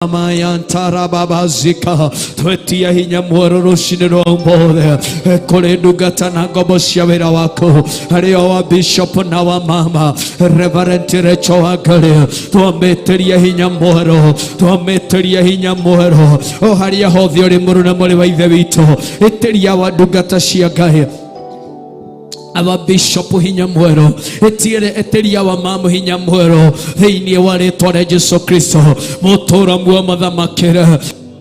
Mayantarababazika twetia hinya mwerũ rũcinĩ rwa ũmũthĩ kũrĩ ndungata na ngombo cia wĩra waku arĩa wa bishop na wa mama Reverend Rachel Wangari, twamĩtĩria hinya mwerũ, twamĩtĩria hinya mwerũ o harĩa hothe ũrĩ, mũrũ na mwarĩ wa ithe witũ, ĩtĩria wa ndungata cia Ngai, aba bishop hinya mwerũ, ĩtiĩre ĩtĩria wa mamu hinya mwerũ thĩinĩ wa rĩtwa rĩa Jesu Kristo. Mũtũra muoyo mathamakĩre,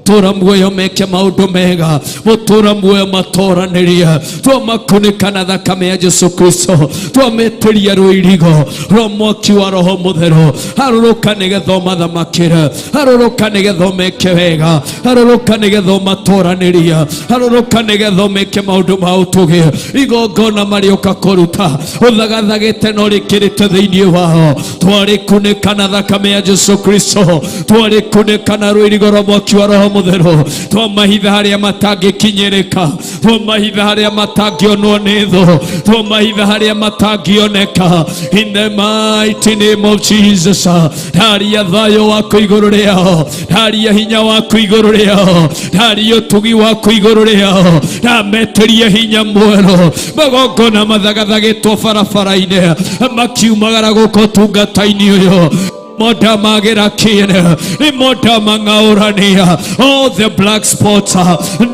tũra muoyo meke maũndũ mega, mũtũra muoyo matoranĩrie. Twamakunĩka na thakame ya Jesu Kristo, twamĩtĩria rũirigo rwa mwaki wa Roho Mũtheru. Harũrũka nĩgetha ũmathamakĩre, harũrũka nĩgetha ũmeke wega, harũrũka nĩgetha ũmatoranĩrie, harũrũka nĩgetha ũmeke maũndũ ma ũtũgĩ. Igongona marĩũka kũruta ũthagathagĩte no rĩkĩrĩte thĩinĩ wao, twarĩkunĩka na thakame ya Jesu Kristo, twarĩkunĩka na rũirigo rwa mwaki wa Roho Mũtheru. Twamahitha harĩa matangĩkinyĩrĩka, twamahitha harĩa matangĩonwo nĩ thũ, twamahitha harĩa matangĩoneka, in the mighty name of Jesus. Ndaria thayũ waku igũrũ rĩao, ndaria hinya waku igũrũ rĩao, ndaria ũtugi waku igũrũ rĩao. Ndametĩria hinya mwerũ. Magongona mathagathagĩtwo barabara-inĩ makiumagara gũkũ ũtungata-inĩ ũyũ, monda magĩra kĩene nĩ monda mang'aũrania. All the black spots,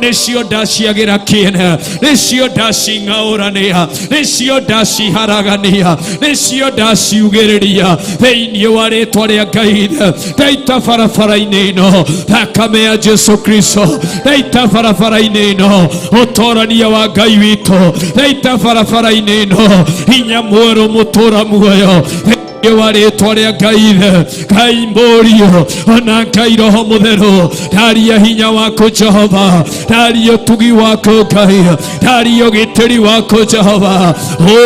nĩcio ndaciagĩra kĩene, nĩcio ndacing'aũrania, nĩcio ndaciharagania, nĩcio ndaciugĩrĩria thĩinĩ wa rĩtwa rĩa Ngai. Ndaita barabara-inĩ ĩno thakame ya Jesu Kristo, ndaita barabara-inĩ ĩno ũtorania wa Ngai witũ, ndaita barabara-inĩ ĩno hinya mwerũ, mũtũra muoyo thĩinĩ wa rĩtwa rĩa Ngai Ithe, Ngai Mũriũ ona Ngai Roho Mũtheru. Ndaria hinya waku Jehova, ndaria ũtugi waku Ngai, ndaria ũgitĩri waku Jehova.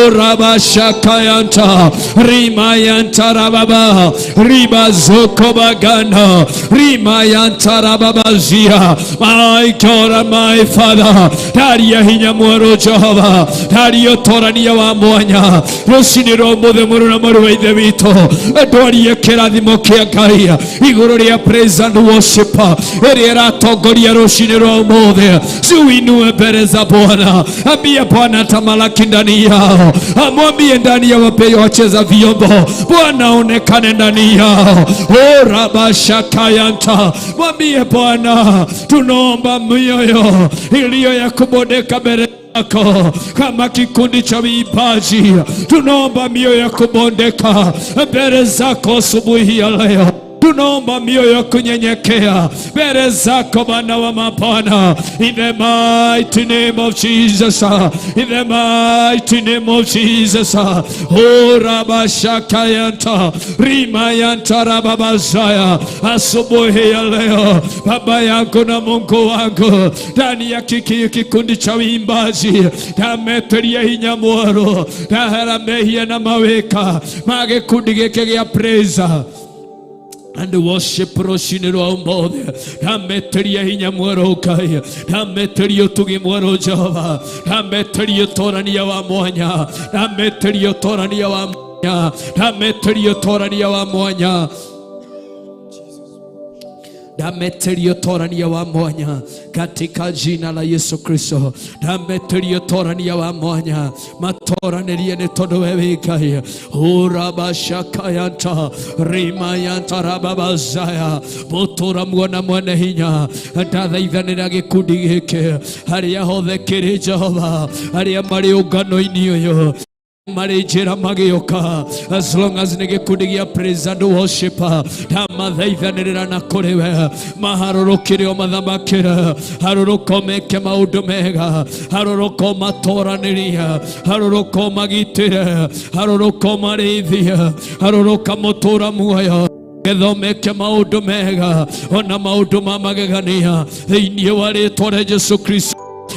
Urabashakayanta rimayanta rababa ribazokobagana rimayanta rababazia. My God and my Father, ndaria hinya mwerũ Jehova, ndaria ũtorania wa mwanya rũcinĩ rwa ũmũthĩ. Mũrũ na mwarĩ wa ithe witũ, ndwarie kĩrathimo kĩa Ngai igũrũ rĩa praise and worship ĩrĩa ĩratongoria rũcinĩ rwa ũmũthĩ. Siuinue mbele za Bwana, ambie Bwana tamalaki ndani yao, amwambie ndani ya wapeyo wacheza vyombo, Bwana onekane ndani yao. Orabashakayanta, mwambie Bwana, tunaomba mioyo iliyo ya kubondeka mbele yako kama kikundi cha vipaji, tunaomba mioyo ya kubondeka mbele zako asubuhi ya leo. Tunaomba mioyo ya kunyenyekea mbele zako, Bwana wa mabwana, in the mighty name of Jesus, in the mighty name of Jesus. Oh, rabashakayanta rimayanta rababazaya, asubuhi ya leo, Baba yangu na Mungu wangu, ndani ya kiki kikundi cha uimbaji ndameteria hinya mwerũ, ndahera mehia na mawĩka ma gĩkundi gĩkĩ gĩa praise and worship rũcinĩ rwa ũmũthĩ. Ndametĩria hinya mwerũ Ngai, ndametĩria ũtugi mwerũ Jehova, ndametĩria ũtorania wa mwanya, ndametĩria ũtorania wa mwanya, ndametĩria ũtorania wa mwanya, ndametĩria ũtorania wa mwanya katika jina la Yesu Kristo. Ndametĩria ũtorania wa mwanya, matoranĩrie nĩ tondũ we wĩ Ngai. Urabashakayanta rimayanta rababazaya, mũtũra muona mwene hinya, ndathaithanĩra gĩkundi gĩkĩ harĩa hothe kĩrĩ Jehova, arĩa marĩ ũngano-inĩ ũyũ, marĩ njĩra magĩũka, as long as nĩ gĩkundi gĩa praise and worship, ndamathaithanĩrĩra na kũrĩ we, maharũrũkĩre o mathamakĩre, harũrũka meke maũndũ mega, harũrũka matoranĩrie, harũrũka magitĩre, harũrũka marĩithie, harũrũka mũtũra muoyo getha meke maũndũ mega ona maũndũ ma magegania thĩinĩ wa rĩtwa rĩa Jesu Kristo.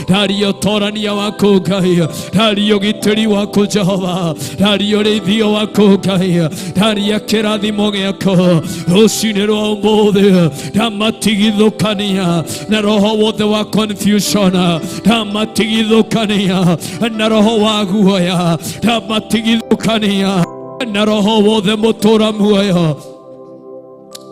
Ndaria ũtorania waku Ngai, ndaria ũgitĩri waku Jehova, ndaria ũrĩithio waku Ngai, ndaria kĩrathimo gĩaku rũcinĩ rwa ũmũthĩ. Ndamatigithũkania na roho wothe wa confusion, ndamatigithũkania na roho wa guoya, ndamatigithũkania na roho wothe mũtũra muoyo.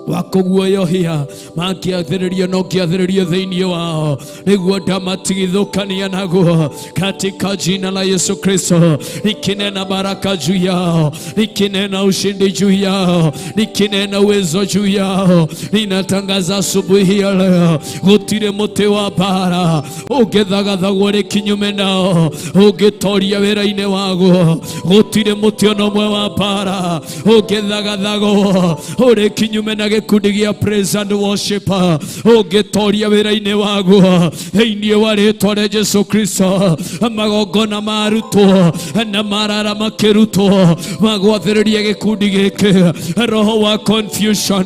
Wa kũguoyohia mangĩathĩrĩrio no ngĩathĩrĩrio thĩinĩ wao nĩguo ndamatigithũkania naguo katika jina la Yesu Kristo, nikinena baraka juu yao, nikinena ushindi juu yao, nikinena uwezo juu yao. Ninatangaza asubuhi ya leo, gũtirĩ mũtĩ wa mbara ũngĩthagathagwo rĩ kinyume nao ũngĩtoria wĩra-inĩ waguo. Gũtirĩ mũtĩ ona ũmwe wa mbara ũngĩthagathagwo ũrĩ kinyume na gĩkundi gĩa praise and worship ũngĩtoria wĩra-inĩ waguo thĩinĩ wa rĩtwa rĩa Jesu Kristo. Magongona marutwo na marara makĩrutwo magwathĩrĩria gĩkundi gĩkĩ, roho wa confusion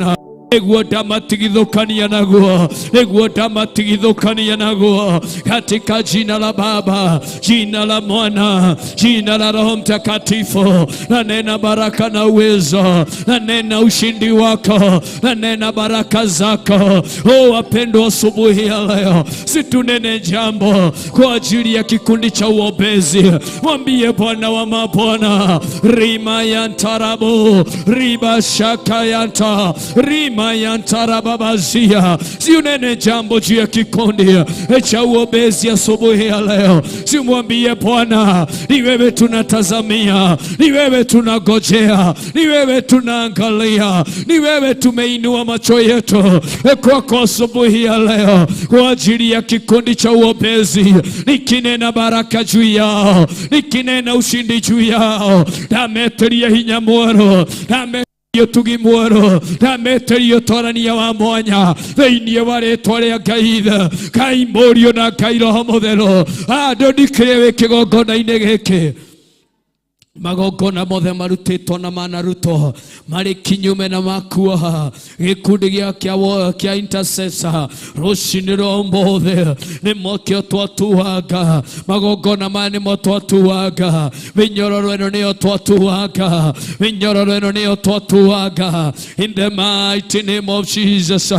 nĩguo ndamatigithũkania naguo, nĩguo ndamatigithũkania naguo katika jina la Baba, jina la Mwana, jina la Roho Mtakatifu. Nanena baraka na uwezo, nanena ushindi wako, nanena baraka zako. Oh, wapendwa, asubuhi ya leo situnene jambo kwa ajili ya kikundi cha uombezi. Mwambie Bwana wa mabwana, rima yantarabu riba shaka yanta rima yantarababazia, si unene jambo juu ya kikundi cha uombezi asubuhi ya leo. Simwambie Bwana, ni wewe tunatazamia, ni wewe tunagojea, ni wewe tunaangalia, ni wewe tumeinua macho yetu kwako asubuhi ya leo kwa ajili ya kikundi cha uombezi, nikinena baraka juu yao, nikinena ushindi juu yao, ndameteria hinya mwerũ, ndame ũtugi mwerũ, ndameteria ũtorania wa mwanya thĩinĩ wa rĩtwa rĩa Ngai Ithe, Ngai Mũriũ na Ngai Roho Mũtheru. Andũ ndikĩrĩ wĩ kĩgongona-inĩ gĩkĩ, magongona mothe marutĩtwo na manarutwo marĩ kinyume na makuoha gĩkundi gĩa kĩa intercessor rũcinĩ rwa ũmũthĩ, nĩmokĩo twatuanga magongona maya, nĩmo twatuanga mĩnyororo ĩno, nĩyo twatuanga mĩnyororo ĩno, nĩyo twatuanga in the mighty name of Jesus.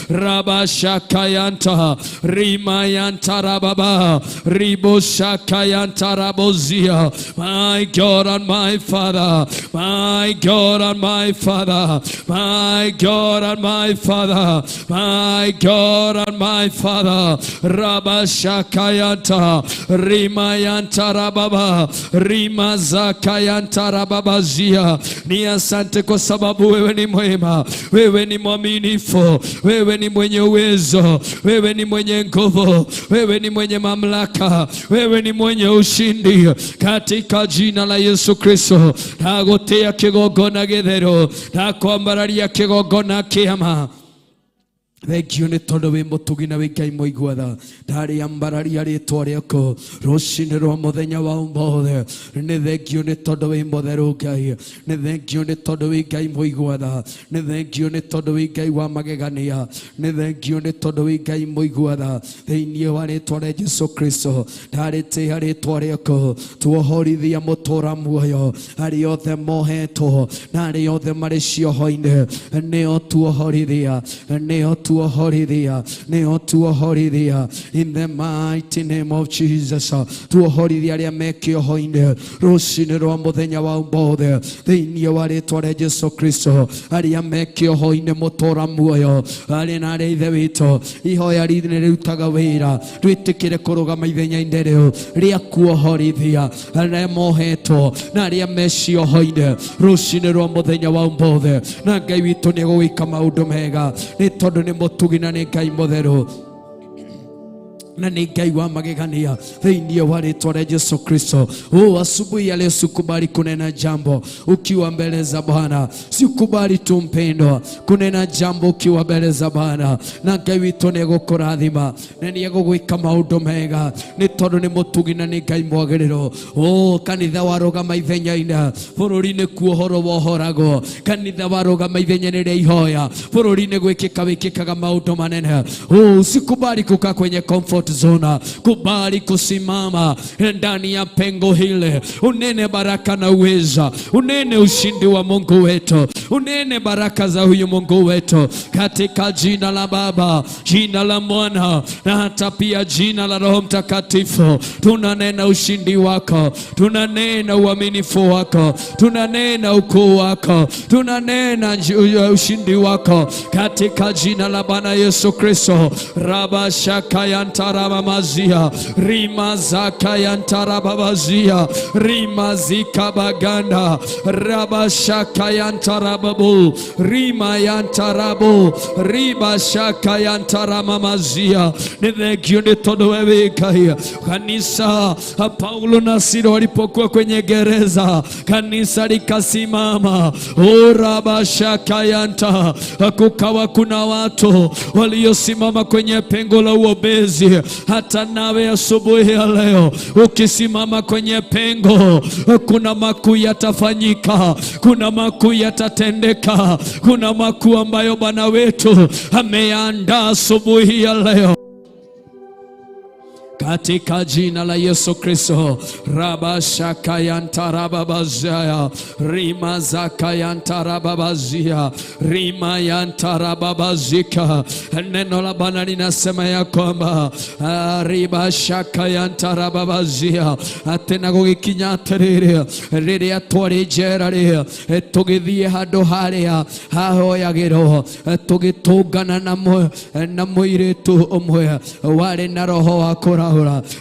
Rabashakayanta rimayanta rababa riboshakayanta rabozia. My God and my Father, my God and my Father, my God and my Father, my God and my Father. Rabashakayanta rimayanta rababa rimazakayanta rababazia. Ni asante kwa sababu wewe ni mwema, wewe ni mwaminifu, wewe ni mwenye uwezo, wewe ni mwenye nguvu, wewe ni mwenye mamlaka, wewe ni mwenye ushindi katika jina la Yesu Kristo. Ndagũtĩa kĩgongona gĩtheru, ndakwambararia kĩgongona kĩama. Thengio nĩ tondũ wĩ mũtugi na wĩ Ngai mũigua tha. Ndarĩambararia rĩtwa rĩaku rũcinĩ rwa mũthenya wa ũmũthĩ. Nĩ thengio nĩ tondũ wĩ mũtheru Ngai, nĩ thengio nĩ tondũ wĩ Ngai mũigua tha, nĩ thengio nĩ tondũ wĩ Ngai wa magegania, nĩ thengio nĩ tondũ wĩ Ngai mũigua tha. Thĩinĩ wa rĩtwa rĩa Jesu Kristo ndarĩtĩa rĩtwa rĩaku. Tuohorithia mũtũra muoyo, arĩa othe mohetwo na arĩa othe marĩ cioho-inĩ, nĩo tuohorithia, nĩo tuohorithia, nĩo tuohorithia in the mighty name of Jesus. Tuohorithia arĩa me kĩoho-inĩ rũcinĩ rwa mũthenya wa ũmũthĩ thĩinĩ wa rĩtwa rĩa Jesu Kristo. Arĩa me kĩoho-inĩ, mũtũra muoyo, arĩ na arĩa ithe witũ, ihoya rĩrĩ nĩ rĩrutaga wĩra. Twĩtĩkĩre kũrũgama ithenya-inĩ rĩu rĩa kuohorithia arĩa mohetwo na arĩa me cioho-inĩ rũcinĩ rwa mũthenya wa ũmũthĩ, na Ngai witũ nĩ egũgĩka maũndũ mega nĩ tondũ nĩ mũtugi na nĩ Ngai mũtheru na nĩ Ngai wa magegania thĩinĩ wa rĩtwa rĩa Yesu Kristo. Oh, asubuhi ya leo sikubali kunena jambo ukiwa mbele za Bwana. Sikubali tu, mpendwa, kunena jambo ukiwa mbele za Bwana, na Ngai witũ nĩ egũkũrathima na nĩ egũgwĩka maũndũ mega nĩ tondũ nĩ mũtugi na nĩ Ngai mwagĩrĩru. Oh, kanitha warũgama ithenya-inĩ bũrũri-inĩ kuohorwo wohoragwo. Kanitha warũgama ithenya-inĩ rĩa ihoya bũrũri-inĩ gwĩkĩka wĩkĩkaga maũndũ manene. Oh, usikubali kukaa kwenye comfort comfort zone. Kubali kusimama ndani ya pengo hile, unene baraka na uweza, unene ushindi wa Mungu wetu, unene baraka za huyu Mungu wetu, katika jina la Baba, jina la Mwana na hata pia jina la Roho Mtakatifu. Tunanena ushindi wako, tunanena uaminifu wako, tunanena ukuu wako, tunanena ushindi wako katika jina la Bwana Yesu Kristo. Raba shakayantarabamazia rima zakayantarababazia rima zikabaganda raba shakayantarababu rima yantarabu riba shakayantaramamazia. Nĩ thengio nĩ tondũ we wĩ Ngai. Kanisa, Paulo na Sila walipokuwa kwenye gereza, kanisa likasimama. Urabashakayanta, kukawa kuna watu waliosimama kwenye pengo la uombezi. Hata nawe asubuhi ya leo ukisimama kwenye pengo, kuna makuu yatafanyika, kuna makuu yatatendeka, kuna makuu ambayo Bwana wetu ameandaa asubuhi ya leo katika jina la Yesu Kristo. Rabashakayantarababazaya rima zakayantarababazia rima yantarababazika. Neno la Bwana linasema ya kwamba ribashakayantarababazia atĩ na gũgĩkinya atĩrĩrĩ, rĩrĩa twarĩ njera rĩ, tũgĩthiĩ handũ harĩa hahoyagĩrwo, tũgĩtũngana na mũirĩtu ũmwe warĩ na roho wa kũrahũra.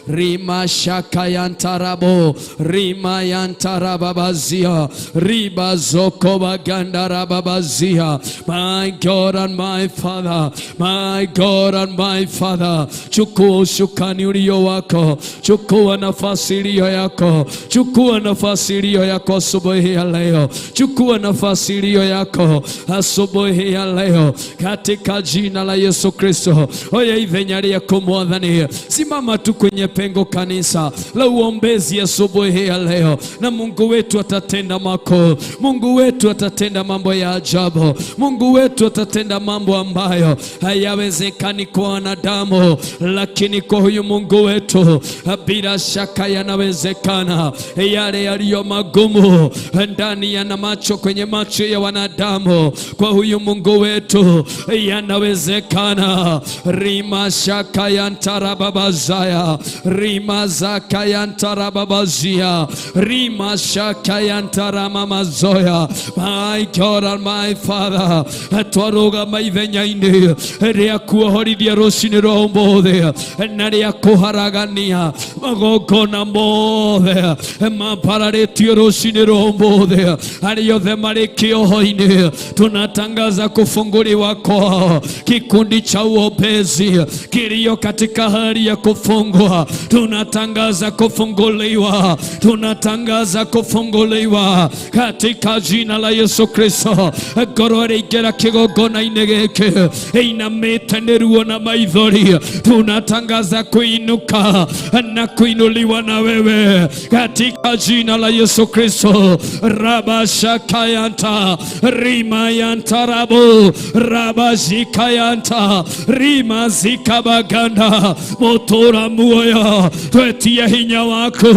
Rima shakayantarabo rima yantarababazia riba zoko bagandarababazia. My God and my Father, my God and my Father, chukua usukani ulio wako, chukua nafasi iliyo yako, chukua nafasi iliyo yako asubuhi ya leo, chukua nafasi iliyo yako asubuhi ya leo katika jina la Yesu Kristo. Oya ithenya rĩaku Mwathani, simama tu kwenye pengo kanisa la uombezi asubuhi ya leo, na Mungu wetu atatenda makuu. Mungu wetu atatenda mambo ya ajabu. Mungu wetu atatenda mambo ambayo hayawezekani kwa wanadamu, lakini kwa huyu Mungu wetu bila shaka yanawezekana. Yale yaliyo magumu ndani yana macho kwenye macho ya wanadamu, kwa huyu Mungu wetu yanawezekana. Rima shaka yantarababazaya rima zaka yantarababazia rima shaka yantaramamazoya. My God and my Father, twarũgama ithenya-inĩ rĩa kuohorithia rũcinĩ rwa ũmũthĩ na rĩa kũharagania magongona mothe mambararĩtio rũcinĩ rwa ũmũthĩ. Arĩa othe marĩ kĩoho-inĩ, tunatangaza kufunguliwa kwao. Kikundi cha uombezi kilio katika hali ya kufungwa, tunatangaza kufunguliwa, tunatangaza kufunguliwa katika jina la Yesu Kristo. Ngoro ĩrĩingĩra kĩgongona-inĩ gĩkĩ ĩinamĩte nĩ ruo na maithori, tunatangaza kuinuka na kuinuliwa na wewe katika jina la Yesu Kristo. Rabashakayanta rimayantarabu rabazikayanta rimazikabaganda. Mũtũra muoyo, twetie hinya waku.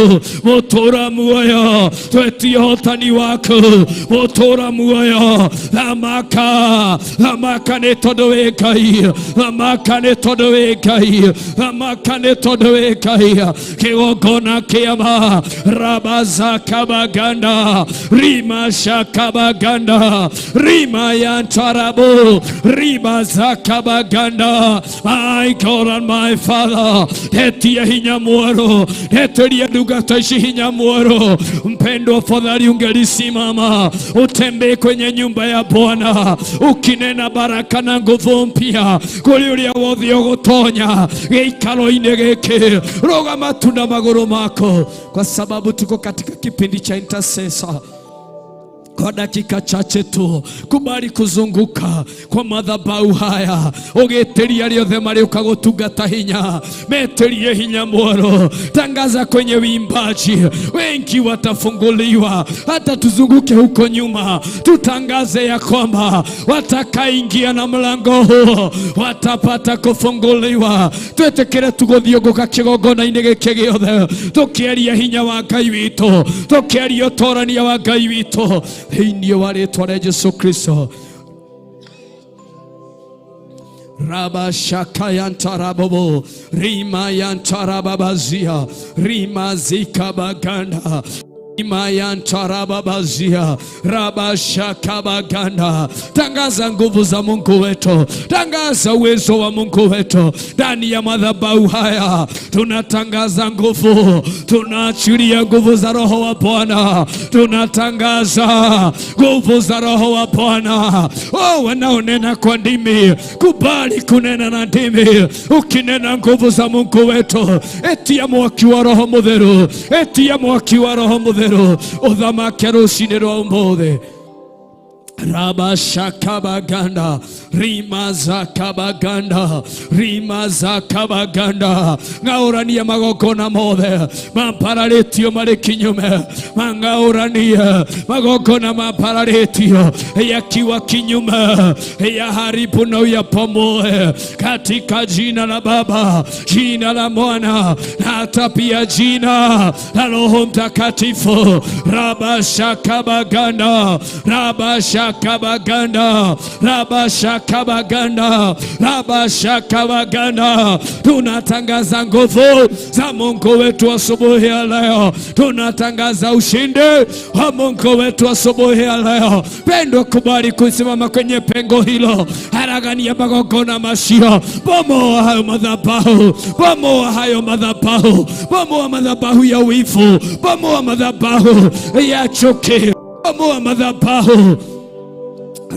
Mũtũra muoyo, twetie ũhotani waku. Mũtũra muoyo, thamaka, thamaka nĩ tondũ wĩ Ngai, thamaka nĩ tondũ wĩ Ngai, thamaka nĩ tondũ wĩ Ngai. Kĩgongona kĩama rabazakabaganda rimashakabaganda rimayantarabu rimazakabaganda. My God and my Father, hetia hinya mwerũ, heteria ndungata ici hinya mwerũ. Mpendwa, fadhali ungelisimama utembee kwenye nyumba ya Bwana ukinena baraka na nguvu mpya kũrĩ ũrĩa wothe ũgũtonya gĩikaro-inĩ gĩkĩ. Rũgama tu na magũrũ mako, kwa sababu tuko katika kipindi cha intercessor. Kwa dakika chache tu, kubali kuzunguka kwa madhabahu haya, ugitiria arĩa othe marĩũka gũtungata hinya, metirie hinya mworo. Tangaza kwenye uimbaji, wengi watafunguliwa. Hata tuzunguke huko nyuma, tutangaze ya kwamba watakaingia na mlango huo watapata kufunguliwa. Twĩtĩkĩre tũgũthiũngũka kĩgongona-inĩ gĩkĩ gĩothe, tũkĩaria hinya wa Ngai witũ, tũkĩaria ũtorania wa Ngai witũ, thĩinĩ wa rĩtwa rĩa Jesu Kristo. Rabashakayantarabobo rimayantarababazia rimazikabaganda imayantarababazia rabashakabaganda. Tangaza nguvu za Mungu wetu, tangaza uwezo wa Mungu wetu ndani ya madhabahu haya. Tunatangaza nguvu, tunaachilia nguvu za Roho wa Bwana, tunatangaza nguvu za Roho wa Bwana. Oh, wanaonena kwa ndimi, kubali kunena na ndimi, ukinena nguvu za Mungu wetu. Etia mwaki wa Roho Mutheru, etia mwaki wa Roho Mutheru uthamake rucinĩ rwa ũmũthĩ. Rabashakabaganda rimazakabaganda rimazakabaganda. Ng'aũrania magongona mothe mambararĩtio marĩ kinyume, mang'aũrania magongona mambararĩtio yakiwa kinyume, yaharibu na uyapomoe katika jina la Baba, jina la Mwana na hata pia jina la Roho Mtakatifu. Rabashakabaganda rabashakabaganda rabashakabaganda rabashakabaganda. Tunatangaza nguvu za Mungu wetu asubuhi ya leo, tunatangaza ushindi wa Mungu wetu asubuhi ya leo. Pendwa, kubali kusimama kwenye pengo hilo, haragania magongona macio, bomoa hayo madhabahu, bomoa hayo madhabahu, bomoa madhabahu ya wivu, bomoa madhabahu ya chuki, bomoa madhabahu.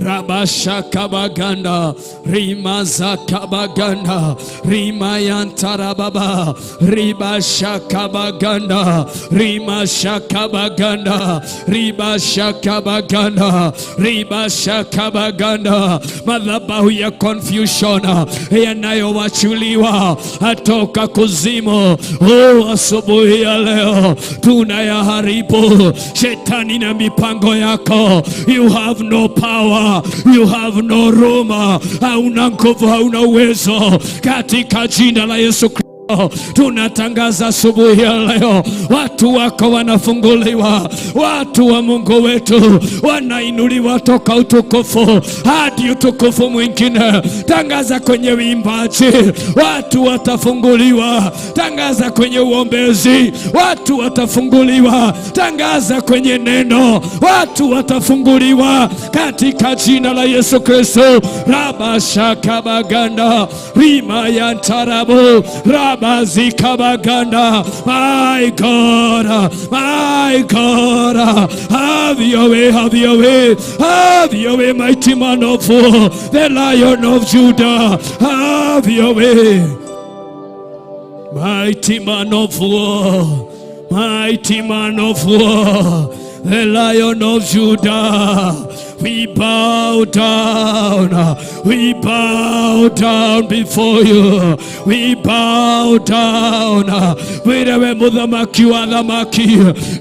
Rabashakabaganda rimazakabaganda rimayantarababa ribashakabaganda rimashakabaganda ribashakabaganda ribashakabaganda. Madhabahu ya confusion yanayowachuliwa atoka kuzimu, oh, asubuhi ya leo tunayaharibu. Shetani na mipango yako, you have no power, you have no room, hauna nguvu, hauna uwezo, katika jina la Yesu Kristo. Tunatangaza asubuhi ya leo, watu wako wanafunguliwa, watu wa Mungu wetu wanainuliwa toka utukufu hadi utukufu mwingine. Tangaza kwenye uimbaji, watu watafunguliwa. Tangaza kwenye uombezi, watu watafunguliwa. Tangaza kwenye neno, watu watafunguliwa katika jina la Yesu Kristo. Rabashakabaganda rimayantarabu rabazikabaganda. My God, my God, have your way, have your way, have your way, mighty man of war, the Lion of Judah, have your way. Mighty man of war, mighty man of war, the Lion of Judah. We bow down, we bow down before you, we bow down. Wewe muthamaki wa thamaki,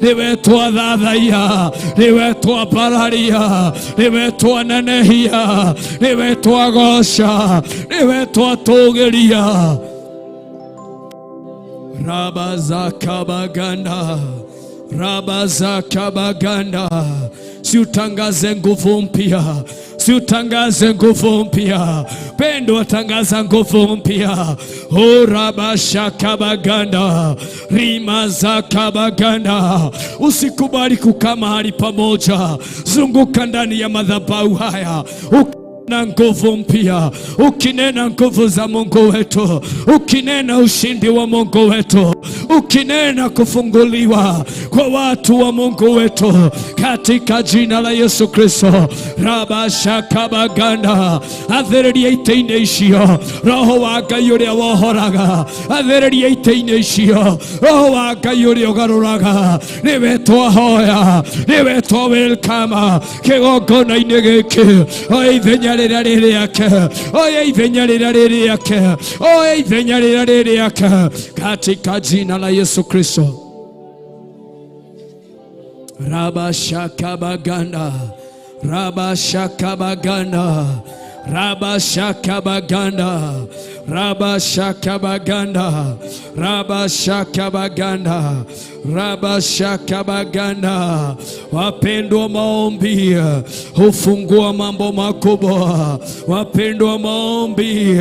niwe twathathaiya, niwe twambararia, niwe twanenehia, niwe twagoca, niwe twatũgĩria. Rabazakabaganda rabazakabaganda. Si utangaze nguvu mpya, si utangaze nguvu mpya. Pendwa, tangaza nguvu mpya. Rabashakabaganda rimazakabaganda. Usikubali kukaa mahali pamoja, zunguka ndani ya madhabahu haya na nguvu mpya, ukinena nguvu za Mungu wetu, ukinena ushindi wa Mungu wetu. ukinena kufunguliwa kwa watu wa Mungu wetu katika jina la Yesu Kristo. Rabashakabaganda, athereria itĩ-inĩ icio roho wa Ngai ũrĩa wohoraga, athereria itĩ-inĩ icio roho wa Ngai ũrĩa ũgarũraga. Nĩwe twahoya, nĩwe twa welcome kĩgongona-inĩ gĩkĩ. Oya ithenya rĩrĩa rĩ rĩake, oya ithenya rĩrĩa rĩ rĩake, oya ithenya rĩrĩa rĩ rĩake katika jina la Yesu Kristo. Rabashakabaganda, Rabashakabaganda, Rabashakabaganda, Rabashakabaganda, Rabashakabaganda, Rabashakabaganda. Wapendwa, maombi hufungua mambo makubwa. Wapendwa, maombi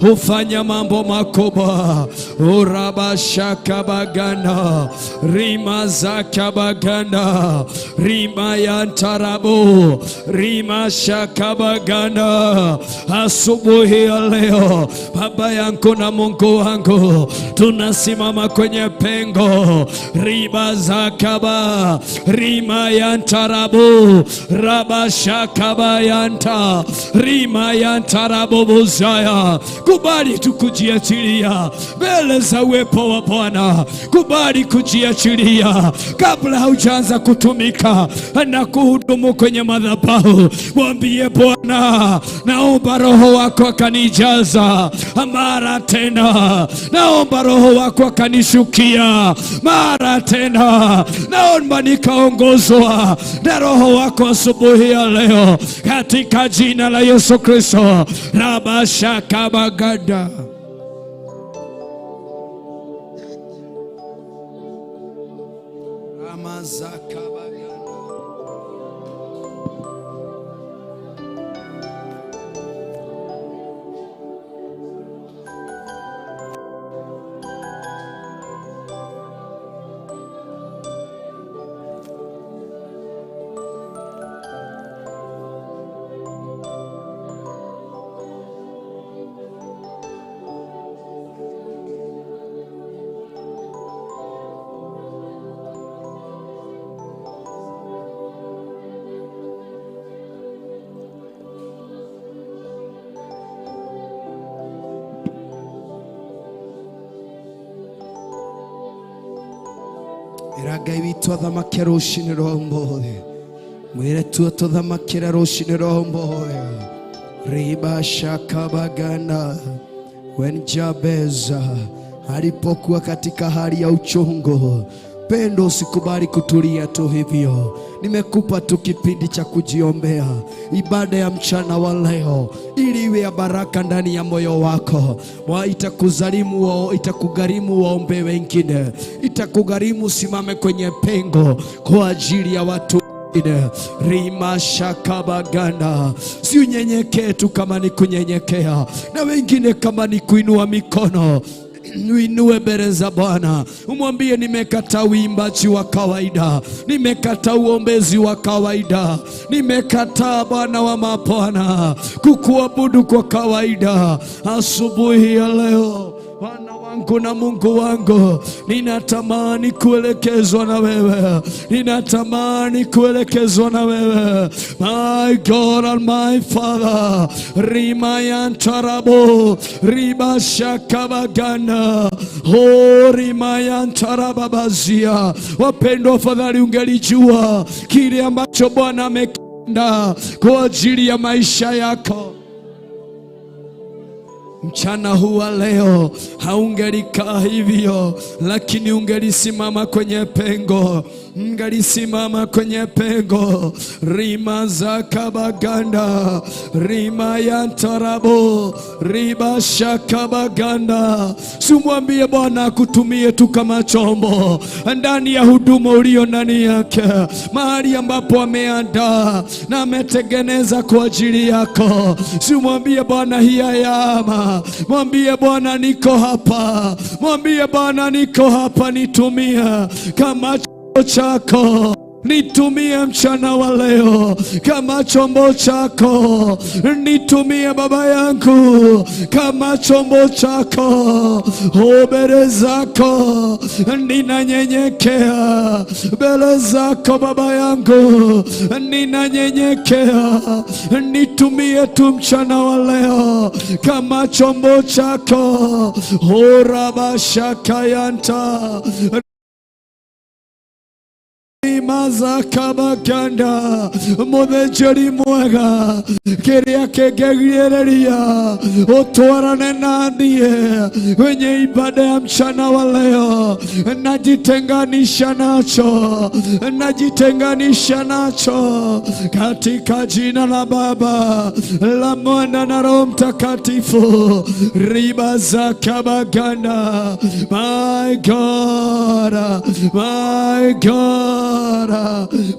hufanya mambo makubwa. Urabashakabaganda, rima zakabaganda, rima yantarabu, rima shakabaganda. Asubuhi ya leo, Baba yangu na Mungu wangu, tunasimama kwenye pengo riba zakaba rima yantarabu rabashakabayanta rima yantarabu buzaya. Kubali tu kujiachilia mbele za uwepo wa Bwana, kubali kujiachilia kabla haujaanza kutumika na kuhudumu kwenye madhabahu. Mwambie Bwana, naomba Roho wako akanijaza mara tena, naomba Roho wako akanishukia mara tena, naomba nikaongozwa na Roho wako asubuhi ya leo katika jina la Yesu Kristo. Rabashakabagada. Ramazakabagada. Ĩra Ngai witũ athamake rũcinĩ rwa ũmũthĩ, mwĩre tu atũthamakĩre rũcinĩ rwa ũmũthĩ. Riba shakabaganda. When Jabez alipokuwa katika hali ya uchungu, pendo, usikubali kutulia tu hivyo. Nimekupa tu kipindi cha kujiombea ibada ya mchana wa leo, ili iwe ya baraka ndani ya moyo wako. Itakugharimu waombe wengine, itakugharimu usimame kwenye pengo kwa ajili ya watu wengine. Rima shakabaganda, si unyenyekee tu kama ni kunyenyekea, na wengine kama ni kuinua mikono uinue mbele za Bwana, umwambie nimekataa uimbaji wa kawaida, nimekataa uombezi wa kawaida, nimekataa Bwana wa mabwana kukuabudu kwa kawaida. Asubuhi ya leo Bwana wangu na Mungu wangu, ninatamani kuelekezwa na wewe, ninatamani kuelekezwa na wewe, my God and my Father. Rimayantarabo ribashakabaganda oh rimayantarababazia. Wapendwa, afadhali ungelijua kile ambacho Bwana amekenda kwa ajili ya maisha yako mchana huu wa leo haungelikaa hivyo, lakini ungelisimama kwenye pengo, ungelisimama kwenye pengo. Rima za kabaganda, rima ya tarabo, riba shakabaganda. Simwambie Bwana akutumie tu kama chombo ndani ya huduma ulio ndani yake, mahali ambapo ameandaa na ametengeneza kwa ajili yako. Simwambie Bwana hiya yama, mwambie Bwana niko hapa, mwambie Bwana niko hapa, nitumia kama chombo chako. Nitumie mchana wa leo kama chombo chako, nitumie Baba yangu kama chombo chako. O, mbele zako ninanyenyekea, mbele zako Baba yangu ninanyenyekea, nitumie tu mchana wa leo kama chombo chako. Horabashakayanta mazakabaganda muthĩnjĩri mwega kĩrĩa kĩngĩgirĩrĩria ũtwarane na niĩ kwenye ibada ya mchana wa leo, najitenganisha nacho, najitenganisha nacho katika jina la Baba la Mwana na Roho Mtakatifu. Riba za kabaganda, my God, my God,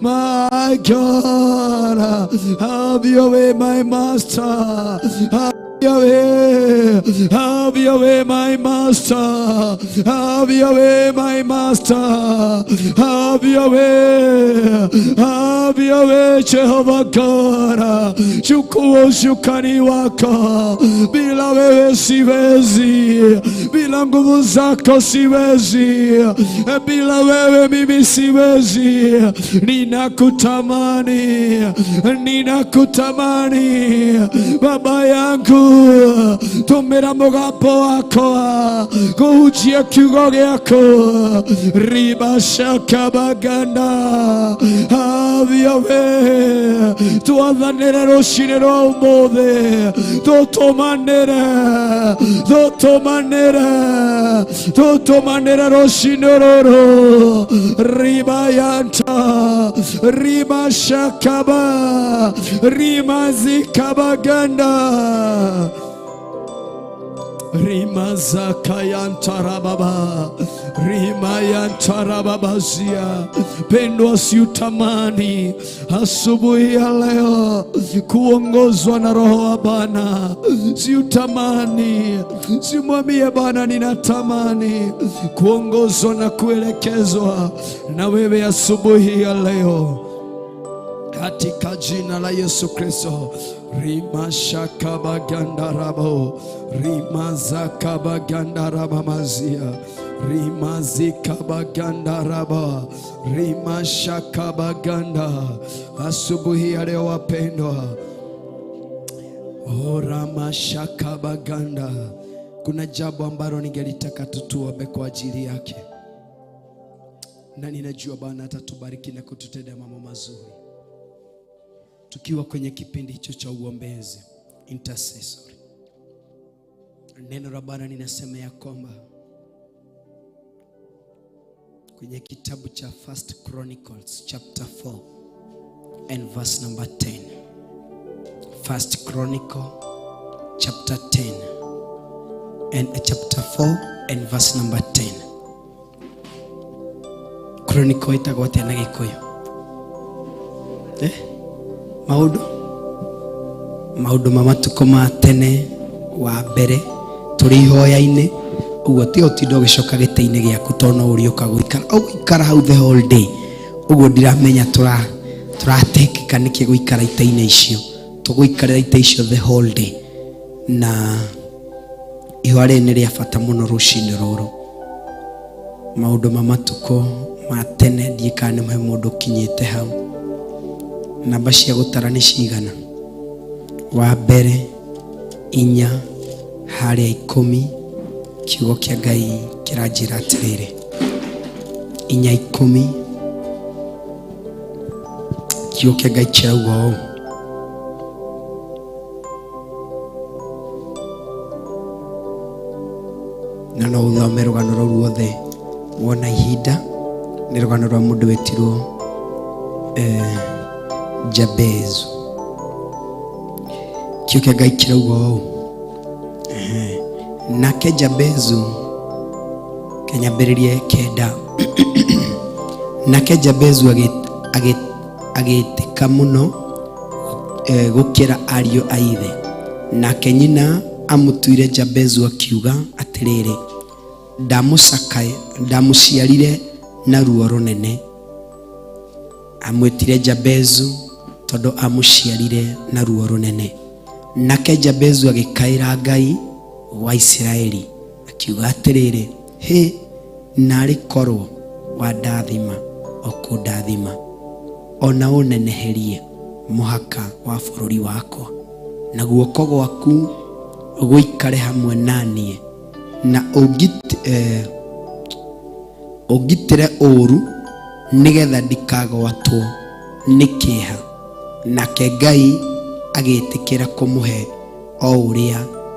my God, have your way, my master. Have your way, have your way, my master. Have your way, my master. Have your way, have your way, Jehovah God. Chukua usukani wako, bila wewe siwezi, bila nguvu zako siwezi, bila wewe mimi siwezi. Ninakutamani, ninakutamani Baba yangu, tumira mugambo wakwa kuhunjia kiugo gĩaku ribacakabaganda have your way twathanĩre rũcinĩ rwa ũmũthĩ tũtũmanĩre tũtũmanĩre tũtũmanĩre rũcinĩ rũrũ ribayanta rimashakaba rimazikabaganda rimazakayantarababa rimayantarababazia. Pendwa, siutamani asubuhi ya leo kuongozwa na Roho wa Bwana, siutamani, simwambie Bwana, ninatamani kuongozwa na kuelekezwa na wewe asubuhi ya leo katika jina la Yesu Kristo. Rimashakabagandarabo rimazakabagandarabamazia rimazikabagandaraba rimashakabaganda. Asubuhi ya leo wapendwa, oramashakabaganda, kuna jambo ambalo ningelitaka tutuombe kwa ajili yake, na ninajua Bwana atatubariki na kututendea mambo mazuri tukiwa kwenye kipindi hicho cha uombezi intercessory. Neno la Bwana linasema ya kwamba kwenye kitabu cha First Chronicles chapter 4 and verse number 10. First Chronicle chapter 10 and chapter 4 and verse number 10. Chronicle ĩtagwo atĩa na Gĩkũyũ? Eh? Maũndũ maũndũ ma matukũ ma tene wa mbere tũrĩ ihoya-inĩ ũguo ti ũtinda ũgĩcoka gĩtĩ-inĩ gĩaku tondũ no ũrĩũka gũikara ũgũikara hau the whole day ũguo ndiramenya tũratekeka nĩkĩ gũikara itĩ-inĩ icio tũgũikarĩra itĩ icio the whole day na ihoya rĩrĩ nĩ rĩa bata mũno rũcinĩ rũrũ maũndũ ma matukũ ma tene ndiĩ kana nĩ he mũndũ ũkinyĩte hau namba cia gũtara nĩ cigana wa mbere inya harĩa ikũmi kiugo kĩa Ngai kĩranjĩra atĩrĩrĩ inya ikũmi kiugo kĩa Ngai kĩrauga ũũ na no ũthome rũgano rũu ruothe wona ihinda nĩ rũgano rwa mũndũ wetirwo Jabezu kiugo kĩa Ngai kĩrauga ũũ Ehe. Nake Jabezu kĩnyambĩrĩrie kenda nake Jabezu agĩtĩka mũno gũkĩra ariũ a ithe nake nyina amũtuire Jabezu akiuga atĩrĩrĩ ndamũciarire na ruo rũnene. Amwĩtire Jabezu tondũ amũciarire na ruo rũnene. Nake Jabezu agĩkaĩra Ngai wa Isiraeli akiuga atĩrĩrĩ, hĩ, narĩ korwo wandathima o kũndathima, o na ũneneherie mũhaka wa bũrũri wakwa, na guoko gwaku gũikare hamwe na niĩ, na ũngitĩre ũũru, nĩgetha ndikagwatwo nĩ kĩeha. Nake Ngai agĩtĩkĩra kũmũhe o ũrĩa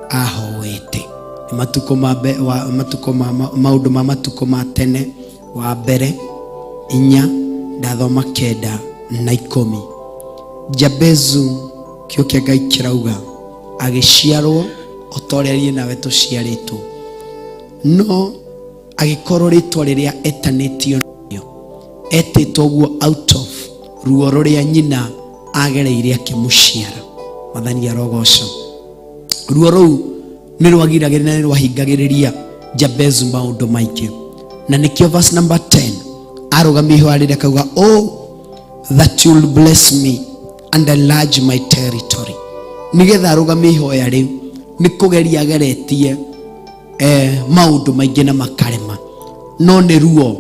ahoete. Nĩ matukũ ma matukũ ma maũndũ ma matukũ ma tene wa mbere 4 ndathoma 9 na 10. Jabezu kĩo kĩa Ngai kĩrauga agĩciarwo o ta ũrĩa niĩ nawe tũciarĩtwo, no agĩkorwo rĩtwa rĩrĩa etanĩtio narĩo etĩtwo ũguo out of ruo rũrĩa nyina agereire akĩmũciara. Mwathani arogocwo. Ruo rũu nĩ rwagiragĩrĩria na nĩ rwahingagĩrĩria Jabezu maũndũ maingĩ, na nĩkĩo verse number 10 arũgamia ihoya rĩrĩa akauga, oh that you'll bless me and enlarge my territory. Nĩgetha arũgamie ihoya rĩu nĩ kũgeria ageretie maũndũ maingĩ na makarema, no nĩ ruo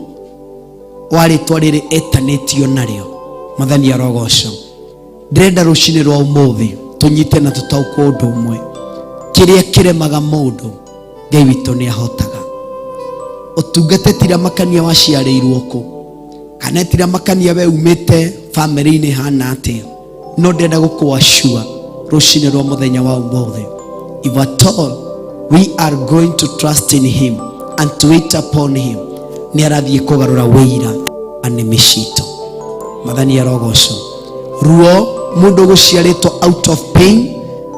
wa rĩtwa rĩrĩ etanĩtio narĩo. Mwathani arogocwo. Ndĩrenda rũcinĩ rwa ũmũthĩ tũnyite na tũtaũkwo ũndũ ũmwe, kĩrĩa kĩremaga mũndũ Ngai witũ nĩ ahotaga. Ũtungata tiramakania waciarĩirwo kũ, kana tiramakania we umĩte bamĩrĩ-inĩ hana atĩa, no ndĩrenda gũkũacua rũcinĩ rwa mũthenya wa ũmũthĩ, if at all we are going to trust in him and to wait upon him, nĩ arathiĩ kũgarũra wĩira wa nĩmĩ citũ. Mwathani arogocwo. Ruo mũndũ gũciarĩtwo out of pain,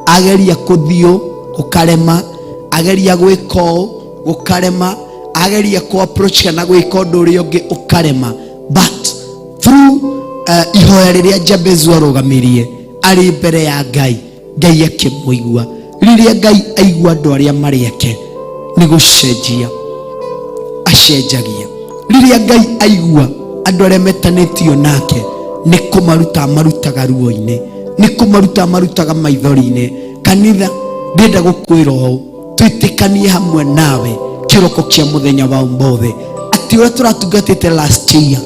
ageria kũthiũ gũkarema, ageria gwĩka ũũ gũkarema, ageria kũ approach kana gwĩka ũndũ ũrĩa ũngĩ ũkarema, but through ihoya rĩrĩa Jabezu arũgamirie arĩ mbere ya Ngai, Ngai akĩmũigua. Rĩrĩa Ngai aigua andũ arĩa marĩ ake nĩ gũcenjia acenjagia. Rĩrĩa Ngai aigua andũ arĩa metanĩtio nake nĩ kũmaruta amarutaga ruo-inĩ, nĩ kũmaruta amarutaga maithori-inĩ. Kanitha, ndĩrenda gũkwĩra ũũ, twĩtĩkanie hamwe nawe kĩroko kĩa mũthenya wa ũmũthĩ atĩ ũrĩa tũratungatĩte last year,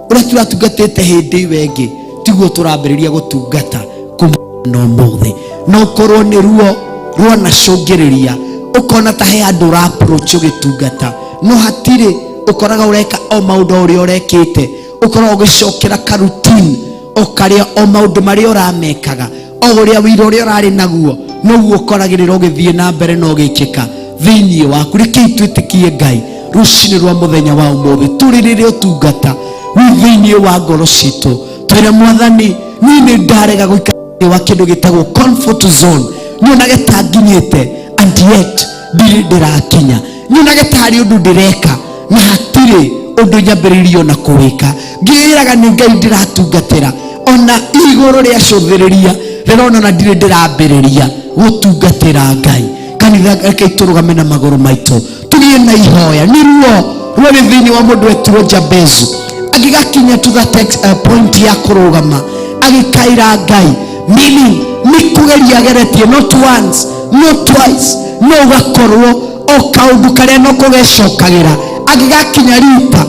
ũrĩa tũratungatĩte hĩndĩ ĩyo ĩngĩ, tiguo tũrambĩrĩria gũtungata kuma na ũmũthĩ. No ũkorwo nĩ ruo rwanacũngĩrĩria ũkona ta he andũ ũra approach ũgĩtungata, no hatirĩ, ũkoraga ũreka o maũndũ ũrĩa ũrekĩte, ũkoragwo ũgĩcokera ka routine o karĩa o maũndũ marĩa ũramekaga, o ũrĩa wĩira ũrĩa ũrarĩ naguo noguo ũkoragĩrĩra ũgĩthiĩ na mbere na ũgĩkĩka thĩinĩ waku. Rekei twĩtĩkie Ngai rũcinĩ rwa mũthenya wa ũmũthĩ, tũrĩrĩre ũtungata wĩ thĩinĩ wa ngoro citũ, twĩre Mwathani, niĩ nĩ ndarega gũikara thĩinĩ wa kĩndũ gĩtagwo comfort zone, nyonage ta nginyĩte and yet ndirĩ ndĩrakinya, nyonage ta harĩ ũndũ ndĩreka na hatirĩ ũndũ nyambĩrĩirie ona kũwĩka, ngĩĩraga nĩ Ngai ndĩratungatĩra, ona igũrũ rĩa cũthĩrĩria rĩrona na ndirĩ ndĩrambĩrĩria gũtungatĩra Ngai. Kanitha, rekei tũrũgame na magũrũ maitũ tũgĩe na ihoya. Nĩ ruo rwarĩ thĩinĩ wa mũndũ wetirwo Jabezu, agĩgakinya to that point ya kũrũgama agĩkaĩra Ngai, meaning nĩ kũgeria ageretie, not once not twice, no ũgakorwo o kaũndũ karĩa no kũgecokagĩra, agĩgakinya rita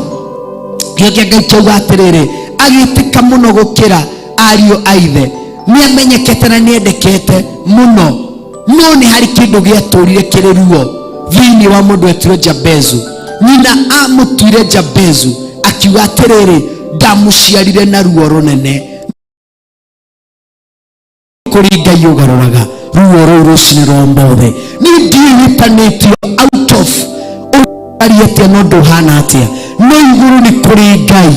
gĩake Ngai kĩauga atĩrĩrĩ, agĩtĩka mũno gũkĩra ariũ a ithe, nĩ amenyekete na nĩ endekete mũno, no nĩ harĩ kĩndũ gĩatũrire kĩrĩ ruo thĩinĩ wa mũndũ wetirwo Jabezu. Nyina amũtuire Jabezu akiuga atĩrĩrĩ, ndamũciarire na ruo rũnene. Kũrĩ Ngai ũgarũraga ruo rũu rũcinĩ rwa ũmũthĩ. Niĩ ndiĩhĩtanĩtio out of ũtariĩ atĩa no ndũhana atĩa, no igũrũ nĩ kũrĩ Ngai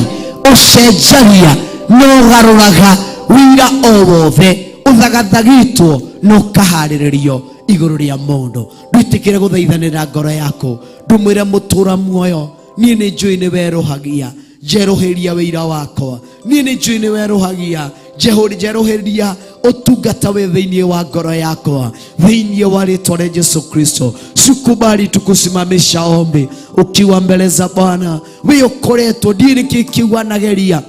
ũcenjagia na ũgarũraga wĩira o wothe ũthagathagĩtwo na ũkaharĩrĩrio igũrũ rĩa mũndũ. Ndwĩtĩkĩre gũthaithanĩra ngoro yaku, ndũmwĩre mũtũra muoyo, niĩ nĩ njũĩ nĩ werũhagia, njerũhĩria wĩira wakwa, niĩ nĩ njũĩ nĩ werũhagia, njerũhĩria ũtungata wĩ thĩinĩ wa ngoro yakwa, thĩinĩ wa rĩtwa rĩa Jesu Kristo. Sikubali tukusimamisha ombi ukiwa mbele za Bwana. Wĩ ũkoretwo ndiĩ nĩkĩ kĩu wanageria,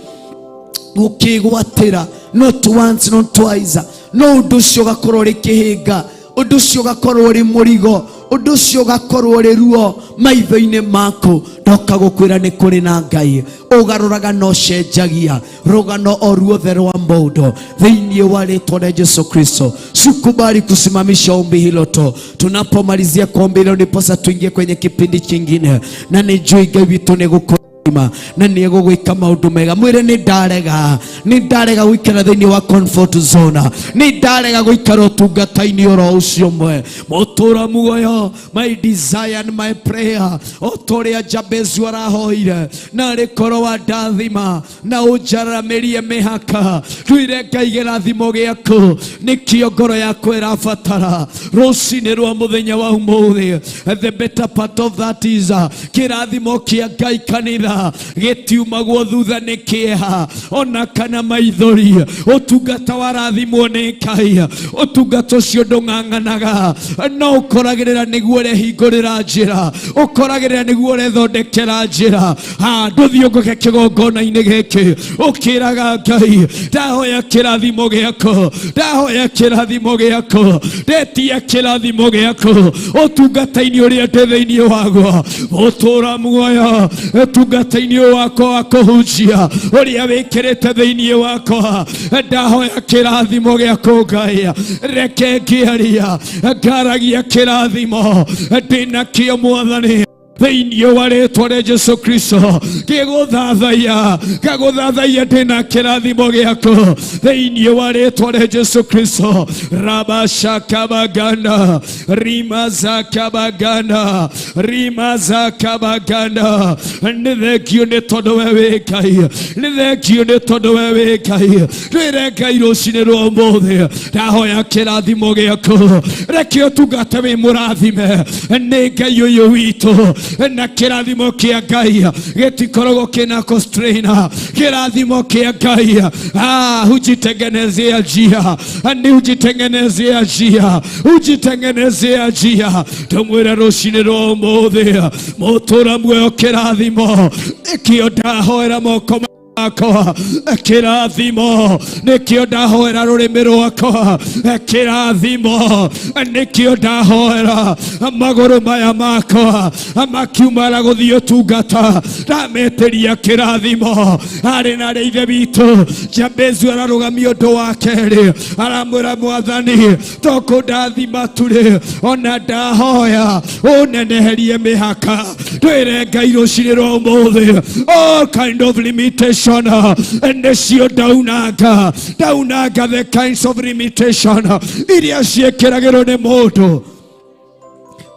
Gũkĩgwatĩra not once, not twice, no ũndũ ũcio ũgakorwo ũrĩ kĩhĩnga, ũndũ ũcio ũgakorwo ũrĩ mũrigo, ũndũ ũcio ũgakorwo ũrĩ ruo maitho-inĩ maku. Ndoka gũkwĩra nĩ kũrĩ na Ngai ũgarũraga na ũcenjagia rũgano o ruothe rwa mũndũ thĩinĩ wa rĩtwa rĩa Jesu Kristo. Sikubali kusimamisha ombi hilo tu. Tunapomalizia kwa ombi hilo, ndiposa tuingie kwenye kipindi kingine, na nĩnjũĩ Ngai witũ nĩ gũkũ na nĩ egũgwĩka maũndũ mega. Mwĩre nĩ ndarega, nĩ ndarega gũikara thĩinĩ wa comfort zone, nĩ ndarega gũikara ũtungata-inĩ oro ũcio ũmwe mũtũra muoyo. My desire and my prayer, o ta ũrĩa Jabezu arahoire, narĩ korwo wandathima na ũnjaramĩrie mĩhaka. Twĩre Ngai kĩrathimo gĩaku nĩkĩo ngoro yakwa ĩrabatara rũcinĩ rwa mũthenya wa ũmũthĩ. The better part of that is kĩrathimo kĩa Ngai, kanitha, gĩtiumagwo thutha nĩ kĩeha ona kana maithori. Ũtungata warathimwo nĩ Ngai, ũtungata ũcio ndũng'ang'anaga, no ũkoragĩrĩra nĩguo ũrehingũrĩra njĩra, ũkoragĩrĩra nĩguo ũrethondekera njĩra. Ha ndũthiũngũke kĩgongona-inĩ gĩkĩ ũkĩraga Ngai, ndahoya kĩrathimo gĩaku, ndahoya kĩrathimo gĩaku, ndetia kĩrathimo gĩaku ũtungata-inĩ ũrĩa ndĩ thĩinĩ waguo, ũtũra muoyo ũtungata-inĩ ũyũ wakwa wa kũhunjia ũrĩa wĩkĩrĩte thĩinĩ wakwa. Ndahoya kĩrathimo gĩaku Ngai, reke ngĩaria ngaragia kĩrathimo ndĩnakĩo Mwathani, thĩinĩ wa rĩtwa rĩa Jesu Kristo. Ngĩgũthathaiya, ngagũthathaiya ndĩna kĩrathimo gĩaku thĩinĩ wa rĩtwa rĩa Jesu Kristo. Rabashakabaganda rimazakabaganda rimazakabaganda. Nĩ thengio nĩ tondũ we wĩ Ngai, nĩ thengio nĩ tondũ we wĩ Ngai. Twĩre Ngai rũcinĩ rwa ũmũthĩ, ndahoya kĩrathimo gĩaku, reke ũtungata wĩ mũrathime nĩ Ngai ũyũ witũ. Na kĩrathimo kĩa Ngai gĩtikoragwo kĩna constraint. Kĩrathimo kĩa Ngai hujitengenezea njia, ni hujitengenezea njia, hujitengenezea njia. Ndũmwĩre rũcinĩ rwa ũmũthĩ, mũtũra muoyo, kĩrathimo nĩkĩo ndahoera moko makwa, kĩrathimo nĩkĩo ndahoera rũrĩmĩ rwakwa, kĩrathimo nĩkĩo ndahoera magũrũ maya makwa makiumara gũthiĩ ũtungata, ndametĩria kĩrathimo. Arĩ na arĩ ithe witũ Jabezu ararũgamia ũndũ wa kerĩ, aramwĩra Mwathani, to kũndathima turĩ, ona ndahoya ũneneherie mĩhaka. Twĩre Ngai rũcinĩ rwa ũmũthĩ, all kind of limitation nĩcio ndaunanga, ndaunanga the kinds of limitation iria ciĩkĩragĩrwo nĩ mũndũ.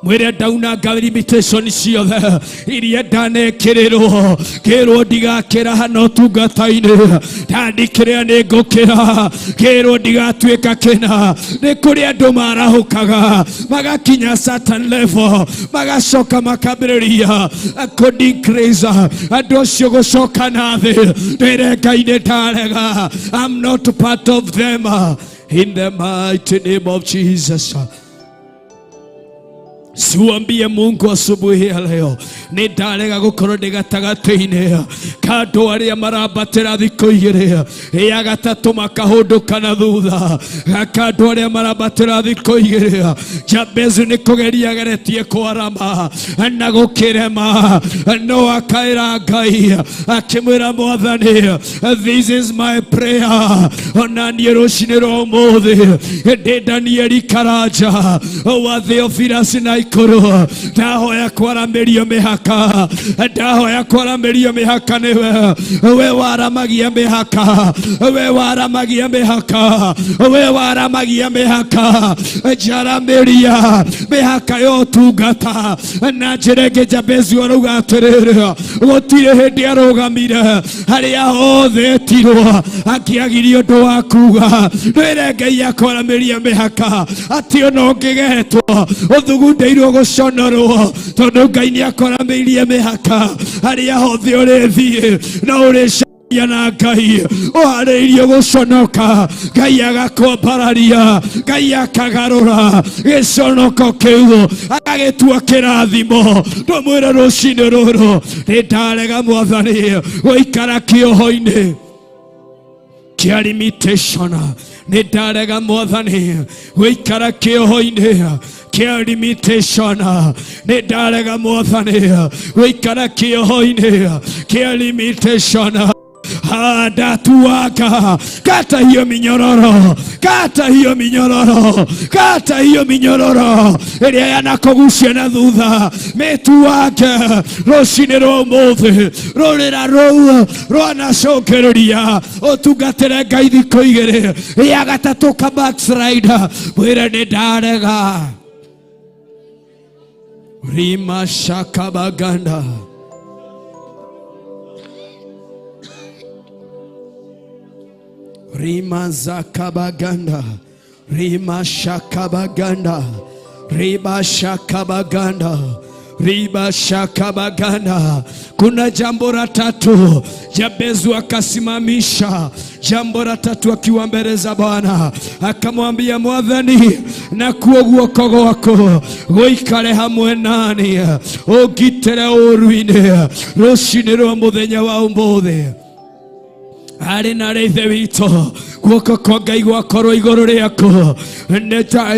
Mwĩre ndaunanga limitation ciothe iria ndanekĩrĩrwo, kĩrwo ndigakĩra hana ũtungata-inĩ, ndandikĩrĩa nĩ ngũkĩra, kĩrwo ndigatuĩka kĩna. Nĩ kũrĩ andũ marahũkaga magakinya certain level, magacoka makambĩrĩria kũ decrease, andũ acio gũcoka na thĩ. Ndĩre Ngai nĩ ndarega, I'm not part of them, in the mighty name of Jesus. Siwambie Mungu asubuhi ya leo, nĩ ndarega gũkorwo ndĩ gatagatĩ-inĩ ka andũ arĩa marambatĩra thikũ igĩrĩ, ya gatatũ makahũndũka na thutha, ka andũ arĩa marambatĩra thikũ igĩrĩ. Jabezu nĩ kũgeria ageretie kwarama na gũkĩrema, no akaĩra Ngai akĩmwĩra, Mwathani, this is my prayer. Ona niĩ rũcinĩ rwa ũmũthĩ ndĩ Danieli Karanja wa Theophilus na ikũrũ, ndahoya kwaramĩrio mĩhaka, ndahoya kwaramĩrio mĩhaka nĩwe we waramagia mĩhaka, we waramagia mĩhaka, we waramagia mĩhaka, njaramĩria mĩhaka ya ũtungata. Na njĩra ĩngĩ Jabezu arauga atĩrĩrĩ, gũtirĩ hĩndĩ arũgamire, harĩa hothe etirwo akĩagirie ũndũ wa kuga. Twĩre Ngai akwaramĩria mĩhaka, atĩ ona ũngĩgetwo ũthugundĩirwo gũconorwo, tondũ Ngai nĩ akwaramĩirie mĩhaka, harĩa hothe ũrĩthiĩ no ũrĩca na Ngai ũharĩirio gũconoka, Ngai agakwambararia, Ngai akagarũra gĩconoko kĩu agagĩtua kĩrathimo. Ndũmwĩre rũcinĩ rũrũ, nĩ ndarega Mwathani gũikara kĩoho-inĩ. Kĩa limitation. Nĩ ndarega mwathani gũikara kĩoho-inĩ kĩa limitation. Nĩ ndarega mwathani gũikara kĩoho-inĩ kĩa limitation. Ndatuaga, kata hiyo minyororo, kata hiyo minyororo, kata hiyo minyororo ĩrĩa yanakogucia na thutha. Mĩtuange rũcinĩ rwa ũmũthĩ, rũrĩra rũu rwanacokereria ũtungatĩre Ngai thikũ igĩrĩ, ya gatatũ ka backslide, mwĩre nĩ ndarega. Rima shakabaganda. Rima zakabaganda. Rima shakabaganda. Riba shakabaganda. Riba shakabaganda. Kuna jambo la tatu Jabezu akasimamisha. Jambo la tatu akiwa mbele za Bwana akamwambia mwathani, nakuo guoko gwaku guikare hamwe nani, ũngitĩre ũũru-inĩ rũcinĩ rwa mũthenya wa ũmũthĩ. Arĩ na ithe witũ, guoko kwa Ngai gwakorwo igũrũ rĩaku.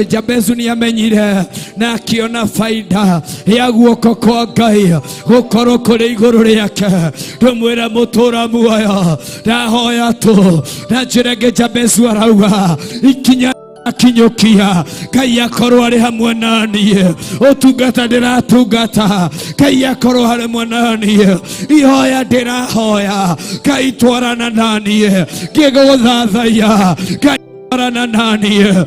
Jabezu nĩ amenyire na akĩona faida ya guoko kwa Ngai gũkorwo kũrĩ igũrũ rĩake. Ndũmwĩre mũtũra muoyo, ndahoya tu na njĩra ĩngĩ. Jabezu arauga ikinya akinyũkia, Ngai akorwo arĩ hamwe naniĩ. Ũtungata ndĩratungata, Ngai akorwo harĩ naniĩ. Ihoya ndĩrahoya, Ngai twarana naniĩ. Ngĩgũthathaiya, Ngai twarana naniĩ.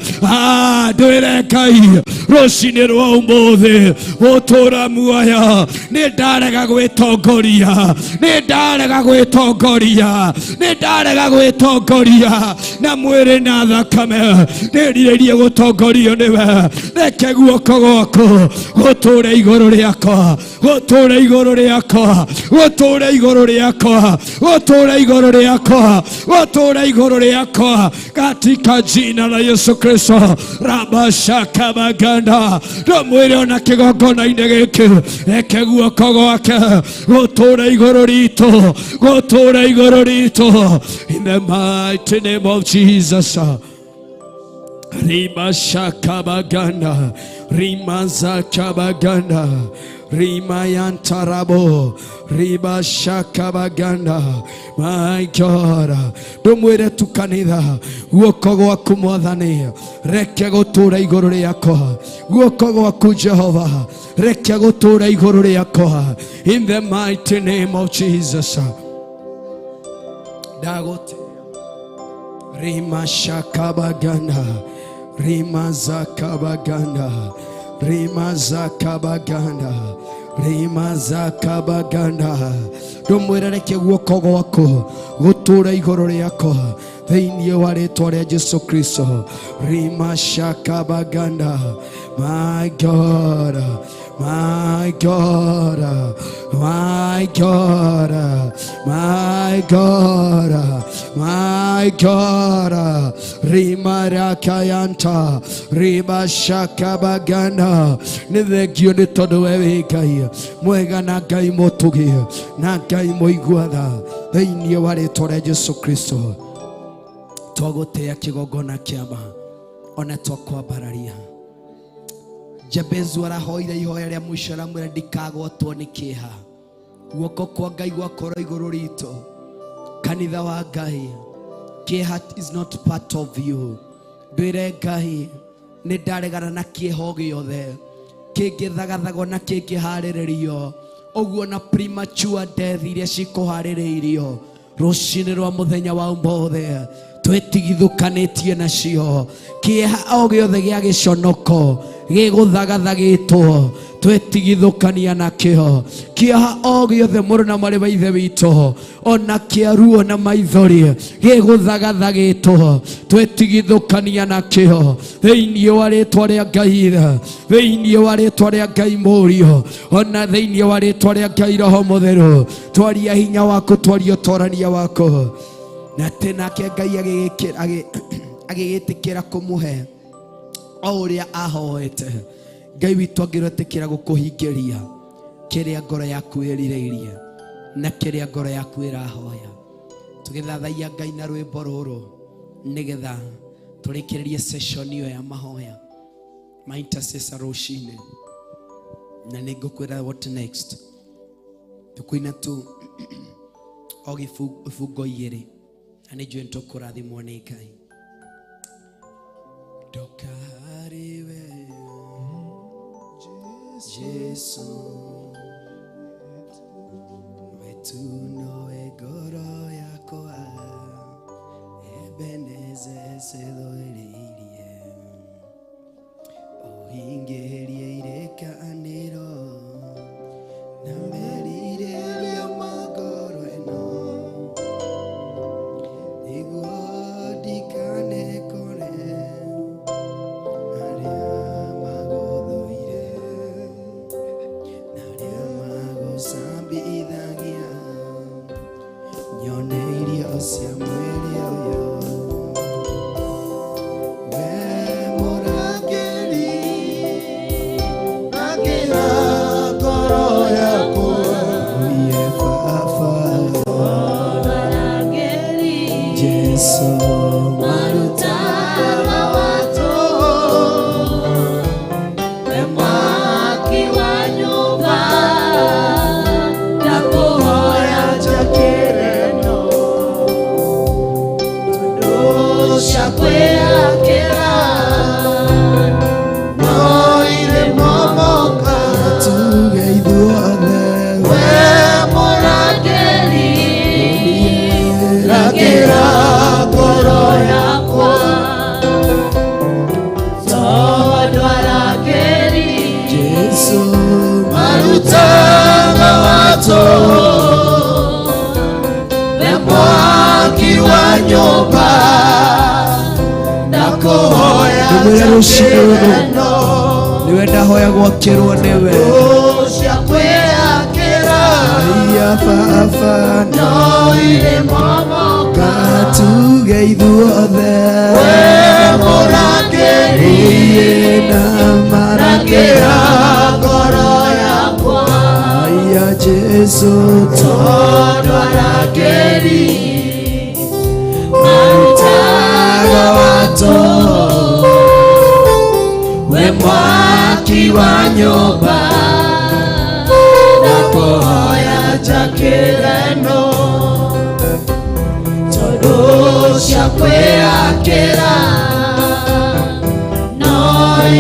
Ndwĩre Ngai rũcinĩ rwa ũmũthĩ, ũtũra muoyo, nĩ ndarega gwĩtongoria, nĩ ndarega gwĩtongoria, nĩ ndarega gwĩtongoria na mwĩrĩ na thakame. Ndĩrirĩrie gũtongorio nĩwe. Reke guoko gwaku gũtũre igũrũ rĩakwa, gũtũre igũrũ rĩakwa, gũtũre igũrũ rĩakwa, gũtũre igũrũ rĩakwa, gũtũre igũrũ rĩakwa, katika jina la Yesu Kristo. Rabashakabaganda. Ndũmwĩre ona kĩgongona-inĩ gĩkĩ, reke guoko gwake gũtũre igũrũ ritũ, gũtũre igũrũ ritũ, in the mighty name of Jesus. Rima shakabaganda, Rima zakabaganda, Rima yantarabo, Riba shakabaganda. My God, ndũmwĩre tu kanitha, guoko gwaku mwathani reke gũtũra igũrũ rĩakwa. Guoko gwaku Jehova reke gũtũra igũrũ rĩakwa, in the mighty name of Jesus. Ndagũte Rima shakabaganda, Rima zakabaganda, Rima zakabaganda, Rima zakabaganda. Ndũmwĩre reke guoko gwaku gũtũre igũrũ rĩakwa thĩinĩ wa rĩtwa rĩa Jesu Kristo. Rima shakabaganda. My God, my God, my God, my God, my God. Rima rakayanta, Rima shakabaganda. Nĩ thengio nĩ tondũ we wĩ Ngai mwega na Ngai mũtugi na Ngai mũigua tha, thĩinĩ wa rĩtwa rĩa Jesu Kristo. Twagũtĩa kĩgongona kĩama ona twakwambararia. Jabezu arahoire ihoya rĩa mũico, aramwĩra ndikagwatwo nĩ kĩeha, guoko kwa Ngai gwakorwo igũrũ ritũ. Kanitha wa Ngai, kĩeha is not part of you. Ndwĩre Ngai, nĩ ndaregana na kĩeha o gĩothe kĩngĩthagathagwo na kĩngĩharĩrĩrio ũguo, na premature death iria cikũharĩrĩirio rũcinĩ rwa mũthenya wa ũmũthĩ, twĩtigithũkanĩtie nacio. Kĩeha o gĩothe gĩa gĩconoko gĩgũthagathagĩtwo, twetigithũkania nakĩo. Kĩeha o gĩothe, mũrũ na mwarĩ wa ithe witũ, ona kĩa ruo na maithori gĩgũthagathagĩtwo, twetigithũkania nakĩo thĩinĩ wa rĩtwa rĩa Ngai, thĩinĩ wa rĩtwa rĩa Ngai Mũriũ, ona thĩinĩ wa rĩtwa rĩa Ngai Roho Mũtheru. Twaria hinya waku, twaria ũtorania waku. Na atĩ nake Ngai agĩgĩtĩkĩra kũmũhe o ũrĩa ahoete. Ngai witũ angĩretĩkĩra gũkũhingĩria kĩrĩa ngoro yaku ĩrirĩirie na kĩrĩa ngoro yaku ĩrahoya. Tũgĩthathaiya Ngai na rwĩmbo rũrũ nĩgetha tũrĩkĩrĩrie session ĩyo ya mahoya ma intercessor rũcinĩ, na nĩ ngũkwĩra what next. Tũkũina tu o ibungo igĩrĩ na nĩ njũĩ nĩ tũkũrathimwo nĩ Ngai. Ndoka harĩ we Jesu, we tu nowe ngoro yakwa, Ebenezer cĩthũrĩirie, ũhingĩrie irĩkanĩro na merirĩria ma ngoro ĩno, nĩguo ndikanekore arĩa magũthũire na arĩa magũcambithagia, nyone irio cia mwĩrĩ ũyũ. We mũrangĩri, Rangĩra ngoro yakwa. Oye Baba, Jesu Marutaga watu, we mwaki wa nyũmba, ndakũhoya njakĩre no, tondũ cia kwĩyakĩra no irĩ momoka. Tuge ithuothe. We mũrangĩri, rangĩra ngoro yakwa, tondũ arangĩri Jesu marutaga watu, we mwaki wa nyũmba, ndakũhoya Ndũmĩre rũcinĩ rũrũ. njakĩre no, Nĩwe ndahoya gwakĩrwo nĩwe. cia kwĩyakĩra Aya Baba, no irĩ momoka. Tuge ithuothe. We mũrangĩri, Oye na rangĩra marangĩra ngoro yakwa, Aya Jesu tondũ arangĩri marutaga watu, we mwaki wa nyũmba, ndakũhoya njakĩre no, tondũ cia kwĩyakĩra no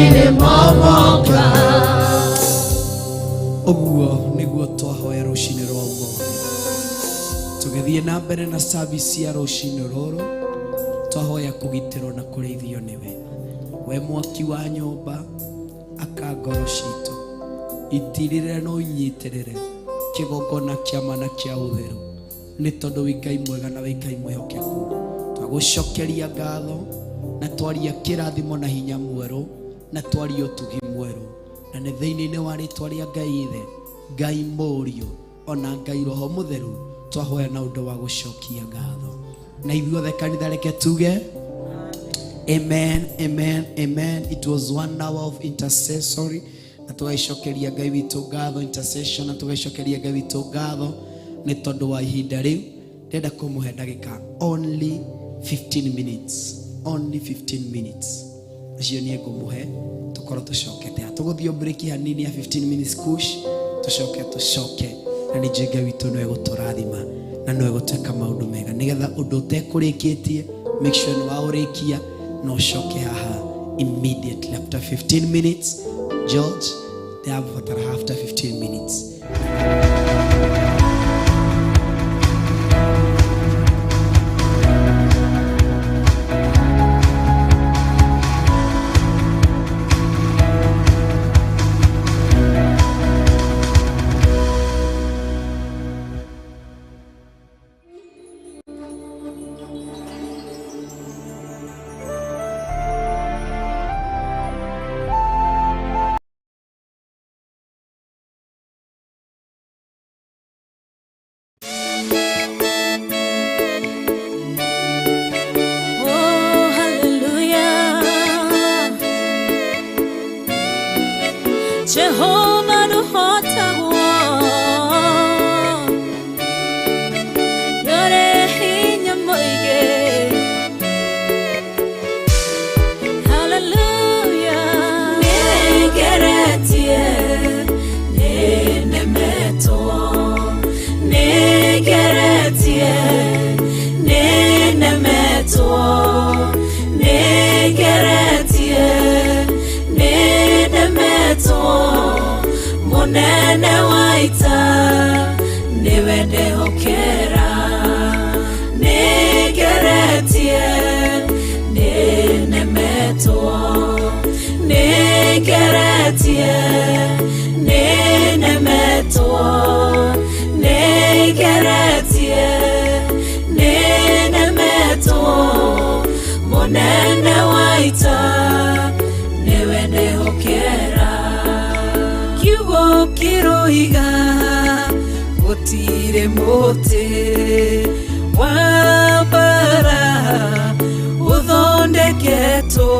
irĩ momoka. Ũguo nĩguo twahoya rũcinĩ rwa ũmũthĩ. Tũgĩthiĩ na mbere na service ya rũcinĩ rũrũ, twahoya kũgitĩrwo na kũrĩithio nĩwe. We mwaki wa nyũmba, aka ngoro citũ, itirĩrĩre na ũnyitĩrĩre kĩgongona kĩa ma na kĩa ũtheru, nĩ tondũ wĩ Ngai mwega na wĩ Ngai mwĩhokeku. Twagũcokeria ngatho na twaria kĩrathimo na hinya mwerũ na twaria ũtugi mwerũ, na nĩ thĩinĩ-inĩ wa rĩtwa rĩa Ngai Ithe, Ngai Mũriũ ona Ngai Roho Mũtheru twahoya na ũndũ wa gũcokia ngatho. Na ithuothe kanitha reke tuge amen, amen, amen. It was 1 hour of intercessory na tũgaicokeria Ngai witũ ngatho, intercession, na tũgaicokeria Ngai witũ ngatho nĩ tondũ wa ihinda rĩu. Ndĩrenda kũmũhe ndagĩka only 15 minutes, only 15 minutes acio niĩ ngũmũhe tũkorwo tũcokete. Tũgũthiĩ break hanini ya 15 minutes kush, tũcoke tũcoke na nĩ njũĩ Ngai witũ nĩwe gũtũrathima na nĩwe gũtwĩka maũndũ mega, nĩgetha ũndũ ũtekũrĩkĩtie make sure nĩ waũrĩkia na ũcoke haha immediately after 15 minutes. George, ndĩrabatara after 15 minutes. Oh, hallelujah. Jehovah nuhotagwo, yore hinya. wa ita nĩwe ndehokera nĩngeretie nĩnemetwo nĩngeretie nĩnemetwo nĩngeretie nĩnemetwo mũnene wa ita nĩwe ndehokera kiugo kĩroiga gũtirĩ mũtĩ wa mbara ũthondeketwo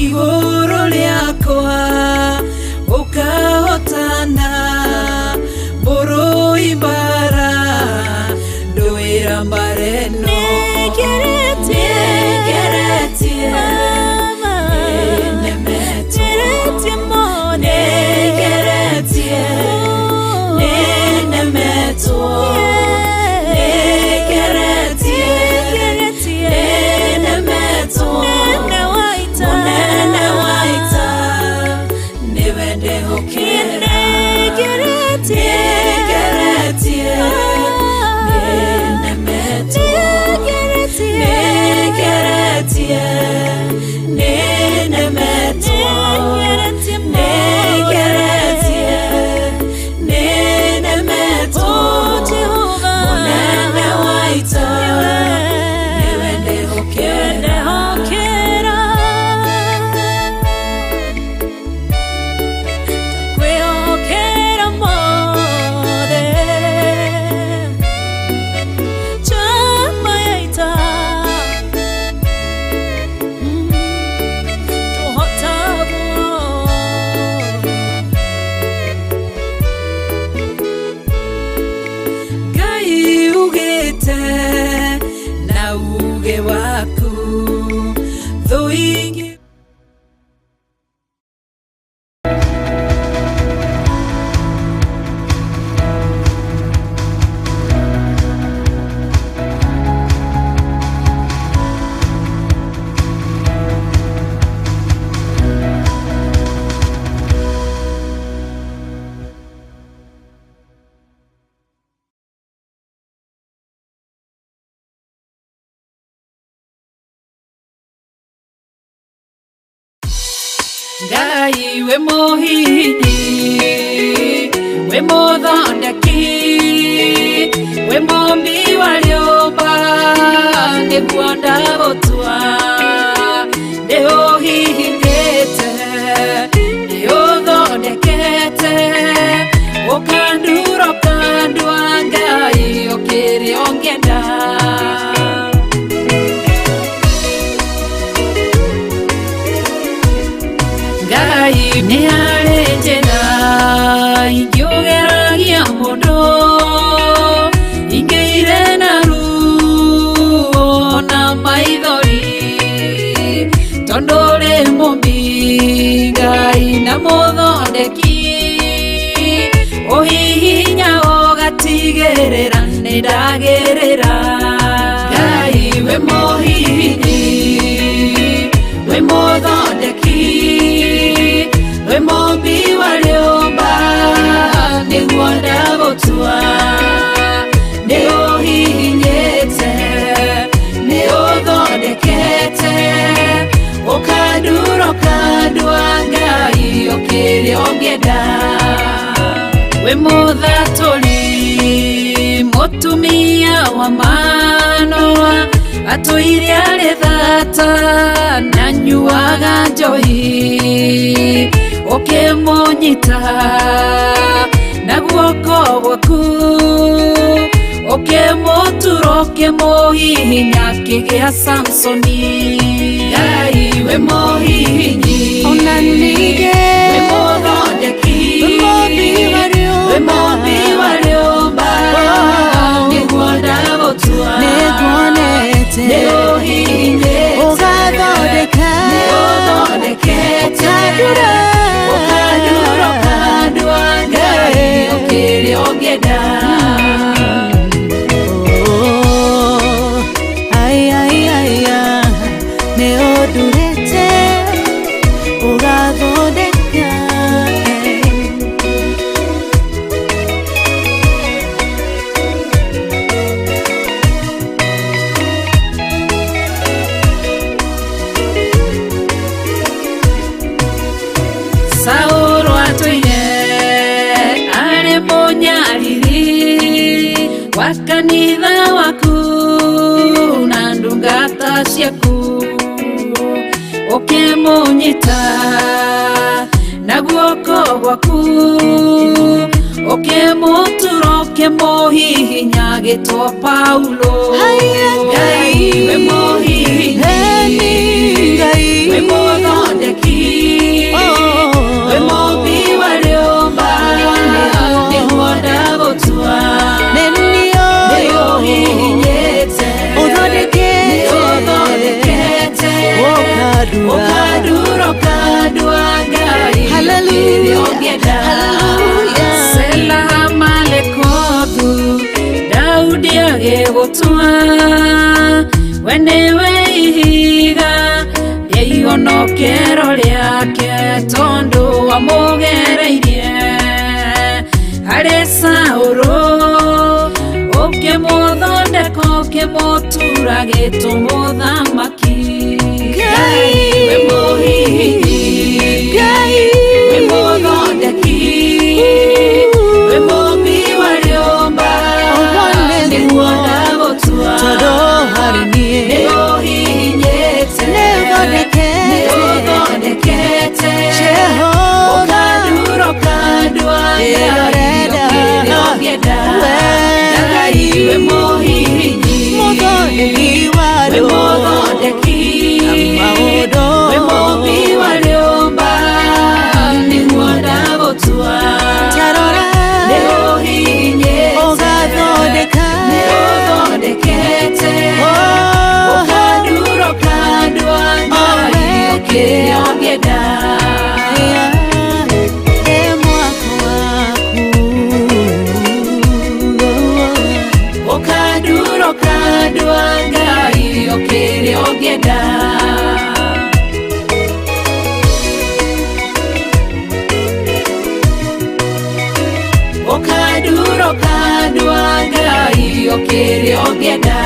igũrũ rĩakwa ũkahotana mũrũi mbara ndũĩra mbara ĩno nĩngeretie nĩnemetwo nĩngeretie nĩnemetwo nĩngeretie nĩnemetwo mũnene wa ita nĩwe ndehokera nĩngeretie nĩnemetwo nĩngeretie nĩnemetwo nĩngeretie nĩnemetwo mũnene wa ita nĩwe ndehokera. Kwĩhokera mothe njamba ya ita tũhotagwo Ngai ugĩte na uge waku thũ ingĩ Ngai we mũhihinyi we mũthondeki we mũmbi wa rĩũmba nĩguo ndagũtua nĩũhihinyĩte nĩũthondekete ũkandura ũkandua Ngai ũkĩrĩ ũngĩenda. Ngai nĩ harĩ njĩra ingĩũgeragia mũndũ ingĩire na ruo na maithori tondũ ũrĩ mũmbi Ngai na mũthondeki ũhihinya ũgatigĩrĩra nĩndagĩrĩra Ngai we mũhihinyi we mũthondeki we mũmbi wa rĩũmba nĩguo ndagũtua nĩũhihinyĩte nĩũthondekete ũkandura ũkandua Ngai ũkĩrĩ ũngĩenda we mũthatũri mũtumia wa manoa atũire arĩ thata na nyuaga njohi ũkĩmũnyita na guoko gwaku ũkĩmũtura ũkĩmũhihinya akĩgĩa Samsoni Ngai we mũhihinyi Ona ningĩ we mũthondeki we mũmbi wa we rĩũmba mũmbi wa rĩũmba nĩguo ndagũtua nĩnguonete nĩũhihinyĩte ũgathondeka nĩũthondekete ũkandura ũkandura ũkandua Ngai ũkĩrĩ ũngĩenda. Oh, ai, ai, ai, ai, nĩũndurĩte ũgathondeka. Kanitha waku na ndungata ciaku ukimunyita na guoko gwaku ukimutura ukimuhihinya gitwo Paulo. Ngai we muhihinyi, we muthondeki, we mũmbi wa rĩũmba, nĩguo ndagũtua. Nĩũhihinyĩte, nĩũthondekete, ũkandura ũkandua Ngai kĩrĩa ũngĩenda. Sela Malekothu, Daudi agĩgũtua, we nĩwe ihiga rĩa ihonokero rĩake, tondũ wamũgereirie harĩ Saũlũ, ũkĩmũthondeka ũkĩmũtura gĩtũmũthamaki. Ngai we mũhihinyi, we mũthondeki, we mũmbi wa rĩũmba, nĩguo ndagũtua. Nĩũhihinyĩte, nĩũthondekete, ũkandura ũkandua Ngai kĩrĩa ũngĩenda. Ngai we mũhihinyi, we mũthondeki, we mũmbi wa rĩũmba, nĩguo ndagũtua. Nĩũhihinyĩte, nĩũthondekete, ũkandura ũkandua Ngai kĩrĩa ũngĩenda. Ũkandura ũkandua Ngai kĩrĩa ũngĩenda. Ũkandura ũkandua Ngai kĩrĩa ũngĩenda.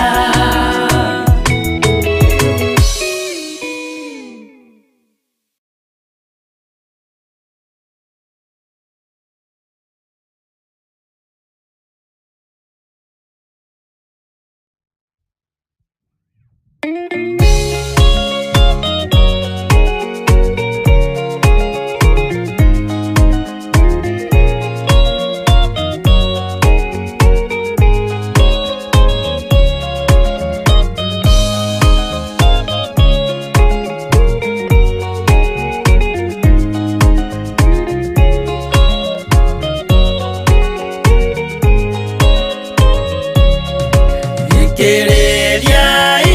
Thikĩrĩria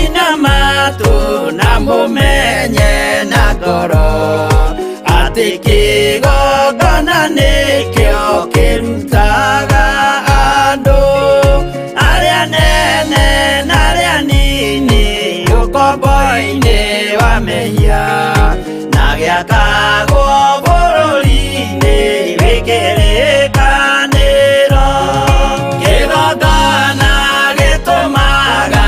inamatu na mũmenye na ngoro atĩ kĩgongona nĩkĩo kĩrutaga andũ arĩa nene na arĩa nini ũkombo-inĩ wa mehia na gĩakagwo bũrũri-inĩ wĩ kĩrĩkanĩro. Kĩgongona gĩtũmaga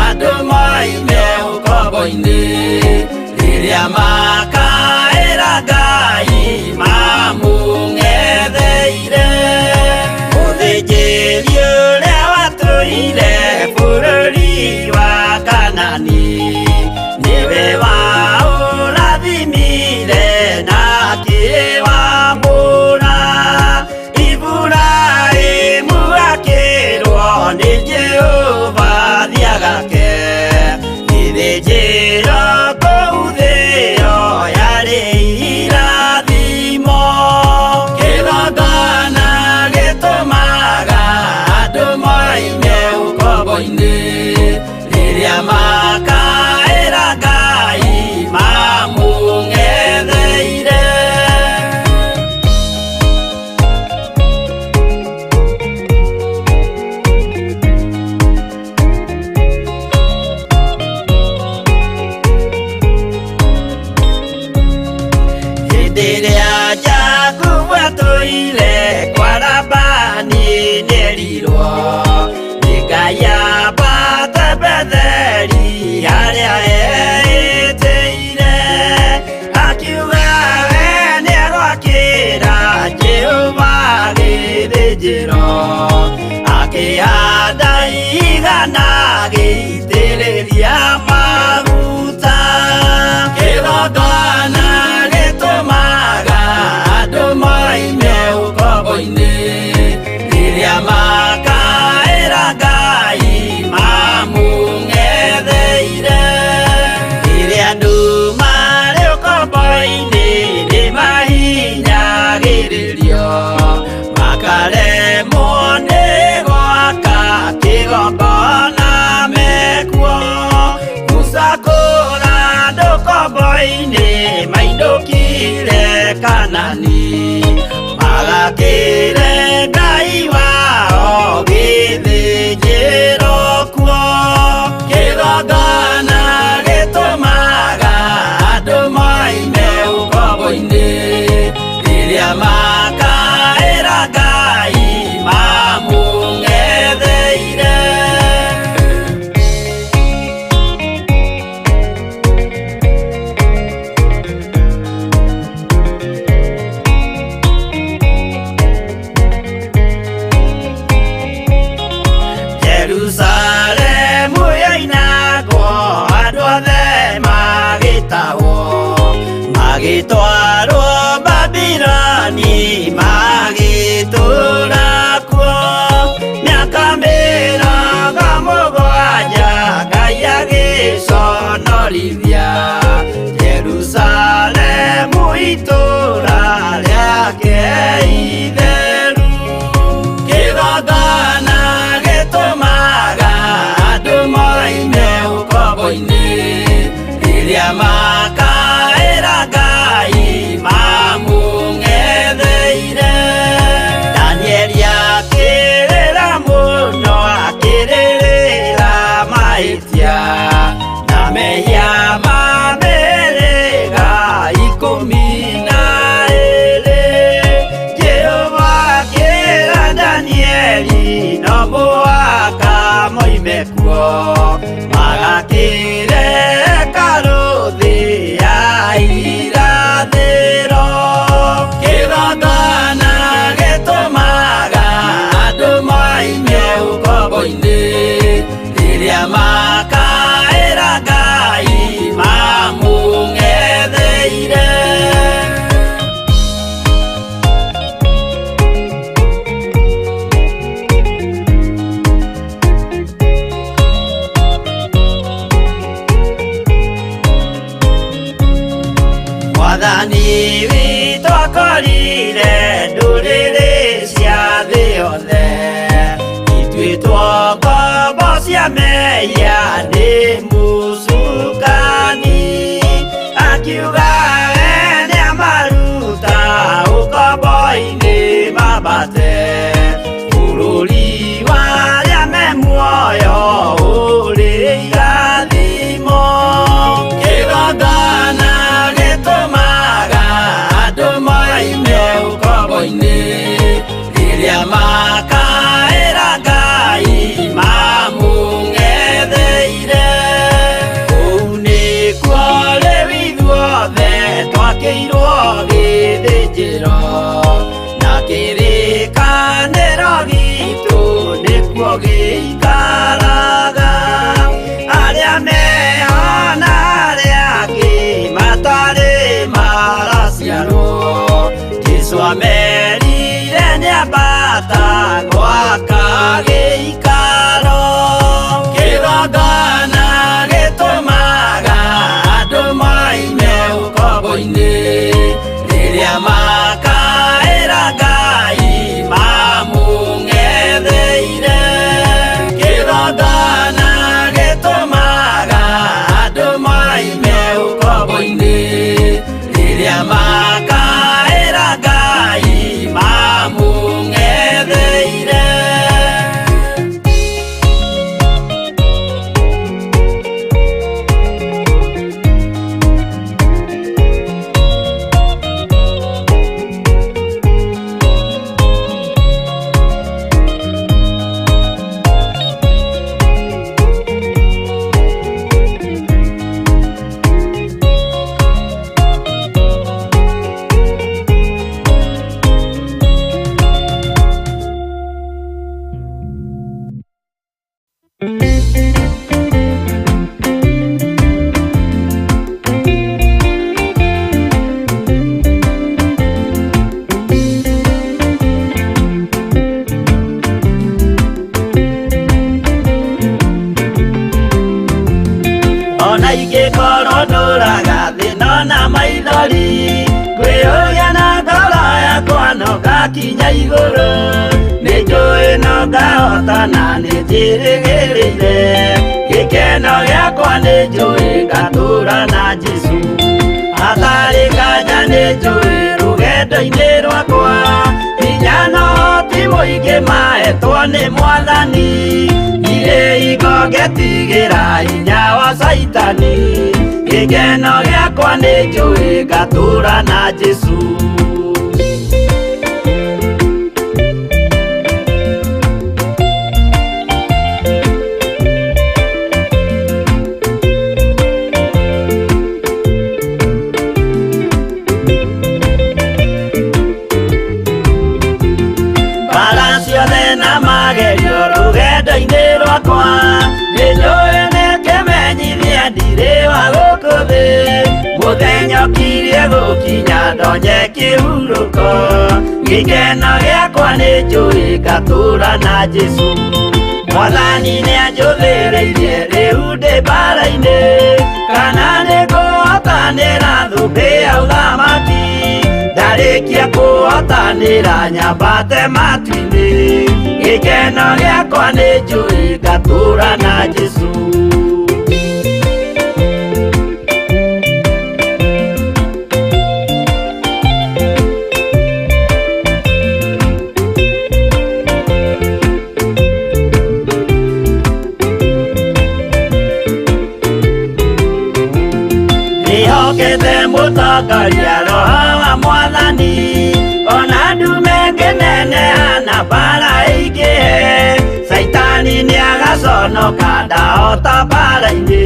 andũ moime ũkombo-inĩ rĩrĩa makaĩra Ngai mamũng'etheire. Mũthĩnjĩri ũrĩa watũire bũrũri wa Kanani nĩwe waũrathimire Ndanagĩitĩrĩria maguta. Kĩgongona gĩtũmaga andũ moime ũkombo-inĩ, rĩrĩa makaĩra Ngai mamũng'etheire. Rĩrĩa andũ marĩ ũkombo-inĩ nĩmahinyagĩrĩrio, makaremwo nĩ gwaka kĩgongona mekuo. Musa kũra andũ ũkombo-inĩ mainũkire Kanani, magakĩre Ngai wao gĩthĩnjĩro kuo. Kĩgongona gĩtũmaga andũ moime ũkombo-inĩ, rĩrĩa makaĩra Ngai mamũng'etheire. Jerusalemu yoinagwo andũ othe magĩtahwo, magĩtwarwo Babiloni magĩtũũra kuo. Mĩaka 70 Ngai agĩconorithia Jerusalemu itũũra rĩake itheru. Kĩgongona gĩtũmaga andũ moime ũkombo-inĩ, rĩrĩa makaĩra Ngai mamũng'etheire. Danieli akĩrĩra mũno, akĩrĩrĩra mahĩtia na mehia ma mĩhĩrĩga 12. Jehova akĩra Danieli no mũhaka moime kuo, magakĩre hekarũ thĩ ya irathĩro. Kĩgongona gĩtũmaga andũ moime ũkombo-inĩ, rĩrĩa makaĩra Ngai mamũng'etheire. Mwathani witũ akorire ndũrĩrĩ cia thĩ yothe, ituĩtwo ngombo cia mehia nĩ mũcukani. Akiuga we nĩamaruta ũkombo-inĩ mambate, bũrũri wa arĩa me muoyo ũrĩ irathimo. Kĩgongona gĩtũmaga andũ moime ũkombo-inĩ, rĩrĩa makaĩra Ngai mamũng'etheire. Kũu nĩkuo rĩu ithuothe twakĩirwo gĩthĩnjĩro, na kĩrĩkanĩro gitũ nĩkuo gĩikaraga. Arĩa meho na arĩa angĩ matarĩ maraciarwo, Jesũ amerire nĩambata gwaka gĩikaro. Kĩgongona gĩtũmaga andũ moime ũkombo-inĩ, rĩrĩa makaĩra Ngai mamũng'etheire. Kĩgongona gĩtũmaga andũ moime ũkombo-inĩ, rĩrĩa makaĩra Ngai mamũng'etheire. maithori Ngwĩyũria na ngoro yakwa no ngakinya igũrũ Nĩ njũĩ no ngahotana nĩ njĩrĩgĩrĩire Gĩkeno gĩakwa nĩ njũĩ ngatũũra na Jesũ Hatarĩ nganja nĩ njũĩ rũgendo-inĩ rwakwa Hinya no ti mũingĩ mahetwo nĩ Mwathani Ndirĩ hingo ngetigĩra hinya wa Caitani Gĩkeno gĩakwa nĩ njũĩ ngatũũra na Jesũ Mbara ciothe na magerio rũgendo-inĩ rwakwa Nĩ njũĩ nĩ kĩmenyithia ndirĩ wa gũkũ thĩ Mũthenya ũkirie gũkinya ndonye kĩhurũko Gĩkeno gĩakwa nĩ njũĩ ngatũũra na Jesũ Mwathani nĩanjũthĩrĩirie rĩu ndĩ mbara-inĩ Kana nĩngũhotanĩra thũmbĩ ya ũthamaki Ndarĩkia kũhotanĩra nyambate matu-inĩ Gĩkeno gĩakwa nĩ njũĩ ngatũũra na Jesũ Nĩhokete mũtongoria roho wa Mwathani Ona ndume ngĩneneha na mbara ĩingĩhe Caitani nĩagaconoka ndahota mbara-inĩ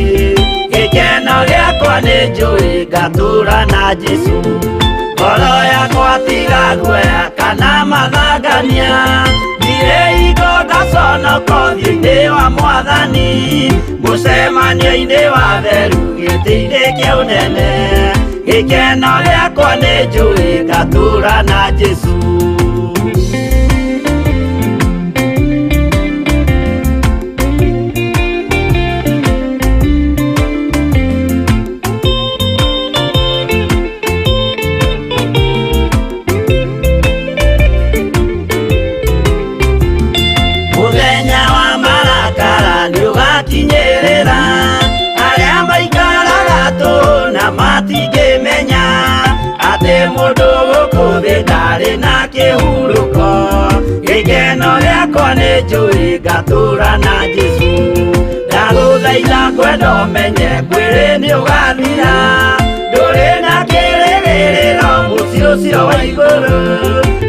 Gĩkeno gĩakwa nĩ njũĩ ngatũũra na Jesũ Ngoro yakwa tiga guoya kana mathangania Ndirĩ hingo ngaconoka ũthiũ-inĩ wa Mwathani Mũcemanio-inĩ wa theru gĩtĩ-inĩ kĩa ũnene Gĩkeno gĩakwa nĩ njũĩ ngatũũra na Jesũ Mũthenya wa marakara nĩũgakinyĩrĩra Arĩa maikaraga tũhũ na matingĩmenya Atĩ mũndũ gũkũ thĩ ndarĩ na kĩhurũko Gĩkeno gĩakwa nĩ njũĩ ngatũũra na Jesũ Ndagũthaitha ngwenda ũmenye mwĩrĩ nĩũgathira Ndũrĩ na kĩrĩgĩrĩro mũciĩ ũcio wa igũrũ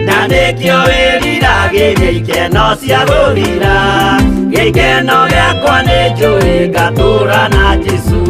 Na nĩkĩo wĩriragĩria ikeno cia gũthira Gĩkeno gĩakwa nĩ njũĩ ngatũũra na Jesũ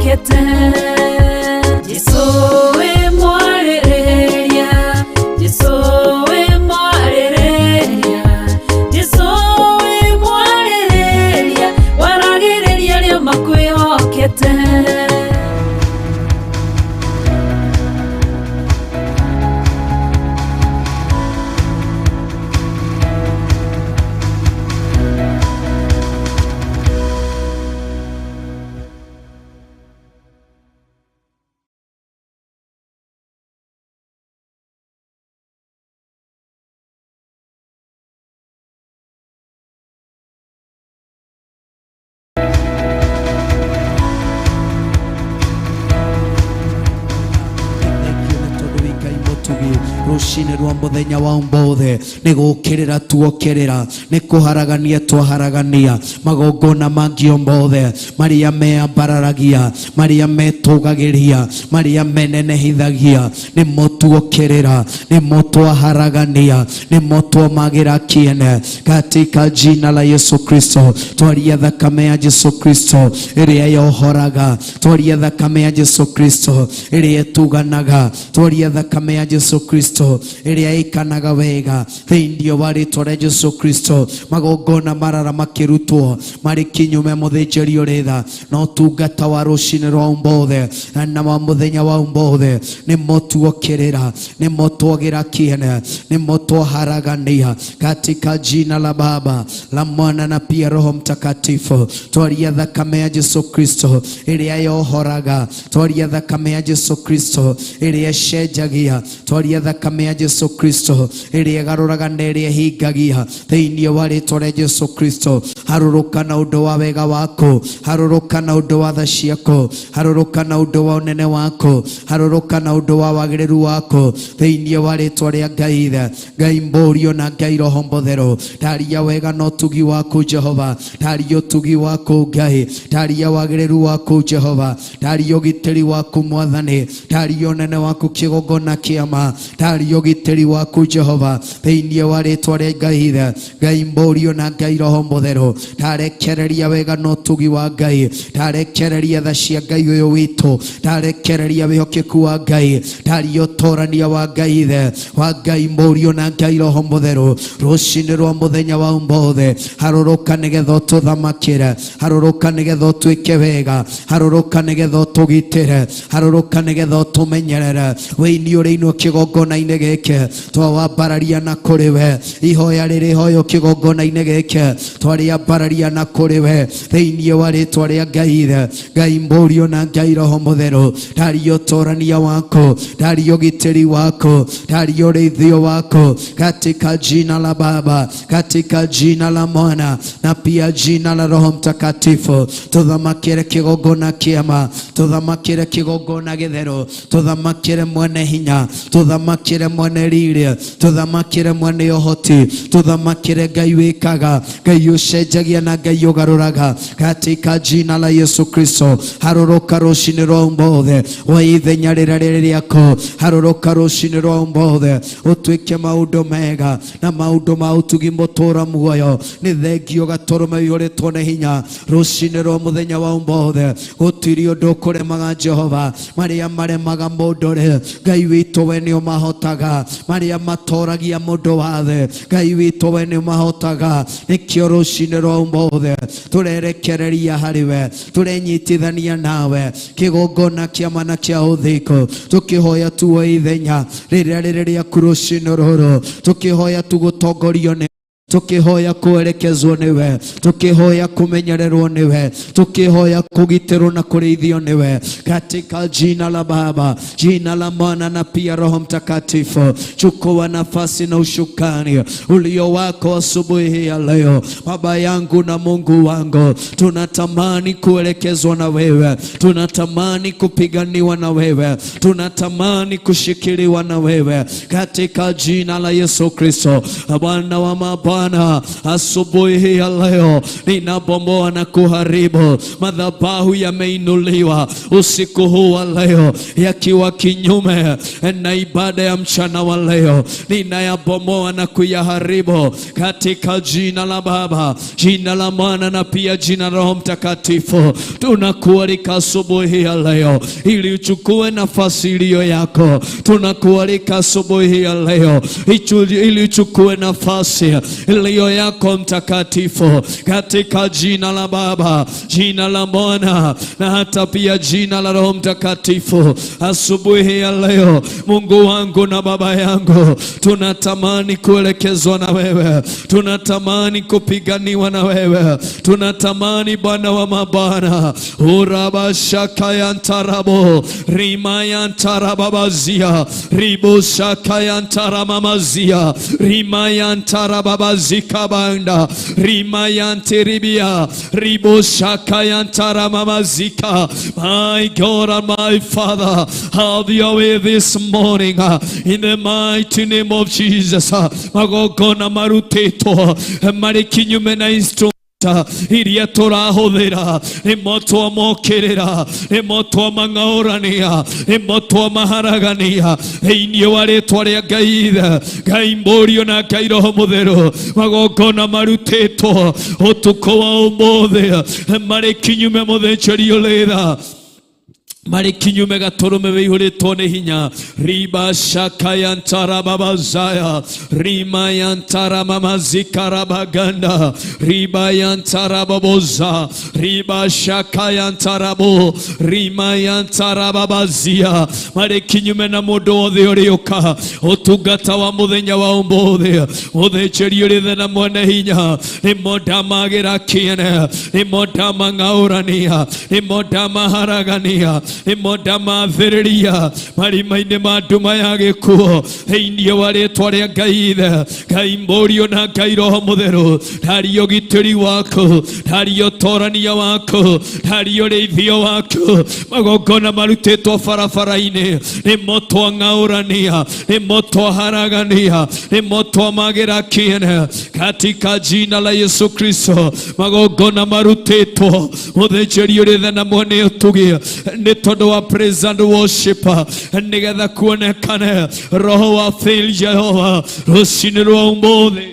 makwĩhokete. Jesũ wĩ mwarĩrĩria, Jesũ wĩ mwarĩrĩria, Jesũ wĩ mwarĩrĩria, waragĩrĩria arĩa makwĩhokete. Thengio nĩ tondũ wĩ Ngai mũtugi. Rũcinĩ rwa mũthenya wa ũmũthĩ nĩ gũkĩrĩra tuokĩrĩra, nĩ kũharagania twaharagania magongona mangĩ o mothe marĩa meambararagia, marĩa metũgagĩria, marĩa menenehithagia, nĩmo tuokĩrĩra, nĩmo twaharagania, nĩmo twamagĩra kĩene katika jina la Yesu Kristo. Twaria thakame ya Jesu Kristo ĩrĩa yohoraga, twaria thakame ya Jesu Kristo ĩrĩa ĩtuganaga, twaria thakame ya Jesu Kristo ĩrĩa ĩkanaga wega thĩinĩ wa rĩtwa rĩa Jesu Kristo. Magongona marara makĩrutwo marĩ kinyume mũthĩnjĩri ũrĩ tha na ũtungata wa rũcinĩ rwa ũmũthĩ na wa mũthenya wa ũmũthĩ, nĩmo tuokĩrĩra, nĩmo twagĩra kĩene, nĩmo twaharagania katika jina la Baba la Mwana na pia Roho Mtakatifu. Twaria thakame ya Jesu Kristo ĩrĩa yohoraga, twaria thakame ya Jesu Kristo ĩrĩa ĩcenjagia, twaria thakame ya Jesu Kristo ĩrĩa ĩgarũraga na ĩrĩa ĩhingagia thĩinĩ wa rĩtwa rĩa Jesu Kristo. Harũrũka na ũndũ wa wega waku, harũrũka na ũndũ wa tha ciaku, harũrũka na ũndũ wa ũnene waku, harũrũka na ũndũ wa wagĩrĩru waku thĩinĩ wa rĩtwa rĩa Ngai Ithe, Ngai Mũriũ na Ngai Roho Mũtheru. Taria wega na ũtugi waku Jehova, taria ũtugi waku Ngai, taria wagĩrĩru waku Jehova, taria ũgitĩri waku Mwathani, taria ũnene waku kĩgongona kĩama, taria ũgitĩri waku Jehova thĩinĩ wa rĩtwa rĩa Ngai Ithe, Ngai Mũriũ na Ngai Roho Mũtheru. Tarekereria wega na ũtugi wa Ngai, tarekereria tha cia Ngai ũyũ witũ, tarekereria wĩhokeku wa Ngai, taria ũtorania wa Ngai Ithe, wa Ngai Mũriũ na Ngai Roho Mũtheru. Rũcinĩ rwa mũthenya wa ũmũthĩ, harũrũka nĩgetha ũtũthamakĩre, harũrũka nĩgetha ũtwĩke wega, harũrũka nĩgetha ũtũgitĩre, harũrũka nĩgetha ũtũmenyerere. Wĩini ũrĩinwo kĩgongona-inĩ gĩkĩ twawambararia na kũrĩ we, ihoya rĩrĩ hoyo kĩgongona-inĩ gĩkĩ twarĩambararia na kũrĩ we thĩinĩ wa rĩtwa rĩa Ngai Ithe, Ngai Mũriũ na Ngai Roho Mũtheru. Taria ũtorania waku, taria ũgitĩri waku, taria ũrĩithio waku katika jina la Baba, katika jina la Mwana na pia jina la Roho Mtakatifu. Tuthamakĩre kĩgongona kĩama, tuthamakĩre kĩgongona gĩtheru, tuthamakĩre mwene hinya, tuthamakĩre mwene riri, tuthamakĩre mwene ũhoti, tuthamakĩre Ngai wĩkaga, Ngai ũcenjagia na Ngai ũgarũraga katika jina la Yesu Kristo. Harũrũka rũcinĩ rwa ũmũthĩ wa ithenya rĩrĩa rĩrĩ rĩaku, harũrũka rũcinĩ rwa ũmũthĩ ũtuĩke maũndũ mega na maũndũ ma ũtugi mũtũra muoyo. Nĩ thengio gatũrũme ũiyũrĩtwo nĩ hinya rũcinĩ rwa mũthenya wa ũmũthĩ. Gũtirĩ ũndũ ũkũremaga Jehova, marĩa maremaga mũndũ rĩ, Ngai witũ we nĩ ũmahotaga, marĩa matoragia mũndũ wa thĩ, Ngai witũ we nĩ ũmahotaga. Nĩkĩo rũcinĩ rwa ũmũthĩ tũrerekereria harĩ we, tũrenyitithania nawe kĩgongona kĩama na kĩa ũthingu, tũkĩhoya tuoe ithenya rĩrĩa rĩrĩ rĩaku rũcinĩ rũrũ, tũkĩhoya tu gũtongorio nĩ, tukihoya kuelekezwo niwe, tukihoya kumenyererwo niwe, tukihoya kugitirwo na kurithio niwe katika jina la Baba, jina la Mwana na pia Roho Mtakatifu. Chukua nafasi na ushukani ulio wako asubuhi hii ya leo. Baba yangu na Mungu wangu, tunatamani kuelekezwa na wewe, tunatamani kupiganiwa na wewe, tunatamani kushikiliwa na wewe katika jina la Yesu Kristo. Bwana wa mabwana, mabwana, asubuhi hii ya leo ninabomoa na kuharibu madhabahu yameinuliwa usiku huu wa leo, yakiwa kinyume na ibada ya mchana wa leo, ninayabomoa na kuyaharibu katika jina la Baba, jina la Mwana na pia jina la Roho Mtakatifu. Tunakualika asubuhi ya leo ili uchukue nafasi iliyo yako. Tunakualika asubuhi ya leo ili uchukue nafasi iliyo yako Mtakatifu, katika jina la Baba, jina la Mwana na hata pia jina la Roho Mtakatifu. Asubuhi ya leo, Mungu wangu na Baba yangu, tunatamani kuelekezwa na wewe, tunatamani kupiganiwa na wewe, tunatamani Bwana wa mabwana, urabashakayantarabo rimayantarababazia riboshakayantaramamazia rimayantarababazikabanda rimayantiribia riboshakayantaramamazika. My God and my Father, have your way this morning in the mighty name of Jesus. Magongona marutĩtwo marĩ kinyume na instrument iria tũrahũthĩra, nĩmo twamokĩrĩra, nĩmo twamang'aũrania, nĩmo twamaharagania thĩinĩ wa rĩtwa rĩa Ngai Ithe, Ngai Mũriũ na Ngai Roho Mũtheru. Magongona marutĩtwo ũtukũ wa ũmũthĩ marĩ kinyume, mũthĩnjĩri ũrĩ tha, marĩ kinyume gatũrũme wĩihũrĩtwo nĩ hinya, riba shakayantarababazaya rimayantaramamazikarabaganda ribayantarababoza riba shakayantarabo rimayantarababazia, marĩ kinyume na mũndũ wothe ũrĩũka ũtungata wa mũthenya wa ũmũthĩ. Mũthĩnjĩri ũrĩ tha na mwene hinya, nĩmo ndamagĩra kĩene, nĩmo ndamang'aũrania, nĩmo ndamaharagania, nĩmo ndamathĩrĩria marima-inĩ ma nduma ya gĩkuũ thĩinĩ wa rĩtwa rĩa Ngai Ithe, Ngai Mũriũ na Ngai Roho Mũtheru. Ndaria ũgitĩri waku, ndaria ũtorania waku, ndaria ũrĩithio waku. Magongona marutĩtwo barabara-inĩ nĩmo twang'aũrania, nĩmo twaharagania, nĩmo twamagĩra kĩene katika jina la Yesu Kristo. Magongona marutĩtwo, mũthĩnjĩri ũrĩ tha na mwene ũtugi, nĩ tondũ wa praise and worship, nĩgetha kuonekane roho wa fail Jehova, rũcinĩ rwa ũmũthĩ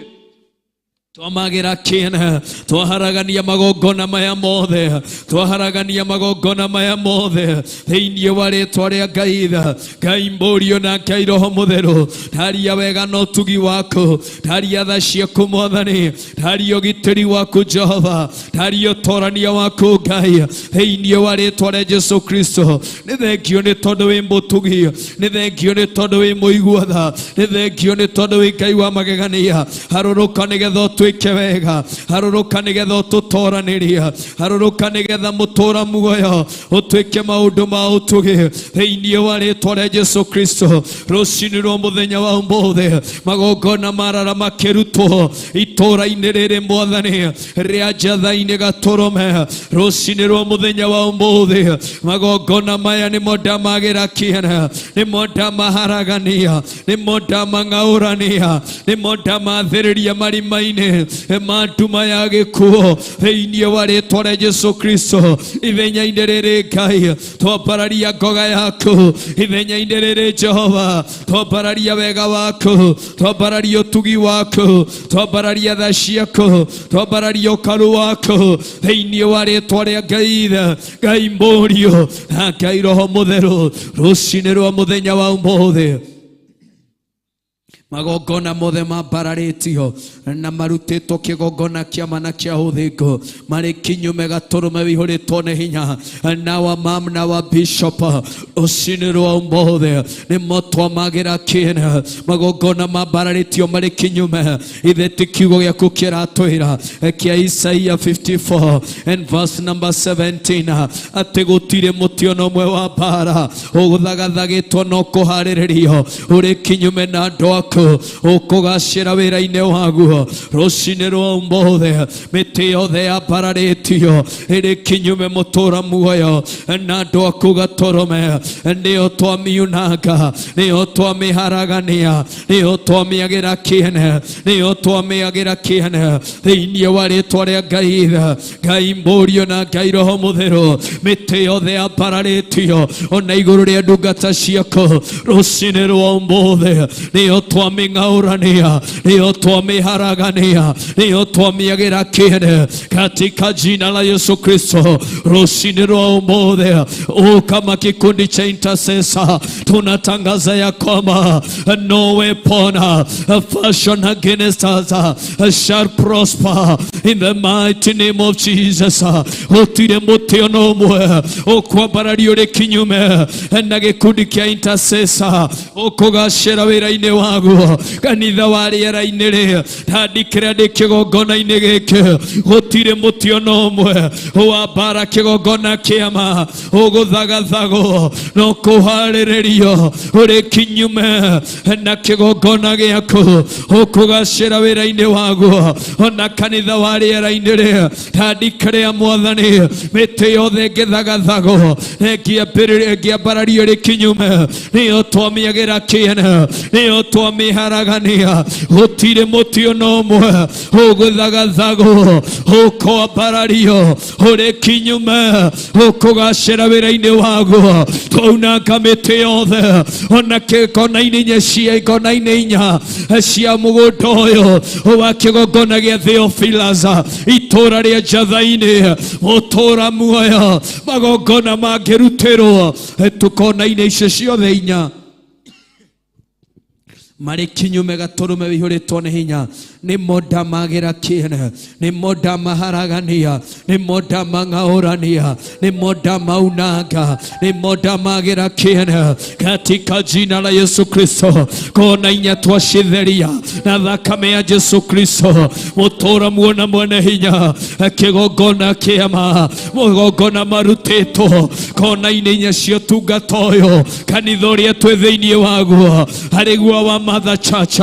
twamagĩra kĩene, twaharagania magongona maya mothe, twaharagania magongona maya mothe thĩinĩ wa rĩtwa rĩa Ngai Ithe, Ngai Mũriũ na Ngai Roho Mũtheru. Ndaria wega na ũtugi waku, ndaria tha ciaku Mwathani, ndaria ũgitĩri waku Jehova, ndaria ũtorania waku Ngai thĩinĩ wa rĩtwa rĩa Jesu Kristo. Nĩ thengio nĩ tondũ wĩ mũtugi, nĩ thengio nĩ tondũ wĩ mũigua tha, nĩ thengio nĩ tondũ wĩ Ngai wa magegania. Harũrũka nĩgetha ũtwĩke wega, harũrũka nĩgetha ũtũtoranĩrie, harũrũka nĩgetha mũtũra muoyo ũtuĩke maũndũ ma ũtugi thĩinĩ wa rĩtwa rĩa Jesu Kristo. Rũcinĩ rwa mũthenya wa ũmũthĩ, magongona marara makĩrutwo itũra-inĩ rĩrĩ Mwathani rĩa Njatha-inĩ Gatũrũme, rũcinĩ rwa mũthenya wa ũmũthĩ magongona maya nĩmo ndamagĩra kĩene, nĩmo ndamaharagania, nĩmo ndamang'aũrania, nĩmo ndamathĩrĩria marima-inĩ ma nduma ya gĩkuũ thĩinĩ wa rĩtwa rĩa Jesu Kristo. Ithenya-inĩ rĩrĩ Ngai twambararia ngoga yaku, ithenya-inĩ rĩrĩ Jehova twambararia wega waku, twambararia ũtugi waku, twambararia tha ciaku, twambararia ũkaru waku thĩinĩ wa rĩtwa rĩa Ngai Ithe, Ngai Mũriũ na Ngai Roho Mũtheru. Rũcinĩ rwa mũthenya wa ũmũthĩ, magongona mothe mambararĩtio na marutĩtwo kĩgongona kĩama na kĩa ũthingu marĩ kinyume gatũrũme wĩihũrĩtwo nĩ hinya na wa mam na wa bishop, rũcinĩ rwa ũmũthĩ nĩmo twamagĩra kĩene. Magongona mambararĩtio marĩ kinyume, ithe ti kiugo gĩaku kĩratwĩra kĩa Isaia 54 and verse number 17 atĩ gũtirĩ mũtĩ ona ũmwe wa mbara ũgũthagathagĩtwo no kũharĩrĩrio ũrĩ kinyume na andũ aku. waku ũkũgacĩra wĩra-inĩ waguo rũcinĩ rwa ũmũthĩ mĩtĩ yothe yambararĩtio ĩrĩ kinyume mũtũra muoyo na andũ aku gatũrũme nĩyo twamiunanga nĩyo twamĩharagania nĩyo twamĩagĩra kĩene nĩyo twamĩagĩra kĩene thĩinĩ wa rĩtwa rĩa Ngai Ithe, Ngai Mũriũ na Ngai Roho Mũtheru mĩtĩ yothe yambararĩtio ona igũrũ rĩa ndungata ciaku rũcinĩ rwa ũmũthĩ nĩyo twamĩng'aũrania nĩyo twamĩharagania nĩyo twamĩagĩra kĩene katika jina la Yesu Kristo rũcinĩ rwa ũmũthĩ o kama kikundi cha intercessor tunatangaza ya kwamba no weapon fashioned against us shall prosper in the mighty name of Jesus. Gũtirĩ mũtĩ ona ũmwe ũkwambarario ũrĩ kinyume na gĩkundi kĩa intercessor ũkũgacĩra wĩra-inĩ waguo kanitha wa rĩera-inĩ rĩ ndandikĩra ndĩ kĩgongona-inĩ gĩkĩ gũtirĩ mũtĩ ona ũmwe wa mbara kĩgongona kĩama ũgũthagathagwo no kũharĩrĩrio ũrĩ kinyume na kĩgongona gĩaku ũkũgacĩra wĩra-inĩ waguo ona kanitha wa rĩera-inĩ rĩ ndandikĩrĩa mwathani mĩtĩ yothe ĩngĩthagathagwo ĩngĩambarario ĩrĩ kinyume nĩyo twamĩagĩra kĩene nĩyo twamĩharagania gũtirĩ mũtĩ ona ũmwe ũgũthagathagwo ũkwambarario ũrĩ kinyume ũkũgacĩra wĩra-inĩ waguo twaunanga mĩtĩ yothe ona kona-inĩ inya cia kona-inĩ inya cia mũgũnda ũyũ wa kĩgongona gĩa Theophilus itũra rĩa Njatha-inĩ mũtũra muoyo magongona mangĩrutĩrwo tũkona-inĩ icio ciothe inya marĩ kinyume gatũrũme wĩihũrĩtwo nĩ hinya nĩmo ndamagĩra kĩene nĩmo ndamaharagania nĩmo ndamang'aũrania nĩmo ndamaunanga nĩmo ndamagĩra kĩene katika jina la Yesu Kristo kona inya twacitheria na thakame ya Jesu Kristo mũtũra muona mwene hinya kĩgongona kĩama magongona marutĩtwo kona-inĩ inya cia ũtungata ũyũ kanitha ũrĩa twĩ thĩinĩ waguo harĩguo wa Mother Church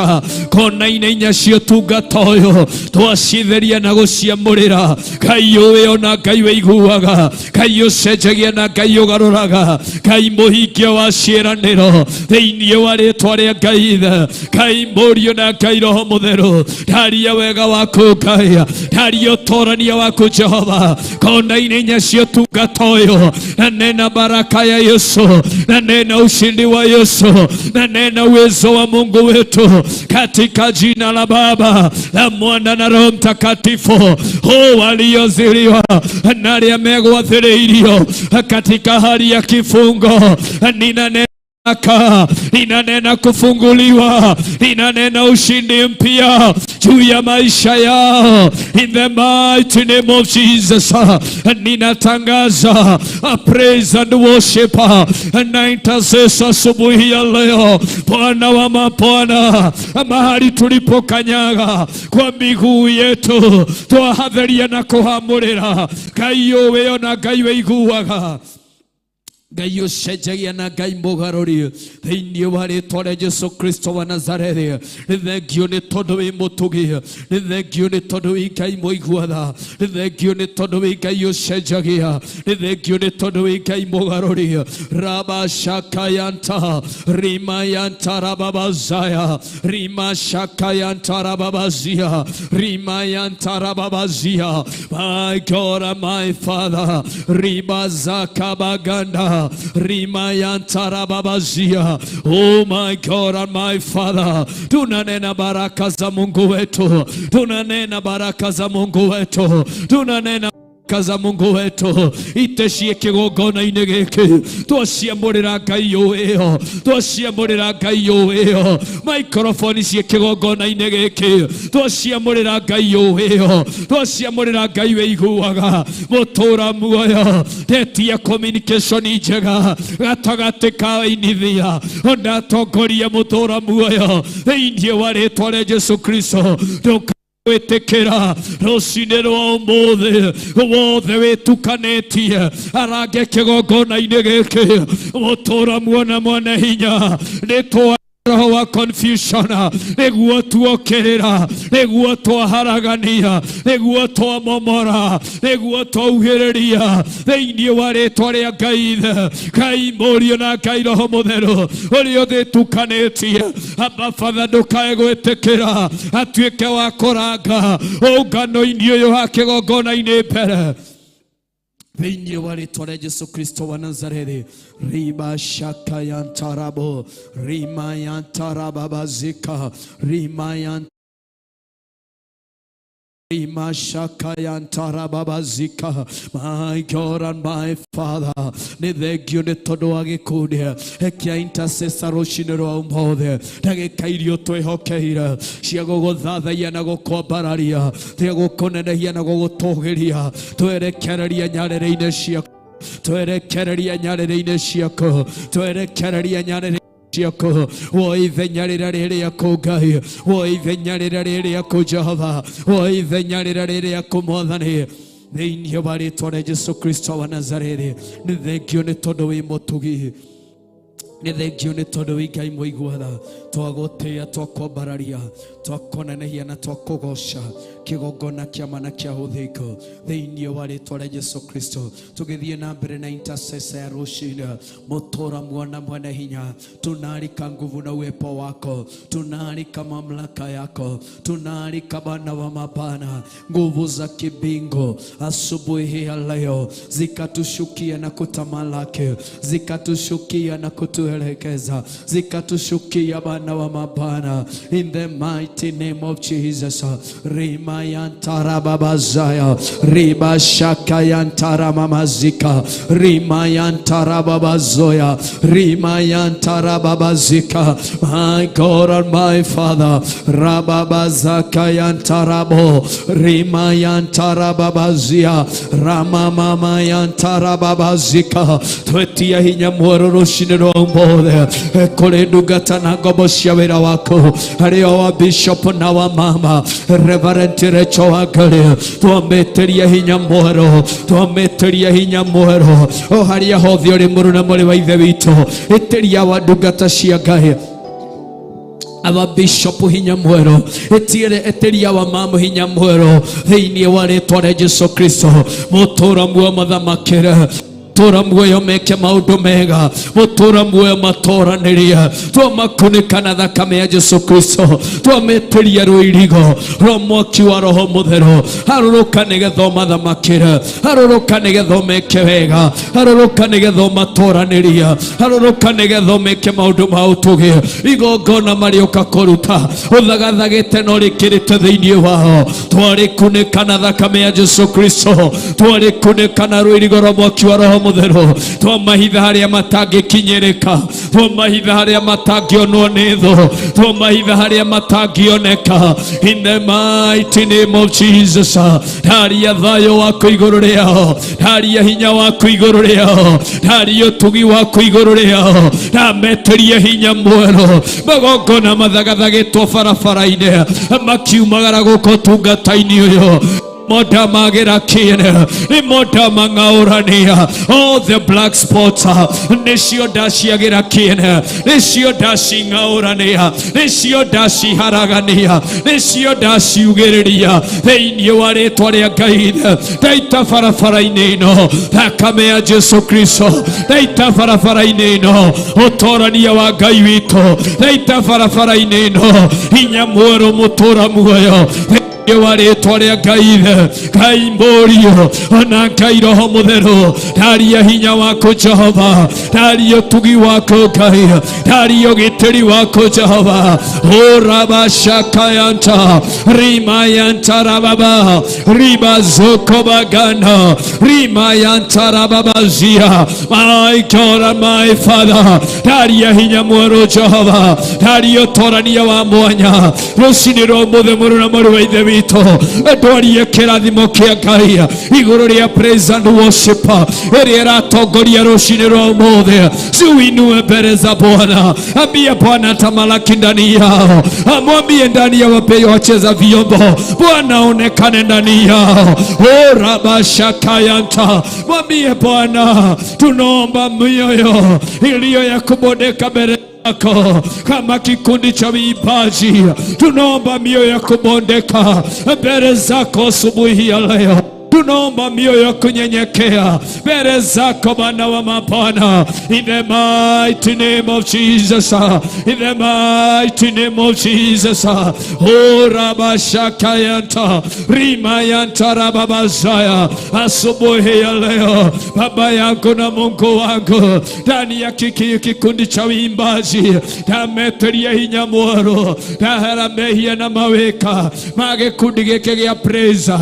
kona-inĩ inya cia ũtungata ũyũ twacitheria na gũciamũrĩra Ngai ũĩ ona Ngai wĩiguaga Ngai ũcenjagia na Ngai ũgarũraga Ngai mũhingia wa ciĩranĩro thĩinĩ wa rĩtwa rĩa Ngai Ithe Ngai Mũriũ na Ngai Roho Mũtheru ndaria wega waku Ngai ndaria ũtorania waku Jehova kona-inĩ inya cia ũtungata ũyũ na nena baraka ya Yesu na nena ushindi wa Yesu na nena uwezo wa Mungu wetu katika jina la Baba la Mwana na Roho Mtakatifu. O walioziliwa na arĩa megwathĩrĩirio katika hali ya kifungo, ninanena Baraka, ninanena kufunguliwa, ninanena ushindi mpya juu ya maisha yao in the mighty name of Jesus. Ninatangaza a praise and worship na intercessor asubuhi ya leo, Bwana wa mabwana, mahali tulipokanyaga kwa miguu yetu twahatheria na kũhamũrĩra Ngai ũĩ ona Ngai wĩiguaga Ngai ũcenjagia na Ngai mũgarũri thĩinĩ wa rĩtwa rĩa Jesu Kristo wa Nazarethi. Nĩ thengio nĩ tondũ wĩ mũtugi, nĩ thengio nĩ tondũ wĩ Ngai mũigua tha, nĩ thengio nĩ tondũ wĩ Ngai ũcenjagia, nĩ thengio nĩ tondũ wĩ Ngai mũgarũri. Raba shakayanta rimayanta rababazaya rima shakayanta rababazia rimayanta rababazia. My God and my Father, ribazakabaganda rimayanta rababazia. Oh my God and my Father, tunanena baraka za Mungu wetu, tunanena baraka za Mungu wetu, tunanena baraka za Mungu wetu itecie kĩgongona-inĩ gĩkĩ twaciamũrĩra Ngai ũĩyo twaciamũrĩra Ngai ũĩyo microphone ciĩ kĩgongona-inĩ gĩkĩ twaciamũrĩra Ngai ũĩyo twaciamũrĩra Ngai wĩiguaga mũtũra muoyo ndetia communication njega gatagatĩ ka ainithia ona atongoria mũtũra muoyo thĩinĩ wa rĩtwa rĩa Jesu Kristo gwĩtĩkĩra rũcinĩ rwa ũmũthĩ wothe wĩtukanĩtie arange kĩgongona-inĩ gĩkĩ mũtũra muona mwene hinya nĩ twa Roho wa confusion nĩguo tuokĩrĩra, nĩguo twaharagania, nĩguo twamomora, nĩguo twaugĩrĩria thĩinĩ wa rĩtwa rĩa Ngai Ithe, Ngai Mũriũ na Ngai Roho Mũtheru ũrĩa ũthĩtukanĩtie. Aba Father, ndũkae gwĩtĩkĩra atuĩke wa kũranga ũngano-inĩ ũyũ wa kĩgongona-inĩ mbere thĩinĩ wa rĩtwa rĩa Jesu Kristo wa Nazarethi. Riba shaka yantarabo rima yantarababazika rima yan rima shaka yantarababazika. My God and my Father, nĩ thengio nĩ tondũ wa gĩkundi kĩa intercessor rũcinĩ rwa ũmũthĩ, ndagĩka iria ũtwĩhokeire cia gũgũthathaiya na gũkwambararia, cia gũkũnenehia na gũgũtũgĩria, twerekereria nyarĩrĩ-inĩ ciaku, twerekereria nyarĩrĩ-inĩ ciaku, twerekereria nyarĩrĩ ciaku. Woi ithenya rĩrĩa rĩ rĩaku Ngai, woi ithenya rĩrĩa rĩ rĩaku Jehova, woi ithenya rĩrĩa rĩ rĩaku Mwathani, thĩinĩ wa rĩtwa rĩa Jesu Kristo wa Nazarethi. Nĩ thengio nĩ tondũ wĩ mũtugi, nĩ thengio nĩ tondũ wĩ Ngai mũiguatha. Twagũtĩĩa, twakwambararia, twakonenehia na twakũgoca kĩgongona kĩa ma na kĩa ũthingu thĩinĩ wa rĩtwa rĩa Jesu Kristo. Tũgĩthiĩ na mbere na intercessor ya rũcinĩ, mũtũra mwana mwene hinya, tunaalika nguvu na uwepo wako, tunaalika mamlaka yako, tunaalika Bwana wa mabwana, nguvu za kibingu asubuhi hii ya leo zikatushukia na kutamalaki, zikatushukia na kutuelekeza, zikatushukia Bwana wa mabwana, in the mighty name of Jesus. Rima yantarababazaya riba shaka yantaramamazika rima yantarababazoya rima yantarababazika. My God and my Father, rababazaka yantarabo rima yantarababazia ramamama yantarababazika. Twetia hinya mwerũ rũcinĩ rwa ũmũthĩ kũrĩ ndungata na ngombo cia wĩra waku, arĩa wa bishop na wa mama Reverend Rachel Wangari, twamĩtĩria hinya mwerũ, twamĩtĩria hinya mwerũ o harĩa hothe ũrĩ, mũrũ na mwarĩ wa ithe witũ, ĩtĩria wa ndungata cia Ngai, aba bishop hinya mwerũ, ĩtĩria wa mama hinya mwerũ thĩinĩ wa rĩtwa rĩa Jesu Kristo. Mũtũra muoyo mathamakĩre, mũtũra muoyo meke maũndũ mega, mũtũra muoyo matoranĩrie. Twamakunĩka na thakame ya Jesu Kristo, twamĩtĩria rũirigo rwa mwaki wa Roho Mũtheru. Harũrũka nĩgetha ũmathamakĩre, harũrũka nĩgetha ũmeke wega, harũrũka nĩgetha ũmatoranĩrie, harũrũka nĩgetha ũmeke maũndũ ma ũtugi. Igongona marĩũka kũruta ũthagathagĩte na ũrĩkĩrĩte thĩinĩ wao, twarĩkunĩka na thakame ya Jesu Kristo, twarĩkunĩka na rũirigo rwa mwaki wa Roho Mũtheru, twamahitha harĩa matangĩkinyĩrĩka, twamahitha harĩa matangĩonwo nĩ thũ, twamahitha harĩa matangĩoneka, in the mighty name of Jesus. Ndaria thayũ waku igũrũ rĩao, ndaria hinya waku igũrũ rĩao, ndaria ũtugi waku igũrũ rĩao, ndametĩria hinya mwerũ. Magongona mathagathagĩtwo barabara-inĩ makiumagara gũkũ ũtungata-inĩ ũyũ, monda magĩra kĩene nĩ monda mang'aũrania, all the black spots nĩcio ndaciagĩra kĩene, nĩcio ndacing'aũrania, nĩcio ndaciharagania, nĩcio ndaciugĩrĩria thĩinĩ wa rĩtwa rĩa Ngai. Ndaita barabara-inĩ ĩno thakame ya Jesu Kristo, ndaita barabara-inĩ ĩno ũtorania wa Ngai witũ, ndaita barabara-inĩ ĩno hinya mwerũ, mũtũra muoyo thĩinĩ wa rĩtwa rĩa Ngai Ithe, Ngai Mũriũ ona Ngai Roho Mũtheru. Ndaria hinya waku Jehova, ndaria ũtugi waku Ngai, ndaria ũgitĩri waku Jehova. Urabashakayanta rimayantarababa ribazokobagana rimayantarababazia. My God and my Father, ndaria hinya mwerũ Jehova, ndaria ũtorania wa mwanya rũcinĩ rwa ũmũthĩ. Mũrũ na mwarĩ wa ithe witũ, ndwarie kĩrathimo kĩa Ngai igũrũ rĩa praise and worship ĩrĩa ĩratongoria rũcinĩ rwa ũmũthĩ. Siuinue mbele za Bwana, ambia Bwana tamalaki ndani yao, amwambie ndani ya wapei wacheza vyombo, Bwana onekane ndani yao. Orabashakayanta, mwambie Bwana, tunaomba mioyo iliyo ya kubodeka mbele Zako kama kikundi cha vipaji, tunaomba mioyo ya kubondeka mbele zako asubuhi ya leo. Tunaomba mioyo ya kunyenyekea mbele zako, Bwana wa mabwana, in the mighty name of Jesus, in the mighty name of Jesus. Oh, rabashakayanta rimayanta rababazaya, asubuhi ya leo, Baba yangu na Mungu wangu, ndani ya kikundi cha uimbaji ndameteria hinya mwerũ, ndahera mehia na mawĩka ma gĩkundi gĩkĩ gĩa praise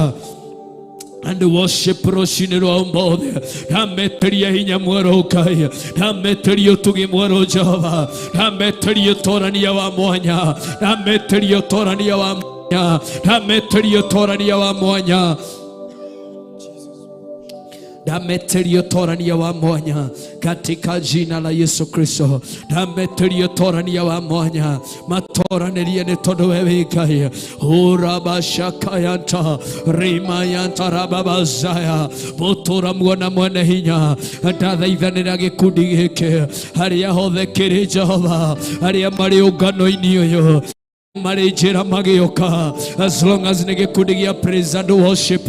and worship rũcinĩ rwa ũmũthĩ. Ndameteria hinya mwerũ, Ngai. Ndameteria ũtugi mwerũ, Jehova. Ndameteria ũtorania wa mwanya. Ndameteria ũtorania wa mwanya. Ndameteria ũtorania wa mwanya. Ndameteria ũtorania wa mwanya katika jina la Yesu Kristo. Ndameteria ũtorania wa mwanya, matoranĩrie nĩ tondũ we wĩ Ngai. Urabashakayanta rimayanta rababazaya, mũtũra muona mwene hinya, ndathaithanĩra gĩkundi gĩkĩ harĩa hothe kĩrĩ, Jehova, arĩa marĩ ũngano-inĩ ũyũ, marĩ njĩra magĩũka, as long as nĩ gĩkundi gĩa praise and worship,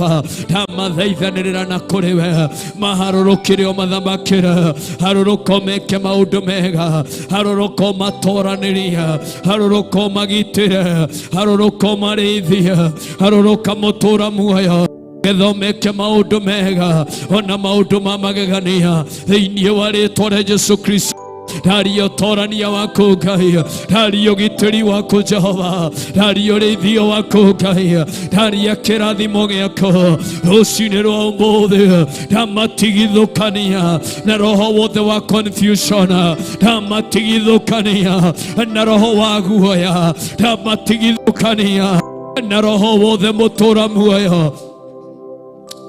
ndamathaithanĩrĩra na kũrĩ we, maharũrũkĩre o mathamakĩre, harũrũka meke maũndũ mega, harũrũka matoranĩrie, harũrũka magitĩre, harũrũka marĩithie, harũrũka mũtũra muoyo, getha meke maũndũ mega ona maũndũ ma magegania thĩinĩ wa rĩtwa rĩa Jesu Kristo. Ndaria ũtorania waku, Ngai. Ndaria ũgitĩri waku, Jehova. Ndaria ũrĩithio waku, Ngai. Ndaria kĩrathimo gĩaku rũcinĩ rwa ũmũthĩ. Ndamatigithũkania na roho wothe wa confusion. Ndamatigithũkania na roho wa guoya. Ndamatigithũkania na roho wothe mũtũra muoyo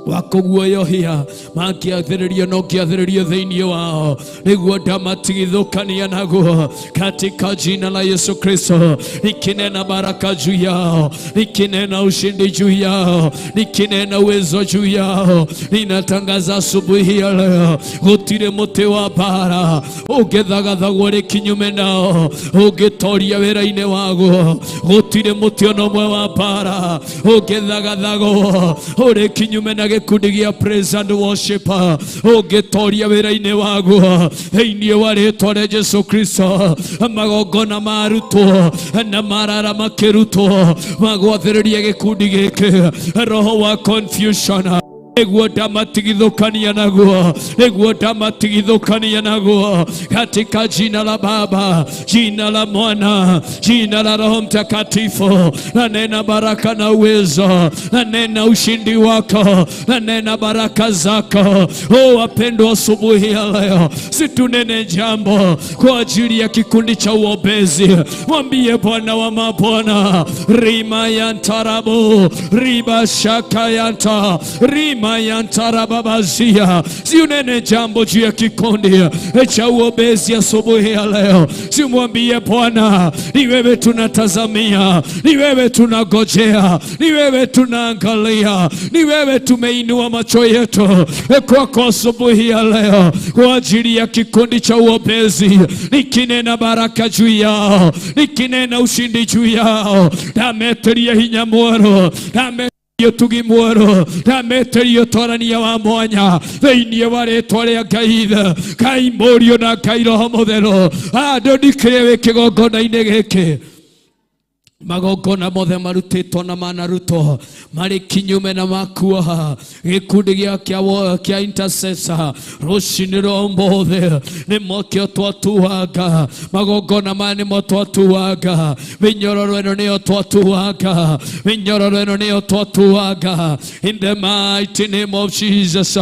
wa kũguoyohia mangĩathĩrĩrio no ngĩathĩrĩrio thĩinĩ wao, nĩguo ndamatigithũkania naguo katika jina la Yesu Kristo, nikinena baraka juu yao, nikinena ushindi juu yao, nikinena uwezo juu yao. Ninatangaza asubuhi ya leo, gũtirĩ mũtĩ wa mbara ũngĩthagathagwo rĩ kinyume nao ũngĩtoria wĩra-inĩ waguo. Gũtirĩ mũtĩ ona ũmwe wa mbara ũngĩthagathagwo ũrĩ kinyume na gĩkundi gĩa praise and worship ũngĩtoria wĩra-inĩ waguo thĩinĩ wa rĩtwa rĩa Jesu Kristo. Magongona marutwo na marara makĩrutwo magwathĩrĩria gĩkundi gĩkĩ roho wa confusion, nĩguo ndamatigithũkania naguo, nĩguo ndamatigithũkania naguo katika jina la Baba, jina la Mwana, jina la Roho Mtakatifu. Nanena baraka na uwezo, nanena ushindi wako, nanena baraka zako. Oh, wapendwa, asubuhi ya leo situnene jambo kwa ajili ya kikundi cha uombezi. Mwambie Bwana wa mabwana, rima yantarabu riba shaka yanta rima yantarababazia, si unene jambo juu ya kikundi cha uombezi asubuhi ya leo. Simwambie Bwana, ni wewe tunatazamia, ni wewe tunagojea, ni wewe tunaangalia, ni wewe tumeinua macho yetu kwako asubuhi ya leo kwa ajili ya kikundi cha uombezi, nikinena baraka juu yao, nikinena ushindi juu yao. Ndameteria hinya mwerũ, ndame ũtugi mwerũ, ndameteria ũtorania wa mwanya thĩinĩ wa rĩtwa rĩa Ngai Ithe, Ngai Mũriũ na Ngai Roho Mũtheru. Andũ ndikĩrĩ wĩ kĩgongona-inĩ gĩkĩ, magongona mothe marutĩtwo na manarutwo marĩ kinyume na makuoha gĩkundi kĩa intercessor rũcinĩ rwa ũmũthĩ, nĩmokĩo twatuaga magongona maya, nĩmo twatuaga mĩnyororo ĩno, nĩyo twatuaga mĩnyororo ĩno, nĩyo twatuaga in the mighty name of Jesus.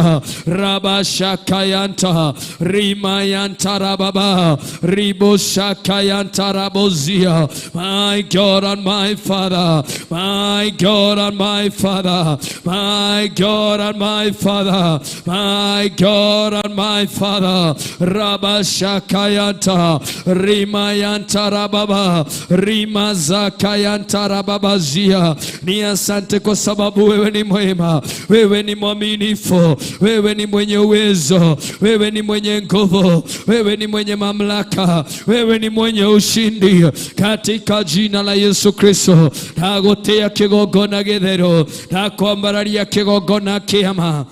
Rabashakayanta rimayanta rababa riboshakayanta rabozia. My God. and my Father, my God and my Father, my God and my Father, my God and my Father. Rabashakayanta, Rimayanta Rababa, Rimazakayanta Rababazia. Ni asante kwa sababu wewe ni mwema, wewe ni mwaminifu, wewe ni mwenye uwezo, wewe ni mwenye nguvu, wewe ni mwenye mamlaka, wewe ni mwenye ushindi, katika jina la Yesu Kristo. Ndagutia kigongona githeru, ndakwambararia kigongona kiama.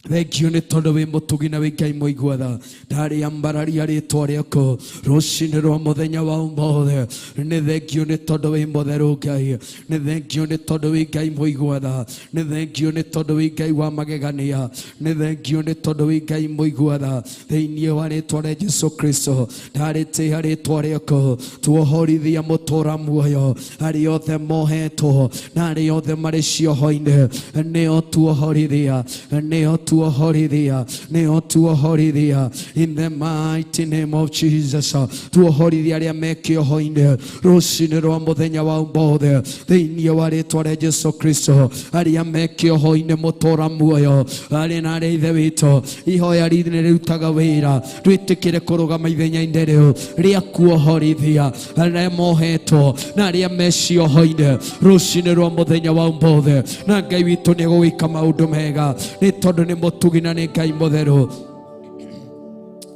Thengio nĩ tondũ wĩ mũtugi na wĩ Ngai mũigua tha. Ndarĩambararia rĩtwa rĩaku rũcinĩ rwa mũthenya wa ũmũthĩ. Nĩ thengio nĩ tondũ wĩ mũtheru Ngai. Nĩ thengio nĩ tondũ wĩ Ngai mũigua tha. Nĩ thengio nĩ tondũ wĩ Ngai wa magegania. Nĩ thengio nĩ tondũ wĩ Ngai mũigua tha. Thĩinĩ wa rĩtwa rĩa Jesu Kristo, ndarĩtĩa rĩtwa rĩaku. Tuohorithia mũtũra muoyo, arĩa othe mohetwo na arĩa othe marĩ cioho-inĩ, nĩo tuohorithia, nĩo tuohorithia, nĩo tuohorithia, in the mighty name of Jesus. Tuohorithia arĩa me kĩoho-inĩ rũcinĩ rwa mũthenya wa ũmũthĩ, thĩinĩ wa rĩtwa rĩa Jesu Kristo. Arĩa me kĩoho-inĩ mũtũra muoyo, arĩ na arĩa ithe witũ, ihoya rĩrĩ nĩ rĩrutaga wĩra. Twĩtĩkĩre kũrũgama ithenya-inĩ rĩu rĩa kuohorithia arĩa mohetwo na arĩa me cioho-inĩ rũcinĩ rwa mũthenya wa ũmũthĩ, na Ngai witũ nĩ egũgĩka maũndũ mega, nĩ tondũ nĩ mũtugi na nĩ Ngai mũtheru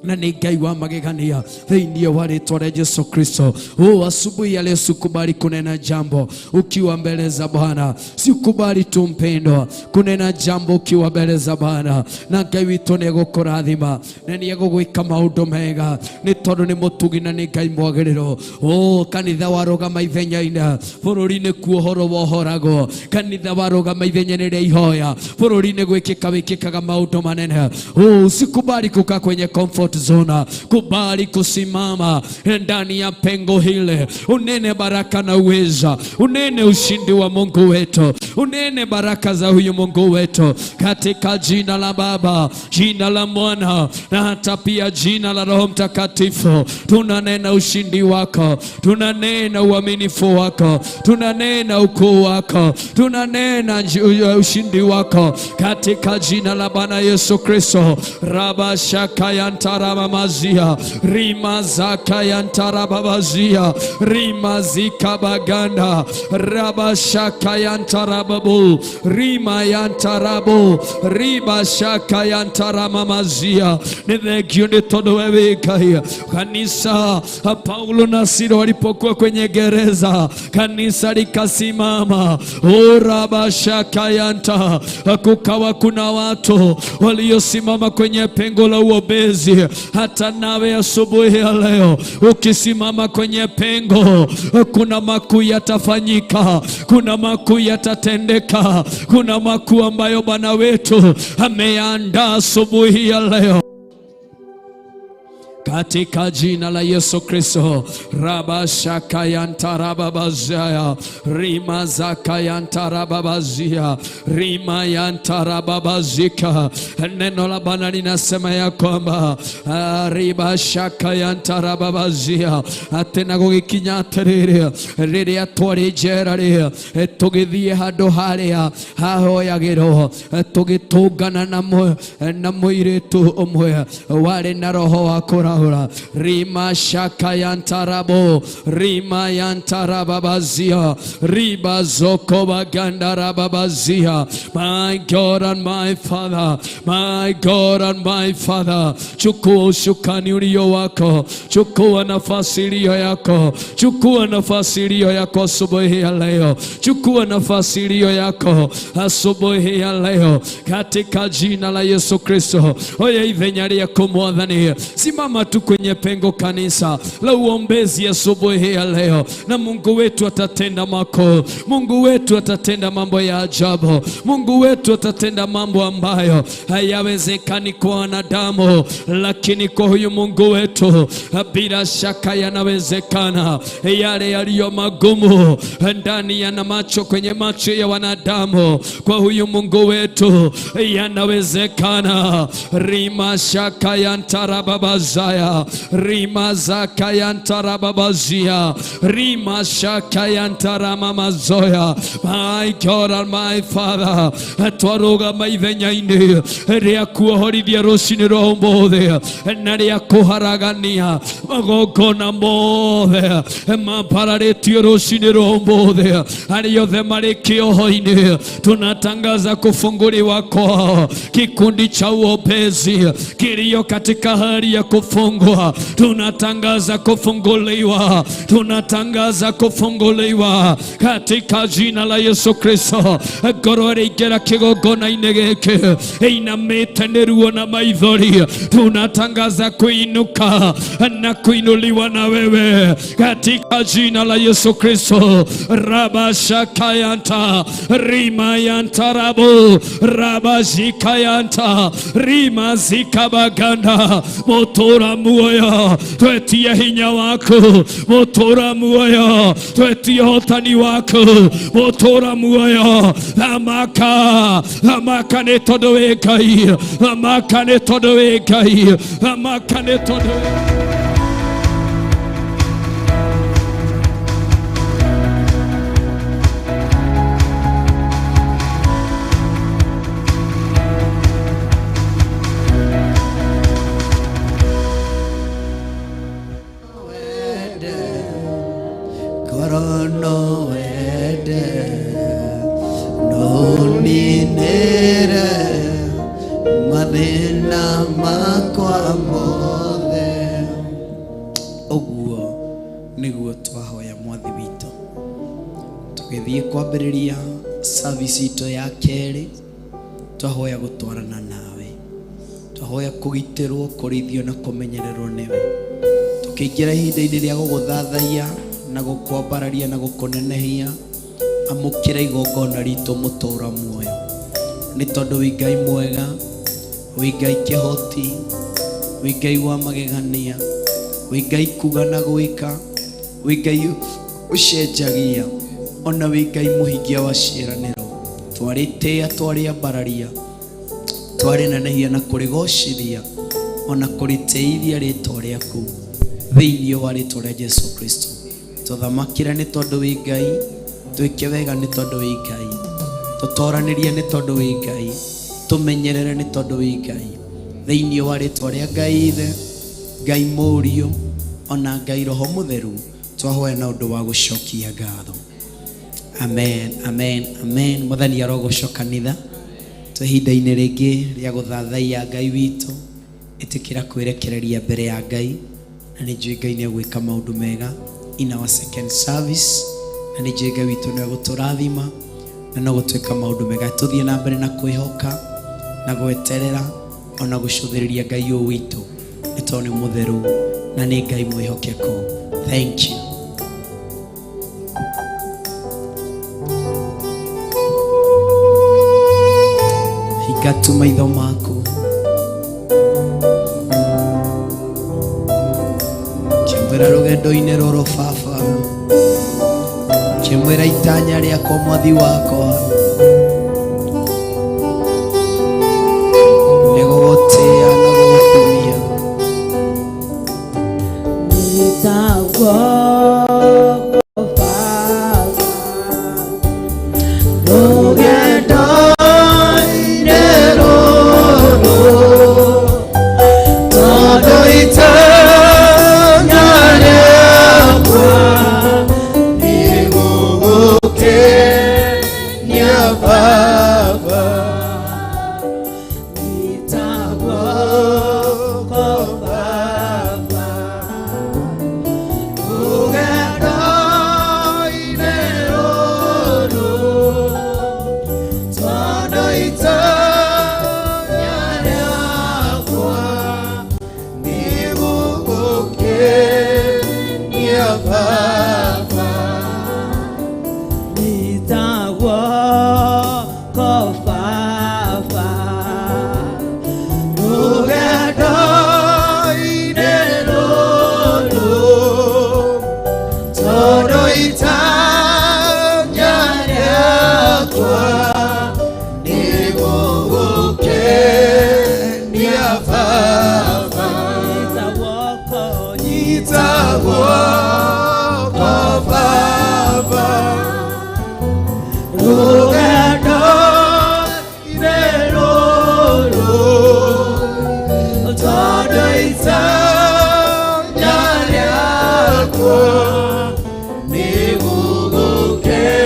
na nĩ Ngai wa magegania, thĩinĩ wa rĩtwa rĩa Yesu Kristo. Oh, asubuhi ya leo sikubali kunena jambo ukiwa mbele za Bwana. Sikubali tu, mpendwa, kunena jambo ukiwa mbele za Bwana, na Ngai witũ nĩ egũkũrathima na nĩ egũgwĩka maũndũ mega, nĩ tondũ nĩ mũtugi na nĩ Ngai mwagĩrĩru. Oh, kanitha warũgama ithenya-inĩ bũrũri-inĩ kuohorwo wohoragwo. Kanitha warũgama ithenya-inĩ rĩa ihoya bũrũri-inĩ gwĩkĩka wĩkĩkaga maũndũ manene. Oh, usikubali kukaa kwenye comfort zone. Kubali kusimama ndani ya pengo hile, unene baraka na uweza, unene ushindi wa Mungu wetu, unene baraka za huyu Mungu wetu, katika jina la Baba, jina la Mwana na hata pia jina la Roho Mtakatifu. Tunanena ushindi wako, tunanena uaminifu wako, tunanena ukuu wako, tunanena ushindi wako, katika jina la Bwana Yesu Kristo. Rabashakayantaramamazia, rimazakayantarababazia, rimazikabaganda, rabashakayantarababu, rimayantarabu, ribashakayantaramamazia. Nĩ thengio nĩ tondũ we wĩ Ngai. Kanisa, Paulo na Sila walipokuwa kwenye gereza, kanisa likasimama. Urabashakayanta, kukawa kuna watu waliosimama kwenye pengo la uombezi. Hata nawe asubuhi ya leo ukisimama kwenye pengo, kuna makuu yatafanyika, kuna makuu yatatendeka, kuna makuu ambayo Bwana wetu ameandaa asubuhi ya leo, katika jina la Yesu Kristo. Rabashakayantarababazaya, rimazakayantarababazia, rimayantarababazika. Neno la Bwana linasema ya kwamba ribashakayantarababazia, atĩ na gũgĩkinya atĩrĩrĩ, rĩrĩa twarĩ njera rĩ, tũgĩthiĩ handũ harĩa hahoyagĩrwo, tũgĩtũngana na mũirĩtu ũmwe warĩ na roho wa kũrahũra. Rima shakayantarabo, rima yantarababazia, riba zoko bagandarababazia. My God and my Father, my God and my Father, chukua usukani ulio wako, chukua nafasi iliyo yako, chukua nafasi iliyo yako asubuhi ya leo, chukua nafasi iliyo yako asubuhi ya leo, katika jina la Yesu Kristo. Oya ithenya rĩaku Mwathani, simama tu kwenye pengo, kanisa la uombezi, asubuhi ya leo, na Mungu wetu atatenda makuu. Mungu wetu atatenda mambo ya ajabu. Mungu wetu atatenda mambo ambayo hayawezekani kwa wanadamu, lakini kwa huyu Mungu wetu bila shaka yanawezekana. Yale yaliyo magumu ndani yana macho kwenye macho ya wanadamu, kwa huyu Mungu wetu yanawezekana. Rima shaka yantarababazaya. rababazaya rima zakayantarababazia rima shakayantaramamazoya. My God and my Father, twarũgama ithenya-inĩ rĩa kuohorithia rũcinĩ rwa ũmũthĩ na rĩa kũharagania magongona mothe mambararĩtio rũcinĩ rwa ũmũthĩ. Arĩa othe marĩ kĩoho-inĩ, tunatangaza kufunguliwa kwao. Kikundi cha uombezi kilio katika hali ya kufungwa, tunatangaza kufunguliwa, tunatangaza kufunguliwa katika jina la Yesu Kristo. Ngoro ĩrĩa ingĩra kĩgongona-inĩ gĩkĩ ĩinamĩte nĩ ruo na maithori, tunatangaza kuinuka na kuinuliwa na wewe katika jina la Yesu Kristo. Rabashakayanta rimayantarabu rabazikayanta rimazikabaganda. Mũtũra muoyo, twetie hinya waku. Mũtũra muoyo, twetie ũhotani waku. Mũtũra muoyo, thamaka, thamaka nĩ tondũ wĩ Ngai, thamaka nĩ tondũ wĩ Ngai, thamaka nĩ tondũ wĩ. Ngoro no wende no ninĩre mathĩna makwa mothe. Ũguo nĩguo twahoya Mwathi witũ tũgĩthiĩ kwambĩrĩria service itũ ya kerĩ. Twahoya gũtwarana nawe, twahoya kũgitĩrwo, kũrĩithio na kũmenyererwo nĩwe. Tũkĩingĩra ihinda-inĩ rĩa gũgũthathaiya na gũkwambararia na gũkũnenehia, amũkĩra igongona ritũ mũtũra muoyo, nĩ tondũ wĩ Ngai mwega, wĩ Ngai kĩhoti, wĩ Ngai wa magegania, wĩ Ngai kuga na gwĩka, wĩ Ngai ũcenjagia, ona wĩ Ngai mũhingia wa ciĩranĩro. Twarĩtĩĩa, twarĩambararia, twarĩnenehia na kũrĩgocithia ona kũrĩtĩithia rĩtwa rĩaku thĩinĩ wa rĩtwa rĩa Jesu Kristo. Tũthamakĩre nĩ tondũ wĩ Ngai, twĩke wega nĩ tondũ wĩ Ngai, tũtoranĩrie nĩ tondũ wĩ Ngai, tũmenyerere nĩ tondũ wĩ Ngai, thĩinĩ wa rĩtwa rĩa Ngai Ithe, Ngai Mũriũ ona Ngai Roho Mũtheru, twahoya na ũndũ wa gũcokia ngatho. Amen, amen, amen. Mwathani arogocwo kanitha. Twĩ ihinda-inĩ rĩngĩ rĩa gũthathaiya Ngai witũ. Ĩtĩkĩra kwĩrekereria mbere ya Ngai, na nĩ njũĩ Ngai nĩ egwĩka maũndũ mega in our second service, na nĩ njũĩ Ngai witũ nĩ egũtũrathima na no gũtuĩka maũndũ mega. Tũthiĩ na mbere na kwĩhoka na gweterera ona gũcũthĩrĩria Ngai ũyũ witũ, nĩ tondũ nĩ mũtheru na nĩ Ngai mwĩhokeku. Thank you. Hinga tu maitho maku. Kĩmwĩra rũgendo-inĩ rũrũ baba, kĩmwĩra itanya rĩakwa mwathi wakwa nĩ gũgũtĩĩa na gũgũkumia. Nĩtagwo Baba, Rũgendo-inĩ rũrũ, tondũ itanya rĩakwa nĩ gũgũkenia Baba. Nĩtagwo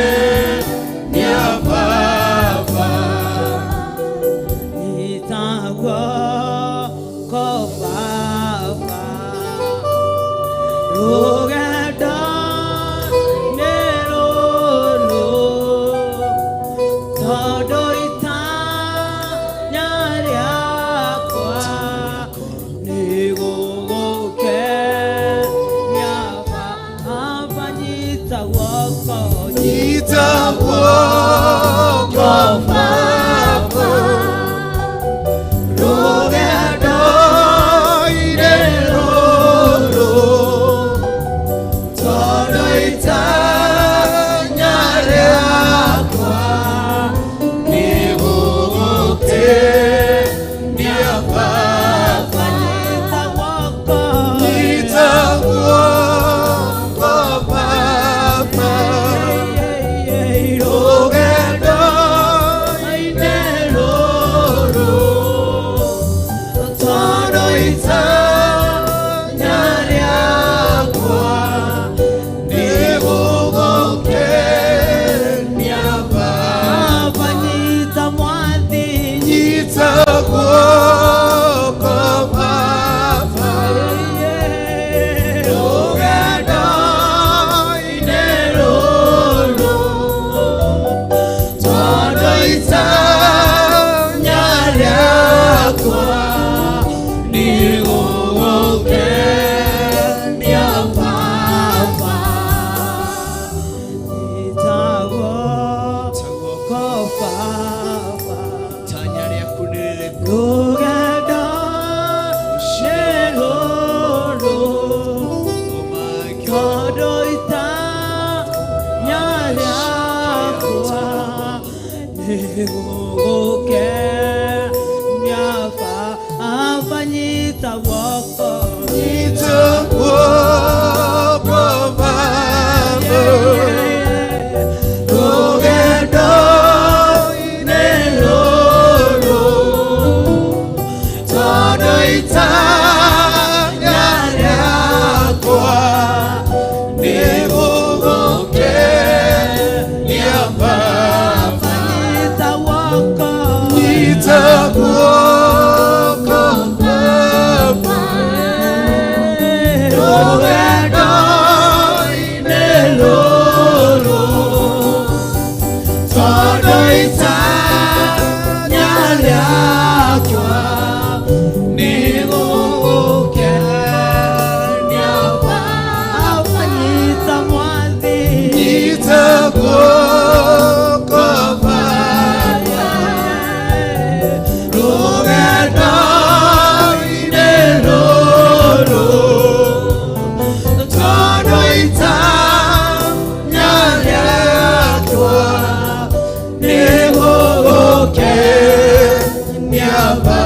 Nĩgũgũkenia Baba. Nyita guoko Baba, rũgendo nĩ rũrũ, tondũ itanya rĩakwa nĩ gũgũkenia Baba. Nyita guoko, Nyita guoko Baba, rũgendo-inĩ rũrũ, tondũ itanya rĩakwa nĩ gũgũkenia Baba. Nyita guoko, Nyita guoko Baba, rũgendo-inĩ rũrũ, tondũ itanya rĩakwa nĩ gũgũkenia Baba. Baba nyita mwathi, Nyita guoko Baba, rũgendo-inĩ rũrũ, tondũ itanya rĩakwa nĩ gũgũkenia Baba. Nyita guoko Baba, Itanya rĩaku nĩ rĩrĩkũ? rũgendo nĩ rũrũ, Oh my God. tondũ itanya rĩakwa nĩ gũgũkenia Baba. Nyita guoko, Nyita guoko Baba, rũgendo-inĩ rũrũ, tondũ itanya rĩakwa nĩ gũgũkenia Baba. Nyita guoko, Nyita guoko Baba, rũgendo-inĩ rũrũ, tondũ itanya rĩakwa nĩ gũgũkenia Baba nyita mwathi, Nyita guoko Baba, rũgendo-inĩ rũrũ, tondũ itanya rĩakwa nĩ gũgũkenia Baba.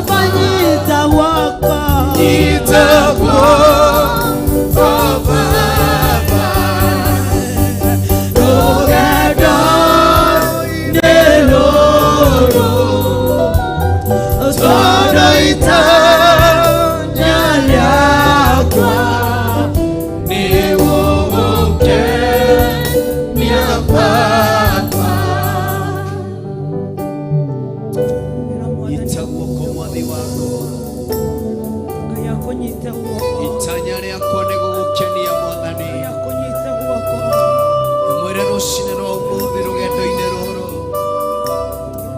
Baba nyita guoko, Nyita guoko Baba, rũgendo-inĩ rũrũ, tondũ itanya rĩakwa nĩ gũgũkenia Baba. Nyita guoko Mwathi wakwa, Ngai akũnyite guoko, itanya rĩakwa nĩ gũgũkenia Mwathani. Ngai akũnyite guoko. Mwĩre rũcinĩ rwa ũmũthĩ rũgendo-inĩ rũrũ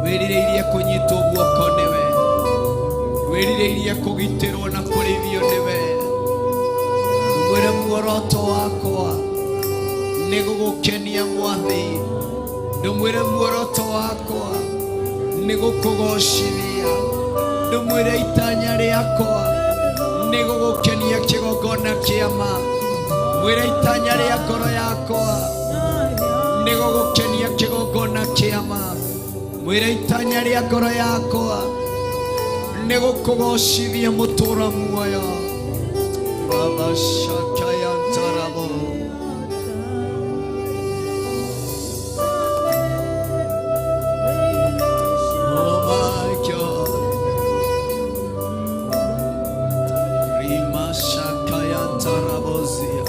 wĩrirĩirie kũnyitwo guoko nĩwe, wĩrirĩirie kũgitĩrwo na kũrĩithio nĩwe. Mwĩre muoroto wakwa nĩ gũgũkenia Mwathi, ndũmwĩre muoroto wakwa nĩ gũkũgocithia, ndũmwĩre itanya rĩakwa nĩ gũgũkenia kĩgongona kĩa ma, mwĩre itanya rĩa ngoro yakwa nĩ gũgũkenia kĩgongona kĩa ma, mwĩre itanya rĩa ngoro yakwa nĩ gũkũgocithia mũtũra muoyo. Rabashakayantarabo. Oh my God. Rimashakayantarabozia.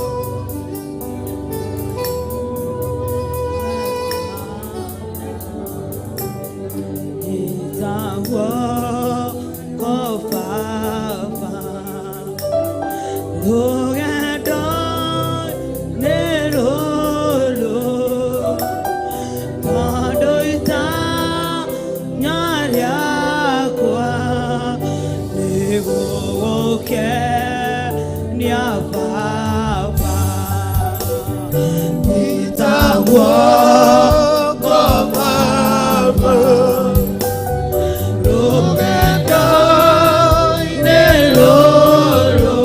Rũgendo nĩ rũrũ tondũ itanya rĩakwa nĩ gũgũkenia Baba. Nyita guoko Baba, rũgendo-inĩ rũrũ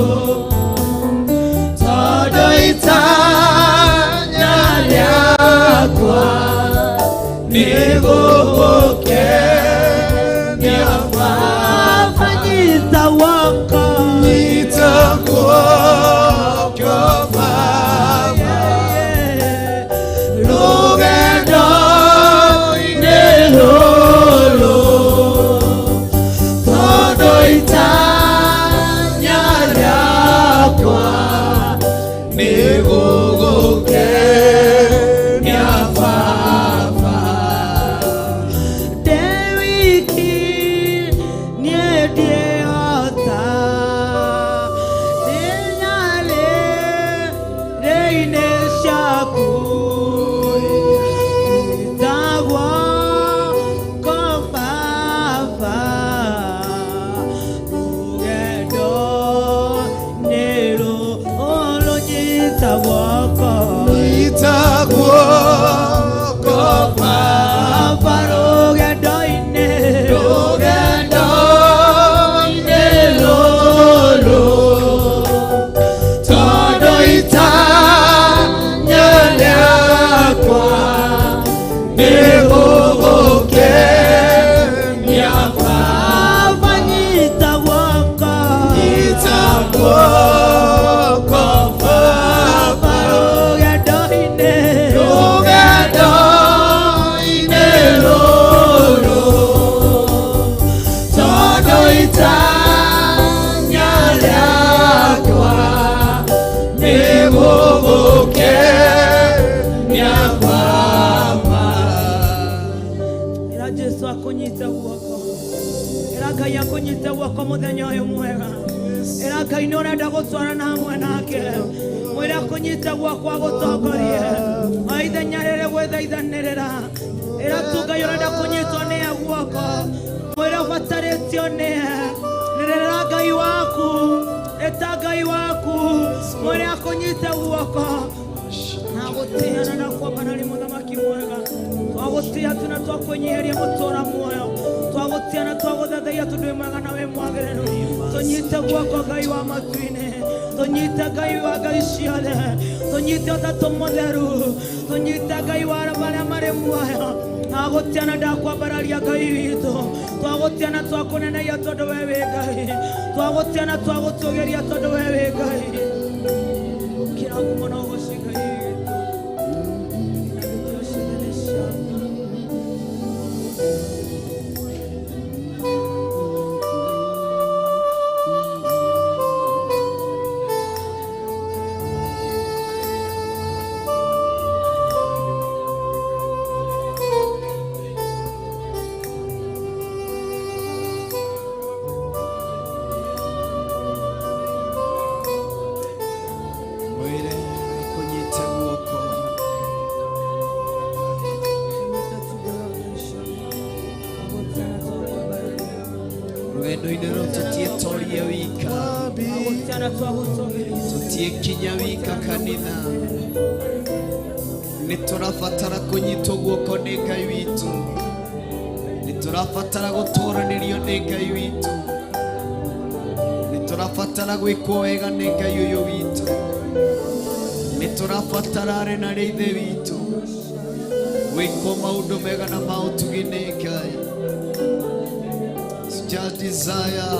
tondũ itanya rĩakwa nĩ gũgũkenia Baba. Nyita guoko, Nyita guoko Baba, rũgendo-inĩ rũrũ tondũ itanya rĩakwa nĩ gũgũkenia Baba. Ndĩ wiki niĩ ndĩhota, ndĩ nyarĩrĩ-inĩ ciaku, nyita guoko Baba, rũgendo-inĩ rũrũ nyita guoko. Nyita guoko Baba, Baba rũgendo-inĩ rũgendo-inĩ rũrũ tondũ itanya rĩakwa nĩ gũgũkenia Baba. Baba nyita guoko, Nyita guoko Baba, rũgendo-inĩ rũgendo-inĩ rũrũ tondũ itanya rĩakwa nĩ gũgũkenia Baba. Ĩra Jesũ akũnyite guoko, ĩra Ngai akũnyite guoko mũthenya ũyũ mwega. Ĩra Ngai nĩ ũrenda gũtwarana hamwe nake, mwĩre akũnyite guoko agũtongorie o ithenya rĩrĩ gwĩthaithanĩrĩra. Ĩra tu Ngai ũrenda kũnyitwo nĩye guoko, mwĩre ũbatarĩtio nĩye. Rĩrĩra Ngai waku, ĩta Ngai waku, mwĩre akũnyite guoko nagũtĩana na kwambarari mũthamaki mwega. Twagũtĩa tu na twakwĩnyiheria mũtũra muoyo, twagũtĩa na twagũthathaiya tondũ wĩ mwega na wĩ mwagĩrĩru. Tũnyite guoko Ngai wa matu-inĩ, tũnyite Ngai wa Ngai ciothe, tũnyite ũtatũ mũtheru, tũnyite Ngai wa marĩa marĩ muoyo. Nagũtĩa na ndakwambararia Ngai witũ, twagũtĩa na twakũneneia tondũ we wĩ Ngai, twagũtĩa na twagũtũgĩria tondũ we wĩ Ngai. Kĩra ngumo na ũgoci Ngai witũ. Na gĩtĩo ciothe nĩ ciaku. Mwĩre akũnyite guoko. Rũgendo-inĩ rũrũ tũtietorie wika, tũtiĩkinya wika kanitha, nĩ tũrabatara kũnyitwo guoko nĩ Ngai witũ, nĩ tũrabatara gũtũranĩrio nĩ Ngai witũ, nĩ tũrabatara gwĩkwo wega nĩ Ngai ũyũ witũ, nĩ tũrabatara arĩ na rĩ ithe witũ gwĩkwo maũndũ mega na ma ũtugi nĩ Ngai. It's just desire.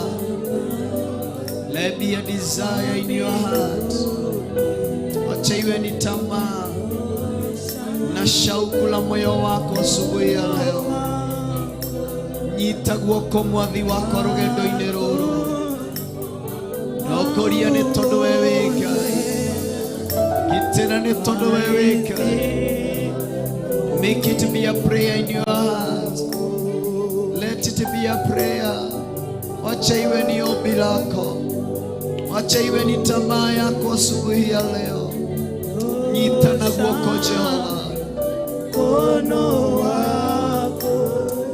Let be a desire in your heart. Wacha iwe ni tamaa na shauku la moyo wako asubuhi ya leo. Nyita guoko mwathi wakwa rũgendo-inĩ rũrũ. Nokoria nĩ tondũ we wĩ Ngai. Gitĩra nĩ tondũ we wĩ Ngai. Make it be a prayer in your heart. Let it be a prayer. Wacha iwe ni ombi lako. Wacha iwe ni tamaa yako asubuhi ya leo. Nyita na guoko Jehova. Mkono wako.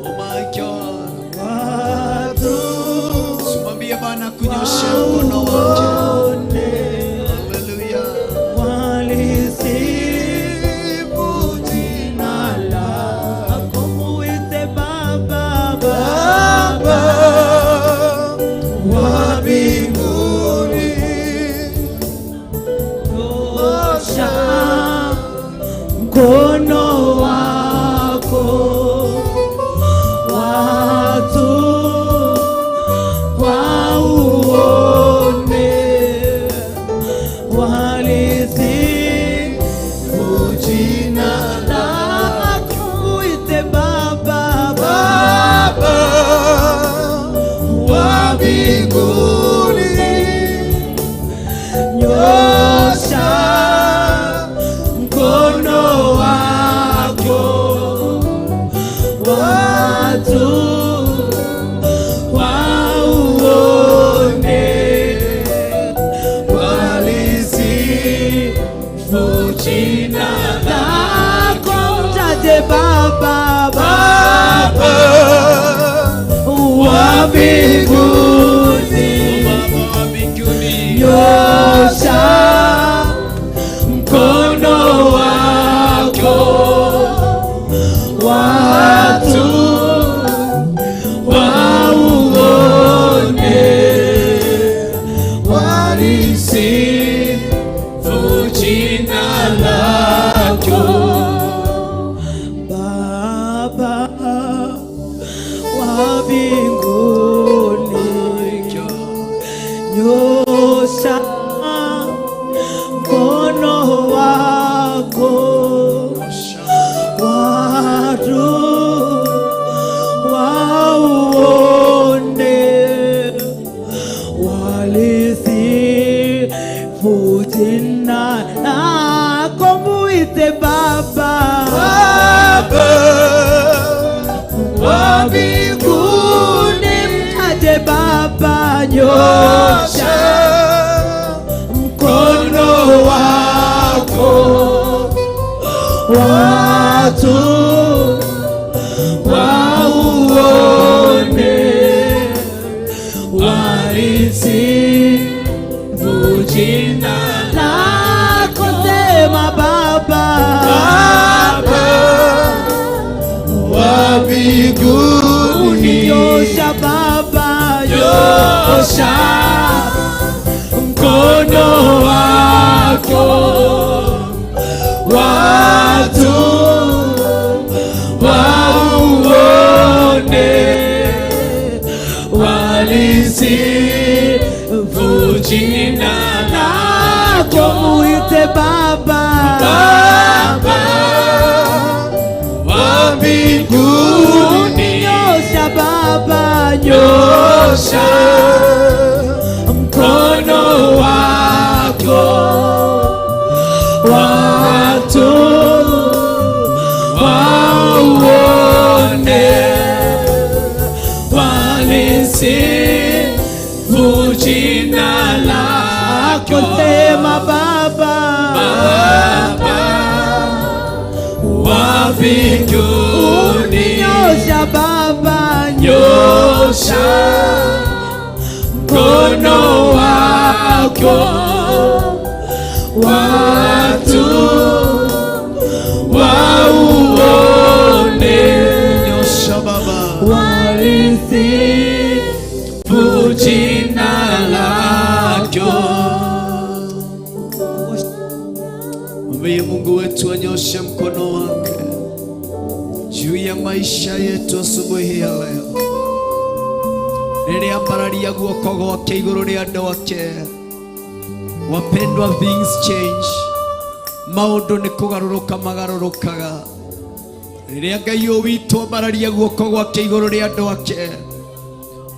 Oh my God. Watu Simwambie Bwana kunyoshe mkono wake. Haleluya. Walisifu jina lako, muite Baba, Baba wa mbinguni. Nyosha mkono wako, watu wauone, walisifu jina lako, muite Baba, Baba wa mbinguni. Nyosha mkono wako, watu wauone, walisifu jina lako. Mtaje Baba, Baba wa mbinguni. Baba wa mbinguni. Nyosha mkono wako, watu wauone, Walisifu jina lako. Baba wa mbinguni. Nyosha mkono wako, watu wauone, walisifu jina lako, muite Baba, Baba wa mbinguni, mtaje Baba, nyosha mkono wako, watu wauone, walisifu jina lako, sema Baba, Baba wa mbinguni. Nyosha Baba, Nyosha mkono wako, watu wauone, walisifu jina lako, lako. Muite Baba, Baba wa mbinguni. Nyosha Baba, Nyosha mkono wako, watu wauone, walisifu jina lako. Sema Baba, Baba wa mbinguni. Nyosha Baba, Nyosha mkono wako, watu wauone. Nyosha Baba, walisifu jina lako. Mwambie Mungu wetu anyoshe mkono wake juu ya maisha yetu asubuhi ya leo. Rĩrĩa ambararia guoko gwake igũrũ rĩa andũ ake, wapendwa, things change. Maũndũ nĩ kũgarũrũka magarũrũkaga rĩrĩa Ngai ũyũ witũ ambararia guoko gwake igũrũ rĩa andũ ake.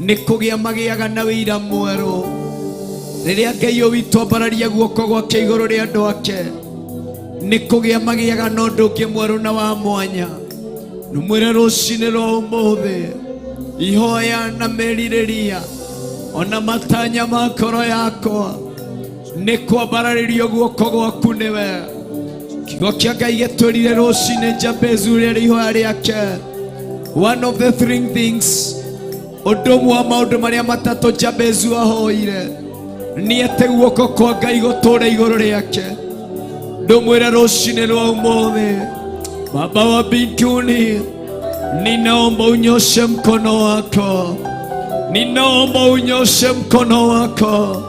Nĩ kũgĩa magĩaga na wĩira mwerũ rĩrĩa Ngai ũyũ witũ ambararia guoko gwake igũrũ rĩa andũ ake. Nĩ kũgĩa magĩaga na ũndũ ũngĩ mwerũ na wa mwanya. Nĩmwĩre rũcinĩ rwa ũmũthĩ, ihoya na merirĩria Ona matanya ma ngoro yakwa nĩ kwambararĩrio guoko gwaku nĩwe. Kiugo kĩa Ngai gĩtwĩrire rũcinĩ Jabezu rĩrĩa ihoya rĩake. One of the three things, ũndũ ũmwe wa maũndũ marĩa matatũ Jabezu ahoire nĩ atĩ guoko kwa Ngai gũtũũre igũrũ rĩake. Ndũmwĩre rũcinĩ rwa ũmũthĩ, Baba wa mbinguni, ninaomba unyoshe mkono wako, ninaomba unyoshe mkono wako.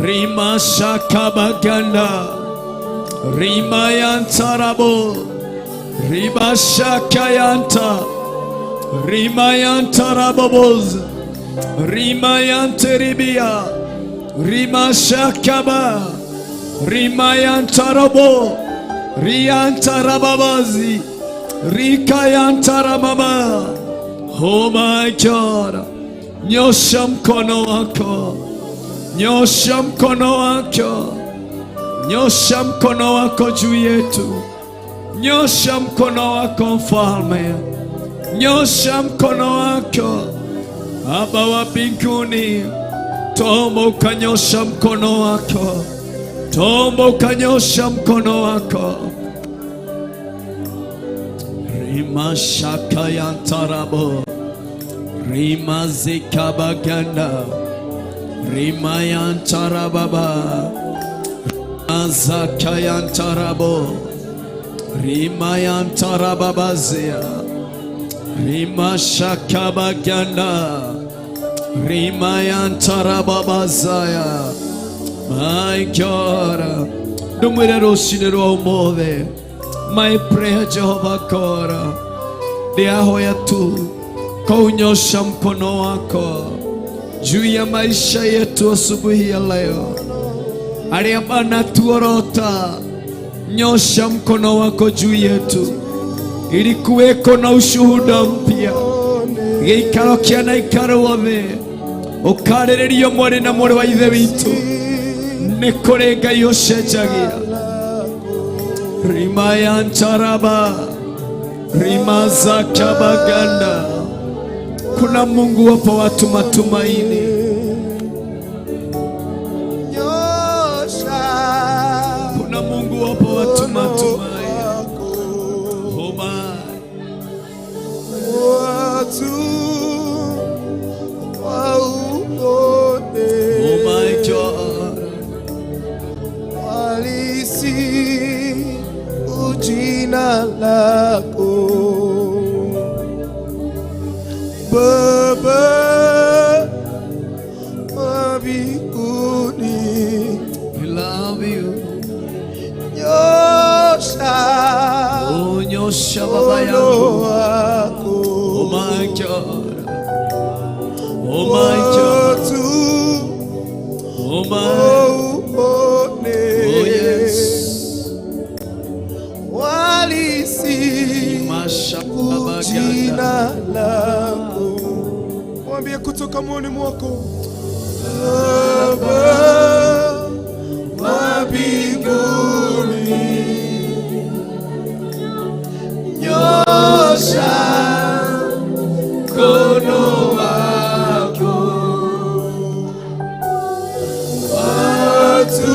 Rima shakabaganda rima yantarabo riba shakayanta rima yantarabobos rima yanteribia rima shakaba rima yantarabo riantarababazi rikayantaramama. Oh my God, nyosha mkono wako, nyosha mkono wako, nyosha mkono wako juu yetu, nyosha mkono wako mfalme, nyosha mkono wako Baba wa mbinguni, tomba ukanyosha mkono wako, tomba ukanyosha mkono wako. Rima shaka yantarabo rima zikabaganda rima yantarababa azakayantarabo rima yantarababazia rima shakabaganda rima yantarababazaya. My God, ndumwire rũcinĩ rwa ũmũthĩ. My prayer, Jehovah God, ndiahoya tu kwa unyosha mkono wako juu ya maisha yetu asubuhi ya leo. Arĩa manatuorota, nyosha mkono wako juu yetu ili kuweko na ushuhuda mpya gĩikaro kĩa naikarwo thĩ ũkarĩrĩrio mwarĩ na mũrũ wa ithe witũ. Nĩ kũrĩ Ngai ũcenjagia. Rima ya ncharaba rima za kabaganda. Kuna Mungu wapa watu matumaini. Kuna Mungu wapa watu matumaini. Oh my. Oh my God. Jina lako Baba wa mbinguni, We love you. Nyosha Oh, nyosha baba mkono yangu. wako Oh my God. Oh my God. watu Oh my. wauone. Oh yes. Walisifu Masha baba jina lako. Mwambie kutoka moyoni mwako, Baba wa mbinguni, nyosha mkono wako, watu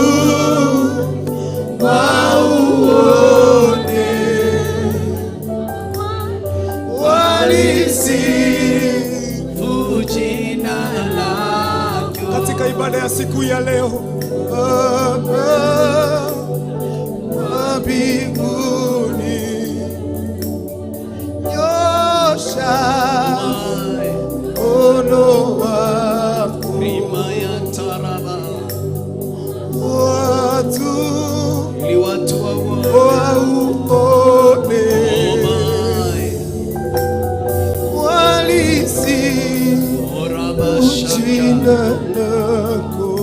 wauone, walisifu Jina lako. Katika ibada ya siku ya leo. Baba wa mbinguni, nyosha mkono wako, Rima ya taraba. watu Ili watu wauone. wauone, Oh my. walisifu Oh Rabba jina Shaka. lako.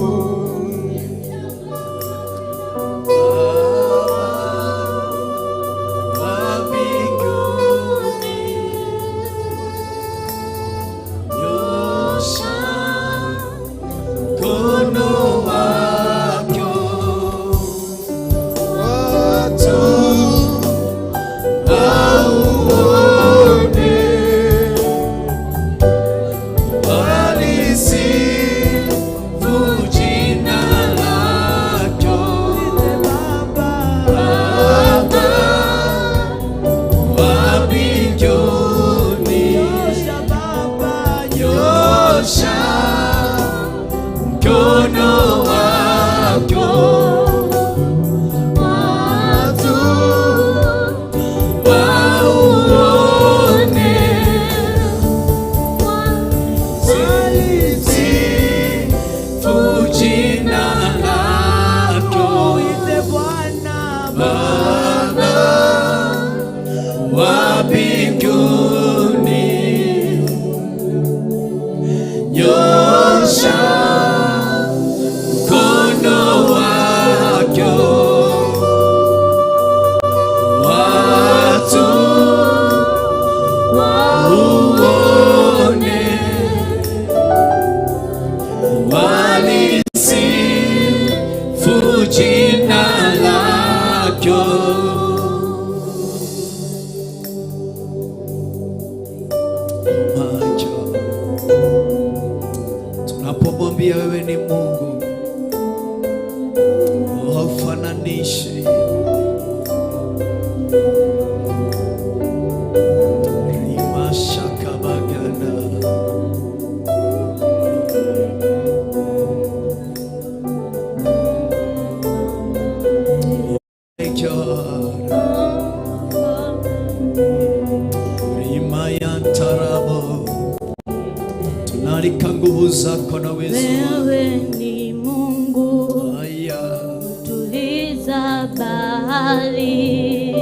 Wa mbinguni, nyosha Haufananishi. Rimashakabagana. Thank you. Rimayantarabo. Tunaalika nguvu zako na uwezo wako. Wewe ni Mungu Aya. tuliza bahari,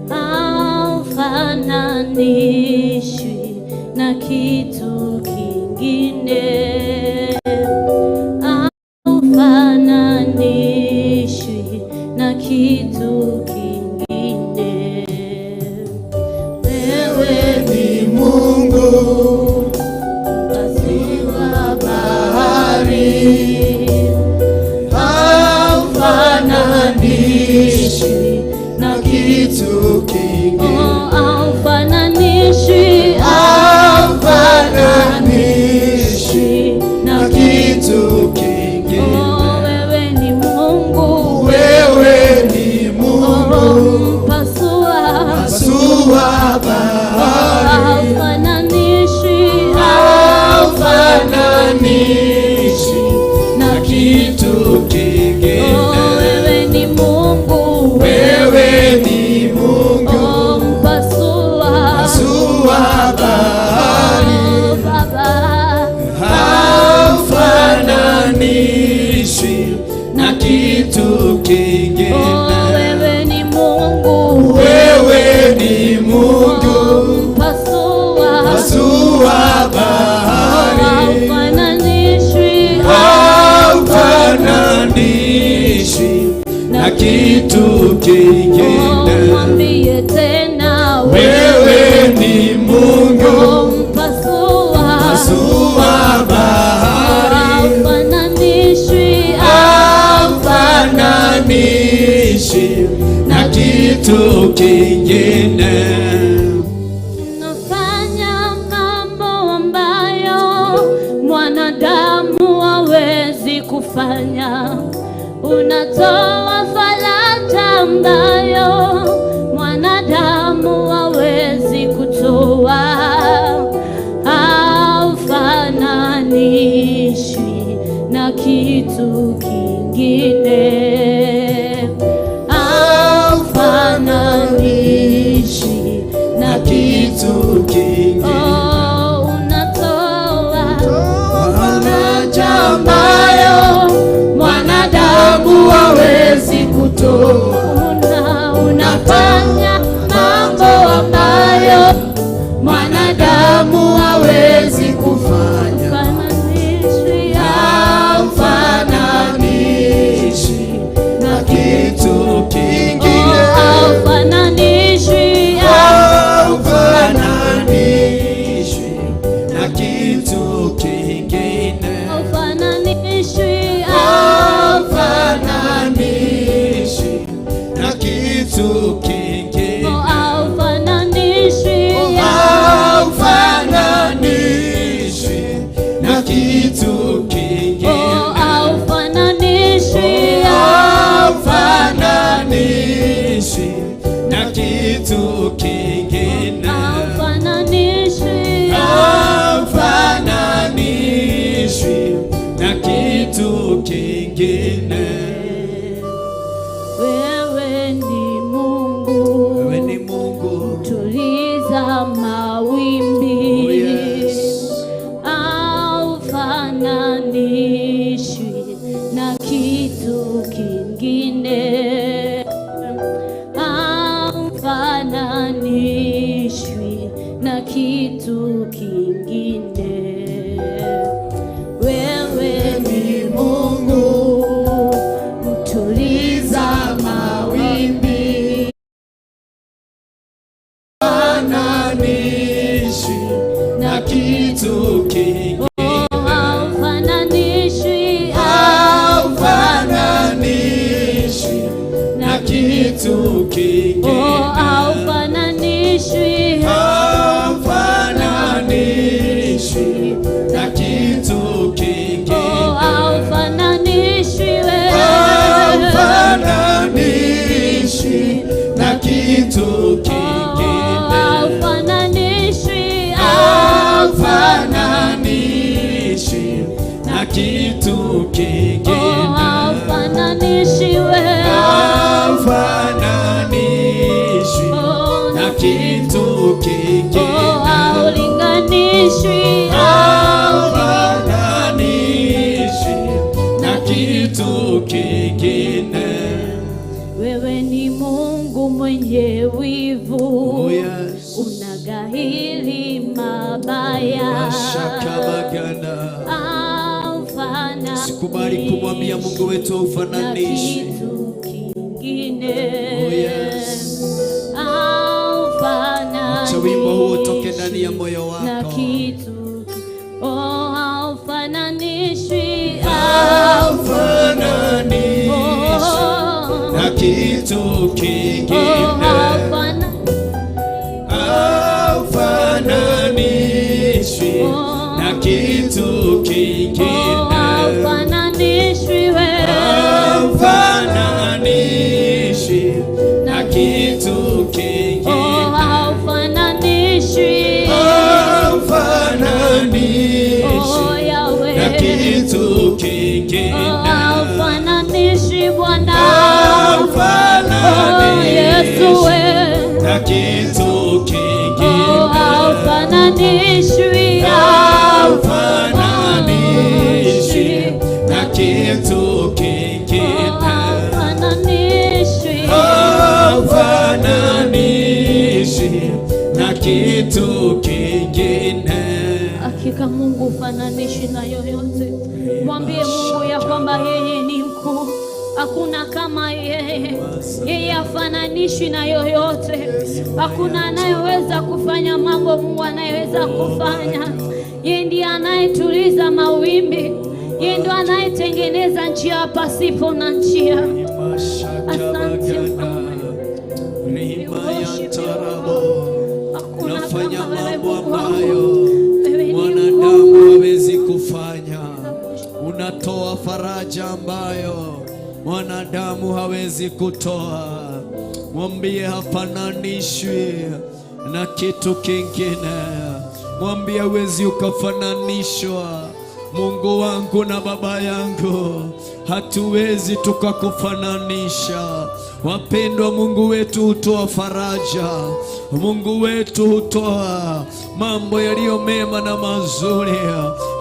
haufananishwi na kitu kingine, haufananishwi na kitu kingine. Wewe Ni Mungu pasua bahari, haufananishwi na kitu kingine, Oh, haufananishwi, haufananishwi na na kitu kingine. Oh, wewe ni Mungu, Wewe ni Mungu oh, pasua, pasua bahari, haufananishwi, haufananishwi na Kitu kingine. Oh, wewe ni Mungu, Wewe ni Mungu oh, mpasua, pasua bahari, oh, Baba, Haufananishwi na kitu kingine. oh, wewe ni Mungu, Wewe ni Mungu oh, mpasua, pasua bahari, haufananishwi, Haufananishwi na kitu Oh, kingine. mwambie tena Wewe ni Mungu oh, mpasua, pasua bahari, haufananishwi, Haufananishwi na kitu kingine. Unafanya mambo ambayo mwanadamu hawezi kufanya. Unatoa faraja ambayo mwanadamu hawezi kutoa. Haufananishwi na kitu kingine. Haufananishwi na Kitu kingine. Oh, unatoa faraja ambayo mwanadamu hawezi kutoa. Unafanya mambo ambayo Mwanadamu hawezi kufanya, haufananishwi, haufananishwi na kitu kingine, oh, haufananishwi, Haufananishwi na kitu kingine. haufananishwi, Haufananishwi na kitu kingine. oh, haufananishwi, Haufananishwi na kitu kingine. oh, haufananishwi, Haufananishwi na kitu kingine. haufananishwi, Haufananishwi na kitu kingine. Wewe ni Mungu, Wewe ni Mungu. tuliza mawimbi, Oh, yes. haufananishwi na kitu kingine, haufananishwi na kitu kingine. Wewe ni Mungu, kitu Oh, kingine. haufananishwi wewe. Haufananishwi Oh, na kitu Oh, kingine. haulinganishwi. Haufananishwi na kitu kingine. Wewe ni Mungu mwenye wivu, Oh, yes. unaghairi mabaya. Shakabagana. Haufananishwi Sikubali kumwambia Mungu wetu na haufananishwi. kitu kingine. Oh, yes. Haufananishwi Acha wimbo huo utoke ndani ya moyo na wako. kitu oh, haufananishwi. Haufananishwi Oh, na kitu oh, kingine. Haufananishwi na kitu oh, kingine. haufananishwi wewe. Haufananishwi na kitu Oh, kingine. haufananishwi. Haufananishwi Oh, Yahweh. na kitu Oh, kingine. haufananishwi Bwana. Oh, Yesu Haufananishwi we. na kitu Oh, kingine. haufananishwi. Haufananishwi na kitu Oh, kingine. haufananishwi. Haufananishwi na kitu kingine. Hakika Mungu hufananishwi na yoyote. Mwambie Mungu ya kwamba yeye ni mkuu, hakuna kama yeye. Yeye hafananishwi na yoyote, hakuna anayeweza kufanya mambo Mungu anayeweza kufanya. Yeye ndiye anayetuliza mawimbi, yeye ndiye anayetengeneza njia pasipo na njia. Asante Mfalme. Rima ya tarabo. Hakuna Unafanya kama wewe mambo Mungu wangu. ambayo Wewe ni mwanadamu mkuu. hawezi kufanya. Unatoa faraja ambayo mwanadamu hawezi kutoa. Mwambie hafananishwi na kitu kingine. Mwambie hawezi ukafananishwa. Mungu wangu na Baba yangu, hatuwezi tukakufananisha. Wapendwa, Mungu wetu hutoa faraja, Mungu wetu hutoa mambo yaliyo mema na mazuri,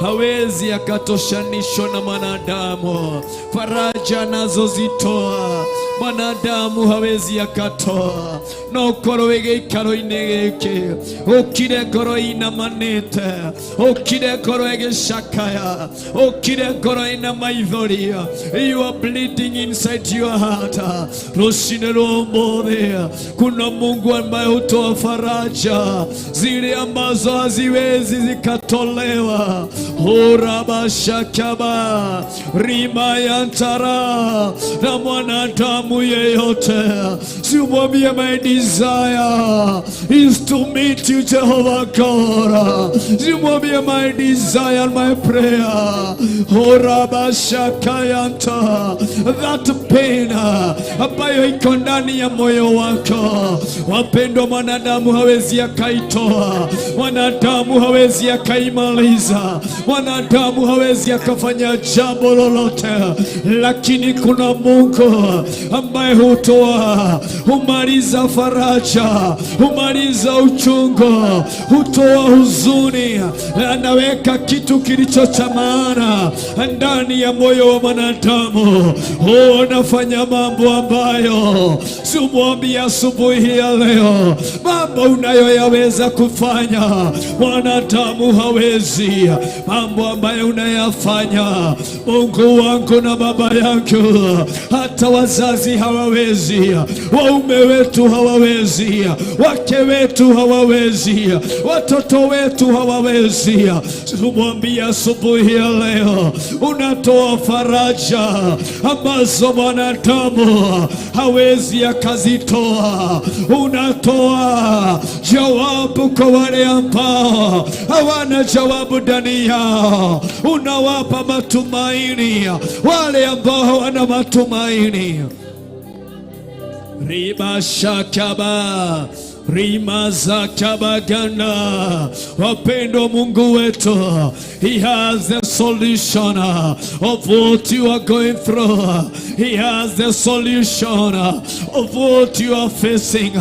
hawezi akatoshanishwa na mwanadamu. Faraja anazozitoa mwanadamu hawezi akatoa. No ũkorwo wĩ gĩikaro-inĩ gĩkĩ ũkire ngoro inamanĩte, ũkire ngoro ĩgĩcakaya, ũkire ngoro ĩna maithori. You are bleeding inside your heart. Rũcinĩ rwa ũmũthĩ kuna Mungu ambaye hutoa faraja zile ambazo haziwezi zikatolewa. Horabashakaba rimayantara na mwanadamu yeyote, simwambie my desire is to meet you, Jehovah God. Simwambie my desire and my prayer. Horabashakayanta, that pain ambayo iko ndani ya moyo wako, wapendwa, mwanadamu hawezi akaitoa, mwanadamu hawezi akaimaliza, mwanadamu hawezi akafanya jambo lolote, lakini kuna Mungu ambaye hutoa, humaliza faraja, humaliza uchungu, hutoa huzuni, anaweka kitu kilicho cha maana ndani ya moyo wa mwanadamu. Oh, anafanya mambo ambayo simwambia asubuhi ya leo, mambo unayoyaweza kufanya mwanadamu hawezi, mambo ambayo unayafanya Mungu wangu na Baba yangu, hata wazazi hawawezi, waume wetu hawawezi, wake wetu hawawezi, watoto wetu hawawezi. Tumwambia asubuhi ya leo, unatoa faraja ambazo mwanadamu hawezi akazitoa. Unatoa jawabu kwa wale ambao hawana jawabu ndani yao, unawapa matumaini wale ambao hawana matumaini. Riba shakaba. Rima za Kabaganda. Wapendwa, Mungu wetu, He has the solution of what you are going through. He has the solution of what you are facing.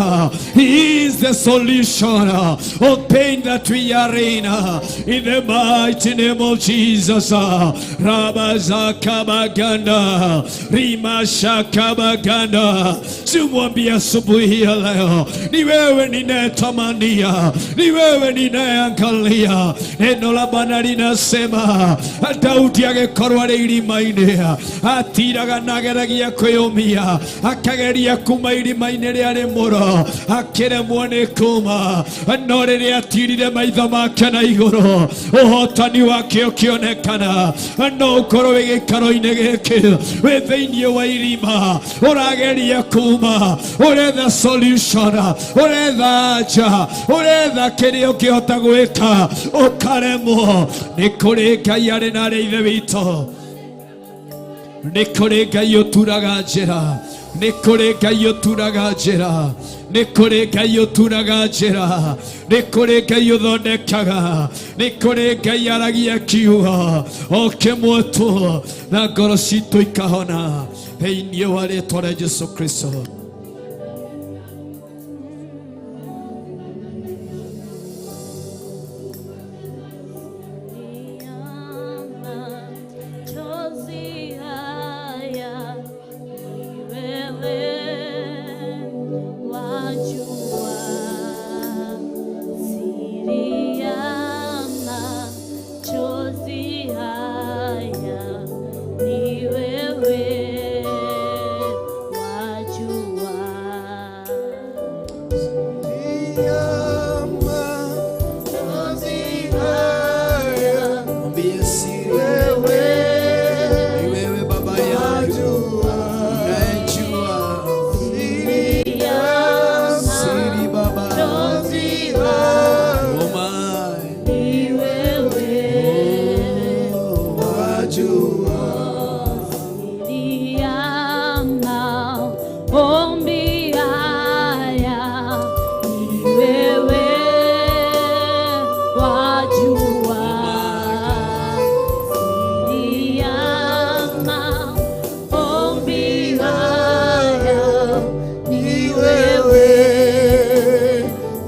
He is the solution of pain that we are in. In the mighty name of Jesus. Rabazakabaganda, Rimashakabaganda. Simwambie asubuhi ya leo, ni wewe ninayetamania, ni wewe ninayeangalia. Neno la Bwana linasema Daudi agĩkorwo arĩ irima-inĩ, atiraga na ageragia kwĩyũmia, akageria kuma irima-inĩ rĩarĩ mũro, akĩremwo nĩ kuma, no rĩrĩa atirire maitho make na igũrũ, ũhotani wake ũkĩonekana. No ũkorwo wĩ gĩikaro-inĩ gĩkĩ, wĩ thĩinĩ wa irima, ũrageria kuma, ũretha solution, ũretha anja, ũretha kĩrĩa ũngĩhota gwĩka, ũkaremwo. Nĩ kũrĩ Ngai arĩ na arĩ ithe witũ, nĩ kũrĩ Ngai ũturaga njĩra, nĩ kũrĩ Ngai ũturaga njĩra, nĩ kũrĩ Ngai ũturaga njĩra, nĩ kũrĩ Ngai ũthondekaga, nĩ kũrĩ Ngai aragia kiugo o kĩmwe tu, na ngoro citũ ikahona thĩinĩ wa rĩtwa rĩa Jesu Kristo. Machozi haya ni wewe wajua, siri ya machozi haya ni wewe wajua. Mwambie siri, ni wewe Baba yangu unayejua siri Baba. Oh my. Ni wewe Wajua. Siri ya maombi haya ni wewe wajua. Siri ya maombi haya Ni wewe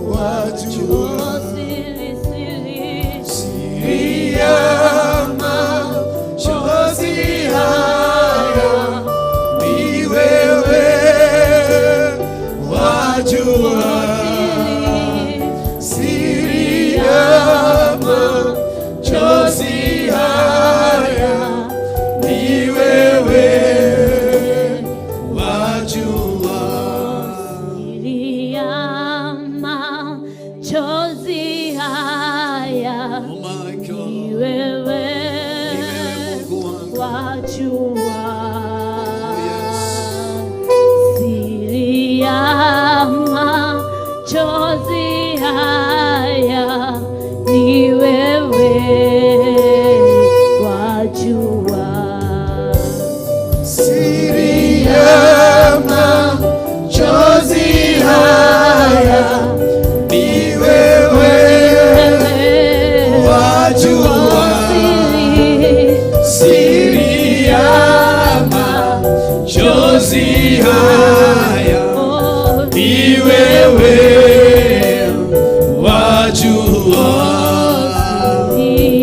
wajua. Siri, siri, Siri ya machozi haya ni wewe wajua. siri Siri ya machozi haya ni wewe wajua. Siri ya machozi haya Oh my God. ni wewe Ni wewe Mungu wangu. Wajua. Yes. Siri ya machozi haya ni wewe wajua. Siri ya machozi haya ni wewe wajua. Siri ya machozi haya ni wewe wajua.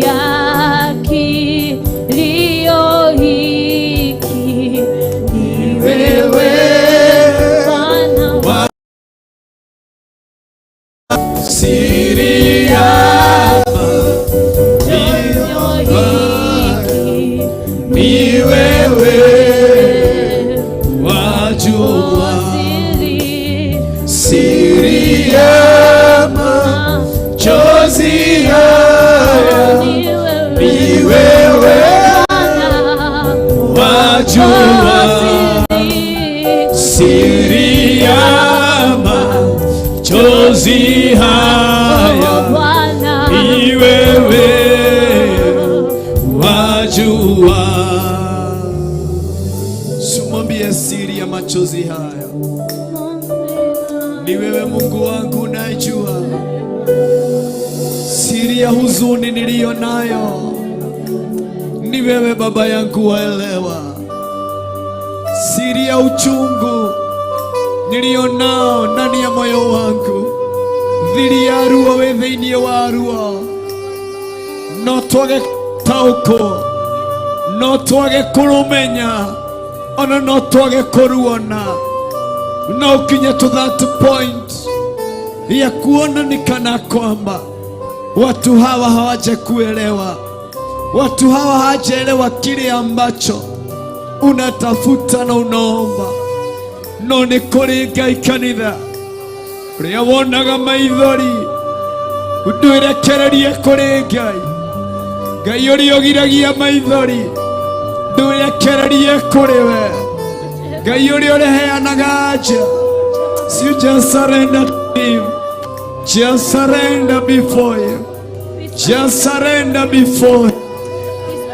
Ya kilio hiki ni Wewe Bwana. Siri ya Kilio hiki ni wewe wajua. Siri Siri ya machozi haya ni wewe ni wewe Bwana. Wajua. Siri Siri ya machozi haya Bwana. ni wewe wajua. Simwambie siri ya machozi haya. Ni wewe Mungu wangu unayejua siri ya huzuni niliyo nayo. Ni wewe Baba yangu waelewa siri ya uchungu niliyo nao ndani ya moyo wangu, thiri ya ruo wĩ thĩinĩ wa ruo, no twage taũkwo, no twage kũrũmenya, ona no twage kũruona, no ukinye to that point ya kuona ni kana kwamba watu hawa hawajakuelewa, watu hawa hawajaelewa kile ambacho unatafuta na unaomba. No nĩ kũrĩ Ngai kanitha ũrĩa wonaga maithori, ndwĩrekererie kũrĩ Ngai. Ngai ũrĩa ũgiragia maithori, ndwĩrekererie kũrĩ we. Ngai ũrĩa ũreheanaga anja. So you just surrender to him. Just surrender before him. Just surrender before him.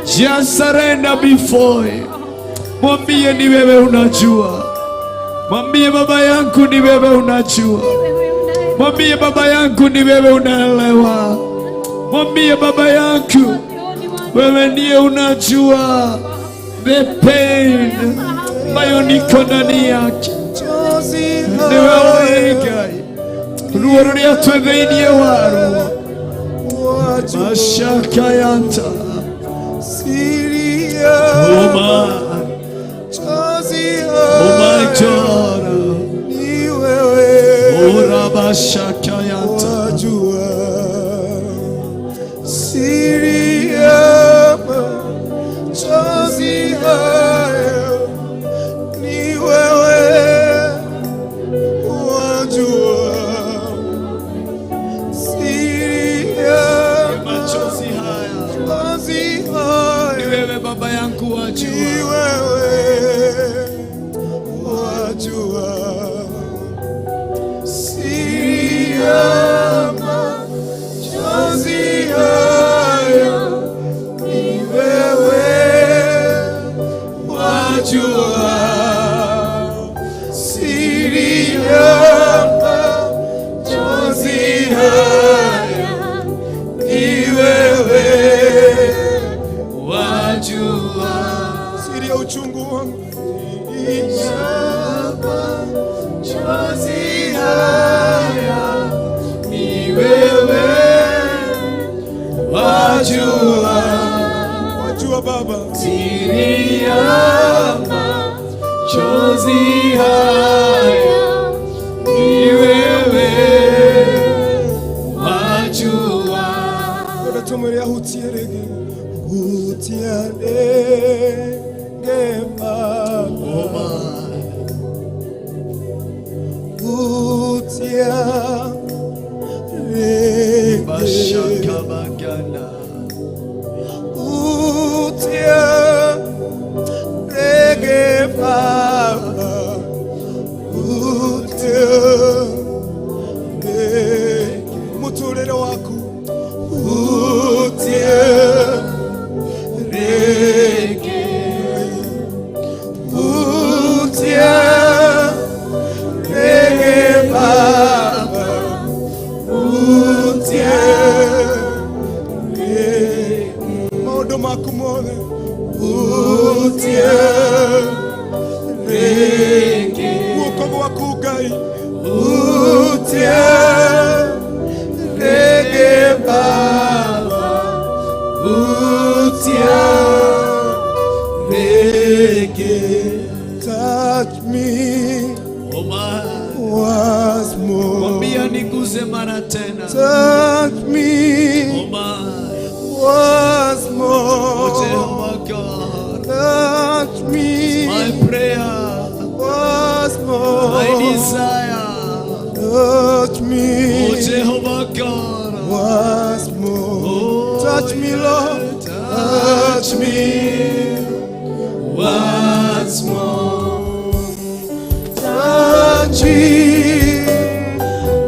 Just surrender before him. Mwambie ni wewe unajua. Mwambie baba yangu ni wewe unajua. Mwambie baba yangu ni wewe unaelewa. Mwambie baba yangu wewe ndiye unajua the pain ambayo niko ndani yake. Ni wewe Ngai, ruo rũrĩa twĩ thĩinĩ waruo, mashaka yanta Oh my God, Urabashaka yanta. Wajua siri ya machozi haya ni wewe, wajua siri ya Machozi haya machozi ni haya wewe baba yangu ni wajua. wewe, wajua siri ya machozi haya ni wewe, wajua siri ya machozi haya ni wewe, Wajua siri ya uchungu wangu, siri ya machozi haya ni wewe wajua. Wajua Baba, Siri ya machozi haya ni wewe wajua. Tumuri hutie rege, hutie rege Baba, hutie rege, Bashakabagana hutie rege Baba, hutie rege muturire waku, hutie rege, hutie rege Baba, hutie rege maundu maku mothe, hutie rege guoko gwaku Ngai, hutie rege Baba, hutie rege. Touch me Oma once more. Mwambia niguze mara tena. Touch me Oma once Oh more. Jehovah God, Touch me my prayer, once my more. desire. Touch me Oh Jehovah God, once more. Oh, Touch me, Lord. Touch me once more. Touch me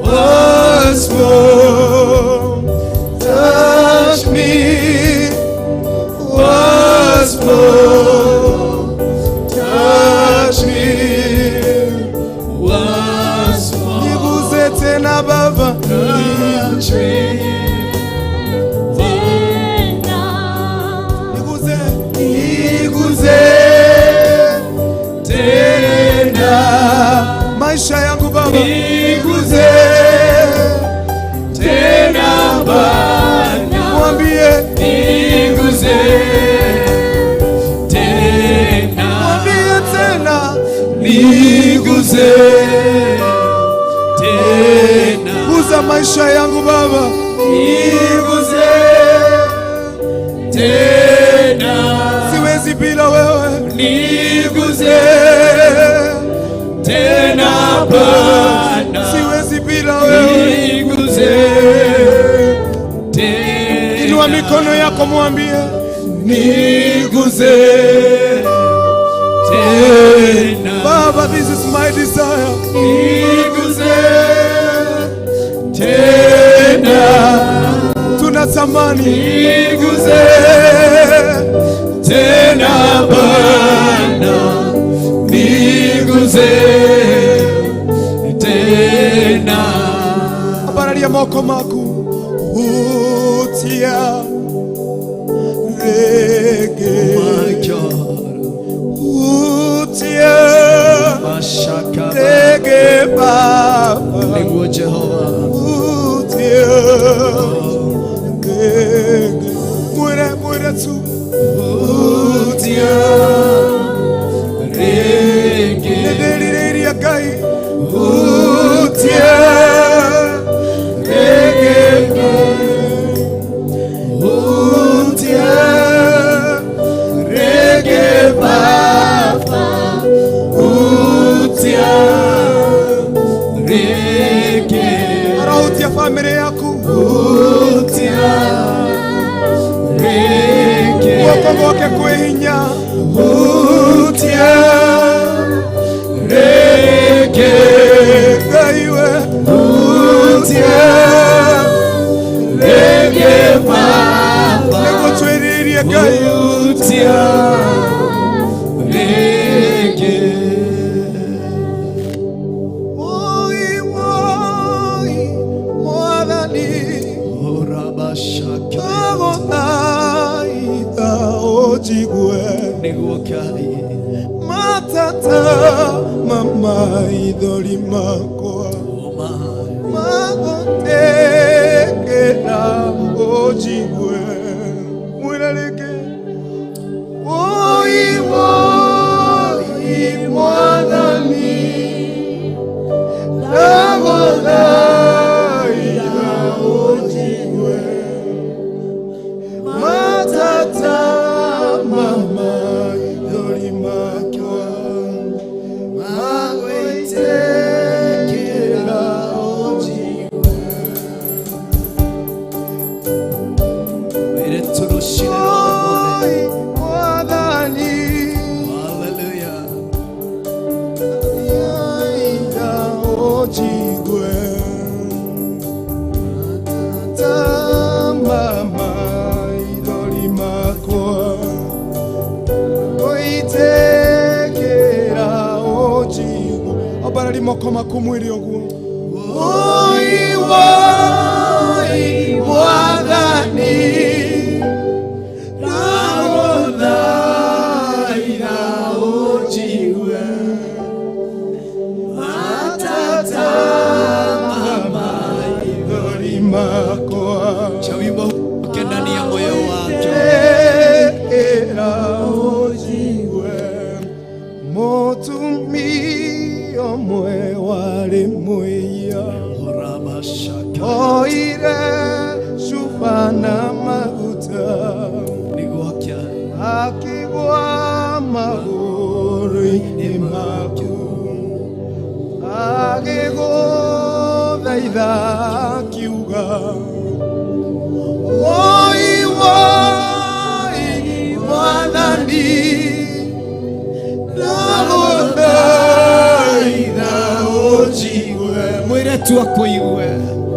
once more. Touch me once more. Touch me Once more. maisha yangu Baba. Niguze tena Bwana, Mwambie, niguze tena, mwambie tena. Niguze tena, Guza maisha yangu Baba. Niguze tena, Siwezi bila wewe. Niguze tena Bwana, Siwezi bila wewe. Niguze tena. Inua mikono yako mwambie. Niguze tena, Baba, this is my desire. Niguze tena, Tunatamani niguze tena Bwana, niguze tena. Ambararia moko maku hutia rege My God, hutia mashaka rege Baba niguo Jehova, hutia rege mwire mwire tu hutia rege nĩndĩrirĩirie Ngai hutia rege hutia rege Baba, hutia rege arahutia famĩlĩ yaku hutia rege guoko gwake kwĩ hinya hutia rege Ngai we hutia rege Baba, nĩguo twĩrirĩirie Ngai hutia rege. Oi, oi, Mwathani Urabashaka ndagũthaitha ũnjigue nĩguo Ngai matata ma maithori makwa oma magũtĩkĩra ũnjigue mwĩre rĩngĩ Oi, oi, Mwathani ndagũthaitha ũnjigue matata ma maithori makwa magũitĩkĩra ũnjigue wĩre tũrũcinĩ rwa ũmũthĩ. Oi, Mwathani Hallelujah. Yaida ũnjigue matata ma maithori makwa ũitĩkĩra ũnjigue ambarari moko maku mwĩre ũguo Oi, oi, Mwathani ndagũthaitha ũnjigue matata ma maithori makwa Cha wimbo uke ndani ya moyo wake. Ĩra ũnjigue mũtumia ũmwe warĩ mũiya Urabashaka oire cuba na maguta nĩguo Ngai akigwa magũrũ-inĩ maku agĩgũthaitha akiuga woi woi Mwathani ndagũthaitha ũnjigue mwĩre tu akũigue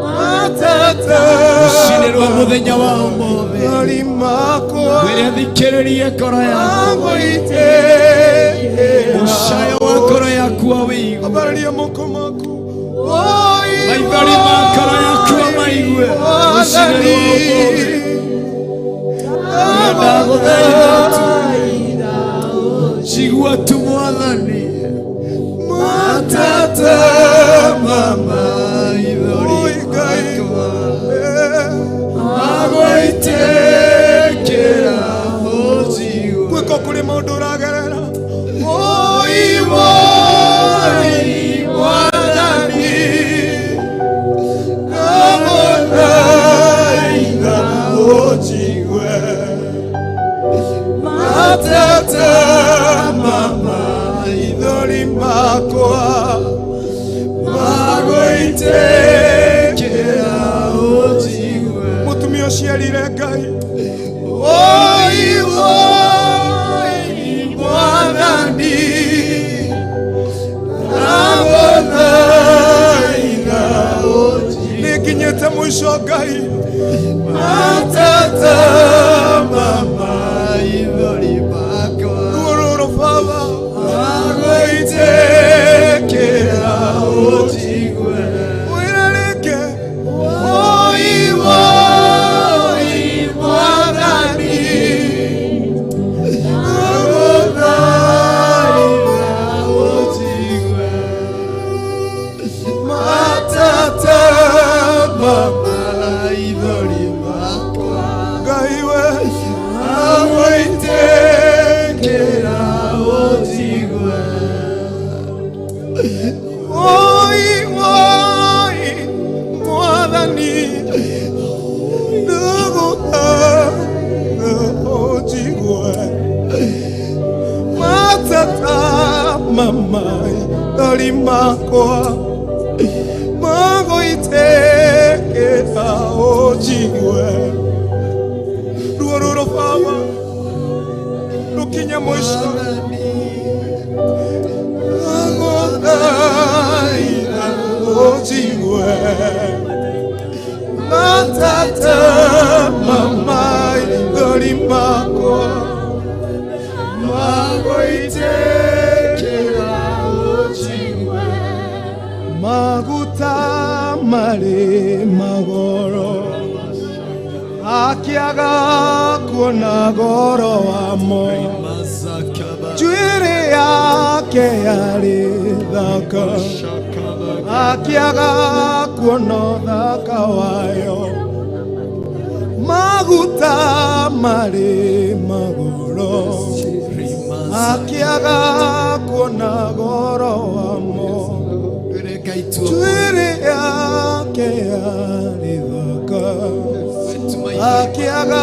matata rũcinĩ rwa mũthenya wa ũmũthĩ maithori makwa mwĩre athikĩrĩrie ngoro yaku magũitĩkĩra mũcayo wa ngoro yaku awĩigue Ambararia moko maku Woi, maithori ma ngoro yaku amaigue rũcinĩ rwa ũmũthĩ. Ndagũthaitha tu. Njigua tu Mwathani. Matata mama ithori makwa magũitĩkĩra ũnjigue. Gwĩko kũrĩ maũndũ ũragerera. Oi woi Mwathani, ndagũthaitha ũnjigue. Matata mama ithori makwa magũitĩkĩra ũnjigue. Mũtumia ũciarire Ngai. Oi woi Mwathani, ndagũthaitha ũnjigue. Nĩnginyĩte mũico Ngai. Matata mama ithori makwa Ruo rũrũ Baba. magũitĩkĩra ũnjigue. Wĩra rĩngĩ. Oi woi Mwathani, ndagũthaitha ũnjigue. Matata mama ithori makwa Ngai we. magũitĩkĩra ũnjigue. Oi woi Mwathani, ndagũthaitha ũnjigue. Matata mama ithori makwa magũitĩkĩra ũnjigue. Ruo rũrũ Baba rũkinye mũico. Ndagũthaitha ũnjigue. Matata mama ithori makwa magũitĩkĩra ũnjigue. Maguta marĩ magoro akĩaga kuona goro wamo. Njuĩrĩ yake yarĩ thaka akĩaga kuona ũthaka wayo. Maguta marĩ magoro akĩaga kuona goro wamo. Njuĩrĩ yake yarĩ thaka akĩaga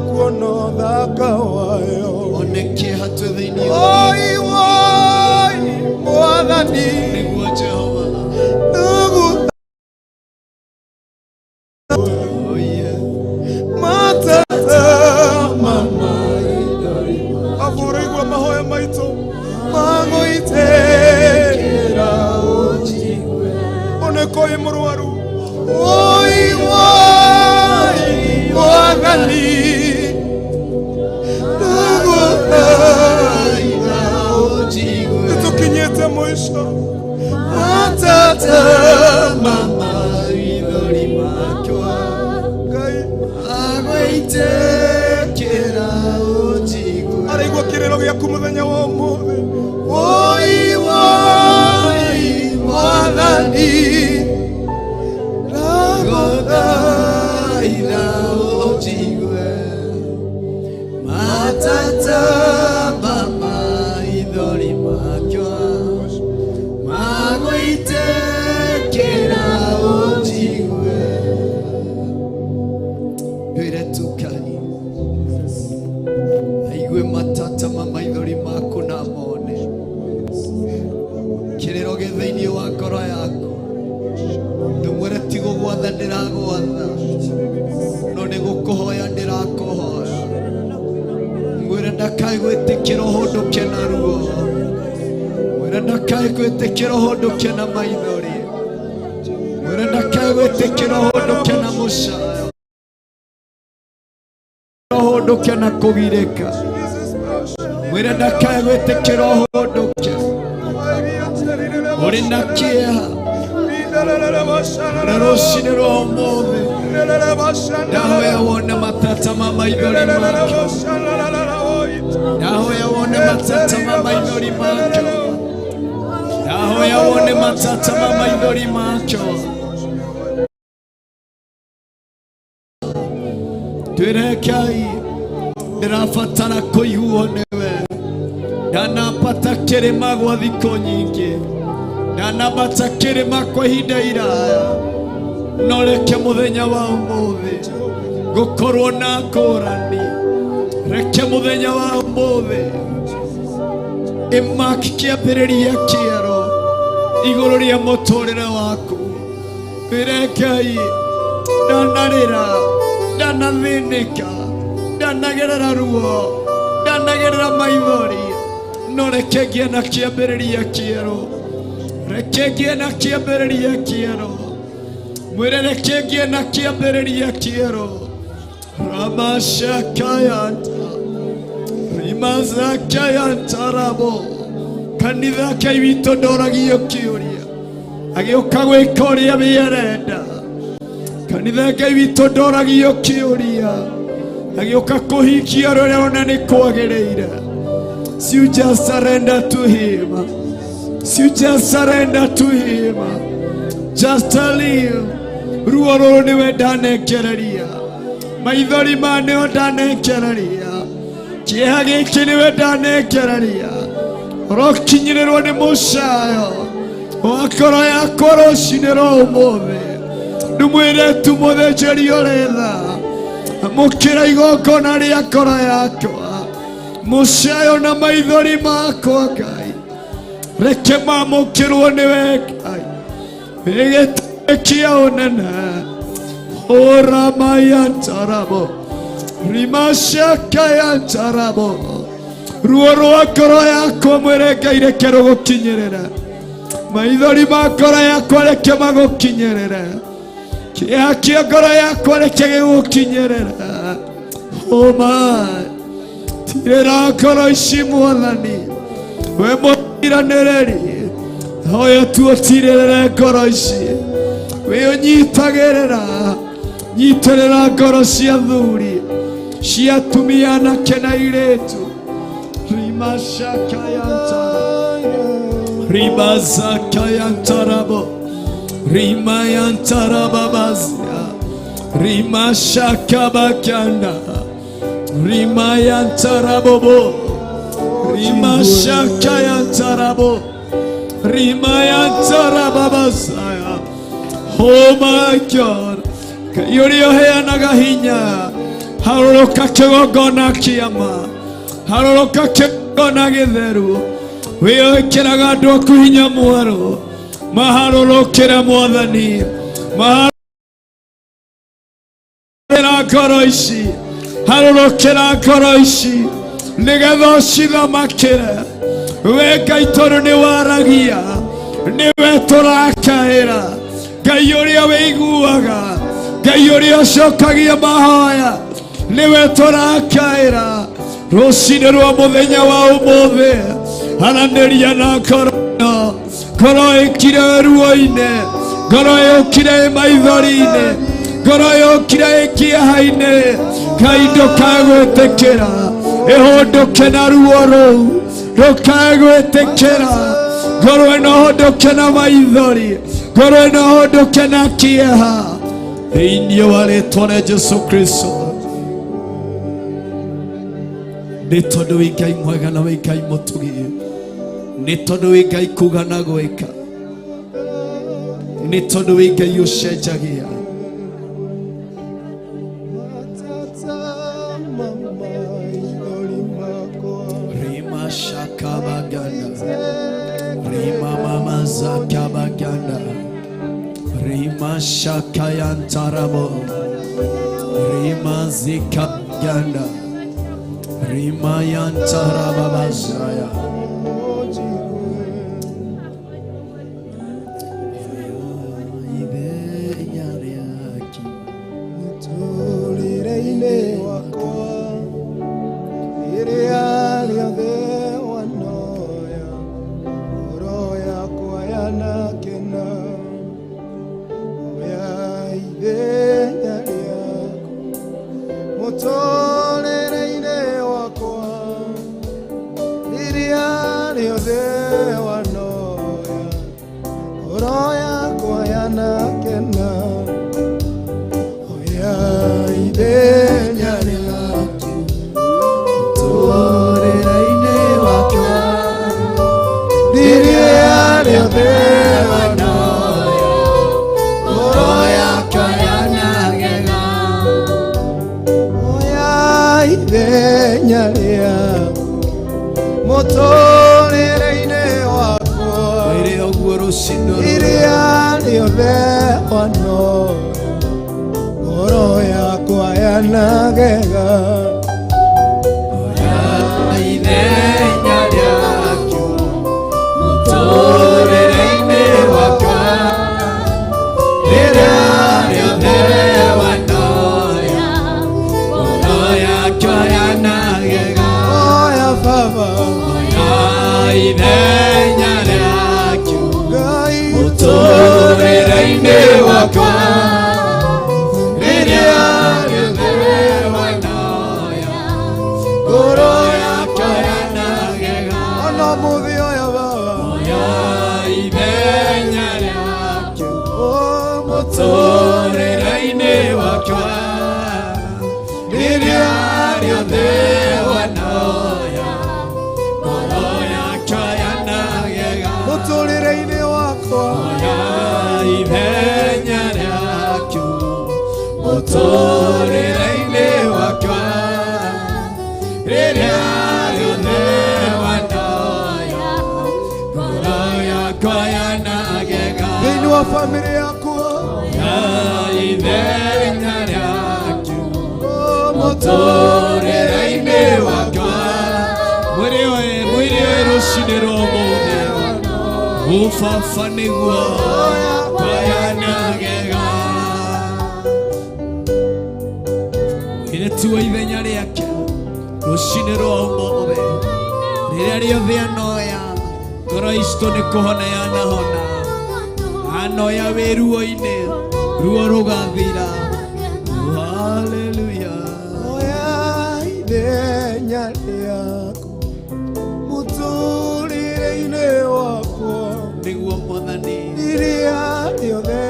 kuona ũthaka wayo. One kĩeha twĩ thĩinĩ Oi woi Mwathani, nĩguo Jehova. ndagũthaitha. Matata mama abũrĩgua mahoya maitũ magũitĩkĩra ũnjigue. Oneko ĩ mũrwaru. Oi woi Mwathani, ndagũthaitha ũnjigue. Nĩtũkinyĩte mũico. Matata mama ithori makwa Ngai agũitĩkĩra ũnjigue. Araigua kĩrĩro gĩaku mũthenya wa ũmũthĩ. Oi woi Mwathani, ndagũthaitha ũnjigue. Matata mama ithori makwa magũitĩkĩra ũnjigue. Ndwĩre tu Ngai aigue matata ma maithori maku na mone kĩrĩro gĩ thĩinĩ wa ngoro yaku. Ndũmwĩre ti gũgwatha ndĩragwatha, no nĩ gũkũhoya ndĩrakũhoya. Mwĩre ndakae gwĩtĩkĩra ũhũndũke na ruo. Mwĩre ndakae gwĩtĩkĩra ũhũndũke na maithori. Mwĩre ndakae gwĩtĩkĩra ũhũndũke na mũcayo, ũhũndũke na kũgirĩka. Mwĩre ndakae gwĩtĩkĩra ũhũndũke ũrĩ na kĩeha. Na rũcinĩ rwa ũmũthĩ ndahoya wone matata ma maithori make. Ndahoya wone wone matata ma maithori makwa. Ndahoya wone matata ma maithori makwa. Twĩre Ngai, ndĩrabatara kũiguo nĩwe. Ndanambata kĩrĩma gwa thikũ nyingĩ, ndanambata kĩrĩma kwa ihinda iraya, no reke mũthenya wa ũmũthĩ gũkorwo na ngũrani. Reke mũthenya wa ũmũthĩ ĩmaki kĩambĩrĩria kĩerũ igũrũ rĩa mũtũrĩre waku. Twĩre Ngai, ndanarĩra, ndanathĩnĩka, ndanagerera ruo, ndanagerera maithori, no reke ngĩe na kĩambĩrĩria kĩerũ. Reke ngĩe na kĩambĩrĩria kĩerũ. Mwĩre reke ngĩe na kĩambĩrĩria kĩerũ. Ramashakayanta rimazakayantarabo. Kanitha Ngai witũ ndoragio kĩũria, agĩũka gwĩka ũrĩa we arenda. Kanitha Ngai witũ ndoragio kĩũria, agĩũka kũhingia ũrĩa arona nĩ kwagĩrĩire. You just surrender to him. You just surrender to him. Just tell him, ruo rũrũ nĩwe ndanengereria, maithori ma nĩo ndanengereria, kĩeha gĩkĩ nĩwe ndanengereria. Ũrokinyĩrĩrwo nĩ mũcayo wa ngoro yakwa rũcinĩ rwa ũmũthĩ. Ndĩmwĩre tu mũthĩnjĩri ũretha, amũkĩra igongona rĩa ngoro yakwa, mũcayo na maithori makwa. Ngai, reke mamũkĩrwo nĩwe. Ngai gĩtĩ kĩa ũnene oramayantarabo rimashakayantarabo. Ruo rwa ngoro yakwa, mwĩre Ngai, reke rũgũkinyĩrĩre. Maithori ma ngoro yakwa, reke magũkinyĩrĩre. Kĩeha kĩa ngoro yakwa, reke gĩgũkinyĩrĩre. Oma tirĩra ngoro ici, Mwathani, we mũtiranĩrĩri. Hoya tu ũtirĩrĩre ngoro ici, wĩ ũnyitagĩrĩra. Nyitĩrĩra ngoro cia thuri, cia atumia, anake na airĩtu. Rimashakayantara rimazakayantarabo rimayantarababazia rimashakabakanda rimayantarabobo rimashakayantarabo rimayantarababazaya. Oh my God, Ngai ũrĩa ũheanaga hinya, harũrũka kĩgongona kĩama, harũrũka kĩgongona gĩtheru. Wĩĩkĩraga andũ aku hinya mwerũ. Maharũrũkĩre, Mwathani, maharũrũkĩra ngoro ici, harũrũkĩra ngoro ici nĩgetha ũcithamakĩre. We Ngai, tondũ nĩ waragia, nĩwe tũrakaĩra. Ngai ũrĩa wĩiguaga, Ngai ũrĩa ũcokagia mahoya, nĩwe tũrakaĩra rũcinĩ rwa mũthenya wa ũmũthĩ. Aranĩria na ngoro ĩno, ngoro ĩkire ruo-inĩ, ngoro yũkire ĩ maithori-inĩ, ngoro yũkire ĩ kĩeha-inĩ. Ngai, ndũkae gwĩtĩkĩra ĩhũndũke na ruo rũu, ndũkae gwĩtĩkĩra ngoro ĩno hũndũke na maithori, ngoro ĩno hũndũke na kĩeha, thĩinĩ wa rĩtwa rĩa Jesu Kristo. Nĩ tondũ wĩ Ngai mwega na wĩ Ngai mũtugi, nĩ tondũ wĩ Ngai kuga na gwĩka, nĩ tondũ wĩ Ngai ũcenjagia. Matata maithori makwa. Rima shakabaganda rima mama zakabaganda rima shakayantarabo rima zikaganda rima yantarababazaya. Ithenya rĩake. Mũtũrĩre-inĩ wakwa, rĩrĩa rĩothe wanoya, ngoro yakwa yanakena. Oya ithenya rĩaku mũtũrĩre-inĩ wakwa. rĩothe wanoya ngoro yakwa yanakena oya ithenya rĩaku mũtũrĩre-inĩ wakwa rĩrĩa rĩothe wanoya ngoro yakwa yanagega oya ithenya rĩaku mũtũrĩre-inĩ wakwa Mwĩre ũguo rũcinĩ rũrũ. rĩrĩa rĩothe wanoya ngoro yakwa yanagega Ithenya rĩaku mũtũrĩre-inĩ wakwa rĩrĩa rĩothe wanoya ngoro yakwa yanagega oya baba oya ithenya rĩaku Ngai mũtũrĩre-inĩ wakwa rĩrĩa rĩothe wanoya ngoro yakwa yanagega ona mũthĩ oya baba oya ithenya rĩaku o mũtũrĩre-inĩ wakwa rĩrĩa rĩothe wanoya ngoro yakwa yanagega mũtũrĩre-inĩ wakwa oya ithenya rĩaku mũtũrĩre-inĩ wakwa rĩrĩa rĩothe wanoya ngoro yakwa yanagega thĩinĩ wa bamĩrĩ yakwa oya ithenya rĩaku o mũtũrĩre-inĩ wakwa mwĩrĩ ũyũ mwĩrĩ ũyũ rũcinĩ rwa ũmũthĩ ũbaba nĩguo wayanagega ĩrĩtuo ithenya rĩake rũcinĩ rwa ũmũthĩ rĩrĩa rĩothe anoya ngoro citũ nĩ kũhona yanahona anoya wĩ ruo-inĩ ruo rũgathira haleluya oya ithenya rĩaku mũtũrĩre-inĩ wakwa nĩguo mwathani rĩrĩa rĩothe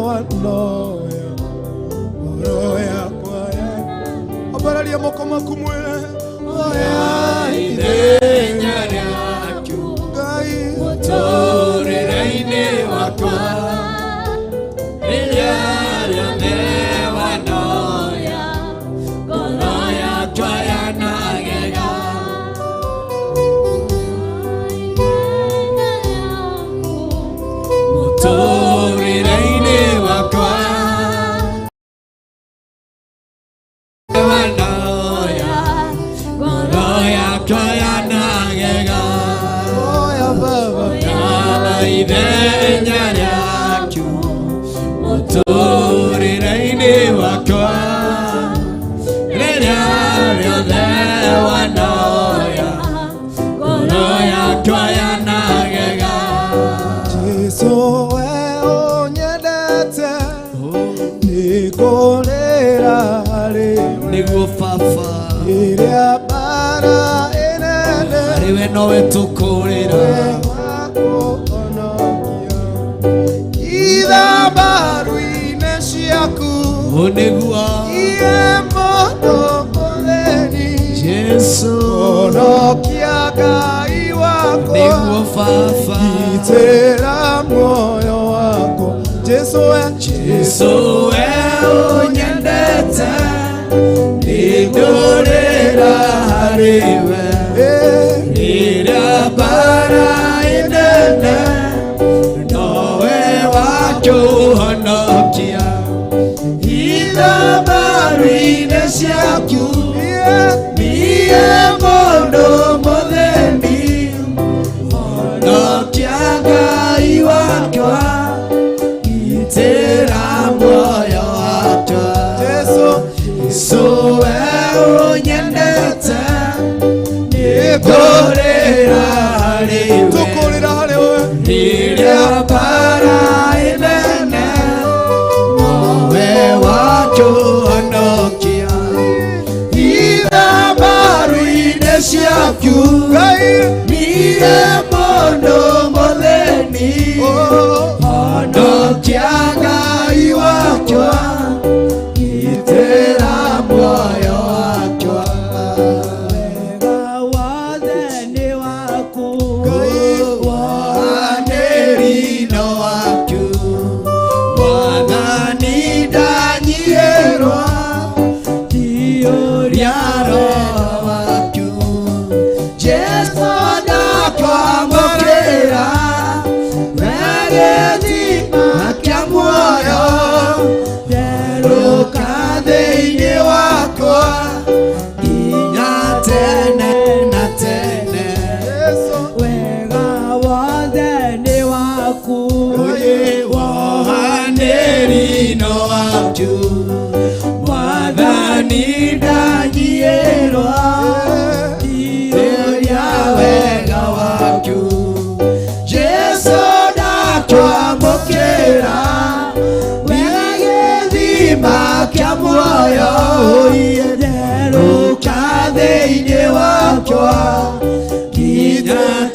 wanoya ngoro yakwa ambararia moko maku mwĩre oya ithenya rĩaku Ngai mũtũrĩre-inĩ wakwa rĩrĩa rĩothe wanoya ngoro yakwa yanagega mũtũrĩre-inĩ wakwa wanoya ngoro yakwa yanagega oya baba na ithenya rĩaku mũtũrĩre-inĩ wakwa rĩrĩa rĩothe wanoya ngoro yakwa yanagega Jesu we ũnyendete nĩngũrĩra harĩ we nĩguo baba rĩrĩa mbara ĩnene harĩ we nowe tũkũrĩra ithambaru-inĩ ciaku ũ nĩguo iye mũndũ mũthĩni Jesu honokia Ngai wakwa nĩguo baba gitĩra muoyo wakwa Jesu we Jesu we ũnyendete nĩngũrĩra harĩ we rĩrĩa mbara ĩnene nowe wakũhonokia ithambaru-inĩ ciaku niĩ mũndũ mũthĩni honokia Ngai wakwa gitĩra muoyo wakwa Jesu Jesu we ũnyendete nĩngũrĩra harĩ we tũkũrĩra harĩ we rĩrĩa mbara ĩnene nowe wakũhonokia ithambaru-inĩ ciaku Ngai niĩ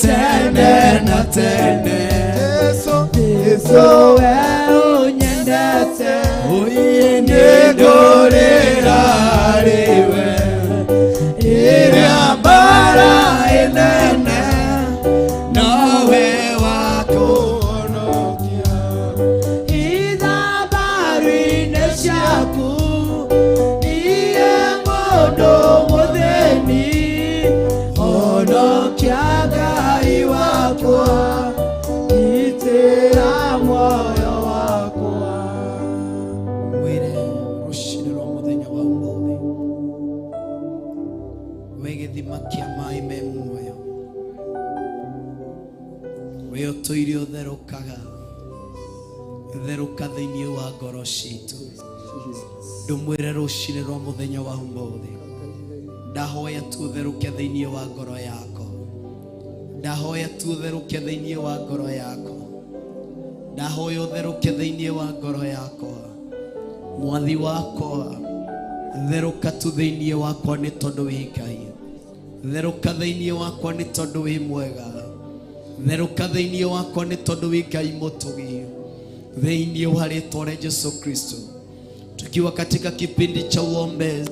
Tene na tene. Jesu, Jesu we ũnyendete. Oye nĩngũrĩra harĩwe rĩrĩa mbara ĩnene nowe wakũhonokia. Ithabaru-inĩ ciaku niĩ mũndũ mũthĩni, honokia Ngai wakwa, gitĩra muoyo wakwa. Mwĩre rũcinĩ rwa mũthenya wa ũmũthĩ, we gĩthima kĩa maĩ me muoyo, we ũtũire ũtherũkaga, therũka thĩinĩ wa ngoro citũ. Ndũmwĩre rũcinĩ rwa mũthenya wa ũmũthĩ, ndahoya tu ũtherũke thĩinĩ wa ngoro yakwa, ndahoya tu ũtherũke thĩinĩ wa ngoro yakwa, ndahoya ũtherũke thĩinĩ wa ngoro yakwa. Mwathi wakwa, therũka tu thĩinĩ wakwa nĩ tondũ wĩ Ngai, therũka thĩinĩ wakwa nĩ tondũ wĩ mwega, therũka thĩinĩ wakwa nĩ tondũ wĩ Ngai mũtugi, thĩinĩ wa rĩtwa rĩa Jesu Kristo. Tukiwa katika kipindi cha uombezi,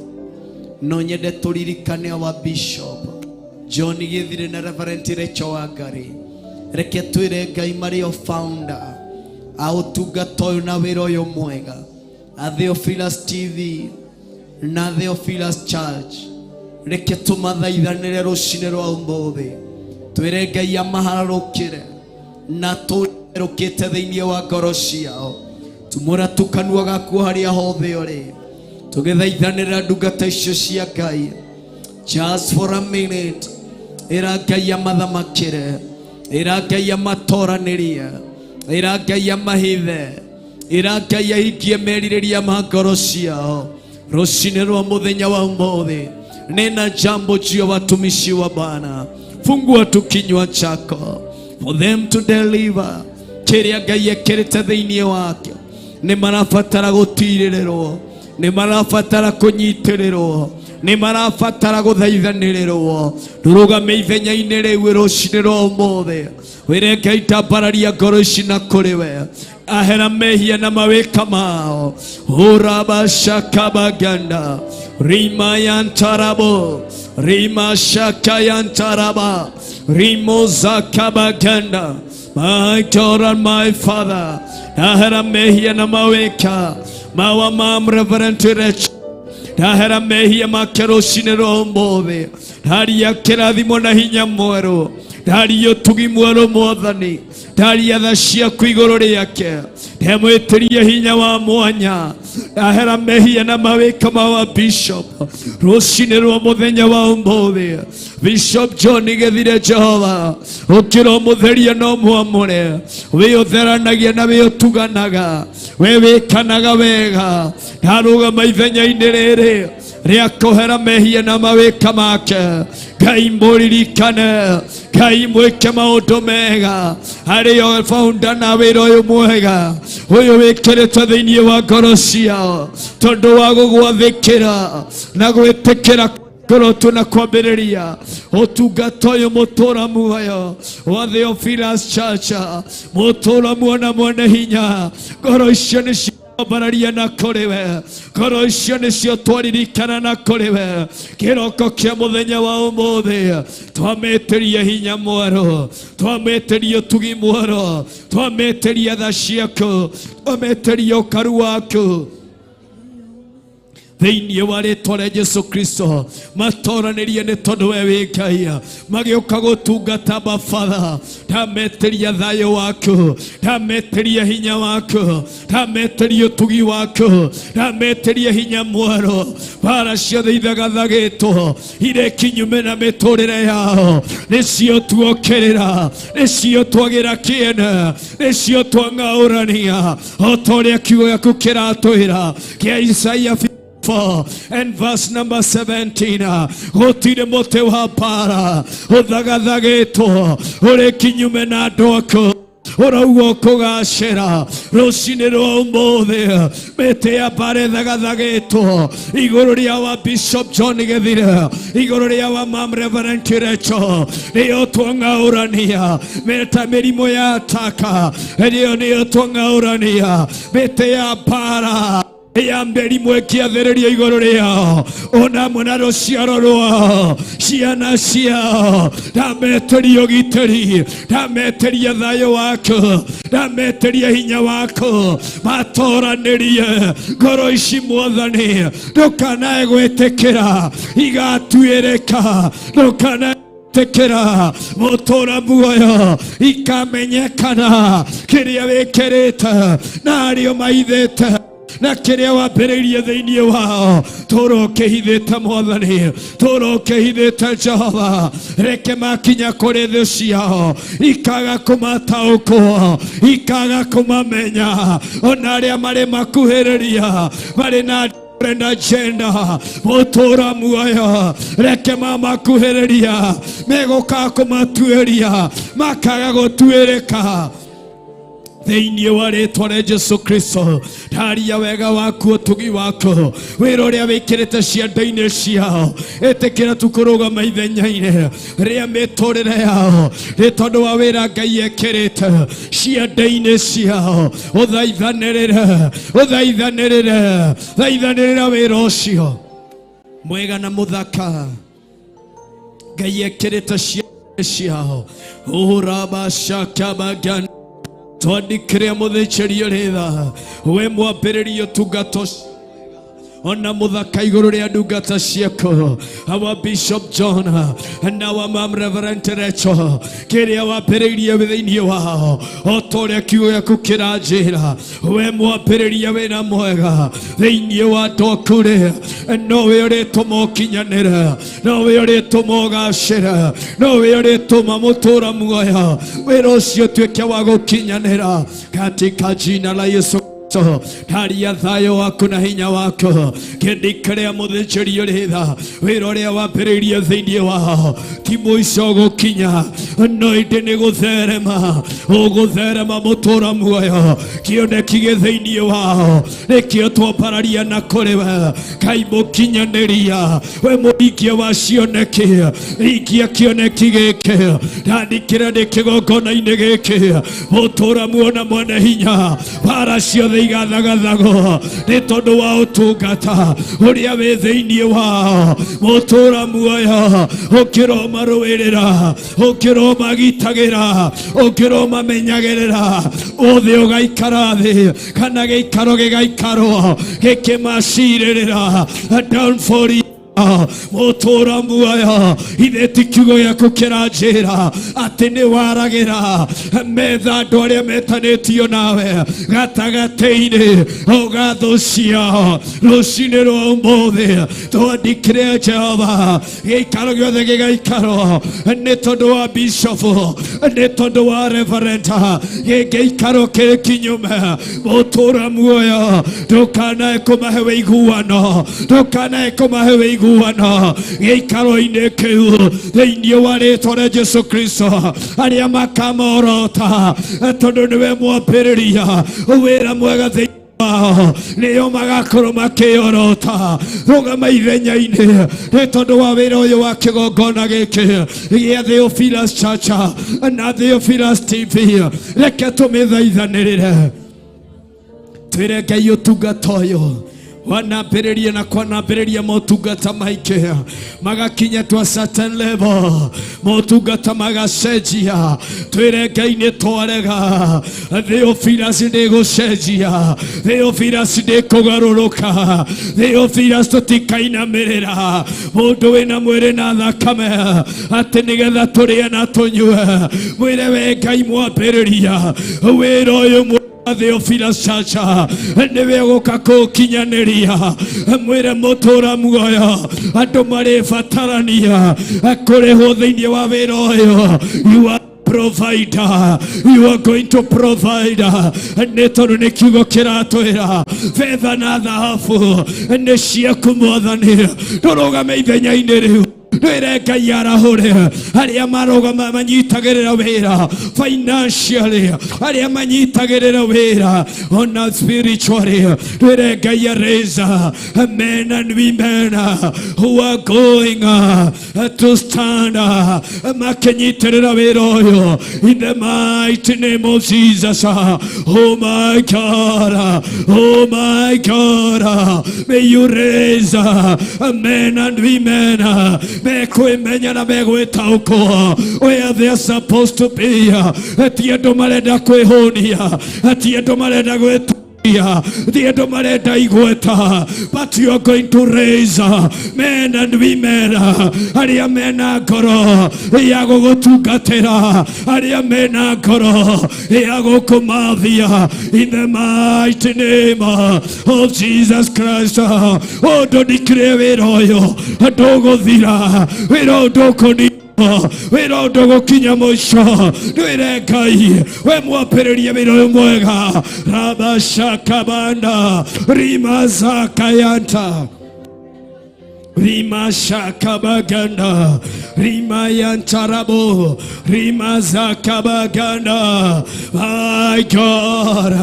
no nyende tũririkane wa Bishop John Githire na Reverend Rachel Wangari. Reke twĩre Ngai marĩ o founder a ũtungata ũyũ na wĩra ũyũ mwega a Theophilus TV na Theophilus Church. Reke tũmathaithanĩre rũcinĩ rwa ũmũthĩ, twĩre Ngai amaharũkĩre na tũrũkĩte thĩinĩ wa ngoro ciao. Tumũra tu kanua gaku harĩa hothe ũrĩ, tũgĩthaithanĩra ndungata icio cia Ngai. Just for a minute, ĩra Ngai amathamakĩre, ĩra Ngai amatoranĩrie, ĩra Ngai amahithe, ĩra Ngai ahingie merirĩria ma ngoro ciao rũcinĩ rwa mũthenya wa ũmũthĩ. Nena jambo juu ya watumishi wa Bwana, fungua tu kinywa chako for them to deliver kĩrĩa Ngai ekĩrĩte thĩinĩ wake. Nĩ marabatara gũtirĩrĩrwo, nĩ marabatara kũnyitĩrĩrwo, nĩ marabatara gũthaithanĩrĩrwo. Ndũrũgame ithenya-inĩ rĩu rũcinĩ rwa ũmũthĩ, wĩre Ngai tambararia ngoro ici na kũrĩ we, ahera mehia na mawĩka mao. Urabashakabaganda rimayantarabo rimashakayantaraba rimozakabaganda. My God and my Father, ahera mehia na mawĩka mawa mam Reverend Rachel, ndahera mehia make rũcinĩ rwa ũmũthĩ, ndaria kĩrathimo na hinya mwerũ, ndaria ũtugi mwerũ Mwathani, ndaria tha ciaku igũrũ rĩake, ndemwĩtĩrie hinya wa mwanya, ndahera mehia na mawĩka ma wa Bishop rũcinĩ rwa mũthenya wa ũmũthĩ. Bishop John Githire, Jehova ũkĩra ũmũtherie na ũmwamũre, wĩ ũtheranagia na wĩ ũtuganaga, we wĩkanaga wega. Ndarũgama ithenya-inĩ rĩrĩ rĩa kũhera mehia na mawĩka make. Ngai mũririkane, Ngai mwĩke maũndũ mega harĩ o founder na wĩra ũyũ mwega ũyũ wĩkĩrĩtwo thĩinĩ wa ngoro ciao, tondũ wa gũgwathĩkĩra na gwĩtĩkĩra ngoro tu na kwambĩrĩria ũtungata ũyũ mũtũra muoyo wa Theophilus Church, mũtũra muona mwene hinya. Ngoro icio nĩcio ambararia na kũrĩ we, ngoro icio nĩcio twaririkana na kũrĩ we kĩroko kĩa mũthenya wa ũmũthĩ. Twamĩtĩria hinya mwerũ, twamĩtĩria ũtugi mwerũ, twamĩtĩria tha ciaku, twamĩtĩria ũkaru waku thĩinĩ wa rĩtwa rĩa Jesu Kristo. Matoranĩrie nĩ tondũ we wĩ Ngai, magĩũka gũtungata babatha. Ndametĩria thayũ waku, ndametĩria hinya waku, ndametĩria ũtugi waku, ndametĩria hinya mwerũ. Bara ciothe ithagathagĩtwo irĩ kinyume na mĩtũrĩre yao nĩcio tuokĩrĩra, nĩcio twagĩra kĩene, nĩcio twang'aũrania o ta ũrĩa kiugo gĩaku kĩratwĩra kĩa Isaia 4 and verse number 17. Gũtirĩ mũtĩ wa mbara ũthagathagĩtwo ũrĩ kinyume na andũ aku. Ũrauga ũkũgacĩra rũcinĩ rwa ũmũthĩ. Mĩtĩ ya mbara ĩthagathagĩtwo igũrũ rĩa wa Bishop John Gĩthire, igũrũ rĩa wa Mam Reverend Rachel, nĩyo twang'aũrania. Meta mĩrimũ ya taka, nĩyo nĩyo twang'aũrania. Mĩtĩ ya mbara ya mĩrimũ ĩkĩathĩrĩrio igũrũ rĩao, ona amwe na rũciaro rwao, ciana ciao. Ndametĩria ũgitĩri, ndametĩria thayũ waku, ndametĩria hinya waku, matoranĩrie ngoro ici. Mwathani, ndũkanae gwĩtĩkĩra igatuĩrĩka, ndũkanae tikira mutura muoyo ikamenyekana kiria wikirite na ario maithite na kiria wambĩrĩirie thĩinĩ wao tũra ũkĩhithĩte. Mwathani, tũra ũkĩhithĩte. Jehova, reke makinya kũrĩ thũ ciao ikaga kũmataũkwo, ikaga kũmamenya, ona arĩa marĩ makuhĩrĩria marĩ na different agenda. Mũtũra muoyo, reke mamakuhĩrĩria megũka kũmatuĩria makaga gũtuĩrĩka thĩinĩ wa rĩtwa rĩa Jesu Kristo. Ndaria wega waku, ũtugi waku, wĩra ũrĩa wĩkĩrĩte cianda-inĩ ciao. Ĩtĩkĩra tu kũrũgama ithenya-inĩ rĩa mĩtũrĩre yao nĩ tondũ wa wĩra Ngai ekĩrĩte cianda-inĩ ciao. Ũthaithanĩrĩre, ũthaithanĩrĩre, thaithanĩrĩra wĩra ũcio mwega na mũthaka Ngai ekĩrĩte cianda ciao. Ũrabacakabagan twandĩkĩre mũthĩnjĩri ũrĩ we mwambĩrĩria ũtungata ũcio ona mũthaka igũrũ rĩa ndungata ciaku, our Bishop John na wa Mam Reverend Rachel, kĩrĩa wambĩrĩirie thĩinĩ wao, o ta ũrĩa kiugo gĩaku kĩranjĩra, we mwambĩrĩria wĩra mwega thĩinĩ wa ndoku-rĩ, nowe ũrĩtũma ũkinyanĩre, nowe ũrĩtũma ũgacĩre, nowe ũrĩtũma mũtũra muoyo wĩra ũcio ũtuĩke wa gũkinyanĩra katika jina la Yesu Kristo. Ndaria thayũ waku na hinya waku kĩndĩ kĩrĩa mũthĩnjĩri ũrĩ tha wĩra ũrĩa wambĩrĩirie thĩinĩ wao ti mũico gũkinya, no ĩndĩ nĩ gũtherema ũgũtherema. Mũtũra muoyo, kĩoneki gĩ thĩinĩ wao nĩkĩo twambararia na kũrĩ we Ngai mũkinyanĩria, we mũhingia wa cioneki. Hingia kĩoneki gĩkĩ ndandĩkĩra ndĩ kĩgongona-inĩ gĩkĩ. Mũtũra muona mwene hinya, bara ciothe igathagathagwo nĩ tondũ wa ũtungata ũrĩa wĩ thĩinĩ wao. Mũtũra muoyo, ũkĩromarũĩrĩra, ũkĩromagitagĩra, ũkĩromamenyagĩrĩra. Ũthĩ ũgaikara thĩ kana gĩikaro gĩgaikarwo gĩkĩmacirĩrĩra downfall. Mũtũra muoyo, ithe ti kiugo gĩaku kĩranjĩra atĩ nĩ waragĩra metha andũ arĩa metanĩtio nawe gatagatĩ-inĩ ũgathũ ciao. Rũcinĩ rwa ũmũthĩ twandĩkĩre Jehova, gĩikaro gĩothe gĩgaikarwo nĩ tondũ wa bishop, nĩ tondũ wa reverend, gĩngĩikarwo kĩrĩ kinyume, mũtũra muoyo, ndũkanae kũmahe wĩiguano, ndũkanae kũmahe wĩiguano gĩikaro-inĩ kĩu thĩinĩ wa rĩtwa rĩa Jesu Kristo. Arĩa makamorota, tondũ nĩwe mwambĩrĩria wĩra mwega thĩinĩ wao, nĩo magakorwo makĩorota. Rũgama ithenya-inĩ nĩ tondũ wa wĩra ũyũ wa kĩgongona gĩkĩ gĩa Theophilus Church na Theophilus TV. Reke tũmĩthaithanĩrĩre, twĩre Ngai ũtungata ũyũ wanambĩrĩria na kwanambĩrĩria motungata maingĩ magakinya to a certain level, motungata magacenjia. Twĩre Ngai nĩ twarega, Theophilus ndĩgũcenjia, Theophilus ndĩkũgarũrũka, Theophilus tũtikainamĩrĩra mũndũ wĩna mwĩrĩ na thakame atĩ nĩgetha tũrĩe na tũnyue. Mwĩre we Ngai mwambĩrĩria wĩra ũyũ Theophilus Church nĩwe gũka kũkinyanĩria. Mwĩre mũtũra muoyo, andũ marĩbatarania kũrĩhwo thĩinĩ wa wĩra ũyũ. You are provider, you are going to provide, nĩ tondũ nĩ kiugo kĩratwĩra betha na thahabu nĩ ciaku. Mwathani, ndũrũgame ithenya-inĩ rĩu. Ndwĩre Ngai arahũre arĩa marũgama manyitagĩrĩra wĩra financially, arĩa manyitagĩrĩra wĩra ona spiritually. Ndwĩre Ngai areza men and women who are going to stand makĩnyitĩrĩra wĩra ũyũ in the mighty name of Jesus. Oh my God, oh my God, may you raise men and women mekwĩmenya na megwĩtaũkwo where they are supposed to be. Ti andũ marenda kwĩhũnia, ti andũ marenda gwĩta ti andũ marenda igweta, but you are going to raise men and women arĩa mena ngoro ya gũgũtungatĩra, arĩa mena ngoro ya gũkũmathia in the mighty name of Jesus Christ. Oh, ndũndikire wĩra ũyũ ndũgũthira, wĩra ũyũ ndũkũni, wĩra ũyũ ndũgũkinya mũico. Ndwĩre Ngai we mwambĩrĩrie wĩra ũyũ mwega. Rabashakabanda rimazakayanta rimashakabaganda rimayantarabo rimazakabaganda. My God,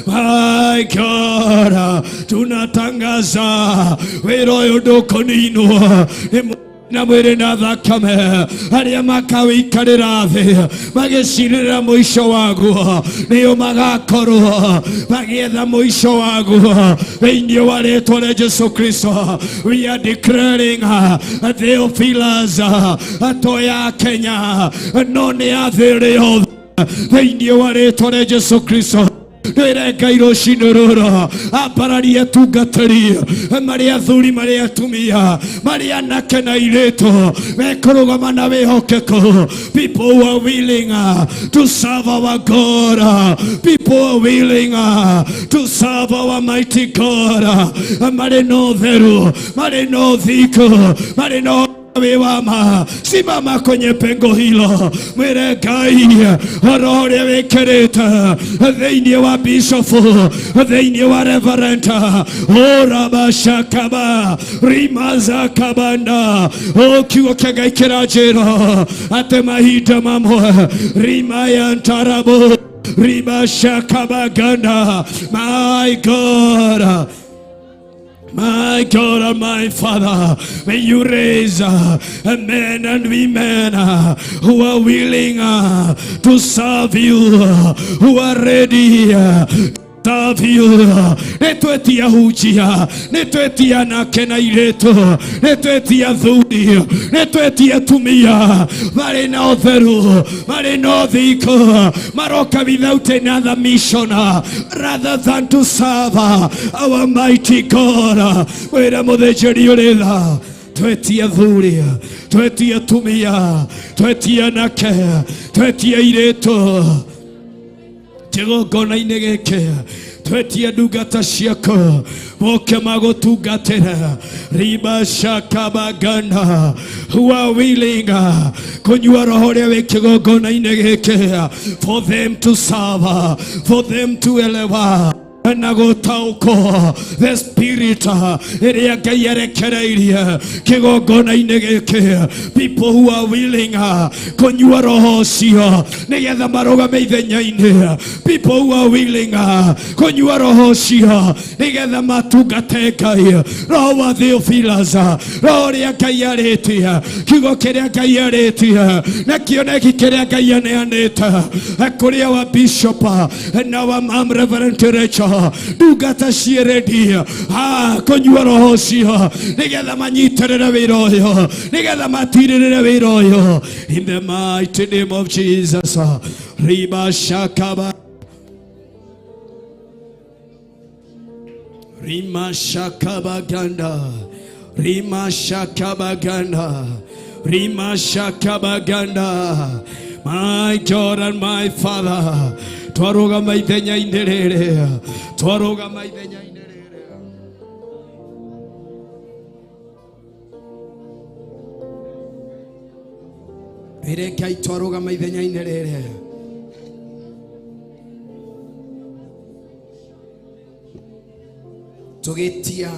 my God, tunatangaza wĩra ũyũ ndũkũninwo nĩ na mwĩrĩ na thakame. Arĩa makawĩikarĩra thĩ magĩcirĩra mũico waguo nĩo magakorwo magĩetha mũico waguo thĩinĩ wa rĩtwa rĩa Jesu Kristo. We are declaring Theophilus to ya Kenya no nĩ ya thĩ ĩrĩ yothe thĩinĩ wa rĩtwa rĩa Jesu Kristo. Ndwĩre Ngai rũcinĩ rũrũ ambararie atungatĩri marĩ athuri, marĩ atumia, marĩ anake na airĩtu mekũrũgama na wĩhokeku. People who are willing to serve our God, people who are willing to serve our mighty God, marĩ na ũtheru, marĩ na ũthingu, marĩ na wĩwama. Simama kwenye pengo hilo, mwĩre Ngai roho ũrĩa wĩkĩrĩte thĩinĩ wa bishofu, thĩinĩ wa reverend orabashakaba rimazakabanda. O kiugo kĩa Ngai kĩranjĩra atĩ mahinda mamwe rimayantarabo ribashakabaganda. My God, my God and my Father, may you raise men and women who are willing to serve you, who are ready to serve you. Nĩ twetia hunjia, nĩ twetia anake na airĩtu, nĩ twetia athuri, nĩ twetia atumia marĩ na ũtheru, marĩ na ũthingu, maroka without another mission rather than to serve our mighty God. Wĩra mũthĩnjĩri ũrĩ tha, twetia athuri, twetia atumia, twetia anake, twetia airĩtu kĩgongona-inĩ gĩkĩ, twetie ndungata ciaku moke magũtungatĩra ribashakabaganda, who are willing kũnyua roho ũrĩa wĩ kĩgongona-inĩ gĩkĩ, for them to serve, for them to elewa na gũtaũkwo the spirit ĩrĩa Ngai arekereirie kĩgongona-inĩ gĩkĩ. People who are willing kũnyua roho ũcio nĩgetha marũgame ithenya-inĩ, people who are willing kũnyua roho ũcio nĩgetha matungate Ngai, roho wa Theophilus, roho ũrĩa Ngai arĩtie, kiugo kĩrĩa Ngai arĩtie na kĩoneki kĩrĩa Ngai aneanĩte kũrĩa wa bishop na wa mam Reverend Rachel, ndungata ciĩrendi kũnyua roho ũcio nĩgetha manyitĩrĩre wĩra ũyũ, nĩgetha matirĩrĩre wĩra ũyũ in the mighty name of Jesus. Riba shakaba rima shakabaganda rima shakabaganda rima shakabaganda. My God and my Father, twarũgama ithenya-inĩ rĩrĩ, twarũgama ithenya-inĩ rĩrĩ. Ĩrĩ Ngai, twarũgama ithenya-inĩ rĩrĩ tũgĩtia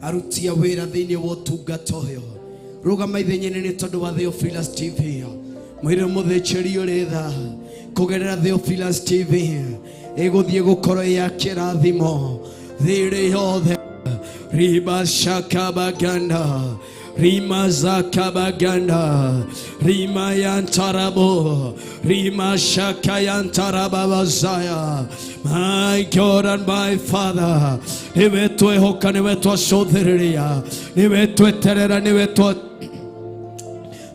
aruti a wĩra thĩinĩ wa ũtungata ũyũ. Rũgama ithenya-inĩ nĩ tondũ wa Theophilus TV. Mwĩre mũthĩnjĩri ũrĩ tha kũgerera Theophilus TV ĩgũthiĩ gũkorwo ya kĩrathimo thĩ yothe. Riba shakabaganda Rima zakabaganda Rima yantarabo Rima shakayantarababazaya. My God and my Father, niwe twehoka, niwe twacũthĩrĩria, niwe tweterera, niwe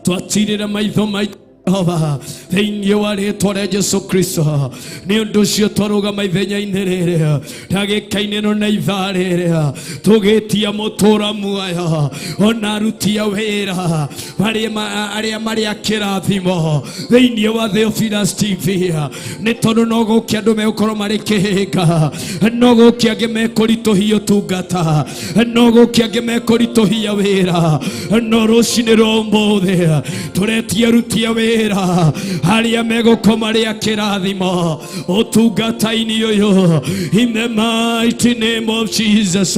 twatirĩra maitho maitũ Jehova thĩinĩ wa rĩtwa rĩa Jesu Kristo. Nĩ ũndũ ũcio twarũgama ithenya-inĩ rĩrĩ ndagĩka-inĩ ĩno na ithaa rĩrĩ tũgĩtia mũtũra muoyo ona aruti a wĩra arĩa marĩ a kĩrathimo thĩinĩ wa Theophilus TV, nĩ tondũ no gũkĩ andũ megũkorwo marĩ kĩhĩnga, no gũkĩ angĩ mekũritũhia ũtungata, no gũkĩ angĩ mekũritũhia wĩra, no rũcinĩ rwa ũmũthĩ tũretia aruti a wĩra arĩa megũkorwo marĩ a kĩrathimo ũtungata-inĩ ũyũ. In the mighty name of Jesus,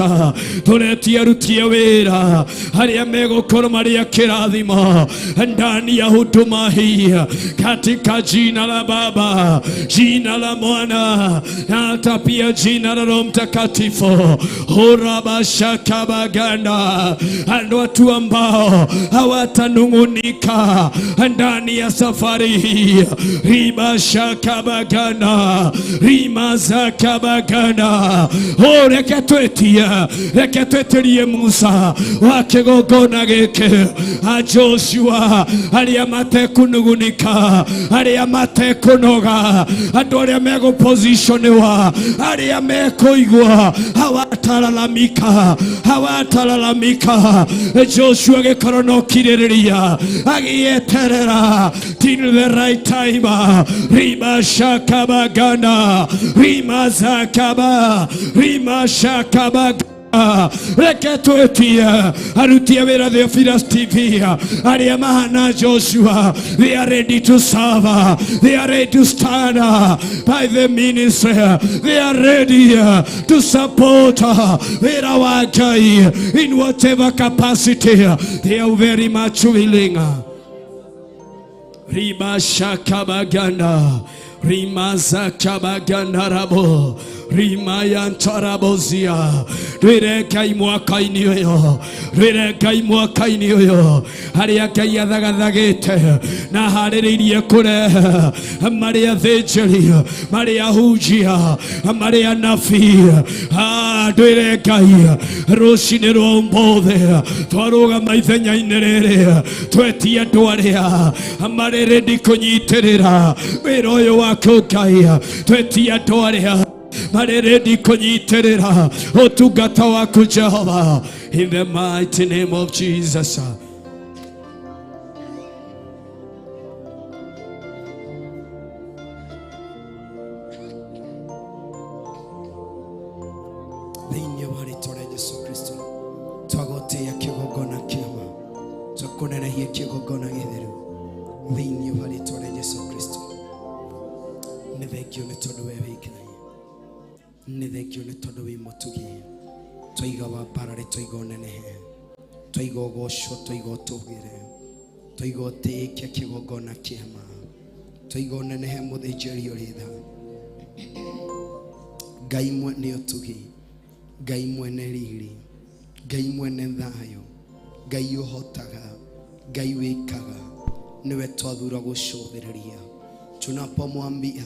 tũretia aruti a wĩra arĩa megũkorwo marĩ a kĩrathimo ndani ya huduma hii, katika jina la Baba, jina la Mwana na hata pia jina la Roho Mtakatifu. Horabashakabaganda, watu ambao hawatanung'unika ndani ya safari hii. Ribashakabaganda rimazakabaganda. O reke twetie, reke twetirie Musa wa kĩgongona gĩkĩ, a Joshua arĩa matekunugunika, arĩa matekũnoga, andũ arĩa megũpositioniwa, arĩa mekũigua hawatalalamika, hawatalalamika. Joshua gĩkorwo no kirĩrĩria agĩeterera till the right time. Ribashakabaganda rimazakaba rimashakabaga. Reke twetie aruti a wĩra Theophilus TV arĩa mahana Joshua. They are ready to serve, they are ready to stand by the ministry, they are ready to support wĩra wa Ngai in whatever capacity. They are very much willing. Ribashakabaganda rimazakabaganda rabo rimayantarabozia. Rwĩre Ngai mwaka-inĩ ũyũ, rwĩre Ngai mwaka-inĩ ũyũ harĩa Ngai athagathagĩte na harĩrĩirie kũrehe marĩ athĩnjĩri, marĩ ahunjia, marĩ anabii. Ndwĩre Ngai rũcinĩ rwa ũmũthĩ twarũgama ithenya-inĩ rĩrĩ twetie andũ arĩa marĩ ready kũnyitĩrĩra wĩra ũyũ waku Ngai, twetie andũ arĩa marĩ ready kũnyitĩrĩra ũtungata waku Jehova, in the mighty name of Jesus. Thĩinĩ wa rĩtwa rĩa Jesu Kristo twagotĩĩa kĩgongona kĩama, twakũnenehia kĩgongona gĩtheru thĩinĩ wa rĩtwa rĩa Jesu Kristo. Nĩ thengio nĩ tondũ we wĩ Ngai, nĩ thengio nĩ tondũ wĩ mũtugi. Twaiga wambarare, twaiga ũnenehe, twaiga ũgocwo, twaiga ũtũgĩre, twaiga ũtĩĩke kĩgongona kĩama, twaiga ũnenehe mũthĩnjĩri ũrĩ tha. Ngai mwene ũtugi, Ngai mwene riri, Ngai mwene thayũ, Ngai ũhotaga, Ngai wĩkaga, nĩwe twathura gũcũthĩrĩria. Tunapomwambia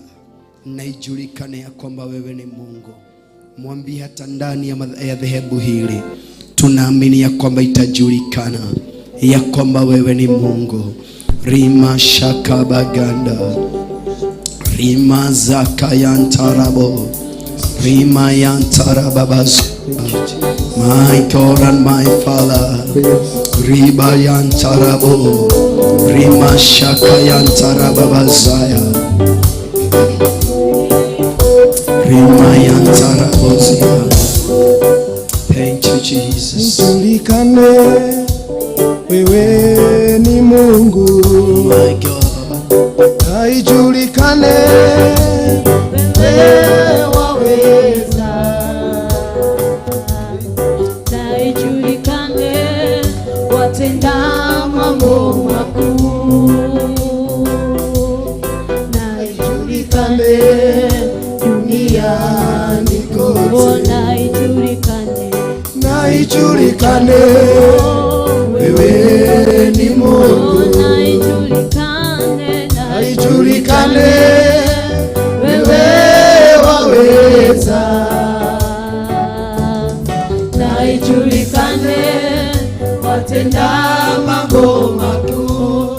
na ijulikane ya kwamba wewe ni Mungu, mwambie hata ndani ya dhehebu hili tunaamini ya kwamba itajulikana ya kwamba wewe ni Mungu. Rima shakabaganda rima zakayantarabo rima yantarababaz. My God and my Father, riba yantarabo rima shakayantarababazaya rima yantarabozia. Thank you, Jesus. Ijulikane wewe ni Mungu. My God. Na ijulikane wewe waweza. Na ijulikane watenda ijulikane duniani kote, na ijulikane, na ijulikane wewe ni Mungu, na ijulikane, na ijulikane wewe waweza, na ijulikane watenda mambo makuu,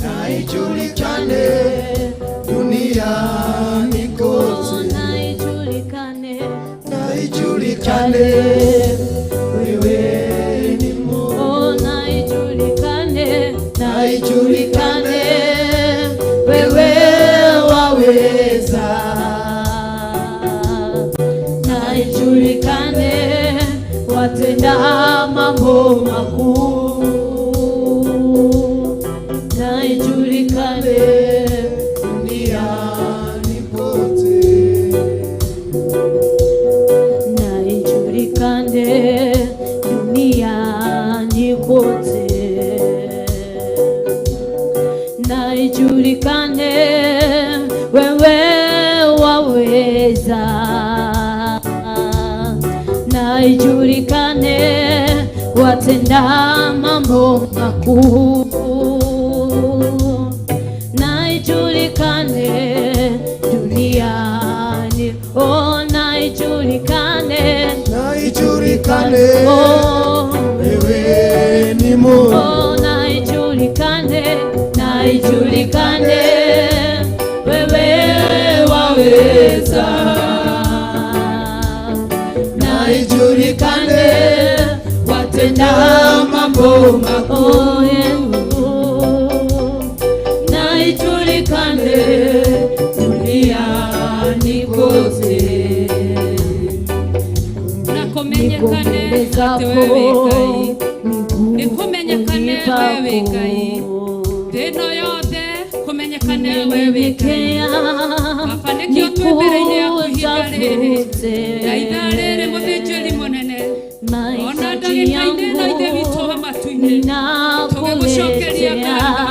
na ijulikane duniani kote, na ijulikane, na ijulikane wewe ni Mungu, na ijulikane, na ijulikane wewe waweza, na ijulikane watenda mambo makuu, na ijulikane duniani kote, na ijulikane duniani kote, na ijulikane wewe waweza, na ijulikane watenda mambo makuu, na ijulikane duniani, oh, na ijulikane, na ijulikane oh, wewe ni Mungu, oh, na ijulikane, na ijulikane wewe waweza, na ijulikane watenda mambo makuu, oh, yeah. Na ijulikane duniani kote, Na kũmenyekane atĩ we wĩ Ngai, nĩ kũmenyekane we wĩ Ngai, thĩ ĩno yothe kũmenyekane we wĩ Ngai. Baba, nĩkĩo twĩ mbere-inĩ yaku ihinda rĩrĩ na ithaa rĩrĩ, mũthĩnjĩri mũnene, ona ndagĩka-inĩ ĩno, Ithe witũ wa matu-inĩ, tũgĩgũcokeria ngatho.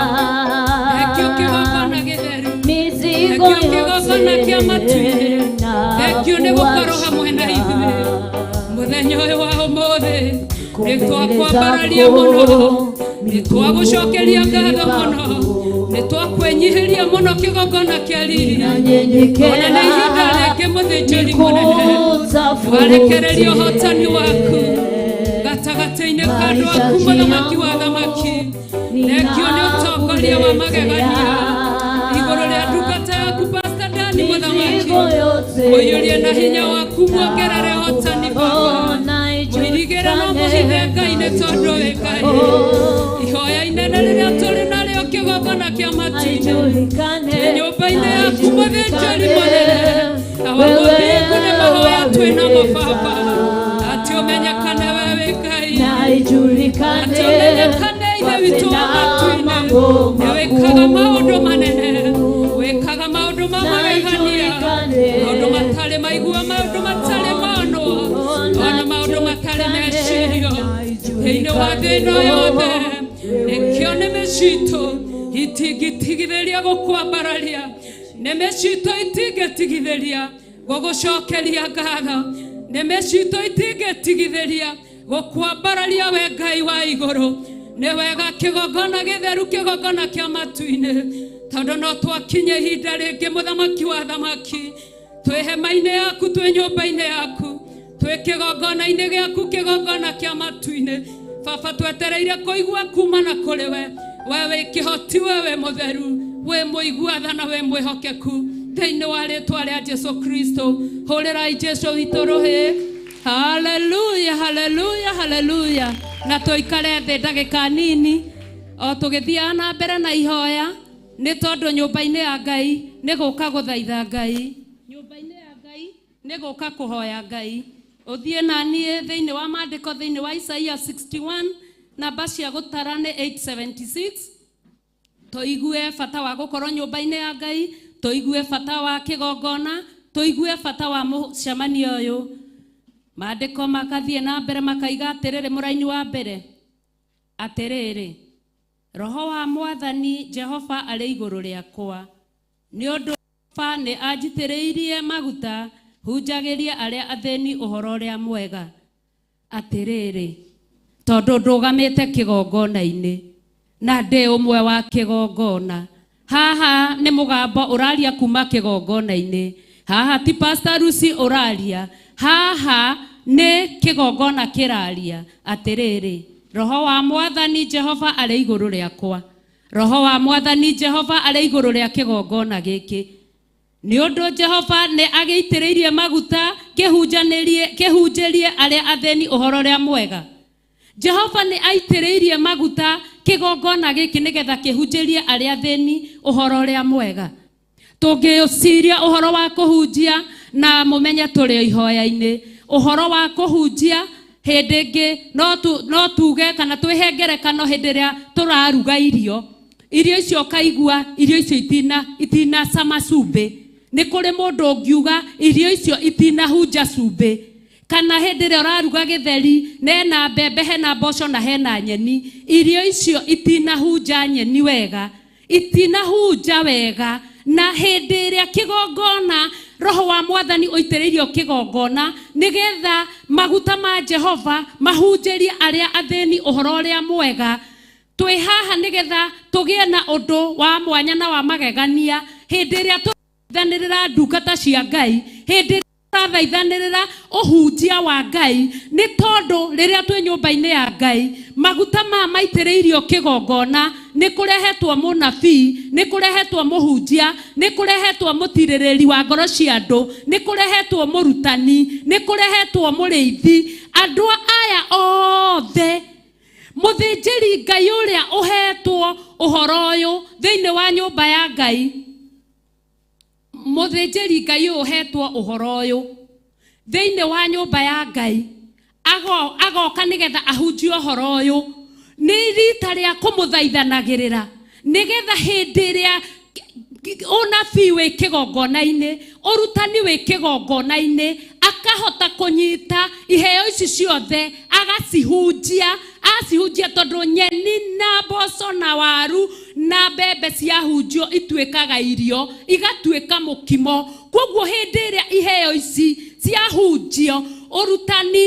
Thengio kĩgongona gĩtheru, mizigo thengio kĩgongona kĩa matu-inĩ, thengio nĩ gũkorwo hamwe na ithuĩ mũthenya ũyũ wa ũmũthĩ. Nĩ twakwambararia mũno, nĩ twagũcokeria ngatho mũno, nĩ twakwĩnyihĩria mũno kĩgongona kĩa riri. Ona nĩ ihinda rĩngĩ, mũthĩnjĩri mũnene, warekereria ũhotani waku gatagatĩ-inĩ ka andũ aku, mũthamaki wa thamaki. Thengio nĩ ũtongoria wa magegania igũrũ rĩa ndungata yaku Pastor Dani. Mũthamaki, mũiyũrie na hinya waku, muongerere ũhotani. Baba, mũirigĩre no mũhithe, Ngai, nĩ tondũ wĩ Ngai. Ihoya inene rĩrĩa tũrĩ narĩo kĩgongona kĩa matu-inĩ twĩ nyũmba-inĩ yaku, mũthĩnjĩri mũnene, awa mũthingu, nĩ mahoya twĩ namo, Baba, atĩ ũmenyekane we wĩ Ngai, atĩ ũmenyekane, Ithe witũ wa matu-inĩ, nĩ wĩkaga maũndũ manene, wĩkaga maũndũ ma magegania, maũndũ matarĩ maigua, maũndũ matarĩ monwo, ona maũndũ matarĩ mecirio thĩinĩ wa thĩ ĩno yothe. Nĩkĩo nĩmĩ citũ itingĩtigithĩria gũkwambararia, nĩmĩ citũ itingĩtigithĩria gũgũcokeria ngatho, nĩmĩ citũ itingĩtigithĩria gũkwambararia we Ngai wa igũrũ. Nĩ wega kĩgongona gĩtheru, kĩgongona kĩa matu-inĩ, tondũ no twakinye ihinda rĩngĩ, mũthamaki wa thamaki, twĩ hema-inĩ yaku, twĩ nyũmba-inĩ yaku, twĩ kĩgongona-inĩ gĩaku, kĩgongona kĩa matu-inĩ. Baba, twetereire kũigua kuma na kũrĩ we. We wĩ kĩhoti, we wĩ mũtheru, wĩ mũigua tha na wĩ mwĩhokeku. Thĩinĩ wa rĩtwa rĩa Jesu Kristo, hũrĩrai Jesu witũ rũhĩ. Haleluya, haleluya, haleluya. Na tũikare thĩ ndagĩka nini o tũgĩthiaga na mbere na ihoya, nĩ tondũ nyũmba-inĩ ya Ngai nĩ gũka gũthaitha Ngai, nyũmba-inĩ ya Ngai nĩ gũka kũhoya Ngai. Ũthiĩ na niĩ thĩinĩ wa maandĩko, thĩinĩ wa Isaia 61, namba cia gũtara nĩ 876. Tũigue bata wa gũkorwo nyũmba-inĩ ya Ngai, tũigue bata wa kĩgongona, tũigue bata wa mũcemanio ũyũ. Maandĩko makathiĩ na mbere makaiga atĩrĩrĩ, mũraini wa mbere, atĩrĩrĩ, Roho wa Mwathani Jehova arĩ igũrũ rĩakwa, nĩ ũndũ Jehova nĩ anjitĩrĩirie maguta hunjagĩrie arĩa athĩni ũhoro ũrĩa mwega. Atĩrĩrĩ, tondũ ndũgamĩte kĩgongona-inĩ na ndĩ ũmwe wa kĩgongona, haha nĩ mũgambo ũraria kuma kĩgongona-inĩ, haha ti Pastor Lucy ũraria, haha nĩ kĩgongona kĩraria. Atĩrĩrĩ, Roho wa Mwathani Jehova arĩ igũrũ rĩakwa, Roho wa Mwathani Jehova arĩ igũrũ rĩa kĩgongona gĩkĩ, nĩ ũndũ Jehova nĩ agĩitĩrĩirie maguta kĩhunjĩrie arĩa athĩni ũhoro ũrĩa mwega. Jehova nĩ aitĩrĩirie maguta kĩgongona gĩkĩ nĩgetha kĩhunjĩrie arĩa athĩni ũhoro ũrĩa mwega. Tũngĩciria ũhoro wa kũhunjia na mũmenye tũrĩ ihoya-inĩ, ũhoro wa kũhunjia hĩndĩ ĩngĩ no tuge kana twĩhe ngerekano hĩndĩ ĩrĩa tũraruga irio, irio icio ũkaigua irio icio itinacama cumbĩ. Nĩ kũrĩ mũndũ ũngiuga irio icio itinahunja cumbĩ. Kana hĩndĩ ĩrĩa ũraruga gĩtheri nena mbembe hena mboco na hena nyeni, irio icio itinahunja nyeni wega, itinahunja wega. Na hĩndĩ ĩrĩa kĩgongona Roho wa Mwathani ũitĩrĩirio kĩgongona nĩgetha maguta ma Jehova mahunjĩrie arĩa athĩni ũhoro ũrĩa mwega, twĩ haha nĩgetha tũgĩe na ũndũ wa mwanya na wa magegania hĩndĩ ĩrĩa tũrathaithanĩrĩra ndungata cia Ngai, hĩndĩ ĩrĩa tũrathaithanĩrĩra ũhunjia wa Ngai, nĩ tondũ rĩrĩa twĩ nyũmba-inĩ ya Ngai maguta maya maitĩrĩirio kĩgongona nĩ kũrehetwo mũnabii, nĩ kũrehetwo mũhunjia, nĩ kũrehetwo mũtirĩrĩri wa ngoro cia andũ, nĩ kũrehetwo mũrutani, nĩ kũrehetwo mũrĩithi. Andũ aya othe mũthĩnjĩri Ngai ũrĩa ũhetwo ũhoro ũyũ thĩinĩ wa nyũmba ya Ngai, mũthĩnjĩri Ngai ũyũ ũhetwo ũhoro ũyũ thĩinĩ wa nyũmba ya Ngai agoka nĩgetha ahunjie ũhoro ũyũ, nĩ rita rĩa kũmũthaithanagĩrĩra nĩgetha hĩndĩ ĩrĩa ũnabii wĩ kĩgongona-inĩ, ũrutani wĩ kĩgongona-inĩ, akahota kũnyita iheo ici ciothe agacihunjia, acihunjia tondũ nyeni na mboco na waru na mbembe ciahunjio ituĩkaga irio, igatuĩka mũkimo. Koguo hĩndĩ ĩrĩa iheo ici ciahunjio, ũrutani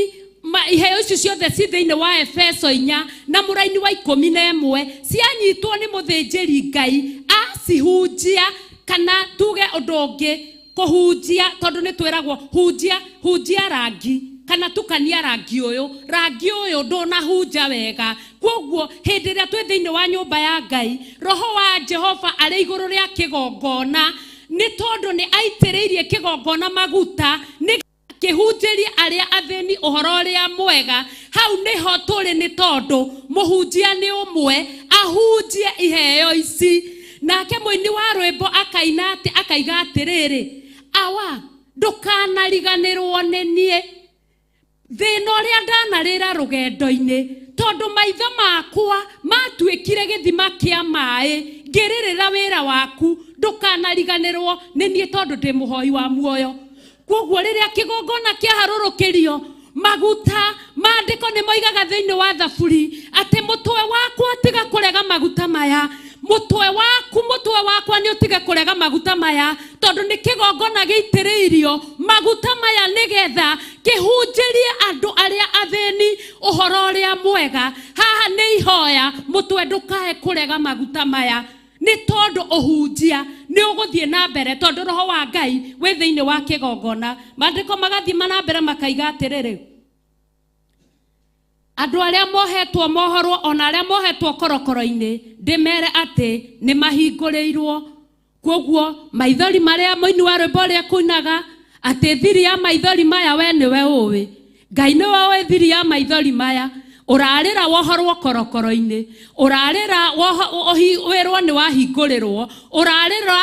iheo ici ciothe ci thĩinĩ wa Efeso 4 na mũraini wa 11 cianyitwo nĩ mũthĩnjĩri Ngai acihunjia, kana tuge ũndũ ũngĩ kũhunjia, tondũ nĩ twĩragwo hunjia, hunjia rangi kana tukania rangi ũyũ, rangi ũyũ ndũnahunja wega. Koguo hĩndĩ ĩrĩa twĩ thĩinĩ wa nyũmba ya Ngai, Roho wa Jehova arĩ igũrũ rĩa kĩgongona, nĩ tondũ nĩ aitĩrĩirie kĩgongona maguta nĩ kĩhunjĩrie arĩa athĩni ũhoro ũrĩa mwega. Hau nĩho tũrĩ, nĩ tondũ mũhunjia nĩ ũmwe ahunjie iheo ici. Nake mũini wa rwĩmbo akaina atĩ, akaiga atĩrĩrĩ, awa ndũkanariganĩrwo nĩ niĩ, thĩna ũrĩa ndanarĩra rũgendo-inĩ, tondũ maitho makwa matuĩkire gĩthima kĩa maĩ ngĩrĩrĩra wĩra waku, ndũkanariganĩrwo nĩ niĩ tondũ ndĩ mũhoi wa muoyo. Koguo rĩrĩa kĩgongona kĩaharũrũkĩrio maguta, maandĩko nĩ moigaga thĩinĩ wa Thaburi atĩ mũtwe wakwa tiga kũrega maguta maya, mũtwe waku, mũtwe wakwa nĩ ũtige kũrega maguta maya, tondũ nĩ kĩgongona gĩitĩrĩirio maguta maya nĩgetha kĩhunjĩrie andũ arĩa athĩni ũhoro ũrĩa mwega. Haha nĩ ihoya, mũtwe ndũkae kũrega maguta maya, nĩ tondũ ũhunjia nĩ ũgũthiĩ na mbere, tondũ Roho wa Ngai wĩ thĩinĩ wa kĩgongona. Maandĩko magathiĩ na mbere makaiga atĩrĩrĩ, andũ arĩa mohetwo mohorwo ona arĩa mohetwo korokoro-inĩ ndĩmere atĩ nĩ mahingũrĩirwo. Koguo maithori marĩa mũini wa rwĩmbo ũrĩa kũinaga atĩ thiri ya maithori maya we nĩwe ũĩ, Ngai nĩwe ũĩ thiri ya maithori maya. Ũrarĩra wohorwo korokoro-inĩ, ũrarĩra wĩrwo nĩ wahingũrĩrwo, ũrarĩra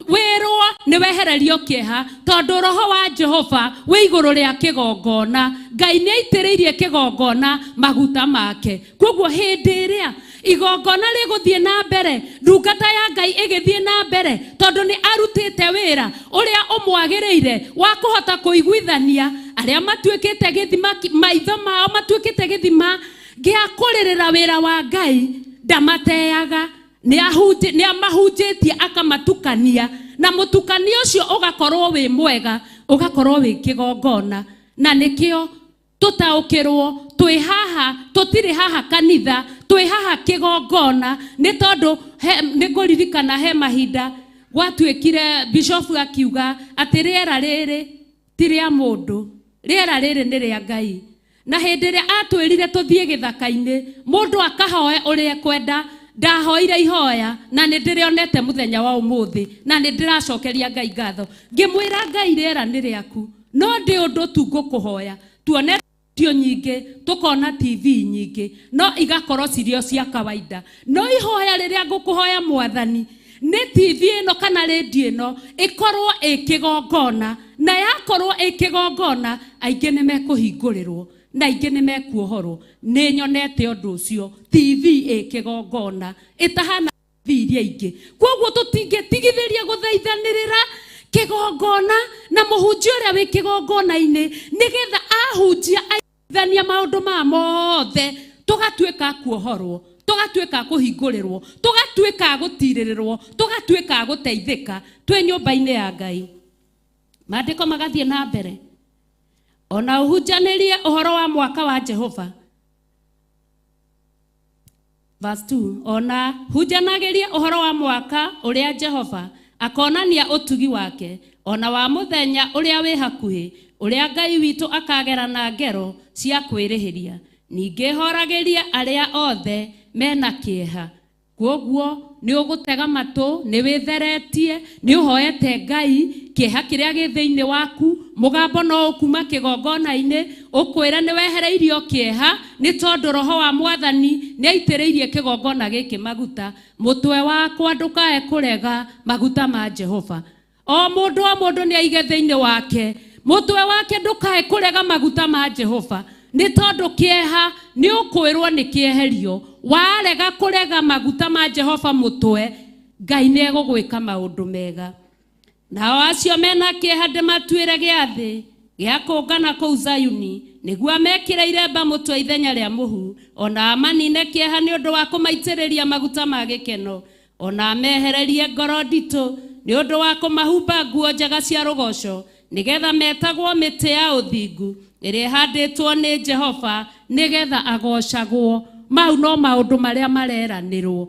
wĩrwo nĩ wehererio kĩeha, tondũ Roho wa Jehova wĩ igũrũ rĩa kĩgongona. Ngai nĩ aitĩrĩirie kĩgongona maguta make. Koguo hĩndĩ ĩrĩa igongona rĩgũthiĩ na mbere, ndungata ya Ngai ĩgĩthiĩ na mbere, tondũ nĩ arutĩte wĩra ũrĩa ũmwagĩrĩire wa kũhota kũiguithania arĩa matuĩkĩte gĩthima, maitho mao matuĩkĩte gĩthima gĩa kũrĩrĩra wĩra wa Ngai. Ndamateaga, nĩ amahunjĩtie akamatukania, na mũtukanio ũcio ũgakorwo wĩ mwega, ũgakorwo wĩ kĩgongona. Na nĩkĩo tũtaũkĩrwo twĩ haha, tũtirĩ haha kanitha, twĩ haha kĩgongona, nĩ tondũ nĩ ngũririkana he mahinda gwatuĩkire bishofu akiuga atĩ rĩera rĩrĩ ti rĩa mũndũ, rĩera rĩrĩ nĩ rĩa Ngai. Na hĩndĩ ĩrĩa atwĩrire tũthiĩ gĩthaka-inĩ, mũndũ akahoe ũrĩa ekwenda, ndahoire ihoya na nĩ ndĩrĩonete mũthenya wa ũmũthĩ, na nĩ ndĩracokeria Ngai ngatho. Ngĩmwĩra Ngai rĩera nĩ rĩaku, no ndĩ ũndũ tu ngũkũhoya, tuone radio nyingĩ, tũkona TV nyingĩ, no igakorwo cirĩ o cia kawaida. No ihoya rĩrĩa ngũkũhoya Mwathani, nĩ TV ĩno kana radio ĩno ĩkorwo ĩ kĩgongona, na yakorwo ĩ kĩgongona, aingĩ nĩ mekũhingũrĩrwo na aingĩ nĩ mekuohorwo. Nĩ nyonete ũndũ ũcio, TV ĩ kĩgongona ĩtahana TV iria ingĩ. Koguo tũtingĩtigithĩria gũthaithanĩrĩra kĩgongona na mũhunjia ũrĩa wĩ kĩgongona-inĩ, nĩgetha ahunjia aiguithania maũndũ ma mothe, tũgatuĩka kuohorwo, tũgatuĩka kũhingũrĩrwo, tũgatuĩka gũtirĩrĩrwo, tũgatuĩka gũteithĩka twĩ nyũmba-inĩ ya Ngai. Maandĩko magathiĩ na mbere, ona ũhunjanĩrie ũhoro wa mwaka wa Jehova. Verse 2, ona hunjanagĩrie ũhoro wa mwaka ũrĩa Jehova akonania ũtugi wake, ona wa mũthenya ũrĩa wĩ hakuhĩ, ũrĩa Ngai witũ akagera na ngero cia kwĩrĩhĩria. Ningĩ horagĩria arĩa othe mena kĩeha. Kwoguo nĩ ũgũtega matũ, nĩ wĩtheretie, nĩ ũhoete Ngai kĩeha kĩrĩa gĩ thĩinĩ waku, mũgambo no ũkuma kĩgongona-inĩ ũkwĩre nĩ wehereirio kĩeha, nĩ tondũ roho wa Mwathani nĩ aitĩrĩirie kĩgongona gĩkĩ maguta. Mũtwe wakwa ndũkae kũrega maguta ma Jehova. O mũndũ o mũndũ nĩ aige thĩinĩ wake, mũtwe wake ndũkae kũrega maguta ma Jehova, nĩ tondũ kĩeha nĩ ũkwĩrwo nĩ kĩeherio. Warega kũrega maguta ma Jehova mũtwe, Ngai nĩ egũgwĩka maũndũ mega. Nao acio mena kĩeha ndĩmatuĩre gĩathĩ gĩa kũngana kũu Zayuni, nĩguo amekĩre iremba mũtwe ithenya rĩa mũhu, ona amanine kĩeha nĩ ũndũ wa kũmaitĩrĩria maguta ma gĩkeno, ona amehererie ngoro nditũ nĩ ũndũ wa kũmahumba nguo njega cia rũgoco, nĩgetha metagwo mĩtĩ ya ũthingu ĩrĩa ĩhandĩtwo nĩ Jehova, nĩgetha agocagwo. Mau no maũndũ marĩa mareranĩrwo,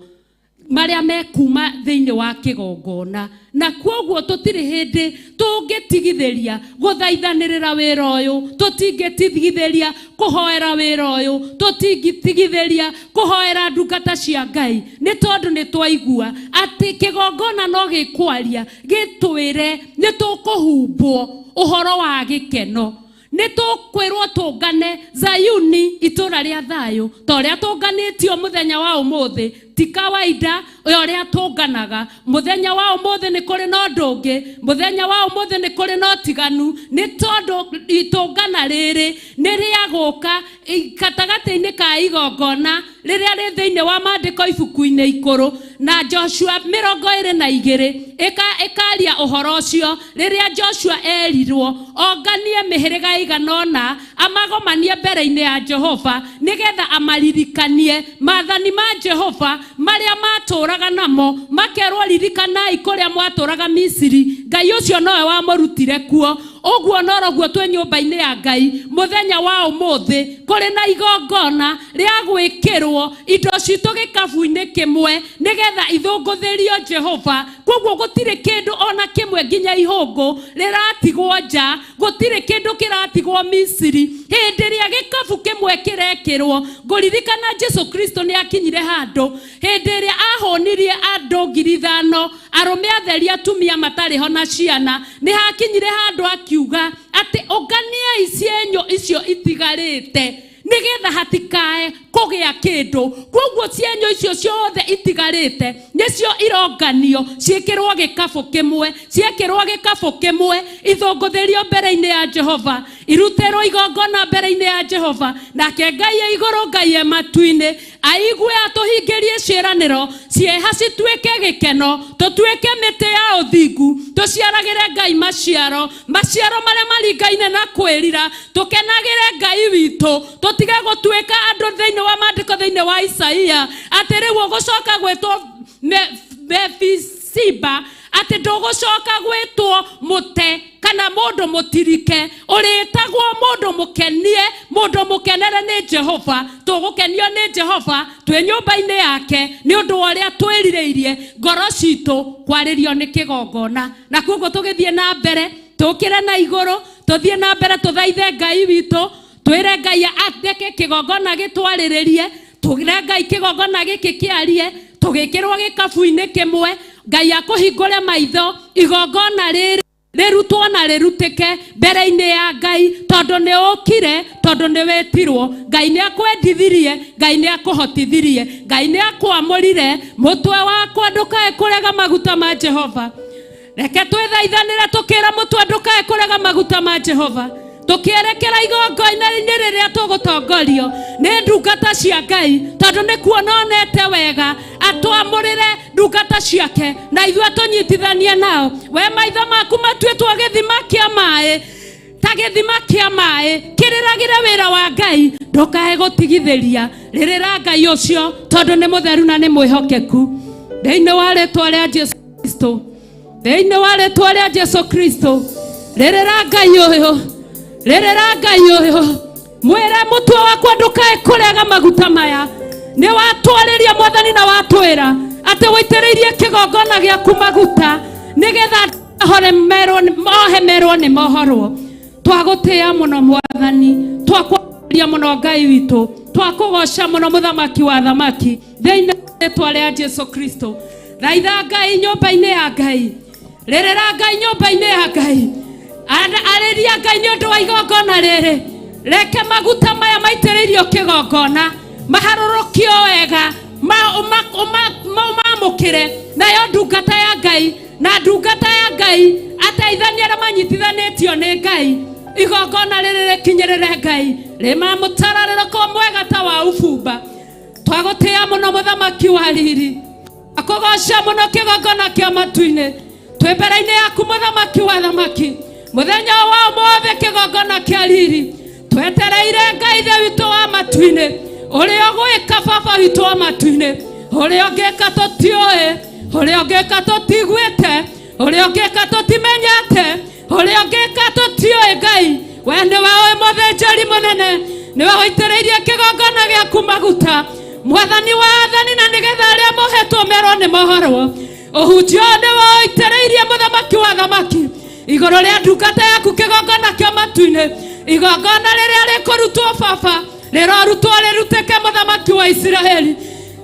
marĩa mekuma thĩinĩ wa kĩgongona. Na kwoguo tũtirĩ hĩndĩ tũngĩtigithĩria gũthaithanĩrĩra wĩra ũyũ, tũtingĩtigithĩria kũhoera wĩra ũyũ, tũtingĩtigithĩria kũhoera ndungata cia Ngai, nĩ tondũ nĩ twaigua atĩ kĩgongona no gĩkwaria gĩtwĩre nĩ tũkũhumbwo ũhoro wa gĩkeno. Nĩ tũkwĩrwo tũngane Zayuni, itũra rĩa thayũ, ta ũrĩa tũnganĩtio mũthenya wa ũmũthĩ. Ti kawaida ũrĩa tũnganaga mũthenya wa ũmũthĩ, nĩ kũrĩ na ũndũ ũngĩ. Mũthenya wa ũmũthĩ nĩ kũrĩ na ũtiganu, nĩ tondũ itũngana rĩrĩ nĩ rĩa gũka gatagatĩ-inĩ ka igongona rĩrĩa rĩ thĩinĩ wa maandĩko ibuku-inĩ ikũrũ na Joshua 22 ĩkaria ũhoro ũcio, rĩrĩa Joshua erirwo onganie mĩhĩrĩga ĩigana ũna amagomanie mbere-inĩ ya Jehova, nĩgetha amaririkanie maathani ma Jehova marĩa matũraga namo, makerwo ririkanai kũrĩa mwatũraga Misiri, Ngai ũcio nowe wamũrutire kuo. Ũguo noroguo twĩ nyũmba-inĩ ya Ngai mũthenya wa ũmũthĩ, kũrĩ na igongona rĩa gwĩkĩrwo indo citũ gĩkabu-inĩ kĩmwe, nĩgetha ithũngũthĩrio Jehova. Koguo gũtirĩ kĩndũ ona kĩmwe nginya ihũngũ rĩratigwo nja, gũtirĩ kĩndũ kĩratigwo Misiri. Hĩndĩ ĩrĩa gĩkabu kĩmwe kĩrekĩrwo, ngũririkana Jesu Kristo nĩ akinyire handũ hĩndĩ ĩrĩa ahũnirie andũ 5,000, arũme atheri, atumia matarĩ ho na ciana. Nĩ hakinyire handũ akiuga atĩ ũnganiai cienyũ icio itigarĩte, nĩgetha hatikae kũgĩa kĩndũ. Koguo cienyũ icio ciothe itigarĩte nĩcio ironganio ciĩkĩrwo gĩkabũ kĩmwe, ciekĩrwo gĩkabũ kĩmwe ithũngũthĩrio mbere-inĩ ya Jehova, irutĩrwo igongona mbere-inĩ ya Jehova, nake Ngai e igũrũ, Ngai e matu-inĩ aigue atũhingĩrie ciĩranĩro, cieha cituĩke gĩkeno, tũtuĩke mĩtĩ ya ũthingu, tũciaragĩre Ngai maciaro, maciaro marĩa maringaine na kwĩrira, tũkenagĩre Ngai witũ, tũtige gũtuĩka andũ thĩinĩ Thĩinĩ wa maandĩko, thĩinĩ wa Isaia, atĩ rĩu ũgũcoka gwĩtwo Mefisiba, atĩ ndũgũcoka gwĩtwo mũte kana mũndũ mũtirike, ũrĩtagwo mũndũ mũkenie, mũndũ mũkenere nĩ Jehova. Tũgũkenio nĩ Jehova twĩ nyũmba-inĩ yake nĩ ũndũ wa ũrĩa twĩrirĩirie ngoro citũ kwarĩrio nĩ kĩgongona. Na koguo tũgĩthiĩ na mbere, tũkĩre na igũrũ, tũthiĩ na mbere, tũthaithe Ngai witũ, twĩre Ngai ateke kĩgongona gĩtwarĩrĩrie, twĩre Ngai kĩgongona gĩkĩ kĩarie, tũgĩkĩrwo gĩkabu-inĩ kĩmwe. Ngai akũhingũre maitho, igongona rĩrĩ rĩrutwo na rĩrutĩke mbere-inĩ ya Ngai, tondũ nĩ ũkire, tondũ nĩ wĩtirwo. Ngai nĩ akwendithirie, Ngai nĩ akũhotithirie, Ngai nĩ akwamũrire. Mũtwe wakwa ndũkae kũrega maguta ma Jehova. Reke twĩthaithanĩre tũkĩra mũtwe ndũkae kũrega maguta ma Jehova, tũkĩerekera igongona-inĩ rĩrĩa tũgũtongorio nĩ ndungata cia Ngai, tondũ nĩ kuona onete wega atwamũrĩre ndungata ciake na ithuĩ tũnyitithanie nao. We maitho maku matuĩtwo gĩthima kĩa maĩ, ta gĩthima kĩa maĩ kĩrĩragĩre wĩra wa Ngai, ndũkae gũtigithĩria. Rĩrĩra Ngai ũcio, tondũ nĩ mũtheru na nĩ mwĩhokeku. Thĩinĩ wa rĩtwa rĩa Jesu Kristo, thĩinĩ wa rĩtwa rĩa Jesu Kristo, rĩrĩra Ngai ũyũ, rĩrĩra Ngai ũyũ, mwĩre mũtwe wakwa ndũkae kũrega maguta maya. Nĩ watwarĩria Mwathani na watwĩra atĩ wĩitĩrĩirie kĩgongona gĩaku maguta nĩgetha ohe merwo nĩ mohorwo. Twagũtĩĩa mũno Mwathani, twakwaria mũno Ngai witũ, twakũgoca mũno Mũthamaki wa thamaki, thĩinĩ wa rĩtwa rĩa Jesu Kristo. Thaitha Ngai nyũmba-inĩ ya Ngai, rĩrĩra Ngai nyũmba-inĩ ya Ngai, arĩria Ngai nĩ ũndũ wa igongona rĩrĩ. Reke maguta maya maitĩrĩirio kĩgongona maharũrũkio wega, ũmamũkĩre nayo ndungata ya Ngai, na ndungata ya Ngai ateithania arĩa manyitithanĩtio nĩ Ngai. Igongona rĩrĩ rĩkinyĩrĩre Ngai rĩma mũtararĩrĩko mwega ta wa ubumba. Twagũtĩĩa mũno Mũthamaki wa riri, akũgoca mũno kĩgongona kĩa matu-inĩ. Twĩ mbere-inĩ yaku Mũthamaki wa thamaki, mũthenya wa ũmũthĩ kĩgongona kĩa riri. Twetereire Ngai Ithe witũ wa matu-inĩ, ũrĩa ũgwĩka Baba witũ wa matu-inĩ, ũrĩa ũngĩka tũtiũĩ, ũrĩa ũngĩka tũtiguĩte, ũrĩa ũngĩka tũtimenyete, ũrĩa ũngĩka tũtiũĩ. Ngai, we nĩwe ũĩ, mũthĩnjĩri mũnene, nĩwe ũitĩrĩirie kĩgongona gĩaku maguta, Mwathani wa athani, na nĩgetha arĩa mohetwo merwo nĩ mohorwo. Ũhunjio ũyũ nĩwe ũitĩrĩirie, Mũthamaki wa thamaki, igũrũ rĩa ndungata yaku kĩgongona kĩa matu-inĩ. Igongona rĩrĩa rĩkũrutwo, Baba, rĩrorutwo rĩrutĩke, Mũthamaki wa Isiraeli,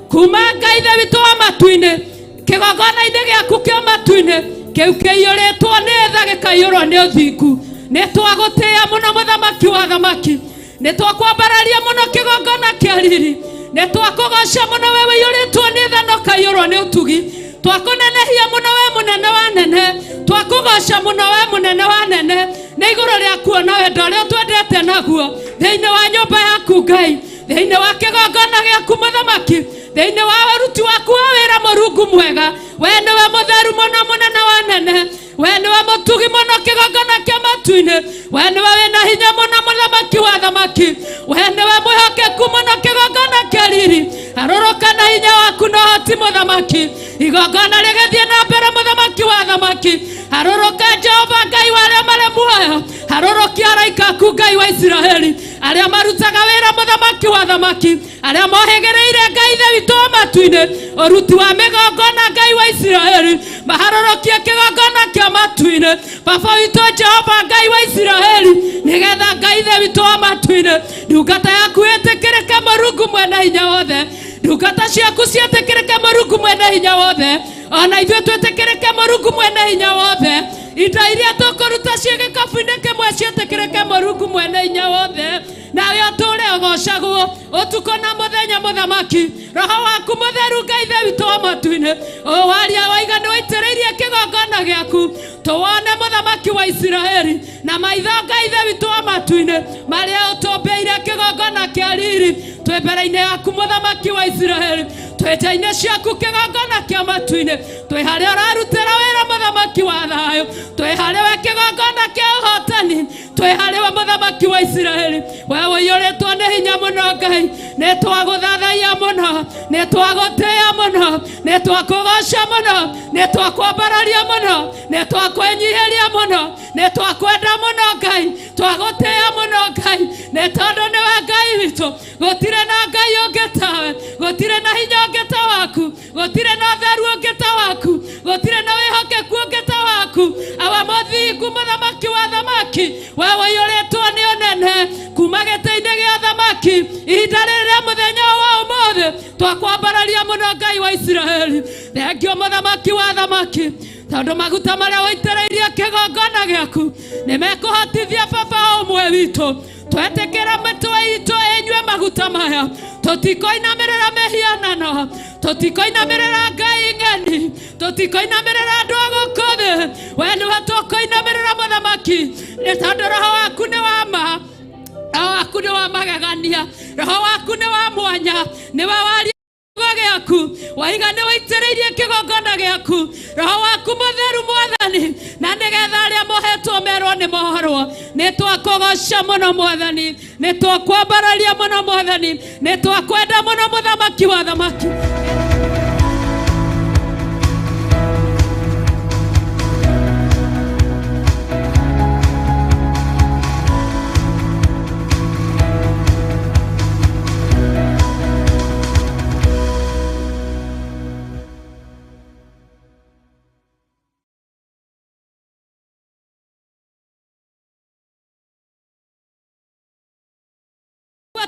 kuma Ngai Ithe witũ wa matu-inĩ, kĩgongona-inĩ gĩaku kĩa matu-inĩ kĩu kĩiyũrĩtwo nĩ tha, gĩkaiyũrwo nĩ ũthingu. Nĩ twagũtĩĩa mũno, Mũthamaki wa thamaki, nĩ twakwambararia mũno kĩgongona kĩa riri, nĩ twakũgoca mũno we wĩiyũrĩtwo nĩ tha na ũkaiyũrwo nĩ ũtugi. Twakũnenehia mũno we mũnene wa nene, twakũgoca mũno we mũnene wa nene, nĩ igũrũ rĩa kuona wendo ũrĩa ũtwendete naguo thĩinĩ wa nyũmba yaku Ngai, thĩinĩ wa kĩgongona gĩaku Mũthamaki, thĩinĩ wa ũruti waku wa wĩra. Mũrungu mwega, we nĩwe mũtheru mũno, mũnene wa nene, we nĩwe mũtugi mũno kĩgongona kĩa matu-inĩ, we nĩwe wĩna hinya mũno, Mũthamaki wa thamaki, we nĩwe mwĩhokeku mũno kĩgongona kĩa riri. Harũrũka na hinya waku na ũhoti, Mũthamaki, igongona rĩgĩthiĩ na mbere. Mũthamaki wa thamaki, harũrũka. Jehova Ngai wa arĩa marĩ muoyo, harũrũkia araika aku, Ngai wa Isiraeli, arĩa marutaga wĩra, Mũthamaki wa thamaki, arĩa mohĩgĩrĩire Ngai Ithe witũ wa matu-inĩ ũruti wa mĩgongona. Ngai wa Isiraeli, maharũrũkie kĩgongona kĩa matu-inĩ, Baba witũ Jehova Ngai wa Isiraeli, nĩgetha Ngai Ithe witũ wa matu-inĩ, ndungata yaku ĩtĩkĩrĩke, Mũrungu mwene hinya wothe, ndungata ciaku ciĩtĩkĩrĩke, Mũrungu mwene hinya wothe, ona ithuĩ twĩtĩkĩrĩke, Mũrungu mwene hinya wothe. Indo iria tũkũruta ciĩ gĩkabu-inĩ kĩmwe ciĩtĩkĩrĩke, Mũrungu mwene hinya wothe, nawe ũtũũre ũgocagwo ũtukũ na mũthenya. Mũthamaki, roho waku mũtheru, Ngai Ithe witũ wa matu-inĩ, waria waiga nĩ waitĩrĩirie kĩgongona gĩaku, tũwone, Mũthamaki wa Isiraeli, na maitho, Ngai Ithe witũ wa matu-inĩ, marĩa ũtũmbĩire kĩgongona kĩa riri. Twĩ mbere-inĩ yaku, Mũthamaki wa Isiraeli, twĩ nja-inĩ ciaku kĩgongona kĩa matu-inĩ, twĩ harĩa ũrarutĩra wĩra, Mũthamaki wa thayũ, twĩ harĩ we kĩgongona kĩa ũhotani, twĩ harĩ we Mũthamaki. Mũthamaki wa Isiraeli, we ũiyũrĩtwo nĩ hinya mũno Ngai, nĩ twagũthathaiya mũno, nĩ twagũtĩĩa mũno, nĩ twakũgoca mũno, nĩ twakwambararia mũno, nĩ twakwĩnyihĩria mũno, nĩ twakwenda mũno Ngai, twagũtĩĩa mũno Ngai, nĩ tondũ nĩwe Ngai witũ. Gũtirĩ na Ngai ũngĩ tawe, gũtirĩ na hinya ũngĩ ta waku, gũtirĩ na ũtheru ũngĩ ta waku, gũtirĩ na wĩhokeku ũngĩ ta waku. Awa mũthingu, mũthamaki wa thamaki, we ũiyũrĩtwo nĩ ũnene kuma gĩtĩ-inĩ gĩa thamaki. Ihinda rĩrĩ rĩa mũthenya wa ũmũthĩ twakwambararia mũno Ngai wa Isiraeli. Thengio mũthamaki wa thamaki, tondũ maguta marĩa ũitĩrĩirie kĩgongona gĩaku nĩ mekũhotithia baba ũmwe witũ twetĩkĩra mĩtwe itũ ĩnyue maguta maya. Tũtikoinamĩrĩra mĩhianano, tũtikoinamĩrĩra ngai ng'eni, tũtikoinamĩrĩra andũ a gũkũ thĩ. We nĩwe tũkũinamĩrĩra mũthamaki, nĩ tondũ roho waku nĩ wa ma, roho waku nĩ wa magegania, roho waku nĩ wa mwanya, nĩwe waria kiugo gĩaku waiga nĩ wĩitĩrĩirie kĩgongona gĩaku roho waku mũtheru mwathani, na nĩgetha arĩa mohetwo merwo nĩ mohorwo. Nĩ twakũgoca mũno mwathani, nĩ twakwambararia mũno mwathani, nĩ twakwenda mũno mũthamaki wa thamaki.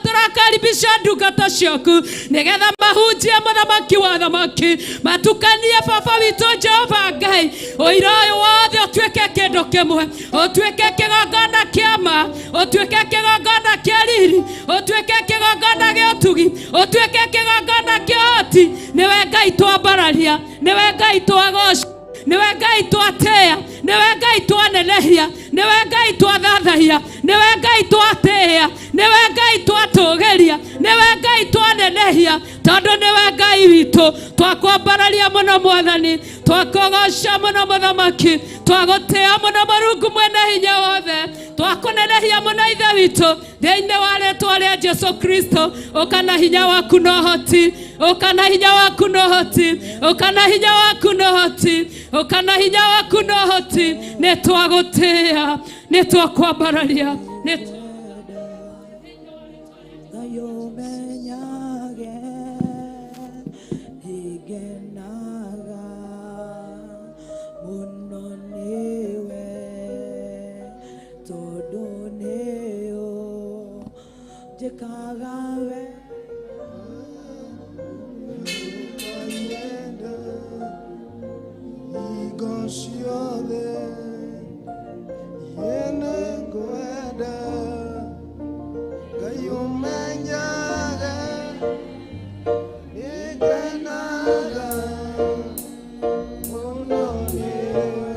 Tũrakaribisha ndungata ciaku nĩgetha mahunjie mũthamaki wa thamaki, matukanie baba witũ Jehova Ngai. Ũira ũyũ wothe ũtuĩke kĩndũ kĩmwe, ũtuĩke kĩgongona kĩa ma, ũtuĩke kĩgongona kĩa riri, ũtuĩke kĩgongona gĩa ũtugi, ũtuĩke kĩgongona kĩa ũhoti. Nĩwe Ngai twambararia, nĩwe Ngai twagoca, nĩwe Ngai twatĩĩa, nĩwe Ngai twanenehia, nĩwe Ngai twathathaiya, nĩwe Ngai twatĩĩa, nĩwe Ngai twatũgĩria, nĩwe Ngai twanenehia, tondũ nĩwe Ngai witũ. Twakwambararia mũno mwathani, twakũgoca mũno mũthamaki, twagũtĩĩa mũno Mũrungu mwene hinya wothe, twakũnenehia mũno Ithe witũ, thĩinĩ wa rĩtwa rĩa Jesu Kristo. Ũka na hinya waku na ũhoti, ũka na hinya waku na ũhoti, ũka na hinya waku na ũhoti, ũka na hinya waku na ũhoti. Nĩ twagũtĩĩa, nĩ twakwambararia, nĩ Ngai ũmenyage nĩngenaga mũno nĩwe, tondũ nĩũ njĩkaga we. Hingo ciothe nĩngwenda, Ngai ũmenyage nĩngenaga mũno nĩwe,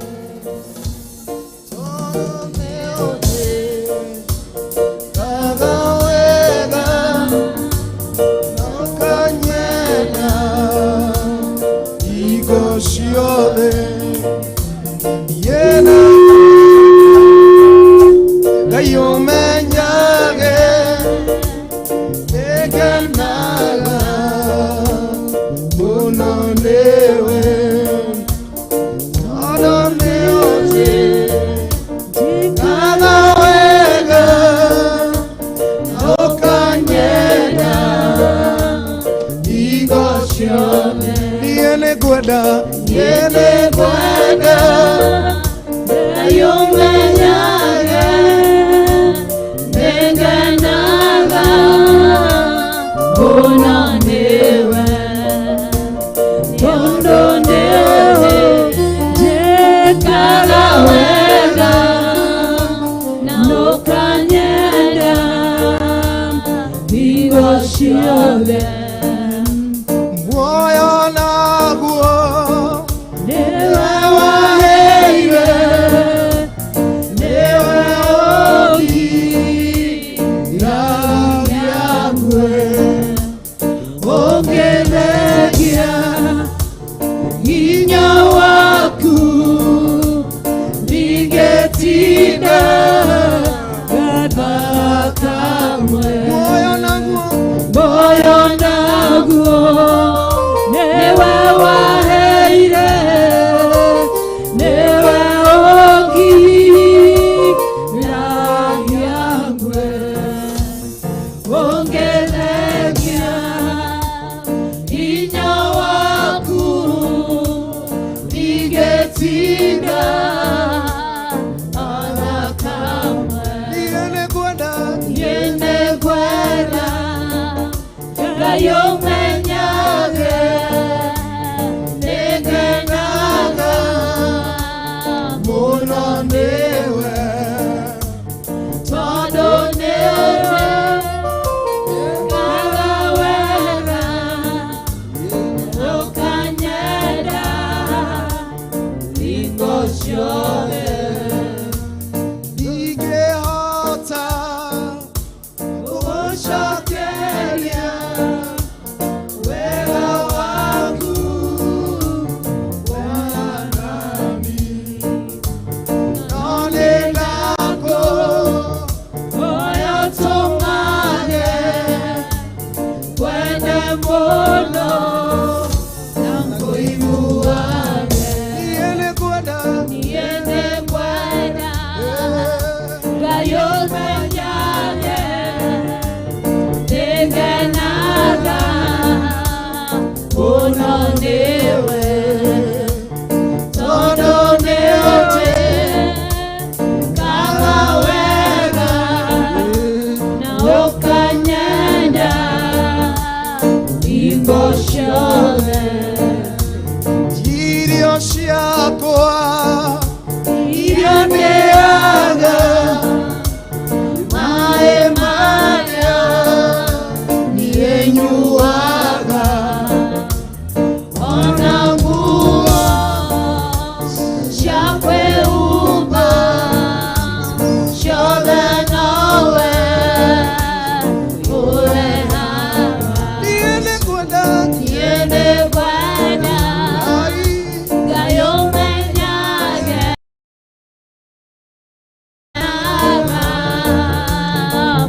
tondũ nĩũnjĩkaga wega na ũkanyenda hingo ciothe. Yena Ngai ũmenyage nĩngenaga mũno nĩwe, tondũ nĩũnjĩkaga wega na ũkanyenda hingo ciothe. Niĩ nĩngwenda, niĩ nĩngwenda, Mũno nĩwe Tondũ nĩwe ũkaga wega, ũkanyenda hingo ciothe. Ndingĩhota gũgũcokeria wega waku Mwathani, no nĩndakũhoya ũtũmage Kwende mũno na ngũiguage. Niĩ nĩngwenda Niĩ nĩngwenda Ngai ũmenyage nĩngenaga mũno nĩwe tondũ nĩũnjĩkaga wega na ũkanyenda hingo ciothe. Irio ciakwa iria ndĩaga, maĩ marĩa niĩ nyuaga, Ona nguo cia kwĩhumba ciothe nowe ũrehaga. Niĩ nĩngwenda Niĩ nĩngwenda Ngai Ngai ũmenyage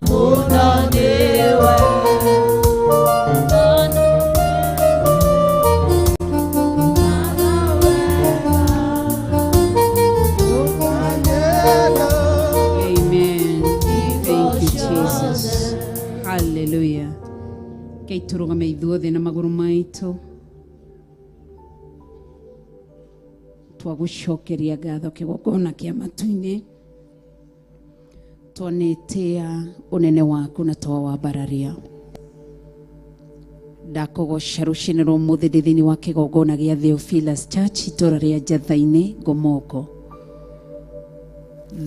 mũno nĩwe. Amen. Thank you, Jesus. Hallelujah. Kei tũrũgame ithuothe na magũrũ maitũ twagũcokeria ngatho kĩgongona kĩa matu-inĩ twanĩtĩa ũnene waku na twawambararia ndakũgoca rũcinĩ rwa ũmũthĩ ndĩ thĩinĩ wa kĩgongona gĩa Theophilus Church itũra rĩa Njatha-inĩ Ngomoko.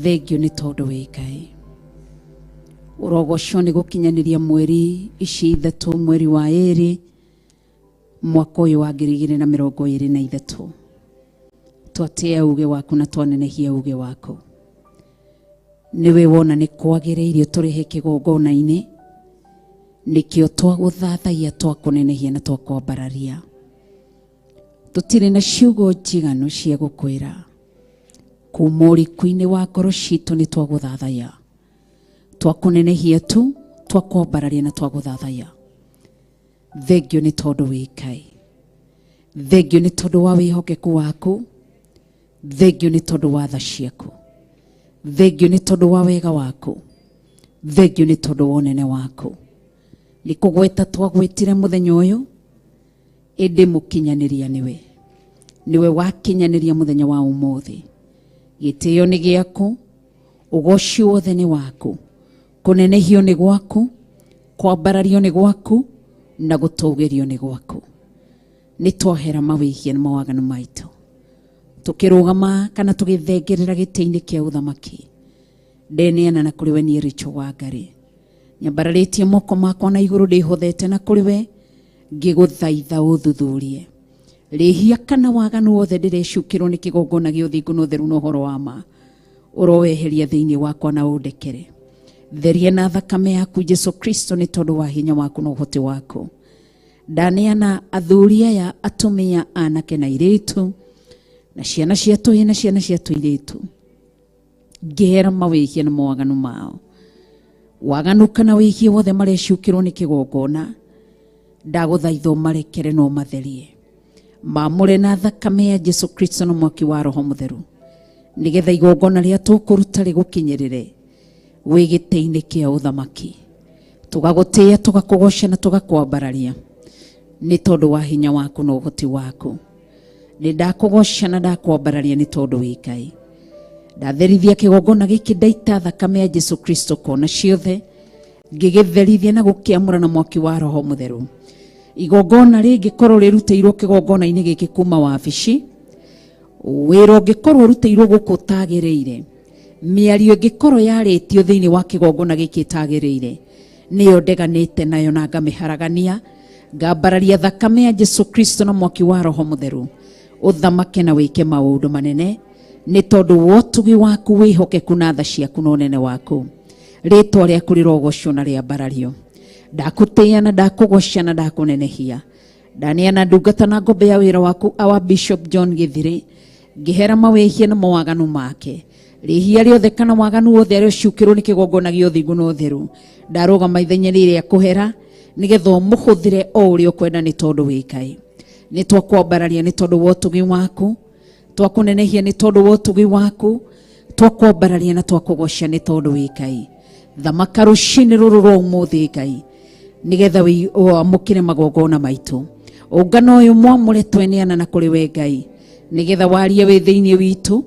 Thengio nĩ tondũ wĩ Ngai. Ũrogocwo nĩ gũkinyanĩria mweri ici ithatũ, mweri wa ĩrĩ mwaka ũyũ wa 2023. Twatĩa uge waku na twanenehia uge waku. Nĩwe wona nĩ kwagĩrĩire tũrehe kĩgongona-inĩ, nĩkĩo twagũthathaiya, twakũnenehia na twakwambararia. Tũtirĩ na ciugo njiganu cia gũkwĩra kuma ũriku-inĩ wa ngoro citũ nĩ twagũthathaiya, twakũnenehia tu, twakwambararia na twagũthathaiya. Thengio nĩ tondũ wĩ Ngai, thengio nĩ tondũ wa wĩhokeku waku, thengio nĩ tondũ wa tha ciaku, thengio nĩ tondũ wa wega waku, thengio nĩ tondũ wa ũnene waku. Nĩ kũgweta twagwetire mũthenya ũyũ, ĩndĩ mũkinyanĩria nĩwe, nĩwe wakinyanĩria mũthenya wa ũmũthĩ. Gĩtĩo nĩ gĩaku, ũgoci wothe nĩ waku, kũnenehio nĩ gwaku, kwambarario nĩ gwaku, na gũtũgĩrio nĩ gwaku. Nĩ twahera mawĩhia na mawaganu maitũ tũkĩrũgama kana tũgĩthengerera gĩtĩ-inĩ kĩa ũthamaki. Ndeneana na kũrĩ we niĩ Rachel Wangari, nyambararĩtie moko makwa na igũrũ, ndĩhothete na kũrĩ we ngĩgũthaitha ũthuthurie rĩhia kana waganu wothe ndĩrecukĩrwo nĩ kĩgongona gĩa ũthingu na ũtheru na ũhoro wa ma. Ũroweheria thĩinĩ wakwa na ũndekere. Theria na thakame yaku Jesu Kristo nĩ tondũ wa hinya waku na ũhoti waku. Ndaneana athuri aya, atumia, anake na airĩtu, na ciana cia tũhĩ na ciana cia tũirĩtu, ngĩhera mawĩhia na mawaganu mao. Waganu kana wĩhia wothe marecukĩrwo nĩ kĩgongona, ndagũthaitha ũmarekere na ũmatherie, mamũre na thakame ya Jesu Kristo na mwaki wa Roho Mũtheru, nĩgetha igongona rĩa tũkũruta rĩgũkinyĩrĩre wĩ gĩtĩ-inĩ kĩa ũthamaki. Tũgagũtĩĩa, tũgakũgoca na tũgakwambararia nĩ tondũ wa hinya waku na ũhoti waku. Nĩ ndakũgoca na ndakwambararia nĩ tondũ wĩ Ngai. Ndatherithia kĩgongona gĩkĩ, ndaita thakame ya Jesu Kristo kona ciothe, ngĩgĩtherithia na gũkĩamũra na mwaki wa Roho Mũtheru. Igongona rĩngĩkorwo rĩrutĩirwo kĩgongona-inĩ gĩkĩ kuma wabici Wĩra ũngĩkorwo ũrutĩirwo gũkũ ũtagĩrĩire, mĩario ĩngĩkorwo yarĩtio thĩinĩ wa kĩgongona gĩkĩ ĩtagĩrĩire, nĩyo ndeganĩte nayo na ngamĩharagania, ngambararia thakame ya Jesu Kristo na mwaki wa Roho Mũtheru ũthamake na wĩke maũndũ manene nĩ tondũ wa ũtugi waku wĩhokeku na tha ciaku na ũnene waku. Rĩtwa rĩaku rĩrogocwo na rĩambarario. Ndakũtĩĩa na ndakũgoca na ndakũnenehia. Ndaneana ndungata na ngombe ya wĩra waku our Bishop John Githiri, ngĩhera mawĩhia na mawaganu make. Rĩhia rĩothe kana waganu wothe arĩa ũciũkĩrwo nĩ kĩgongona gĩa ũthingu na ũtheru, ndarũgama ithenya rĩrĩa kũhera nĩgetha ũmũhũthĩre o ũrĩa ũkwenda nĩ tondũ wĩ Ngai. Nĩ twakwambararia nĩ tondũ wa ũtugi waku, twakũnenehia nĩ tondũ wa ũtugi waku, twakwambararia na twakũgoca nĩ tondũ wĩ Ngai. Thamaka rũcinĩ rũrũ rwa ũmũthĩ Ngai, nĩgetha wamũkĩre magongona maitũ. Ũngano ũyũ mwamũre tweneana na kũrĩ we Ngai, nĩgetha warie wĩ thĩinĩ witũ,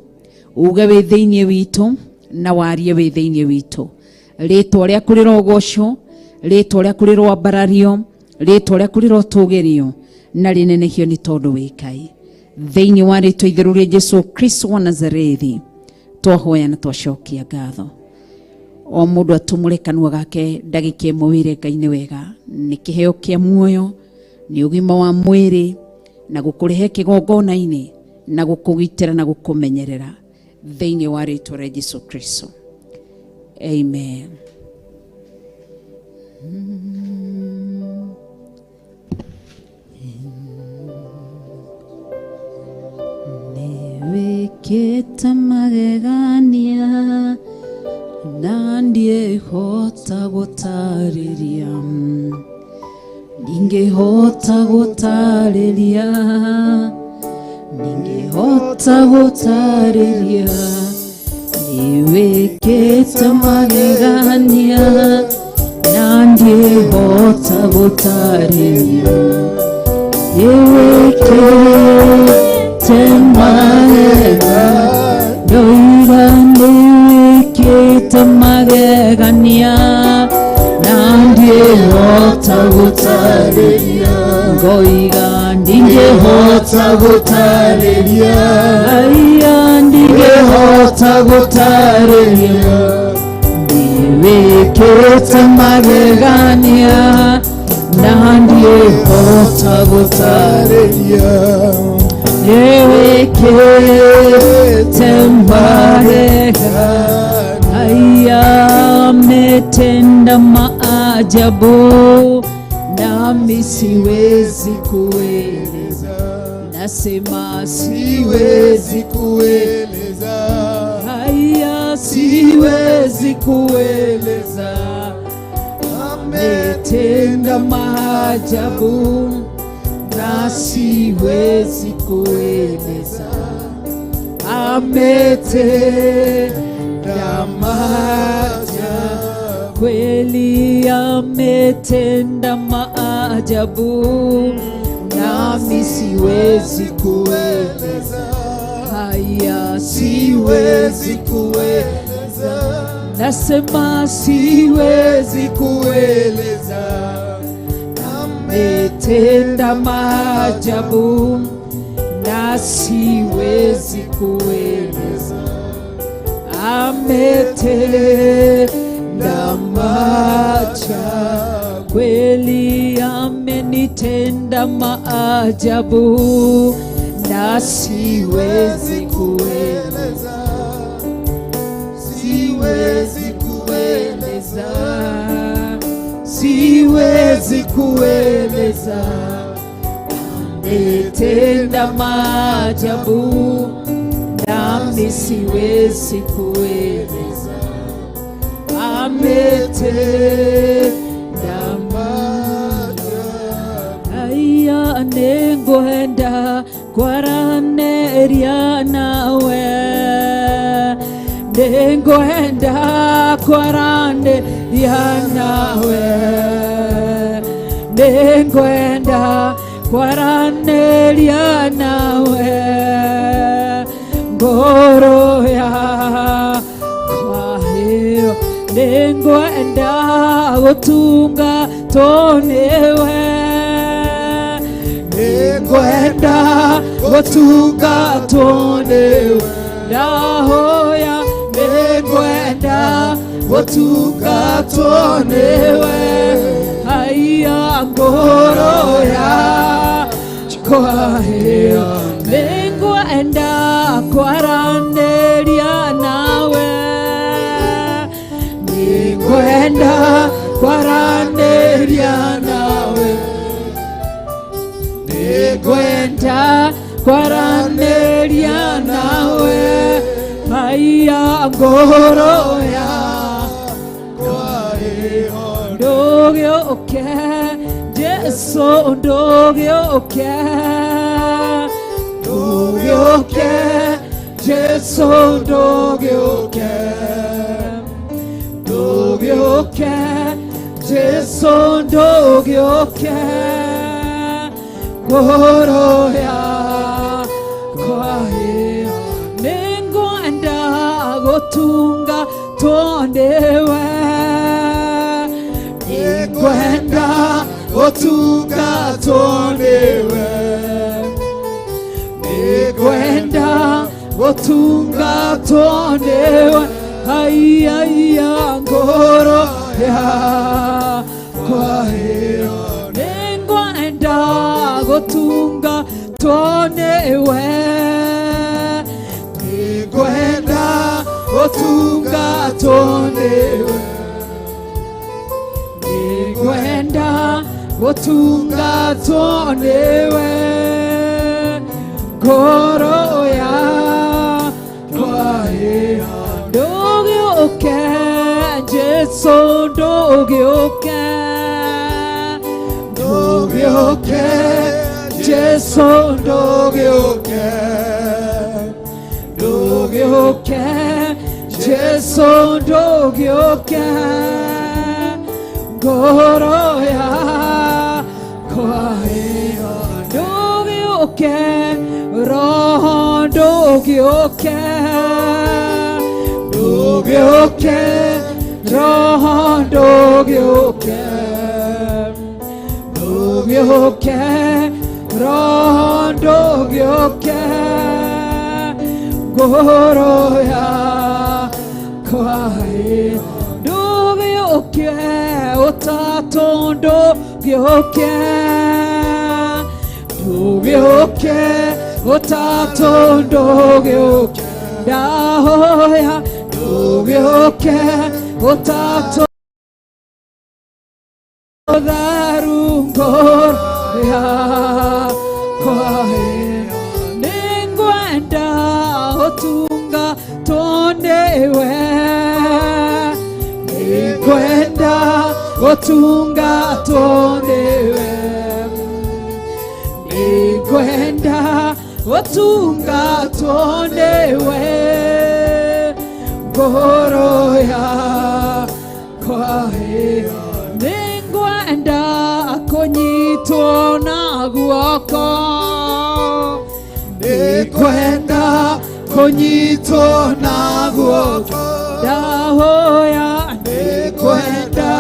uge wĩ thĩinĩ witũ na warie wĩ thĩinĩ witũ. Rĩtwa rĩaku rĩrogocwo, rĩtwa rĩaku rĩroambarario, rĩtwa rĩaku rĩrotũgĩrio na rĩnenehio nĩ tondũ wĩ Ngai. Thĩinĩ wa rĩtwa itheru rĩa Jesu Kristo wa Nazarethi twahoya na twacokia ngatho. O mũndũ atumũre kanua gake ndagĩka ĩmwe wĩre Ngai nĩ wega, nĩ kĩheo kĩa muoyo, nĩ ũgima wa mwĩrĩ, na gũkũrehe kĩgongona-inĩ, na gũkũgitĩra na gũkũmenyerera thĩinĩ wa rĩtwa rĩa Jesu Kristo. Amen. Nĩwĩkĩte magegania na ndiĩhota gũtarĩria, ndingĩhota gũtarĩria, ndingĩhota gũtarĩria. Nĩwĩkĩte magegania na ndiĩhota gũtarĩria, nĩwĩkĩte magegania, ndoiga nĩwĩkĩte magegania na ndiĩhota gũtarĩria, ngoiga ndingĩhota gũtarĩria, aya ndingĩhota gũtarĩria. Nĩwĩkĩte magegania na ndiĩhota gũtarĩria, nĩwĩkĩte magegania, aya ametenda maajabu nami siwezi kueleza, nasema siwezi kueleza, haya siwezi kueleza. Ametenda maajabu na siwezi kueleza, ametenda maajabu, kweli ametenda maajabu nami siwezi kueleza, haya siwezi kueleza, nasema siwezi kueleza. Ametenda maajabu na siwezi kueleza, ametenda maajabu, kweli amenitenda maajabu na siwezi kueleza, siwezi kueleza, siwezi kueleza. Ametenda maajabu nami siwezi kueleza, ametenda maajabu. Aya nĩngwenda kwaranĩria nawe, nĩngwenda kwaranĩria nawe, nĩngwenda kwaranĩria nawe, ngoro yakwa ĩyo nĩngwenda gũtungatwo nĩwe, nĩngwenda Gũtungatwo nĩwe ndahoya nĩngwenda gũtungatwo nĩwe haiya ngoro yakwa ĩyo Nĩngwenda kwaranĩria nawe Nĩngwenda kwaranĩria nawe Nĩngwenda kwaranĩria nawe haiya ngoro yakwa ĩyo ndũgĩũke Jesu ndũgĩũke Ndũgĩũke Jesu ndũgĩũke Ndũgĩũke Jesu ndũgĩũke ngoro yakwa ĩyo Nĩngwenda gũtungatwo nĩwe Nĩngwenda gũtungatwo nĩwe Nĩngwenda gũtungatwo nĩwe haiya ngoro yakwa ĩyo Nĩngwenda gũtungatwo nĩwe Nĩngwenda gũtungatwo nĩwe Nĩngwenda gũtungatwo nĩwe ngoro yakwa ĩyo ndũgĩũke Jesu ndũgĩũke Ndũgĩũke Jesu ndũgĩũke Ndũgĩũke Jesu ndũgĩũke ngoro yakwa ĩyo ndũgĩũke Roho ndũgĩũke Ndũgĩũke Roho ndũgĩũke ndũgĩũke Roho ndũgĩũke ngoro yakwa ĩyo ndũgĩũke ũtatũ ndũgĩũke ndũgĩũke ũtatũ ndũgĩũke ndahoya ndũgĩũke ũtatũ theru ngoro yakwa ĩyo nĩngwenda ũtungatwo nĩwe Nĩngwenda gũtungatwo nĩwe Nĩngwenda gũtungatwo nĩwe ngoro yakwa ĩyo nĩngwenda kũnyitwo na guoko Nĩngwenda kũnyitwo na guoko ndahoya Nĩngwenda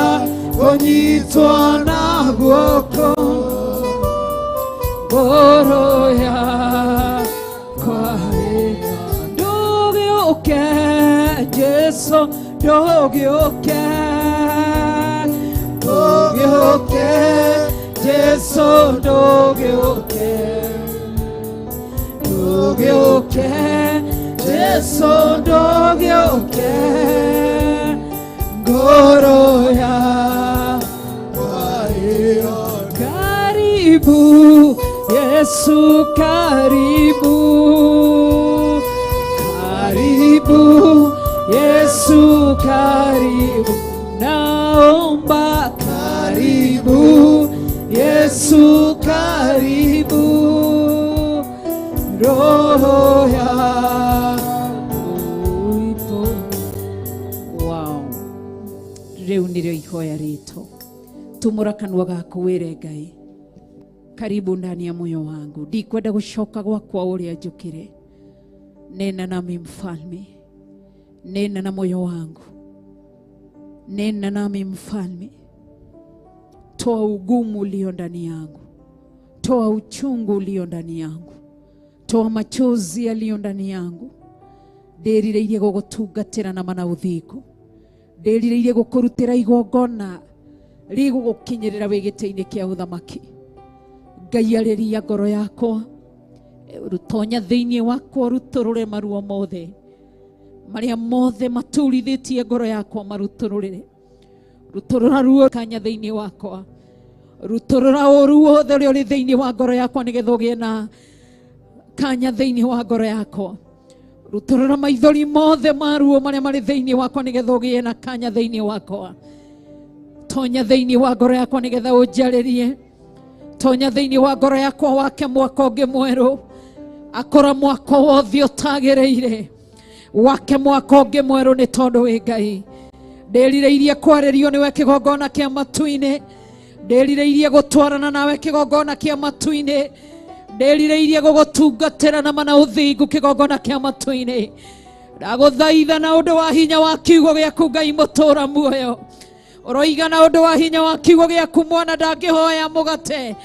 kũnyitwo na guoko ngoro yakwa ĩyo ndũgĩũke Jesu ndũgĩũke Ndũgĩũke Jesu ndũgĩũke ndũgĩũke Jesu ndũgĩũke ngoro yakwa ĩyo karibu Yesu karibu karibu Yesu karibu naomba karibu Yesu karibu roho yako ipo. Wow. Rĩu nĩrĩo ihoya rĩtũ tumũra kanua gaku wĩre Ngai karibu ndani ya moyo wangu ndikwenda gũcoka gwakwa ũrĩa njũkĩre nena nami mfalme nena na moyo wangu nena nami mfalme toa ugumu ulio ndani yangu toa uchungu ulio ndani yangu Toa machozi yaliyo ndani yangu. Ndĩrirĩirie gũgũtungatĩra na mana ũthingu. Ndĩrirĩirie gũkũrutĩra igongona rĩgũgũkinyĩrĩra wĩ gĩtĩ-inĩ kĩa ũthamaki. Ngai arĩria ngoro yakwa, rutonya thĩinĩ wakwa, rutũrũre maruo mothe marĩa mothe maturithĩtie ngoro yakwa, marutũrũrĩre. Rutũrũra ruo kanya thĩinĩ wakwa, rutũrũra ũru wothe ũrĩa ũrĩ thĩinĩ wa ngoro yakwa, nĩgetha ũgĩe na kanya thĩinĩ wa ngoro yakwa. Rutũrũra maithori mothe ma ruo marĩa marĩ thĩinĩ wakwa, nĩgetha ũgĩe na kanya thĩinĩ wakwa. Tonya thĩinĩ wa ngoro yakwa nĩgetha ũnjarĩrie. Tonya thĩinĩ wa ngoro yakwa wake mwaka ũngĩ mwerũ. Akora mwaka wothe ũtagĩrĩire, wake mwaka ũngĩ mwerũ nĩ tondũ wĩ Ngai. Ndĩrirĩirie kwarĩrio nĩwe kĩgongona kĩa matu-inĩ. Ndĩrirĩirie gũtwarana nawe kĩgongona kĩa matu-inĩ. Ndĩrirĩirie gũgũtungatĩra na mana ũthingu kĩgongona kĩa matu-inĩ. Ndagũthaitha na ũndũ wa hinya wa kiugo gĩaku Ngai mũtũra muoyo. Ũroiga na ũndũ wa hinya wa kiugo gĩaku mwana ndangĩhoya mũgate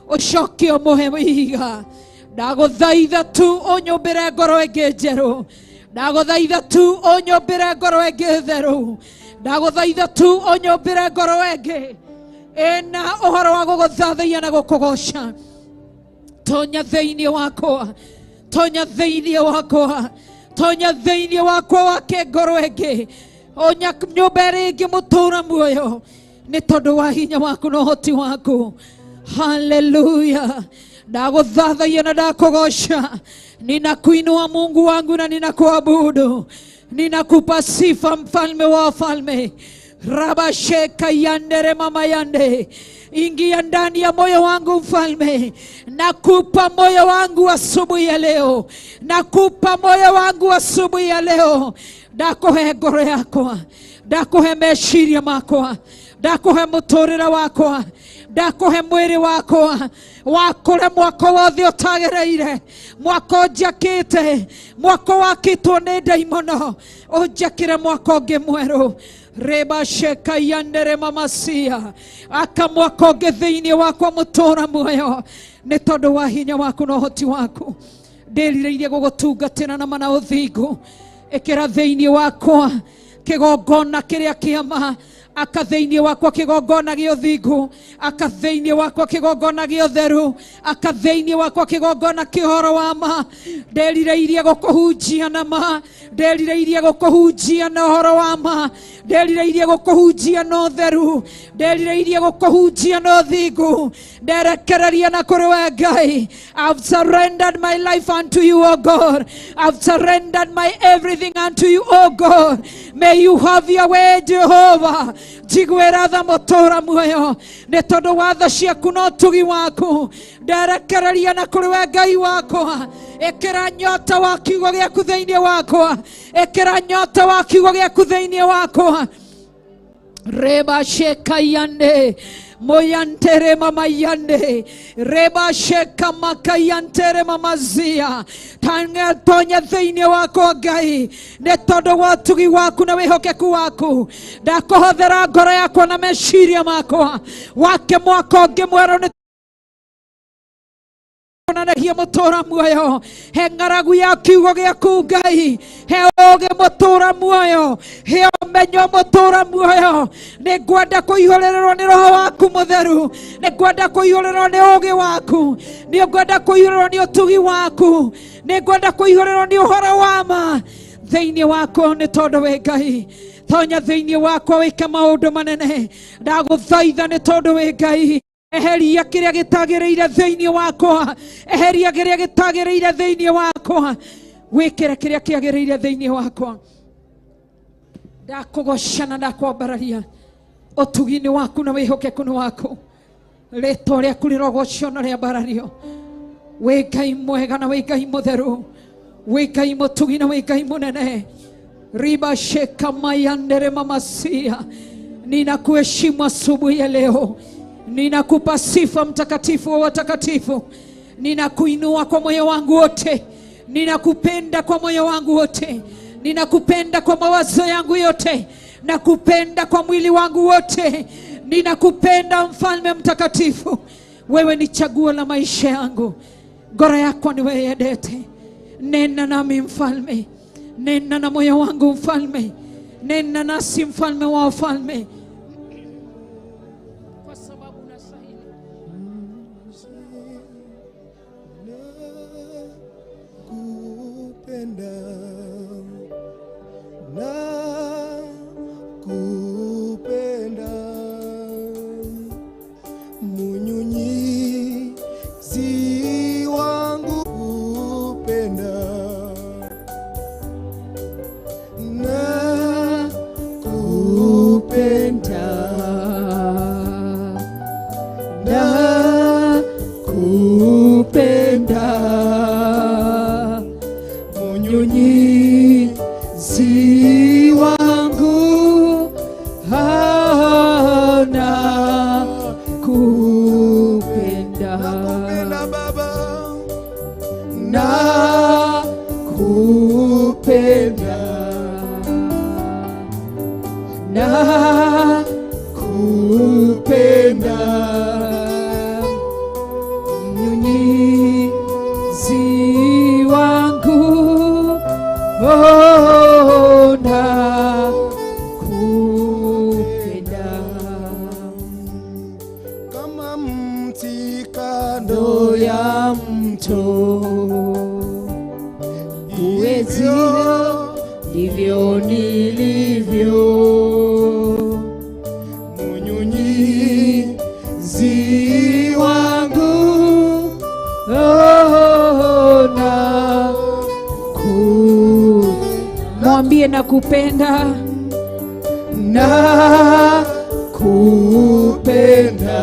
ũcoke ũmũhe ihiga. Ndagũthaitha tu ũnyũmbĩre ngoro ĩngĩ njerũ. Ndagũthaitha tu ũnyũmbĩre ngoro ĩngĩ theru. Ndagũthaitha tu ũnyũmbĩre ngoro ĩngĩ ĩna ũhoro wa gũgũthathaiya na gũkũgoca. Tonya thĩinĩ wakwa, tonya thĩinĩ wakwa, tonya thĩinĩ wakwa wake ngoro ĩngĩ. Onya nyũmba ĩrĩa ĩngĩ mũtũra muoyo nĩ tondũ wa hinya waku na ũhoti waku. Haleluya. Ndagũthathaiya na ndakũgoca. Ninakuinua Mungu wangu na ninakuabudu. Ninakupa sifa mfalme wa wafalme. Rabasheka yandere mama yande. Ingia ndani ya moyo wangu mfalme. Nakupa moyo wangu asubuhi ya leo. Nakupa moyo wangu asubuhi ya leo. Ndakuhe ngoro yakwa, ndakuhe meciria makwa, ndakuhe mũtũrĩre wakwa, ndakuhe mwĩrĩ wakwa. Wakũre mwako wothe ũtagĩrĩire, mwako njakĩte, mwako wakĩtwo nĩ ndaimono, ũnjakĩre mwako ũngĩ mwerũ. Reba sheka yandere mamasia. Aka mwako ũngĩ thĩinĩ wakwa mũtũra muoyo nĩ tondũ wa hinya waku na ũhoti waku. Ndĩrirĩirie gũgũtungatĩra na mana ũthingu. Ĩkĩra thĩinĩ wakwa kĩgongona kĩrĩa kĩa ma. Aka thĩinĩ wakwa kĩgongona gĩa ũthingu. Aka thĩinĩ wakwa kĩgongona gĩa ũtheru. Aka thĩinĩ wakwa kĩgongona kĩa ũhoro wa ma. Ndĩrirĩirie gũkũhunjia na ma. Ndĩrirĩirie gũkũhunjia na ũhoro wa ma. Ndĩrirĩirie gũkũhunjia na ũtheru. Ndĩrirĩirie gũkũhunjia na ũthingu. Nderekereria na kũrĩ we Ngai. I've surrendered my life unto you, O God. I've surrendered my everything unto you, O God. May you have your way, Jehovah. Njiguĩra tha mũtũra muoyo nĩ tondũ wa tha ciaku na ũtugi waku. Nderekereria na kũrĩ we Ngai wakwa. Ĩkĩra nyota wa kiugo gĩaku thĩinĩ wakwa. Ĩkĩra nyota wa kiugo gĩaku thĩinĩ wakwa. Reba sheka yande moyantere mama yande reba sheka makayantere mama zia. Tanga tonya thĩinĩ wakwa Ngai nĩ tondũ wa ũtugi waku na wĩhokeku waku. Ndakũhothera ngoro yakwa na meciria makwa. Wake mwaka ũngĩ mwerũ nĩ onanagia mũtũra muoyo. He ng'aragu ya kiugo gĩaku Ngai. He ũũgĩ mũtũra muoyo. He ũmenyo mũtũra muoyo. Nĩ ngwenda kũihũrĩrĩrwo nĩ roho waku mũtheru. Nĩ ngwenda kũihũrĩrĩrwo nĩ ũũgĩ waku. Nĩ ngwenda kũihũrĩrwo nĩ ũtugi waku. Nĩ ngwenda kũihũrĩrwo nĩ ũhoro wa ma thĩinĩ wakwa nĩ tondũ wĩ Ngai. Tonya thĩinĩ wakwa wĩke maũndũ manene. Ndagũthaitha nĩ tondũ wĩ Ngai. Eheria kĩrĩa gĩtagĩrĩire thĩinĩ wakwa. Eheria kĩrĩa gĩtagĩrĩire thĩinĩ wakwa. Wĩkĩre kĩrĩa kĩagĩrĩire thĩinĩ wakwa. Ndakũgoca na ndakwambararia. Ũtugi-inĩ waku na wĩhokeku-inĩ waku. Rĩtwa rĩaku rĩrogocwo na rĩambarario. Wĩ Ngai mwega na wĩ Ngai mũtheru. Wĩ Ngai mũtugi na wĩ Ngai mũnene. Riba sheka mayandere mamasia. Ninakuheshimu asubuhi ya leo. Ninakupa sifa mtakatifu wa watakatifu. Ninakuinua kwa moyo wangu wote. Ninakupenda kwa moyo wangu wote. Ninakupenda kwa mawazo yangu yote. Nakupenda kwa mwili wangu wote. Ninakupenda mfalme mtakatifu. Wewe ni chaguo la maisha yangu. Ngoro yakwa nĩwe yendete. Nena nami mfalme, nena na moyo wangu mfalme, nena nasi mfalme wa wafalme, kwa sababu unastahili. Kupenda na kupenda munyunyizi wangu kupenda na kupenda na kupenda munyunyizi wangu hana kupenda Nakupenda Baba, na kupenda na kupenda mnyunyizi wangu oh, na kupenda kama mti kando kando ya mto uwezilo ndivyo nilivyo munyunyizi wangu oh, na ku Mwambie nakupenda, na kupenda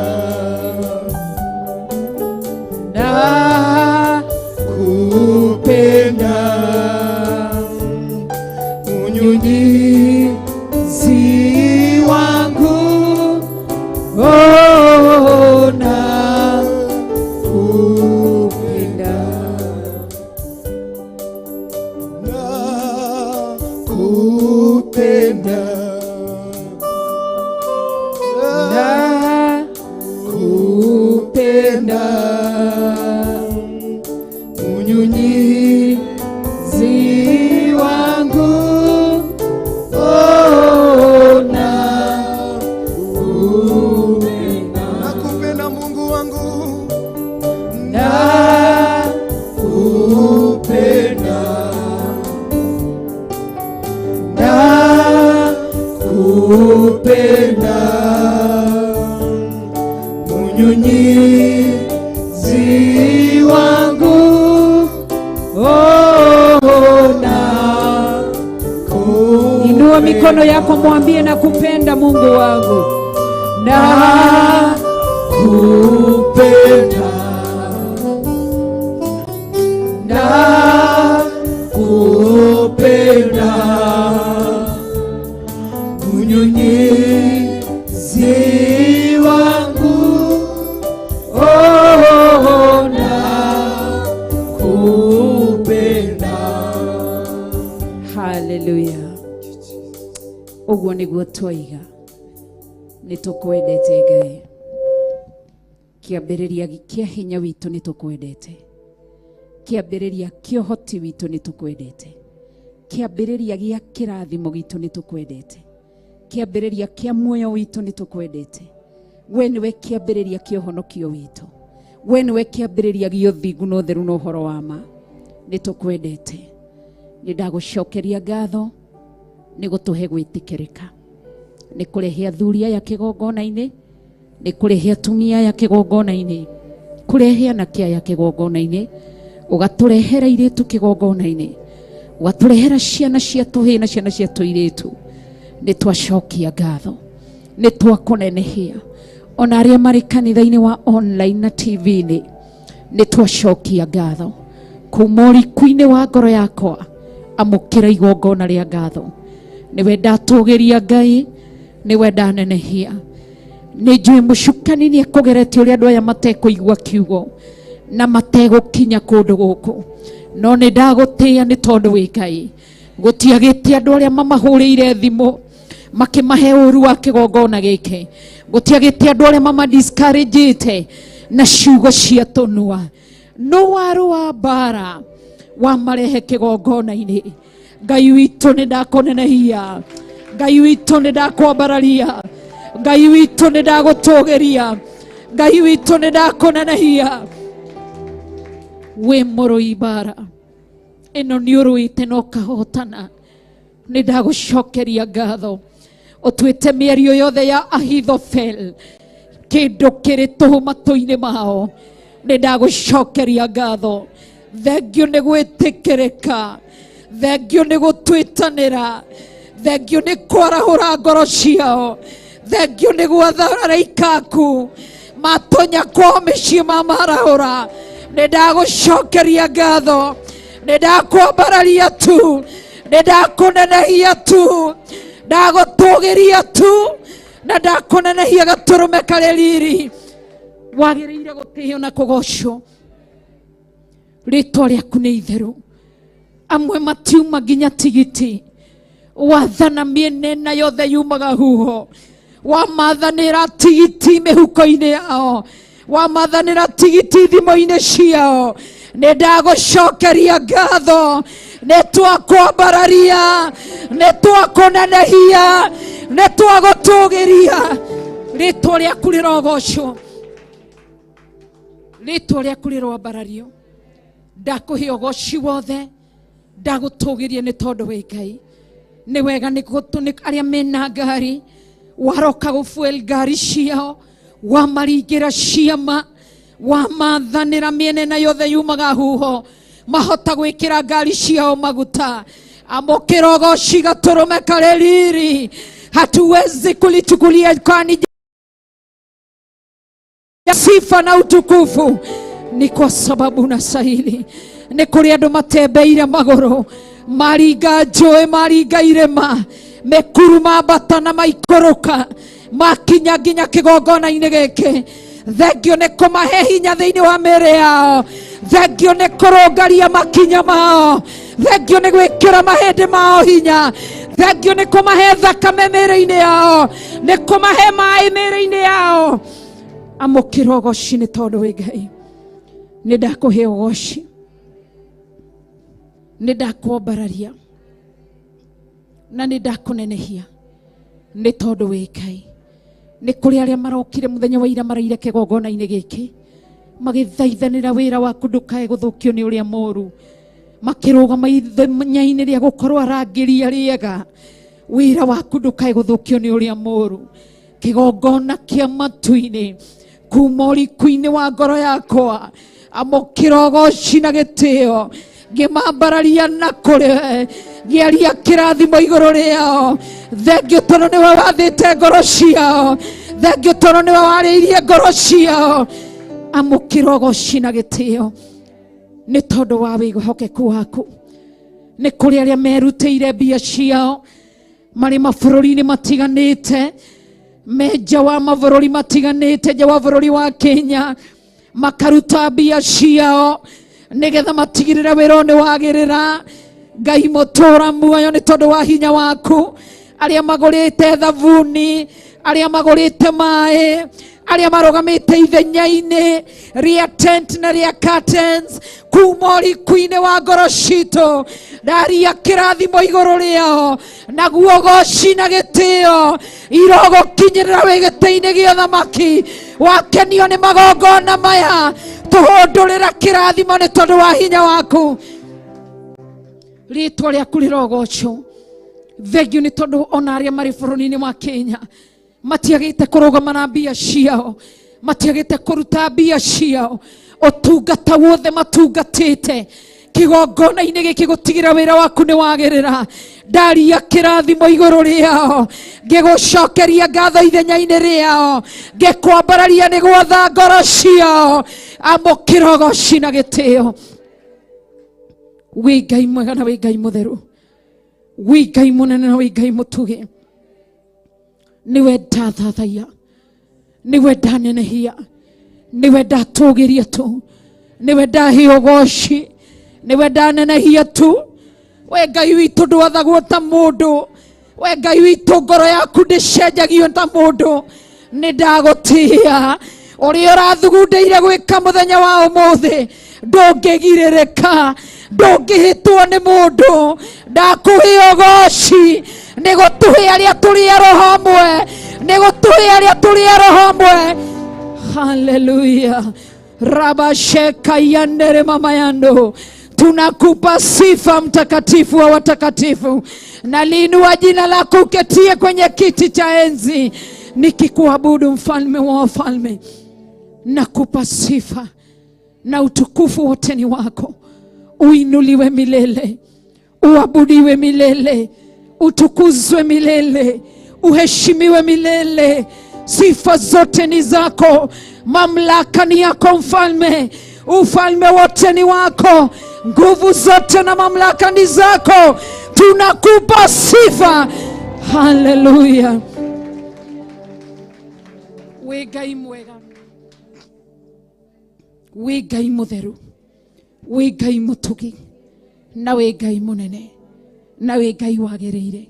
na kupenda munyunyizi wangu oh, na kupenda na kupenda na kupenda munyunyizi wangu oh, na kupenda nakupenda Mungu wangu na kupenda na kupenda munyunyizi wangu oh, na inua mikono yako, mwambie nakupenda Mungu wangu, na kupenda na kupenda munyunyizi wangu oh, na kupenda Haleluya. Ũguo nĩguo twoiga nĩ tũkwendete Ngai. Kĩambĩrĩria kĩa hinya witũ nĩ tũkwendete. Kĩambĩrĩria kĩa ũhoti witũ nĩ tũkwendete. Kĩambĩrĩria gĩa kĩrathimo gitũ nĩ tũkwendete. Kĩambĩrĩria kĩa muoyo witũ nĩ tũkwendete. We nĩwe kĩambĩrĩria kĩa ũhonokio witũ. We nĩwe kĩambĩrĩria gĩa ũthingu na ũtheru na ũhoro wa ma. Nĩ tũkwendete. Nĩ ndagũcokeria ngatho nĩ gũtũhe gwĩtĩkĩrĩka, nĩ kũrehe athuri aya kĩgongona-inĩ, nĩ kũrehe atumia aya kĩgongona-inĩ, kũrehe anake aya kĩgongona-inĩ, ũgatũrehera airĩtu kĩgongona-inĩ, ũgatũrehera ciana cia tũhĩĩ na ciana cia tũirĩtu. Nĩ twacokia ngatho, nĩ twakũnenehia. Ona arĩa marĩ kanitha-inĩ wa online na TV-inĩ, nĩ twacokia ngatho kuma ũriku-inĩ wa ngoro yakwa. Amũkĩra igongona rĩa ngatho. Nĩwe ndatũgĩria Ngai, nĩwe ndanenehia. Nĩ njũĩ mũcukani nĩ ekũgeretie ũrĩa andũ aya matekũigua kiugo na mategũkinya kũndũ gũkũ, no nĩ ndagũtĩĩa nĩ tondũ wĩ Ngai. Gũtiagĩte andũ arĩa mamahũrĩire thimũ makĩmahe ũru wa kĩgongona gĩkĩ, gũtiagĩte andũ arĩa mama discouragete na ciugo cia tũnua, Nũ warũa mbara wamarehe kĩgongona-inĩ? Ngai witũ, nĩ ndakũnenehia. Ngai witũ, nĩ ndakwambararia. Ngai witũ, nĩ ndagũtũgĩria. Ngai witũ, nĩ ndakũnenehia. Wĩ mũrũi mbara ĩno, nĩ ũrũĩte na ũkahotana. Nĩ ndagũcokeria ngatho. Ũtuĩte mĩario yothe ya Ahithofel kĩndũ kĩrĩ tũhũ matũ-inĩ mao. Nĩ ndagũcokeria ngatho. Thengio nĩ gwĩtĩkĩrĩka, thengio nĩ gũtwĩtanĩra, thengio nĩ kwarahũra ngoro ciao, thengio nĩ gwatha araika aku matonya kwao mĩciĩ mamarahũra. Nĩ ndagũcokeria ngatho, nĩ ndakwambararia tu, nĩ ndakũnenehia tu, ndagũtũgĩria tu na ndakũnenehia. Gatũrũme karĩ riri, wagĩrĩire gũtĩo na kũgocwo. Rĩtwa rĩaku nĩ itheru. Amwe matiuma nginya tigiti. Wathana, mĩena ĩna yothe yumaga huho. Wamathanĩra tigiti mĩhuko-inĩ yao, wamathanĩra tigiti thimũ-inĩ ciao. Nĩ ndagũcokeria ngatho. Nĩ twakwambararia, nĩ twakũnenehia, nĩ twagũtũgĩria. Rĩtwa rĩaku rĩrogocwo, rĩtwa rĩaku rĩroambarario. Ndakũhe ũgoci wothe, ndagũtũgĩria nĩ tondũ wĩ Ngai. Nĩ wega nĩ nĩ arĩa mena ngari, waroka gũfuel ngari ciao, wamaringĩra ciama, wamathanĩra mĩena ĩna yothe yumaga huho, mahota gwĩkĩra ngari ciao maguta. Amũkĩra ũgoci, gatũrũme karĩ riri. Hatuwezi kulichukulia, kwani sifa na utukufu ni kwa sababu unastahili. Nĩ kũrĩ andũ matembeire magũrũ, maringa njũĩ, maringa irĩma, mĩkuru, mambata na maikũrũka, makinya nginya kĩgongona-inĩ gĩkĩ. Thengio nĩ kũmahe hinya thĩinĩ wa mĩĩrĩ yao, thengio nĩ kũrũngaria makinya mao, thengio nĩ gwĩkĩra mahĩndĩ mao hinya, thengio nĩ kũmahe thakame mĩĩrĩ-inĩ yao, nĩ kũmahe maĩ mĩĩrĩ-inĩ yao. Amũkĩra ũgoci nĩ tondũ wĩ Ngai. Nĩ ndakũhe ũgoci, nĩ ndakwambararia na nĩ ndakũnenehia nĩ tondũ wĩ Ngai. Nĩ kũrĩ arĩa marokire mũthenya wa ira, maraire kĩgongona-inĩ gĩkĩ magĩthaithanĩra wĩra waku ndũkae gũthũkio nĩ ũrĩa mũru, makĩrũgama ithenya-inĩ rĩa gũkorwo arangĩria rĩega. Wĩra waku ndũkae gũthũkio nĩ ũrĩa mũru. Kĩgongona kĩa matu-inĩ, kuma ũriku-inĩ wa ngoro yakwa, amũkĩra ũgoci na gĩtĩo. Ngĩmambararia na kũrĩ we, ngĩaria kĩrathimo igũrũ rĩao. Thengio tondũ nĩwe wathĩte ngoro ciao, thengio tondũ nĩwe warĩirie ngoro ciao. Amũkĩra ũgoci na gĩtĩo nĩ tondũ wa wĩhokeku waku. Nĩ kũrĩ arĩa merutĩire mbia ciao marĩ mabũrũri-inĩ matiganĩte, me nja wa mabũrũri matiganĩte, nja wa bũrũri wa Kenya, makaruta mbia ciao nĩgetha matigĩrĩre wĩra ũyũ nĩ wagĩrĩra. Ngai mũtũra muoyo, nĩ tondũ wa hinya waku, arĩa magũrĩte thabuni, arĩa magũrĩte maĩ, arĩa marũgamĩte ithenya-inĩ rĩa tent na rĩa curtains, kuma ũriku-inĩ wa ngoro citũ ndaria kĩrathimo igũrũ rĩao. Naguo goci na gĩtĩo irogũkinyĩrĩra wĩ gĩtĩ-inĩ gĩa thamaki. Wakenio nĩ magongona maya, tũhũndũrĩra kĩrathimo nĩ tondũ wa hinya waku. Rĩtwa rĩaku rĩrogocwo. Thengio nĩ tondũ ona arĩa marĩ bũrũri-inĩ wa Kenya matiagĩte kũrũgama na mbia ciao, matiagĩte kũruta mbia ciao. Ũtungata wothe matungatĩte kĩgongona-inĩ gĩkĩ gũtigĩra wĩra waku nĩ wagĩrĩra, ndaria kĩrathimo igũrũ rĩao, ngĩgũcokeria ngatho ithenya-inĩ rĩao, ngĩkwambararia nĩ gwatha ngoro ciao. Amũkĩra ũgoci na gĩtĩo. Wĩ Ngai mwega na wĩ Ngai mũtheru, wĩ Ngai mũnene na wĩ Ngai mũtugi. Nĩwe ndathathaiya, nĩwe ndanenehia, nĩwe ndatũgĩria tu, nĩwe ndahe ũgoci, nĩwe ndanenehia tu. We Ngai witũ, ndwathagwo ta mũndũ. We Ngai witũ, ngoro yaku ndĩcenjagio ta mũndũ. Nĩ ndagũtĩa. Ũrĩa ũrathugundĩire gwĩka mũthenya wa ũmũthĩ ndũngĩgirĩrĩka, ndũngĩhĩtwo nĩ mũndũ. Ndakũhe ũgoci nĩ gũtũhe arĩa tũrĩ a roho ũmwe, nĩ gũtũhe arĩa tũrĩ a roho ũmwe. Haleluya. Rabasheka yandere mama yando. Tunakupa sifa mtakatifu wa watakatifu, na liinua jina lako uketie kwenye kiti cha enzi, nikikuabudu mfalme wa wafalme. Nakupa sifa na utukufu wote ni wako. Uinuliwe milele, uabudiwe milele, utukuzwe milele, uheshimiwe milele. Sifa zote ni zako, mamlaka ni yako mfalme, ufalme wote ni wako, nguvu zote na mamlaka ni zako. Tunakupa sifa. Haleluya. Wĩ Ngai mwega, wĩ Ngai mũtheru, wĩ Ngai mũtugi, na wĩ Ngai mũnene, na wĩ Ngai wagĩrĩire.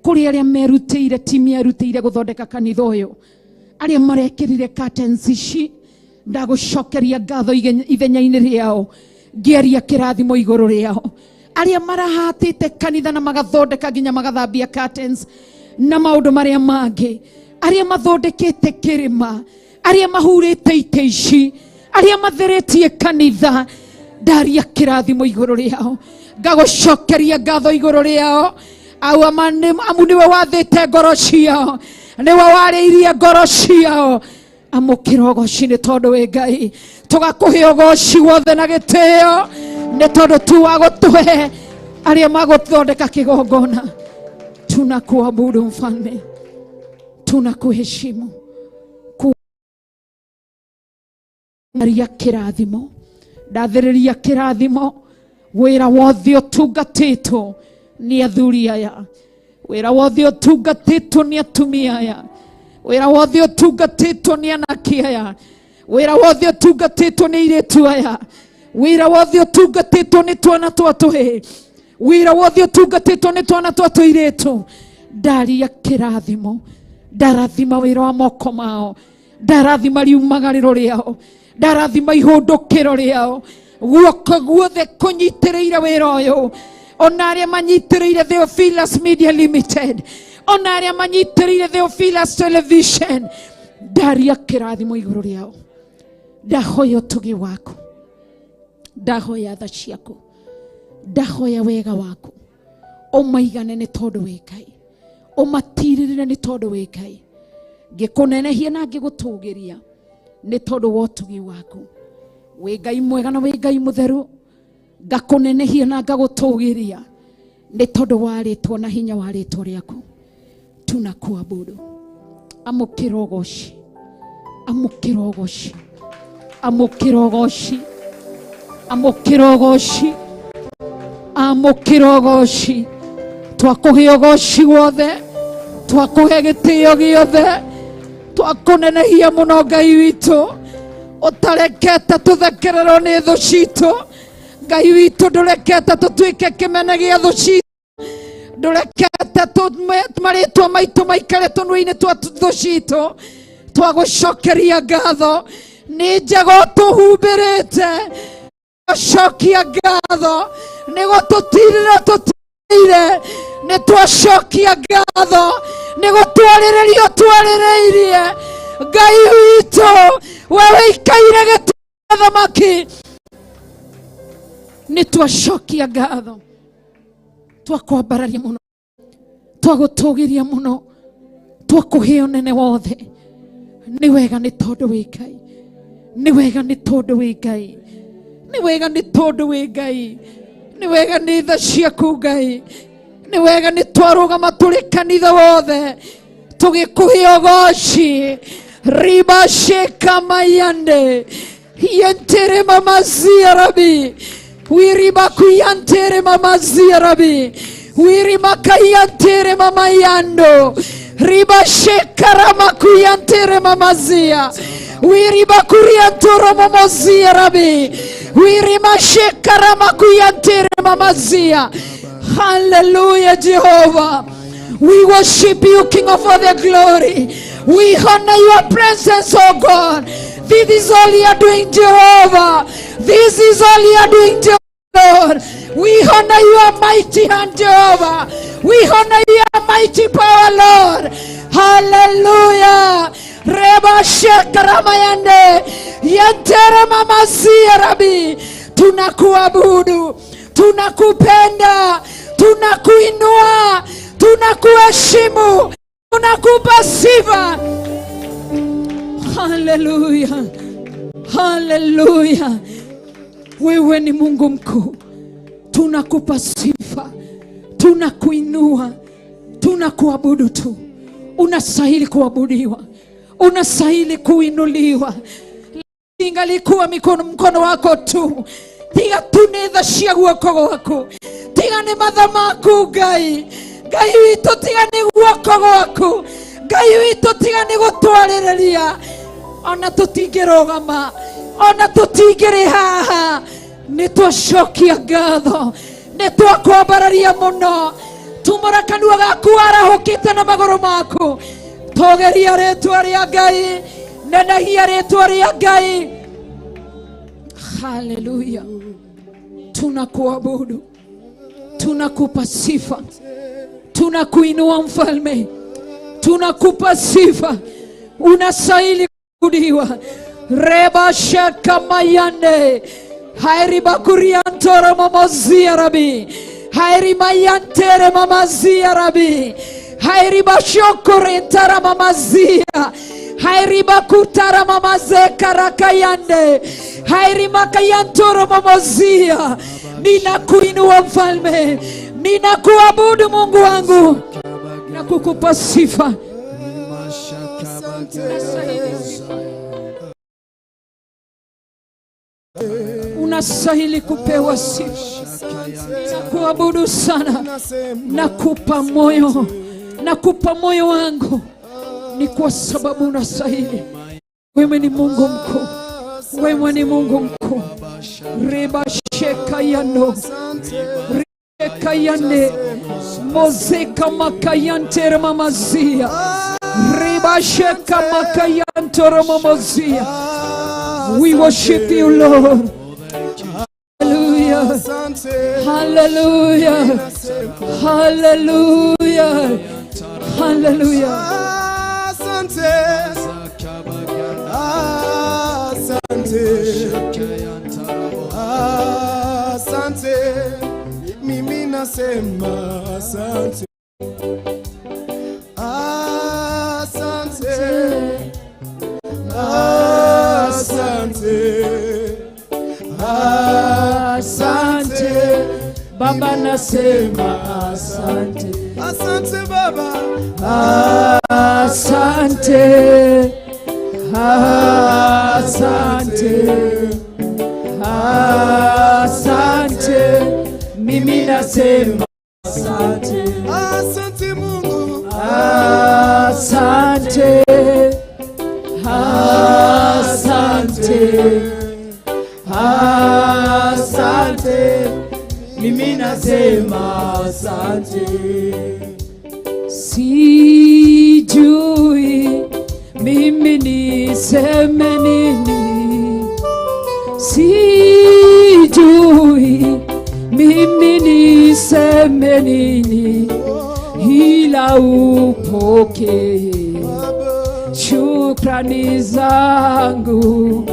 Kũrĩ arĩa merutĩire, timu yerutĩire gũthondeka kanitha ũyũ, arĩa marekĩrire curtains ici, ndagũcokeria ngatho ithenya-inĩ rĩao, ngĩaria kĩrathimo igũrũ rĩao. Arĩa marahatĩte kanitha na magathondeka nginya magathambia curtains na maũndũ marĩa mangĩ, arĩa mathondekete kĩrĩma, arĩa mahurĩte itĩ ici, arĩa matheretie kanitha, ndaria kĩrathimo igũrũ rĩao, ngagũcokeria ngatho igũrũ rĩao. Au amu nĩwe wathĩte ngoro ciao, nĩwe warĩirie ngoro ciao. Amũkĩra ũgoci nĩ tondũ wĩ Ngai. Tũgakũhe ũgoci wothe na gĩtĩo nĩ tondũ tu wa gũtũhe arĩa magũthondeka kĩgongona. Tunakuabudu mfalme, tunakuheshimu. Kuaria kĩrathimo, ndathĩrĩria kĩrathimo wĩra wothe ũtungatĩtwo nĩ athuri aya, wĩra wothe ũtungatĩtwo nĩ atumia aya, wĩra wothe ũtungatĩtwo nĩ anake aya, wĩra wothe ũtungatĩtwo nĩ airĩtu aya, wĩra wothe ũtungatĩtwo nĩ twana twa tũhĩĩ, wĩra wothe ũtungatĩtwo nĩ twana twa tũirĩtu. Ndaria kĩrathimo, ndarathima wĩra wa moko mao, ndarathima riumagarĩro rĩao, ndarathima ihũndũkĩro rĩao, guoko guothe kũnyitĩrĩire wĩra ũyũ, ona arĩa manyitĩrĩire Theophilus Media Limited, ona arĩa manyitĩrĩire Theophilus Television, ndaria kĩrathimo igũrũ rĩao. Ndahoya ũtugi waku, ndahoya tha ciaku, ndahoya wega waku, ũmaigane nĩ tondũ wĩ Ngai, ũmatirĩrĩre nĩ tondũ wĩ Ngai. Ngĩkũnenehia na ngĩgũtũgĩria nĩ tondũ wa ũtugi waku. Wĩ Ngai mwega na wĩ Ngai mũtheru, ngakũnenehia na ngagũtũgĩria nĩ tondũ wa rĩtwa na hinya wa rĩtwa rĩaku. Tunakuabudu. Amũkĩra ũgoci, amũkĩra ũgoci, amũkĩra ũgoci, amũkĩra ũgoci, amũkĩra ũgoci. Twakũhe ũgoci wothe, twakũhe gĩtĩo gĩothe, twakũnenehia mũno Ngai witũ, ũtarekete tũthekererwo nĩ thũ citũ. Ngai witũ ndũrekete tũtuĩke kĩmene gĩa thũ citũ, ndũrekete marĩtwa maitũ maikare tũnua-inĩ twa thũ citũ. Twagũcokeria ngatho nĩ njega ũtũhumbĩrĩte, twacokia ngatho nĩ gũtũtirĩra tũtirĩire, nĩ twacokia ngatho nĩ gũtwarĩrĩria ũtwarĩrĩirie. Ngai witũ, we wĩikaire gĩtĩ kĩa thamaki, nĩ twacokia ngatho, twakwambararia mũno, twagũtũgĩria mũno, twakũhe ũnene wothe. Nĩ wega nĩ tondũ wĩ Ngai, nĩ wega nĩ tondũ wĩ Ngai, nĩ wega nĩ tondũ wĩ Ngai, nĩ wega nĩ tha ciaku Ngai, nĩ wega nĩ twarũgama tũrĩ kanitha wothe tũgĩkũhe ũgoci. Ribasheka mayande yentere mamazia rabi wirima kuyantere mamazia rabi wirima kayantere mamayando ribasheka rama kuyantere mamazia wirima kuriantoro mamazia rabi wirima sheka rama kuyantere mamazia. Hallelujah, Jehovah. We worship you, King of all the glory. We honor your presence, oh God. This is all you are doing, Jehovah. This is all you are doing, Jehovah. Lord. We honor your mighty hand, Jehovah. We honor your mighty power, Lord. Hallelujah. Reba shekaramayande yantere mamazia rabi. Tunakuabudu, tunakupenda, tunakuinua, tunakuheshimu, tunakupa sifa. Hallelujah. Hallelujah. Wewe ni Mungu mkuu, tunakupa sifa, tunakuinua, tunakuabudu tu. Unastahili kuabudiwa, unastahili kuinuliwa. Ingalikuwa mikono mkono wako tu, tiga tu nĩ tha cia guoko gwaku, tiga nĩ matha maku Ngai, Ngai witũ, tiga nĩ guoko gwaku Ngai witũ, tiga nĩ gũtwarĩrĩria, ona tũtingĩrũgama, ona tũtingĩrĩ haha. Nĩ twacokia ngatho, nĩ twakwambararia mũno. Tumũra kanua gaku warahũkĩte na magũrũ maku, tũgeria rĩtwa rĩa Ngai, nenehia rĩtwa rĩa Ngai. Haleluya, tunakuabudu, tunakupa sifa, tunakuinua mfalme, tunakupa sifa, unastahili kuabudiwa. Reba shaka mayande hairi bakuriantoro mamazia rabi hairi mayantere mamazia rabi hairi bashokorentara mamazia hairi bakutara mamazeka rakayande hairi makayantoro mamazia. Ninakuinua mfalme, ninakuabudu Mungu wangu na kukupa sifa. Unastahili kupewa sifa. Nakuabudu sana, nakupa moyo, nakupa moyo wangu, ni kwa sababu unastahili. Wewe ni Mungu mkuu, wewe ni Mungu mkuu. Reba sheka yano reka yane mozeka makayantere mamazia reba sheka makayantoro mamazia. We worship you, Lord. Hallelujah. Hallelujah. Hallelujah. Hallelujah. Asante. Asante. Asante. Mimi nasema asante. Asante. Asante. Asante. Baba nasema asante. Asante Baba. Asante. Asante. Asante. Mimi nasema asante. Asante Mungu. Asante. Asante. Asante. Mimi nasema asante. Sijui mimi niseme nini, sijui mimi niseme nini, ila upokee shukrani zangu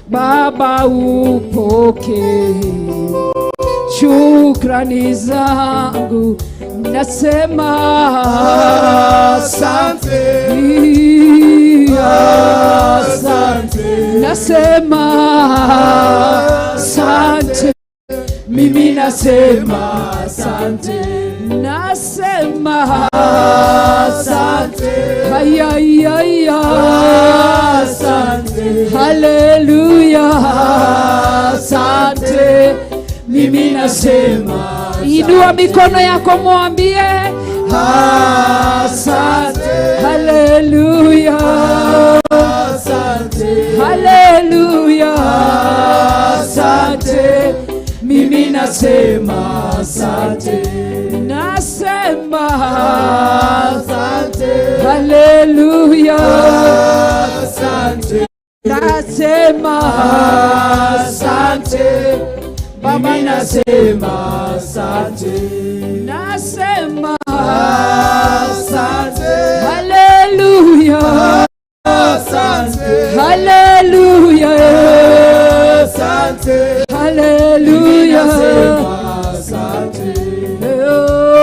Baba, upokee shukrani zangu, nasema asante, asante, nasema asante, mimi nasema asante, nasema asante, hayayaya, asante, haleluya, asante, mimi nasema. Inua mikono yako mwambie asante, haleluya, asante, haleluya, asante, mimi nasema asante, nasema asante, haleluya, asante, nasema Nasema asante. Mimi nasema asante. Nasema asante. Haleluya. Asante. Haleluya. Asante. Haleluya. Nasema asante.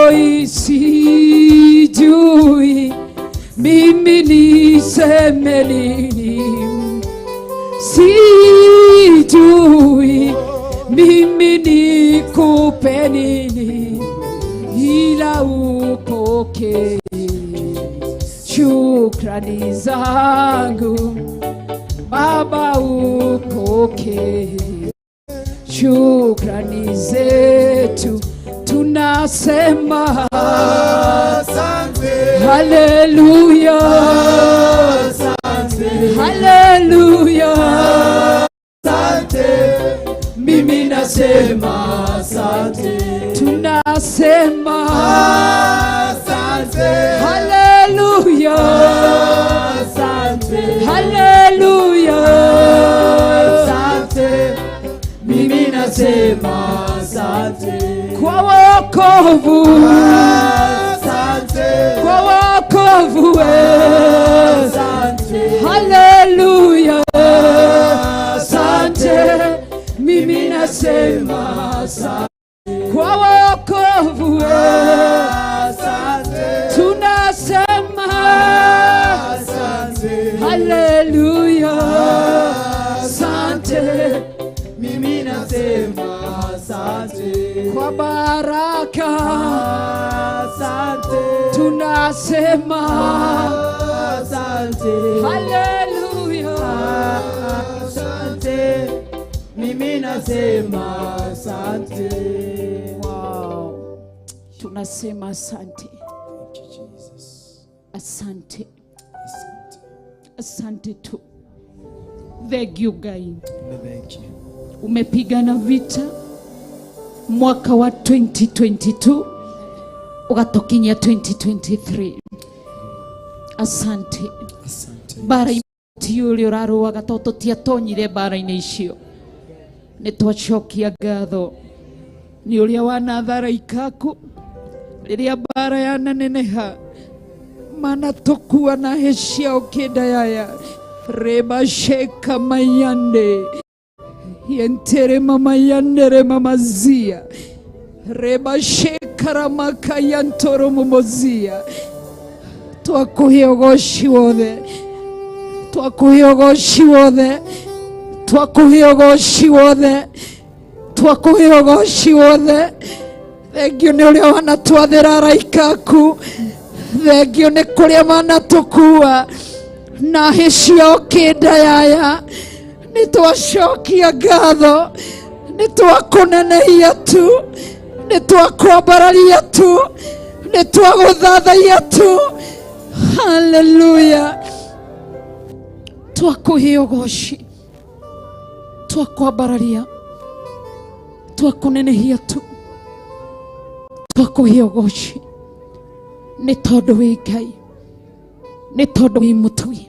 Oi, sijui mimi niseme nini, sijui mimi nikupe nini, ila upokee shukrani zangu Baba, upokee shukrani zetu, tunasema asante. Haleluya, asante. Haleluya, asante. Mimi nasema asante. Tunasema asante. Haleluya, asante. Haleluya, asante. Mimi nasema asante. Kwa wokovu, asante. Kwa wokovu, asante. Haleluya, asante. Mimi nasema asante. Kwa wokovu, asante. Tunasema asante. Haleluya, asante. Mimi nasema asante. Kwa baraka, asante. Tunasema asante. Haleluya, asante. Mimi nasema asante. Wow. Tunasema asante. Asante. Asante tu. Thank you Ngai. Thank you. Umepigana vita mwaka wa 2022 ukatokinya 2023. Asante. Asante. Bara ti ũrĩa ũrarũaga tondũ tũtiatonyire mbara-inĩ icio, nĩ twacokia ngatho nĩ ũrĩa wanatharaika aku rĩrĩa mbara yananeneha manatũkua na hĩ ciao kĩndayaya rebasheka mayande yentere mamayandere mamazia rebashekaramaka mumozia twakũhe ũgoci wothe, twakũhe ũgoci wothe, twakũhe ũgoci wothe, twakũhe ũgoci wothe. Thengiũ nĩ ũrĩa wanatwathĩra araika aku, thengiũ nĩ kũrĩa manatũkua na hĩ ciao kĩndayaya. Nĩ twacokia ngatho, nĩ twakũnenehia tu, nĩ twakwambararia tu, nĩ twagũthathaia tu. Haleluya. Twakũhe ũgoci, twakwambararia, twakũnenehia tu, twakũhe ũgoci nĩ tondũ wĩ Ngai, nĩ tondũ wĩ mũtugi,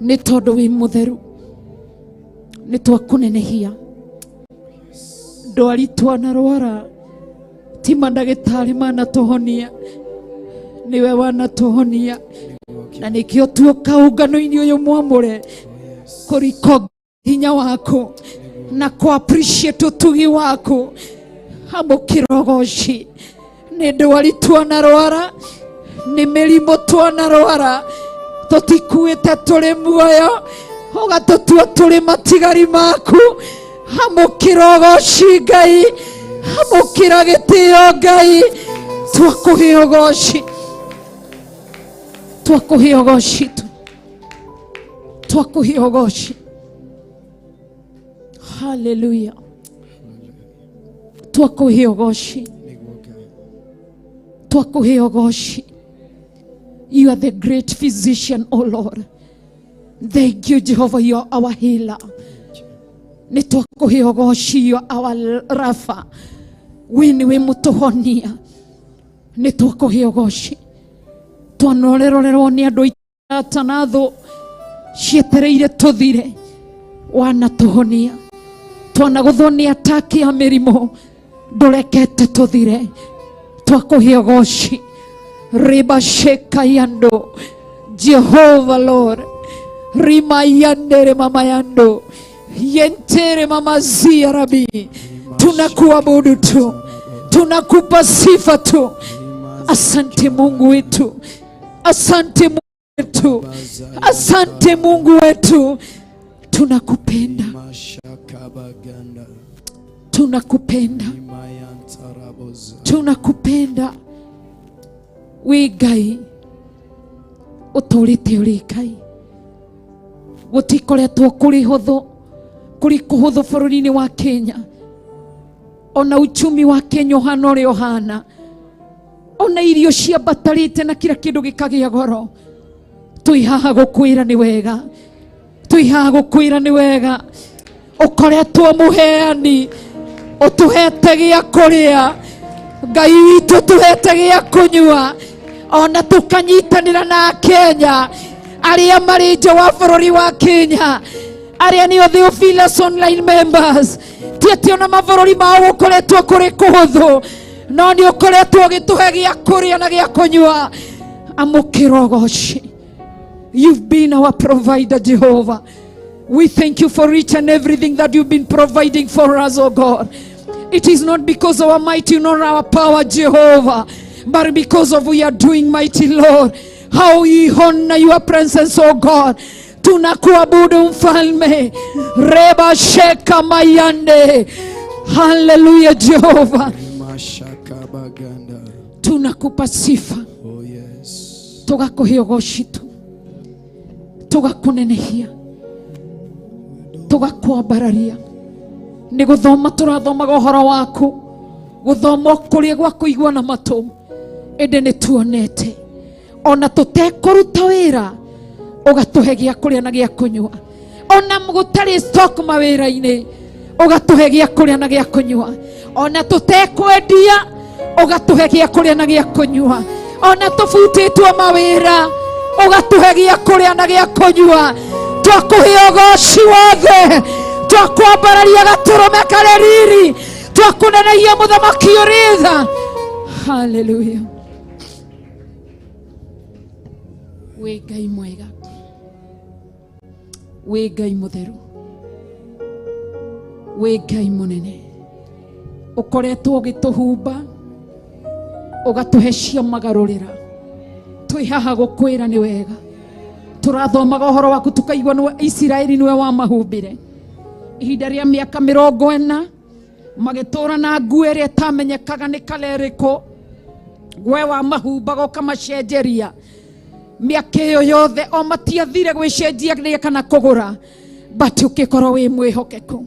nĩ tondũ wĩ mũtheru, nĩ twakũnenehia. Ndwari twanarwara ti mandagĩtarĩ manatũhonia, nĩwe wanatũhonia, na nĩkĩo tuoka ũngano-inĩ ũyũ mwamũre kũriko hinya waku na kũ appreciate ũtugi waku. Amũkĩra ũgoci. Nĩ ndwari twanarwara, nĩ mĩrimũ twanarwara, tũtikuĩte tũrĩ muoyo, ũgatũtua tũrĩ matigari maku. Amũkĩra ũgoci Ngai, amũkĩra gĩtĩo Ngai, twakũhe ũgoci, twakũhe ũgoci tu, twakũhe ũgoci. Haleluya. Twakũhe ũgoci, twakũhe ũgoci. You are the great physician, O Lord. Thank you, Jehovah, you are our healer. Nĩ twakũhe ũgoci, you are our Rapha. We nĩwe mũtũhonia. Nĩ twakũhe ũgoci. Twanorerorerwo nĩ andũ aitũ na thũ Cietereire tũthire, wanatũhonia. Twanagũthwo nĩ ataki a mĩrimũ, ndũrekete tũthire. Twakũhe ũgoci. Riba sheka yando. Jehovah Lord. Rima yandere mama yando. Yentere mama zia rabi. Tunakuabudu tu, tunakupa sifa tu. Asante Mungu wetu, asante Mungu wetu, asante Mungu wetu. Tunakupenda, tunakupenda, tunakupenda. Wi Ngai ũtũũrĩte ũrĩ Ngai, gũtikoretwo kũrĩ hũthũ, kũrĩ kũhũthũ bũrũri-inĩ wa Kenya. Ona uchumi wa Kenya ũhana ũrĩa ũhana, ona irio ciambatarĩte na kila kĩndũ gĩkagĩa goro. Twĩ haha gũkwĩra nĩ wega, twĩ haha gũkwĩra nĩ wega. Ũkoretwo mũheani, ũtũhete gĩa kũrĩa, Ngai witũ ũtũhete gĩa kũnyua, ona tũkanyitanĩra na Kenya arĩa marĩ nja wa bũrũri wa Kenya, arĩa nĩo Theophilus online members. Ti atĩ ona mabũrũri mao gũkoretwo kũrĩ kũhũthũ, no nĩ ũkoretwo ũgĩtũhe gĩa kũrĩa na gĩa kũnyua. Amũkĩra ũgoci. You've been our provider, Jehovah. We thank you for each and everything that you've been providing for us, oh God. It is not because of our might nor our power, Jehovah, but because of we are doing, mighty Lord. How we honor your presence, oh God. Tunakuabudu mfalme. Reba sheka mayande. Hallelujah, Jehovah. Tunakupa sifa. Oh yes. Tugakuhe ũgoci tu, tugakunenehia, tugakwambararia. Nĩ gũthoma tũrathomaga ũhoro waku, gũthoma kũrĩa gwa kũigua na matũ, ĩndĩ nĩ tuonete ona tũtekũruta wĩra ũgatũhe gĩa kũrĩa na gĩa kũnyua, ona gũtarĩ stock mawĩra-inĩ ũgatũhe gĩa kũrĩa na gĩa kũnyua, ona tũtekwendia ũgatũhe gĩa kũrĩa na gĩa kũnyua, ona tũbutĩtwo mawĩra ũgatũhe gĩa kũrĩa na gĩa kũnyua. Twakũhe ũgoci wothe, twakwambararia gatũrũme karĩ riri, twakũnenehia mũthamaki ũrĩ tha. Hallelujah. Wĩ Ngai mwega, wĩ Ngai mũtheru, wĩ Ngai mũnene. Ũkoretwo ũgĩtũhumba, ũgatũhe cia magarũrĩra. Twĩ haha gũkwĩra nĩ wega. Tũrathomaga ũhoro waku tũkaigua nĩwe Isiraeli nĩwe wamahumbire ihinda rĩa mĩaka 40, magĩtũra na nguo ĩrĩa ĩtamenyekaga nĩ kala ĩrĩkũ. We wamahumbaga ũkamacenjeria mĩaka ĩyo yothe, o matiathire gwĩcenjia kana kũgũra, but ũkĩkorwo wĩ mwĩhokeku.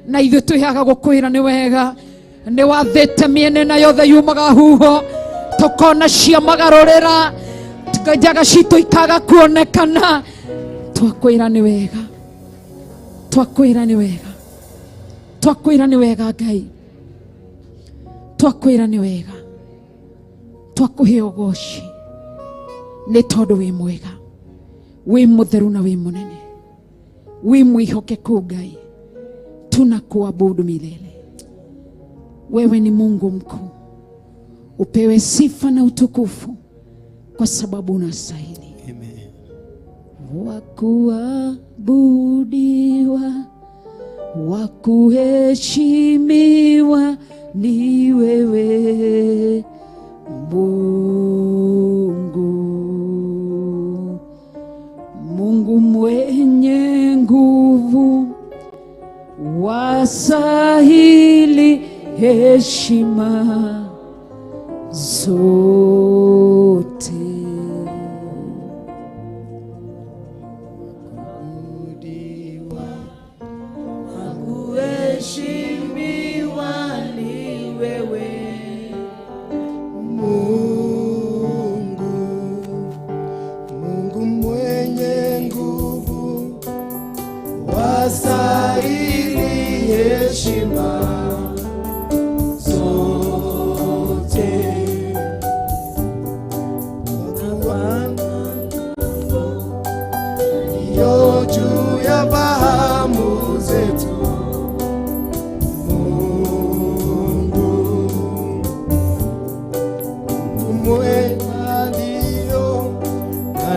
Na ithuĩ twĩ haha gũkwĩra nĩ wega. Nĩ wathĩte mĩena ĩno yothe yumaga huho, tũkona cia magarũrĩra, njaga citũ ikaga kuonekana. Twakwĩra nĩ wega, twakwĩra nĩ wega, twakwĩra nĩ wega Ngai, twakwĩra nĩ wega, twakũhe ũgoci nĩ tondũ wĩ mwega, wĩ mũtheru na wĩ mũnene, wĩ mwĩhokeku Ngai. Tunakuabudu milele. Wewe ni Mungu mkuu, upewe sifa na utukufu kwa sababu unastahili. Amen. Wakuabudiwa, wakuheshimiwa ni wewe Mungu, Mungu mwenye nguvu, wastahili heshima zote. Kuheshimiwa ni wewe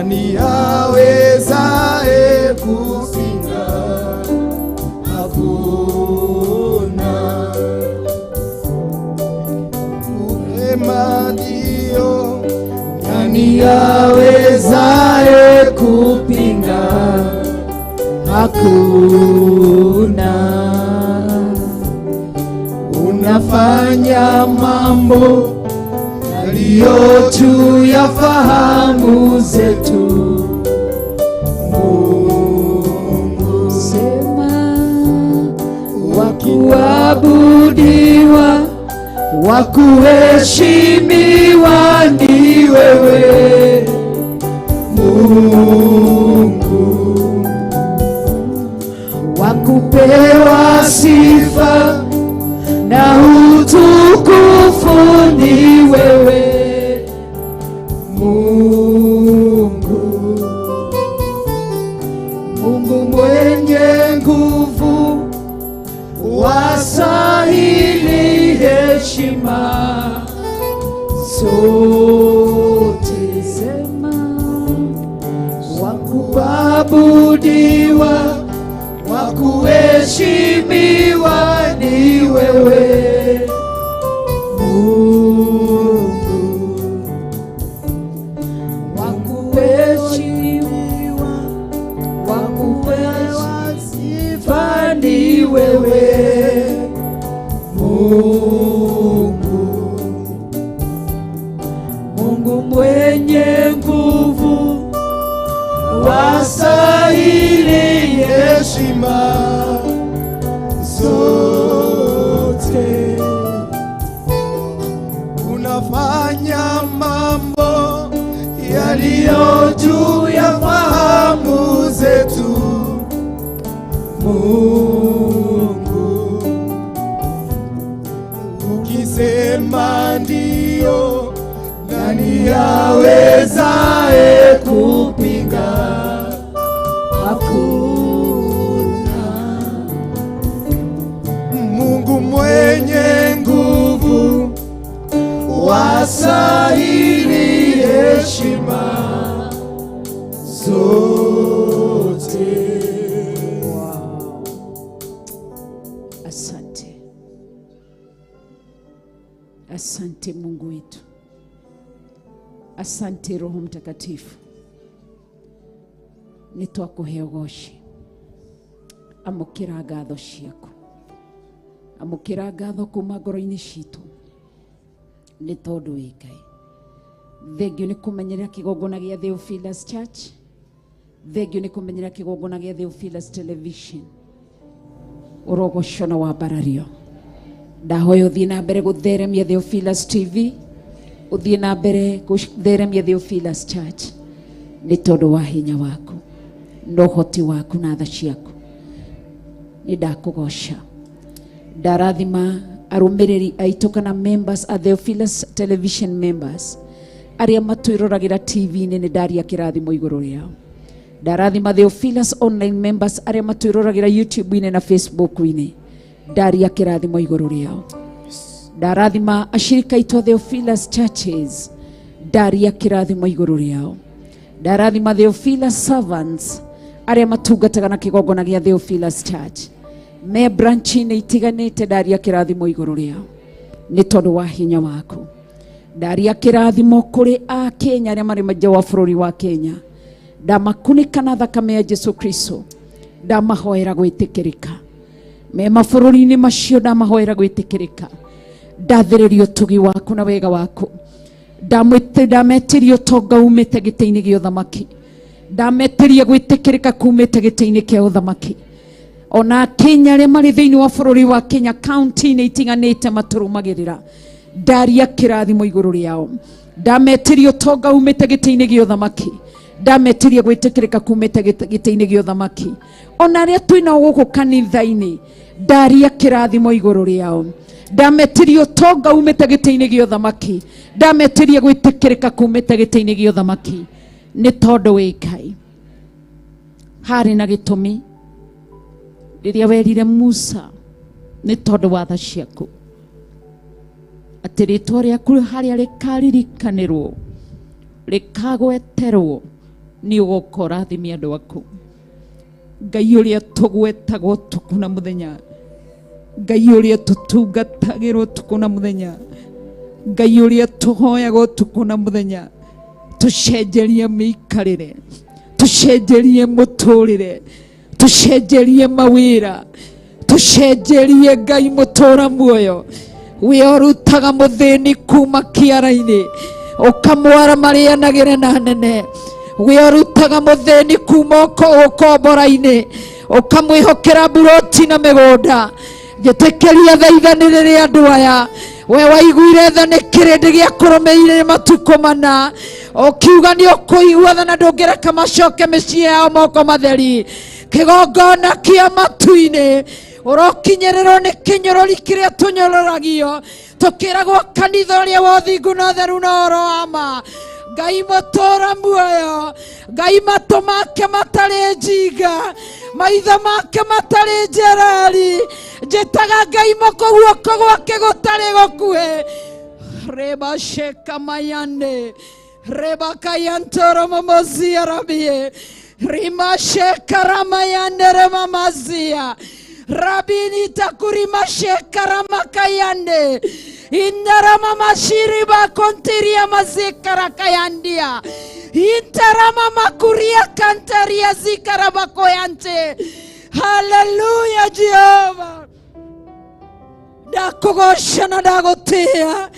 Nani awezaye kupinga? Hakuna. Kusema ndio, nani awezaye kupinga? Hakuna. Unafanya mambo yaliyo juu ya fahamu zetu. Mungu sema, wa kuabudiwa, wa kuheshimiwa ni wewe Mungu, wa kupewa sifa na utukufu ni wewe Mungu, Mungu mwenye nguvu, wastahili heshima zote. Sema, wa kuabudiwa, wa kuheshimiwa ni wewe Mungu, wa kuheshimiwa, wa kupewa sifa ni wewe Mungu, Mungu mwenye nguvu, wastahili heshima zote. Unafanya mambo yaliyo juu ya fahamu zetu Mungu, ukisema ndio, nani awezaye kupinga? Hakuna. Mungu mwenye nguvu, wastahili heshima zote. Asante, asante Mungu wetu, asante Roho Mtakatifu, nĩ twakũhe ũgoci. Amũkĩra ngatho ciaku, amũkĩra ngatho kuma ngoro-inĩ citũ, nĩ tondũ wĩ Ngai. Thengio nĩ kũmenyerera kĩgongona gĩa Theophilus Church, thengio nĩ kũmenyerera kĩgongona gĩa Theophilus Television. Ũrogocwo na wambarario. Ndahoya ũthiĩ na mbere gũtheremia Theophilus TV, ũthiĩ na mbere gũtheremia Theophilus Church, nĩ tondũ wa hinya waku na ũhoti waku na tha ciaku. Nĩ ndakũgoca. Ndarathima arũmĩrĩri aitũ kana members a Theophilus Television members arĩa matwĩroragĩra TV-inĩ, nĩ ndaria kĩrathimo igũrũ rĩao. Ndarathima Theophilus online members arĩa matwĩroragĩra YouTube-inĩ na Facebook-inĩ, ndaria kĩrathimo igũrũ rĩao. Ndarathima ashirika aitũ a Theophilus Churches, ndaria kĩrathimo igũrũ rĩao. Ndarathima Theophilus servants arĩa matungataga na kĩgongona gĩa Theophilus Church me branch-inĩ itiganĩte, ndaria kĩrathimo igũrũ rĩao nĩ tondũ wa hinya waku. Ndaria kĩrathimo kũrĩ a Kenya arĩa marĩ nja wa bũrũri wa Kenya, ndamakunĩka na thakame ya Jesu Kristo, ndamahoera gwĩtĩkĩrĩka me mabũrũri-inĩ macio, ndamahoera gwĩtĩkĩrĩka. Ndathĩrĩria ũtugi waku na wega waku, ndametĩria ũtonga umĩte gĩtĩ-inĩ gĩa ũthamaki, ndametĩria gwĩtĩkĩrĩka kumĩte gĩtĩ-inĩ kĩa ũthamaki. Ona Kenya arĩa marĩ thĩinĩ wa bũrũri wa Kenya kaunti-inĩ itiganĩte matũrũmagĩrĩra, ndaria kĩrathimo igũrũ rĩao. Ndametĩria ũtonga umĩte gĩtĩ-inĩ gĩa ũthamaki, ndametĩria gwĩtĩkĩrĩka kumĩte gĩtĩ-inĩ gĩa ũthamaki. Ona arĩa twĩnao gũkũ kanitha-inĩ, ndaria kĩrathimo igũrũ rĩao. Ndametĩria ũtonga umĩte gĩtĩ-inĩ gĩa ũthamaki, ndametĩria gwĩtĩkĩrĩka kumĩte gĩtĩ-inĩ gĩa ũthamaki, nĩ tondũ wĩ Ngai. Harĩ na gĩtũmi rĩrĩa werire Musa, nĩ tondũ wa tha ciaku, atĩ rĩtwa rĩaku harĩa rĩkaririkanĩrwo rĩkagweterwo Nĩ ũgoka ũrathime andũ aku. Ngai ũrĩa tũgwetaga ũtukũ na mũthenya, Ngai ũrĩa tũtungatagĩra ũtukũ na mũthenya, Ngai ũrĩa tũhoyaga ũtukũ na mũthenya, tũcenjerie mĩikarĩre, tũcenjerie mũtũrĩre, tũcenjerie mawĩra, tũcenjerie Ngai mũtũra muoyo. We ũrutaga mũthĩni kuma kĩara-inĩ ũkamwara marĩanagĩre na nene. We ũrutaga mũthĩni kuma ũkombora-inĩ ũkamwĩhokera mburoti na mĩgũnda. Njĩtĩkĩria thaithanĩrĩre andũ aya. We waiguire tha nĩ kĩrĩndĩ gĩakũrũmĩrĩire matukũ mana, ũkiuga nĩ ũkũigua tha na ndũngĩreka macoke mĩciĩ yao moko matheri. Kĩgongona kĩa matu-inĩ ũrokinyĩrĩrwo nĩ kĩnyũrũri kĩrĩa tũnyũrũragio tũkĩragwo kanitha ũrĩa wa ũthingu na ũtheru na ũhoro wa ma. Ngai mũtũra muoyo, Ngai matũ make matarĩ njinga, maitho make matarĩ njereri, njĩtaga Ngai moko guoko gwake gũtarĩ gũkuhĩ. Rebasheka mayane rebakayantoro momozia rabie rimasheka ramayane remamazia rabini takurimasheka ramakayande indaramamashiri bakontiria mazikarakaya intaramamakuria kantaria zikarabakoyante. Haleluya Jehova, ndakũgoca na ndagũtĩĩa.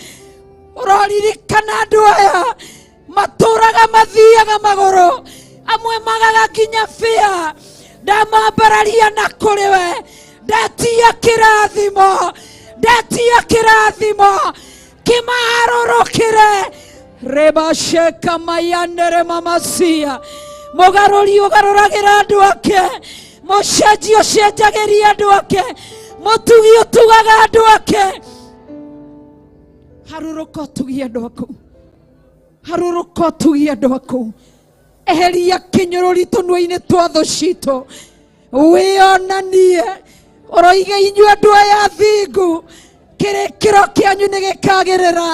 Ũroririkana andũ aya matũraga mathiaga magũrũ, amwe magaga nginya bĩa. Ndamambararia na kũrĩ we, ndatia kĩrathimo, ndatia kĩrathimo kĩmaharũrũkĩre. Rebasheka mayanere mamasia, mũgarũri ũgarũragĩra andũ ake, mũcenji ũcenjagĩria andũ ake, mũtugi ũtugaga andũ ake. Harũrũka ũtugie andũ aku, harũrũka ũtugie andũ aku. Eheria kĩnyũrũri tũnua-inĩ twa thũ citũ, wĩonanie ũroige inyuĩ andũ aya athingu, kĩrĩkĩro kĩanyu nĩ gĩkagĩrĩra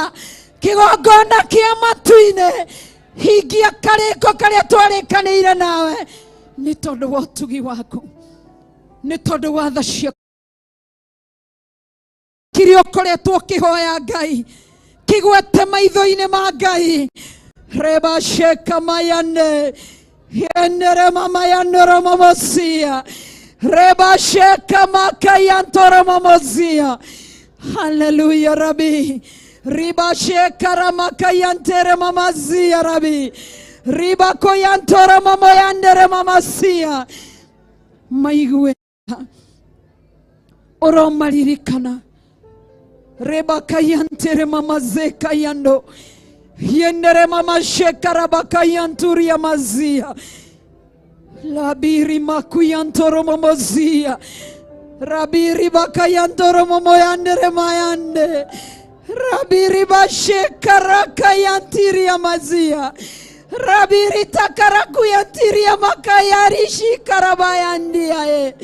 kĩgongona kĩa matu-inĩ. Hingia karĩko karĩa twarĩkanĩire nawe, nĩ tondũ wa ũtugi waku, nĩ tondũ wa tha ciaku. Kĩrĩa ũkoretwo ũkĩhoya Ngai kĩgwete maitho-inĩ ma Ngai. Rebasheka mayane yenere mamayanoro mamosia rebasheka makayantoro mamozia. Haleluya Rabi ribasheka ramakayantere mamazia Rabi ribakoyantoro mamoyandere mamasia. Maigue oromaririkana rebakayantere mamazeka yando yenere mama shekarabakayanturia mazia labiri makuyantoro mamozia rabiri bakayantoro mamoyandere mayande rabiri bashekarakantiria mazia rabiri takarakuyantiria makayari shikarabayandia e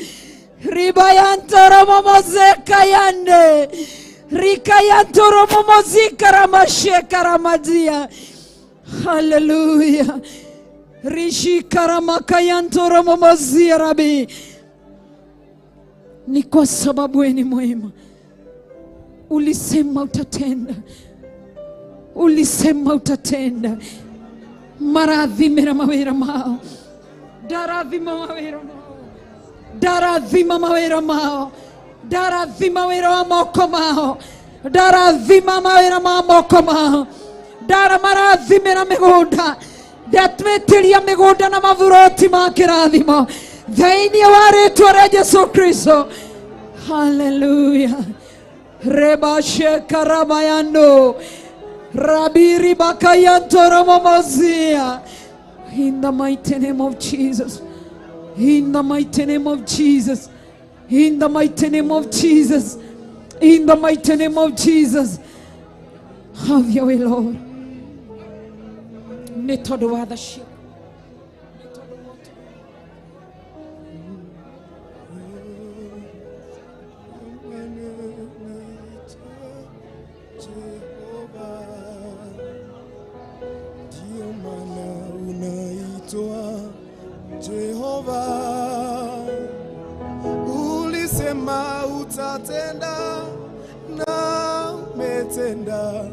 ribayantoro mamozeka yande rikayantoro momozikaramashekaramadia. Haleluya rishikaramakayantoro momozia Rabi. Ni kwa sababu wewe ni mwema. Ulisema utatenda, ulisema utatenda. Marathimĩra mawĩra mao, ndarathima mawĩra mao, ndarathima mawĩra mao, ndarathima wĩra wa moko mao, ndarathima mawĩra ma moko mao, ndaramarathimĩra mĩgũnda, ndatwĩtĩria mĩgũnda na maburoti ma kĩrathimo thĩinĩ wa rĩtwa rĩa Jesu Kristo. Haleluya rebashekarabayando rabiri bakayantoro momozia. In the mighty name of Jesus, in the mighty name of Jesus, in the mighty name of Jesus, in the mighty name of Jesus. Have your way, Lord. Nĩ tondũ wa tha ciaku. Ndio maana unaitwa Jehova, ulisema utatenda na umetenda,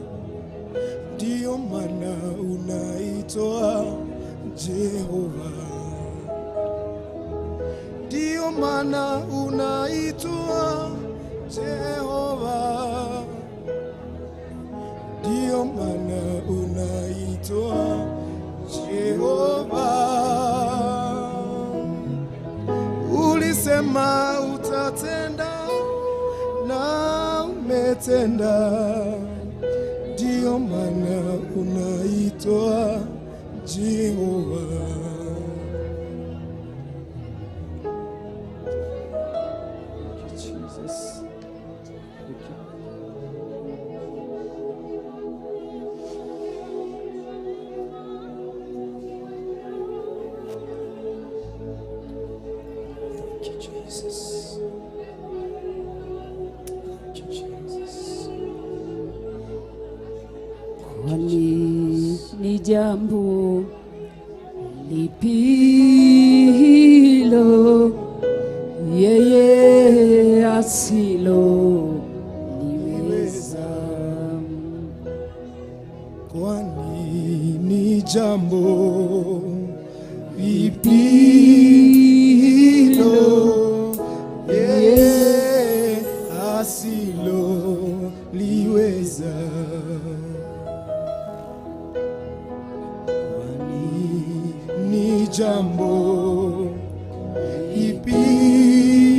ndio maana unaitwa Jehova, ndio maana unaitwa Jehova, ndio maana unaitwa Jehova. Ulisema utatenda na umetenda, ndio maana unaitwa Jehova. Thank you, Jesus. Thank you. Thank you, Jesus. Thank you, Jesus. Kwani ni jambo lipi hilo yeye asilo liweza? Kwani ni jambo lipi hilo yeye asilo liweza? Kwani ni jambo lipi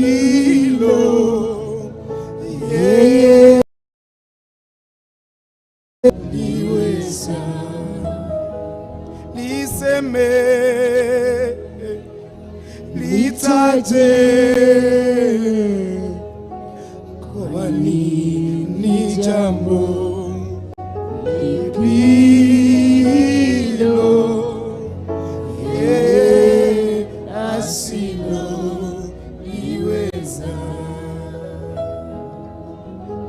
hilo yeye liweza? Liseme, litaje, kwani ni jambo lipi hilo yeye asilo liweza?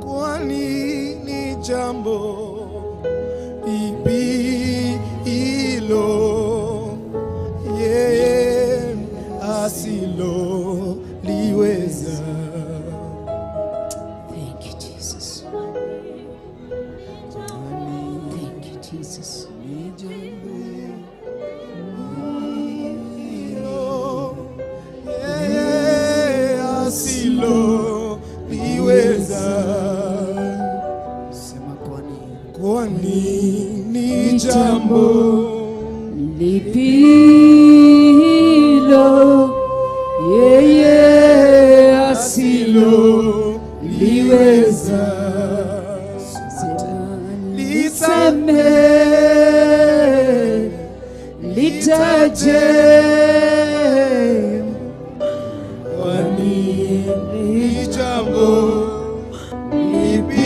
Kwani ni jambo lipi hilo yeye asilo liweza? Thank you, Jesus. Thank you, Jesus. Yeye asilo liweza. Sema kwani, Kwani ni jambo lipi hilo yeye asilo liweza? Liseme, litaje, kwani ni jambo lipi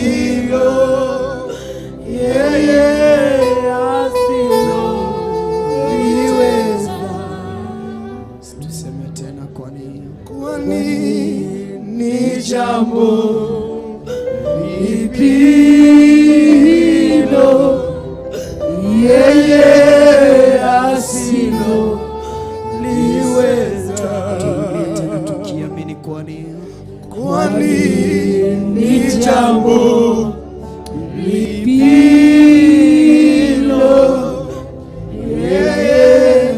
hilo yeye asilo liweza? Tuseme tena, kwani, Kwani ni jambo lipi hilo yeye asilo liweza? Turudie tena tukiamini, kwani, Kwani ni jambo lipi hilo yeye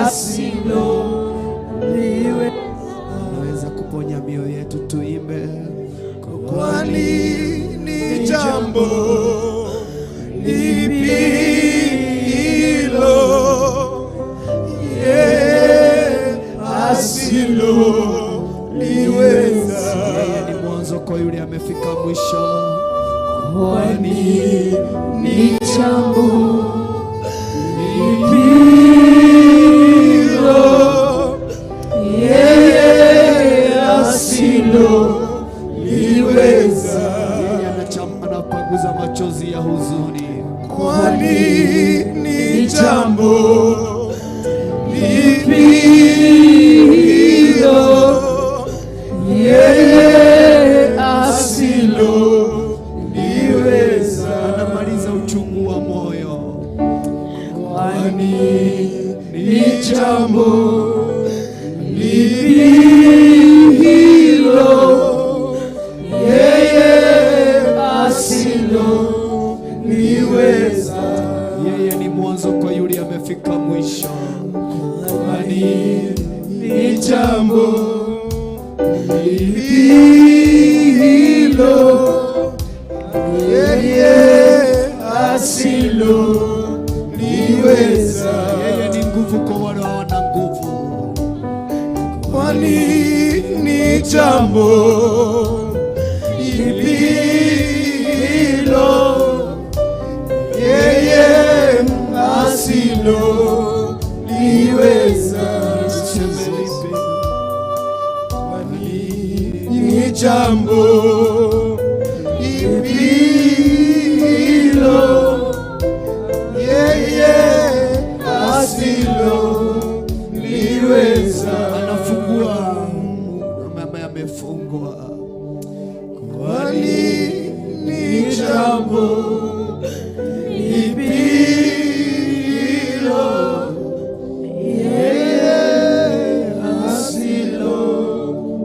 asilo liweza? Anaweza kuponya mioyo yetu, tuimbe. Kwani ni jambo lipi hilo yeye asilo liweza? Yeye ni mwanzo kwa yule amefika mwisho. Kwani ni jambo lipi hilo yeye asilo liweza? Yeye anapanguza machozi ya huzuni. Kwani ni jambo lipi hilo yeye asilo liweza? Anamaliza uchungu wa moyo. Kwani Ni jambo lipi hilo yeye asiloliweza? Yeye ni mwanzo kwa yule amefika mwisho. Kwani ni jambo lipi hilo yeye asiloliweza? Yeye ni nguvu kwa wale hawana nguvu. Kwani ni jambo lipi hilo yeye asiloliweza? Tuseme lipi? Kwani ni jambo lipi hilo yeye asiloliweza? Anafungua mama amefungwa. Kwani ni jambo lipi hilo yeye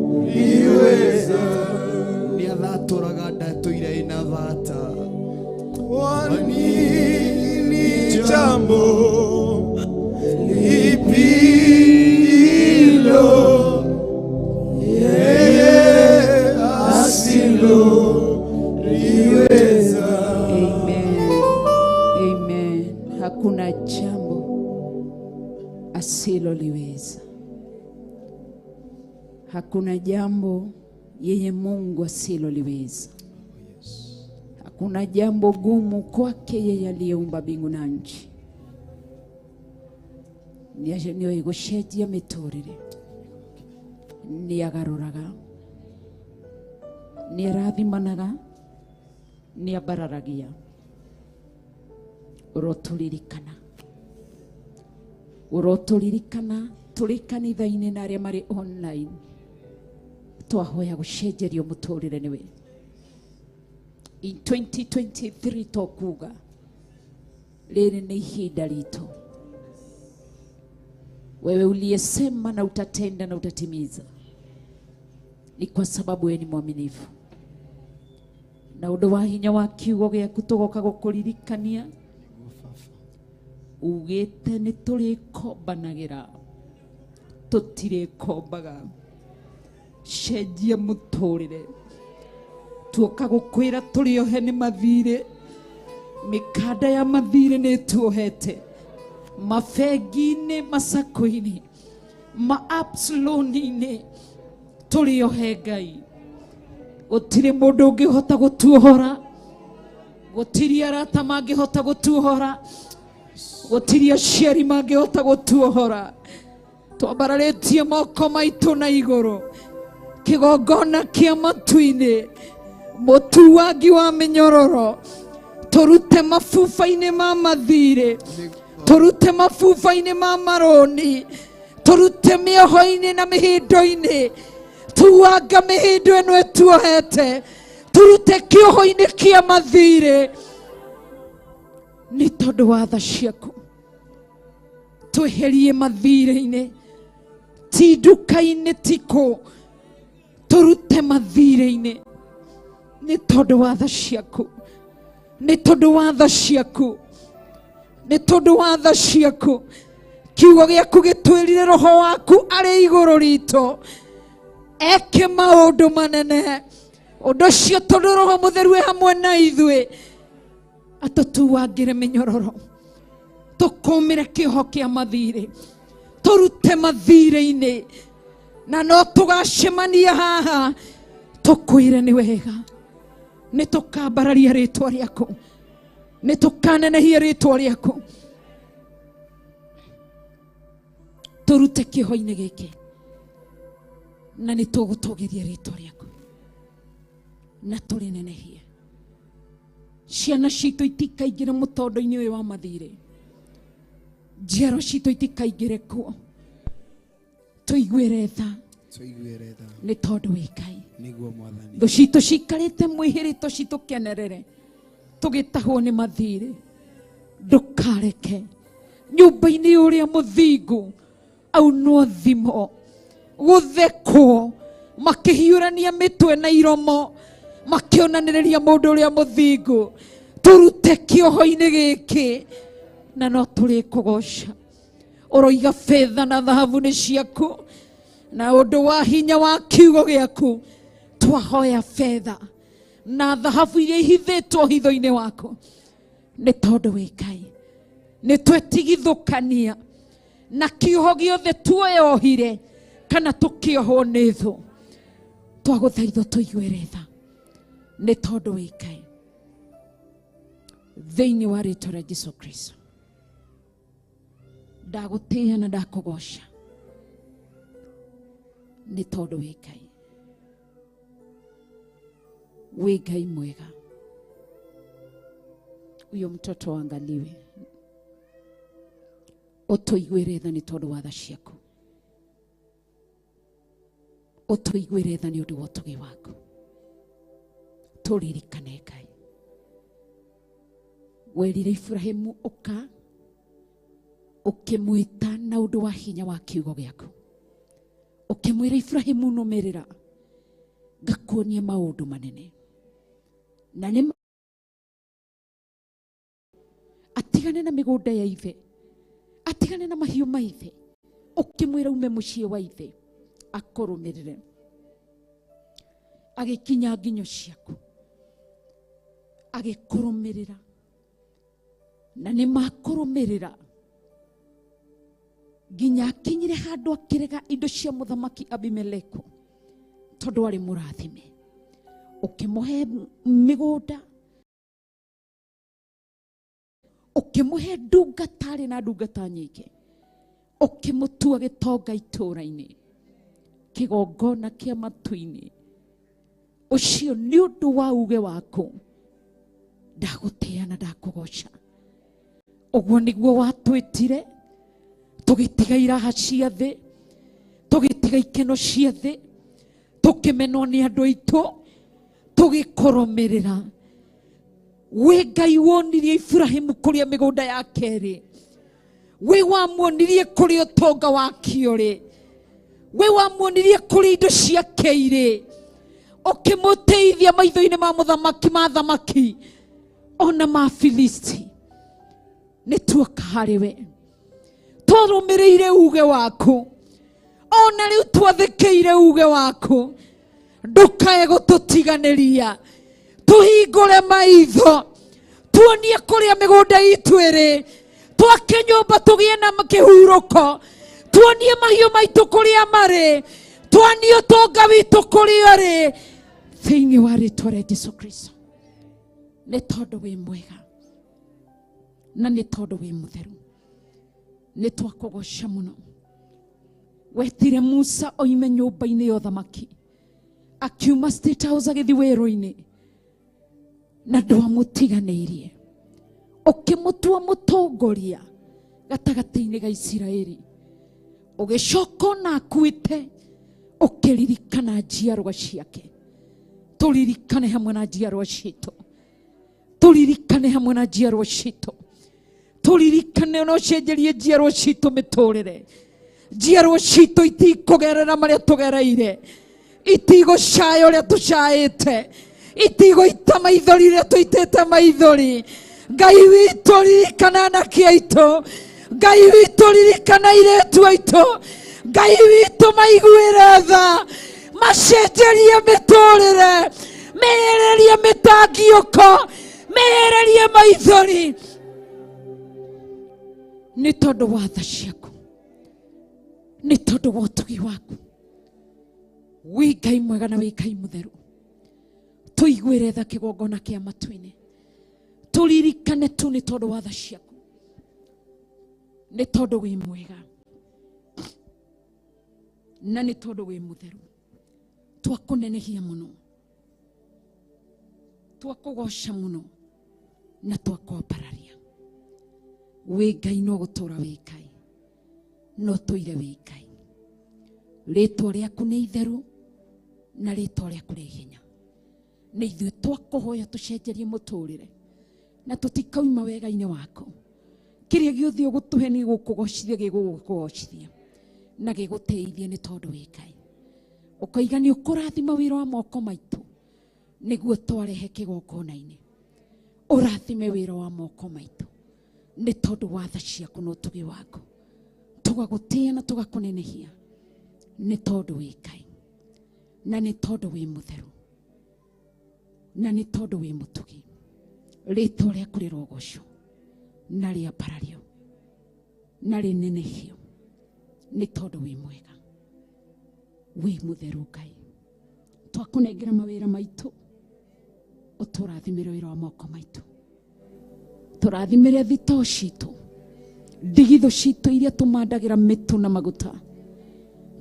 asiloliweza? Nĩ athatũraga nda ĩtũire ĩna thata. Kwani ni jambo lipi hilo yeye asiloliweza? Amen. Amen. Hakuna jambo asiloliweza. Hakuna jambo yeye Mungu asiloliweza. Hakuna jambo gumu kwake yeye aliyeumba mbingu na nchi. Nĩoĩ gũcenjia mĩtũrĩre, nĩagarũraga, nĩarathimanaga, nĩambararagia. Ũrotũririkana, ũrotũririkana tũrĩ kanitha-inĩ na arĩa marĩ online, twahoya gũcenjerio mũtũrĩre nĩwe. In 2023 tokuga rĩrĩ nĩ ihinda ritũ. Wewe uliyesema na utatenda na utatimiza, ni kwa sababu wewe ni mwaminifu. Na ũndũ wa hinya wa kiugo gĩaku tũgoka gũkũririkania, ugĩte nĩ tũrĩkombanagĩra, tũtirĩkombaga. Cenjia mũtũrĩre, tuoka gũkwĩra tũrĩ ohe nĩ mathirĩ, mĩkanda ya mathirĩ nĩ ĩtuohete, mabengi-inĩ, macako-inĩ, ma-apps loan-inĩ, tũrĩ ohe Ngai. Gũtirĩ mũndũ ũngĩhota gũtuohora, gũtirĩ arata mangĩhota gũtuohora, gũtirĩ aciari mangĩhota gũtuohora. Twambararĩtie moko maitũ na igũrũ, kĩgongona kĩa matu-inĩ, mũtuangi wa mĩnyororo, tũrute mabuba-inĩ ma mathirĩ, tũrute mabuba-inĩ ma marũni, tũrute mĩoho-inĩ na mĩhĩndo-inĩ, tuanga mĩhĩndo ĩno ĩtuohete, tũrute kĩoho-inĩ kĩa mathirĩ, nĩ tondũ wa tha ciaku. Tweherie mathirĩ-inĩ, ti nduka-inĩ, ti kũ, tũrute mathirĩ-inĩ, nĩ tondũ wa tha ciaku, nĩ tondũ wa tha ciaku, nĩ tondũ wa tha ciaku. Kiugo gĩaku gĩtwĩrire roho waku arĩ igũrũ ritũ eke maũndũ manene. Ũndũ ũcio tondũ roho mũtheru e hamwe na ithuĩ, atũtuangĩre mĩnyororo, tũkũmĩre kĩoho kĩa mathirĩ, tũrute mathirĩ-inĩ, na no tũgacemania haha tũkwĩre nĩ wega. Nĩ tũkambararia rĩtwa rĩaku, nĩ tũkanenehia rĩtwa rĩaku. Tũrute kĩoho-inĩ gĩkĩ, na nĩ tũgũtũgĩria rĩtwa rĩaku na tũrĩnenehie. Ciana citũ itikaingĩre mũtondo-inĩ ũyũ wa mathirĩ, njiaro citũ itikaingĩre kuo. Tũiguĩre tha, Tũiguĩre tha, nĩ tondũ wĩ Ngai. Nĩguo Mwathani. Thũ citũ cikarĩte mwĩhĩrĩto citũkenerere, tũgĩtahwo nĩ mathirĩ. Ndũkareke Nyũmba-inĩ ũrĩa mũthingu aunwo thimo gũthekwo makĩhiũrania mĩtwe na iromo makĩonanĩrĩria mũndũ ũrĩa mũthingu tũrute kĩoho-inĩ gĩkĩ na no tũrĩkũgoca ũroiga betha na thahabu nĩ ciaku na ũndũ wa hinya wa kiugo gĩaku twahoya betha na thahabu iria ihithĩtwo hitho-inĩ waku nĩ tondũ wĩ Ngai nĩ twetigithũkania na kĩoho gĩothe tuoyohire kana tũkĩohwo nĩ thũ twagũthaitha tũiguĩre tha nĩ tondũ wĩ Ngai thĩinĩ wa rĩtwa rĩa Jesu Kristo ndagũtĩĩa na ndakũgoca nĩ tondũ wĩ Ngai wĩ Ngai mwega. Huyo mtoto angaliwe ũtũiguĩre tha nĩ tondũ wa tha ciaku ũtũiguĩre tha nĩ ũndũ wa ũtugi waku tũririkane Ngai werire Ibrahimu ũka ũkĩmwĩta na ũndũ wa hinya wa kiugo gĩaku ũkĩmwĩra Ibrahimu nũmĩrĩra ngakuonia maũndũ manene na nĩ atigane na mĩgũnda ya ithe atigane na mahiũ ma ithe ũkĩmwĩra ume mũciĩ wa ithe akũrũmĩrĩre agĩkinya nginyo ciaku agĩkũrũmĩrĩra na nĩ makũrũmĩrĩra nginya akinyire handũ akĩrega indo cia mũthamaki Abimeleku tondũ arĩ mũrathime ũkĩmũhe mĩgũnda ũkĩmũhe ndungata arĩ na ndungata nyingĩ ũkĩmũtua gĩtonga itũũra-inĩ kĩgongona kĩa matu-inĩ ũcio nĩ ũndũ wa uge waku ndagũtĩĩa na ndakũgoca ũguo nĩguo watwĩtire tũgĩtiga iraha cia thĩ tũgĩtiga ikeno cia thĩ tũkĩmenwo nĩ andũ aitũ tũgĩkũrũmĩrĩra wĩ Ngai wonirie Ibrahimu kũrĩa mĩgũnda yake rĩ wĩ wamuonirie kũrĩa ũtonga wake ũrĩ wĩ wamuonirie kũrĩa indo ciake irĩ ũkĩmũteithia maitho-inĩ ma mũthamaki ma thamaki ona ma Filisti nĩ tuoka harĩ we twarũmĩrĩire uge waku ona rĩu twathĩkĩire uge waku ndũkae gũtũtiganĩria tũhingũre maitho tuonie kũrĩa mĩgũnda itũ ĩrĩ twake nyũmba tũgĩe na kĩhurũko tuonie mahiũ maitũ kũrĩa marĩ tuonie ũtonga witũ kũrĩa ũrĩ thĩinĩ wa rĩtwa rĩa Jesu Kristo nĩ tondũ wĩ mwega na nĩ tondũ wĩ mũtheru nĩ twakũgoca mũno wetire Musa oime nyũmba-inĩ ya ũthamaki akiuma State House agĩthiĩ werũ-inĩ na ndwamũtiganĩirie ũkĩmũtua mũtongoria gatagatĩ-inĩ ga Isiraeli ũgĩcoka ona akuĩte ũkĩririkana njiarwa ciake tũririkane hamwe na njiarwa citũ tũririkane hamwe na njiarwa citũ tũririkane ona ũcenjerie njiarwa citũ mĩtũrĩre njiarwa citũ itikũgerera marĩa tũgereire itigũcaya ũrĩa tũcaĩte itigũita maithori ũrĩa tũitĩte maithori Ngai witũ ririkana anake aitũ Ngai witũ ririkana airĩtu aitũ Ngai witũ maiguĩre tha macenjerie mĩtũrĩre mehererie mĩtangiũko mehererie maithori nĩ tondũ wa tha ciaku nĩ tondũ wa ũtugi waku wĩ Ngai mwega na wĩ Ngai mũtheru tũiguĩre tha kĩgongona kĩa matu-inĩ tũririkane tu nĩ tondũ wa tha ciaku nĩ tondũ wĩ mwega na nĩ tondũ wĩ mũtheru twakũnenehia mũno twakũgoca mũno na twakwambararia wĩ Ngai no gũtũra wĩ Ngai no tũire wĩ Ngai rĩtwa rĩaku nĩ itheru na rĩtwa rĩaku rĩ hinya nĩ ithuĩ twakũhoya tũcenjerie mũtũrĩre na tũtikauma wega-inĩ waku. Kĩrĩa gĩothe ũgũtũhe nĩ gũkũgocithia, gĩgũkũgocithia na gĩgũteithie nĩ tondũ wĩ Ngai. Ũkoiga nĩ ũkũrathima wĩra wa moko maitũ nĩguo twarehe kĩgongona-inĩ. Ũrathime wĩra wa moko maitũ nĩ tondũ wa tha ciaku na ũtugi waku. Tũgagũtĩĩa na tũgakũnenehia nĩ tondũ wĩ Ngai, na nĩ tondũ wĩ mũtheru, na nĩ tondũ wĩ mũtugi. Rĩtwa rĩaku rĩrogocwo na rĩambarario na rĩnenehio nĩ tondũ wĩ mwega, wĩ mũtheru Ngai. Twakũnengera mawĩra maitũ, ũtũrathimĩre wĩra wa moko maitũ, tũrathimĩre thitoo citũ, ndigithũ citũ iria tũmandagĩra mĩtu na maguta,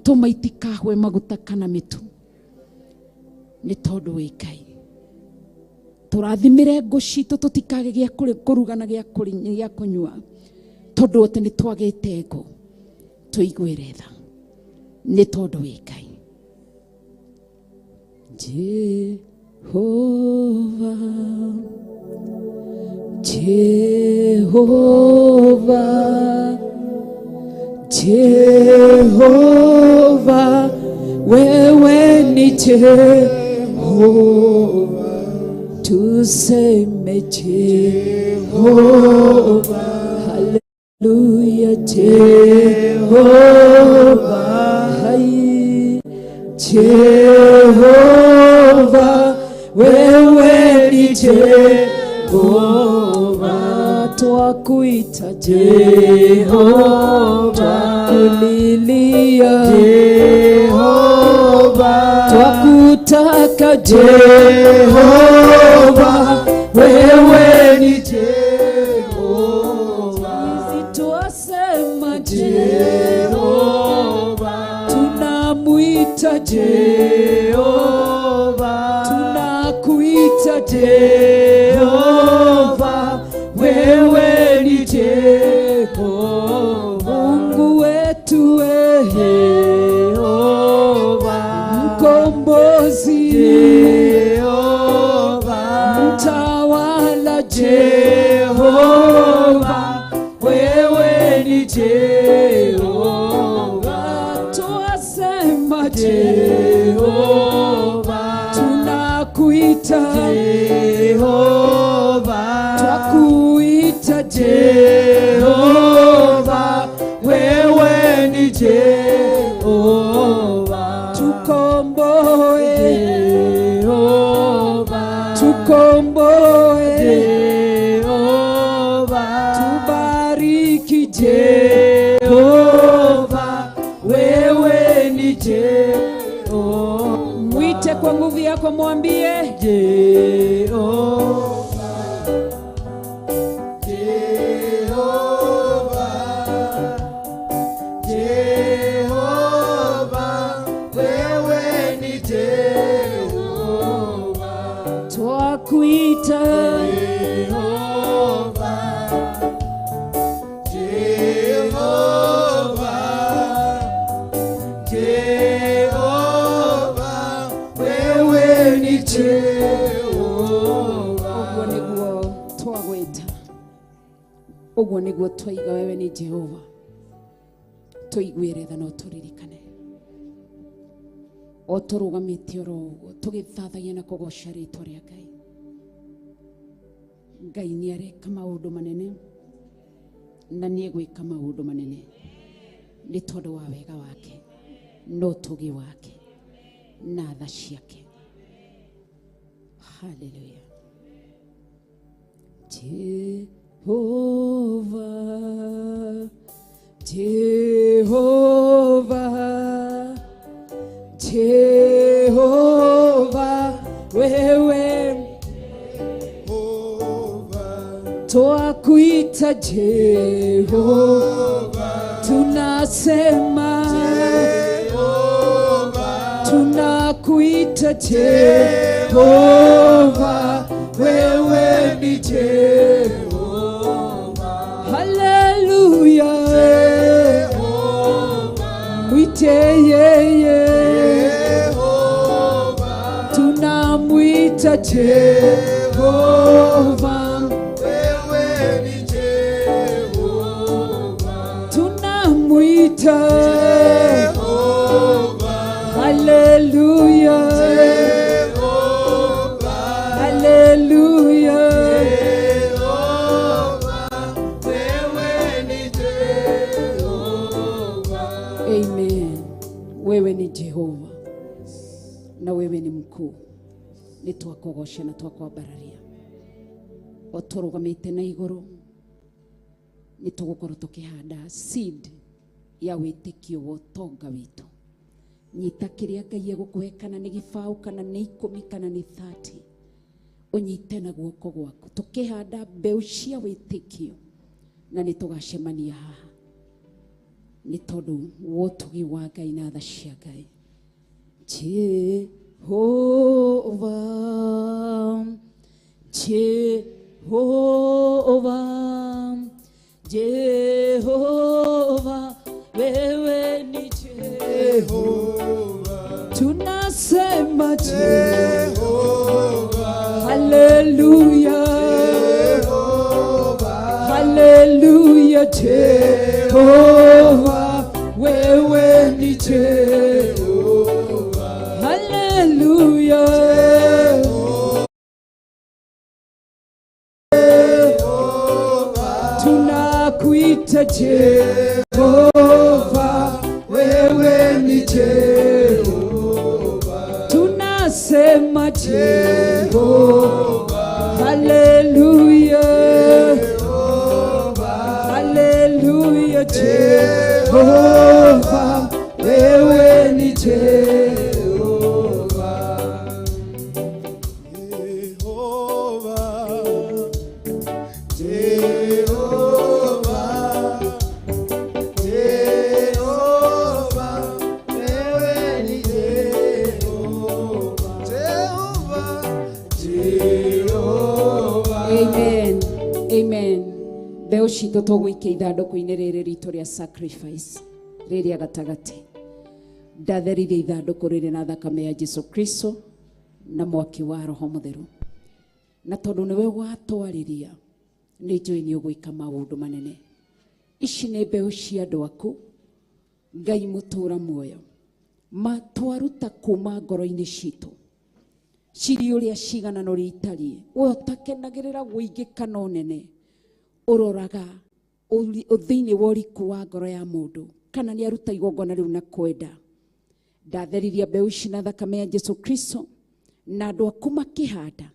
tũma itikahwe maguta kana mĩtu nĩ tondũ wĩ Ngai. Tũrathimĩre ngũ citũ tũtikage gĩa kũruga na gĩa kũnyua tondũ atĩ nĩ twagĩte ngũ. Tũiguĩre tha nĩ tondũ wĩ Ngai. Jehova, Jehova, Jehova, wewe ni Jehova. Tuseme Jehova, haleluya. Jehova, hai. Jehova, wewe ni Jehova. Twakuita Jehova, twakulilia Jehova, twakutaka Jehova, wewe ni Jehova. Twasema Jehova, tunamuita Jehova, tunakuita Jehova, wewe ni Jehova. Mungu wetu Jehova, mkombozi Jehova, mtawala Jehova, wewe ni Jehova. Twasema Jehova, tunakuita Jehova, twakuita Jehova, wewe ni Jehova. Tukomboe Jehova, tukomboe Jehova, tubariki Jehova, wewe ni Jehova. Mwite kwa nguvu yako, mwambie Jehova. Jehova, Jehova, wewe ni Jehova. Twakuita Jehova, Jehova, Jehova, wewe ni Jehova. Ũguo nĩguo twagwĩta, ũguo nĩguo twaiga wewe ni Jehova. Tũiguĩre tha na ũtũririkane o tũrũgamĩte oro ũguo tũgĩthathaia na kũgoca rĩtwa rĩa Ngai. Ngai nĩ areka maũndũ manene na nĩ egwĩka maũndũ manene nĩ tondũ wa wega wake na ũtugi wake na tha ciake. Haleluya. Jehova, Jehova, Jehova, wewe twakuita Jehova, tunasema Jehova, tunakuita Jehova, wewe ni Jehova. Haleluya. Mwite yeye Jehova, tunamwita Jehova, wewe ni Jehova. Tunakuita Jehova, haleluya, Jehova, haleluya. Jehova, wewe ni Jehova. Amen. Wewe ni Jehova na wewe ni mkuu. Nĩ twakũgoca na twakwambararia o tũrũgamĩte na igũrũ nĩ tũgũkorwo tũkĩhanda seed ya wĩtĩkio wa ũtonga witũ. Nyita kĩrĩa Ngai egũkũhe, kana nĩ gĩbaũ, kana nĩ 10, kana nĩ 30, ũnyite na guoko gwaku tũkĩhanda mbeũ cia wĩtĩkio, na nĩ tũgacemania haha nĩ tondũ wa ũtugi wa Ngai na tha cia Ngai. Jehova, Jehova, Jehova, wewe ni Jehova. Tunasema Jehova, haleluya, Jehova, haleluya. Jehova, wewe ni Jehova, haleluya. Jehova, Tunakuita Jehova, wewe ni Jehova, tunasema Jehova, haleluya, Jehova, haleluya. Jehova, wewe ni Jehova. Jehova, Jehova, Jehova, wewe ni Jehova, Jehova, Jehova. Amen. Amen. Mbeũ citũ tũgũikia ithandũkũ-inĩ rĩrĩ ritũ rĩa sacrifice rĩrĩa gatagatĩ. Ndatherithia ithandũkũ rĩrĩ na thakame ya Jesu Kristo na mwaki wa Roho Mũtheru, na tondũ nĩwe watwarĩria nĩ njũĩ nĩ ũgwĩka maũndũ manene. Ici nĩ mbeũ cia andũ aku Ngai mũtũũra muoyo, matwaruta kuma ngoro-inĩ citũ cirĩ ũrĩa cigana na ũrĩa itariĩ. We ũtakenagĩrĩra wũingĩ kana ũnene, ũroraga thĩinĩ wa ũriku wa ngoro ya mũndũ kana nĩ aruta igongona rĩu na kwenda. Ndatheriria mbeũ ici na thakame ya Jesu Kristo, na andũ aku makĩhanda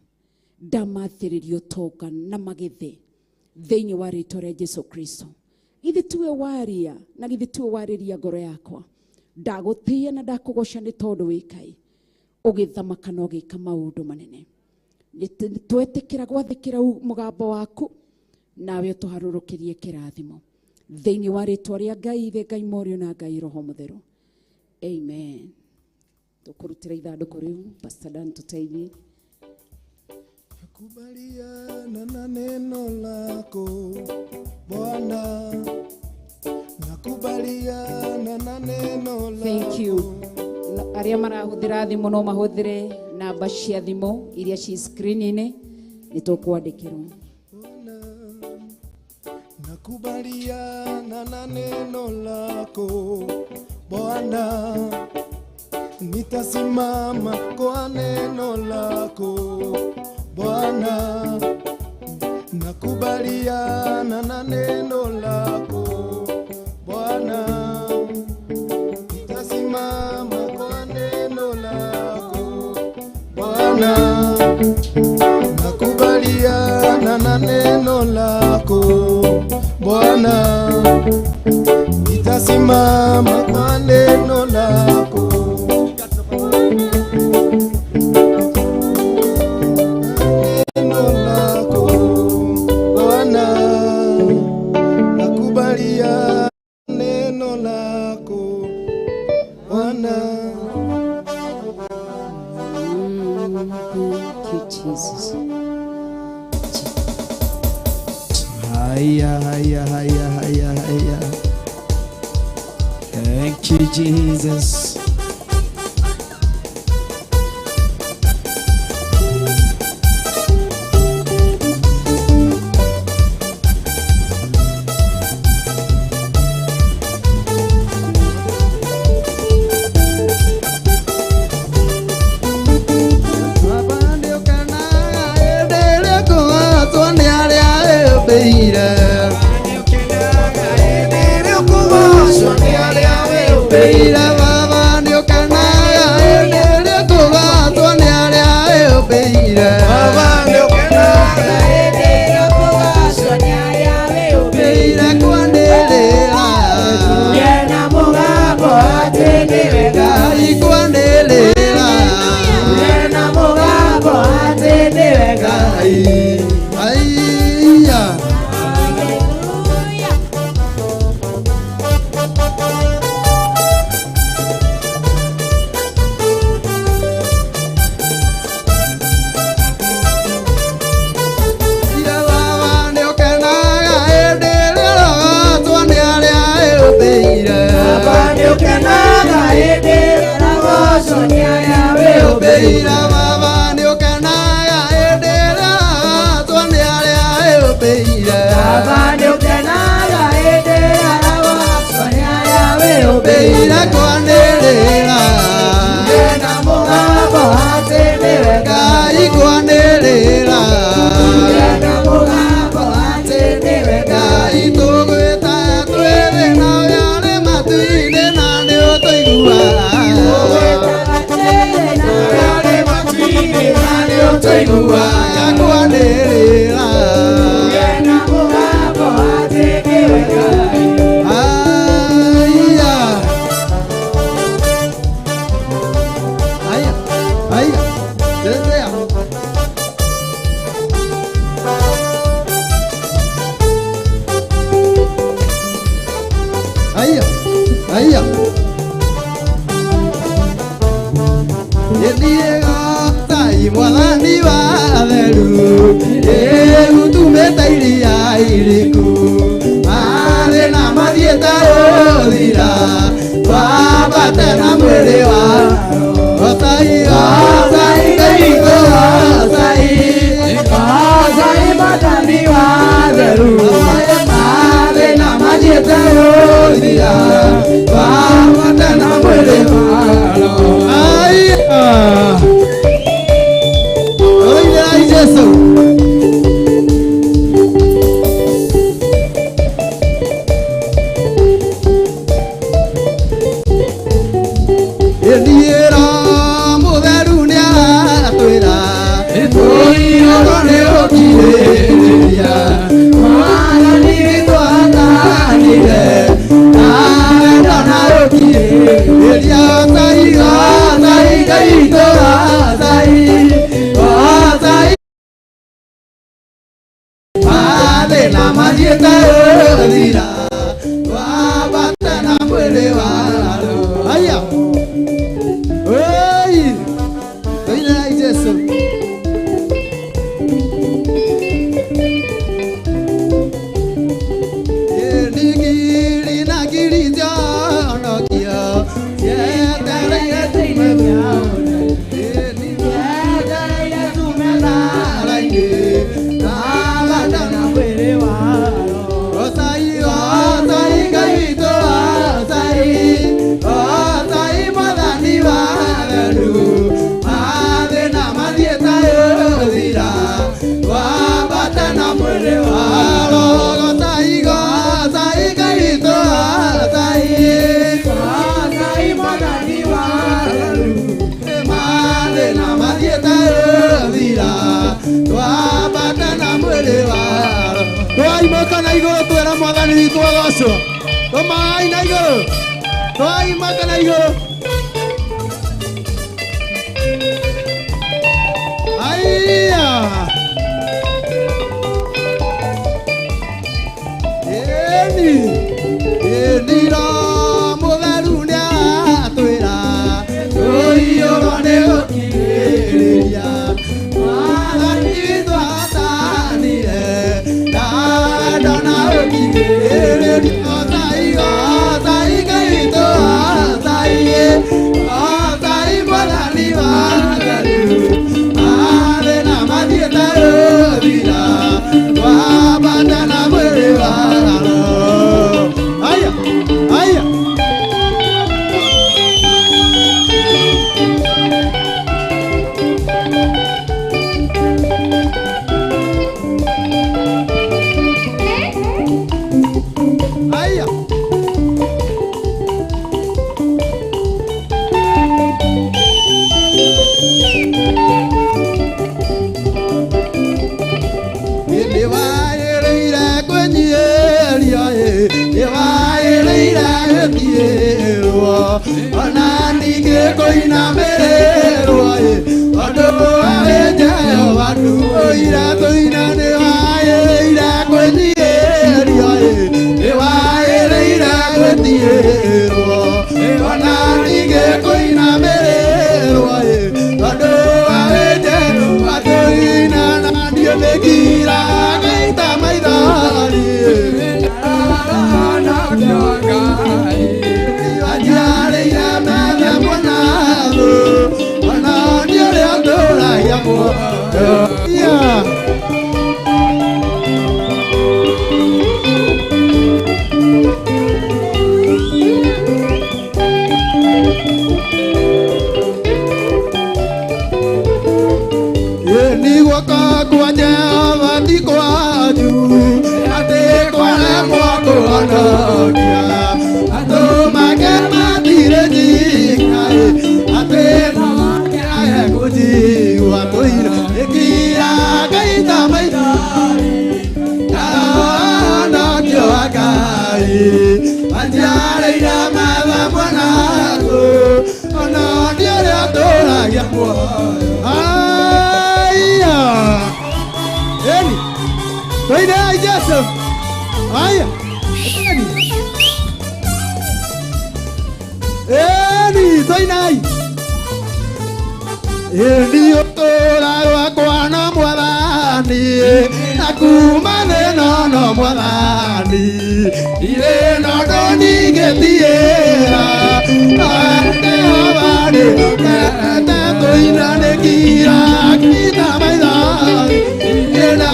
ndamathĩrĩria ũtonga na magethe thĩinĩ wa rĩtwa rĩa Jesu Kristo. Githĩ tiwe waria na githĩ tiwe warĩria ngoro yakwa? Ndagũtĩĩa na ndakũgoca nĩ tondũ wĩ Ngai ũgĩthamaka na ũgĩka maũndũ manene. Twetĩkĩra gwathĩkĩra mũgambo waku, nawe ũtũharũrũkĩrie kĩrathimo thĩinĩ wa rĩtwa rĩa Ngai Ithe, Ngai Mũriũ na Ngai Roho Mũtheru. Amen. Tũkũrutĩra ithandũkũ rĩu. Pastor Dan, tũteithie. Nakubaliana na neno lako Bwana, nakubaliana na neno lako. Thank you. Arĩa marahũthĩra thimũ no mahũthĩre namba cia thimũ iria ci screen-inĩ, nĩ tũkwandĩkĩrwo. Nakubaliana na neno lako Bwana, nitasimama kwa neno lako Bwana, nakubaliana na neno lako Bwana, nitasimama kwa neno lako Bwana, nakubaliana na neno lako Bwana, nitasimama kwa neno lako. Neno lako Bwana, nakubalia neno lako Bwana. Thank you, Jesus. Haya, haya, haya, haya, haya. Thank you, Jesus. Wĩira baba nĩũkenaga hĩndĩ ĩrĩa watwo nĩ arĩa wĩyũmbĩire. Baba nĩũkenaga hĩndĩ ĩrĩa watwo nĩ arĩa Wĩyũmbĩire kwanĩrĩra. Na mũgambo atĩ nĩwe Ngai kwanĩrĩra. Na mũgambo atĩ nĩwe Ngai tũgwĩta twĩ thĩna ũrĩa ũrĩ matu-inĩ na nĩũtũiguaga. Tũiguaga kwanĩrĩra. Na mũgambo atĩ nĩwe Ngai. Aya. Aya. Aya. Chezea. Aya. Aya. Ĩthiĩga mwathani wa theru ĩgutumĩte iria iriku mathĩna mathiĩte gũthira twambate na mwĩrĩ wa Otai otai Ngai otai Otai mwathani wa theru mathĩna mathiĩte gũthira twambate na mwĩrĩ wa Aya. Oirai Jesu. Ĩthiĩra mũtheru nĩaratwĩra tũiyũrwo nĩ ũkirĩrĩria mwathani witũ athanire na wendo na ũkirĩrĩria otai otai Ngai witũ otai otai mathĩna mathiĩte gũthira twambate na mwĩrĩ wa Aya. Oi! Tũinĩrai Jesu. Nĩ ngiri na ngiri cionokio cietereire tume Cietereire tume thara-inĩ twambate na mwĩrĩ wa Otai otai Ngai witũ otai otai mwathani wa theru mathĩna mathiĩte gũthira twambate na mwĩrĩ wa Roho otai otai Ngai witũ otai otai mwathani wa theru mathĩna mathiĩte gũthira twambate na mwĩrĩ wa Roho twaimũka na igũrũ twĩra mwathani witũ agocwo tũmaai na igũrũ twaimũka na igũrũ Aya. Ĩni ĩni Roho mũtheru nĩaratwĩra tũiyũrwo nĩ ũkirĩrĩria mwathani witũ athanire na wendo na ũkirĩrĩria otai otai Ngai witũ otai otai mwathani wa theru mathĩna mathiĩte gũthira twambate na mwĩrĩ wa Roho. Aya, aya. Aya. Nĩwagĩrĩire kwĩnyiihĩria ĩ, nĩwagĩrĩire gũthiĩrwo ona ningĩ kũinamĩrĩrwo ĩ, tondũ wĩ Jehova ndũire tũina nĩwagĩrĩire kwĩnyiihĩria ĩ, nĩwagĩrĩire gwĩthiĩrwo ona ningĩ kũinamĩrĩrwo ĩ, tondũ wĩ Jehova tũina na niĩ nĩngira ngaita maithori Njiarĩire metha mwana thũ, ona niĩ Yeah. Ni guoko kwa Jehova ti kwanyu atĩ kwaremwo kũhonokia andũ make matirĩ nyika atĩ no kũnjigua tũire ĩkira ngaita maithori ndahonokio Ngai anjiarĩire metha mwanaku ona nĩ ũrĩa ũtũũragia muoyo. Aya. Eni. Toine Jesu. Aya. Eni. Eni, toinai. Eni ũtũũra rwakwa no mwathani na kuma thĩna no mwathani irĩ na ũndũ ningĩtigĩra Jehova nĩndokete tũina nĩkira ngita maithori ĩna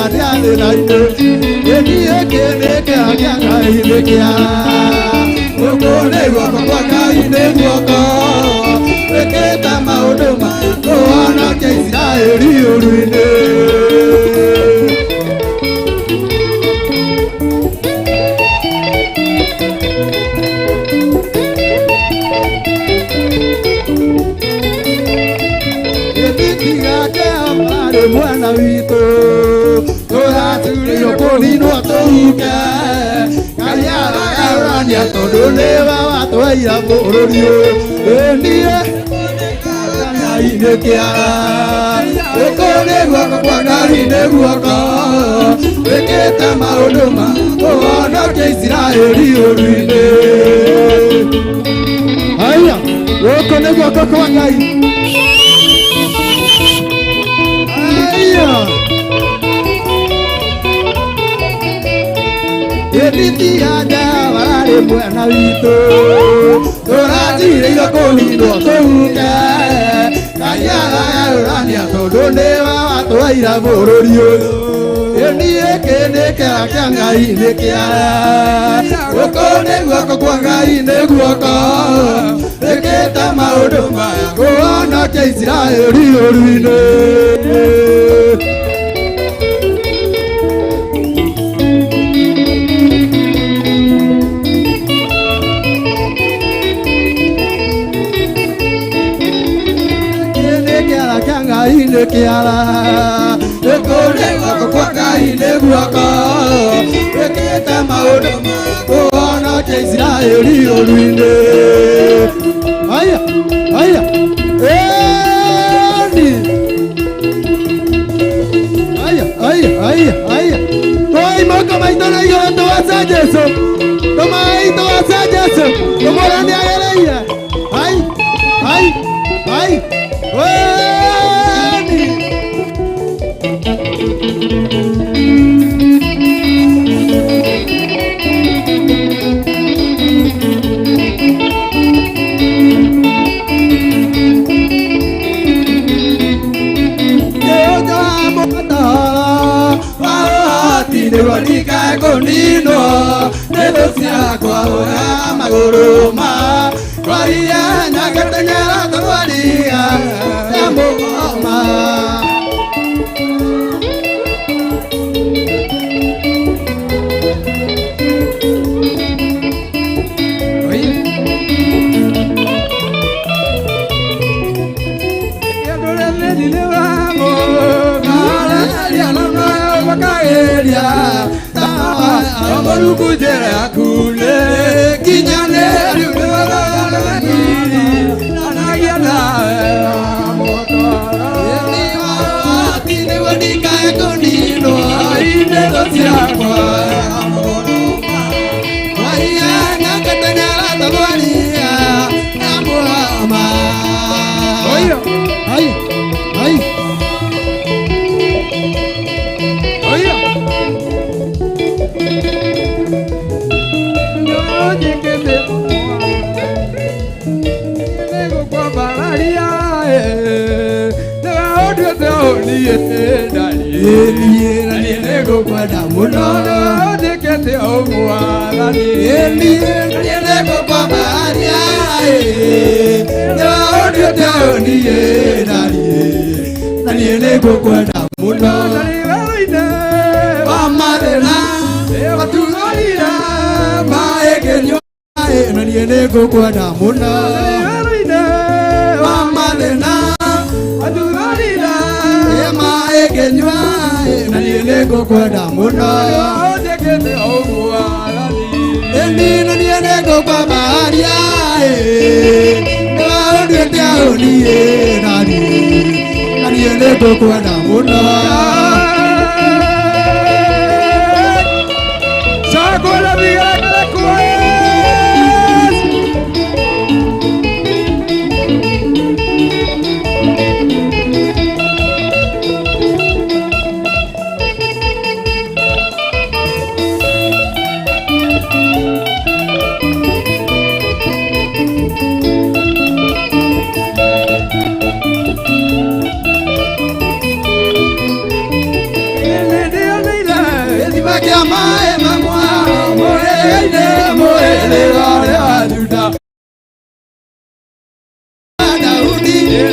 Ndĩ ĩniĩ kĩnĩ kĩara kĩa Ngai nĩ kĩa gũkũ nĩ guoko kwa Ngai nĩ guoko wĩkĩte maũndũ ma kũhonokia Isiraeli ũru-inĩ. Gĩtitigake marĩ mwena witũ tũraturĩirwo kũninwo tũhuke Ngai aragarũrania tondũ nĩwe watweira bũrũri ũyũ ĩniĩ Ngai nĩ kĩara gũkũ nĩ guoko kwa Ngai nĩ guoko wĩkĩte maũndũ ma kũhonokia Isiraeli ũru-inĩ. Haya, gũkũ nĩ guoko kwa Ngai. Haya. Gĩtitia ndawararĩ mwena witũ tũrathirĩirwo kũninwo tũhuke Ngai aragarũrania tondũ nĩwe watwaira bũrũri ũyũ ĩniĩ kĩnĩ kĩara kĩa Ngai nĩ kĩara gũkũ nĩ guoko kwa Ngai nĩ guoko wĩkĩte maũndũ maya kũhonokia Isiraeli ũru-inĩ. Ngai nĩ kĩara gũkũ nĩ guoko kwa Ngai nĩ guoko wĩkĩte maũndũ ma kũhonokia Isiraeli ũru-inĩ. Haya, haya, eni haya, haya, haya, haya twai moko maitũ na igũrũ tũgoce Jesũ tũmai tũgoce Jesũ tũmwĩre nĩagĩrĩire. Hai, hai, hai, eni nĩguo ndikae kũninwo nĩ thũ ciakwa ũra magũrũ ma twaria nyagateng'era tũrwaria ya mũgoma. Mũrungu njĩra yaku nĩ kinyanĩru nanagia nawe nĩguo ndikae kũninwo nĩ thũ ciakwa Waiya nyagateng'era tũrwaria ya mũhama. Haya, haya, haya. Haya. Nĩngũkwenda mũno njĩkĩte ũmwathani nĩngũkwambararia nĩũnduĩte ũniĩ na niĩ nĩngũkwenda mũno wa mathĩna watugorire maĩ ngĩnyua na niĩ nĩngũkwenda mũno wa mathĩna watugorire maĩ ngĩnyua na niĩ nĩngũkwenda mũno njĩkĩte ũmwathani na niĩ nĩngũkwambararia nĩũnduĩte ũniĩ na niĩ nĩngũkwenda mũno. Chakula vigelegele kwa Yesu. Nĩ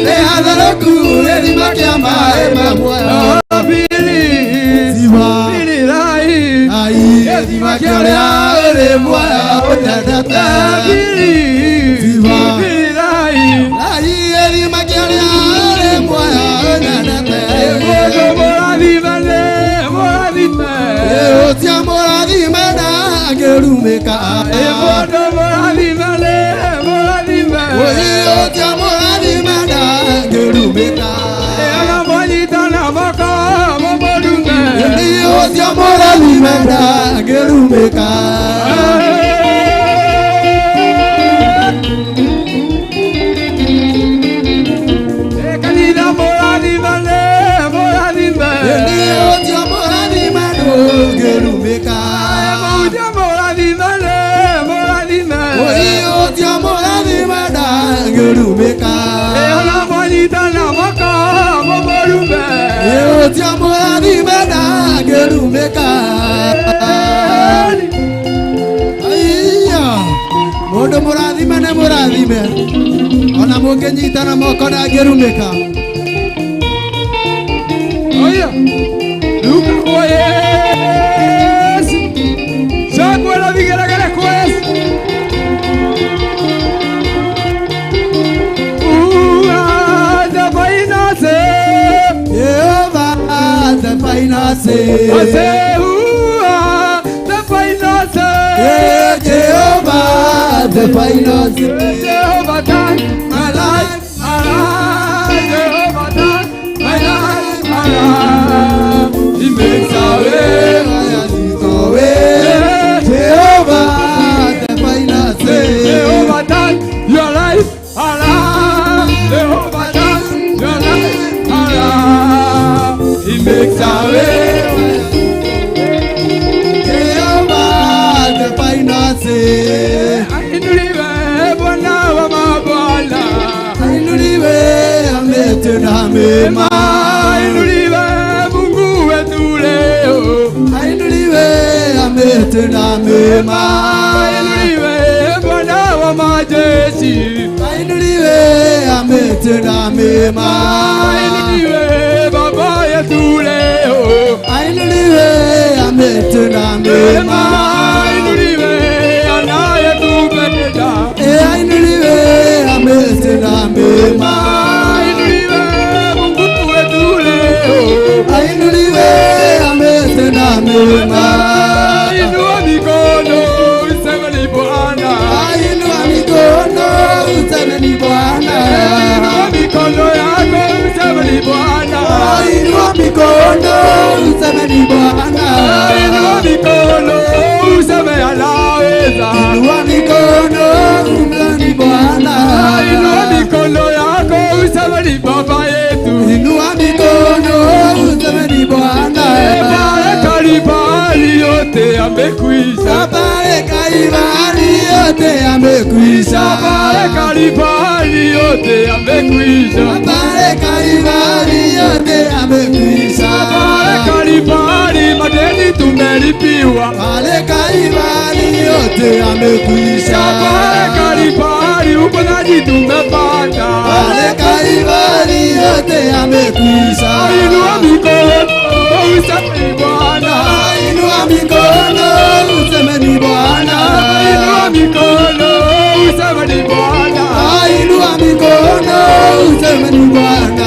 Nĩ hatharũku gĩthima kĩa maĩ ma muoyo. Gĩthima kĩa ũrĩa ũrĩ muoyo ũnyendete. Gĩthima kĩa ũrĩa ũrĩ muoyo ũnyendete. Ũcio mũrathime ndangĩrumĩka. Ũcio mũrathime ndangĩrumĩka. Ũcio mũrathime ndangĩrumĩka. Ũcio mũrathime ndũngĩrumĩka. Ũcio mũrathime ndangĩrumĩka. Ũcio mũrathime ndangĩrumĩka. Aiya, mũndũ mũrathime nĩ mũrathime, ona mũngĩnyitana moko ndangĩrumĩka. Oya, Luka kwa Yesu, shangwe na vigelegele kwa Yesu. The final say, Jehovah, the final say. I say, the final say. Jehovah, the final say. Jehovah, turn my life around. Jehovah, turn my life around. He makes a way. Jehovah, the final say. Jehovah, turn your life around. Jehovah, turn your life around. He makes a way. Jehovah, the final say. Ainuliwe Bwana wa mabwana. Ainuliwe ametenda mema. Ainuliwe Mungu wetu leo. Ainuliwe ametenda mema. Ainuliwe Bwana wa majeshi. Ainuliwe ametenda mema. Ainuliwe Baba yetu leo. Ainuliwe ametenda mema. Ainuliwe anayetupenda. Ainuliwe ametenda mema. Ainuliwe Mungu wetu leo. Ainuliwe ametenda mema. Inua mikono useme ni Bwana. Inua mikono useme ni Bwana. Inua mikono yako useme ni Bwana. Inua mikono useme ni Bwana. Inua mikono useme anaweza. Inua mikono useme ni Bwana. Inua mikono yako useme ni Baba yetu. Inua mikono useme ni Bwana. Kalibali yote amekwisha. Pale Kalibali yote amekwisha. Pale Kalibali yote amekwisha. Pale Kalibali yote amekwisha. Pale Kalibali madeni tumelipiwa. Pale Kalibali yote amekwisha. Pale Kalibali uponyaji tumepata. Pale Kalibali yote amekwisha. Inua mikono useme ni Bwana. Inua mikono useme ni Bwana. Inua mikono useme ni Bwana. Inua mikono useme ni Bwana.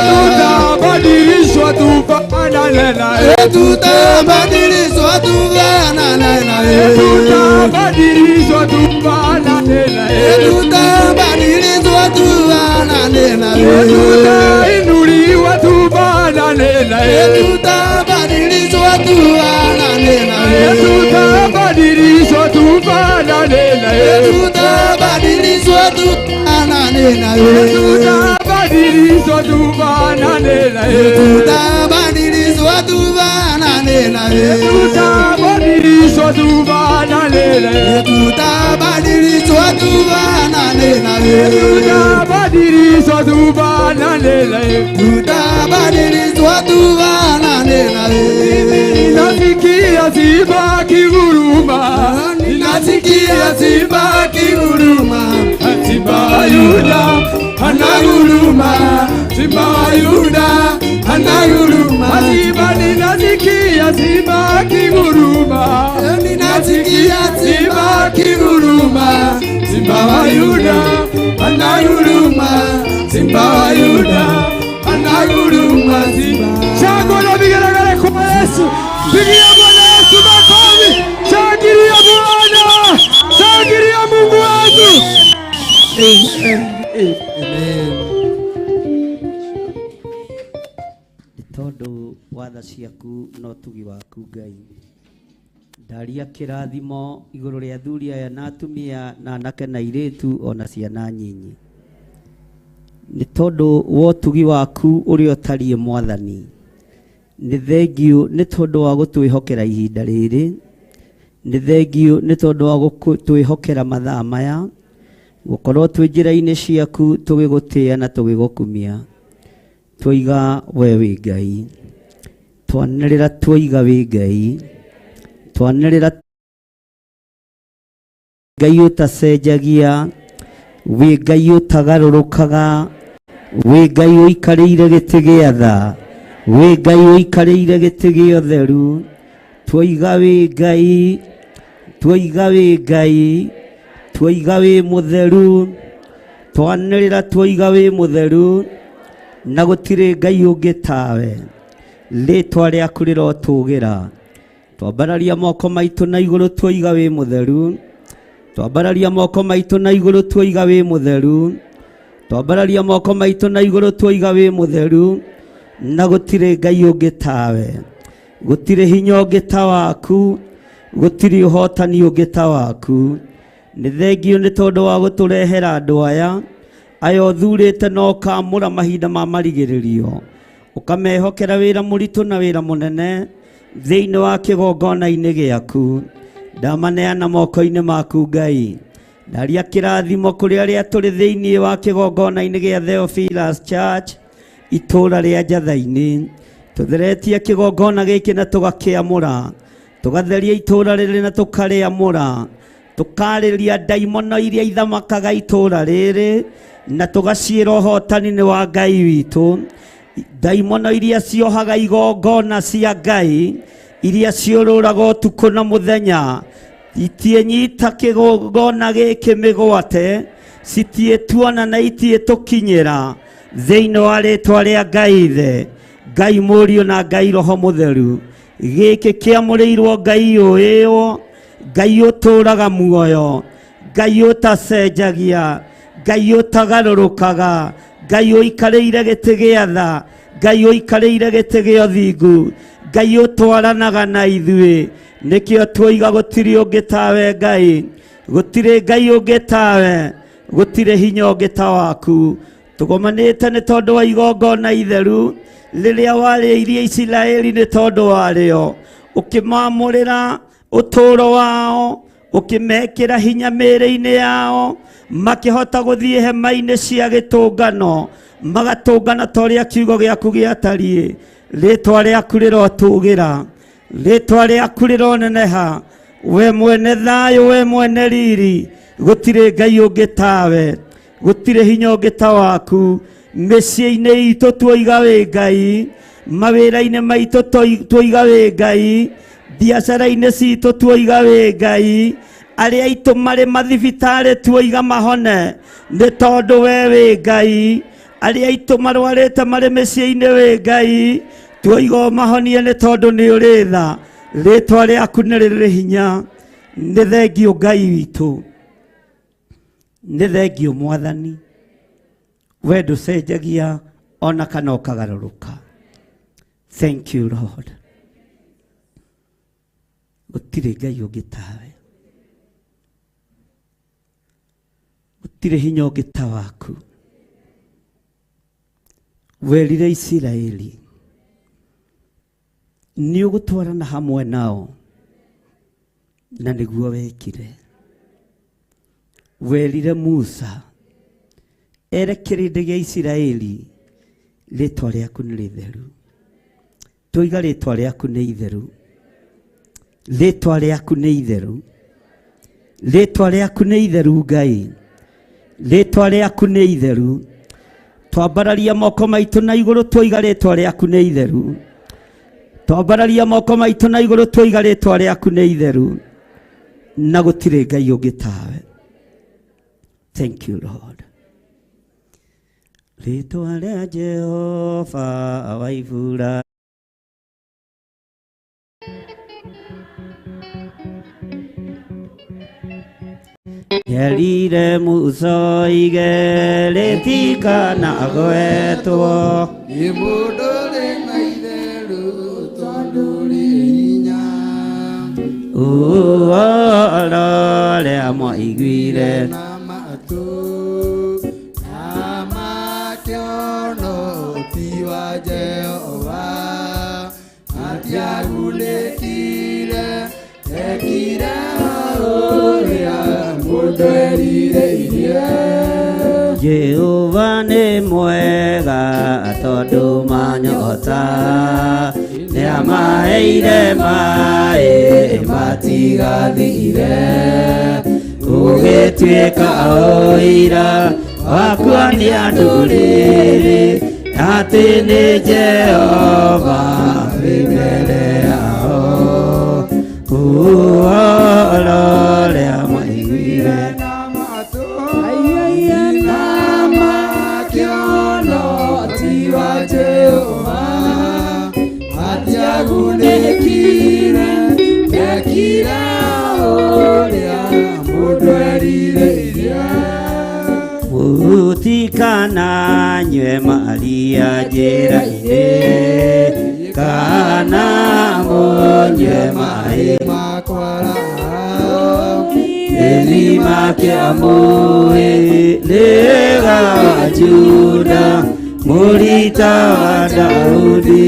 Tutabadilishwa tufanane naye. Tutabadilishwa tufanane naye. Tutabadilishwa tufanane naye. Tutabadilishwa tufanane naye. Tutainuliwa tufanane naye. Tutabadilishwa tufanane naye. Tutabadilishwa tufanane naye. Tutabadilishwa tufanane naye. Tutabadilishwa tufanane naye. Tutabadilishwa tufanane naye. Tutabadilishwa tufanane naye. Tutabadilishwa tufanane naye. Tutabadilishwa tufanane naye. Tutabadilishwa tufanane naye. Nasikia simba akinguruma. Nasikia simba akinguruma. Simba wa Yuda anaguruma, Simba wa Yuda anaguruma. Simba ninasikia simba akiguruma, ninasikia simba akiguruma. Simba wa Yuda anaguruma, Simba wa Yuda anaguruma. Simba. Shangwe na vigelegele kwa Yesu. Pigia Bwana Yesu makofi. Shangilia Bwana. Shangilia Mungu wetu. Amen. Amen. Nĩ tondũ wa tha ciaku na ũtugi waku Ngai, ndaria kĩrathimo igũrũ rĩa athuri aya na atumia na anake na airĩtu ona ciana nyinyi, nĩ tondũ wa ũtugi waku ũrĩa ũtariĩ Mwathani. Nĩ thengiũ nĩ tondũ wa gũtwĩhokera ihinda rĩrĩ, nĩ thengiũ nĩ tondũ wa gũtwĩhokera mathaa maya, gũkorwo twĩ njĩra-inĩ ciaku tũgĩgũtĩĩa na tũgĩgũkumia. Twoiga we wĩ Ngai, twanĩrĩra twoiga wĩ Ngai, twanĩrĩra Ngai ũtacenjagia, wĩ Ngai ũtagarũrũkaga, wĩ Ngai ũikarĩire gĩtĩ gĩa tha, wĩ Ngai ũikarĩire gĩtĩ gĩa ũtheru. Twoiga wĩ Ngai, twoiga wĩ Ngai, twoiga wĩ mũtheru, twanĩrĩra twoiga wĩ mũtheru, na gũtirĩ Ngai ũngĩ tawe. Rĩtwa rĩaku rĩrotũgĩra. Twambararia moko maitũ na igũrũ twoiga wĩ mũtheru, twambararia moko maitũ na igũrũ twoiga wĩ mũtheru, twambararia moko maitũ na igũrũ twoiga wĩ mũtheru, na gũtirĩ Ngai ũngĩ tawe, gũtirĩ hinya ũngĩ ta waku, gũtirĩ ũhotani ũngĩ ta waku. Nĩ thengiũ nĩ tondũ wa gũtũrehera andũ aya aya ũthurĩte na ũkamũra mahinda ma marigĩrĩrio, ũkamehokera wĩra mũritũ na wĩra mũnene thĩinĩ wa kĩgongona-inĩ gĩaku. Ndamaneana moko-inĩ maku Ngai. Ndaria kĩrathimo kũrĩ arĩa tũrĩ thĩinĩ wa kĩgongona-inĩ gĩa Theophilus Church itũũra rĩa Njatha-inĩ. Tũtheretie kĩgongona gĩkĩ na tũgakĩamũra, tũgatheria itũũra rĩrĩ na tũkarĩamũra, tũkarĩria ndaimono iria ithamakaga itũũra rĩrĩ na tũgaciĩra ũhotani nĩ wa Ngai witũ. Ndaimono iria ciohaga igongona cia Ngai, iria ciũrũraga ũtukũ na mũthenya, itiĩnyita kĩgongona gĩkĩ mĩgwate, citiĩtuona na itiĩtũkinyĩra thĩinĩ wa rĩtwa rĩa Ngai Ithe, Ngai Mũriũ na Ngai Roho Mũtheru. Gĩkĩ kĩamũrĩirwo Ngai ũĩĩwo, Ngai ũtũũraga muoyo, Ngai ũtacenjagia, Ngai ũtagarũrũkaga, Ngai ũikarĩire gĩtĩ gĩa tha, Ngai ũikarĩire gĩtĩ gĩa ũthingu, Ngai ũtwaranaga na ithuĩ. Nĩkĩo twoiga gũtirĩ ũngĩ tawe Ngai, gũtirĩ Ngai ũngĩ tawe, gũtirĩ hinya ũngĩ ta waku. Tũgomanĩte nĩ tondũ wa igongona itheru rĩrĩa warĩirie Isiraeli nĩ tondũ warĩo, ũkĩmamũrĩra ũtũũro wao, ũkĩmekĩra hinya mĩĩrĩ-inĩ yao, makĩhota gũthiĩ hema-inĩ cia gĩtũngano, magatũngana ta ũrĩa kiugo gĩaku gĩatariĩ. Rĩtwa rĩaku rĩrotũgĩra, rĩtwa rĩaku rĩroneneha. We mwene thayũ, we mwene riri, gũtirĩ Ngai ũngĩ tawe, gũtirĩ hinya ũngĩ ta waku. Mĩciĩ-inĩ itũ tuoiga wĩ Ngai, mawĩra-inĩ maitũ tuoiga wĩ Ngai, biacara-inĩ citũ tuoiga wĩ Ngai, arĩa aitũ marĩ mathibitarĩ tuoiga mahone nĩ tondũ we wĩ Ngai, arĩa aitũ marwarĩte marĩ mĩciĩ-inĩ wĩ Ngai, tuoiga ũmahonie nĩ tondũ nĩ ũrĩ tha. Rĩtwa rĩaku nĩ rĩrĩ hinya. Nĩ thengiũ Ngai witũ, nĩ thengiũ Mwathani, we ndũcenjagia ona kana ũkagarũrũka. Thank you Lord. Gũtirĩ Ngai ũngĩ tawe, gũtirĩ hinya ũngĩ ta waku. Werire Isiraeli nĩ ũgũtwarana hamwe nao, na nĩguo wekire. Werire Musa ere kĩrĩndĩ gĩa Isiraeli rĩtwa rĩaku nĩ rĩtheru. Twoiga rĩtwa rĩaku nĩ itheru, rĩtwa rĩaku nĩ itheru, rĩtwa rĩaku nĩ itheru Ngai. Rĩtwa rĩaku nĩ itheru. Twambararia moko maitũ na igũrũ twoiga rĩtwa rĩaku nĩ itheru. Twambararia moko maitũ na igũrũ twoiga rĩtwa rĩaku nĩ itheru. Na gũtirĩ Ngai ũngĩ tawe. Thank you Lord. Rĩtwa rĩa Jehova wa Ibura. Erire Musa oige rĩtikanagwetwo. Nĩ mũndũ ũrĩ na itherũ tondũ rĩ hinya. Ũhoro ũrĩa mwaiguire. Na matũ na makĩona ũti wa Jehova. Matiagunĩkire, ekire ũrĩa mũndũ erirĩirie. Jehova nĩ mwega tondũ manyota nĩamaheire maĩ matigathire ũgĩtuĩka ũira wa kuonia ndũrĩrĩ atĩ nĩ Jehova wĩ mbere yao. Ũhoro ũrĩa mwaiguire. Na makĩona ũti wa Jehova. Matiagunĩkire, mekire ũrĩa mũndũ erirĩirie. Mũtikananyue maria njĩra-inĩ kana mũnyue maĩ gĩthima kĩa mũĩ rĩga wa Juda mũrita wa Daudi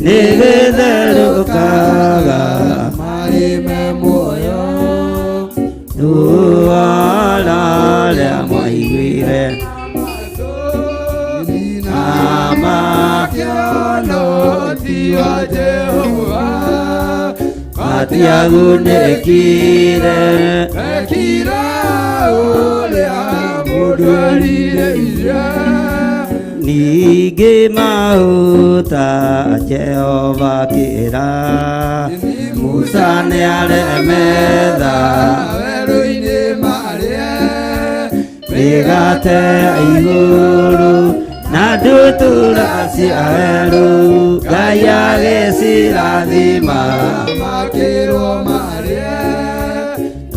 nĩ gĩtherũkaga Maĩ me muoyo. Ũhoro ũrĩa mwaiguire Na makĩona ũti wa Jehova. Matiagunĩkire. Mekire ũrĩa mũndũ erirĩirie. Ningĩ mahuta Jehova akĩĩra Musa nĩaremetha Werũ-inĩ marĩe. Mĩgate ya igũrũ na ndutura cia werũ Ngai agĩcirathima Makĩrwo marĩe.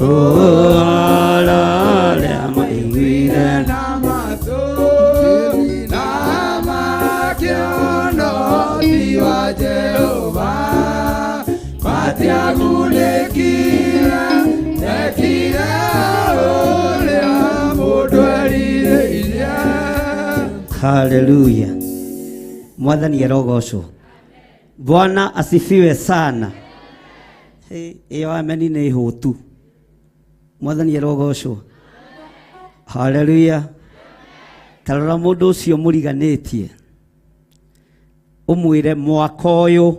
Ũhoro ũrĩa mwaiguire. Na matũ na makĩona ũti wa Jehova. Matiagunĩkire, mekire ũrĩa mũndũ erirĩirie. Haleluya. Mwathani arogocwo. Bwana asifiwe sana. Ĩyo ameni nĩ hũtu. Mwathani arogocwo. Haleluya. Ta rora mũndũ ũcio mũriganĩtie ũmwĩre mwaka ũyũ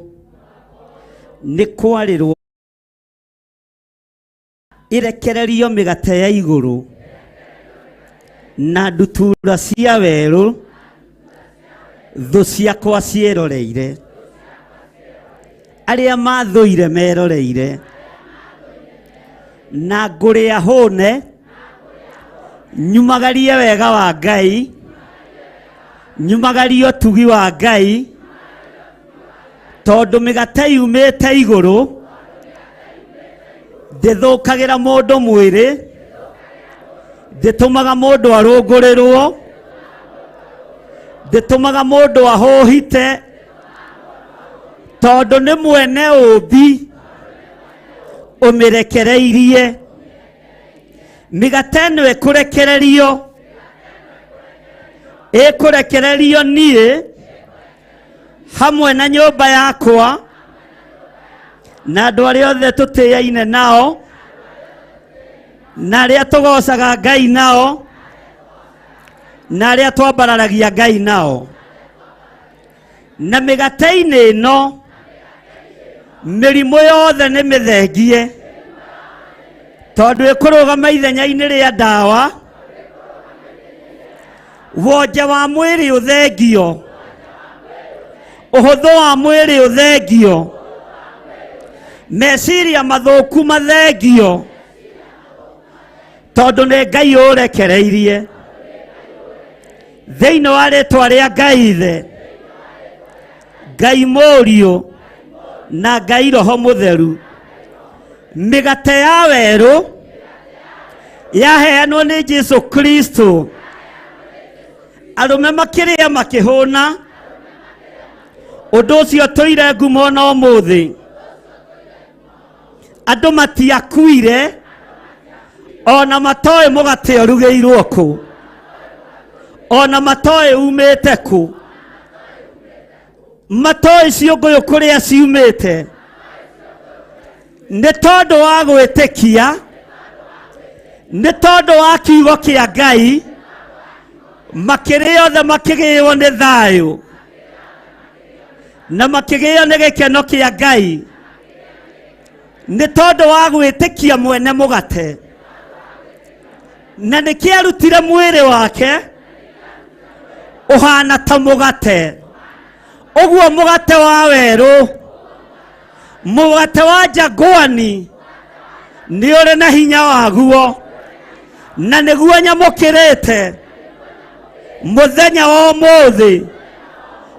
nĩ kwarĩrwo ĩrekererio mĩgate ya igũrũ na ndutura cia werũ thũ ciakwa ciĩroreire arĩa mathũire meroreire na ngũrĩa hũne nyumagarie wega wa Ngai nyumagarie ũtugi wa Ngai tondũ mĩgate yumĩte igũrũ ndĩthũkagĩra mũndũ mwĩrĩ ndĩtũmaga mũndũ arũngũrĩrwo ndĩtũmaga mũndũ ahũhite tondũ nĩ mwene ũmbi ũmĩrekereirie mĩgate ĩno ĩkũrekererio ĩkũrekererio niĩ hamwe na nyũmba yakwa na andũ arĩa othe tũtĩaine nao na arĩa tũgocaga Ngai nao na arĩa twambararagia Ngai nao na mĩgate-inĩ ĩno mĩrimũ yothe nĩ mĩthengie tondũ ĩkũrũgama ithenya-inĩ rĩa ndawa Wonje wa mwĩrĩ ũthengio, ũhũthũ wa mwĩrĩ ũthengio, meciria mathũku mathengio, tondũ nĩ Ngai ũrekereirie. Thĩinĩ wa rĩtwa rĩa Ngai Ithe, Ngai Mũriũ na Ngai Roho Mũtheru, mĩgate ya werũ yaheanwo nĩ Jesu Kristo, arũme makĩrĩa makĩhũna. Ũndũ ũcio tũire ngumo na ũmũthĩ, andũ matiakuire ona matoĩ mũgate ũrugĩirwo kũ, ona matoĩ umĩte kũ, matoĩ ciũngũyũ kũrĩa ciumĩte, nĩ tondũ wa gwĩtĩkia, nĩ tondũ wa kiugo kĩa Ngai, makĩrĩa othe makĩgĩo nĩ thayũ na makĩgĩo nĩ gĩkeno kĩa Ngai, nĩ tondũ wa gwĩtĩkia mwene mũgate. Na nĩkĩarutire mwĩrĩ wake ũhana ta mũgate. Ũguo mũgate wa werũ, mũgate wa njangwani, nĩ ũrĩ na hinya waguo, na nĩguo nyamũkĩrĩte mũthenya wa ũmũthĩ,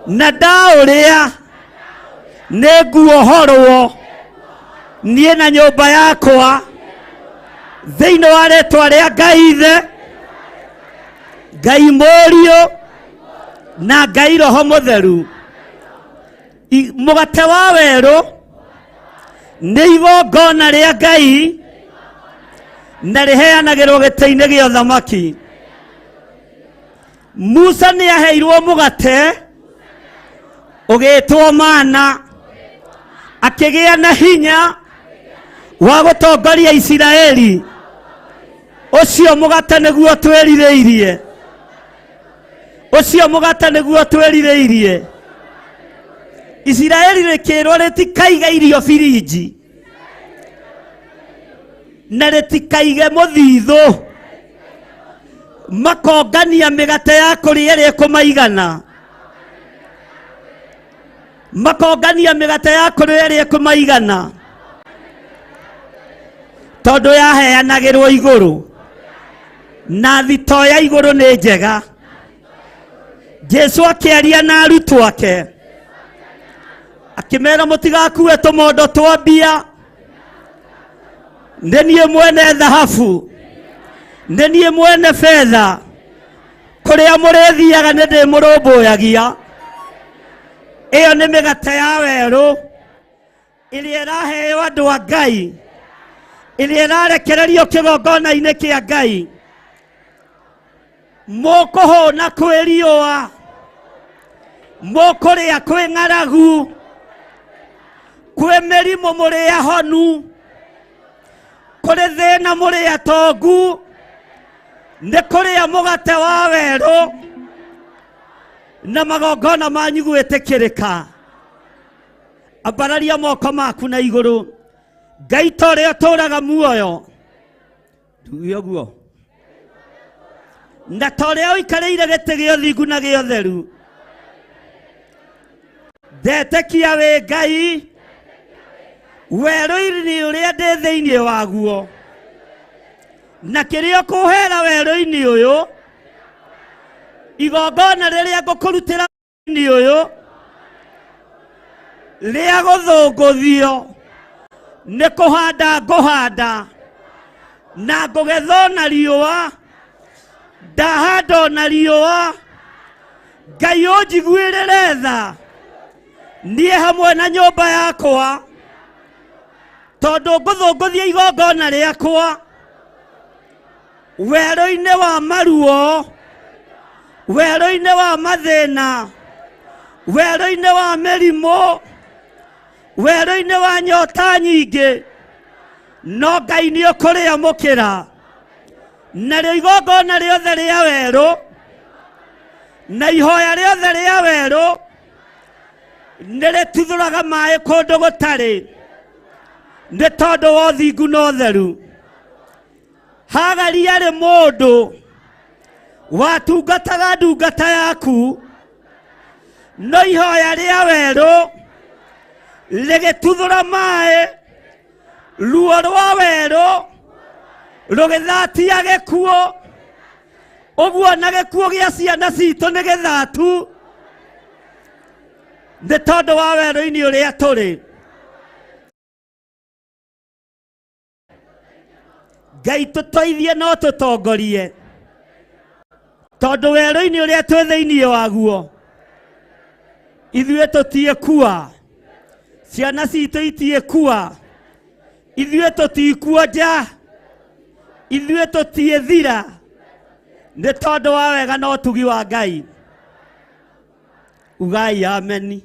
na ndaũrĩa nĩ nguohorwo niĩ na nyũmba yakwa, thĩinĩ wa rĩtwa rĩa Ngai Ithe, Ngai Mũriũ na Ngai Roho Mũtheru. Mũgate wa werũ nĩ igongona rĩa Ngai na rĩheanagĩrwo gĩtĩ-inĩ gĩa ũthamaki. Musa nĩ aheirwo mũgate ũgĩtwo mana, akĩgĩa na hinya wa gũtongoria Isiraeli. Ũcio mũgate nĩguo twĩrirĩirie, ũcio mũgate nĩguo twĩrirĩirie. Isiraeli rĩkĩrwo rĩtikaige irio birinji na rĩtikaige mũthithũ, makongania mĩgate ya kũrĩa ĩrĩa ĩkũmaigana, makongania mĩgate ya kũrĩa ĩrĩa ĩkũmaigana, tondũ yaheanagĩrwo igũrũ na thito ya igũrũ nĩ njega. Jesu akĩaria na arutwo ake akĩmera, mũtigakue tũmondo twa mbia, nĩ niĩ mwene thahabu, nĩ niĩ mwene betha, kũrĩa mũrĩthiaga nĩ ndĩmũrũmbũyagia. Ĩyo nĩ mĩgate ya werũ ĩrĩa ĩraheo andũ a Ngai, ĩrĩa ĩrarekererio kĩgongona-inĩ kĩa Ngai. Mũkũhũna kwĩ riũa, mũkũrĩa kwĩ ng'aragu, kwĩ mĩrimũ mũrĩ ahonu, kũrĩ thĩna mũrĩ atongu, nĩ kũrĩa mũgate wa werũ na magongona manyu gwĩtĩkĩrĩka. Ambararia moko maku na igũrũ. Ngai ta ũrĩa ũtũũraga muoyo, tuge ũguo, na ta ũrĩa ũikarĩire gĩtĩ gĩa ũthingu na gĩa ũtheru, ndetĩkia wĩ Ngai werũ-inĩ ũrĩa ndĩ thĩinĩ waguo, na kĩrĩa ũkũhera werũ-inĩ ũyũ, igongona rĩrĩa ngũkũrutĩra werũ-inĩ ũyũ rĩa gũthũngũthio nĩ kũhanda ngũhanda na ngũgetha na riũa, ndahanda na riũa. Ngai ũnjiguĩrĩre tha niĩ hamwe na nyũmba yakwa, tondũ ngũthũngũthia igongona rĩakwa werũ-inĩ wa maruo, werũ-inĩ wa mathĩna, werũ-inĩ wa mĩrimũ, werũ-inĩ wa nyota nyingĩ, no Ngai nĩ ũkũrĩamũkĩra. Narĩo igongona rĩothe rĩa werũ na ihoya rĩothe rĩa werũ nĩ rĩtuthũraga maĩ kũndũ gũtarĩ, nĩ tondũ wa ũthingu na ũtheru. Hagari arĩ mũndũ Watungataga ndungata yaku, no ihoya rĩa werũ rĩgĩtuthũra maĩ, ruo rwa werũ rũgĩthatia gĩkuũ. Ũguo na gĩkuũ gĩa ciana citũ nĩ gĩthatu nĩ tondũ wa werũ-inĩ ũrĩa tũrĩ. Ngai tũteithie no tũtongorie, tondũ werũ-inĩ ũrĩa twĩ thĩinĩ waguo ithuĩ tũtiĩkua, ciana citũ itiĩkua, ithuĩ tũtikuonja, ithuĩ tũtiĩthira, nĩ tondũ wa wega na ũtugi wa Ngai. Ugai ameni.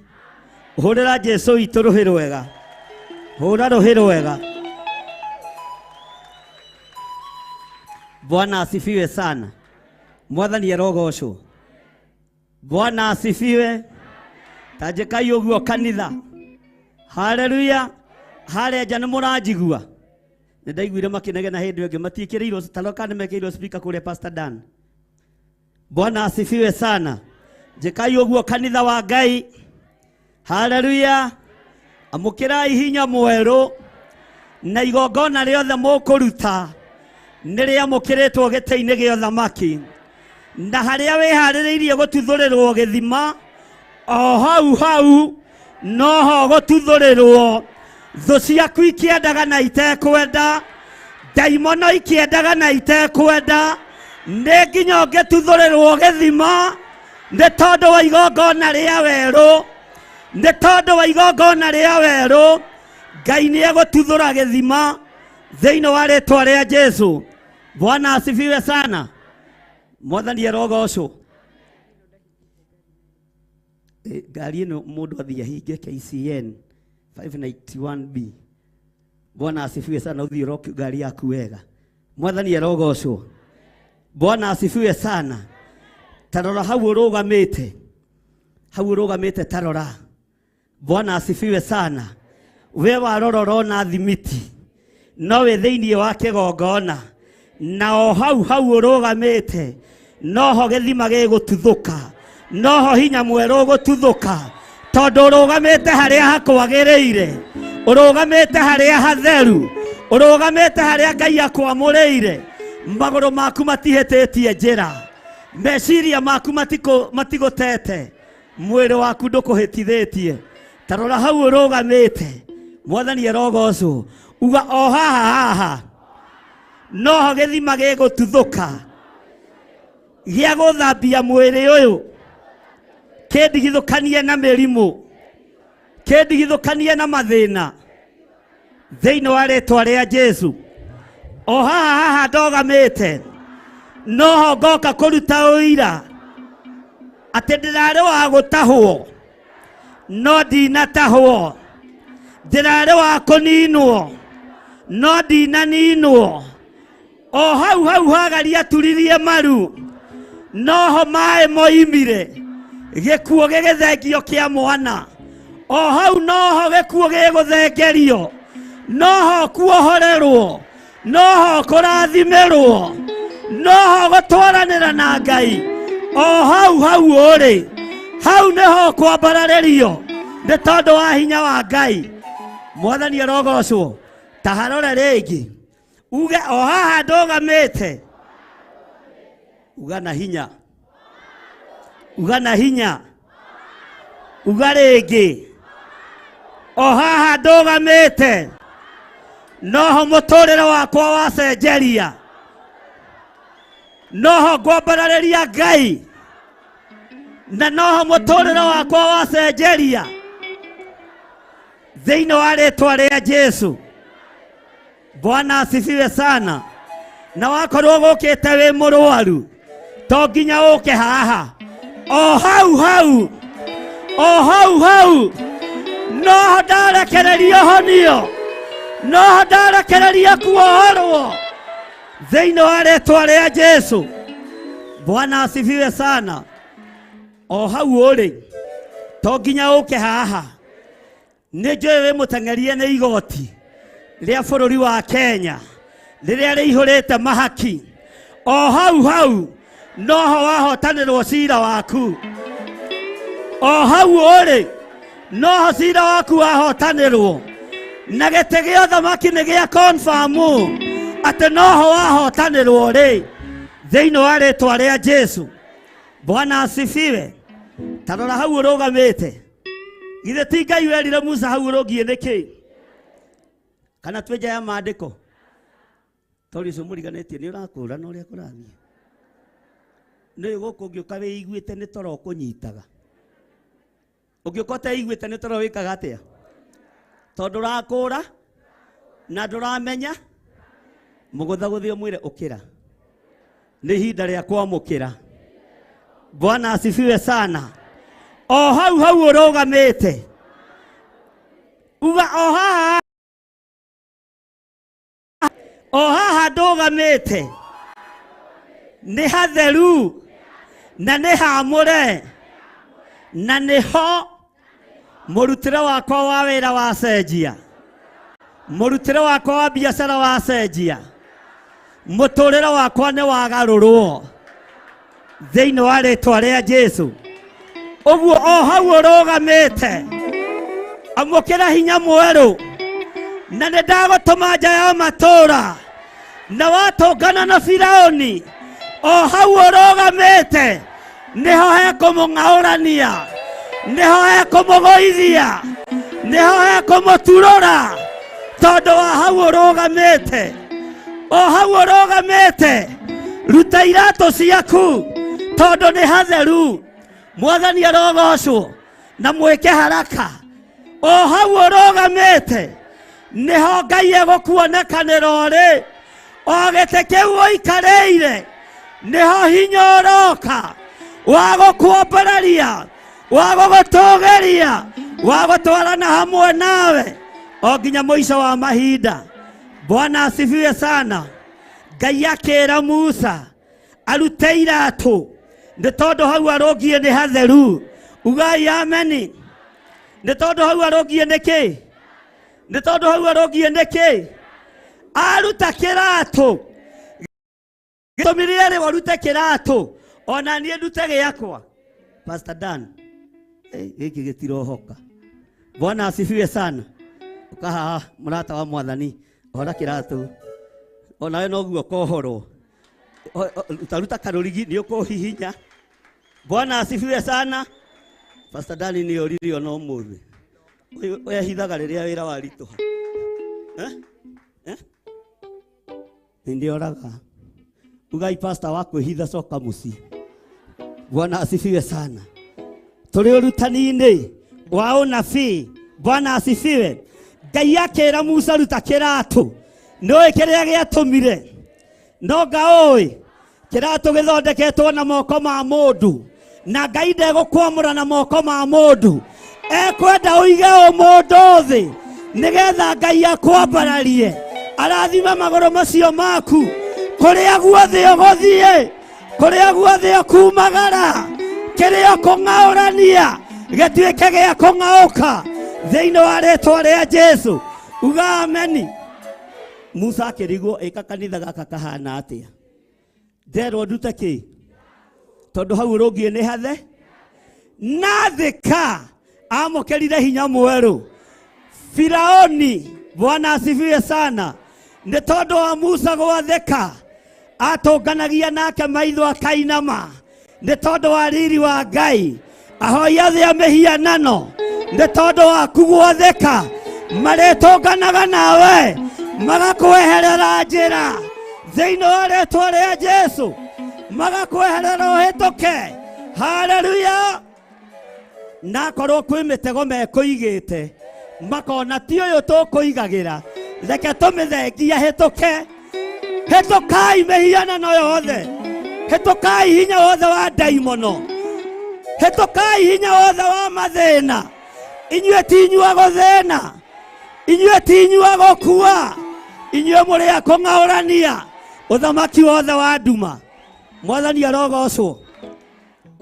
Hũrĩra Jesu witũ rũhĩ rwega, hũra rũhĩ rwega. Bwana asifiwe sana. Mwathani arogocwo. Bwana asifiwe. Tanjĩkai ũguo kanitha. Haleluya. Harĩa nja nĩ mũranjigua. Nĩ ndaiguire makĩnegena hĩndĩ ĩngĩ matiĩkĩrĩirwo taroka nĩ mekĩrĩirwo speaker kũrĩa Pastor Dan. Bwana asifiwe sana. Njĩkai ũguo kanitha wa Ngai. Haleluya. Amũkĩrai hinya mwerũ na igongona rĩothe mũkũruta nĩ rĩamũkĩrĩtwo gĩtĩ-inĩ gĩa ũthamaki, na harĩa wĩharĩrĩirie gũtuthũrĩrwo gĩthima o hau hau noho gũtuthũrĩrwo. Thũ ciaku ikĩendaga na itekwenda, ndaimono ikĩendaga na itekwenda, nĩ nginya ũngĩtuthũrĩrwo gĩthima nĩ tondũ wa igongona rĩa werũ, nĩ tondũ wa igongona rĩa werũ. Ngai nĩ egũtuthũra gĩthima thĩinĩ wa rĩtwa rĩa Jesu. Bwana asifiwe sana. Mwathani arogocwo. Ngari ĩno mũndũ athiĩ ahinge KCN 591B. Bwana asifiwe sana. Ũthiĩ ũroke ngari yaku wega. Mwathani arogocwo. Bwana asifiwe sana. Tarora hau ũrũgamĩte, hau ũrũgamĩte, tarora. Bwana asifiwe sana. We warora ũrona thimiti, no wĩ thĩinĩ wa kĩgongona, na o hau hau ũrũgamĩte noho gĩthima gĩgũtuthũka, noho hinya mwerũ ũgũtuthũka, tondũ ũrũgamĩte harĩa hakwagĩrĩire, ũrũgamĩte harĩa hatheru, ũrũgamĩte harĩa Ngai akwamũrĩire. Magũrũ maku matihĩtĩtie njĩra, meciria maku matigũtete, mwĩrĩ waku ndũkũhĩtithĩtie. Ta rora hau ũrũgamĩte. Mwathani arogocwo. Uga o haha haha noho gĩthima gĩgũtuthũka gĩa gũthambia mwĩrĩ ũyũ, kĩndigithũkanie na mĩrimũ, kĩndigithũkanie na mathĩna thĩinĩ wa rĩtwa rĩa Jesu. O haha haha ndogamĩte noho ngoka kũruta ũira atĩ ndĩrarĩ wa gũtahwo no ndinatahwo, ndĩrarĩ wa kũninwo no ndinaninwo. O hau hau Hagari aturirie maru noho maĩ moimire, gĩkuũ gĩgĩthengio kĩa mwana. O hau noho gĩkuũ gĩgũthengerio, noho kuohorerwo, noho kũrathimĩrwo, noho gũtwaranĩra na Ngai. O hau hau ũrĩ hau nĩho kwambararĩrio nĩ tondũ wa hinya wa Ngai. Mwathani arogocwo. Ta harore rĩngĩ uge o haha ndũgamĩte, uga na hinya, uga na hinya, uga rĩngĩ o haha ndũgamĩte noho mũtũrĩre wakwa wacenjeria, noho ngwambararĩria Ngai, na noho mũtũrĩre wakwa wacenjeria thĩinĩ wa rĩtwa rĩa Jesu. Bwana asifiwe sana. Na wakorwo gũkĩte wĩ mũrwaru, to nginya ũke haha, o hau hau, o hau hau noho ndarekereria honio, noho ndarekereria kuohorwo thĩinĩ wa rĩtwa rĩa Jesu. Bwana asifiwe sana. O hau ũrĩ, to nginya ũke haha. Nĩ njũĩ wĩ mũteng'erie nĩ igoti rĩa bũrũri wa Kenya rĩrĩa rĩihũrĩte mahaki. O hau hau Noho wahotanĩrwo cira waku. O hau ũrĩ noho cira waku wahotanĩrwo. Na gĩtĩ gĩa ũthamaki nĩ gĩa confirm atĩ noho wahotanĩrwo rĩ thĩinĩ wa rĩtwa rĩa Jesu. Bwana asifiwe. Ta rora hau ũrũgamĩte. Githĩ ti Ngai werire Musa hau ũrũngiĩ nĩkĩ? Kana twĩ nja ya maandĩko? Tondũ ũcio mũriganĩtie nĩ ũrakũrana ũrĩa kũrathiĩ. Nĩ gũkũ ũngĩũka wĩiguĩte nĩ toro ũkũnyitaga. Ũngĩũka ũteiguĩte nĩ toro wĩkaga atĩa? Tondũ ũrakũra na ndũramenya mũgũthagũthe ũmwĩre ũkĩra. Nĩ ihinda rĩa kwamũkĩra. Bwana asifiwe sana. O hau hau ũrũgamĩte. Uga o haha o haha ndũgamĩte nĩ hatheru na nĩ hamũre na nĩho mũrutĩre wakwa wa wĩra wacenjia, mũrutĩre wakwa wa biacara wacenjia, mũtũrĩre wakwa nĩ wagarũrwo thĩinĩ wa rĩtwa rĩa Jesu. Ũguo o hau ũrũgamĩte amũkĩra hinya mwerũ na nĩ ndagũtũma nja ya matũũra na watũngana na Firaũni o hau ũrũgamĩte nĩho hekũmũng'aũrania, nĩho hekũmũgũithia, nĩho hekũmũturũra tondũ wa hau ũrũgamĩte. O hau ũrũgamĩte ruta iratũ ciaku tondũ nĩ hatheru. Mwathani arogocwo na mwĩke haraka. O hau ũrũgamĩte nĩho Ngai egũkuonekanĩra ũrĩ. O gĩtĩ kĩu ũikarĩire nĩho hinya ũroka wa gũkuambararia, wa gũgũtũgĩria, wa gũtwarana hamwe nawe o nginya mũico wa mahinda. Bwana asifiwe sana. Ngai akĩra Musa arute iratũ nĩ tondũ hau arũngiĩ nĩ hatheru. Ugai ameni. Nĩ tondũ hau arũngiĩ nĩ kĩ? Nĩ tondũ hau arũngiĩ nĩ kĩ? Aruta kĩratũ. Gĩtũmi rĩrĩ warute kĩratũ ona niĩ ndute gĩakwa. Pastor Dan, gĩkĩ gĩtirohoka. Bwana asifiwe sana. Ũkahaha mũrata wa mwathani hora kĩratũ onawe noguo kohorwo. Utaruta karũrigi nĩ ũkũhihinya. Bwana asifiwe sana. Pastor Dan nĩ oririo ona ũmũthĩ. Ũyũ ehithaga rĩrĩa wĩra waritũha. Nĩ ndĩoraga. Ugai pastor wa kwĩhitha coka mũciĩ. Bwana asifiwe sana. Tũrĩ ũrutani-inĩ wa ũnabii. Bwana asifiwe. Ngai akĩra Musa ruta kĩratũ. Nĩũĩ kĩrĩa gĩatũmire? No ngaũĩ kĩratũ gĩthondeketwo na moko ma mũndũ na Ngai ndegũkwamũra na moko ma mũndũ. Ekwenda ũige ũmũndũ thĩ nĩgetha Ngai akwambararie, arathime magũrũ macio maku kũrĩa guothe ũgũthiĩ, kũrĩa guothe ũkumagara, kĩrĩa ũkũng'aũrania gĩtuĩke gĩa kũng'aũka thĩinĩ wa rĩtwa rĩa Jesu. Uga ameni. Musa akĩrigwo ĩka kanitha gaka kahana atĩa? Nderwo ndute kĩ? Tondũ hau ũrũngiĩ nĩ hathe. Na thĩka amũkĩrire hinya mwerũ. Firaoni, Bwana asifiwe sana. Nĩ tondũ wa Musa gwathĩka atũnganagia nake maitho akainama nĩ tondũ wa riri wa Ngai. Ahoi othe a mĩhianano nĩ tondũ waku gwathĩka marĩtũnganaga nawe magakweherera njĩra thĩinĩ wa rĩtwa rĩa Jesu, magakweherera ũhĩtũke. Haleluya. Na korwo kwĩ mĩtego mekũigĩte makona ti ũyũ tũkũigagĩra, reke tũmĩthengie hĩtũke. Hĩtũkai mĩhianano yothe, hĩtũkai hinya wothe wa ndaimono, hĩtũkai hinya wothe wa mathĩna. Inyuĩ ti inyuĩ a gũthĩna, inyuĩ ti inyuĩ a gũkua, inyuĩ mũrĩ a kũng'aũrania ũthamaki wothe wa nduma. Mwathani arogocwo.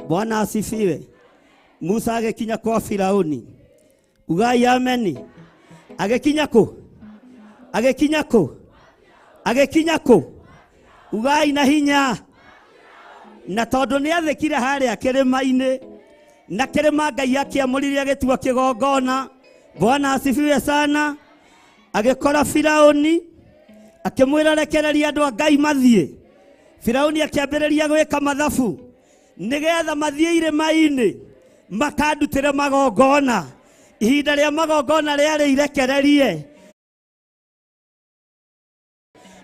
Bwana asifiwe. Musa agĩkinya kwa Firauni. Ugai ameni. Agĩkinya kũ? Agĩkinya kũ? Agĩkinya kũ? Ugai na hinya. Na tondũ nĩ athĩkire harĩa kĩrĩma-inĩ, na kĩrĩma Ngai akĩamũrire agĩtua kĩgongona. Bwana asifiwe sana. Agĩkora Firauni akĩmwĩra rekereria andũ a Ngai mathiĩ. Firauni akĩambĩrĩria gwĩka mathabu nĩgetha mathiĩ irĩma-inĩ makandutĩre magongona. Ihinda rĩa magongona rĩarĩ irekererie,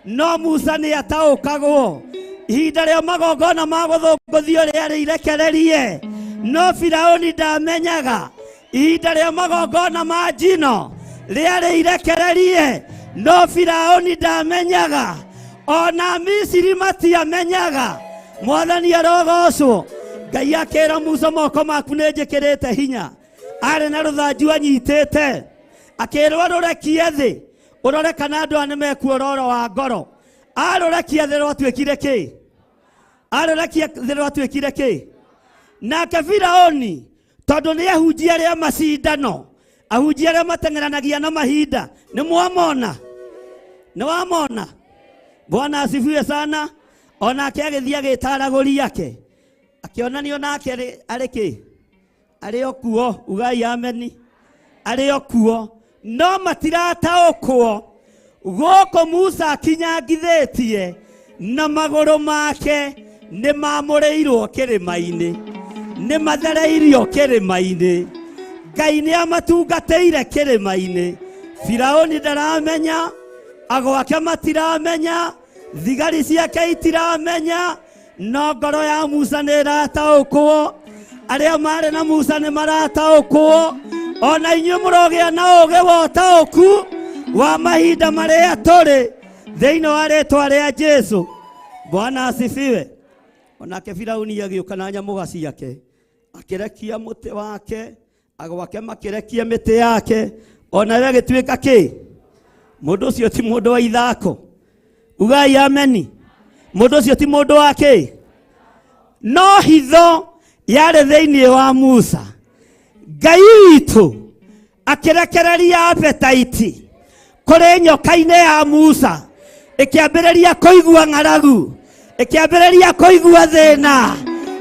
no Musa nĩ ataũkagwo. Ihinda rĩa magongona ma gũthũngũthio rĩarĩ irekererie, no Firauni ndamenyaga. Ihinda rĩa magongona ma njino rĩarĩ irekererie, no Firauni ndamenyaga. Ona Misiri matiamenyaga. Mwathani arogocwo. Ngai akĩra Musa, moko maku nĩ njĩkĩrĩte hinya. Arĩ na rũthanju anyitĩte, akĩrwo rũrekie thĩ ũrore kana andũ aya nĩmekuororo wa ngoro. Arũrekia thĩ rwatuĩkire kĩ? Arũrekia thĩ rwatuĩkire kĩ? Nake Firauni tondũ nĩ ahunjia arĩa macindano, ahunjia arĩa mateng'eranagia na mahinda, nĩ mwamona? Nĩ wamona? Bwana asifiwe sana. Onake agĩthiĩ agĩtaragũria ake, akĩonanio nake arĩ kĩ? Arĩ o kuo. Ugai ameni. Arĩ o kuo, no matirataũkwo. Gũkũ Musa akinyangithĩtie na magũrũ make nĩ mamũrĩirwo kĩrĩma-inĩ, nĩ mathereirio kĩrĩma-inĩ. Ngai nĩ amatungatĩire kĩrĩma-inĩ. Firauni ndaramenya, agwake matiramenya, thigari ciake itiramenya, no ngoro ya Musa nĩ ĩrataũkwo. Arĩa marĩ na Musa nĩ marataũkwo. Ona inyuĩ mũrogĩa na ũũgĩ wa ũtaũku wa mahinda marĩa tũrĩ thĩinĩ wa rĩtwa rĩa Jesu. Bwana asifiwe. Onake Firauni agĩũka na nyamũga ciake, akĩrekia mũtĩ wake, agwake makĩrekia mĩtĩ yake, onawe agĩtuĩka kĩ? Mũndũ ũcio ti mũndũ wa ithako. Ugai ameni. Mũndũ ũcio ti mũndũ wa kĩ? No hitho yarĩ thĩinĩ wa Musa. Ngai witũ akĩrekereria appetite kũrĩ nyoka-inĩ ya Musa, ĩkĩambĩrĩria kũigua ng'aragu, ĩkĩambĩrĩria kũigua thĩna,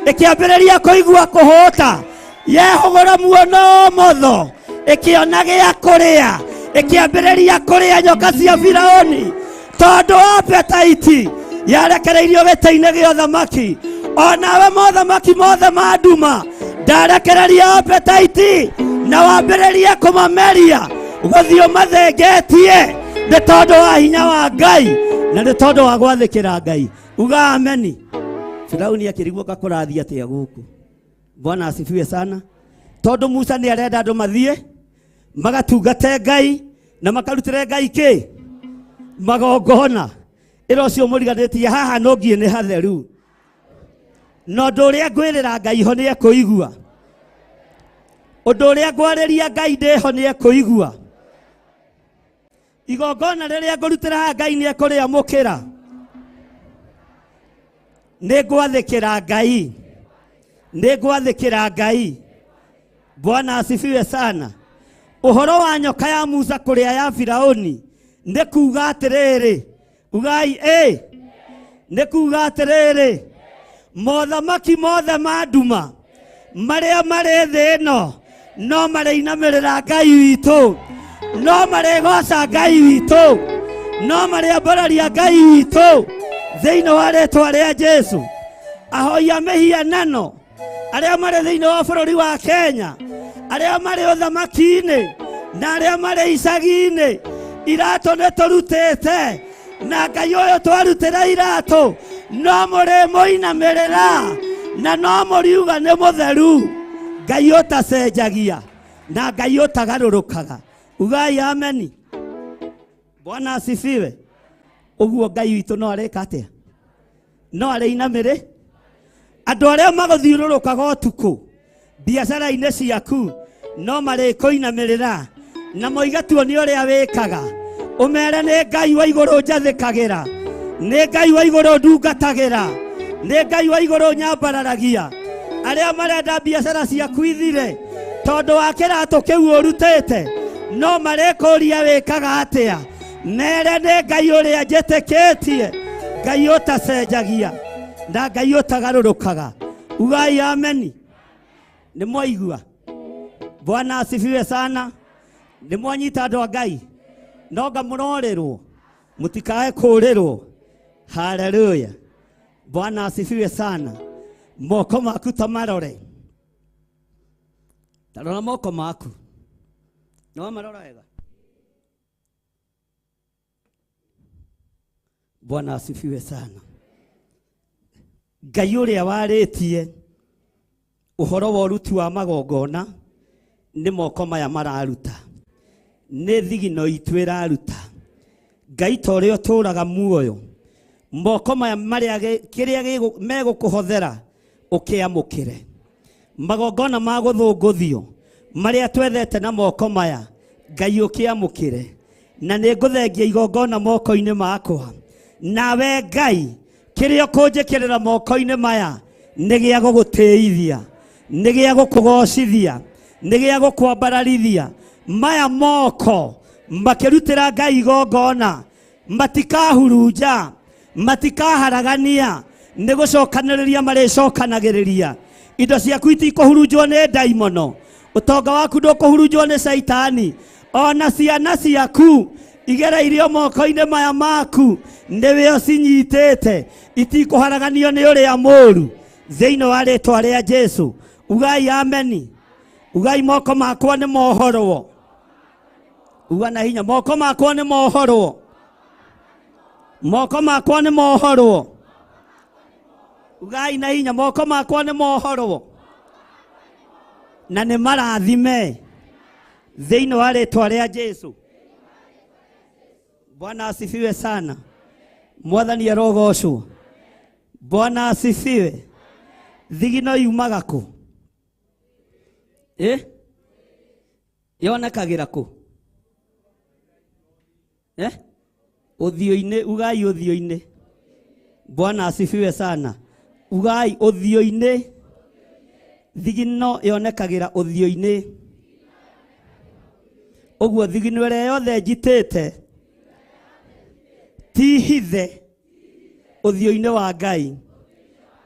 ĩkĩambĩrĩria kũigua kũhũta. Yehũgũra muono ũmotho, ĩkĩona gĩa kũrĩa, ĩkĩambĩrĩria kũrĩa nyoka cia Firauni, tondũ appetite yarekereirio gĩtĩ-inĩ gĩa ũthamaki. Onawe mothamaki mothe ma nduma ndarekereria appetite na wambĩrĩrie kũmameria gũthiĩ ũmathengetie, nĩ tondũ wa hinya wa Ngai na nĩ tondũ wa gwathĩkĩra Ngai. Uga ameni. Firauni akĩrigwo kakũrathiĩ atĩa gũkũ. Bwana asifiwe sana. Tondũ Musa nĩ arenda andũ mathiĩ magatungate Ngai na makarutĩre Ngai kĩ? Magongona. Ĩra ũcio mũriganĩtie haha no ngiĩ nĩ hatheru, na ũndũ ũrĩa ngwĩrĩra Ngai ho nĩ ekũigua, ũndũ ũrĩa ngwarĩria Ngai ndĩho nĩ ekũigua, igongona rĩrĩa ngũrutĩra haha Ngai nĩ ekũrĩamũkĩra. Nĩ ngwathĩkĩra Ngai, nĩ ngwathĩkĩra Ngai. Bwana asifiwe sana. Ũhoro wa nyoka ya Musa kũrĩa ya Firauni nĩ kuga atĩrĩrĩ, ugai ĩ, nĩ kuga atĩrĩrĩ, mothamaki mothe ma nduma marĩa marĩ thĩ ĩno no marĩinamĩrĩra Ngai witũ, no marĩgoca Ngai witũ, no marĩambararia Ngai witũ thĩinĩ wa rĩtwa rĩa Jesu. Ahoi a mĩhianano arĩa marĩ thĩinĩ wa bũrũri wa Kenya, arĩa marĩ ũthamaki-inĩ na arĩa marĩ icagi-inĩ, iratũ nĩ tũrutĩte, na Ngai ũyũ twarutĩra iratũ no mũrĩmũinamĩrĩra na no mũriuga nĩ mũtheru. Ngai ũtacenjagia na Ngai ũtagarũrũkaga. Ugai ameni. Bwana asifiwe. Ũguo Ngai witũ no arĩka atĩa? No arĩinamĩrĩ andũ arĩa magũthiũrũrũkaga ũtukũ biacara-inĩ ciaku no marĩkũinamĩrĩra na moiga tuo nĩ ũrĩa wĩkaga. Ũmere nĩ Ngai wa igũrũ njathĩkagĩra, nĩ Ngai wa igũrũ ndungatagĩra, nĩ Ngai wa igũrũ nyambararagia. Arĩa marenda biacara ciaku ithire tondũ wa kĩratũ kĩu ũrutĩte no marĩkũria wĩkaga atĩa. Mere nĩ Ngai ũrĩa njĩtĩkĩtie, Ngai ũtacenjagia Na Ngai ũtagarũrũkaga. Ugai ameni. Nĩ mwaigua? Bwana asifiwe sana. Nĩ mwanyita andũ a Ngai? No nga mũrorĩrwo, mũtikae kũũrĩrwo. Haleluya. Bwana asifiwe sana. Moko maku ta marore. Ta rora moko maku. No marora wega. Bwana asifiwe sana. Ngai ũrĩa warĩtie ũhoro wa ũruti wa magongona nĩ moko maya mararuta, nĩ thigino itũ ĩraruta. Ngai ta ũrĩa ũtũũraga muoyo, moko maya marĩa kĩrĩa megũkũhothera ũkĩamũkĩre. Magongona ma gũthũngũthio marĩa twethete na moko maya, Ngai ũkĩamũkĩre. Na nĩ ngũthengia igongona moko-inĩ makwa. Nawe Ngai kĩrĩa ũkũnjĩkĩrĩra moko-inĩ maya nĩ gĩa gũgũtĩithia, nĩ gĩa gũkũgocithia, nĩ gĩa gũkwambararithia. Maya moko makĩrutĩra Ngai igongona matikahurunja, matikaharagania, nĩ gũcokanĩrĩria marĩcokanagĩrĩria. Indo ciaku itikũhurunjwo nĩ ndaimono, ũtonga waku ndũkũhurunjwo nĩ caitani, ona ciana ciaku igereirio moko-inĩ maya maku nĩwe ũcinyitĩte, itikũharaganio nĩ ũrĩa mũũru. Thĩinĩ wa rĩtwa rĩa Jesu. Ugai ameni. Ugai moko makwa nĩ mohorwo. Uga na hinya, moko makwa nĩ mohorwo. Moko makwa nĩ mohorwo. Ugai na hinya, moko makwa nĩ mohorwo. Na nĩ marathime thĩinĩ wa rĩtwa rĩa Jesu. Bwana asifiwe sana. Mwathani arogocwo. Bwana asifiwe. Thigino yumaga kũ? Yonekagĩra kũ? Ũthiũ-inĩ. Ugai ũthiũ-inĩ. Bwana asifiwe sana. Ugai ũthiũ-inĩ. Thigino yonekagĩra ũthiũ-inĩ. Ũguo thigino ĩrĩa yothe njitĩte ti hithe ũthiũ-inĩ wa Ngai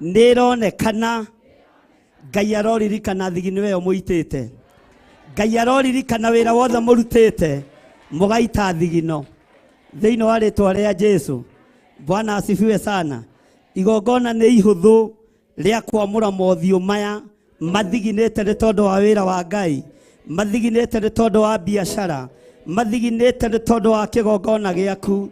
nĩ ĩronekana. Ngai aroririkana thigino ĩyo mũitĩte. Ngai aroririkana wĩra wothe mũrutĩte mũgaita thigino thĩinĩ wa rĩtwa rĩa Jesu. Bwana asifiwe sana. Igongona nĩ ihũthũ rĩa kwamũra mothiũ maya mathiginĩte nĩ tondũ wa wĩra wa Ngai, mathiginĩte nĩ tondũ wa biacara, mathiginĩte nĩ tondũ wa kĩgongona gĩaku.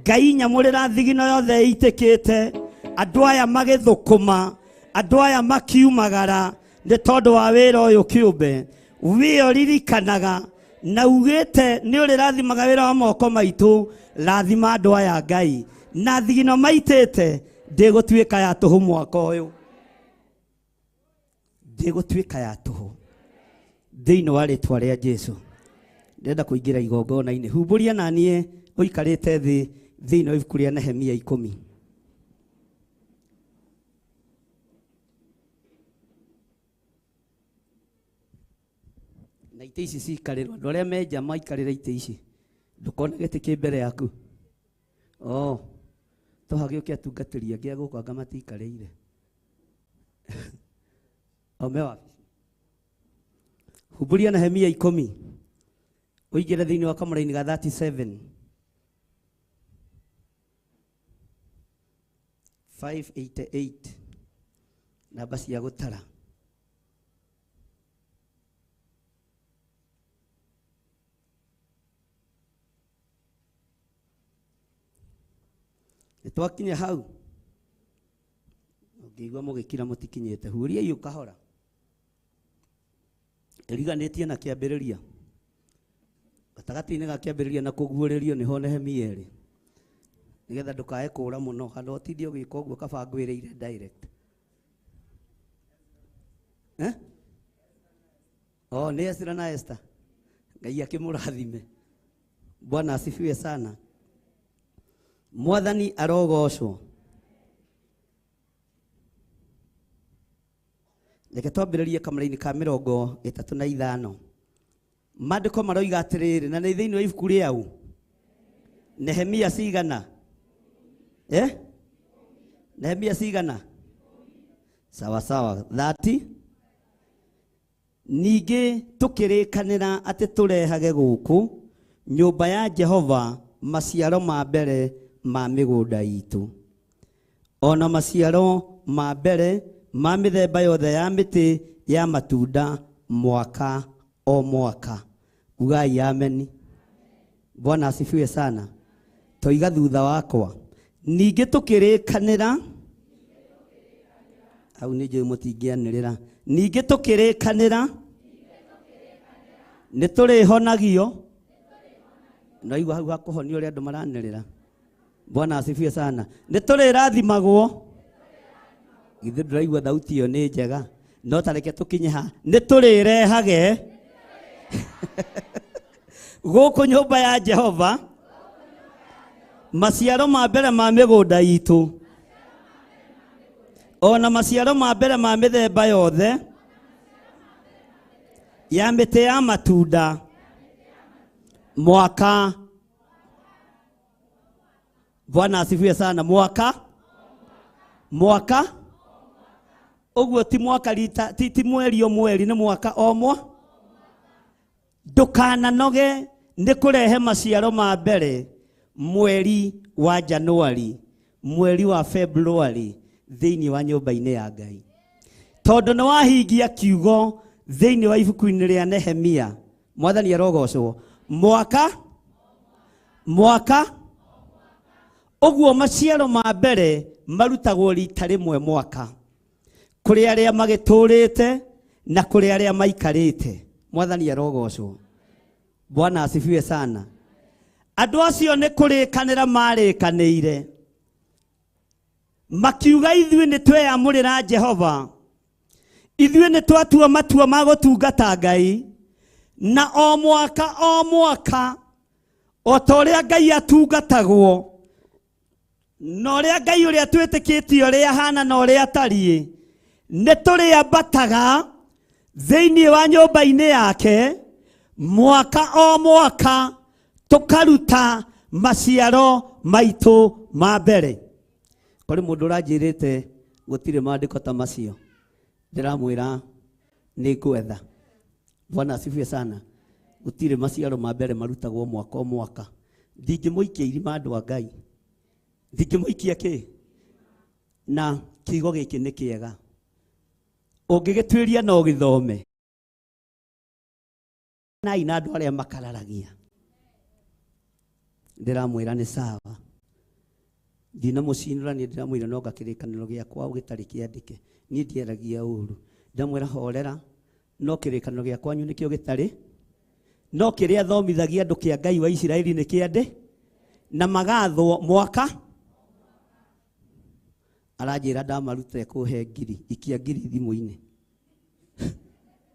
Ngai nyamũrĩra thigino yothe ĩitĩkĩte, andũ aya magĩthũkũma, andũ aya makiumagara nĩ tondũ wa wĩra ũyũ kĩũmbe. Wĩ ũririkanaga na ugĩte nĩ ũrĩrathimaga wĩra wa moko maitũ, rathima andũ aya Ngai. Na thigino maitĩte ndĩgũtuĩka ya tũhũ mwaka ũyũ, ndĩgũtuĩka ya tũhũ thĩinĩ wa rĩtwa rĩa Jesu. Ndĩrenda kũingĩra igongona-inĩ. Humbũria na niĩ ũikarĩte thĩ thĩinĩ wa ibuku rĩa Nehemia 10. Na itĩ ici cikarĩrwo, andũ arĩa me nja maikarĩre itĩ ici, ndũkone gĩtĩ kĩ mbere yaku. Oh, tũhagĩũke atungatĩri angĩ a gũkũ anga matikarĩire. O me wabici. Humbũria Nehemia 10. Ũingĩre thĩinĩ wa kamũraini ga 37. 588. Namba cia gũtara. Nĩ twakinya hau. Ũngĩigua mũgĩkira mũtikinyĩte, huria ũkahora. Ĩriganĩtie na kĩambĩrĩria. Gatagatĩ-inĩ ga kĩambĩrĩria na kũguũrĩrio nĩho Nehemia ĩrĩ. Nĩgetha ndũkae kũũra mũno, handũ ũtinde ũgĩka ũguo kaba ngwĩrĩire direct. Oh, nĩ Ezra na Esther. Ngai akĩmũrathime. Bwana asifiwe sana. Mwathani arogocwo. Reke twambĩrĩrie kamũraini ka 35. Maandĩko maroiga atĩrĩrĩ, na nĩ thĩinĩ wa ibuku rĩau Nehemia cigana? Nehemia cigana? Sawa sawa. 30. Ningĩ tũkĩrĩkanĩra atĩ tũrehage gũkũ nyũmba ya Jehova maciaro ma mbere ma mĩgũnda itũ, ona maciaro ma mbere ma mĩthemba yothe ya mĩtĩ ya matunda mwaka o mwaka. Ugai ameni. Bwana asifiwe sana. Toiga thutha wakwa. Ningĩ tũkĩrĩkanĩra, hau nĩ njũĩ mũtingĩanĩrĩra. Ningĩ tũkĩrĩkanĩra nĩ tũrĩhonagio. Naigua hau hakũhonio ũrĩa andũ maranĩrĩra. Bwana asifiwe sana. Nĩ tũrĩrathimagwo. Githĩ ndũraigua thauti ĩyo nĩ njega? No ta reke tũkinye ha. Nĩ tũrĩrehage gũkũ nyũmba ya Jehova maciaro ma mbere ma mĩgũnda itũ, ona maciaro ma mbere ma mĩthemba yothe ya mĩtĩ ya matunda mwaka. Bwana asifiwe sana. Mwaka mwaka ũguo ti mwaka rita ti mweri o mweri, nĩ mwaka o mwa. Ndũkananoge nĩ kũrehe maciaro ma mbere mweri wa Januari, mweri wa February thĩinĩ wa nyũmba-inĩ ya Ngai, tondũ nĩ wahingia kiugo thĩinĩ wa ibuku-inĩ rĩa Nehemia. Mwathani arogocwo. Mwaka mwaka ũguo maciaro ma mbere marutagwo rita rĩmwe mwaka, kũrĩ arĩa magĩtũrĩte na kũrĩ arĩa maikarĩte. Mwathani arogocwo. Bwana asifiwe sana. Andũ acio nĩ kũrĩkanĩra marĩkanĩire, makiuga ithuĩ nĩ tweyamũrĩra Jehova, ithuĩ nĩ twatua matua ma gũtungata Ngai, na o mwaka o mwaka o ta ũrĩa Ngai atungatagwo na ũrĩa Ngai ũrĩa twĩtĩkĩtie ũrĩa ahana na ũrĩa atariĩ, nĩ tũrĩambataga thĩinĩ wa nyũmba-inĩ yake mwaka o mwaka tũkaruta maciaro maitũ ma mbere. Kũrĩ mũndũ ũranjĩrĩte gũtirĩ maandĩko ta macio, ndĩramwĩra nĩ ngwetha. Bwana asifiwe sana. Gũtirĩ maciaro ma mbere marutagwo mwaka o mwaka. Ndingĩmũikia irima andũ a Ngai, ndingĩmũikia kĩ? Na kiugo gĩkĩ nĩ kĩega, ũngĩgĩtuĩria no ũgĩthome. Nai na andũ arĩa makararagia, ndĩramwĩra nĩ sawa. Ndinamũcinũra niĩ, ndĩramwĩra no ngakĩrĩkanĩro gĩakwa gĩtarĩ kĩandĩke. Niĩ ndiaragia ũru, ndĩramwĩra horera, no kĩrĩkanĩro gĩa kwanyu nĩkĩo gĩtarĩ, no kĩrĩa thomithagia andũ kĩa Ngai wa Isiraeli nĩ kĩandĩ, na magathwo mwaka. Aranjĩra ndamaruta kũhe ngiri, ikia ngiri thimũ-inĩ.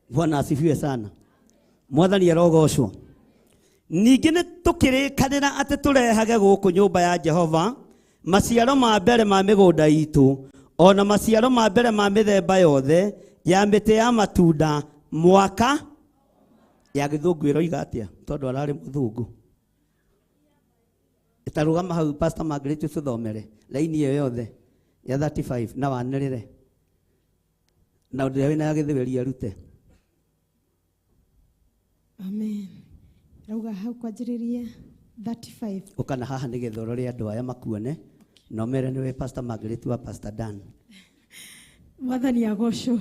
Bwana asifiwe sana. Mwathani arogocwo. Ningĩ nĩ tũkĩrĩkanĩra atĩ tũrehage gũkũ nyũmba ya Jehova maciaro ma mbere ma mĩgũnda itũ, ona maciaro ma mbere ma mĩthemba yothe ya mĩtĩ ya matunda mwaka. Ya gĩthũngũ ĩroiga atĩa? Tondũ ararĩ mũthũngũ. Ĩtarũgama hau Pastor Margaret ũtũthomere laini ĩyo yothe ya 35 na wanĩrĩre, na ũrĩa wĩna ya gĩthweri arute. Amen. Rauga hau kwanjĩrĩria 35. Ũkana haha nĩgetha ũrore andũ aya makuone, na ũmere nĩwe Pastor Margaret wa Pastor Dan. Mwathani agocwo.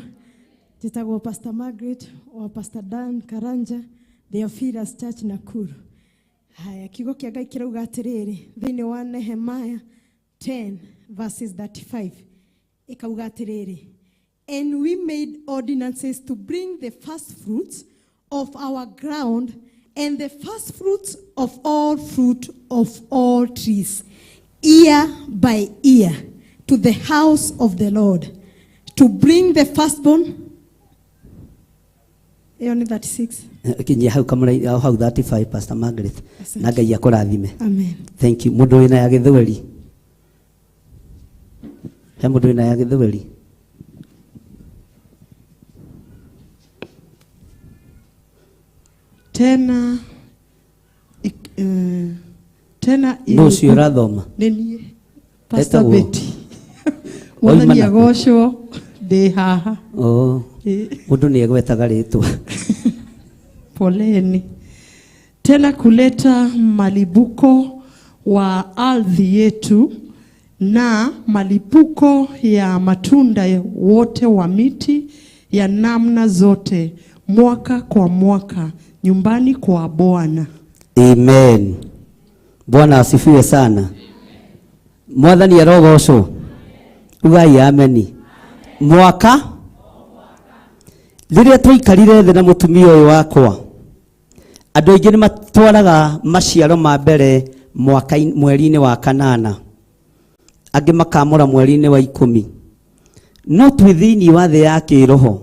Njĩtagwo Pastor Margaret wa Pastor Dan Karanja, Theophilus Church Nakuru. Haya, kiugo kĩa Ngai kĩrauga atĩrĩrĩ thĩinĩ wa Nehemiah 10 verses 35, ĩkauga atĩrĩrĩ, and we made ordinances to bring the first fruits of our ground and the first fruits of all fruit of all trees, year by year, to the house of the Lord, to bring the firstborn. Ĩyo nĩ 36. Kinyia hau kamũra hau 35 Pastor Margaret. Asante. Na Ngai akũrathime. Amen. Thank you. Mũndũ wĩna ya gĩthweri? He mũndũ wĩna ya gĩthweri? Tena tena Nũ ũcio ũrathoma? Nĩ niĩ Pastor Etagwo? Betty. Mwathani Oima nakũ? agocwo. Ndĩ haha. Oh. Mũndũ nĩ egwetaga rĩtwa. Poleni. Tena kuleta malipuko wa ardhi yetu na malipuko ya matunda wote wa miti ya namna zote mwaka kwa mwaka nyumbani kwa Bwana. Amen. Bwana asifiwe sana. Mwathani arogocwo. Ugai ameni. Mwaka rĩrĩa twaikarire thĩ na mũtumia ũyũ wakwa, andũ aingĩ nĩ matwaraga maciaro ma mbere mwaka mweri-inĩ wa kanana, angĩ makamũra mweri-inĩ wa 10. No twĩ thĩinĩ wa thĩ ya kĩroho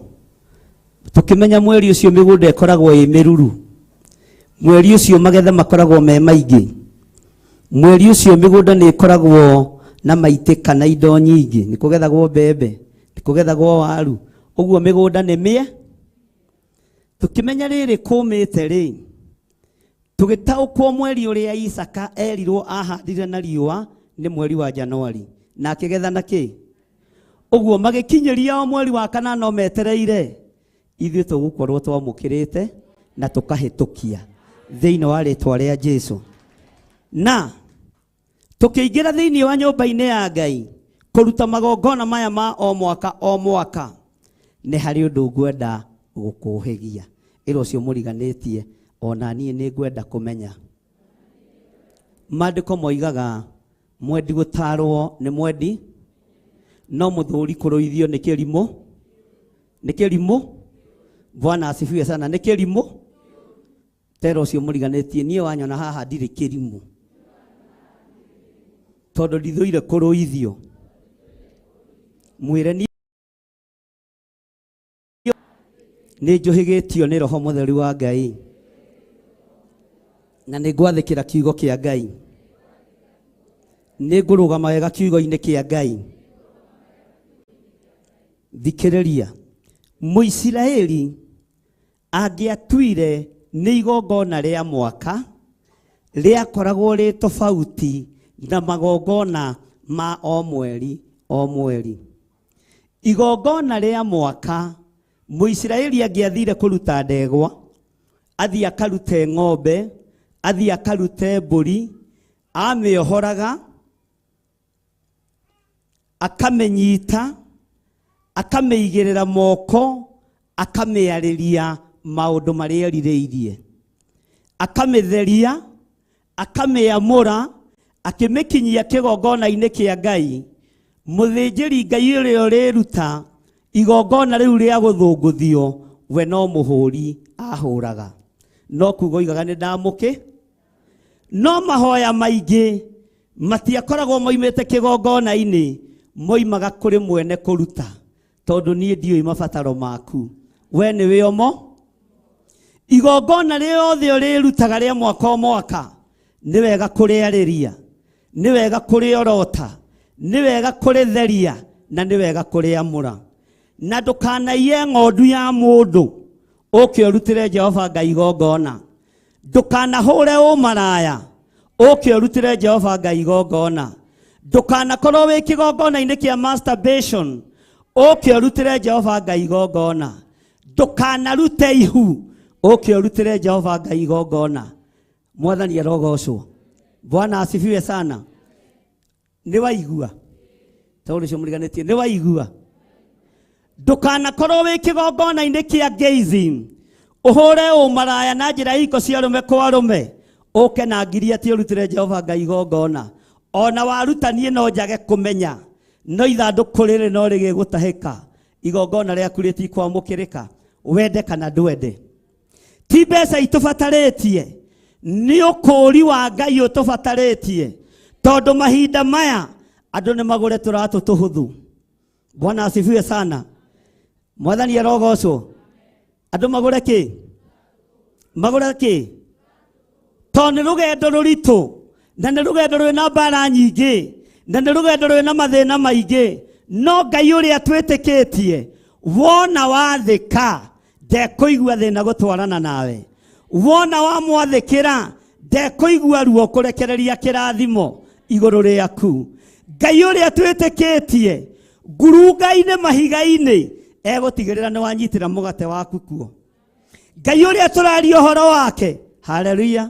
tũkĩmenya mweri ũcio mĩgũnda ĩkoragwo ĩ mĩruru, mweri ũcio magetha makoragwo me maingĩ, mweri ũcio mĩgũnda nĩ ĩkoragwo na maitĩka na indo nyingĩ, nĩ kũgethagwo mbembe, nĩ kũgethagwo waru, ũguo mĩgũnda nĩ mĩe. Tũkĩmenya rĩrĩ kũmĩte rĩ, tũgĩtaũkwo mweri ũrĩa Isaka erirwo ahandire na riũa nĩ mweri wa Januari, na akĩgetha na kĩ? Ũguo magĩkinyĩria o mweri wa kanana no metereire ithuĩ tũgũkorwo twamũkĩrĩte na tũkahĩtũkia thĩinĩ wa rĩtwa rĩa Jesu. Na tũkĩingĩra thĩinĩ wa nyũmba-inĩ ya Ngai kũruta magongona maya ma o mwaka o mwaka, nĩ harĩ ũndũ ngwenda gũkũhĩgia. Ĩra ũcio mũriganĩtie, ona niĩ nĩ ngwenda kũmenya. Maandĩko moigaga mwendi gũtarwo nĩ mwendi, no mũthũri kũrũithio nĩ kĩrimũ. Nĩ kĩrimũ. Bwana asifiwe sana. Nĩ kĩrimũ. Tera ũcio mũriganĩtie, niĩ wanyona haha ndirĩ kĩrimũ, tondũ ndithũire kũrũithio. Mwĩre niĩ nĩ njũhĩgĩtio nĩ Roho Mũtheru wa Ngai, na nĩ ngwathĩkĩra kiugo kĩa Ngai, nĩ ngũrũgama wega kiugo-inĩ kĩa Ngai. Thikĩrĩria, Mũisiraeli angĩatuire nĩ igongona rĩa mwaka rĩakoragwo rĩ tofauti na magongona ma o mweri o mweri. Igongona rĩa mwaka Mũisiraeli angĩathire kũruta ndegwa, athiĩ akarute ng'ombe, athiĩ akarute mbũri, amĩohoraga, akamĩnyita, akamĩigĩrĩra moko, akamĩarĩria maũndũ marĩa erirĩirie, akamĩtheria, akamĩamũra, akĩmĩkinyia kĩgongona-inĩ kĩa Ngai. Mũthĩnjĩri Ngai ũrĩa ũrĩruta igongona rĩu rĩa gũthũngũthio, we no mũhũri ahũraga, no kuga oigaga nĩ ndamũkĩ. No mahoya maingĩ matiakoragwo moimĩte kĩgongona-inĩ, moimaga kũrĩ mwene kũruta, tondũ niĩ ndiũĩ mabataro maku, we nĩwe ũmo. Igongona rĩothe ũrĩrutaga rĩa mwaka o mwaka, nĩ wega kũrĩarĩria, nĩ wega kũrĩorota, nĩ wega kũrĩtheria, na nĩ wega kũrĩamũra. Na ndũkanaiye ng'ondu ya mũndũ ũke ũrutĩre Jehova Ngai igongona. Ndũkanahũre ũmaraya ũke ũrutĩre Jehova Ngai igongona. Ndũkanakorwo wĩ kĩgongona-inĩ kĩa masturbation ũke ũrutĩre Jehova Ngai igongona. Ndũkanarute ihu ũke ũrutĩre Jehova Ngai igongona. Mwathani arogocwo. Bwana asifiwe sana. Nĩ waigua? Tondũ ũcio mũriganĩtie, nĩ waigua? Ndũkanakorwo wĩ kĩgongona-inĩ kĩa gayism, ũhũre ũmaraya na njĩra ya ihiko cia arũme kwa arũme, ũke na ngiri atĩ ũrutĩre Jehova Ngai igongona. Ona waruta niĩ no njage kũmenya, no ithandũkũ rĩrĩ no rĩgĩgũtahĩka, igongona rĩaku rĩtikwamũkĩrĩka, wende kana ndwende. Ti mbeca itũbatarĩtie, nĩ ũkũũri wa Ngai ũtũbatarĩtie, tondũ mahinda maya andũ nĩ magũre tũratũ tũhũthũ. Bwana asifiwe sana. Mwathani arogocwo. Andũ magũre kĩ? Magũre kĩ? Tondũ nĩ rũgendo rũritũ, na nĩ rũgendo rwĩna mbara nyingĩ, na nĩ rũgendo rwĩna mathĩna maingĩ. No Ngai ũrĩa twĩtĩkĩtie, wona wathĩka ndekũigua thĩna gũtwarana nawe, wona wamwathĩkĩra ndekũigua ruo kũrekereria kĩrathimo igũrũ rĩaku. Ngai ũrĩa twĩtĩkĩtie, Ngurunga-inĩ mahiga-inĩ egũtigĩrĩra nĩ wanyitĩra mũgate waku kuo. Ngai ũrĩa tũraria ũhoro wake, haleluya.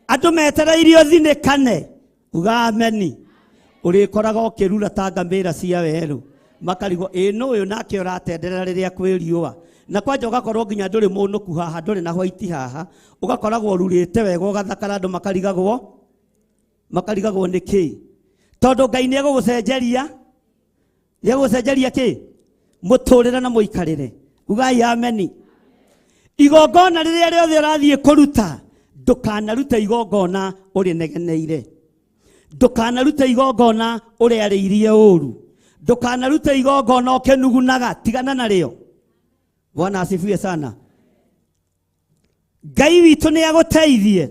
Andũ metereirio thinĩkane, uga ameni. Ũrĩkoraga ũkĩrura ta ngamĩra cia werũ, makarigwo ĩ nũ ũyũ nake ũratenderera rĩrĩa kwĩ riũa. Na kwanja ũgakorwo nginya ndũrĩ mũnũku haha, ndũrĩ na white haha, ũgakoragwo ũrurĩte wega ũgathakara, andũ makarigagwo nĩ kĩ? Tondũ Ngai nĩ egũgũcenjeria, nĩ egũgũcenjeria kĩ? Mũtũrĩre na mũikarĩre. Ugai ameni. Igongona rĩrĩa rĩothe ũrathiĩ kũruta, ndũkanarute igongona ũrĩnegeneire, ndũkanarute igongona ũrĩarĩirie ũru, ndũkanarute igongona ũkĩnugunaga, tigana narĩo. Bwana asifiwe sana. Ngai witũ nĩ agũteithie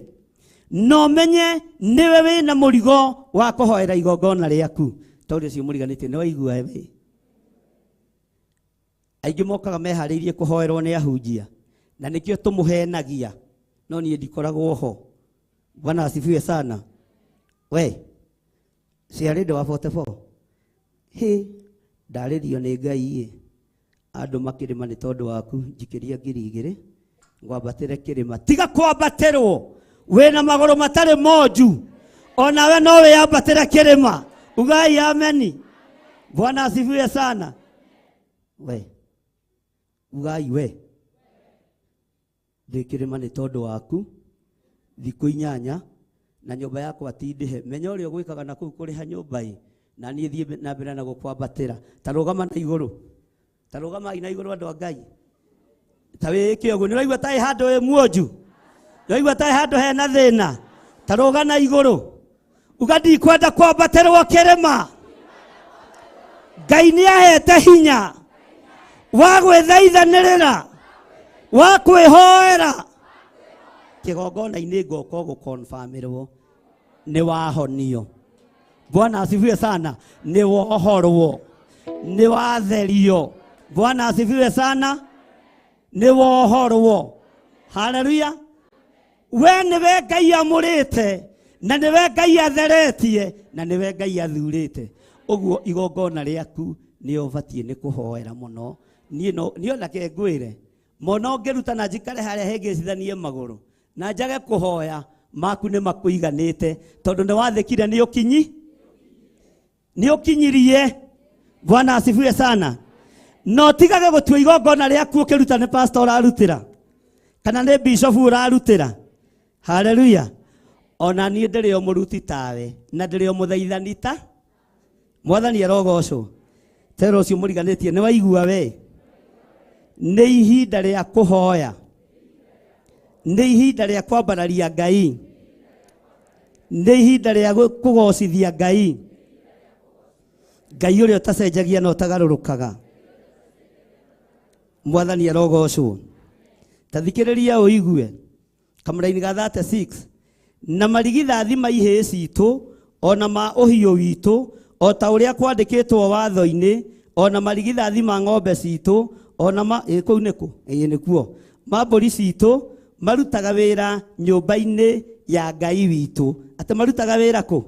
na ũmenye nĩwe wĩna mũrigo wa kũhoera igongona rĩaku. Tondũ ũcio mũriganĩtie nĩ waigua we. Aingĩ mokaga meharĩirie kũhoerwo nĩ ahunjia, na nĩkĩo tũmũhenagia, no niĩ ndikoragwo ho. Bwana asifiwe sana. We ciarĩ ndĩ wa 44 hĩ ndarĩrio nĩ Ngai ĩ andũ makĩrĩma nĩ tondũ waku, njikĩria 2000 ngwambatĩre kĩrĩma. Tiga kwambatĩrwo wĩna magũrũ matarĩ monju, onawe no wĩyambatĩre kĩrĩma. Ugai ameni. Bwana asifiwe sana. We ugai we ndĩ kĩrĩma nĩ tondũ waku thikũ 8 na nyũmba yakwa ti ndĩhe. Menya ũrĩa ũgwĩkaga na kũu kũrĩha nyũmba ĩ, na niĩ thiĩ na mbere na gũkwambatĩra. Ta rũgama na igũrũ, ta rũgamai na igũrũ andũ a Ngai. Ta wĩĩke ũguo, nĩ ũraigua ta ĩ handũ ĩ muonju, nĩ ũraigua ta ĩ handũ hena thĩna. Ta rũga na igũrũ, uga ndikwenda kwambatĩrwo kĩrĩma. Ngai nĩ ahete hinya wa gwĩthaithanĩrĩra, wa kwĩhoera. Kĩgongona-inĩ ngoka gũkonfirmĩrwo nĩ wahonio. Bwana asifiwe sana. Nĩ wohorwo, nĩ watherio. Bwana asifiwe sana. Nĩ wohorwo. Haleluya. We nĩwe Ngai amũrĩte, na nĩwe Ngai atheretie, na nĩwe Ngai athurĩte. Ũguo igongona rĩaku nĩ ũbatiĩ nĩ kũhoera mũno. Niĩ no niĩ ona ke ngwĩre, mona ũngĩruta na njikare harĩa hĩngĩcithanie magũrũ na njage kũhoya, maku nĩ makũiganĩte, tondũ nĩ wathĩkire, nĩ ũkinyi, nĩ ũkinyirie. Bwana asifiwe sana. No tigage gũtua igongona rĩaku ũkĩruta nĩ pastor ũrarutĩra kana nĩ bishop ũrarutĩra. Haleluya. Ona niĩ ndĩrĩ o mũruti tawe, na ndĩrĩ o mũthaithani ta Mwathani arogocwo. Tera ũcio mũriganĩtie nĩ waigua we. Nĩ ihinda rĩa kũhoya, nĩ ihinda rĩa kwambararia Ngai, nĩ ihinda rĩa kũgocithia Ngai. Ngai ũrĩa ũtacenjagia na ũtagarũrũkaga. Mwathani arogocwo. Ta thikĩrĩria ũigue kamũraini ga 36 na marigithathi ma ihĩĩ citũ ona ma ũhiũ witũ o ta ũrĩa kwandĩkĩtwo watho-inĩ, ona marigithathi ma ng'ombe citũ ona ma ĩ, kũu nĩkũ? Ĩ, nĩkuo. Ma mbũri citũ marutaga wĩra nyũmba-inĩ ya Ngai witũ. Atĩ marutaga wĩra kũ?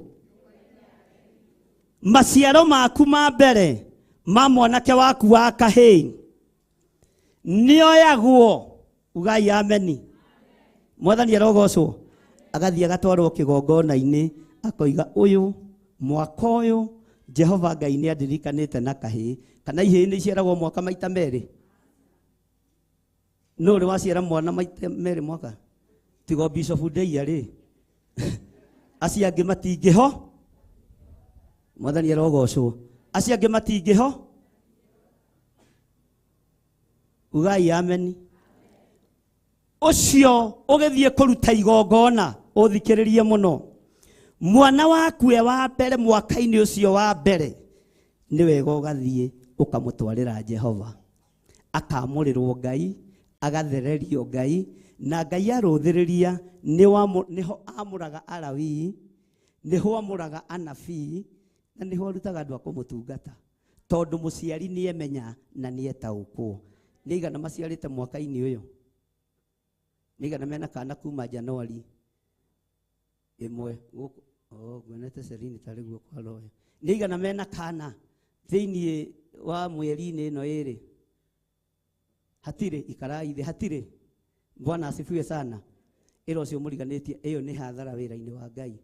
Maciaro maku ma mbere ma mwanake waku wa kahĩĩ nĩoyagwo. Ugai ameni. Mwathani arogocwo. Agathiĩ agatwarwo kĩgongona-inĩ, akoiga ũyũ mwaka ũyũ Jehova Ngai nĩ andirikanĩte na kahĩĩ. Kana ihĩĩ nĩ iciaragwo mwaka maita merĩ? Nũ ũrĩ waciara mwana maita merĩ mwaka? Tigo Bishop Ndeia rĩ, acio angĩ matingĩho. Mwathani arogocwo. Acio angĩ matingĩho. Ugai ameni. Ũcio ũgĩthiĩ kũruta igongona, ũthikĩrĩrie mũno. Mwana waku e wa mbere mwaka-inĩ ũcio wa mbere, nĩ wega ũgathiĩ ũkamũtwarĩra Jehova. Akamũrĩrwo Ngai, agathererio Ngai, na Ngai arũthĩrĩria nĩho amũraga Alawii, nĩho amũraga anabii, na nĩho arutaga andũ a kũmũtungata. Tondũ mũciari nĩemenya na nĩetaũkwo. Nĩ aigana maciarĩte mwaka-inĩ ũyũ? Nĩ aigana mena kana kuma Januari ĩmwe gũkũ? Oh, nguonete Celine tarĩ guoko aroya. Nĩ aigana mena kana Thĩinĩ wa mweri-inĩ ĩno ĩrĩ hatirĩ ikarai thĩ hatirĩ. Bwana asifiwe sana. Ĩra ũcio mũriganĩtie ĩyo nĩ hathara wĩra-inĩ wa Ngai.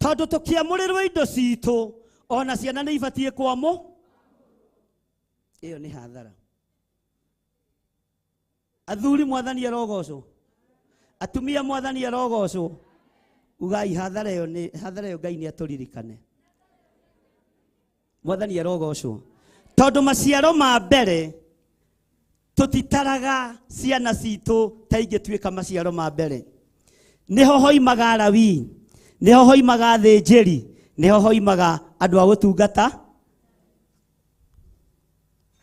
Tondũ tũkĩamũrĩrwo indo citũ ona ciana nĩ ibatiĩ kwamũ, ĩyo nĩ hathara. Athuri mwathani arogocwo, atumia mwathani arogocwo. Ugai hathara ĩyo nĩ hathara ĩyo, Ngai nĩ atũririkane. Mwathani arogocwo. Tondũ maciaro ma mbere tũtitaraga ciana citũ ta ingĩtuĩka maciaro ma mbere. Nĩho hoimaga Alawii, nĩho hoimaga athĩnjĩri, nĩho hoimaga andũ a gũtungata.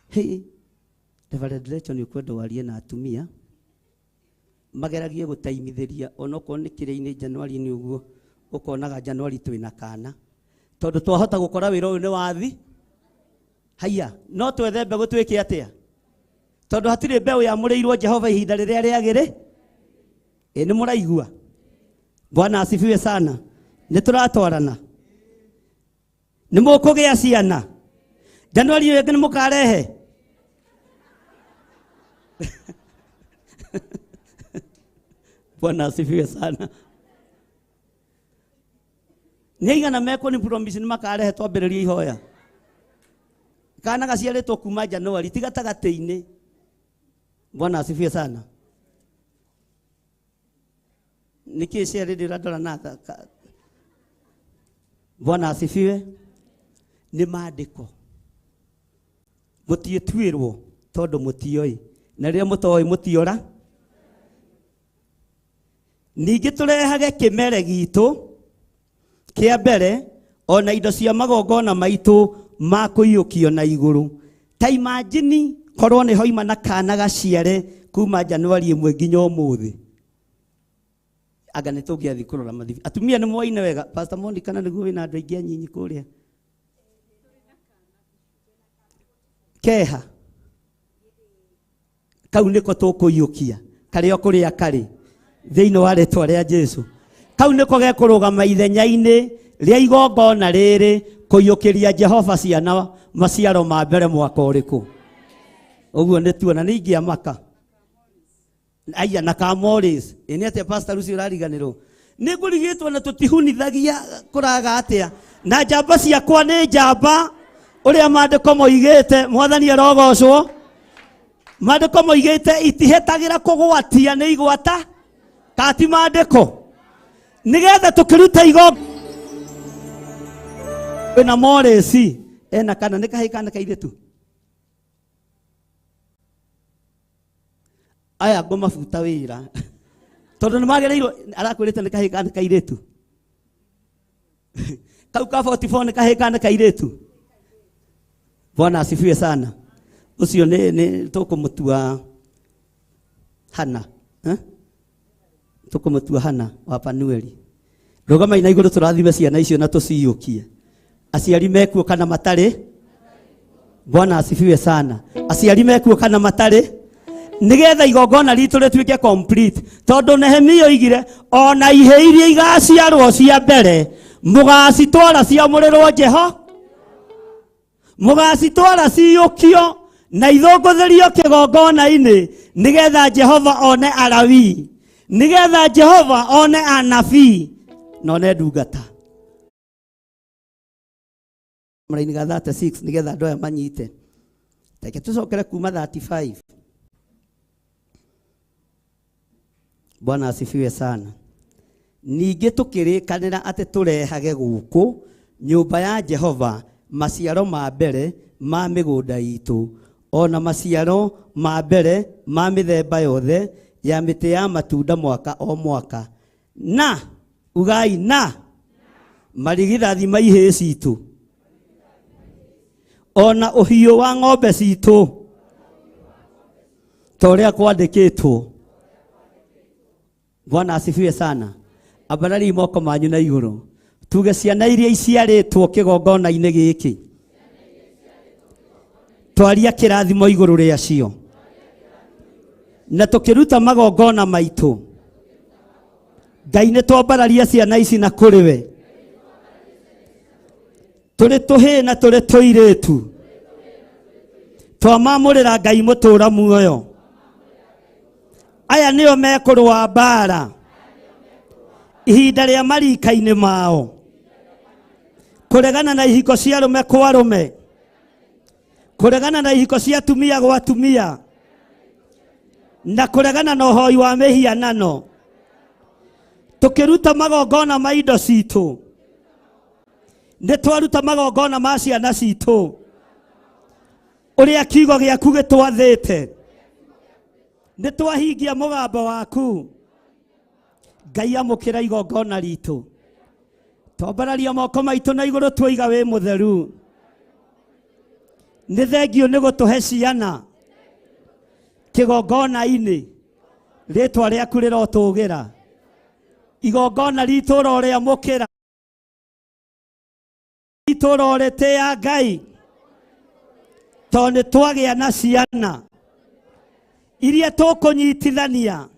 Hey, Reverend Rachel nĩ ũkwenda warie na atumia mageragie gũtaimithĩria onokorwo nĩ kĩrĩa-inĩ Januari-inĩ ũguo ũkonaga Januari twĩna kana tondũ twahota gũkora wĩra ũyũ nĩ wathi haiya no twethe mbegũ twĩke atĩa tondũ hatirĩ mbeũ yamũrĩirwo Jehova ihinda rĩrĩa rĩagĩrĩ. Ĩ nĩ mũraigua? Bwana asifiwe sana. Nĩ tũratwarana, nĩ mũkũgĩa ciana Januari ĩyo ĩngĩ nĩ mũkarehe. Bwana asifiwe sana. Nĩ aigana mekwo nĩ promise nĩ makarehe twambĩrĩrie ihoya kana gaciarĩtwo kuma Januari ti gatagatĩ-inĩ. Bwana asifiwe sana. Nĩkĩ ciarĩ ndĩrandora na Bwana asifiwe. Nĩ maandĩko mũtiĩtuĩrwo tondũ mũtioĩ, na rĩrĩa mũtoĩ mũtiora. Ningĩ tũrehage kĩmere gitũ kĩa mbere ona indo cia magongona maitũ ma kũiyũkio na igũrũ. Ta imagine korwo nĩ hoima na kana gaciare kuma Januari ĩmwe nginya ũmũthĩ, anga nĩ tũngĩathiĩ kũrora mathibi. Atumia nĩ moine wega. Pastor Monica na nĩguo wĩna andũ aingĩ anyinyi kũrĩa keha kau nĩko tũkũiyũkia karĩa kũrĩa karĩ thĩinĩ wa rĩtwa rĩa Jesu. Kau nĩko gekũrũgama ithenya-inĩ rĩa igongona rĩrĩ kũiyũkĩria Jehova ciana maciaro ma mbere mwaka ũrĩkũ. Ũguo nĩ tuona nĩ ingĩamaka aya na ka Morris. Ĩ nĩ atĩa Pastor Lucy ũrariganĩrwo? Nĩ ngũrigĩtwo na tũtihunithagia kũraga atĩa na njamba ciakwa nĩ njamba ũrĩa maandĩko moigĩte. Mwathani arogocwo. Maandĩko moigĩte itihetagĩra kũgwatia nĩ igwata kati maandĩko nĩgetha tũkĩruta igo wĩna Morris ena kana nĩ kahĩĩ kana kairĩtu aya ngũmabuta wĩra tondũ nĩ magĩrĩirwo. Arakwĩrĩte nĩ kahĩĩ kana kairĩtu kau ka 44 nĩ kahĩĩ kana kairĩtu. Bwana asifiwe sana. Ũcio nĩ tũkũmũtua Hana, eh? Tũkũmũtua Hana wa Panueli. Rũgamai na igũrũ tũrathime ciana icio na tũciyũkie. Aciari mekuo kana matarĩ? Bwana asifiwe sana. Aciari mekuo kana matarĩ? Nigetha igongona ritũ rĩtuĩke complete, tondũ Nehemia oigire ona ihĩ iria igaciarwo cia mbere mũgacitwara ciamũrĩrwo Jeho, mũgacitwara ciyũkio na ithũngũthĩrio kĩgongona-inĩ, nigetha Jehova one Alawii, nigetha Jehova one anabii na one ndungata. Maraini ga 36 nigetha andũ aya manyite. Reke tũcokere kuma 35. Bwana asifiwe sana. Ningĩ tũkĩrĩkanĩra atĩ tũrehage gũkũ nyũmba ya Jehova maciaro ma mbere ma mĩgũnda itũ, ona maciaro ma mbere ma mĩthemba yothe ya mĩtĩ ya matunda mwaka o mwaka, na ugai na marigithathi ma ihĩĩ citũ ona ũhiũ wa ng'ombe citũ ta ũrĩa kwandĩkĩtwo. Bwana asifiwe sana. Ambarari moko manyu na igũrũ tuge ciana iria iciarĩtwo kĩgongona-inĩ gĩkĩ twaria kĩrathimo igũrũ rĩacio, na tũkĩruta magongona maitũ Ngai nĩ twambararia ciana ici na kũrĩ we. Tũrĩ tũhĩĩ na tũrĩ tũirĩtu twamamũrĩra Ngai mũtũra muoyo. Aya nĩo mekũrũa mbara ihinda rĩa marika-inĩ mao, kũregana na ihiko cia arũme kwa arũme, kũregana na ihiko cia atumia gwa atumia, na kũregana na ũhoi wa mĩhianano, tũkĩruta magongona ma indo citũ, nĩ twaruta magongona ma ciana citũ ũrĩa kiugo gĩaku gĩtwathĩte, nĩ twahingia mũgambo waku. Ngai amũkĩra igongona ritũ, twambararia moko maitũ na igũrũ tuoiga wĩ mũtheru. Nĩ thengio nĩ gũtũhe ciana kĩgongona-inĩ, rĩtwa rĩaku rĩrotũgĩra, igongona ritũ ũrorĩamũkĩra, ritũ ũrorĩtĩa Ngai, tondũ nĩ twagĩa na ciana iria tũkũnyitithania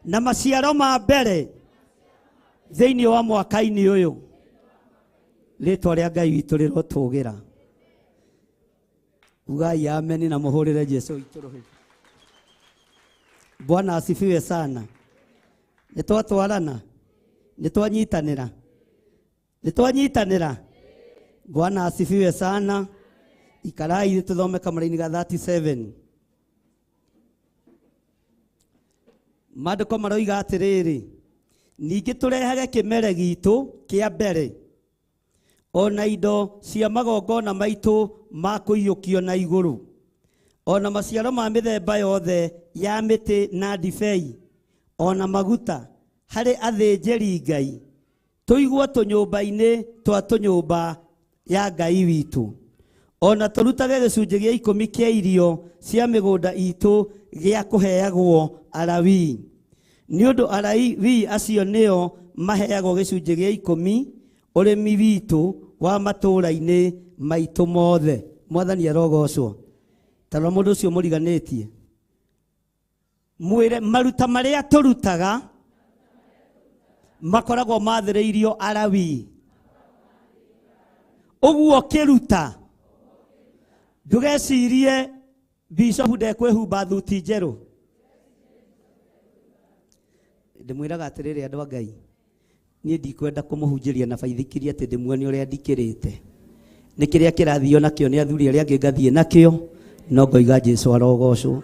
na maciaro ma mbere thĩinĩ wa mwaka-inĩ ũyũ. Rĩtwa rĩa Ngai witũ rĩrotũgĩra. Ugai ameni na mũhũrĩre Jesu witũ rũhĩ. Bwana asifiwe sana. Nĩ twatwarana, nĩ twanyitanĩra, nĩ twanyitanĩra. Bwana asifiwe sana. Ikarai tũthome kamũraini ga 37. Maandĩko maroiga atĩrĩrĩ, ningĩ tũrehage kĩmere gitũ kĩa mbere ona indo cia magongona maitũ ma kũiyũkio na igũrũ, ona maciaro ma mĩthemba yothe ya mĩtĩ na ndibei, ona maguta harĩ athĩnjĩri Ngai, tũigwo tũnyũmba-inĩ twa tũnyũmba ya Ngai witũ, ona tũrutage gĩcunjĩ gĩa 10 kĩa irio cia mĩgũnda itũ gĩa kũheagwo Alawii, nĩ ũndũ Alawii acio nĩo maheagwo gĩcunjĩ gĩa 10 ũrĩmi witũ wa matũũra-inĩ maitũ mothe. Mwathani arogocwo. Tarora mũndũ ũcio mũriganĩtie, mwĩre maruta marĩa tũrutaga makoragwo mathĩrĩirio Alawii. Ũguo ũkĩruta ndũgecirie bishopu ndekwĩhumba thuti njerũ. Ndĩmwĩraga atĩrĩrĩ andũ a Ngai, niĩ ndikwenda kũmũhunjĩria na baithikiri atĩ ndĩmuonie ũrĩa ndikĩrĩte. Nĩ kĩrĩa kĩrathio nakĩo nĩ athuri arĩa angĩ ngathiĩ nakĩo, no ngoiga Jesu arogocwo.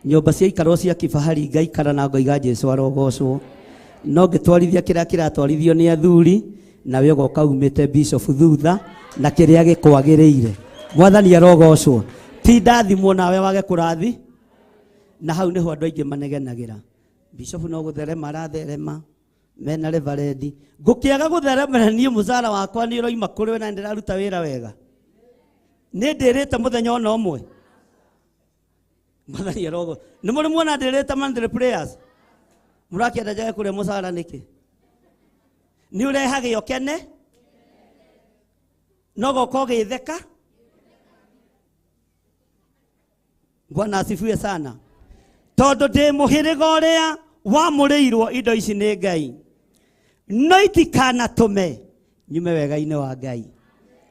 Nyũmba ciaikarwo cia kifahari ngaikara na ngoiga Jesu arogocwo. No ngĩtwarithia kĩrĩa kĩratwarithio nĩ athuri, nawe ũgoka umĩte bishop thutha na kĩrĩa gĩkwagĩrĩire. Mwathani arogocwo. Ti ndathimwo nawe wage kũrathi, na hau nĩho andũ aingĩ manegenagĩra. Bishop no gũtherema aratherema mena reverendi, ngũkĩaga gũtheremera niĩ mũcara wakwa nĩ ũroima kũrĩ we na ndĩraruta wĩra wega. Nĩ ndĩrĩte mũthenya ona ũmwe. Mwathani arogocwo. Nĩ mũrĩ muona ndĩrĩte monthly prayers? Mũrakĩenda njage kũrĩa mũcara nĩkĩ? Nĩ ũrehage ũkene, no goka ũgĩtheka. Bwana asifiwe sana. Tondũ ndĩ mũhĩrĩga ũrĩa wamũrĩirwo indo ici nĩ Ngai, no itikanatũme nyume wega-inĩ wa Ngai.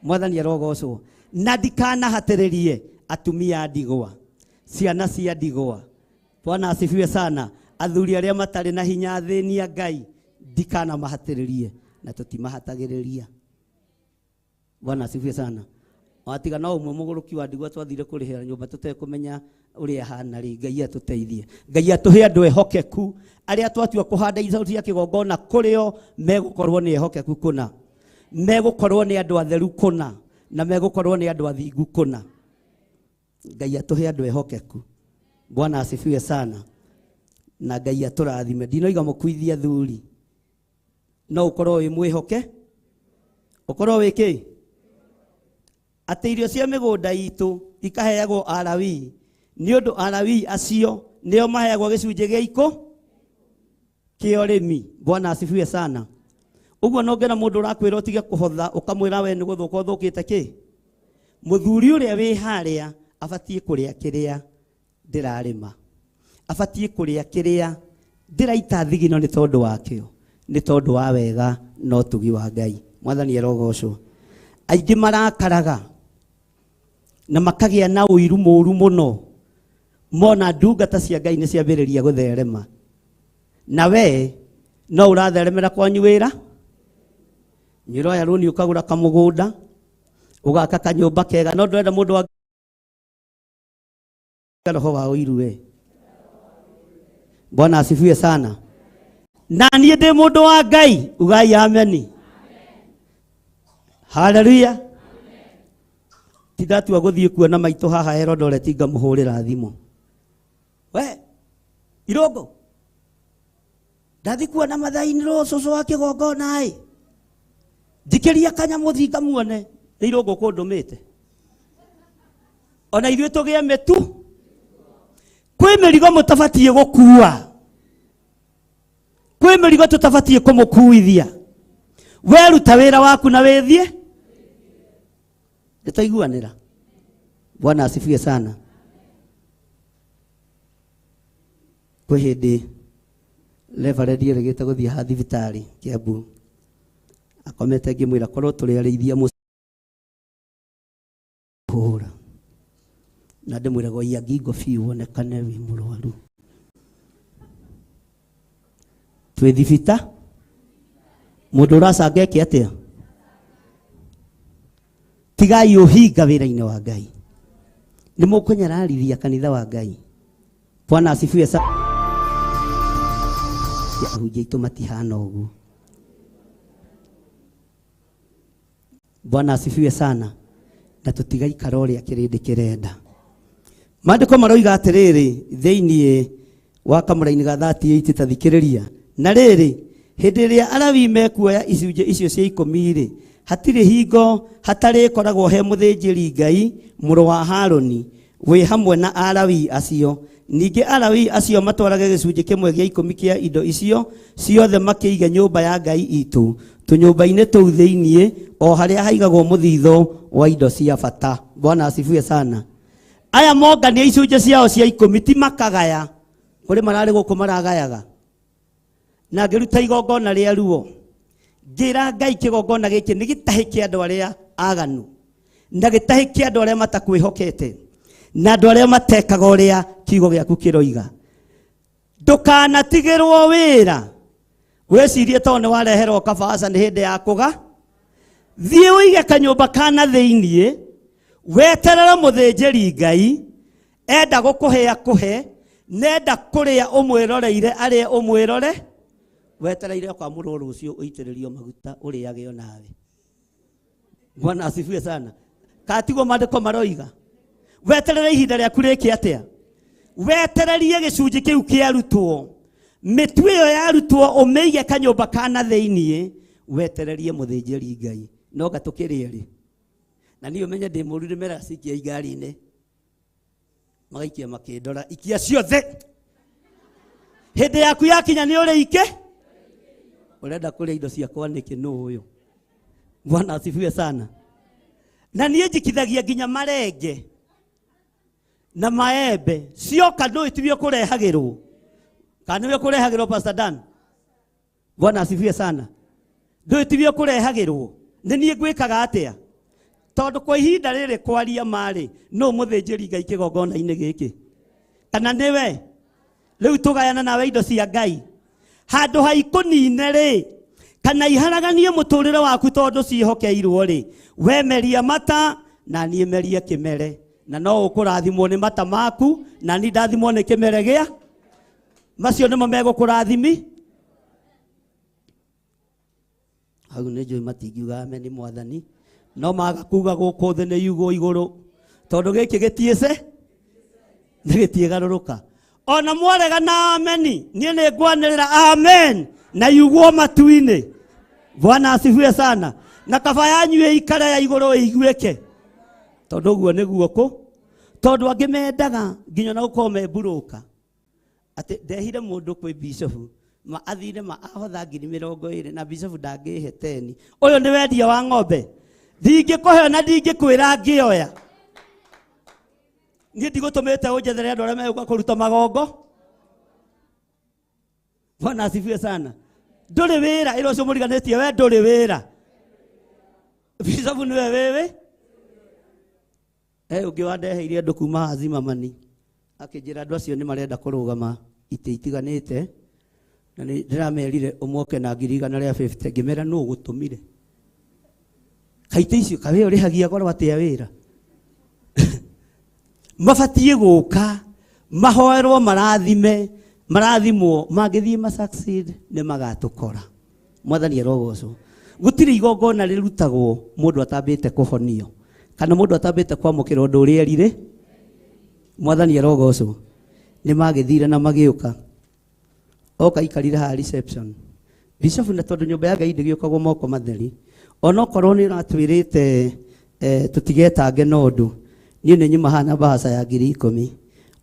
Mwathani arogocwo. Na ndikanahatĩrĩrie atumia a ndigwa, ciana cia ndigwa. Bwana asifiwe sana. Athuri arĩa matarĩ na hinya athĩni a Ngai ndikanamahatĩrĩrie, na tũtimahatagĩrĩria. Bwana asifiwe sana. Watiga no ũmwe mũgũrũki wa ndigwa twathire kũrĩhĩra nyũmba tũtekũmenya ũrĩa ahana rĩ. Ngai atũteithie. Ngai atũhe andũ ehokeku arĩa twatua kũhanda indo cia kĩgongona kũrĩo megũkorwo nĩ ehokeku kũna, megũkorwo nĩ andũ atheru kũna, na megũkorwo nĩ andũ athingu kũna. Ngai atũhe andũ ehokeku. Bwana asifiwe sana. Na Ngai atũrathime. Ndinoiga mũkuithia athuri, no ũkorwo wĩ mwĩhoke, ũkorwo wĩ kĩ, atĩ irio cia mĩgũnda itũ ikaheagwo Alawii, nĩ ũndũ Alawii acio nĩo maheagwo gĩcunjĩ gĩa kĩa ũrĩmi. Bwana asifiwe sana. Ũguo no ngena mũndũ ũrakwĩra ũtige kũhotha, ũkamwĩra we nĩ gũthũka ũthũkĩte kĩ. Mũthuri ũrĩa wĩ harĩa abatiĩ kũrĩa kĩrĩa ndĩrarĩma, abatiĩ kũrĩa kĩrĩa ndĩraita thigino nĩ tondũ wakĩo, nĩ tondũ wa wega na ũtugi wa Ngai. Mwathani arogocwo. Aingĩ marakaraga na makagĩa na ũiru mũru mũno mona ndungata cia Ngai nĩ ciambĩrĩria gũtherema. Na we no ũratheremera kwanyu wĩra, nĩ ũroya rũni ũkagũra kamũgũnda, ũgaka kanyũmba kega, no ndũrenda mũndũ wa roho wa ũiru we. Bwana asifiwe sana. Na niĩ ndĩ mũndũ wa Ngai, ugai ameni. Haleluya. Tindatua gũthiĩ kuona maitũ haha Eldoret ngamũhũrĩra thimũ. We Irũngũ, ndathi kuona Mathai-inĩ cũcũ wa kĩgongona ĩ, njikĩria kanyamũ thiĩ ngamuone. Nĩ Irũngũ kũndũmĩte. Ona ithuĩ tũgĩe mĩtu. Kwĩ mĩrigo mũtabatiĩ gũkua, kwĩ mĩrigo tũtabatiĩ kũmũkuithia. Weruta wĩra waku na wĩthiĩ. Nĩtwaiguanĩra. Bwana asifiwe sana. Kwĩ hĩndĩ Reverend erĩgĩte gũthiĩ ha thibitarĩ Kiambu, akomete ngĩmwĩra korwo tũrĩ arĩithia mũhũra, na ndĩmwĩra goia ngingo biũ wonekane wĩ mũrwaru. Twĩ thibita, mũndũ ũracanga eke atĩa? Tigai ũhinga wĩra-inĩ wa Ngai. Nĩ mũkũnyararithia kanitha wa Ngai. Bwana asifiwe sana. Ahunjia aitũ matihana ũguo. Bwana asifiwe sana. Na tũtigaikara ũrĩa kĩrĩndĩ kĩrenda. Maandĩko maroiga atĩrĩrĩ thĩinĩ wa kamũraini ga 38 ta thikĩrĩria. Na rĩrĩ, hĩndĩ ĩrĩa Alawii mekuoya icunjĩ icio cia ikũmi rĩ, hatirĩ hingo hatarĩkoragwo he mũthĩnjĩri Ngai mũrũ wa Harũni wĩ hamwe na Alawii acio. Ningĩ Alawii acio matwarage gĩcunjĩ kĩmwe gĩa ikũmi kĩa indo icio ciothe makĩige nyũmba ya Ngai itũ, tũnyũmba-inĩ tũu thĩinĩ o harĩa haigagwo mũthithũ wa indo cia bata. Bwana asifiwe sana. Aya mongania icunjĩ ciao cia ikũmi ti makagaya, kũrĩ mararĩ gũkũ maragayaga. Na ngĩruta igongona rĩa ruo, ngĩra Ngai kĩgongona gĩkĩ nĩ gĩtahĩ kĩa andũ arĩa aganu, na gĩtahĩ kĩa andũ arĩa matakwĩhokete, na andũ arĩa matekaga ũrĩa kiugo gĩaku kĩroiga. Ndũkanatigĩrwo wĩra wĩcirie tondũ nĩ wareherwo kabaca nĩ hĩndĩ ya kũga. Thiĩ ũige kanyũmba kana thĩiniĩ, weterere mũthĩnjĩri Ngai enda gũkũhe akũhe, nenda kũrĩa ũmwĩroreire arĩe ũmwĩrore, wetereire kwamũrwo rũciũ ũitĩrĩrio maguta ũrĩage onawe. Bwana asifiwe sana. Katiguo maandĩko maroiga, weterere ihinda rĩaku rĩke atĩa? Wetererie gĩcunjĩ kĩu kĩarutwo, mĩtu ĩyo yarutwo ũmĩige kanyũmba kana thĩiniĩ, wetererie mũthĩnjĩri Ngai. No gatũkĩrĩe rĩ, na niĩ ũmenye ndĩ mũru, nĩmeraga cikia igari-inĩ, magaikia makĩndora, ikia ciothe. Hĩndĩ yaku yakinya nĩ ũrĩike, ũrenda kũrĩa indo ciakwa nĩkĩ? Nũ ũyũ? Bwana asifiwe sana. Na niĩ njikithagia nginya marenge na maembe cioka, ndũĩ tiwe ũkũrehagĩrwo kana nĩwe ũkũrehagĩrwo Pastor Dan? Bwana asifiwe sana. Ndũĩ tiwe ũkũrehagĩrwo, nĩ niĩ ngwĩkaga atĩa? Tondũ kwa ihinda rĩrĩ kwaria marĩ, nũ mũthĩnjĩri Ngai kĩgongona-inĩ gĩkĩ? Kana nĩwe? Rĩu tũgayana nawe indo cia Ngai. Handũ ha ikũnine rĩ, kana iharaganie mũtũrĩre waku tondũ ciĩhokeirwo rĩ, we meria mata na niĩ merie kĩmere, na no ũkũrathimwo nĩ mata maku na niĩ ndathimwo nĩ kĩmere gĩa macio nĩmo megũkũrathimi. Hau nĩ njũĩ matingiuga ameni mwathani, no maga kuga gũkũ thĩ nĩ yugwo igũrũ, tondũ gĩkĩ gĩtiĩce nĩ gĩtiĩgarũrũka. Ona mwarega na ameni, niĩ nĩ ngwanĩrĩra amen na yugwo matu-inĩ. Bwana asifiwe sana. Na kaba yanyu ĩikare ya igũrũ ĩiguĩke, tondũ ũguo nĩguo kũ, tondũ angĩ mendaga nginya na gũkorwo me mburũka. Atĩ ndehire mũndũ kwĩ bishofu ma athire ma ahotha 20,000 na bishofu ndangĩhe 10. Ũyũ nĩ wendia wa ng'ombe, ndingĩkũhe na ndingĩkwĩra ngĩoya. Niĩ ndigũtũmĩte ũnjethere andũ arĩa megũka kũruta magongo. Bwana asifiwe sana. Ndũrĩ wĩra, ĩra ũcio mũriganĩtie we ndũrĩ wĩra. Bishop nĩwe wewe he ũngĩ wandeheire andũ kuma haha Zimmerman akĩnjĩra andũ acio nĩ marenda kũrũgama itĩ itiganĩte na nĩ ndĩramerire ũmoke na 150,000 ngĩmera nũ ũgũtũmire kaitĩ icio kawe ũrĩhagia goro atĩa wĩra mabatiĩ gũka mahoerwo marathime marathimwo mangĩthiĩ ma succeed nĩ magatũkora mwathani arogocwo gũtirĩ igongona rĩrutagwo mũndũ atambĩte kũhonio kana mũndũ atambĩte kwamũkĩra ũndũ ũrĩa erire mwathani arogocwo nĩ magĩthire na magĩũka oka ikarire haha reception bishop na tondũ nyũmba ya Ngai ndĩgĩũkagwo moko matheri onokorwo nĩ ũratwĩrĩte tũtigetange na ũndũ niĩ nĩ nyuma haha na bahaca ya 10,000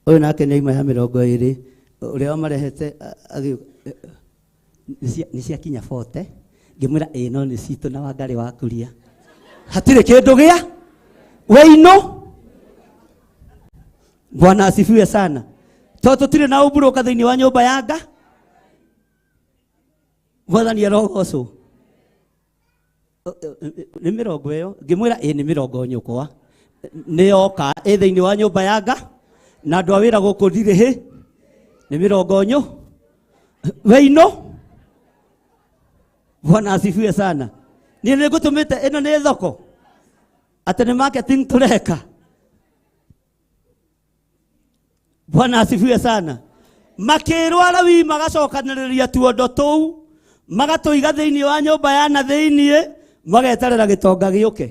ũyũ nake nĩ auma ya 20 ũrĩa wamarehete agĩũka nĩ ciakinya 40 ngĩmwĩra ĩĩ no nĩ citũ na Wangarĩ wa Kuria hatirĩ kĩndũ gĩa weino Bwana asifiwe sana tondũ tũtirĩ na ũmburũka thĩinĩ wa nyũmba ya Nga mwathani arogocwo nĩ mĩrongo ĩyo ngĩmwĩra ĩĩ nĩ mĩrongo nyũkwa nĩ yoka ĩ thĩinĩ wa nyũmba ya Nga na andũ a wĩra gũkũ ndirĩ hĩ nĩ mĩrongo nyũ weino Bwana asifiwe sana niĩ nĩ ngũtũmĩte ĩno nĩ thoko atĩ nĩ marketing tũreka Bwana asifiwe sana makĩrwo Alawii magacokanĩrĩria tuondo tũu magatũiga thĩinĩ wa nyũmba ya na thĩinĩ mageterera gĩtonga gĩũke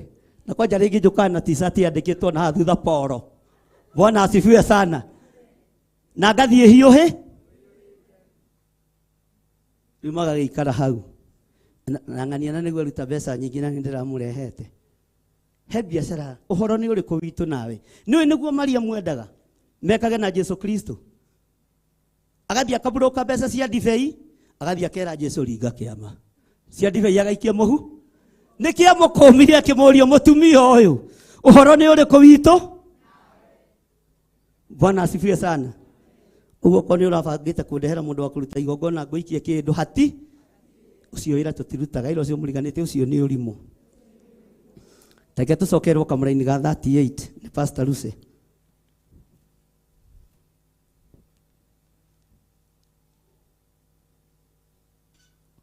na kwanja rĩngĩ njũkaga na t-shirt yandĩkĩtwo na haha thutha poro Bwana asifiwe sana na ngathiĩ hiũhĩ rĩu magagĩikara hau na ng'ania na nĩguo aruta mbeca nyingĩ na nĩ ndĩramũrehete he biacara ũhoro nĩ ũrĩkũ witũ nawe nĩũĩ nĩguo Maria mwendaga mekage na Jesu Kristo agathiĩ akaburũka mbeca cia ndibei agathiĩ akera Jesu ringa kĩama cia ndibei agaikia mũhu nĩkĩ amũkũmire akĩmũria mũtumia ũyũ ũhoro nĩ ũrĩkũ witũ Bwana asifiwe sana ũguo korwo nĩ ũrabangĩte kũndehera mũndũ wa kũruta igongona ngũikie kĩndũ hati ũcio wĩra tũtirutaga ira ũcio mũriganĩte ũcio nĩ ũrimũ reke tũcokerwo kamũraini ga 38 nĩ Pastor Lucy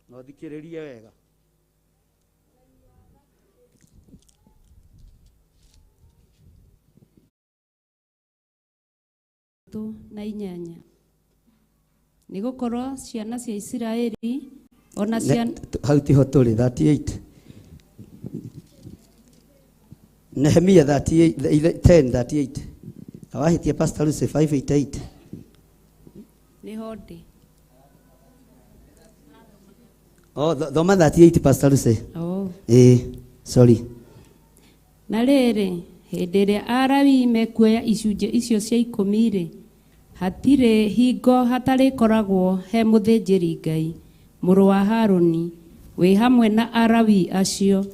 no thikĩrĩrie wega na inyanya nĩgũkorwo ciana cia Isiraeli ona ciana hau tiho tũrĩ 38 Nehemia 38 10:38 kawahĩtia Pastor Lucy 588 nĩho ndĩ Oh, thoma 38 Pastor Lucy. Oh. Sorry. Na rĩrĩ hĩndĩ ĩrĩa Alawii mekuoya icunjĩ icio cia ikũmi-rĩ hatirĩ hingo hatarĩkoragwo he mũthĩnjĩri-Ngai mũrũ wa Harũni wĩ hamwe na Alawii acio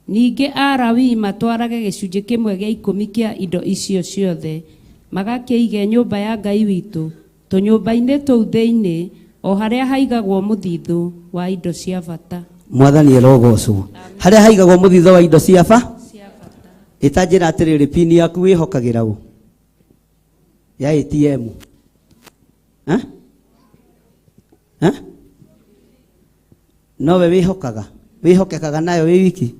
ningĩ Alawii matwarage gĩcunjĩ kĩmwe gĩa ikũmi kĩa indo icio ciothe magakĩige nyũmba ya Ngai witũ tũnyũmba-inĩ tũu thĩinĩ o harĩa haigagwo mũthithũ wa indo cia bata Mwathani arogocwo harĩa haigagwo mũthithũ wa indo cia ba ĩtanjĩra atĩrĩrĩ pini yaku wĩhokagĩra ũ ya ATM nowe wĩhokaga wĩhokekaga nayo wĩ wiki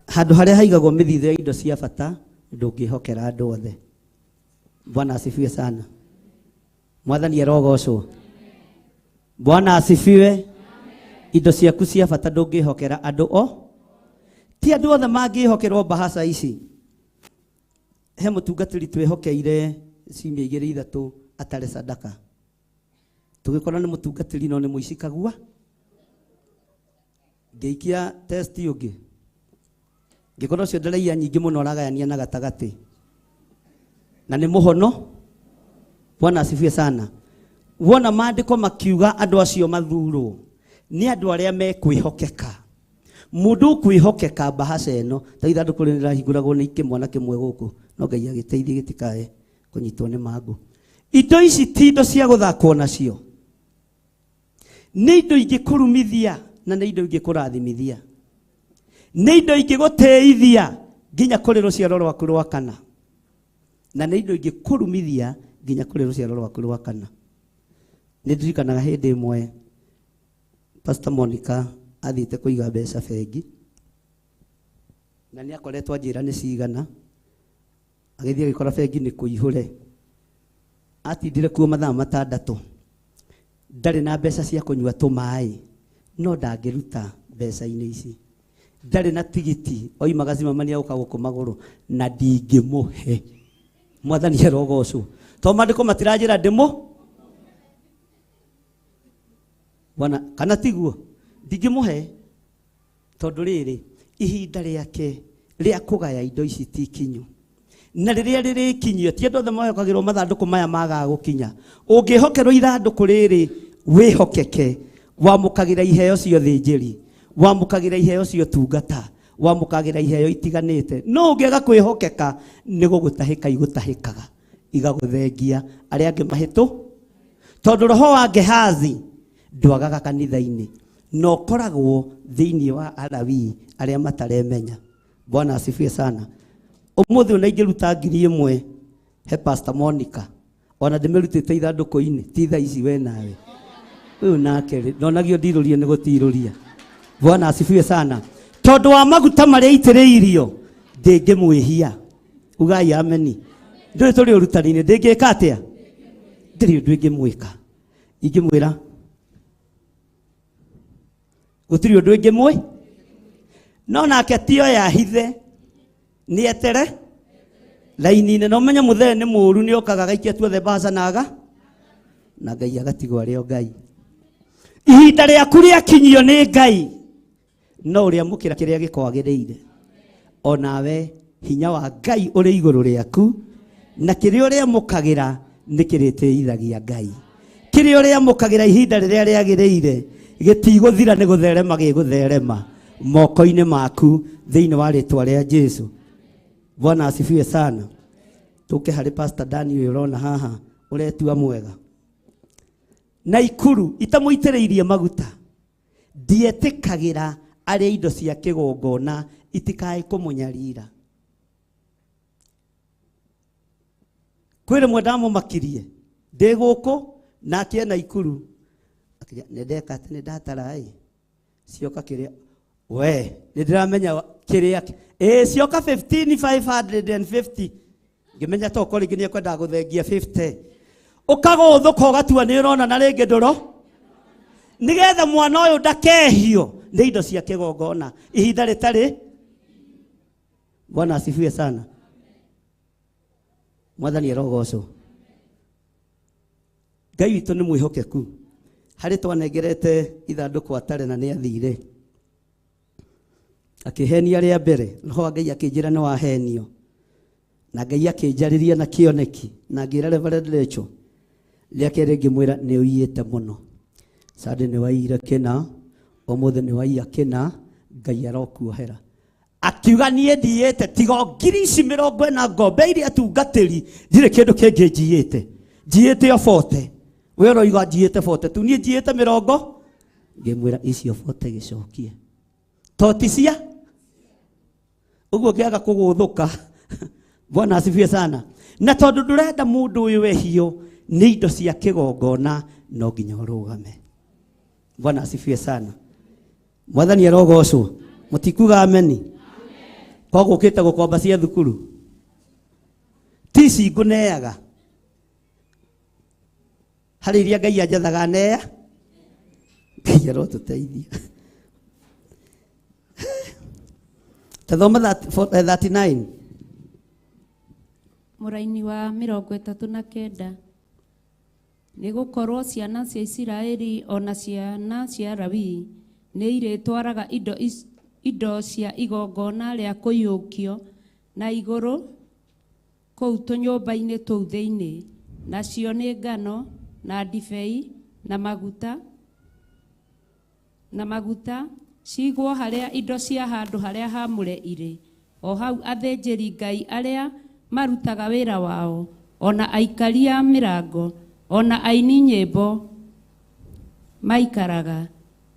handũ harĩa haigagwo mĩthithũ ya indo cia bata ndũngĩhokera andũ othe Bwana asifiwe sana Mwathani arogocwo Bwana asifiwe indo ciaku cia bata ndũngĩhokera andũ o ti andũ othe mangĩhokerwo bahaca ici he mũtungatĩri twĩhokeire ciumia igĩrĩ ithatũ atarĩ sadaka tũgĩkora nĩ mũtungatĩri no nĩ mũici kagua ngĩikia test ũngĩ ngĩkora ũcio ndaraiya nyingĩ mũno aragayania na gatagatĩ na nĩ mũhono Bwana asifiwe sana wona maandĩko makiuga andũ acio mathurwo nĩ andũ arĩa mekwĩhokeka mũndũ ũkwĩhokeka bahaca ĩno ta ithandũkũ rĩrĩ rĩrahingũragwo nĩ kĩmwana kĩmwe gũkũ no Ngai agĩteithie gĩtikae kũnyitwo nĩ mangũ indo ici ti indo cia gũthakwo nacio nĩ indo ingĩkũrumithia na nĩ indo ingĩkũrathimithia Nĩ indo ingĩgũtĩithia nginya kũrĩ rũciaro rwaku rwa kana, na nĩ indo ingĩkũrumithia nginya kũrĩ rũciaro rwaku rwa kana. Nĩ ndirikanaga hĩndĩ ĩmwe Pastor Monica athiĩte kũiga mbeca bengi, na nĩ akoretwo anjĩra nĩ cigana, agĩthiĩ agĩkora bengi nĩ kũihũre. Atindire kuo mathaa 6, ndarĩ na mbeca cia kũnyua tũmaĩ, no ndangĩruta mbeca-inĩ ici. Ndarĩ na tigiti, oimaga Zimmerman agoka gũkũ magũrũ, na ndingĩmũhe. Mwathani arogocwo. To maandĩko matiranjĩra ndĩmũ Bwana, kana tiguo ndingĩmũhe, tondũ rĩrĩ ihinda rĩake rĩa kũgaya indo ici ti kinyu, na rĩrĩa rĩrĩkinyio ti andũ othe mohokagĩrwo mathandũkũ maya magaga gũkinya. Ũngĩhokerwo ithandũkũ rĩrĩ wĩhokeke, wamũkagĩra iheo cia ũthĩnjĩri, wamũkagĩra iheo cia ũtungata, wamũkagĩra iheo itiganĩte. No ũngĩaga kwĩhokeka nĩ gũgũtahĩka igũtahĩkaga igagũthengia arĩa angĩ mahĩtũ, tondũ roho wa Gehazi ndwagaga kanitha-inĩ, na ũkoragwo thĩinĩ wa Alawii arĩa mataremenya. Bwana asifiwe sana. Ũmũthĩ ona ingĩruta 1000 he Pastor Monica, ona ndĩmĩrutĩte ithandũkũ-inĩ, ti thaa ici we nawe ũyũ nake rĩ, ndonagio ndirũrie nĩ gũtirũria. Bwana asifiwe sana. Tondũ wa maguta marĩa aitĩrĩirio ndĩngĩmwĩhia. Ugai ameni. Ndũĩ tũrĩ ũrutani-inĩ, ndĩngĩka atĩa? Ndirĩ ũndũ ingĩmwĩka. Ingĩmwĩra gũtirĩ ũndũ ingĩmwĩ, no nake ti oya hithe, nĩ etere raini-inĩ. Na ũmenye mũthee nĩ mũũru, nĩ okaga agaikia tuothe mbaca na aga na Ngai agatigwo arĩ o Ngai. Ihinda rĩaku rĩakinyio nĩ Ngai, no ũrĩamũkĩra kĩrĩa gĩkwagĩrĩire. Onawe hinya wa Ngai ũrĩ igũrũ rĩaku, na kĩrĩa ũrĩamũkagĩra nĩ kĩrĩtĩithagia Ngai. Kĩrĩa ũrĩamũkagĩra ihinda rĩrĩa rĩagĩrĩire gĩtigũthira, nĩ gũtherema gĩgũtherema moko-inĩ maku thĩinĩ wa rĩtwa rĩa Jesu. Bwana asifiwe sana. Tũke harĩ Pastor Dani ũyũ ũrona haha ũretua mwega. Na ikuru itamũitĩrĩirie maguta, ndietĩkagĩra arĩa indo cia kĩgongona itikae kũmũnyarira. Kwĩ rĩmwe ndamũmakirie ndĩ gũkũ nake ena ikuru, akĩnjĩra, nĩ ndeka atĩ nĩ ndatara ĩ cioka kĩrĩa we nĩ ndĩramenya kĩrĩa ĩ cioka 15550, ngĩmenya to ko rĩngĩ nĩ ekwendaga gũthengia 50, ũkagũthũka ũgatua nĩ ũrona na rĩngĩ ndũro, nĩgetha mwana ũyũ ndakehio nĩ indo cia kĩgongona ihinda rĩtarĩ. Bwana asifiwe sana. Mwathani arogocwo. Ngai witũ nĩ mwĩhokeku. Harĩ twanengerete ithandũkũ atarĩ na nĩ athire akĩhenia rĩa mbere, roho wa Ngai akĩnjĩra nĩ wahenio, na Ngai akĩnjarĩria na kĩoneki na ngĩra Reverend Rachel rĩa kerĩ ngĩmwĩra nĩ ũiyĩte mũno, Sunday nĩ waiyire kĩna, ũmũthĩ nĩ waiya kĩna, Ngai arokuohera. Akiuga niĩ ndiyĩte tiga o ngiri ici 40 ngombe iria tungatĩri, ndirĩ kĩndũ kĩngĩ njiyĩte, njiyĩte o 40. We ũroiga njiyĩte 40 tu, niĩ njiyĩte 40. Ngĩmwĩra icio 40 gĩcokie, to ti cia ũguo ngĩaga kũgũthũka. Bwana asifiwe sana. Na tondũ ndũrenda mũndũ ũyũ ehio nĩ indo cia kĩgongona, no nginya ũrũgame. Bwana asifiwe sana. Mwathani arogocwo. Mũtikuga ameni? Koguo ũkĩte gũkomba cia thukuru, ti ici ngũneaga, harĩ iria Ngai anjathaga nea. Ngai arotũteithia. Tathoma 39. Mũraini wa 39. Nĩ gũkorwo ciana cia Isiraeli ona ciana cia Lawi nĩ irĩtwaraga indo cia igongona rĩa kũiyũkio na igũrũ kũu tũnyũmba-inĩ tũu thĩinĩ, nacio nĩ ngano na ndibei na maguta cigwo harĩa indo cia handũ harĩa haamũre irĩ, o hau athĩnjĩri Ngai arĩa marutaga wĩra wao, ona aikaria mĩrango, ona aini nyĩmbo maikaraga.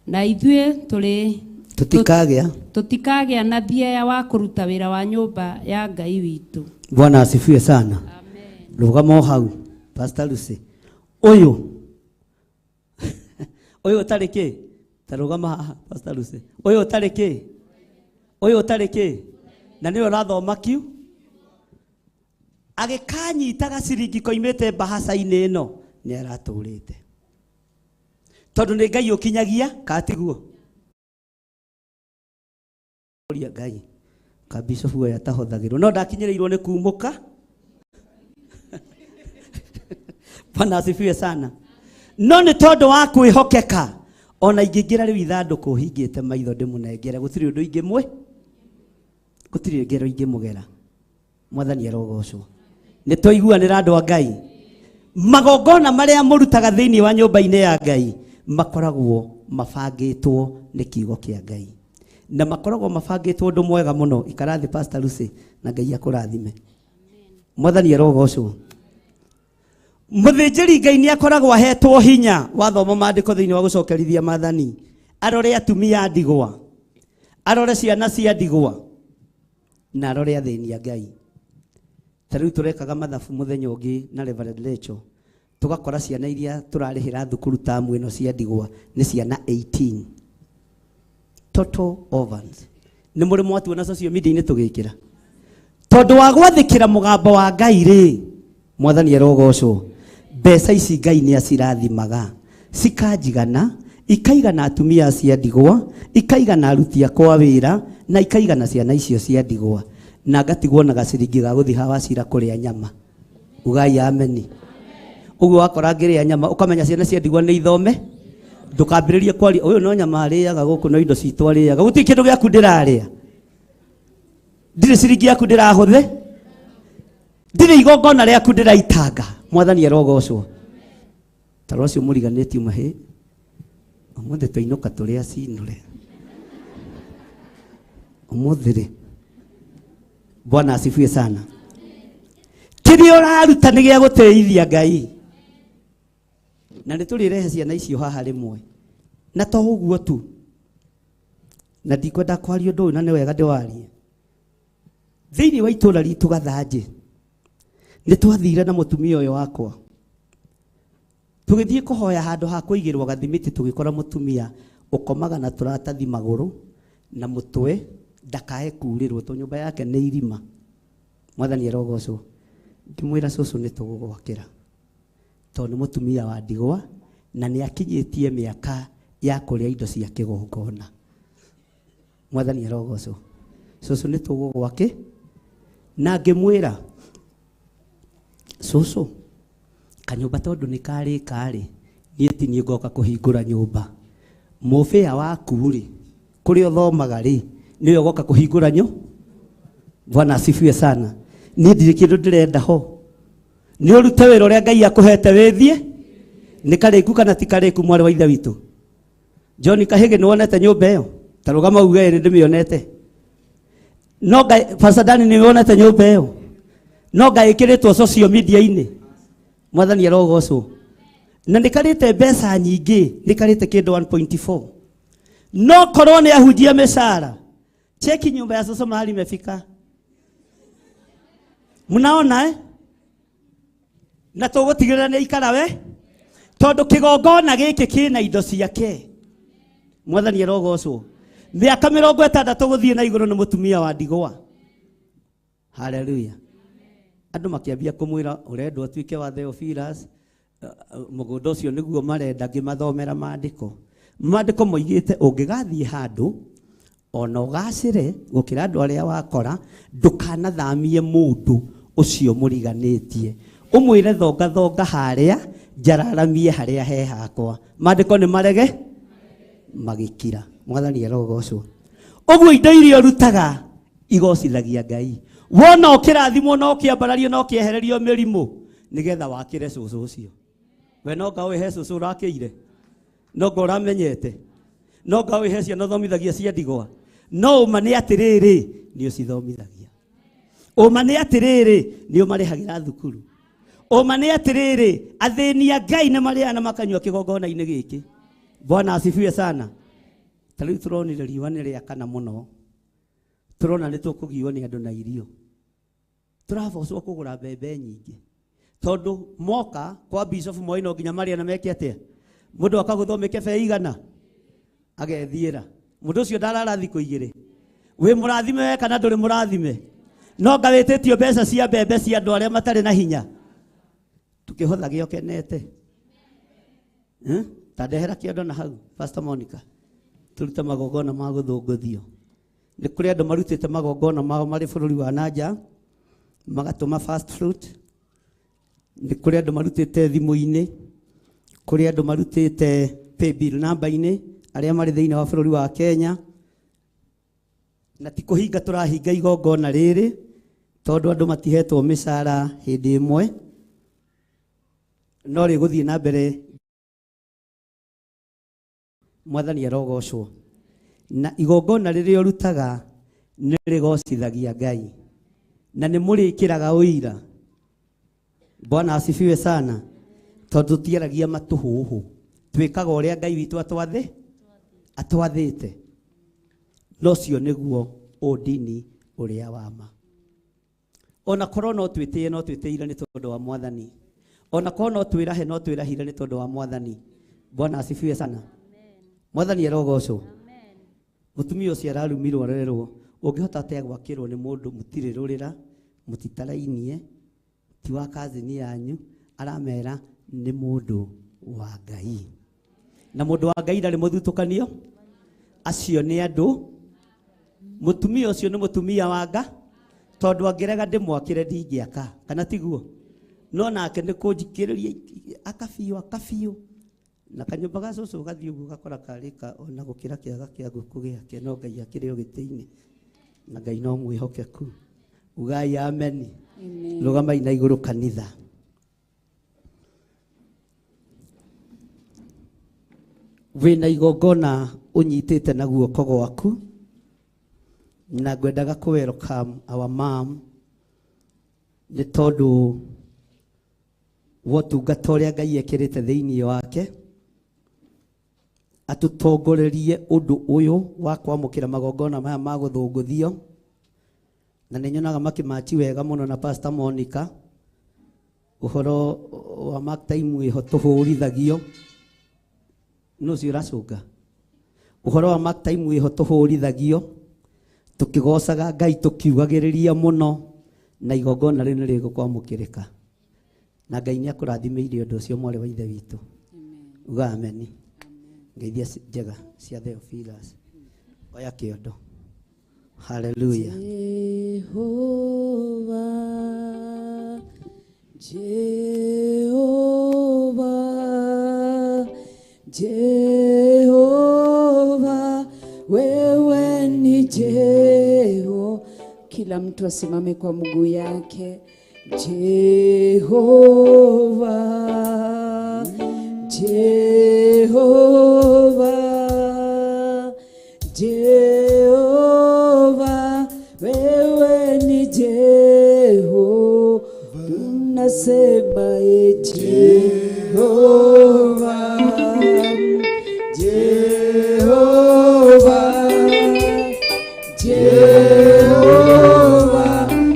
Na ithuĩ Tũtikagĩa Tũtikagĩa na thieya wa kũruta wĩra wa nyũmba ya Ngai witũ. Bwana asifiwe sana. Rũgama o hau Pastor Lucy. Ũyũ ũyũ ũtarĩ kĩ? Ta rũgama haha Pastor Lucy. Ũyũ ũtarĩ kĩ? Ũyũ ũtarĩ kĩ? Na nĩwe ũrathoma kiu agĩkanyita gaciringi koimĩte mbahaca-inĩ ĩno nĩ aratũrĩte tondũ nĩ Ngai ũkinyagia katiguo ũria Ngai kabishofu ũyũ atahothagĩrwo no ndakinyĩrĩirwo nĩ kumũka. Bwana asifiwe sana. No nĩ tondũ wa kwĩhokeka ona ingĩingĩra rĩu ithandũkũ hingĩte maitho ndĩmũnengere gũtirĩ ũndũ ingĩmwe gũtirĩ ngero ingĩmũgera. Mwathani arogocwo. Nĩ twaiguanĩra andũ a Ngai. Magongona marĩa mũrutaga thĩinĩ wa nyũmba-inĩ ya Ngai makoragwo mabangĩtwo nĩ kiugo kĩa Ngai na makoragwo mabangĩtwo ũndũ mwega mũno. Ikara thĩ Pastor Lucy na Ngai akũrathime. Mwathani arogocwo. Mũthĩnjĩri Ngai nĩ akoragwo ahetwo hinya wathoma maandĩko thĩinĩ wa gũcokerithia maathani arore atumia a ndigwa, arore ciana cia ndigwa na arore athĩni a Ngai. Ta rĩu tũrekaga mathabu mũthenya ũngĩ na Reverend Lecho tũgakora ciana iria tũrarĩhĩra thukuru tamu ĩno cia ndigwa nĩ ciana 18 total orphans. Nĩ mũrĩ mwatuona social media-inĩ tũgĩkĩra tondũ wa gwathĩkĩra mũgambo wa Ngai rĩ, Mwathani arogocwo. Mbeca ici Ngai nĩ acirathimaga cikanjigana, ikaigana atumia cia ndigwa, ikaigana aruti akwa wĩra na ikaigana ciana icio cia ndigwa, na ngatigwo na gaciringi ga gũthiĩ hawa cira kũrĩa nyama. Ugai ameni. Ũguo wakora ngĩrĩa nyama ũkamenya ciana cia ndigwa nĩ ithome, ndũkambĩrĩrie kwaria ũyũ no nyama arĩaga gũkũ no indo citũ arĩaga, gũtirĩ kĩndũ gĩaku ndĩrarĩa, ndirĩ ciringi yaku ndĩrahũthĩ, ndirĩ igongona rĩaku ndĩraitanga. Mwathani arogocwo. Ta rũcio mũriganĩtie mahĩ ũmũthĩ twainũka tũrĩ acinũre ũmũthĩ rĩ. Bwana asifiwe sana. Kĩrĩa ũraruta nĩ gĩa gũtĩithia Ngai na nĩ tũrĩrehe ciana icio haha rĩmwe na to ũguo tu, na ndikwenda kwaria ũndũ ũyũ na nĩ wega ndĩwarie. Thĩinĩ wa itũũra ritũ Gathanjĩ nĩ twathire na mũtumia ũyũ wakwa tũgĩthiĩ kũhoya handũ ha kũigĩrwo gathimiti, tũgĩkora mũtumia ũkomaga na tũratathi magũrũ na mũtwe ndakae kurĩrwo tondũ nyũmba yake nĩ irima. Mwathani arogocwo. Ngĩmwĩra cũcũ nĩ tũgũgwakĩra tondũ nĩ mũtumia wa ndigwa na nĩ akinyĩtie mĩaka ya kũrĩa indo cia kĩgongona. Mwathani arogocwo. Cũcũ nĩ tũgũgwakĩ. Na ngĩmwĩra cũcũ kanyũmba tondũ nĩ karĩka rĩ, niĩ ti niĩ ngoka kũhingũra nyũmba, mũbĩa waku rĩ kũrĩa ũthomaga rĩ nĩwe ũgoka kũhingũra nyũ. Bwana asifiwe sana. Niĩ ndirĩ kĩndũ ndĩrenda ho, nĩ ũrute wĩra ũrĩa Ngai akũhete wĩthiĩ. Nĩ karĩku kana ti karĩku mwarĩ wa ithe witũ John Kahĩgĩ? Nĩ wonete nyũmba ĩyo? Ta rũgama uge nĩ ndĩmĩonete. No Ngai Pastor Dani nĩ wonete nyũmba ĩyo? No Ngai ĩkĩrĩtwo social media-inĩ. Mwathani arogocwo. Na nĩ karĩte mbeca nyingĩ, nĩ karĩte kĩndũ 1.4. No korwo nĩ ahunjia mĩcara. Cheki nyumba ya Soso mahali imefika. Mnaona eh? Na tũgũtigĩrĩra nĩ aikara we tondũ kĩgongona gĩkĩ kĩna indo ciake. Mwathani arogocwo. Mĩaka 60 gũthiĩ na igũrũ nĩ mũtumia wa ndigwa. Haleluya. Andũ makĩambia kũmwĩra ũrendwo atuĩke wa Theophilus, mũgũnda ũcio nĩguo marenda. Ngĩmathomera maandĩko. Maandĩko moigĩte ũngĩgathiĩ handũ ona ũgacĩre gũkĩra andũ arĩa wakora, ndũkanathamie mũndũ ũcio mũriganĩtie, ũmwĩre thonga thonga harĩa njararamie harĩa he hakwa. Maandĩko nĩ marege magĩkira. Mwathani arogocwo. Ũguo indo iria ũrutaga igocithagia Ngai. Wona ũkĩrathimwo na ũkĩambarario na ũkĩehererio mĩrimũ nĩgetha wakĩre cũcũ ũcio. We no nga ũhe cũcũ ũrakĩire, no nga ũramenyete, no nga ũhe ciana ũthomithagia cia ndigwa. No ũma nĩ atĩrĩrĩ, nĩ ũcithomithagia. Ũma nĩ atĩrĩrĩ, nĩ ũmarĩhagĩra thukuru. Ũma nĩ atĩrĩrĩ, athĩni a Ngai nĩ marĩaga na makanyua kĩgongona-inĩ gĩkĩ. Bwana asifiwe sana. Ta rĩu tũronire riũa nĩ rĩakana mũno, tũrona nĩ tũkũgio nĩ andũ na irio, tũrabocwo kũgũra mbembe nyingĩ tondũ moka kwa bishop moi no nginya marĩa na meke atĩa, mũndũ akagũthwo mĩkebe igana agethiĩra. Mũndũ ũcio ndarara thikũ igĩrĩ. Wĩ mũrathime we kana ndũrĩ mũrathime? No ngawĩtĩtio mbeca cia mbembe cia andũ arĩa matarĩ na hinya, tukĩhũthagĩa ũkenete. Ta ndehera kĩondo na hau Pastor Monica, tũrute magongona ma gũthũngũthio. Nĩ kũrĩ andũ marutĩte magongona mao marĩ bũrũri wa nanja, magatũma fast fruit. Nĩ kũrĩ andũ marutĩte thimũ-inĩ, kũrĩ andũ marutĩte paybill namba-inĩ, arĩa marĩ thĩinĩ wa bũrũri wa Kenya. Na ti kũhinga tũrahinga igongona rĩrĩ tondũ andũ matihetwo mĩcara hĩndĩ ĩmwe, no rĩgũthiĩ na mbere. Mwathani arogocwo. Na igongona rĩrĩa ũrutaga nĩ rĩgocithagia Ngai na nĩ mũrĩkĩraga ũira. Bwana asifiwe sana. Tondũ tũtiaragia matũhũhũ, twĩkaga ũrĩa Ngai witũ atwathĩte. No cio nĩguo ũndini ũrĩa wa ma. Ona korwo no twĩtĩe, no twĩtĩire nĩ tondũ wa Mwathani. Ona korwo no twĩrahe, no twĩrahire nĩ tondũ wa Mwathani. Bwana asifiwe sana. Mwathani arogocwo. Mũtumia ũcio ararumirwo arerwo, ũngĩhota atĩa gwakĩrwo nĩ mũndũ mũtirĩ rũrĩra, mũtitarainie, ti wa kazini yanyu, aramera nĩ mũndũ wa Ngai. Na mũndũ wa Ngai ndarĩ mũthutũkanio. Acio nĩ andũ. Mũtumia ũcio nĩ mũtumia wa Nga, tondũ angĩrega ndĩmwakĩre ndingĩaka, kana tiguo? No nake nĩ kũnjikĩrĩria akabiũ akabiũ. Na kanyũmba ga cũcũ gathiĩ ũguo gakora karĩka ona gũkĩra kĩaga kĩa ngũkũ gĩake, no Ngai akĩrĩ o gĩtĩ-inĩ. Na Ngai no mwĩhokeku. Ugai ameni. Rũgamai na igũrũ kanitha. Wĩna igongona ũnyitĩte na guoko gwaku, na ngwendaga kũ welcome our mom nĩ tondũ wa ũtungata ũrĩa Ngai ekĩrĩte thĩinĩ wake, atũtongorerie ũndũ ũyũ wa kwamũkĩra magongona maya ma gũthũngũthio. Na nĩ nyonaga makĩmachi wega mũno na Pastor Monica, ũhoro wa mark time wĩho tũhũrithagio. No ũcio ũracũnga. Ũhoro wa mark time wĩho tũhũrithagio, tũkĩgocaga Ngai tũkiugagĩrĩria mũno, na igongona rĩu nĩ rĩgũkwamũkĩrĩka. Na Ngai nĩ akũrathimĩire ũndũ ũcio mwarĩ wa ithe witũ. Uga ameni. Ngeithia njega cia Theophilus. Oya kĩondo. Hallelujah. Jehova, Jehova, Jehova, wewe ni Jehova. Kila mtu asimame kwa mguu yake. Jehova, Jehova, Jehova, wewe ni Jehova. Tunasema Jehova, Jehova, Jehova,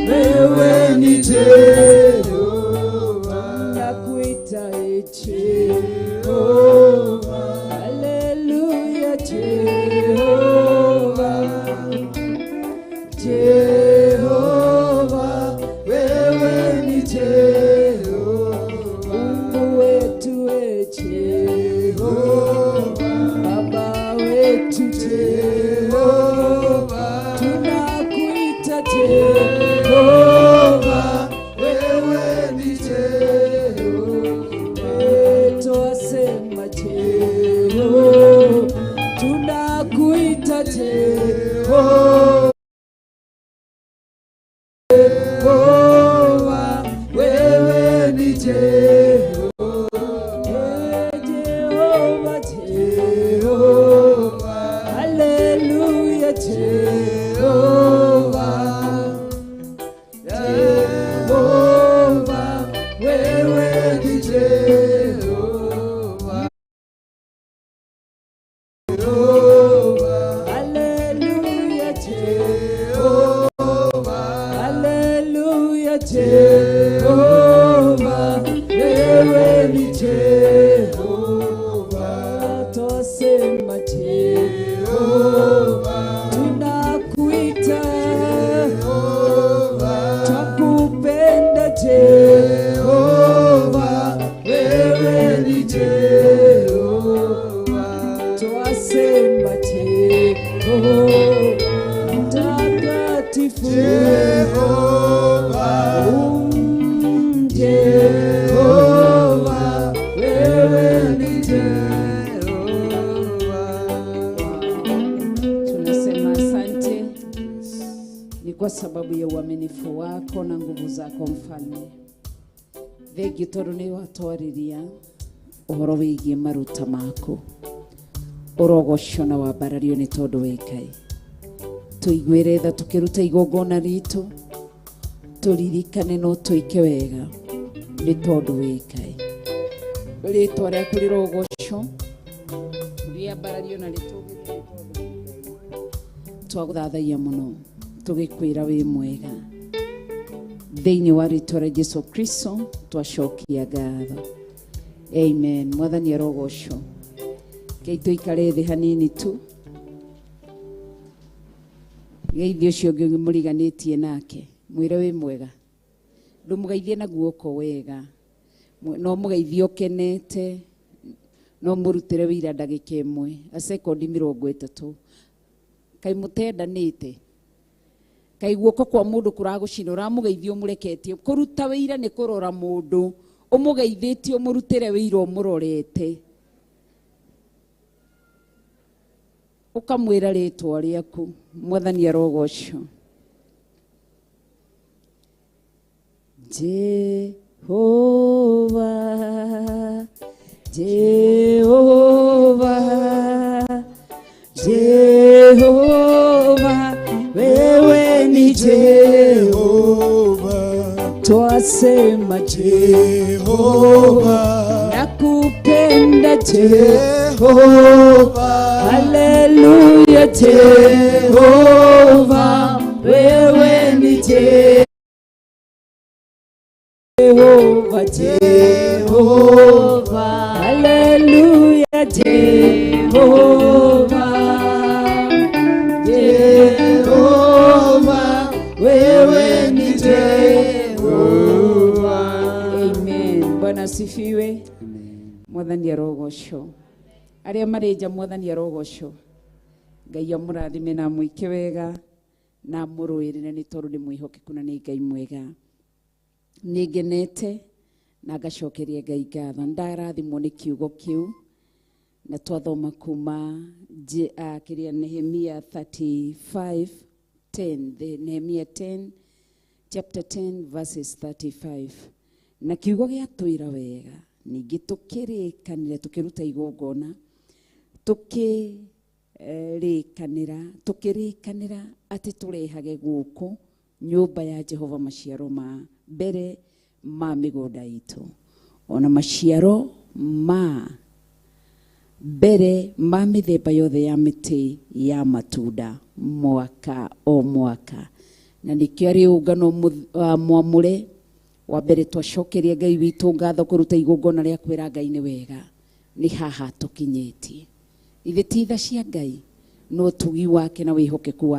wewe ni Jehova. Nakuita Jehova, haleluya. Jehova, Jehova, wewe ni Jehova. Mungu wetu we Jehova, Baba wetu Jehova, tunakuita Jehova, wewe ni Jehova. Twasema Jehova, tunakuita Jehova, wewe ni Jehova. Jehova, Jehova, haleluya. Jehova, Jehova, wewe ni Jehova. Jehova, ni Jehova, twasema Jehova mtakatifu, Jehova, Jehova, wewe ni Jehova. Tunasema asante ni kwa sababu ya uaminifu wako na nguvu zako mfalme. Thengiũ tondũ nĩ watwarĩria ũhoro wĩgiĩ maruta maku. Ũrogocwo na wambarario nĩ tondũ wĩ Ngai. Tũiguĩre tha tũkĩruta igongona ritũ, tũririkane no twĩke wega nĩ tondũ wĩ Ngai. Rĩtwa rĩaku rĩrogocwo, rĩambarario na rĩtũgĩrio nĩ tondũ wĩ Ngai. Twagũthathaiya mũno tũgĩkwĩra wĩ mwega. Thĩinĩ wa rĩtwa rĩa Jesu Kristo twacokia ngatho. Amen. Mwathani arogocwo. Kei tũikare thĩ hanini tu. Geithie ũcio ũngĩ mũriganĩtie nake, mwĩre wĩ mwega. Ndũmũgeithie na guoko wega, no mũgeithie ũkenete, no mũrutĩre wĩira ndagĩka ĩmwe, a sekondi 30. Kaĩ mũtendanĩte? Kaĩ guoko kwa mũndũ kũragũcina, ũramũgeithia ũmũreketie. Kũruta wĩira nĩ kũrora mũndũ, ũmũgeithĩtie ũmũrutĩre wĩira ũmũrorete. Ũkamwĩra rĩtwa rĩaku, Mwathani arogocwo. Jehova, Jehova, Jehova, wewe ni Jehova, twasema Jehova, nakupenda Jehova, haleluya Jehova, wewe ni Jehova, Jehova, haleluya Jehova, Jehova, wewe ni Jehova. Amen. Bwana asifiwe. Mwathani arogocwo. Arĩa marĩ nja Mwathani arogocwo. Ngai amũrathime na amwĩke wega na amũrũĩrĩre nĩ tondũ nĩ mwĩhokeku na nĩ Ngai mwega. Nĩ ngenete na ngacokeria Ngai ngatho. Ndarathimwo nĩ kiugo kĩu na twathoma kuma kĩrĩa Nehemia 35:10, the Nehemia 10 chapter 10 verses 35. Na kiugo gĩatwĩra wega, ningĩ tũkĩrĩkanĩra tũkĩruta igongona, tũkĩrĩkanĩra atĩ tũrehage gũkũ nyũmba ya Jehova maciaro ma mbere ma mĩgũnda itũ, ona maciaro ma mbere ma mĩthemba yothe ya mĩtĩ ya matunda mwaka o mwaka. Na nĩkĩo arĩ ũngano mwamũre wa mbere twacokeria Ngai witũ ngatho kũruta igongona rĩa kwĩra Ngai nĩ wega, nĩ haha tũkinyĩtie. Ithe ti tha cia Ngai, no ũtugi wake na wĩhokeku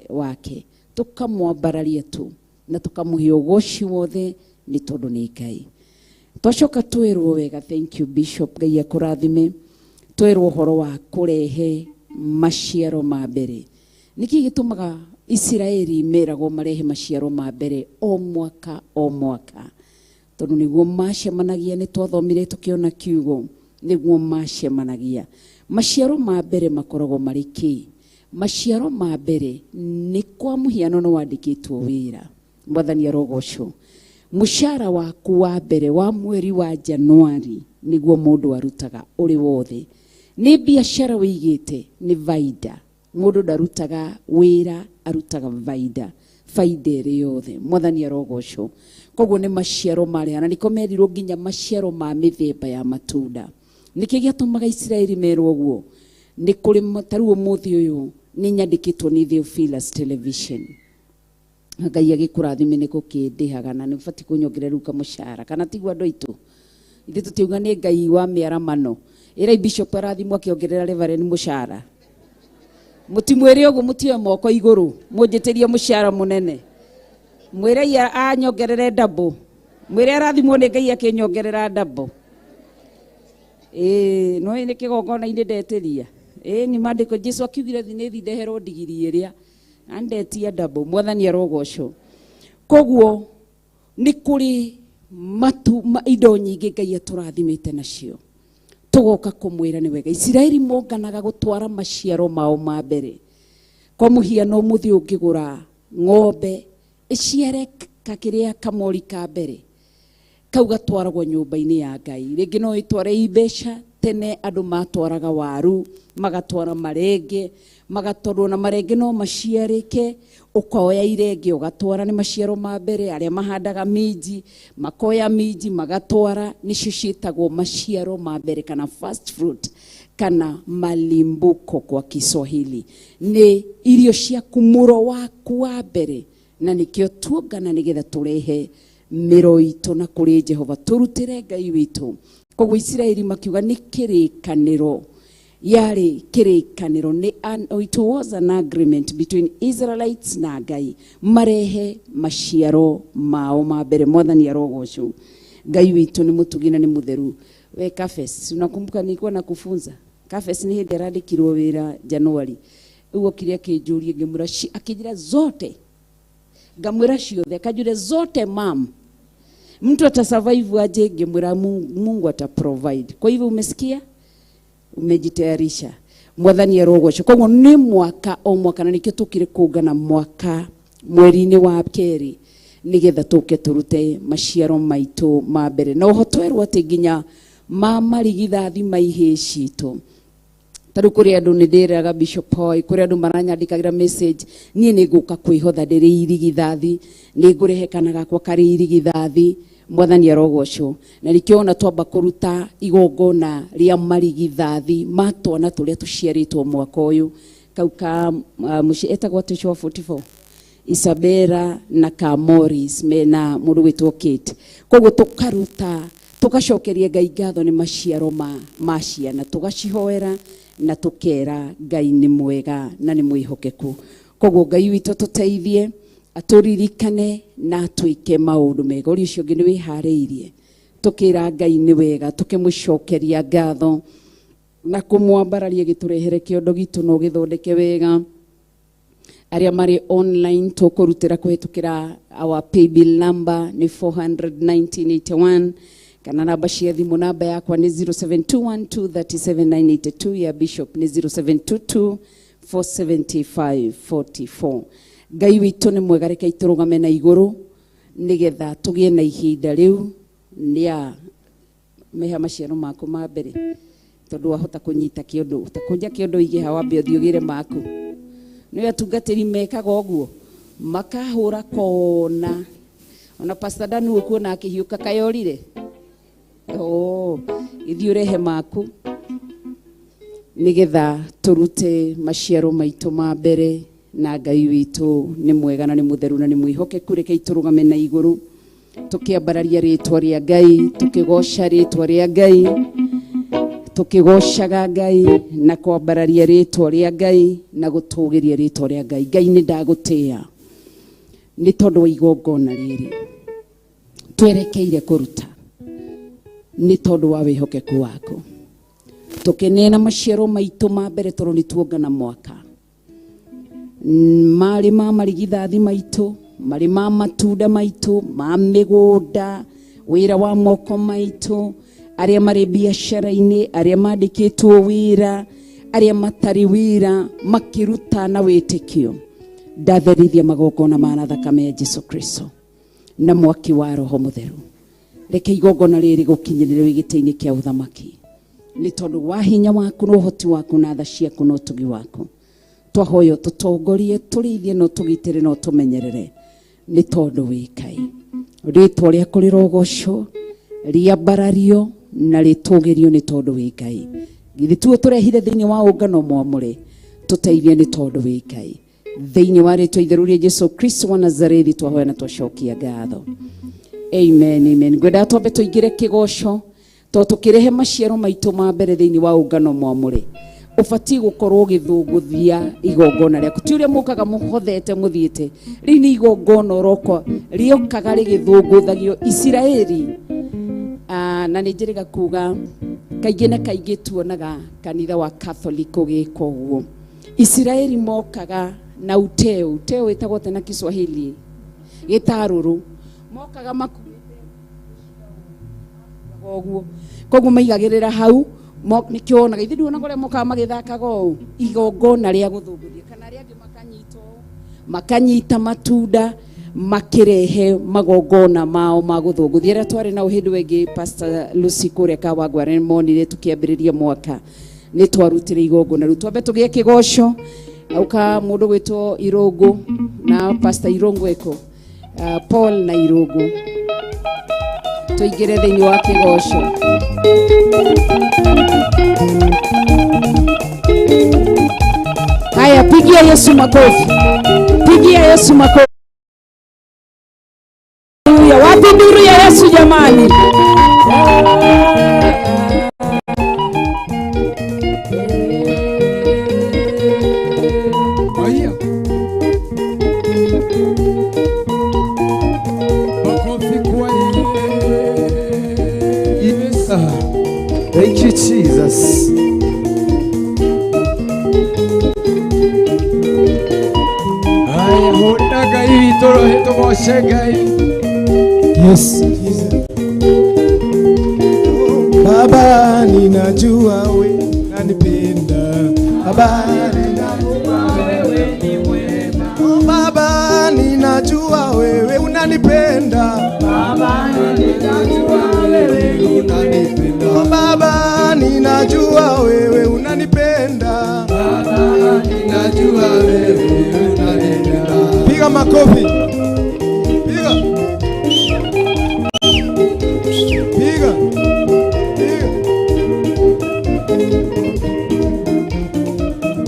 wake tũkamwambararia tu na tũkamũhe ũgoci wothe nĩ tondũ nĩ Ngai. Twacoka twĩrwo wega, thank you Bishop, Ngai akũrathime. Twĩrwo ũhoro wa kũrehe maciaro ma mbere. Nĩkĩ gĩtũmaga Isiraeli meragwo marehe maciaro ma mbere o mwaka o mwaka? Tondũ nĩguo macemanagia, nĩ twathomire tũkĩona kiugo, nĩguo macemanagia. Maciaro ma mbere makoragwo marĩ kĩ? Maciaro ma mbere nĩ kwa mũhiano nĩ wandĩkĩtwo wĩra. Mwathani arogocwo. Mũcara waku wa mbere wa mweri wa Januari nĩguo mũndũ arutaga ũrĩ wothe. Nĩ biacara wĩigĩte, nĩ baida. Mũndũ ndarutaga wĩra, arutaga baida. Baida ĩrĩ yothe. Mwathani arogocwo. Koguo nĩ maciaro marĩa, na nĩko merirwo nginya maciaro ma mĩthemba ya matunda. Nĩkĩ gĩatũmaga Isiraeli merwo ũguo? Nĩ kũrĩ ta rĩu ũmũthĩ ũyũ nĩ nyandĩkĩtwo nĩ Theophilus Television. Ngai agĩkũrathime nĩ gũkĩndĩhaga na nĩ ũbatiĩ kũnyongerera rĩu kamũcara, kana tiguo andũ aitũ? Ithuĩ tũtiuga nĩ Ngai wa mĩaramano. Ĩrai Bishop arathimwo akĩongerera Reverend mũcara. Mũtimwĩre ũguo, mũtioe moko igũrũ, mũnjĩtĩrie mũcara mũnene. Mwĩrei anyongerere double. Mwĩre arathimwo nĩ Ngai akĩnyongerera double. Ĩĩ no nĩ kĩgongona-inĩ ndetĩria. Ĩĩ ni maandĩko Jesu akiugire nĩ thi ndeherwo ndigiri ĩrĩa na ndetia double. Mwathani arogocwo. Koguo nĩ kũrĩ matu ma, indo nyingĩ Ngai atũrathimĩte nacio, tũgoka kũmwĩra nĩ wega. Isiraeli monganaga gũtwara maciaro mao ma mbere. Kwa mũhiano, ũmũthĩ ũngĩgũra ng'ombe ĩciare kakĩrĩa kamori ka mbere, kau gatwaragwo nyũmba-inĩ ya Ngai. Rĩngĩ no ĩtware i mbeca. Tene andũ matwaraga waru, magatwara marenge, magatwarwo na marenge no maciarĩke, ũkoya irenge ũgatwara, nĩ maciaro ma mbere. Arĩa mahandaga minji makoya minji magatwara, nĩcio ciĩtagwo maciaro ma mbere kana first fruit kana malimbuko kwa Kiswahili. Nĩ irio ciaku, mũro waku wa mbere, na nĩkĩo tuongana nĩgetha tũrehe mĩro itũ na kũrĩ Jehova, tũrutĩre Ngai witũ. Koguo Isiraeli makiuga nĩ kĩrĩkanĩro, yarĩ kĩrĩkanĩro, nĩ it was an agreement between Israelites na Ngai, marehe maciaro mao ma mbere. Mwathani arogocwo. Ngai witũ nĩ mũtugi na nĩ mũtheru. We Kafes, unakumbuka nilikuwa nakufunza Kafes? Nĩ hĩndĩ arandĩkirwo wĩra Januari rĩu, okire akĩnjũria, ngĩmwĩra akĩnjĩra zote, ngamwĩra ciothe, akanjũria zote, mam, mtu atasurvive aje? Ngĩmwĩra Mungu, Mungu ata provide. Kwa hivyo umesikia, umejitayarisha. Mwathani arogocwo. Koguo nĩ mwaka o mwaka, na nĩkĩo tũkire kũngana mwaka mweri-inĩ wa kerĩ nĩgetha tũke tũrute maciaro maitũ ma mbere. Na oho twerwo atĩ nginya ma marigithathi ma ihĩĩ citũ. Tarĩu kũrĩ andũ nĩ ndĩraga Bishop Hoy, kũrĩ andũ maranyandĩkagĩra message, niĩ nĩ ngũka kwĩhotha ndĩrĩ irigithathi, nĩ ngũrehe kana gakwa karĩ irigithathi. Mwathani arogocwo. Na nĩkĩo ona twamba kũruta igongona rĩa marigithathi ma twana tũrĩa tũciarĩtwo mwaka ũyũ, kau ka mũciĩ etagwo atĩ ũcio wa 44 Isabella na ka Morris mena mũndũ gwĩtwo Kate. Koguo tũkaruta, tũgacokeria Ngai ngatho nĩ maciaro ma ciana, tũgacihoera na tũkera Ngai nĩ mwega na nĩ mwĩhokeku. Koguo Ngai witũ tũteithie, atũririkane na atwĩke maũndũ mega. Ũrĩa ũcio ũngĩ nĩ wĩharĩirie, tũkĩra Ngai nĩ wega, tũkĩmũcokeria ngatho na kũmwambararia, gĩtũrehere kĩondo gitũ na ũgĩthondeke wega. Arĩa marĩ online, tũkũrutĩra kũhĩtũkĩra our paybill number nĩ 41981, kana namba cia thimũ. Namba yakwa nĩ 0721237982, ya Bishop nĩ 0722 475 44. Ngai witũ nĩ mwega. Reke tũrũgame na igũrũ nĩgetha tũgĩe na ihinda rĩu rĩa meha maciaro maku ma mbere, tondũ wahota kũnyita kĩondo, ũtakũnja kĩondo ige hawa, wambe ũthiĩ ũgĩre maku. Nĩ atungatĩri mekaga ũguo, makahũra kona. Ona Pastor Dan ũkuona akĩhiũka kayorire. Oh, ithiĩ ũrehe maku nĩgetha tũrute maciaro maitũ ma mbere. Na Ngai witũ nĩ mwega na nĩ mũtheru na nĩ mwĩhokeku. Rekei tũrũgame na igũrũ tũkĩambararia rĩtwa rĩa Ngai, tũkĩgoca rĩtwa rĩa Ngai, tũkĩgocaga Ngai na kwambararia rĩtwa rĩa Ngai na gũtũgĩria rĩtwa rĩa Ngai. Ngai, nĩ ndagũtĩĩa nĩ tondũ wa igongona rĩrĩ twerekeire kũruta, nĩ tondũ wa wĩhokeku waku, tũkĩneana maciaro maitũ ma mbere, tondũ nĩ tuongana mwaka, marĩ ma marigithathi maitũ, marĩ ma matunda maitũ ma mĩgũnda, wĩra wa moko maitũ, arĩa marĩ biacara-inĩ, arĩa mandĩkĩtwo wĩra, arĩa matarĩ wĩra, makĩruta na wĩtĩkio. Ndatherithia magongona ma na thakame ya Jesu Kristo na mwaki wa Roho Mũtheru. Reke igongona rĩrĩ gũkinyĩrĩre wĩ gĩtĩ-inĩ kĩa ũthamaki, nĩ tondũ wa hinya waku na ũhoti waku na tha ciaku na ũtugi waku. Twahoya tũtongorie, tũrĩithie na ũtũgitĩre na ũtũmenyerere, nĩ tondũ wĩ Ngai. Rĩtwa rĩaku rĩrogocwo, rĩambarario na rĩtũgĩrio, nĩ tondũ wĩ Ngai. Githĩ tuo tũrehire thĩinĩ wa ũngano mwamũre? Tũteithie, nĩ tondũ wĩ Ngai. Thĩinĩ wa rĩtwa itheru rĩa Jesu Kristo wa Nazarethi twahoya na twacokia ngatho, amen, amen. Ngwendaga twambe tũingĩre kĩgoco, tondũ tũkĩrehe maciaro maitũ ma mbere thĩinĩ wa ũngano mwamũre, ũbatiĩ gũkorwo ũgĩthũngũthia igongona rĩaku. Ti ũrĩa mũkaga mũhothete mũthiĩte, rĩu nĩ igongona ũroka rĩokaga rĩgĩthũngũthagio Isiraeli. Ah, na nĩ njĩrĩga kuga Kaingĩ na kaingĩ tuonaga kanitha wa Catholic ũgĩka ũguo. Isiraeli mokaga na uteo, uteo wĩtagwo atĩa na Kiswahili? Gĩtarũrũ. Mokaga makuĩte ũguo, koguo maigagĩrĩra hau nĩkĩo wonaga ithuĩ nduonaga ũrĩa mokaga magĩthakaga ũũ igongona rĩa gũthũngũthia, kana arĩa angĩ makanyita ũũ, makanyita matunda makĩrehe magongona mao ma gũthũngũthia. Arĩa twarĩ nao hĩndĩ ĩngĩ Pastor Lucy kũrĩa Kawangware nĩmonire tũkĩambĩrĩria mwaka nĩ twarutire igongona. Rĩu twambe tũgĩe kĩgoco auka mũndũ gwĩtwo Irũngũ na Pastor Irũngũ eko Paul na Irũngũ, tũingĩre thĩinĩ wa kĩgoco. Haya, pigia Yesu makofi, pigia Yesu makofi. Haleluya! Wapi nduru ya Yesu jamani? Haya. Makofi kwa Yesu. Thank you, Jesus. Haya, hunda Ngai witũ rohe tũgoce Ngai. Yes. Baba, ninajua we unanipenda. Baba, ninajua wewe ni mwema. Oh, Baba, ninajua wewe unanipenda. Baba, ninajua wewe unanipenda. Oh, Baba, ninajua wewe unanipenda. Baba, ninajua wewe unanipenda. Piga makofi. Piga. Piga. Piga.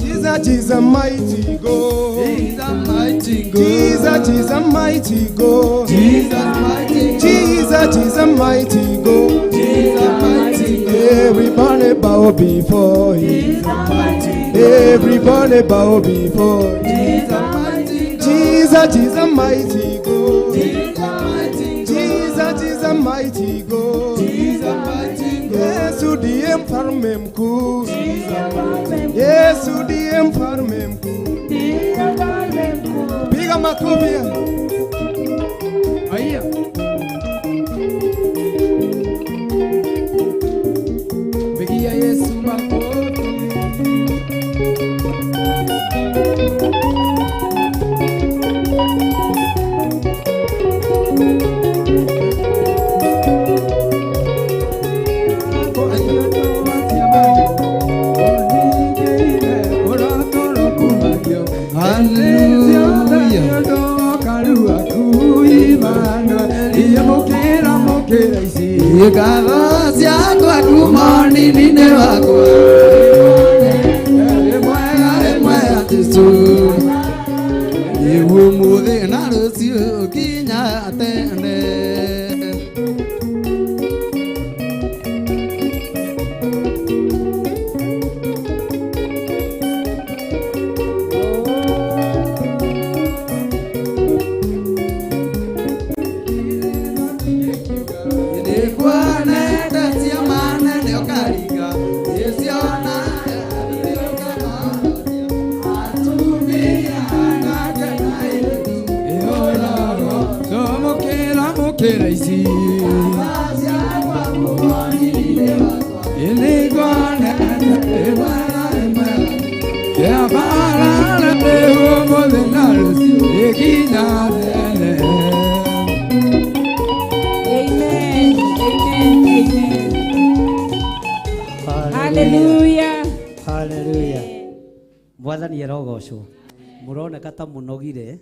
Jesus is a mighty God. He's a mighty God. Jesus is a mighty God. Jesus mighty God. Jesus is a mighty God. Jesus mighty God. Everybody bow before him. He's a mighty God. Everybody bow before him. He's a mighty God. Jesus is a mighty God. He's a mighty God. Jesus is a mighty God. He's a mighty God. Yesu ndiye mfalme mkuu. Yesu ndiye mfalme mkuu. Piga makofi. Haya. Pigia Yesu makofi. Ngatho ciakwa kuma nini-inĩ wakwa Wĩ mwega, wĩ mwega Jesũ. Nĩguo ũmũthĩ na rũciũ nginya tene. Nĩkuonete ciama nene ũkaringa, nĩciona atumia anake na airĩtu. Twamũkĩra mũkĩra ici. Amen. Amen. Amen. Hallelujah. Hallelujah. Mwathani arogocwo. Mũroneka ta mũnogire,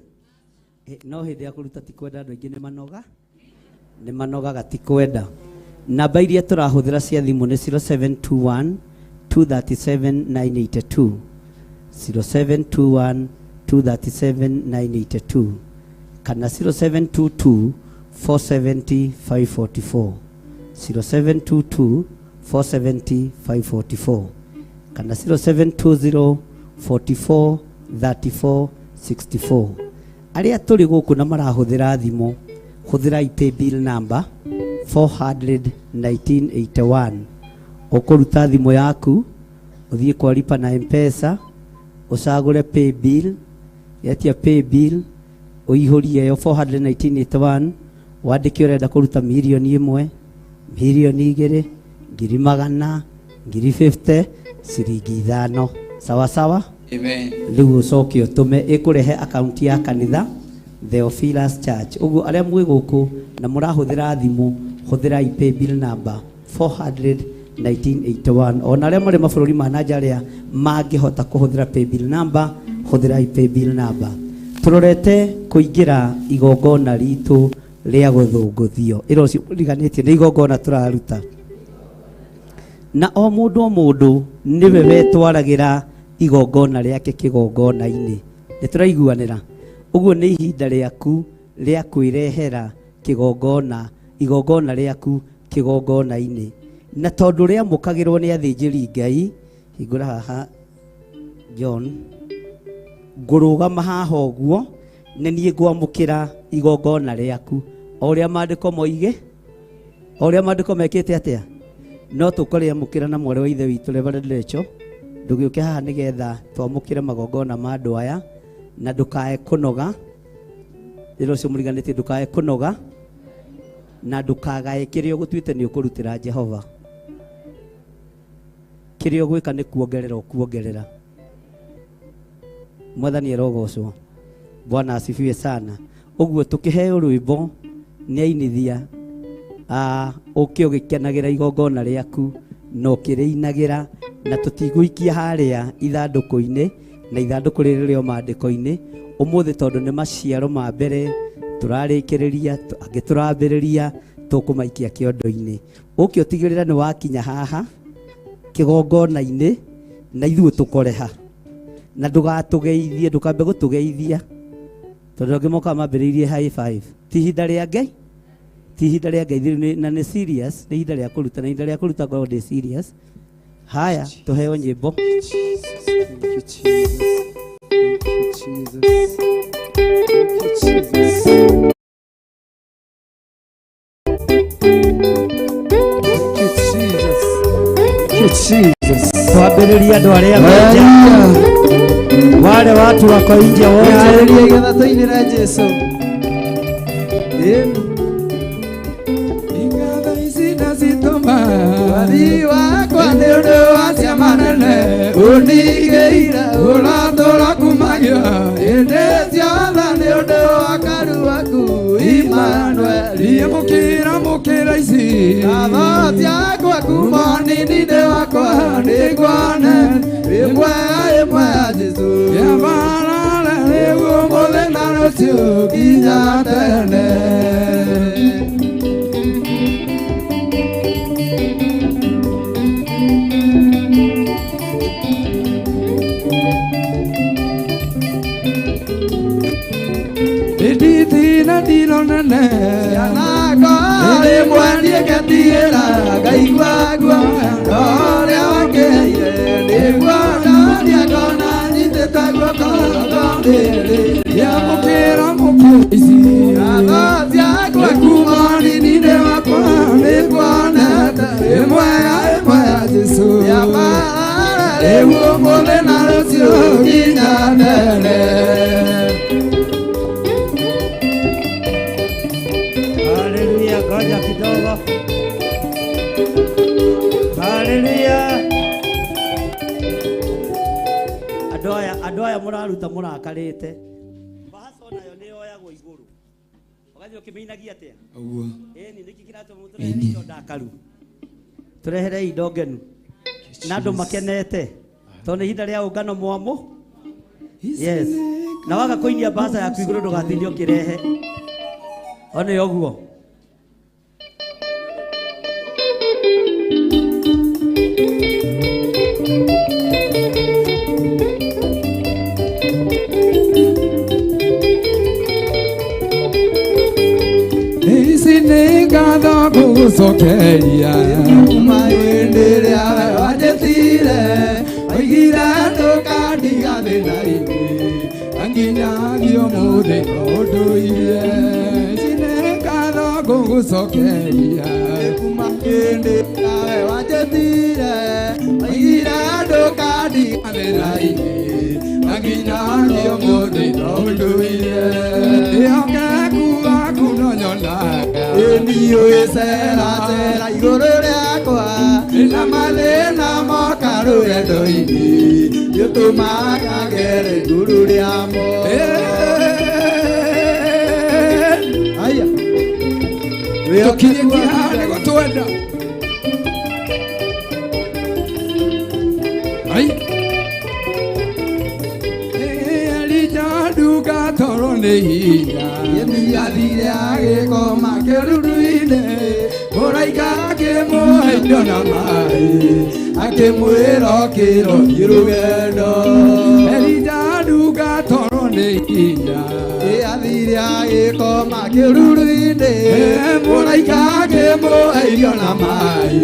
no hĩndĩ ya kũruta ti kwenda andũ aingĩ nĩ manoga, nĩ manogaga ti kwenda. Namba iria tũrahũthĩra cia thimũ nĩ 0721 237 982, 0721 237 982 kana 0722 470 544, 0722 470 544 kana 0720 44 34 64. Arĩa tũrĩ gũkũ na marahũthĩra thimũ, hũthĩra paybill number 400 1981. Ũkũruta thimũ yaku ũthiĩ kwa lipa na Mpesa, ũcagũre pay bill, yetia pay bill, ũihũrie yo 41981, wandĩke ũrenda kũruta 1,000,000, 2,000,000, 100,000, 50,000, ciringi 5. Sawa sawa? Amen. Rĩu ũcoke ũtũme ĩkũrehe akaunti ya kanitha Theophilus Church. Ũguo arĩa mwĩ gũkũ na mũrahũthĩra thimũ, hũthĩrai pay bill number 41981. Ona arĩa marĩ mabũrũri ma nanja arĩa mangĩhota kũhũthĩra pay bill number, hũthĩrai pay bill number. Tũrorete kũingĩra igongona ritũ rĩa gũthũngũthio. Ĩro ũcio ũriganĩtie nĩ igongona tũraruta. Na o mũndũ o mũndũ nĩwe wetwaragĩra igongona rĩake kĩgongona-inĩ. Nĩ tũraiguanĩra. Ũguo nĩ ihinda rĩaku rĩa kwĩrehera kĩgongona, igongona rĩaku kĩgongona-inĩ. Na tondũ rĩamũkagĩrwo nĩ athĩnjĩri Ngai, hingũra haha John, ngũrũgama haha ũguo, nĩ niĩ ngwamũkĩra igongona rĩaku. O ũrĩa maandĩko moige, o ũrĩa maandĩko mekĩte atĩa? No tũkũrĩamũkĩra na mwarĩ wa ithe witũ Reverend Rachel. Ndũgĩũke haha nĩgetha twamũkĩre magongona ma andũ aya, na ndũkae kũnoga. Rĩrĩa ũcio mũriganĩtie, ndũkae kũnoga, na ndũkagae kĩrĩa ũgũtuĩte nĩ ũkũrutĩra Jehova. Kĩrĩa ũgwĩka nĩ kuongerera ũkuongerera. Mwathani arogocwo. Bwana asifiwe sana. Ũguo tũkĩheo rwĩmbo nĩ ainithia, ũke ũgĩkenagĩra igongona rĩaku na ũkĩrĩinagĩra, na tũtigũikia harĩa ithandũkũ-inĩ, na ithandũkũ rĩrĩ rĩo maandĩko-inĩ ũmũthĩ, tondũ nĩ maciaro ma mbere tũrarĩkĩrĩria, angĩ tũrambĩrĩria, tũkũmaikia kĩondo-inĩ. Ũke ũtigĩrĩra nĩ wakinya haha kĩgongona-inĩ, na ithuĩ tũkoreha. Na ndũgatũgeithie, ndũkambe gũtũgeithia, tondũ angĩ mokaga mambĩrĩirie high five. Ti ihinda rĩa Ngai, ti ihinda rĩa Ngai, na nĩ serious, nĩ ihinda rĩa kũruta, na ihinda rĩa kũruta ngoragwo ndĩ serious. Haya, tũheo nyĩmbo. Thank you, Jesus. Thank you, Jesus. Thank you, Jesus. Thank you, Jesus. Thank you, Jesus. Twambĩrĩria andũ arĩa menja. Wale watu wako nje wote. Haleluya, getha tũinĩre Jesũ. Ingatha ici ndacitũma. Wathi wakwa nĩ ũndũ wa ciama nene, ũndigĩire ũratũra kumagia. Hĩndĩ ciothe nĩ ũndũ wa karu waku, Emmanuel. Iye mũkĩra, mũkĩra ici. Ngatho ciakwa kuma nini-inĩ wakwa, nĩngwane ĩmwe ĩmwe ya Jesũ. Yabarare rĩu ũmũthĩ na rũciũ nginya tene. Nditina ndiro nene. Rĩmwe ndiĩketigĩra, ngaigua guoya ũrĩa wakĩire. Nĩguo ndoria ngona nyitĩte guoko ngondĩrĩ. Yamũkĩra, mũkĩra ici. Ngatho ciakwa kuma nini-inĩ wakwa, nĩnguonete ĩmwe ya ĩmwe ya Jesũ. Rĩu ũmũthĩ na rũciũ nginya tene. Haleluya, ngoja kidogo. Haleluya. Andũ aya mũraruta mũrakarĩte. Bahasa onayo nĩ yoyagwo igũrũ. Ũgathiĩ ũkĩmĩinagia atĩa? Ũguo. Ĩni, nĩkĩ kĩratũma mũtũrehere indo ndakaru? Tũrehere indo ngenu. Na andũ makenete. Tondũ nĩ ihinda rĩa ũngano mwamũ. Yes. Na waga kũinia bahasa yaku igũrũ ndũgatinde ũkĩrehe. One ũguo. Ici nĩ ngatho ngũgũcokeria. Kuma hĩndĩ ĩrĩa we wanjĩtire, waigire ndũkandiga thĩna-inĩ, na nginyagia ũmũthĩ no ũndũire. Ici nĩ ngatho ngũgũcokeria. ngũgũcokeria kuma hĩndĩ nawe wanjĩtire waigire ndũkandiganĩra-inĩ na nginya ũmũthĩ no ũndũire wĩhokeku waku no nyonaga niĩ ceracera igũrũ rĩakwa na mathĩna moka rũgendo-inĩ nĩũtũmaga ngere igũrũ rĩamo. Aya tũkinyĩtie haha nĩ gũtwenda. Ai Elija nduga toro nĩ hinya athire agĩkoma kĩruru-inĩ mũraika akĩmũhe indo na maĩ akĩmwĩra ũkĩra ũthiĩ rũgendo. Elija nduga toro nĩ hinya athire agĩkoma kĩruru-inĩ mũraika akĩmũhe irio na maĩ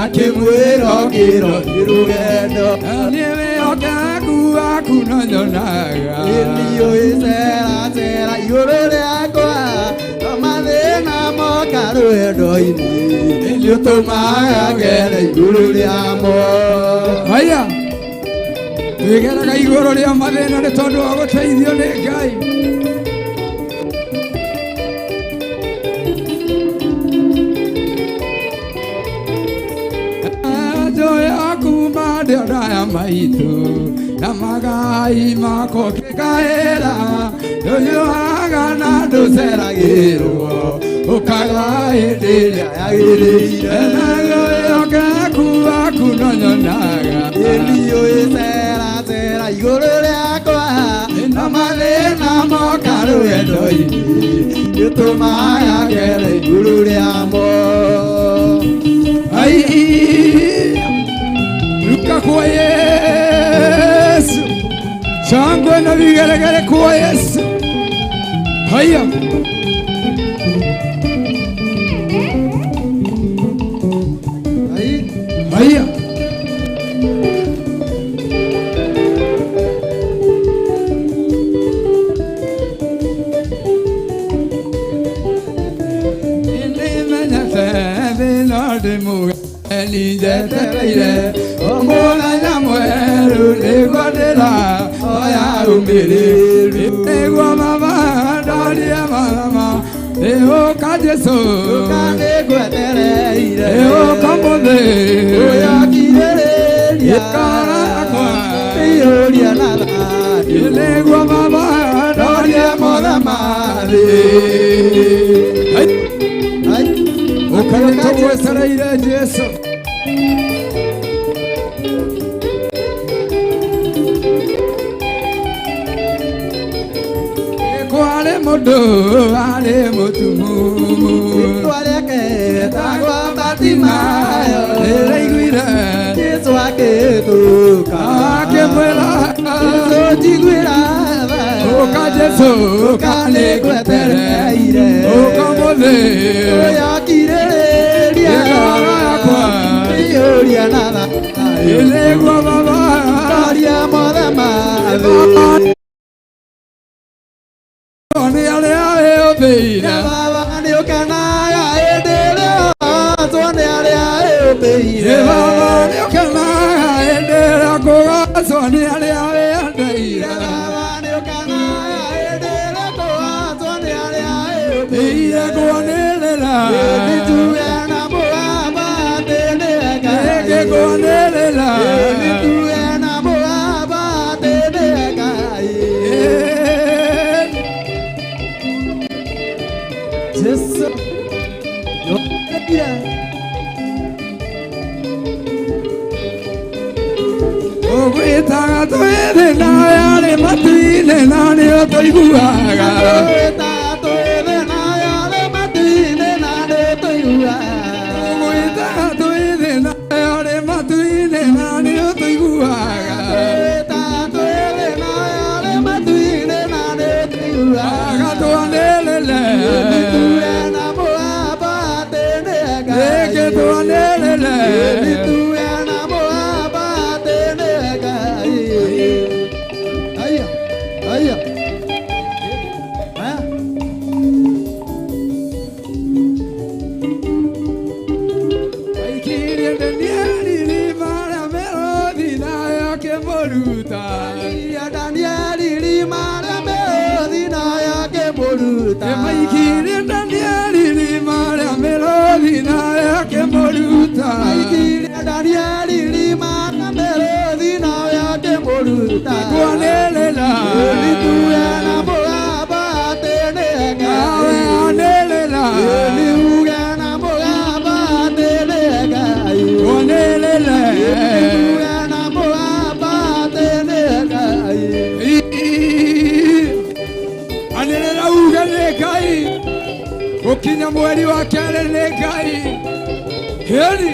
akĩmwĩra ũkĩra ũthiĩ rũgendo. Niĩ wĩhokeku waku no nyonaga niĩ ceracera igũrũ rĩakwa no mathĩna moka rũgendo-inĩ nĩũtũmaga ngere igũrũ rĩamo. Haya twĩgeraga igũrũ rĩa mathĩna nĩ tondũ wa gũteithio nĩ Ngai. Njoya kuma ndĩona ya maitũ na magai makwa ngĩkaĩra ndũhiũhaga na ndũceragĩrwo ũkaga hĩndĩ ĩrĩa yagĩrĩire naguo wĩhokeku waku no nyonaga niĩ ceracera igũrũ rĩakwa na mathĩna moka rũgendo-inĩ nĩũtũmaga ngere igũrũ rĩamo. Ai ruka kwa Yesu shangwe na vigelegele kwa Yesu. Haya haya njetereire mũthenya mwerũ nĩguo ndĩrahoya ũmĩrĩru nĩguo mama ndorie mama ĩũka Jesũ ũka nĩngwetereire ĩũka mũthĩ ũyakirĩrĩria ĩkarakwa iyũria na thayũ nĩguo mama ndorie mothe ma thĩ. Ũka nĩtũgwetereire Jesũ. Kwarĩ mũndũ arĩ mũtumumu rĩtwa rĩake etagwo Bartimayo nĩraiguire Jesũ akĩhĩtũka akĩmwĩra Jesũ njiguĩra tha ũka Jesũ ũka nĩngwetereire ũka mũthĩ ũyakirĩrĩria ĩgara yakwa iyũria na thayũ nĩguo baba ndorie mothe ma thĩ. Nĩ arĩa wĩũmbĩire Baba nĩũkenaga hĩndĩ ĩrĩa wahotwo nĩ arĩa wĩũmbĩire. Baba nĩũkenaga hĩndĩ ĩrĩa kũgocwo nĩ arĩa wĩendeire. Baba nĩũkenaga hĩndĩ ĩrĩa kũgocwo nĩ arĩa wĩũmbĩire. Kwanĩrĩra Nĩtuge na mũgamba atĩ nĩwe Ngai. Ĩngĩ kwanĩrĩra Nĩtuge na mũgamba atĩ nĩwe Ngai. Jesu Ũgwĩtaga twĩ thĩna yarĩ matu-inĩ na nĩũtũiguaga. Ũgwĩtaga twĩ thĩna yarĩ matu-inĩ na nĩũtũiguaga. Ũgwĩtaga twĩ thĩna yarĩ matu-inĩ na nĩũtũiguaga. Ũgwĩtaga twĩ thĩna yarĩ matu-inĩ na nĩũtũiguaga. Twanĩrĩre Nĩtuge na mũgamba atĩ nĩwe Ngai. Ĩngĩ twanĩrĩre Nĩtuge na mũgamba atĩ nĩwe Ngai. Aya, aya. Aya. akĩmũruta. Danieli irima rĩa mĩrũthi nayo akĩmũruta. Maikirie Danieli irima rĩa mĩrũthi nayo akĩmũruta. Maikirie Danieli irima rĩa mĩrũthi nayo akĩmũruta. Kwanĩrĩra. Nĩtuge na mũgamba atĩ nĩ Ngai. Anĩrĩra. Nĩuge na mũgamba atĩ nĩ Ngai. Kwanĩrĩra. Nĩtuge na mũgamba atĩ nĩ Ngai. Anĩrĩra uge nĩ Ngai. Gũkinya mweri wa kerĩ nĩ Ngai. Hĩni.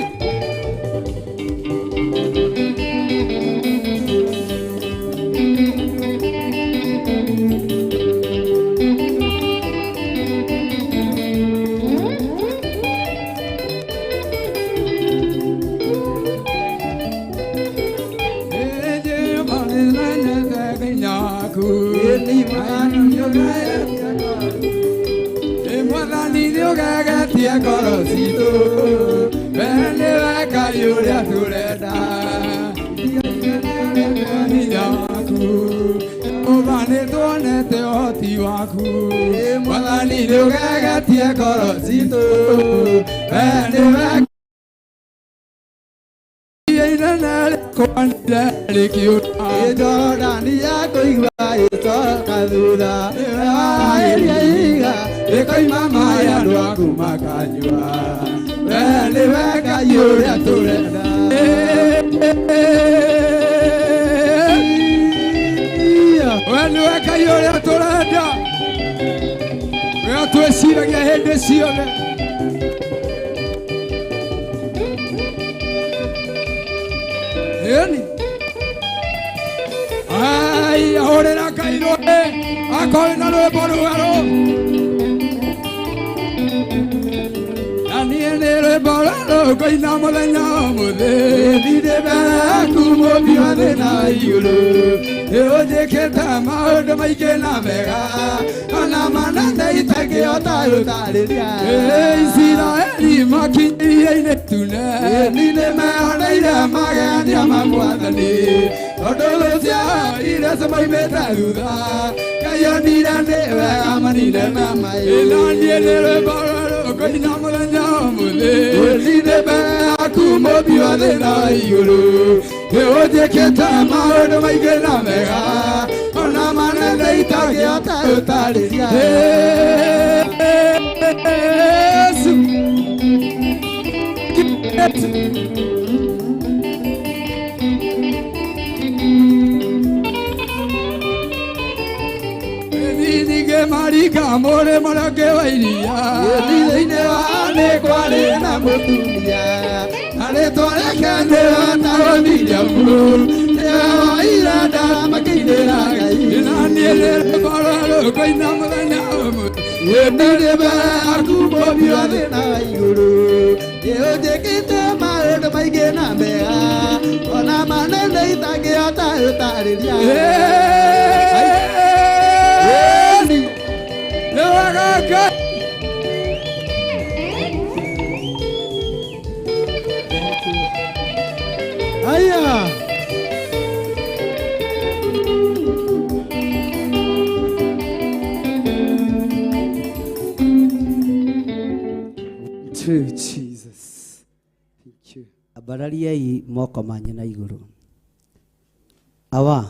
Mwathani nĩũgegetie ngoro citũ, we nĩwe Ngai ũrĩa tũrenda. Hinya waku, Jehova nĩtuonete ũhoti waku. Mwathani nĩũgegetie ngoro citũ, we nĩwe inene rĩkwanire rĩkiura. Jordani yakũigua ĩcoka thutha, warĩria ihiga rĩkoima maĩ andũ aku makanyua. We nĩwe Ngai ũrĩa tũrenda. We nĩwe Ngai ũrĩa tũrenda. We twĩciragia hĩndĩ ciothe. Ĩni. Ai, ahũrĩra Ngai rũĩ, akorwo na rwĩmbo rwerũ. Na niĩ nĩ rwĩmbo rwerũ ngũina mũthenya ũmũthĩ. Thiĩ mbere yaku mũmbi wa thĩ na igũrũ. Nĩũnjĩkĩte maũndũ maingĩ na mega, ona manene itangĩhota gũtarĩria. Isiraeli makinyire iria itune, nĩmeyoneire magegania ma Mwathani. Tondũ thũ ciao iria cimaumĩte thutha, Ngai onire nĩ wega manine na maĩ. Na niĩ nĩ rwĩmbo rwerũ ngũina mũthenya ũmũthĩ. Thiĩ mbere yaku mũmbi wa thĩ na igũrũ. Nĩũnjĩkĩte maũndũ maingĩ na mega, ona manene itangĩhota gũtarĩria. Yesu. Yesu. Ningĩ marika mũrĩ mũrangĩ wa iria. Thĩinĩ wa nĩ kwarĩ na mũtumia, na rĩtwa rĩake nĩretagwo Miriamu. Nĩwe woire ndarama makĩinĩra Ngai. Na niĩ nĩ rwĩmbo rwerũ ngũina mũthenya ũmwe. Niĩ mbere yaku mũmbi wa thĩ na igũrũ, nĩũnjĩkĩte maũndũ maingĩ na mega, ona manene itangĩhota gũtarĩria. Ĩni. Nĩ wega Ngai. Haya. To Jesus. Thank you. Ambarariai moko manyu na igũrũ. Awa,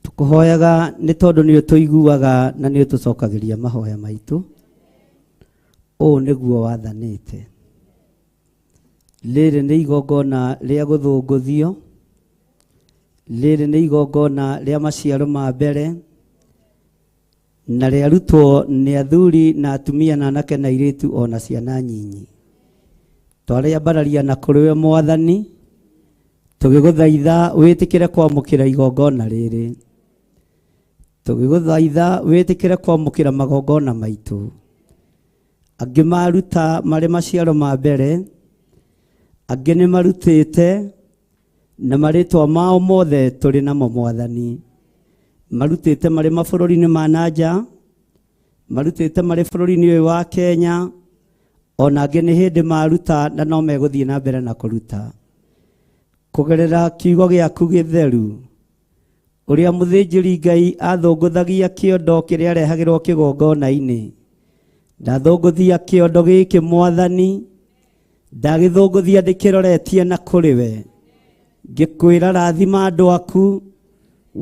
tũkũhoyaga nĩ tondũ nĩ ũtũiguaga na nĩ ũtũcokagĩria mahoya maitũ. Ũũ nĩguo wathanĩte. Rĩrĩ nĩ igongona rĩa gũthũngũthio, rĩrĩ nĩ igongona rĩa maciaro ma mbere, na rĩarutwo nĩ athuri na atumia na anake na airĩtu ona ciana nyinyi. Twarĩambararia na kũrĩ we Mwathani, tũgĩgũthaitha wĩtĩkĩre kwamũkĩra igongona rĩrĩ. Tũgĩgũthaitha wĩtĩkĩre kwamũkĩra magongona maitũ. Angĩ maruta marĩ maciaro ma mbere, angĩ nĩ marutĩte na marĩtwa mao mothe tũrĩ namo Mwathani. Marutĩte marĩ mabũrũri-inĩ ma na nja, marutĩte marĩ bũrũri-inĩ ũyũ wa Kenya, ona angĩ nĩ hĩndĩ maruta na no megũthiĩ na mbere na kũruta. Kũgerera kiugo gĩaku gĩtheru, ũrĩa mũthĩnjĩri Ngai athũngũthagia kĩondo kĩrĩa arehagĩrwo kĩgongona-inĩ, ndathũngũthia kĩondo gĩkĩ Mwathani, ndagĩthũngũthia ndĩkĩroretie na kũrĩ we, ngĩkwĩra rathima andũ aku,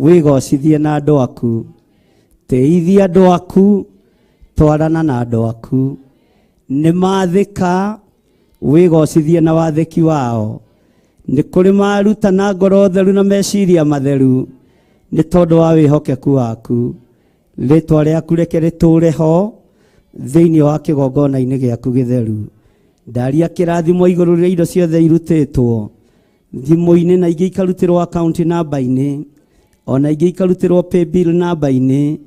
wĩgocithie na andũ aku, tĩithia andũ aku, twarana na andũ aku, nĩmathĩka, wĩgocithie na wathĩki wao, nĩ kũrĩ maruta na ngoro theru na meciria matheru, nĩ tondũ wa wĩhokeku waku, rĩtwa rĩaku reke rĩtũũre ho thĩinĩ wa kĩgongona-inĩ gĩaku gĩtheru. Ndaria kĩrathimo igũrũ rĩa indo ciothe irutĩtwo thimũ-inĩ na ingĩ ikarutĩrwo account namba-inĩ, ona ingĩ ikarutĩrwo paybill namba-inĩ,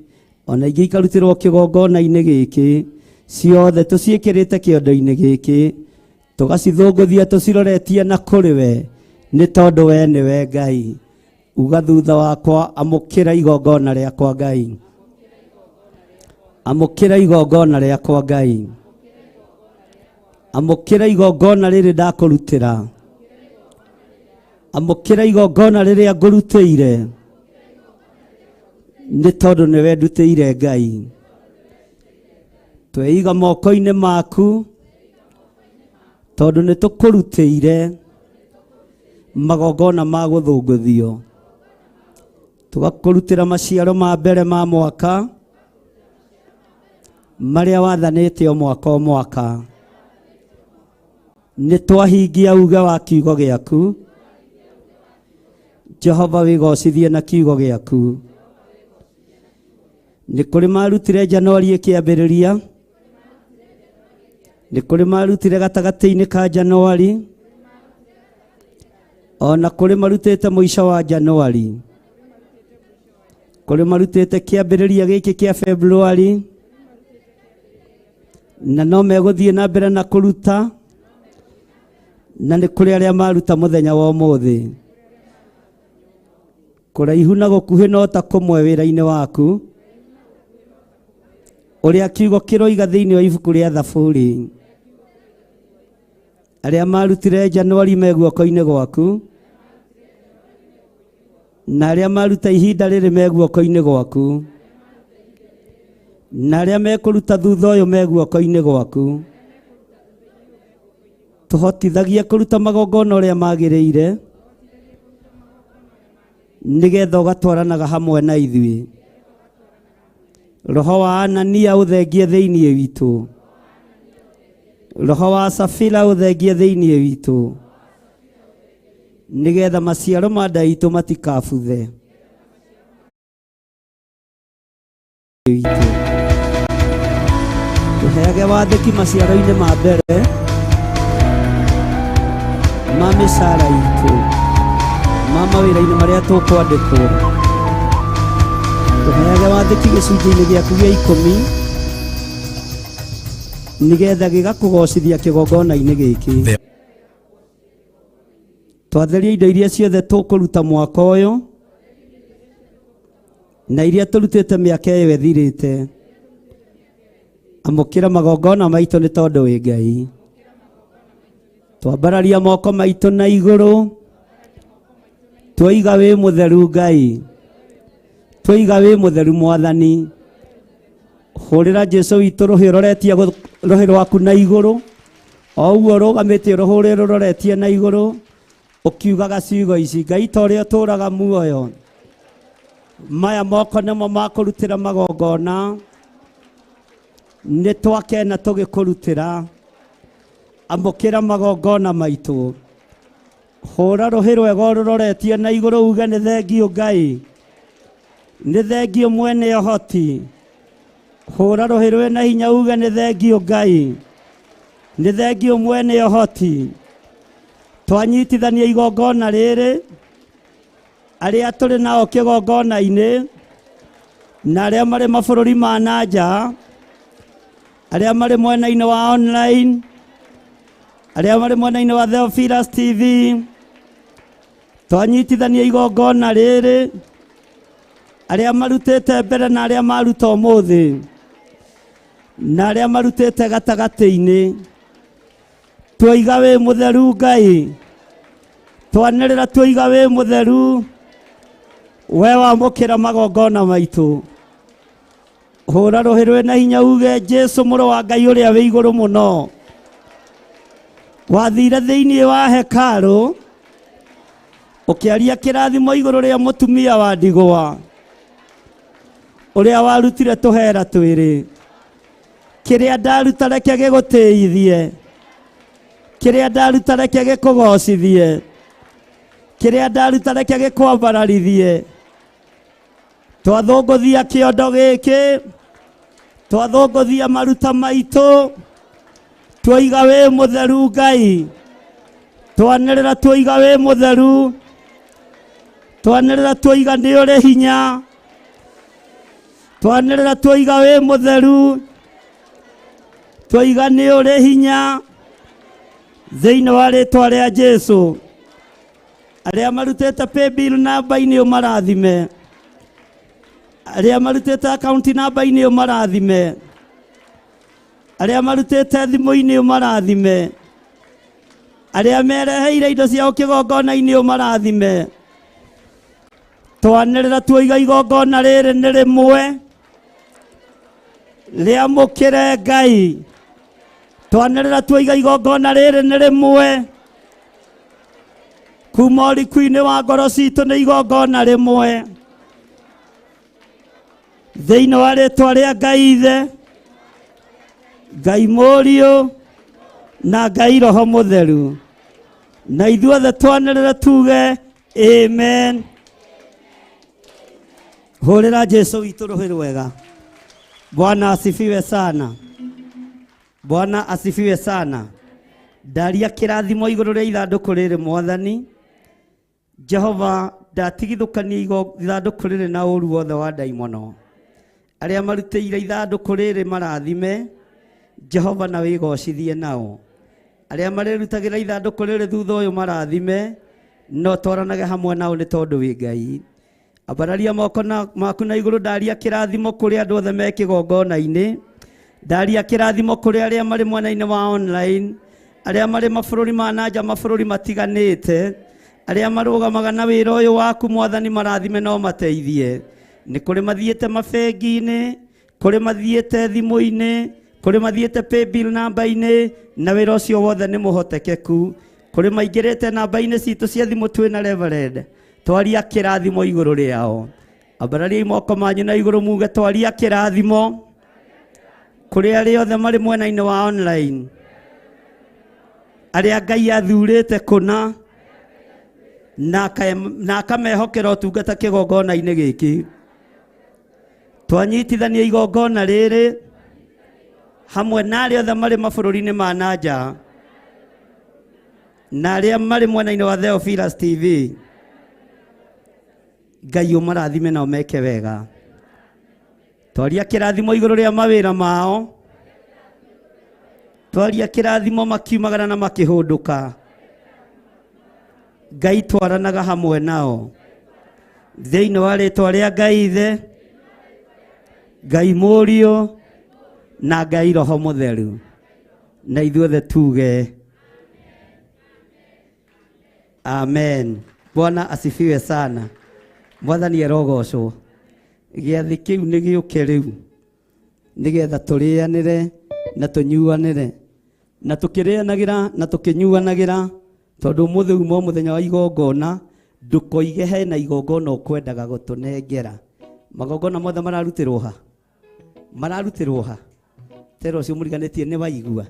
ona ingĩ ikarutĩrwo kĩgongona-inĩ gĩkĩ, ciothe tũciĩkĩrĩte kĩondo-inĩ gĩkĩ, tũgacithũngũthia tũciroretie na kũrĩ we, nĩ tondũ we nĩwe Ngai. Uga thutha wakwa, amũkĩra igongona rĩakwa Ngai, amũkĩra igongona rĩakwa Ngai, amũkĩra igongona rĩrĩ ndakũrutĩra, amũkĩra igongona rĩrĩa ngũrutĩire, nĩ tondũ nĩwe ndutĩire Ngai. Tweiga moko-inĩ maku, tondũ nĩ tũkũrutĩire magongona ma gũthũngũthio, tũgakũrutĩra maciaro ma mbere ma mwaka marĩa wathanĩte o mwaka o mwaka. Nĩ twahingia uge wa kiugo gĩaku, Jehova wĩgocithie na kiugo gĩaku. Nĩ kũrĩ marutire Januari ĩkĩambĩrĩria, nĩ kũrĩ marutire gatagatĩ-inĩ ka Januari, ona kũrĩ marutĩte mũico wa Januari, kũrĩ marutĩte kĩambĩrĩria gĩkĩ kĩa Februari, na no megũthiĩ na mbere na kũruta, na nĩ kũrĩ arĩa maruta mũthenya wa ũmũthĩ. Kũraihu na gũkuhĩ no ta kũmwe wĩra-inĩ waku, ũrĩa kiugo kĩroiga thĩinĩ wa ibuku rĩa Thaburi, arĩa marutire Januari me guoko-inĩ gwaku, na arĩa maruta ihinda rĩrĩ me guoko-inĩ gwaku, na arĩa mekũruta thutha ũyũ me guoko-inĩ gwaku. Tũhotithagie kũruta magongona ũrĩa magĩrĩire, nĩgetha ũgatwaranaga hamwe na ithuĩ. Roho wa Anania ũthengie thĩinĩ witũ, roho wa Safira ũthengie thĩinĩ witũ, nĩgetha maciaro ma nda itũ matikabuthe. Witũ tũheage wathĩki maciaro-inĩ ma mbere ma mĩcara itũ, ma mawĩra-inĩ marĩa tũkwandĩkwo. Tũheage wathĩki gĩcunjĩ-inĩ gĩaku gĩa ikũmi, nĩgetha gĩgakũgocithia kĩgongona-inĩ gĩkĩ. Twatheria indo iria ciothe tũkũruta mwaka ũyũ na iria tũrutĩte mĩaka ĩyo ĩthirĩte. Amũkĩra magongona maitũ nĩ tondũ wĩ Ngai. Twambararia moko maitũ na igũrũ, twoiga wĩ mũtheru Ngai, twoiga wĩ mũtheru Mwathani. Hũrĩra Jesu witũ rũhĩ ũroretie rũhĩ rwaku na igũrũ, o ũguo ũrũgamĩte ũrũhũre rũroretie na igũrũ, ũkiugaga ciugo ici: Ngai ta ũrĩa ũtũũraga muoyo, maya moko nĩmo makũrutĩra magongona, nĩ twakena tũgĩkũrutĩra. Amũkĩra magongona maitũ. Hũra rũhĩ rwega ũrũroretie na igũrũ, uge nĩ thengiũ Ngai, nĩ thengiũ mwene ũhoti. Hũra rũhĩ rwĩna hinya uge nĩ thengiũ Ngai, nĩ thengiũ mwene ũhoti. Twanyitithania igongona rĩrĩ, arĩa tũrĩ nao kĩgongona-inĩ, na arĩa marĩ mabũrũri ma na nja, arĩa marĩ mwena-inĩ wa online, arĩa marĩ mwena-inĩ wa Theophilus TV, twanyitithania igongona rĩrĩ, arĩa marutĩte mbere na arĩa maruta ũmũthĩ, na arĩa marutĩte gatagatĩ-inĩ, twoiga wĩ mũtheru Ngai, Twanĩrĩra tuoiga wĩ mũtheru. We wamũkĩra magongona maitũ. Hũra rũhĩ rwĩna hinya uge Jesu mũrũ wa Ngai ũrĩa wĩ igũrũ mũno. Wathire thĩinĩ wa hekarũ ũkĩaria kĩrathimo igũrũ rĩa mũtumia wa ndigwa ũrĩa warutire tũhera twĩrĩ. Kĩrĩa ndaruta reke gĩgũtĩithie. Kĩrĩa ndaruta reke gĩkũgocithie. Kĩrĩa ndaruta reke gĩkwambararithie. Twathũngũthia kĩondo gĩkĩ, twathũngũthia maruta maitũ, tuoiga wĩ mũtheru Ngai. Twanĩrĩra tuoiga wĩ mũtheru. Twanĩrĩra tuoiga nĩ ũrĩ hinya. Twanĩrĩra tuoiga wĩ mũtheru. Tuoiga nĩ ũrĩ hinya. Thĩinĩ wa rĩtwa rĩa Jesu. Arĩa marutĩte paybill namba-inĩ ũmarathime. Arĩa marutĩte account namba-inĩ ũmarathime. Arĩa marutĩte thimũ-inĩ ũmarathime. Arĩa mereheire indo ciao kĩgongona-inĩ ũmarathime. Twanĩrĩra tuoiga igongona rĩrĩ nĩ rĩmwe. Rĩamũkĩre Ngai. Twanĩrĩra tuoiga igongona rĩrĩ nĩ rĩmwe. Kuma ũriku-inĩ wa ngoro citũ nĩ igongona rĩmwe. Thĩinĩ wa rĩtwa rĩa Ngai Ithe, Ngai Mũriũ na Ngai Roho Mũtheru. Na ithuothe twanĩrĩre tuge amen. Hũrĩra Jesu witũ rũhĩ rwega. Bwana asifiwe sana. Bwana asifiwe sana. Ndaria kĩrathimo igũrũ rĩa ithandũkũ rĩrĩ mwathani. Jehova ndatigithũkania ithandũkũ rĩrĩ na ũru wothe wa ndaimono. Arĩa marutĩire ithandũkũ rĩrĩ marathime, Jehova na wĩgocithie nao. Arĩa marĩrutagĩra ithandũkũ rĩrĩ thutha ũyũ marathime, no twaranage hamwe nao nĩ tondũ wĩ Ngai. Ambararia moko maku na igũrũ, ndaria kĩrathimo kũrĩ andũ othe me kĩgongona-inĩ. Ndaria kĩrathimo kũrĩ arĩa marĩ mwena-inĩ wa online, arĩa marĩ mabũrũri ma na nja, mabũrũri matiganĩte, arĩa marũgamaga na wĩra ũyũ waku mwathani marathime no mateithie. Nĩ kũrĩ mathiĩte mabengi-inĩ, kũrĩ mathiĩte thimũ-inĩ, kũrĩ mathiĩte paybill namba-inĩ, na wĩra ũcio wothe nĩ mũhotekeku. Kũrĩ maingĩrĩte namba-inĩ citũ cia thimũ twĩna Reverend, twaria kĩrathimo igũrũ rĩao. Ambarariai moko manyu na igũrũ muge twaria kĩrathimo kũrĩ arĩa othe marĩ mwena-inĩ wa online, arĩa Ngai athurĩte kũna na akamehokera ũtungata kĩgongona-inĩ gĩkĩ. Twanyitithania igongona rĩrĩ hamwe na arĩa othe marĩ mabũrũri-inĩ ma na nja na arĩa marĩ mwena-inĩ wa Theophilus TV. Ngai ũmarathime na ũmeke wega. Twaria kĩrathimo igũrũ rĩa mawĩra mao. Twaria kĩrathimo makiumagara na makĩhũndũka. Ngai twaranaga hamwe nao. Thĩinĩ wa rĩtwa rĩa Ngai Ithe, Ngai Mũriũ na Ngai Roho Mũtheru. Na ithuothe tuge amen. Bwana asifiwe sana. Mwathani arogocwo. Gĩathĩ kĩu nĩ gĩũke rĩu nĩgetha tũrĩanĩre na tũnyuanĩre na tũkĩrĩanagĩra na tũkĩnyuanagĩra, tondũ ũmũthĩ uma mũthenya wa igongona. Ndũkoige hena igongona ũkwendaga gũtũnengera. Magongona mothe mararutĩrwo ha? Mararutĩrwo ha? Tera ũcio mũriganĩtie nĩ waigua.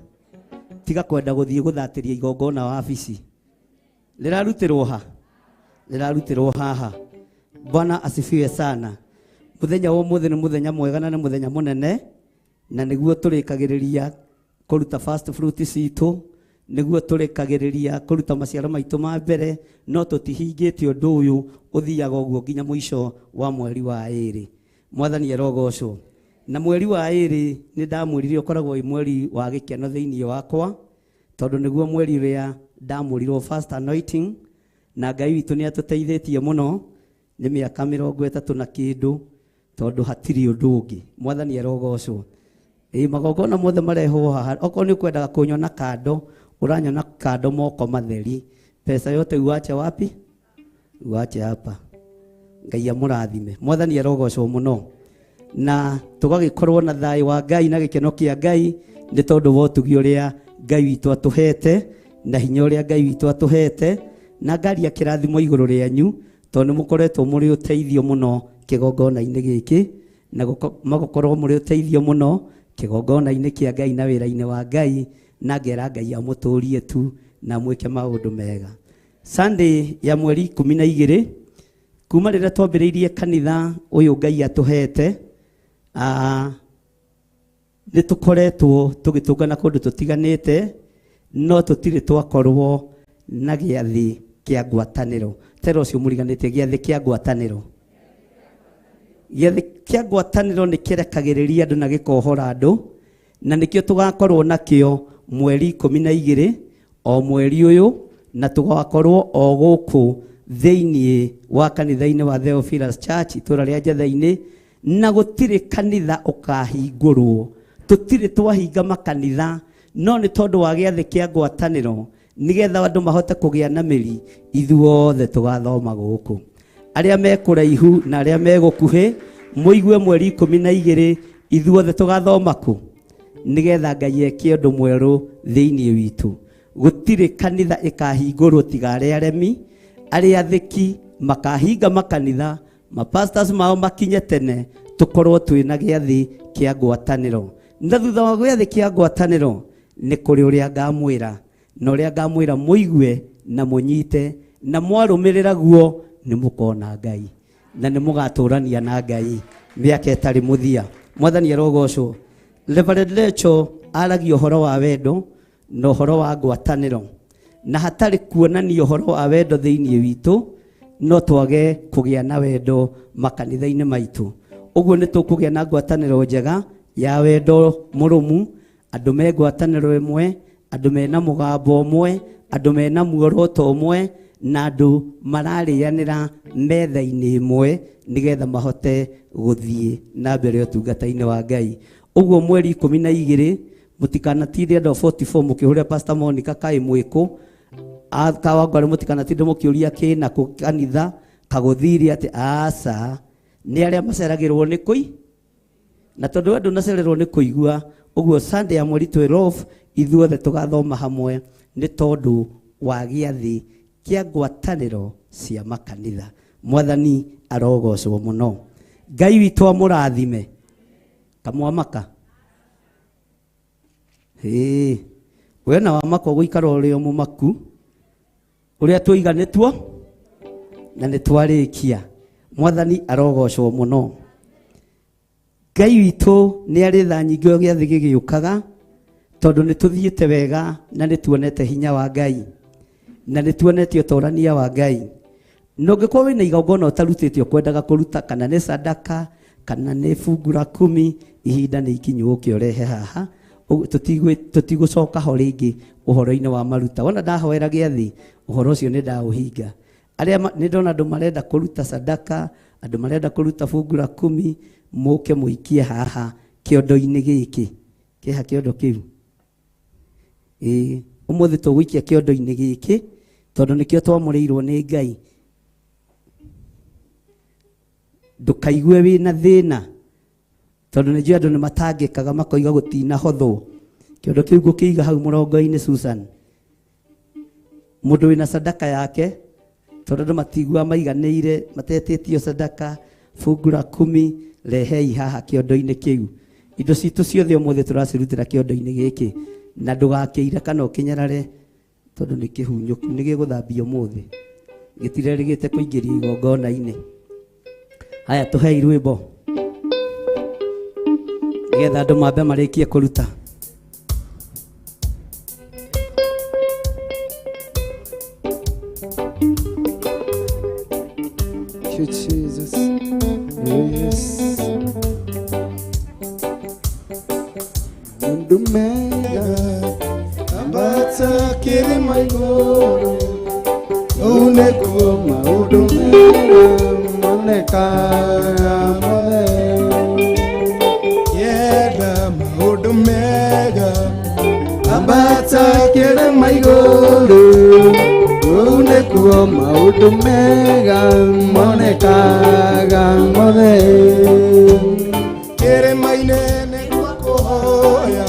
Tiga kwenda gũthiĩ gũthatĩria igongona wabici. Rĩrarutĩrwo ha? Rĩrarutĩrwo haha. Bwana asifiwe sana. Mũthenya wa ũmũthĩ nĩ mũthenya mwega na nĩ mũthenya mũnene, na nĩguo tũrĩkagĩrĩria kũruta first fruit citũ, nĩguo tũrĩkagĩrĩria kũruta maciaro maitũ ma mbere, no tũtihingĩtie ũndũ ũyũ ũthiaga ũguo nginya mũico wa mweri wa ĩrĩ. Mwathani arogocwo. Na mweri wa ĩrĩ nĩ ndamwĩrire ũkoragwo wĩ mweri wa gĩkeno thĩinĩ wakwa, tondũ nĩguo mweri ũrĩa ndamũrirwo first anointing, na Ngai witũ nĩ atũteithĩtie mũno nĩ mĩaka 30 na kĩndũ, tondũ hatirĩ ũndũ ũngĩ. Mwathani arogocwo. Ĩ magongona mothe marehwo haha, okorwo nĩ ũkwendaga kũnyona kando, ũranyona kando moko matheri. Pesa yote uache wapi? Uache hapa. Ngai amũrathime. Mwathani arogocwo mũno. Na tũgagĩkorwo na thayũ wa Ngai na gĩkeno kĩa Ngai nĩ tondũ wa ũtugi ũrĩa Ngai witũ atũhete na hinya ũrĩa Ngai witũ atũhete, na ngaria kĩrathimo igũrũ rĩanyu tondũ nĩ mũkoretwo mũrĩ ũteithio mũno kĩgongona-inĩ gĩkĩ, na magũkorwo mũrĩ ũteithio mũno kĩgongona-inĩ kĩa Ngai na wĩra-inĩ wa Ngai, na ngera Ngai amũtũrie tu na mwĩke maũndũ mega. Sunday ya mweri 12 kuma rĩrĩa twambĩrĩirie kanitha ũyũ Ngai atũhete, nĩ tũkoretwo tũgĩtũngana kũndũ tũtiganĩte, no tũtirĩ twakorwo na gĩathĩ kĩa ngwatanĩro. Tera ũcio mũriganĩtie gĩathĩ kĩa ngwatanĩro. Gĩathĩ kĩa ngwatanĩro nĩ kĩrekagĩrĩria andũ na gĩkohora andũ, na nĩkĩo tũgakorwo nakĩo mweri 12 o mweri ũyũ, na tũgakorwo o gũkũ thĩinĩ wa kanitha-inĩ wa Theophilus Church itũra rĩa Njetha-inĩ, na gũtirĩ kanitha ũkahingũrwo. Tũtirĩ twahinga makanitha, no nĩ tondũ wa gĩathĩ kĩa ngwatanĩro nĩgetha andũ mahote kũgĩa na mĩri, ithuothe tũgathoma gũkũ. Arĩa me kũraihu na arĩa me gũkuhĩ mũigue mweri 12 ithuothe tũgathoma kũ, nĩgetha Ngai eke ũndũ mwerũ thĩinĩ witũ. Gũtirĩ kanitha ĩkahingũrwo tiga arĩa aremi, arĩa athĩki makahinga makanitha, mapastors mao makinye tene, tũkorwo twĩna gĩathĩ kĩa ngwatanĩro. Na thutha wa gĩathĩ kĩa ngwatanĩro nĩ kũrĩ ũrĩa ngamwĩra, na ũrĩa ngamwĩra mũigue na mũnyite, na mwarũmĩrĩra guo nĩ mũkona Ngai na nĩ mũgatũrania na Ngai mĩaka ĩtarĩ mũthia. Mwathani arogocwo. Reverend Rachel aragia ũhoro wa wendo na ũhoro wa ngwatanĩro, na hatarĩ kuonania ũhoro wa wendo thĩinĩ witũ no twage kũgĩa na wendo makanitha-inĩ maitũ. Ũguo nĩ tũkũgĩa na ngwatanĩro njega ya wendo mũrũmu, andũ me ngwatanĩro ĩmwe, andũ mena mũgambo ũmwe, andũ mena muoroto ũmwe, na andũ mararĩanĩra metha-inĩ ĩmwe nĩgetha mahote gũthiĩ na mbere ũtungata-inĩ wa Ngai. Ũguo mweri 12 mũtikanatinde andũ a 44 mũkĩhũrĩra Pastor Monica kaĩ mwĩkũ, Kawangware mũtikanatinde mũkĩũria kĩna kũ kanitha kagũthirie atĩ aca nĩ arĩa maceragĩrwo nĩ kũi, na tondũ andũ nacererwo nĩ kũigua. Ũguo Sunday ya mweri 12 ithuothe tũgathoma hamwe nĩ tondũ wa gĩathĩ kĩa ngwatanĩro cia makanitha. Mwathani arogocwo mũno. Ngai witũ amũrathime. Kamwamaka. Hĩ, we na wamaka ũgũikara ũrĩ o mũmaku ũrĩa twoiga nĩtuo na nĩtwarĩkia. Mwathani arogocwo mũno. Ngai witũ nĩ arĩ tha nyingĩ o gĩathĩ gĩgĩũkaga, tondũ nĩ tũthiĩte wega na nĩ tuonete hinya wa Ngai na nĩ tuonete ũtorania wa Ngai. Na ũngĩkorwo wĩna igongona ũtarutĩte ũkwendaga kũruta, kana nĩ sadaka kana nĩ fungu la kumi, ihinda nĩ ikinyu ũke ũrehe haha. Tũtigũcoka ho rĩngĩ ũhoro-inĩ wa maruta. Wona ndahoera gĩathĩ, ũhoro ũcio nĩ ndaũhinga. Arĩa nĩ ndona andũ marenda kũruta sadaka, andũ marenda kũruta fungu la kumi, mũke mũikie haha kĩondo-inĩ gĩkĩ. Kĩha kĩondo kĩu? Ĩĩ, ũmũthĩ tũgũikia kĩondo-inĩ gĩkĩ tondũ nĩkĩo twamũrĩirwo nĩ Ngai. Ndũkaigue wĩna thĩna tondũ nĩ njũĩ andũ nĩ matangĩkaga makoiga gũtinahothwo. Kĩondo kĩu ngũkĩiga hau mũrongo-inĩ Susan. Mũndũ wĩna sadaka yake, tondũ andũ matiguaga maiganĩire matetĩtio sadaka, fungu la kumi, rehei haha kĩondo-inĩ kĩu. Indo citũ ciothe ũmũthĩ tũracirutĩra kĩondo-inĩ gĩkĩ, na ndũgakĩire kana ũkĩnyarare tondũ nĩ kĩhunyũku, nĩ gĩgũthambio ũmũthĩ, gĩtirerĩgĩte kũingĩrio igongona-inĩ. Haya, tũhei rwĩmbo nĩgetha andũ mambe marĩkie kũruta. Thank you, Jesus. Yes. Maũndũ mega ambata kĩrĩma igũrũ, kũu nĩkuo maũndũ mega monekaga mothe. Yenda maũndũ mega ambata kĩrĩma igũrũ, kũu maũndũ mega monekaga mothe. Kĩrĩma-inĩ nĩkuo kũhoya,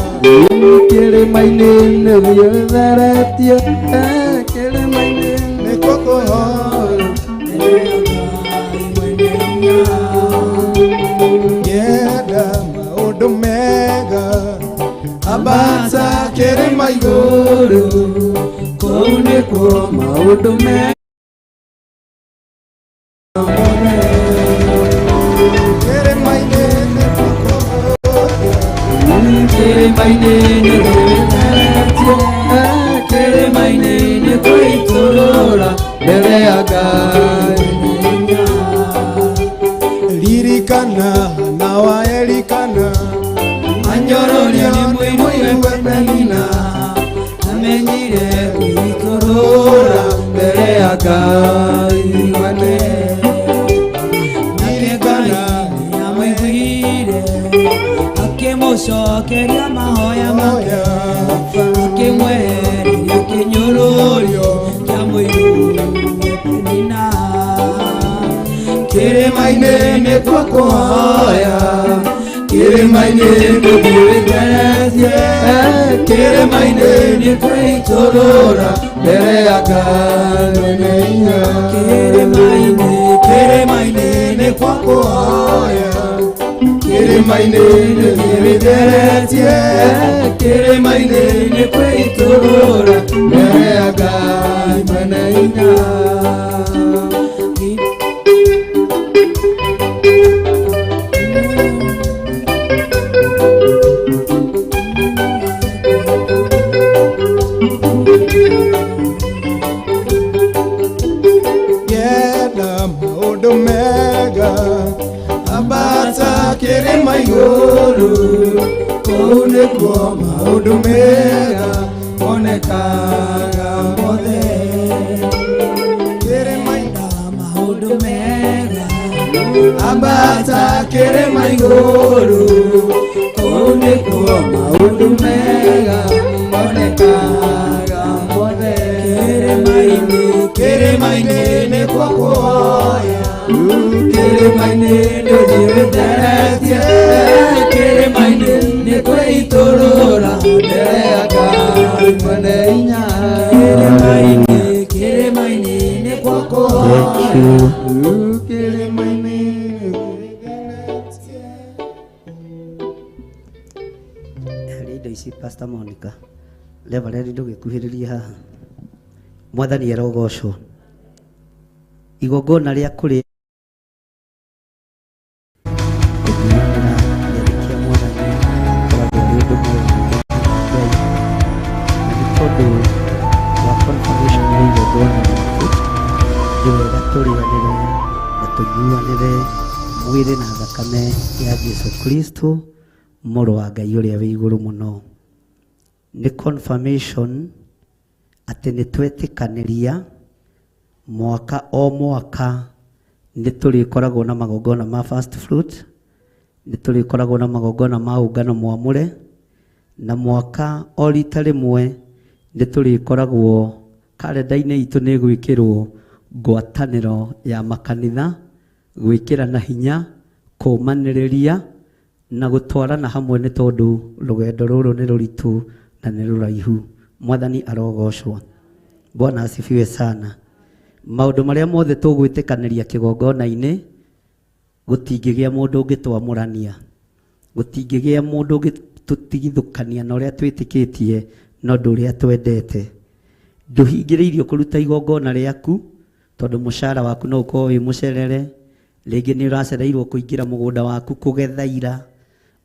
Kĩrĩma-inĩ nĩthiĩ theretie, kĩrĩma-inĩ nĩkuo kũhoya. Ngĩenda maũndũ mega, ambata kĩrĩma igũrũ, kũu nĩkuo maũndũ mega. Kĩrĩma-inĩ nĩkuo kũhoya, Kĩrĩma-inĩ nĩthiĩ theretie, kĩrĩma-inĩ nĩkwĩitũrũra mbere ya Ngai. Ririkana na wa Elikana, Anyororio nĩ mũigue Penina, amenyire gwĩitũrũra mbere ya Ngai wake. Nake Ngai nĩamũiguire, akĩmũcokeria mahoya make, akĩmwehereria kĩnyũrũrio kĩa mũigue Penina. Kĩrĩma-inĩ nĩkuo kũhoya, kĩrĩma-inĩ nĩthiĩ theretie, kĩrĩma-inĩ nĩkwĩitũrũra mbere ya Ngai mwene hinya. Kĩrĩma-inĩ, kĩrĩma-inĩ nĩkuo kũhoya, Kĩrĩma-inĩ nĩthiĩ theretie, kĩrĩma-inĩ nĩkwĩitũrũra mbere ya Ngai mwene hinya. Ngĩenda maũndũ mega, ambata kĩrĩma igũrũ, kũu nĩkuo maũndũ mega monekaga mothe. Kĩrĩma-inĩ maũndũ mega, Ambata kĩrĩma igũrũ, kũu nĩkuo maũndũ mega monekaga mothe. Kĩrĩma-inĩ, Kĩrĩma-inĩ nĩkuo kũhoya, kĩrĩma-inĩ nĩthiĩ theretie, kĩrĩma-inĩ nĩkwĩitũrũra mbere ya Ngai mwene hinya. Kĩrĩma-inĩ, kĩrĩma-inĩ nĩkuo kũhoya. Thank you. Kĩrĩma-inĩ Harĩ indo ici Pastor Monica Reverend ndũgĩkuhĩrĩrie haha. Mwathani arogocwo. Igongona rĩa kũrĩa kũnyuanĩra gĩathĩ kĩa Mwathani ũkoragwo ũrĩ ũndũ mwega Ngai, na nĩ tondũ wa confirmation ya igongona rĩtũ, nĩ wega tũrĩanĩre na tũnyuanĩre mwĩrĩ na thakame ya Jesu Kristo mũrũ wa Ngai ũrĩa wĩ igũrũ mũno. Nĩ confirmation atĩ nĩ twetĩkanĩria mwaka o mwaka nĩ tũrĩkoragwo na magongona ma first fruit, nĩ tũrĩkoragwo na magongona ma ũngano mwamũre, na mwaka o rita rĩmwe nĩ tũrĩkoragwo karenda-inĩ itũ nĩ gwĩkĩrwo ngwatanĩro ya makanitha, gwĩkĩra na hinya, kũmanĩrĩria na gũtwarana hamwe, nĩ tondũ rũgendo rũrũ nĩ rũritũ na nĩ rũraihu. Mwathani arogocwo. Bwana asifiwe sana. Maũndũ marĩa mothe tũgwĩtĩkanĩria kĩgongona-inĩ, gũtingĩgĩa mũndũ ũngĩtwamũrania, gũtingĩgĩa mũndũ ũngĩtũtigithũkania na ũrĩa twĩtĩkĩtie na ũndũ ũrĩa twendete. Ndũhingĩrĩirio kũruta igongona rĩaku tondũ mũcara waku no ũkorwo wĩ mũcerere, rĩngĩ nĩ ũracereirwo kũingĩra mũgũnda waku kũgetha ira,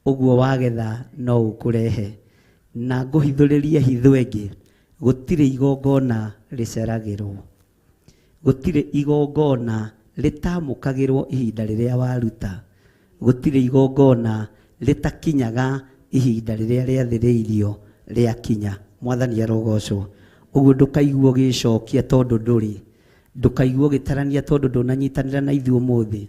ũguo wagetha no ũkũrehe. Na ngũhithũrĩrie hitho ĩngĩ, gũtirĩ igongona rĩceragĩrwo, gũtirĩ igongona rĩtamũkagĩrwo ihinda rĩrĩa waruta, gũtirĩ igongona rĩtakinyaga ihinda rĩrĩa rĩathĩrĩirio rĩakinya. Mwathani arogocwo. Ũguo ndũkaigua ũgĩcokia tondũ ndũrĩ, ndũkaigua ũgĩtarania tondũ ndũnanyitanĩra na ithuĩ ũmũthĩ.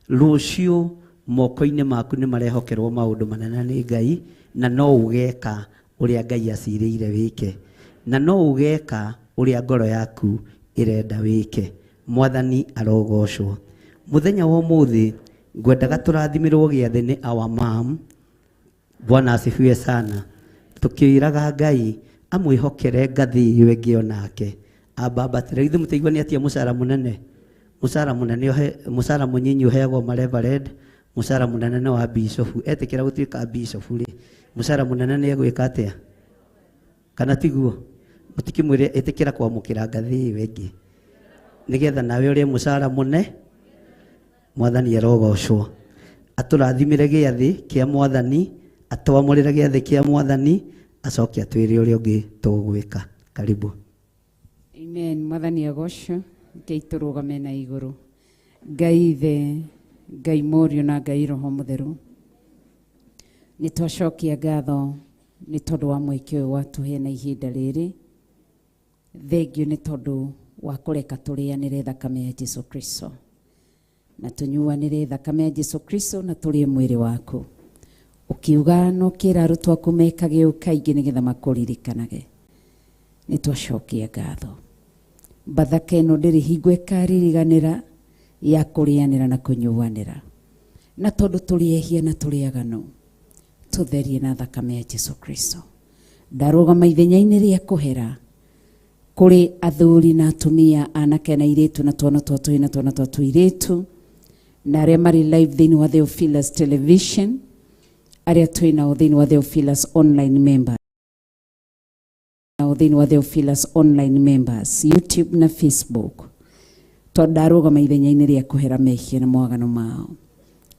Rũciũ moko-inĩ maku nĩ marehokerwo maũndũ manene nĩ Ngai, na no ũgeka ũrĩa Ngai acirĩire wĩke, na no ũgeka ũrĩa ngoro yaku ĩrenda wĩke. Mwathani arogocwo. Mũthenya wa ũmũthĩ ngwendaga tũrathimĩrwo gĩathĩ nĩ our mom. Bwana asifiwe sana. Tukĩraga Ngai amwĩhokere ngathĩ ĩyo ĩngĩ onake ambambatĩre. Ithuĩ mũtaigua nĩ atia mũcara mũnene, mũcara mũnene mũcara mũnyinyi ũheagwo mareverend, mũcara mũnene nĩ wa bishop. Etĩkĩra gũtuĩka bishop rĩ, mũcara mũnene nĩ egwĩka atĩa? Kana tiguo? Mũtikĩmwĩre ĩtĩkĩra kwamũkĩra ngathĩ ĩyo ĩngĩ nĩgetha nawe ũrĩe mũcara mũne. Mwathani arogocwo. Atũrathimĩre gĩathĩ kĩa Mwathani, atwamũrĩre gĩathĩ kĩa Mwathani, acoke atwĩre ũrĩa ũngĩ tũgwĩka. Karibu. Amen. Mwathani agocwo. Ngai tũrũgame na igũrũ. Ngai Ithe, Ngai Mũriũ na Ngai Roho Mũtheru, nĩ twacokia ngatho nĩ tondũ wa mweke ũyũ watũhe na ihinda rĩrĩ. Thengiũ nĩ tondũ wa kũreka tũrĩanĩre thakame ya Jesu Kristo, na tũnyuanĩre thakame ya Jesu Kristo, na tũrĩe mwĩrĩ waku. Ũkiuga na ũkĩra arutwo aku mekage ũũ kaingĩ nĩgetha makũririkanage. Nĩ twacokia ngatho. Bathaka ĩno ndĩrĩ hingo ĩkaririganĩra ya kũrĩanĩra na kũnyuanĩra. Na tondũ tũrĩ ehia na tũrĩ aganu, tũtherie na thakame ya Jesu Kristo. Ndarũgama ithenya-inĩ rĩa kũhera kũrĩ athuri na atumia, anake na airĩtu, na twana twa tũhĩĩ na twana twa tũirĩtu, na arĩa marĩ live thĩinĩ wa Theophilus Television, arĩa twĩ nao thĩinĩ wa Theophilus Online Members, nao thĩinĩ wa Theophilus Online Members, YouTube na Facebook. Tondũ ndarũgama ithenya-inĩ rĩa kũhera mehia na mawaganu mao,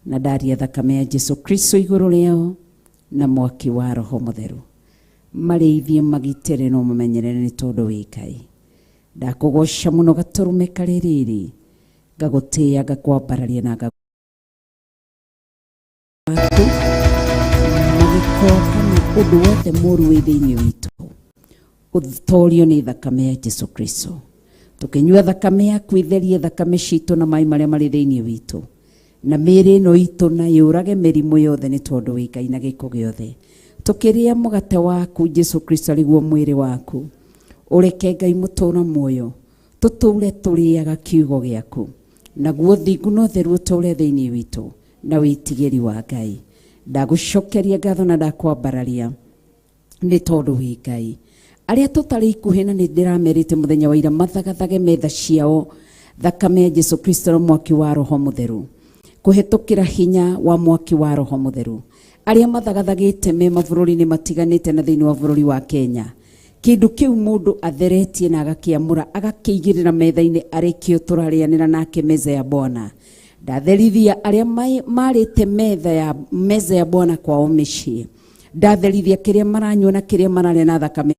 na ndaria thakame ya Jesu Kristo igũrũ rĩao na mwaki wa Roho Mũtheru. Marĩithie, magitĩre na ũmamenyerere nĩ tondũ wĩ Ngai. Ndakũgoca mũno gatũrũme karĩ rĩrĩ, ngagũtĩĩa, ngakwambararia na waku magĩko kana ũndũ wothe mũũru wĩ thĩinĩ witũ ũtorio nĩ thakame ya Jesu Kristo. Tũkĩnyua thakame yaku, itherie thakame citũ na maĩ marĩa marĩ thĩinĩ witũ, na mĩĩrĩ ĩno itũ, na yũrage mĩrimũ yothe nĩ tondũ wĩ Ngai na gĩko gĩothe. Tũkĩrĩa mũgate waku Jesu Kristo arĩguo mwĩrĩ waku, ũreke Ngai mũtũũra muoyo tũtũũre tũrĩaga kiugo gĩaku, naguo thingu na ũtheru ũtũũre thĩinĩ witũ na wĩtigĩri wa Ngai. Ndagũcokeria ngatho na ndakwambararia nĩ tondũ wĩ Ngai. Arĩa tũtarĩ ikuhĩ na nĩ ndĩramerĩte mũthenya wa ira mathagathage metha ciao thakame ya Jesu Kristo na mwaki wa Roho Mũtheru, kũhetũkĩra hinya wa mwaki wa Roho Mũtheru. Arĩa mathagathagĩte me mabũrũri-inĩ matiganĩte na thĩinĩ wa bũrũri wa Kenya, kĩndũ kĩu mũndũ atheretie na agakĩamũra agakĩigĩrĩra metha-inĩ arĩkĩo tũrarĩanĩra nake meza ya Bwana. Ndatherithia arĩa marĩte meza ya Bwana kwao mĩciĩ. Ndatherithia kĩrĩa maranyua na kĩrĩa mararĩa na thakame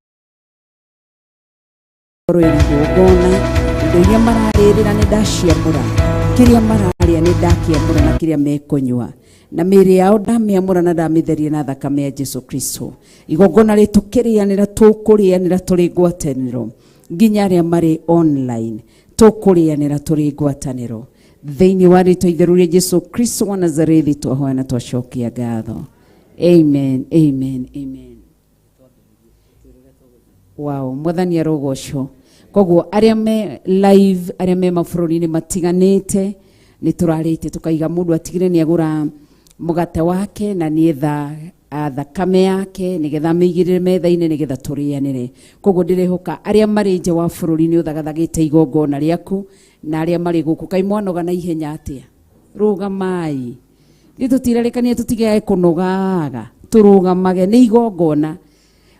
igongona. Indo iria mararĩrĩra nĩ ndaciamũra, kĩrĩa mararĩa nĩ ndakĩamũra na kĩrĩa mekũnyua, na mĩĩrĩ yao ndamĩamũra na ndamĩtheria na thakame ya Jesu Kristo. Igongona rĩtũ kĩrĩanĩra tũkũrĩanĩra tũrĩ ngwatanĩro, nginya arĩa marĩ online tũkũrĩanĩra tũrĩ ngwatanĩro thĩinĩ wa rĩtwa itheru rĩa Jesu Kristo wa Nazarethi. Twahoya na twacokia ngatho. Amen, amen, amen. Wow, Mwathani arogocwo. Koguo arĩa me live, arĩa me mabũrũri-inĩ matiganĩte, nĩ tũrarĩte tũkaiga mũndũ atigire nĩ agũra mũgate wake na nĩetha thakame yake nĩgetha amĩigĩrĩre metha-inĩ nĩgetha tũrĩanĩre. Koguo ndĩrehoka arĩa marĩ nja wa bũrũri nĩ ũthagathagĩte igongona rĩaku, na arĩa marĩ gũkũ kaĩ mwanoga na ihenya atĩa? Rũgamai. Ithuĩ tũtirarĩkania tũtigage kũnogaga, tũrũgamage nĩ igongona.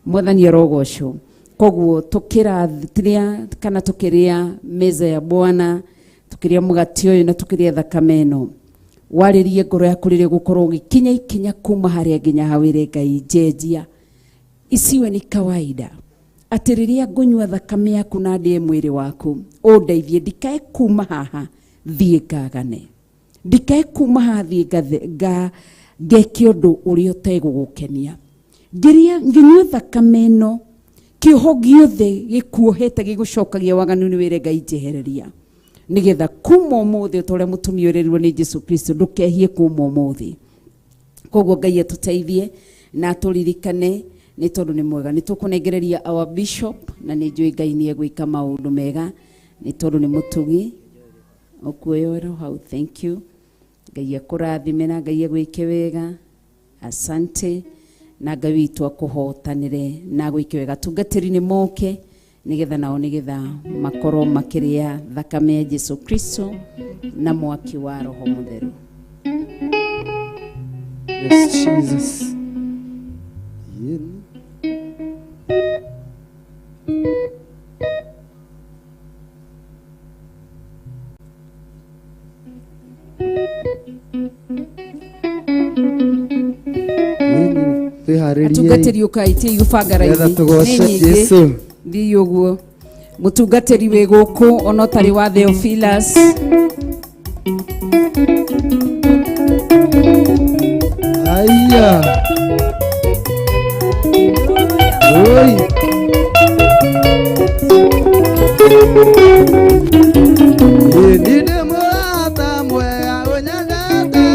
Mwathani arogocwo. Koguo tũkĩrathia kana tũkĩrĩa meza ya Bwana, tũkĩrĩa mũgate ũyũ na tũkĩrĩa thakame ĩno, warĩrie ngoro yaku rĩrĩa ũgũkorwo ũgĩkinya ikinya kuma harĩa nginya hau wĩre Ngai njenjia. Isiwe ni kawaida atĩ rĩrĩa ngũnyua thakame yaku na ndĩe mwĩrĩ waku, ũndeithie ndikae kuma haha thiĩ ngagane, ndikae kuma haha thiĩ ngeke ũndũ ũrĩa ũtegũgũkenia. Ngĩnyua thakame ĩno, kĩoho gĩothe gĩkuohete gĩgũcokagia waganu nĩ wĩre Ngai njehereria, nĩgetha kuma ũmũthĩ o ta ũrĩa mũtumia ũrĩrirwo nĩ Jesu Kristo, ndũkehie kuma ũmũthĩ. Koguo Ngai atũteithie na atũririkane nĩ tondũ nĩ mwega. Nĩ tũkũnengereria our bishop na nĩ njũĩ Ngai nĩ egwĩka maũndũ mega Nĩ tondũ nĩ mũtugi ũkuoyerwo hau. Thank you. Ngai akũrathime na Ngai agwĩke wega. Asante. Na Ngai witũ akũhotanĩre na agwĩke wega. Atungatĩri nĩ moke nĩgetha nao nĩgetha makorwo makĩrĩa thakame ya Jesu Kristo na mwaki wa Roho Mũtheru. Yes, Jesus. Atungatĩri ũkai tiai gũbanga raini. Nĩgetha tũgooce Nĩ nyingĩ. Jesũ. Thiĩ ũguo. Mũtungatĩri wĩ gũkũ ona ũtarĩ wa Theophilus. Aya. Oi. Nĩ mũrata mwega ũnyendete,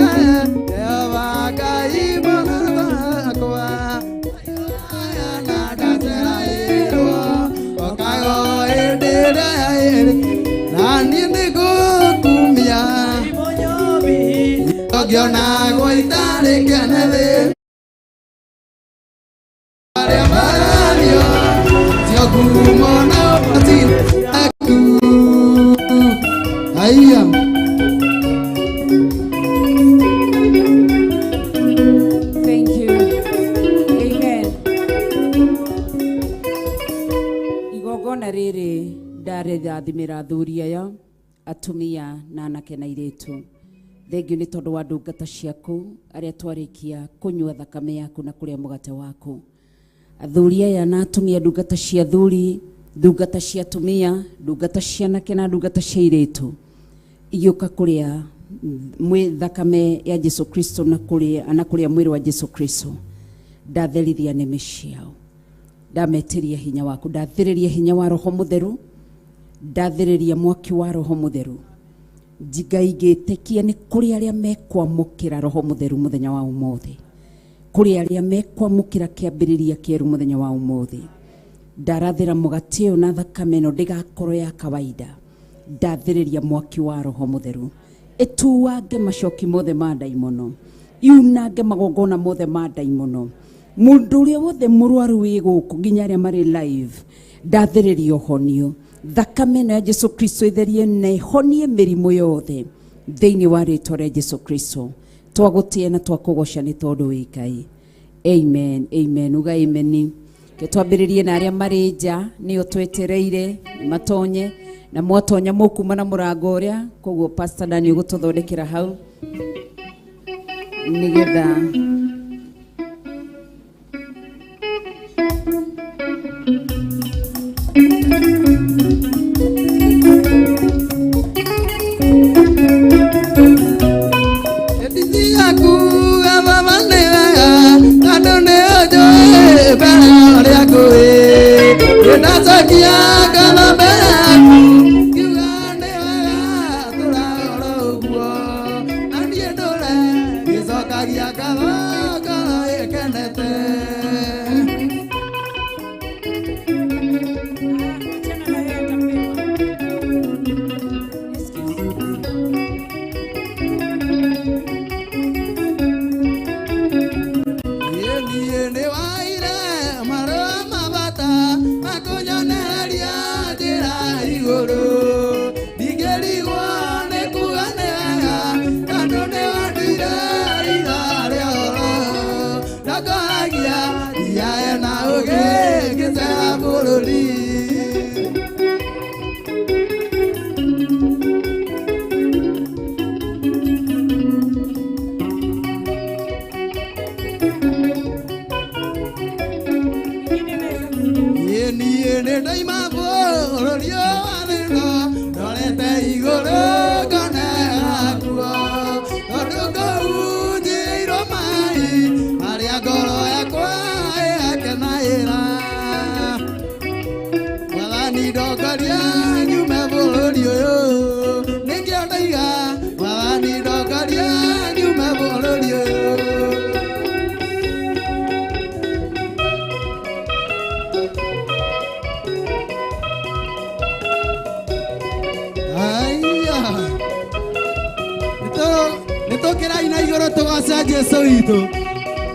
Jehova Ngai mũrata wakwa. Na ndacereirwo, okaga hĩndĩ ĩrĩa ĩrĩ, na niĩ nĩngũkumia. Ngĩonagwo itarĩ kĩene thĩ. Arĩa maranio, cio ngumo na ũhoti waku. Aya. Thank you. Amen. Igongona rĩrĩ ndarĩrathimĩra athuri aya, atumia na anake na airĩtu. Thengiũ nĩ tondũ wa ndungata ciaku arĩa twarĩkia kũnyua thakame yaku na kũrĩa mũgate waku. Athuri aya na atumia, ndungata cia athuri, ndungata cia atumia, ndungata cia anake na ndungata cia airĩtu, igĩũka kũrĩa thakame ya Jesu Kristo na kũrĩa mwĩrĩ wa Jesu Kristo. Ndatherithia nĩmĩ ciao, ndametĩria hinya waku, ndathĩrĩria hinya wa Roho Mũtheru, ndathĩrĩria mwaki wa Roho Mũtheru. Ngai ngĩtĩkia nĩ kũrĩ arĩa mekwamũkĩra Roho Mũtheru mũthenya wa ũmũthĩ, kũrĩ arĩa mekwamũkĩra kĩambĩrĩria kĩerũ mũthenya wa ũmũthĩ. Ndarathĩra mũgate ũyũ na thakame ĩno ndĩgakorwo ya kawaida. Ndathĩrĩria mwaki wa Roho Mũtheru ĩtuange macoki mothe ma ndaimono, yunange magongona mothe ma ndaimono. Mũndũ ũrĩa wothe mũrwaru wĩ gũkũ nginya arĩa marĩ live, ndathĩrĩria ũhonio. Thakame ĩno ya Jesu Kristo ĩtherie na ĩhonie mĩrimũ yothe thĩinĩ wa rĩtwa rĩa Jesu Kristo. Twagũtĩĩa na twakũgoca nĩ tondũ wĩ Ngai. Amen, amen. Uga amen. Ke twambĩrĩrie na arĩa marĩ nja nĩo twetereire matonye, na mwatonya mũkuma na mũrango ũrĩa, koguo Pastor Daniel gũtũthondekera hau nĩgetha Nĩ kuga nĩ wega, tondũ nĩ wandire ira rĩothe. Tũkĩrai na igũrũ tũgoce Jesũ witũ.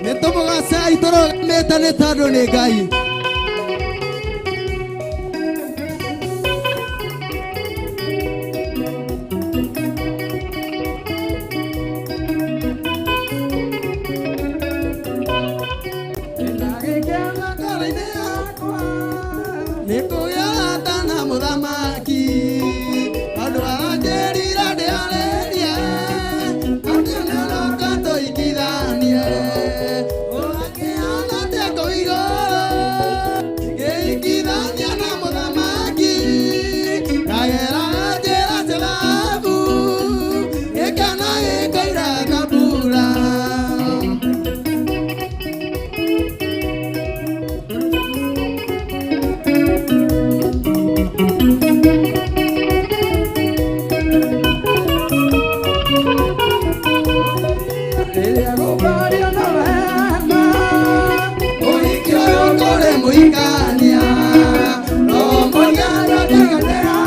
Nĩ tũmũgocei tũrũgamĩte nĩ tondũ nĩ Ngai. Nĩ kũgĩa ũrata na mũthamaki, tondũ aranjĩrire ndĩarĩrie, atĩ nĩũroka tũhikithanie. Ũgakĩhana atĩa kũu igũrũ, ngĩhikithania na mũthamaki, ngagera njĩra cia thahabu, gĩkeno gĩkaira ta mbura. Rĩrĩa gũkario na wema, mũhiki ũyũ kũrĩ mũhikania, roho mũigana ndĩganĩra,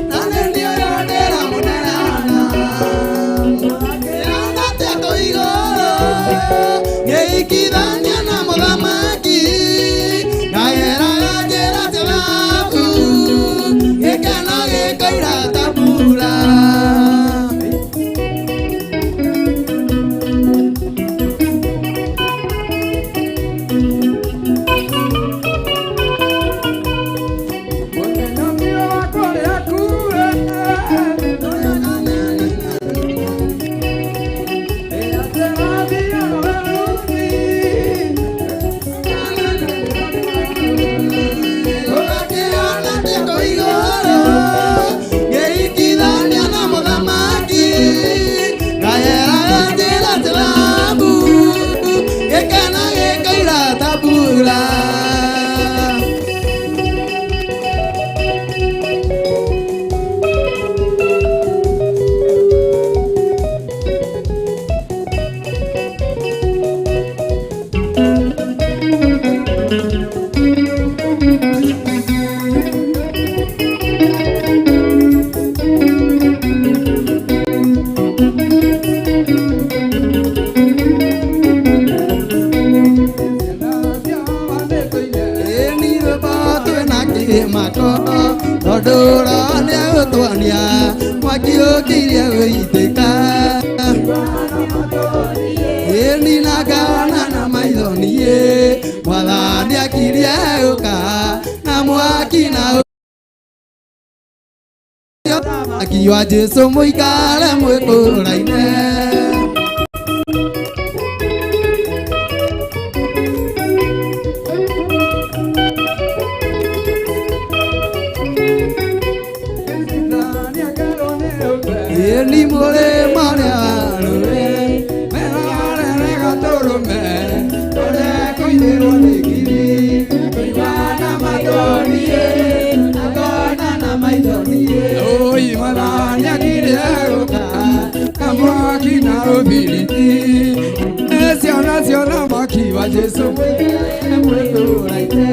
na nĩ niĩ ũyũ ndĩramũneana. Mũgakĩhana atĩa kũu igũrũ, ngĩhikithania na mũthamaki, ngageraga njĩra cia thahabu, gĩkeno gĩkaira ta mbura. Ngĩhikithania na mũthamaki, ngageraga njĩra cia thahabu, gĩkeno gĩkaira ta mbura. Ĩni rwĩmbo twĩna kĩmako, tondũ Roho nĩegũtuonia mwaki ũkirie gũitĩka. Ĩni na ngana na maitho niĩ, Mwathani akirie gũka na mwaki na mwaki wa Jesũ mũikare mwĩkũraine. Ĩni mũrĩma rĩa rũĩ, merorere gatũrũme, tũrekũinĩrwo nĩ ngiri, kũigua na matũ niĩ, na kuona na maitho niĩ. Oi Mwathani akirie gũka na mwaki na ũbiriti, nĩ ciana cia ũthamaki wa Jesũ mũikare mwĩkũraine.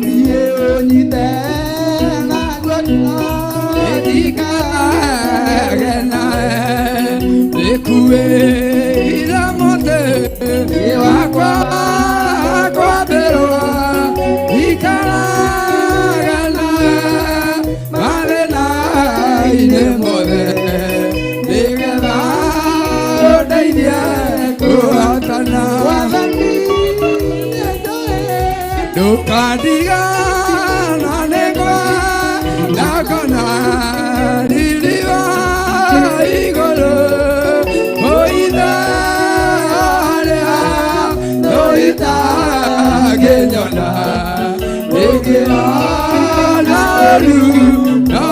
Niĩ ũnyite na guoko, ndikanage nawe, ndĩkuĩire mũtĩ wakwa kwambĩrwo, ikarage nawe mathĩna-inĩ mothe, nĩgetha ũndeithie kũhotana. Mwathani ndukandigana nĩngwa ndakona riri wa igũrũ ũithe harĩa tũitangĩnyona ingĩona ũru no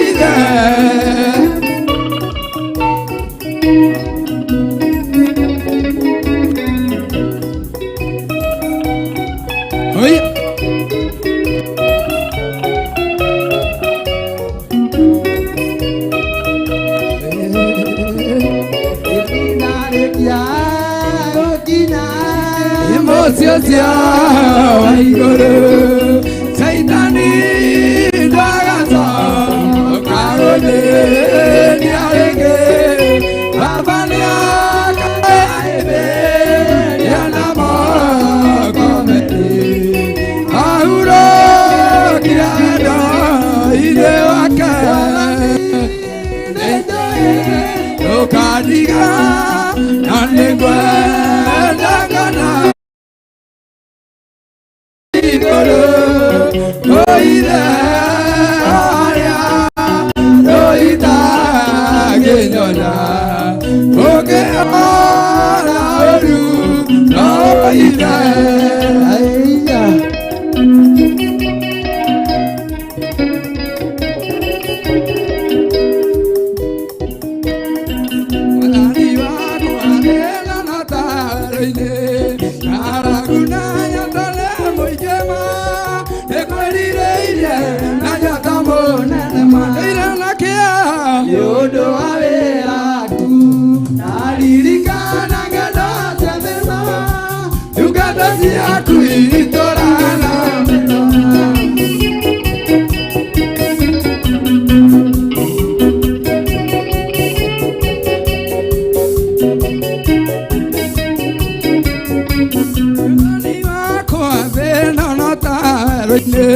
ithe. Mũciĩ ũcio wa igũrũ Caitani ndagacoka gũthĩnia rĩngĩ. Baba nĩakaĩhĩmbĩria na moko merĩ. Ahurũkire wendo-inĩ wake. Ndũkandiga na nĩngwenda ngona igũrũ kũire harĩa rũitangĩnyona. Ũngĩona ũru no ithe. Mwathani wakwa ndĩna na taaro-inĩ, ng'aragu na nyoto nĩ mũingĩ ma, nĩngwĩrirĩirie na nyoto mũnene ma, ndĩire na kĩeha nĩ ũndũ wa wĩra waku. Ndaririkana ng'endo cia thĩna, ndungata ciaku itũraga na mĩnoga. Mwathani wakwa thĩna no ta werũ-inĩ.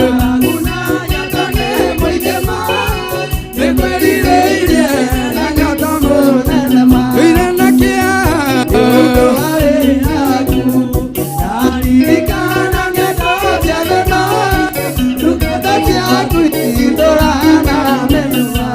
Ng'aragu na nyoto nĩ mũingĩ ma, Nĩngwĩrirĩirie na nyoto mũnene ma, ndũire na kĩeha nĩ ũndũ wa wĩra waku. Ndaririkana ng'endo cia thĩna, ndungata ciaku itũraga na mĩnoga.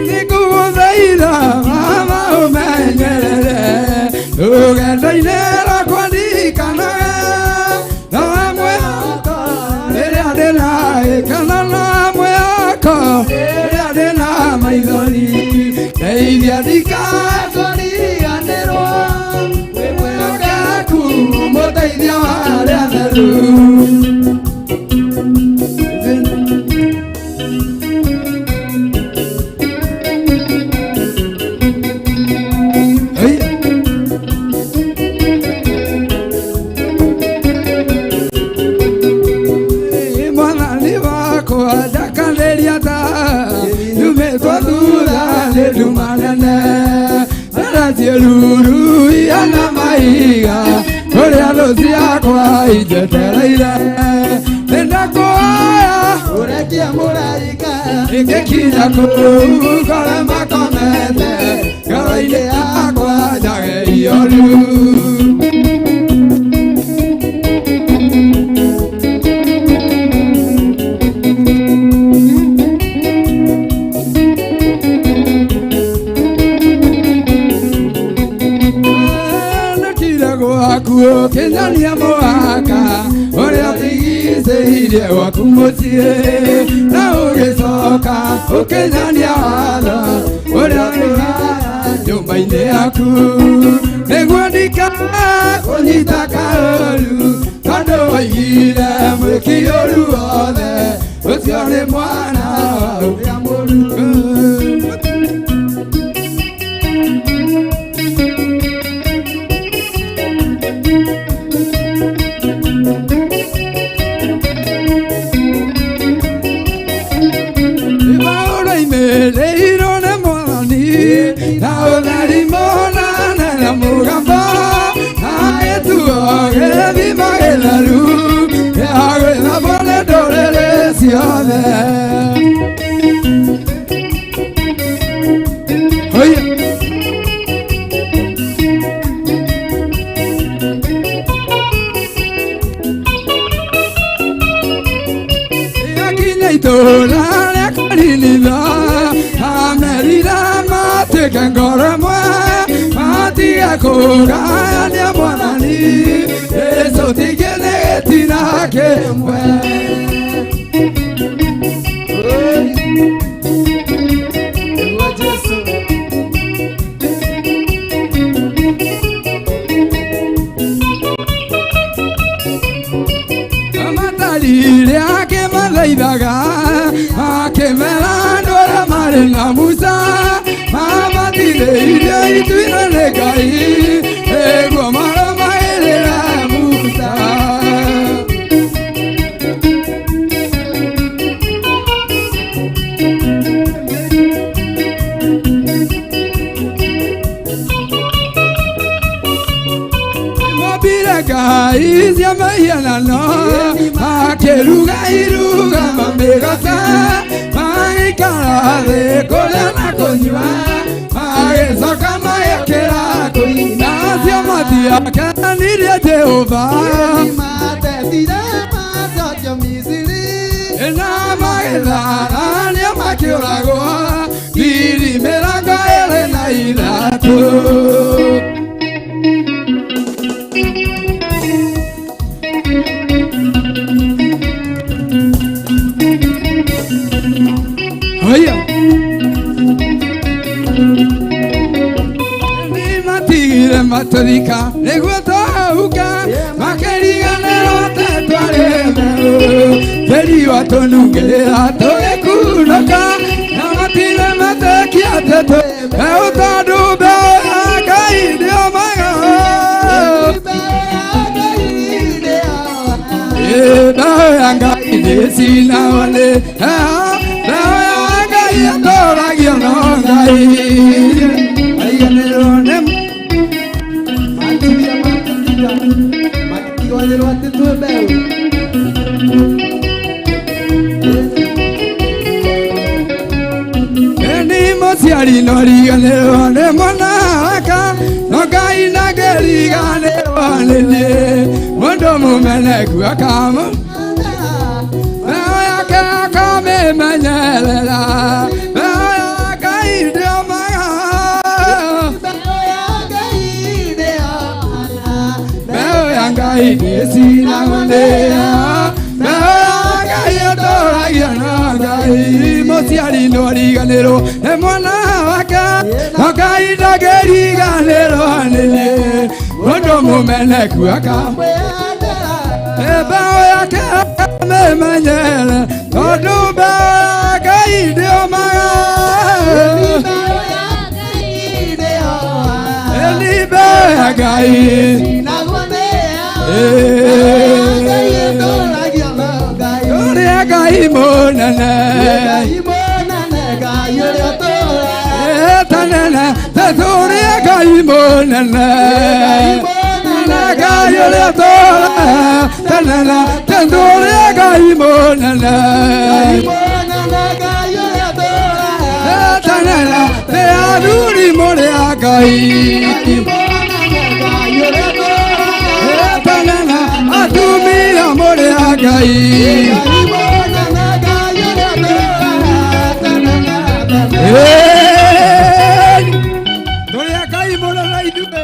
Nĩngũgũthaitha mama ũmenyerere rũgendo-inĩ rwakwa ndikanage na mwĩhoko rĩrĩa ndĩna gĩkeno na mwĩhoko rĩrĩa ndĩna maithori ndeithia ndikae Kũriganĩrwo wĩ mwĩhokeku mũteithia wa arĩa atheru. Hey. Mwathani wakwa ndakanĩria ta yumĩtwo thutha nĩ nduma nene ndaracie ruru ihana mahiga kũrĩa thũ ciakwa injetereire nĩndakũhoya ũrekie mũraika ingĩkinya kũu ngore makomete ngoro-inĩ yakwa njage ioru. Nĩkire gwaku ũkĩnyonia mũhaka ũrĩa ũtigicĩirie gwaku mũciĩ na ũgĩcoka ũkĩnyonia watho ũrĩa ũtũraga nyũmba-inĩ yaku nĩguo ndikae kũnyita kaũru tondũ waigire mwĩki ũru wothe ũcio nĩ mwana wa ũrĩa mũru. Maũndũ-inĩ nĩ Mwathani na ũtheri mũnene na mũgambo na gĩtuo gĩthima gĩtheru gĩa gwĩthambwo nĩ ndũrĩrĩ ciothe. Haiya. Akinya itũũra rĩa Karinitha amerire matuĩke ngoro ĩmwe matige kũgayania Mwathani Jesũ tingĩ nĩ gĩtina kĩmwe. Nĩguo Jesũ. Maikirire akĩmathaithaga akĩmera andũ arĩa marĩ na Musa mamatithĩirie ituire nĩ Ngai nĩguo marũmagĩrĩra Musa. Ngai cia mĩhianano makĩruga iruga mamĩgoca magĩikara thĩ kũrĩa na kũnyua magĩcoka magĩũkĩra kũina acio matiakenirie Jehova na magĩtharania makĩũragwo 23. Haya Ni matigire maturika nĩguo twahuka makĩriganĩrwo atĩ twarĩ mbeũ tĩri watũnungĩra tũgĩkunũka na matirĩ metĩkia atĩ twĩ mbeũ tondũ mbeũ ya Ngai ndĩomaga. Mbeũ ya Ngai ndĩcinagwo nĩ mbeũ ya Ngai ĩtũragio no Ngai aiganĩrwo nĩ Matiganĩrwo atĩ twĩ mbeũ. Ni mũciari no riganĩrwo nĩ mwana wake no Ngai ndangĩriganĩrwo nĩ niĩ mũndũ mũmeneku akamũ mbeũ yake akamĩmenyerera mbeũ ya Ngai ndĩomaga mbeũ ya Ngai ndĩcinagwo nĩ mbeũ ya Ngai ĩtũragio no Ngai mũciari no ariganĩrwo nĩ mwana wake no Ngai ndangĩriganĩrwo nĩ niĩ mũndũ mũmeneku akamwĩhandĩra mbeũ yake akamĩmenyerera tondũ mbeũ ya Ngai ndĩomaga nĩ mbeũ ya Ngai ũrĩa Ngai mũnene tanene tũrĩa Ngai mũnene Ngai ũrĩa tũra tanene tũrĩa Ngai mũnene tanene nĩ athuri mũrĩ a Ngai tanene atumia mũrĩ a Ngai. Tũrĩa Ngai mũnene ithuĩ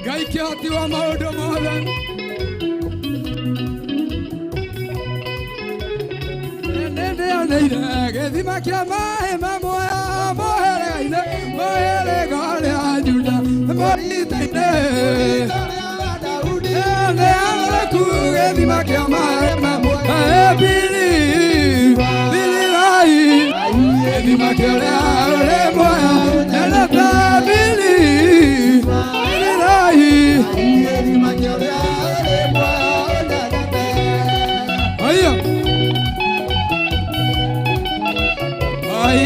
Ngai kĩhoti wa maũndũ mothe. Nĩndĩoneire gĩthima kĩa maĩ ma muoyo mũhĩrĩga-inĩ mũhĩrĩga ũrĩa Juda mũrita-inĩ nĩareku gĩthima kĩa maĩ ma muoyo bili bilirai gĩthima kĩa ũrĩa ũrĩ muoyo nyendete bili bilirai gĩthima kĩa ũrĩa ũrĩ muoyo nyendete. Haya Ai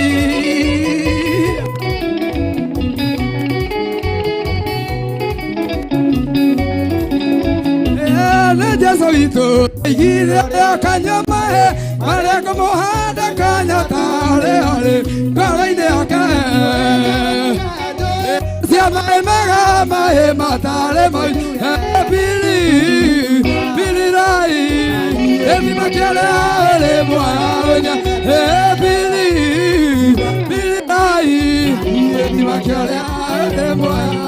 Nĩ Jesũ witũ aigire akanyua maĩ marĩa ngũmũhanda kanya tarĩ harĩ ngoro-inĩ yake cia maĩ mega maĩ matarĩ mau bili bilirai gĩthima kĩa ũrĩa ũrĩ muoyo bili bilirai gĩthima kĩa ũrĩa ũrĩ muoyo.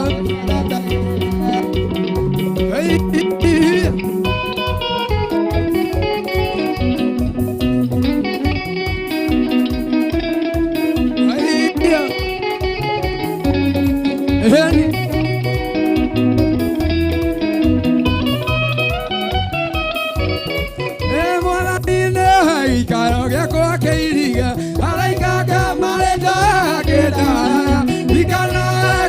gĩakwa kĩiriga araika marenda kĩndara ikana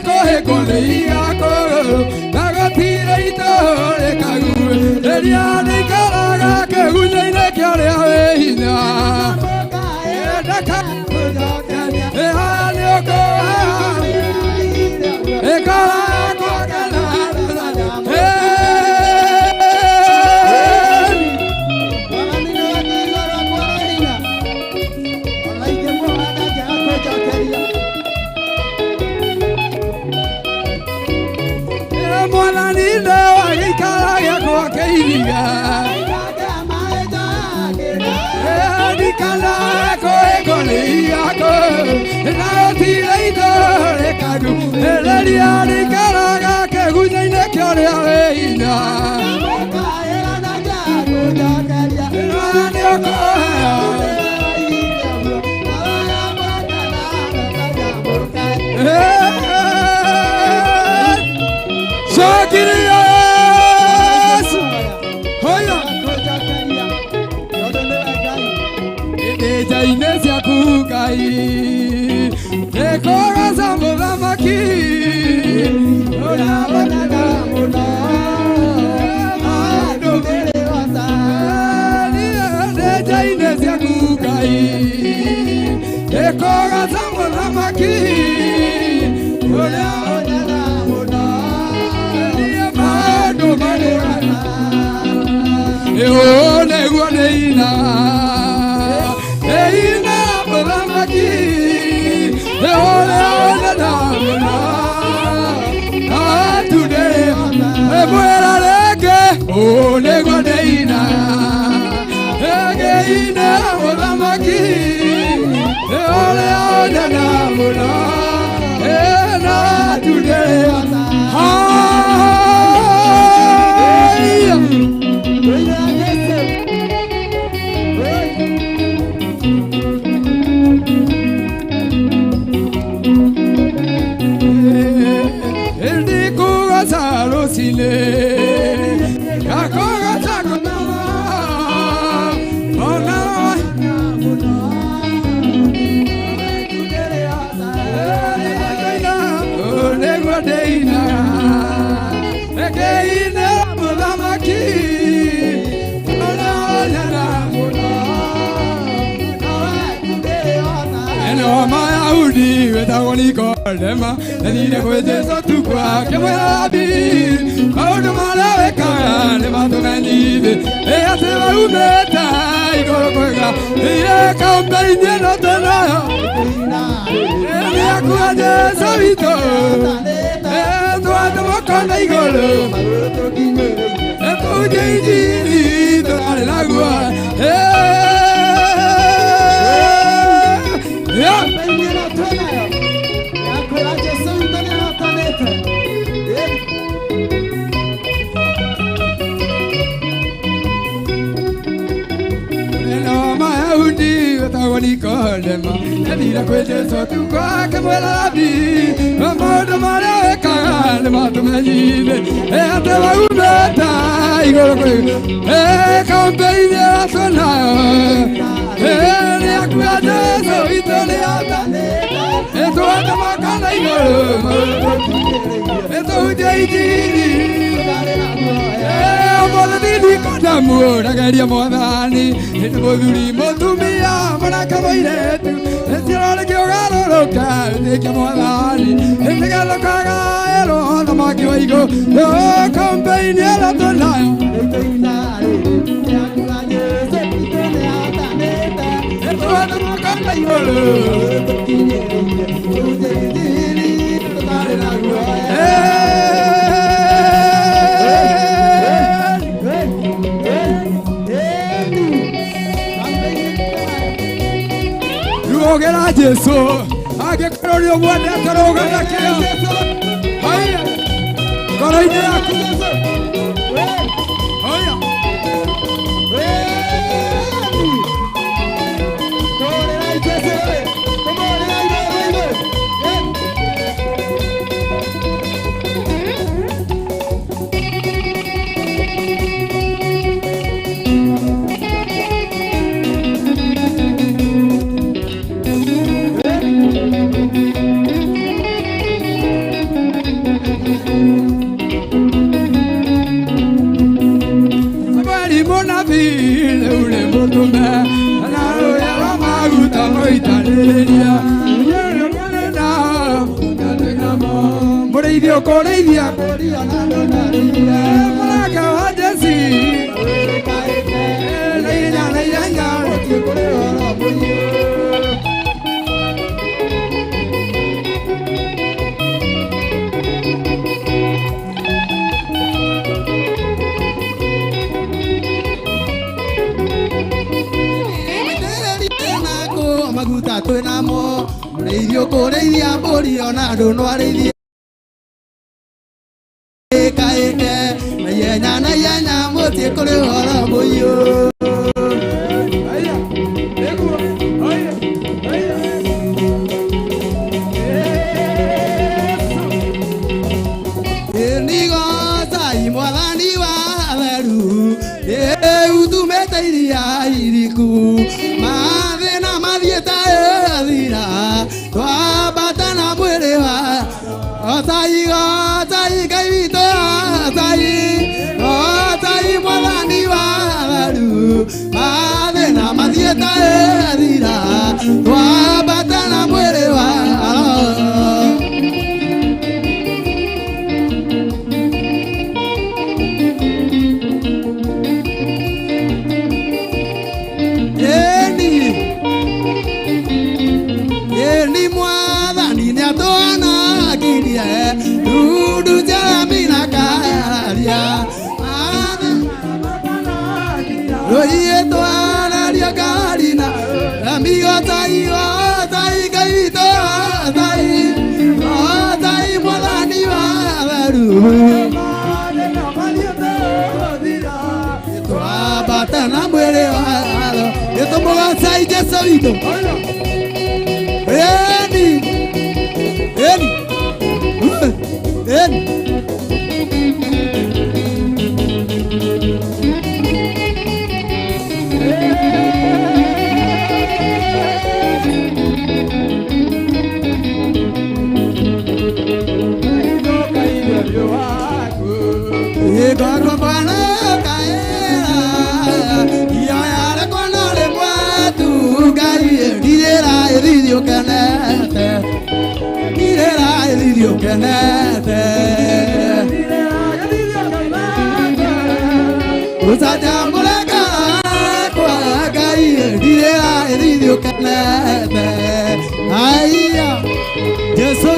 kũhĩkwo nĩ igakũrũ na gũtirĩ itũũrĩ kague rĩrĩa ndĩikaraga kĩgunyũ-inĩ kĩa ũrĩa wĩ hinya Mũnabii rĩu nĩ mũtũme na rũya rwa maguta mũitanĩrĩria mũrĩithi ũkũrĩithia mbũri ona ndũnarĩithie mũranga wa Jesi na ihenya na ihenya gũthiĩ kũrĩ ũhoro mũiyũ. Maguta twĩnamo mũrĩithi ũkũrĩithia mbũri ona ndũnwarĩithie ĩkaĩke na ihenya na ihenya mũthiĩ kũrĩ ũhoro mũiyũ. Nĩgocai mwathani wa theru ũtumĩte iria iriku mathĩna mathiĩte ĩthira twambata na mwĩrĩ wa Gocai gocai Ngai witũ gocai gocai mwathani wa theru mathĩna mathiĩte ĩthira twambata na mwĩrĩ wa Eni mwathani nĩatũanakirie ndundu cia na kararia rũiĩ twararia ngarina rami gocai gocai Ngai witũ gocai gocai mwathani wa theru twambata na mwĩrĩ wa nĩtũmũgocai Jesũ witũ. Eni Eni Eni Jesu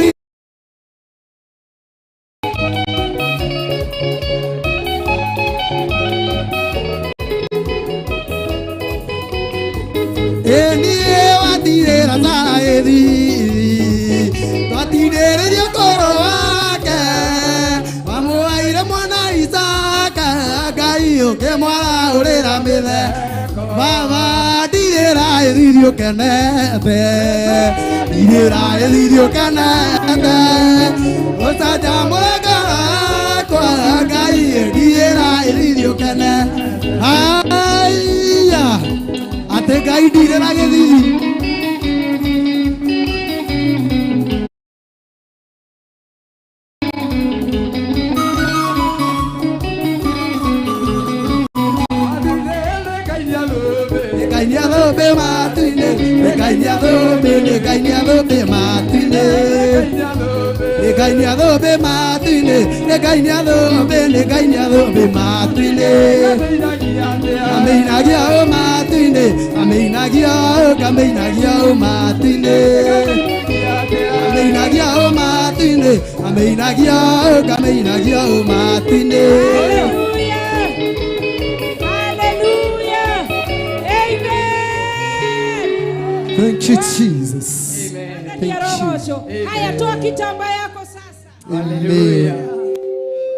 Thank you, Jesus. Amen. Thank you. Haya, toa kitambaa yako sasa. Hallelujah.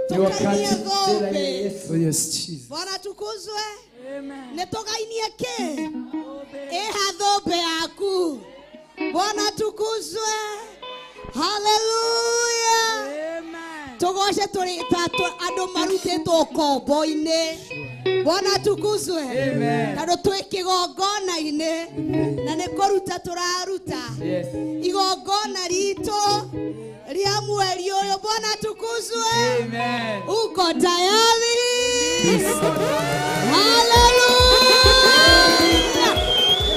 Tukainie Oh, yes, Jesus. Bwana tukuzwe. Amen. Nitugainie ke. Eha thombe yaku. Bwana tukuzwe. Hallelujah. Amen. Tugoce turi andu marutĩtwo ũkombo-inĩ. Bwana tukuzwe. Amen. Tondũ twĩ kĩgongona-inĩ na nĩ kũruta tũraruta igongona ritũ rĩa mweri ũyũ. Bwana tukuzwe. Amen. Uko tayari? Hallelujah!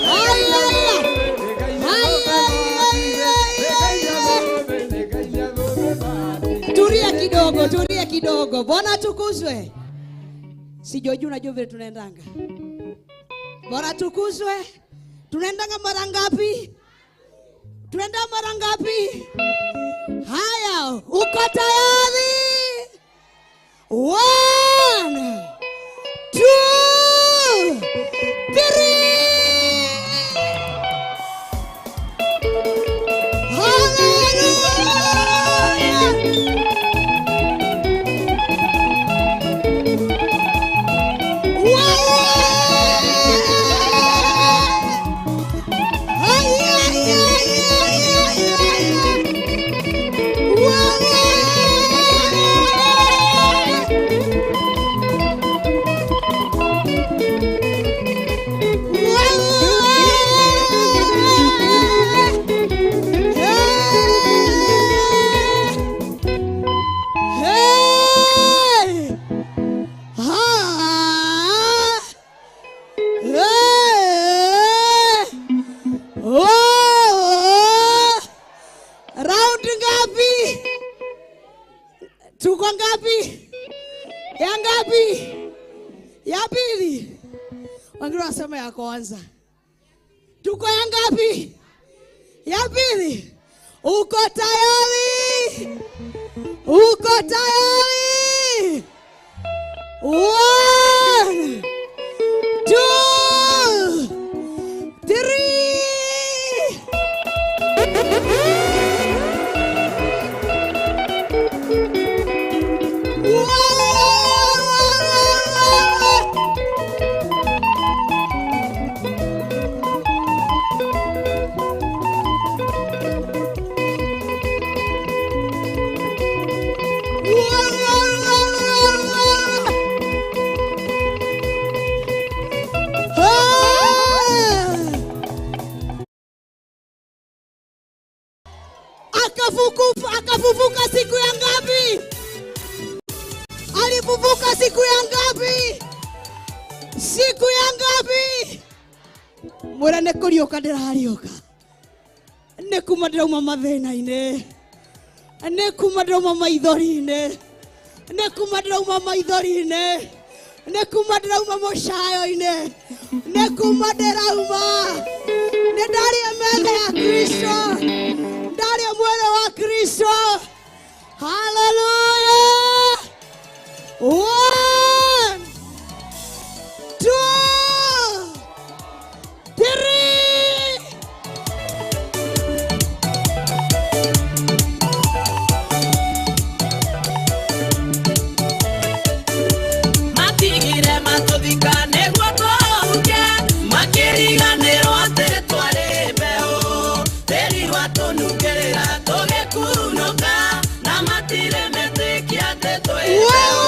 Hallelujah! Hallelujah! Tulia kidogo, tulia kidogo. Bwana atukuzwe. Sijojua unajua vile tunaendanga. Bwana atukuzwe. Tunaendanga mara ngapi? Tunaenda mara ngapi? Haya, uko tayari? 1 2 3. Hallelujah! Hey! Ah! Hey! Oh! Round ngapi? Tuko ngapi? Ya ngapi? Ya pili. Wengine wasema ya kwanza. Tuko ya ngapi? Ya pili. Uko tayari? Uko tayari? 1 2 3. Akafufuka siku ya ngapi? Alifufuka siku ya ngapi? Siku ya ngapi? Mwira nĩ kũriũka ndĩrariũka. Nĩ kuma ndĩrauma mathĩna-inĩ. Nĩ kuma ndĩrauma maithori-inĩ. Nĩ kuma ndĩrauma maithori-inĩ. Nĩ kuma ndĩrauma mũcayo-inĩ. Nĩ kuma ndĩrauma. Nĩ ndarĩa metha ya Kristo. Ndarĩa mwĩrĩ wa Kristo. Hallelujah! 1 2 3. Matigire matuthika nĩguo tũhuke, makĩriganĩrwo atĩ twarĩ mbeũ. Tĩri watũnungĩrĩra tũgĩkunũka, na matirĩ metĩkia atĩ twĩ mbeũ.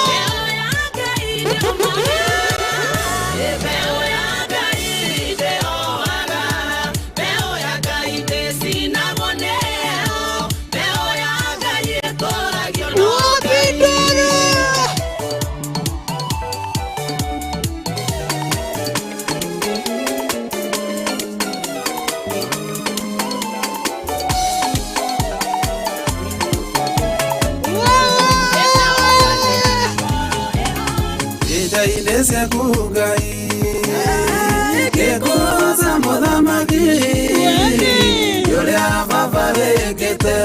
Mbeũ ya Ngai ndĩomaga, mbeũ ya Ngai ndĩoaga, mbeũ ya Ngai ndĩcinagwo nĩyo, mbeũ ya Ngai ĩtũragio no Ngai. Ica-inĩ ciaku Ngai ngĩkũgoca mũthamaki ũrĩa baba wĩkĩte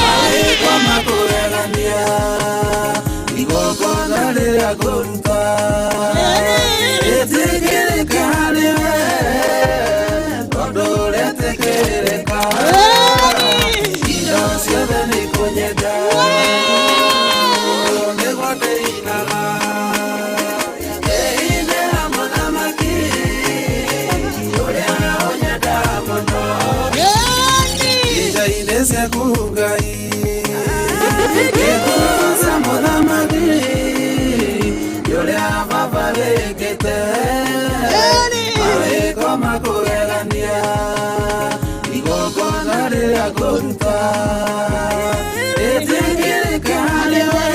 marĩtwa makũgegania igongona rĩrĩa ngũruta rĩtĩkĩrĩka harĩ we tondũ rĩtĩkĩrĩka indo ciothe nĩ kũnyenda nĩguo ndĩinaga ndĩinĩra mũthamaki ũrĩa ũnyendaga mũno ica-inĩ ciaku Ngai ngĩkũgoca mũthamaki ũrĩa baba wĩkĩte marĩko makũgegania igongona rĩrĩa ngũruta rĩtĩkĩrĩka harĩ we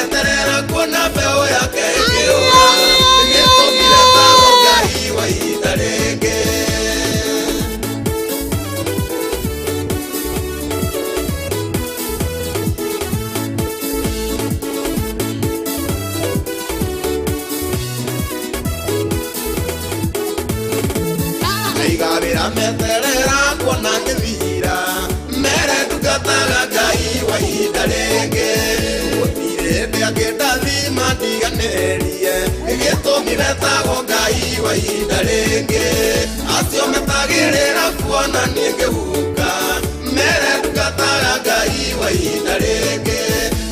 Ndangĩeterera kuona mbeũ yake ĩkĩũra gĩtũmire tagwo Ngai wa ihinda rĩngĩ. Igabira meterera kuona ngĩthira mere ndungataga Ngai wa ihinda rĩngĩ gũtirĩ hĩndĩ angĩndathima ndiganĩrie gĩtũmi betagwo Ngai wa ihinda rĩngĩ acio metagĩrĩra kuona niĩ ngĩhuka mere ndungataga Ngai wa ihinda rĩngĩ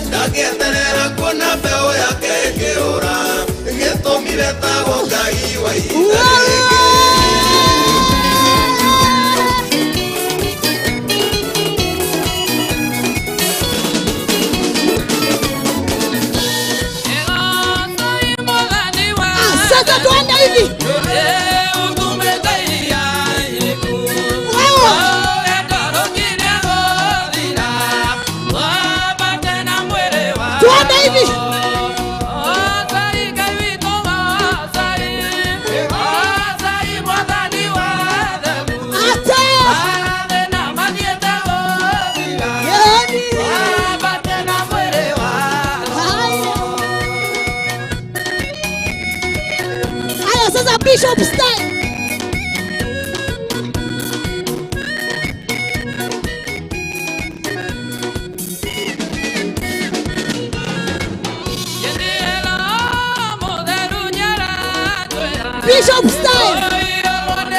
ndangĩeterera kuona mbeũ yake ĩkĩũra gĩtũmi betagwo Ngai wa ihinda rĩngĩ. Sasa tuende hivi. Tuende hivi. Bishop style. Bishop style.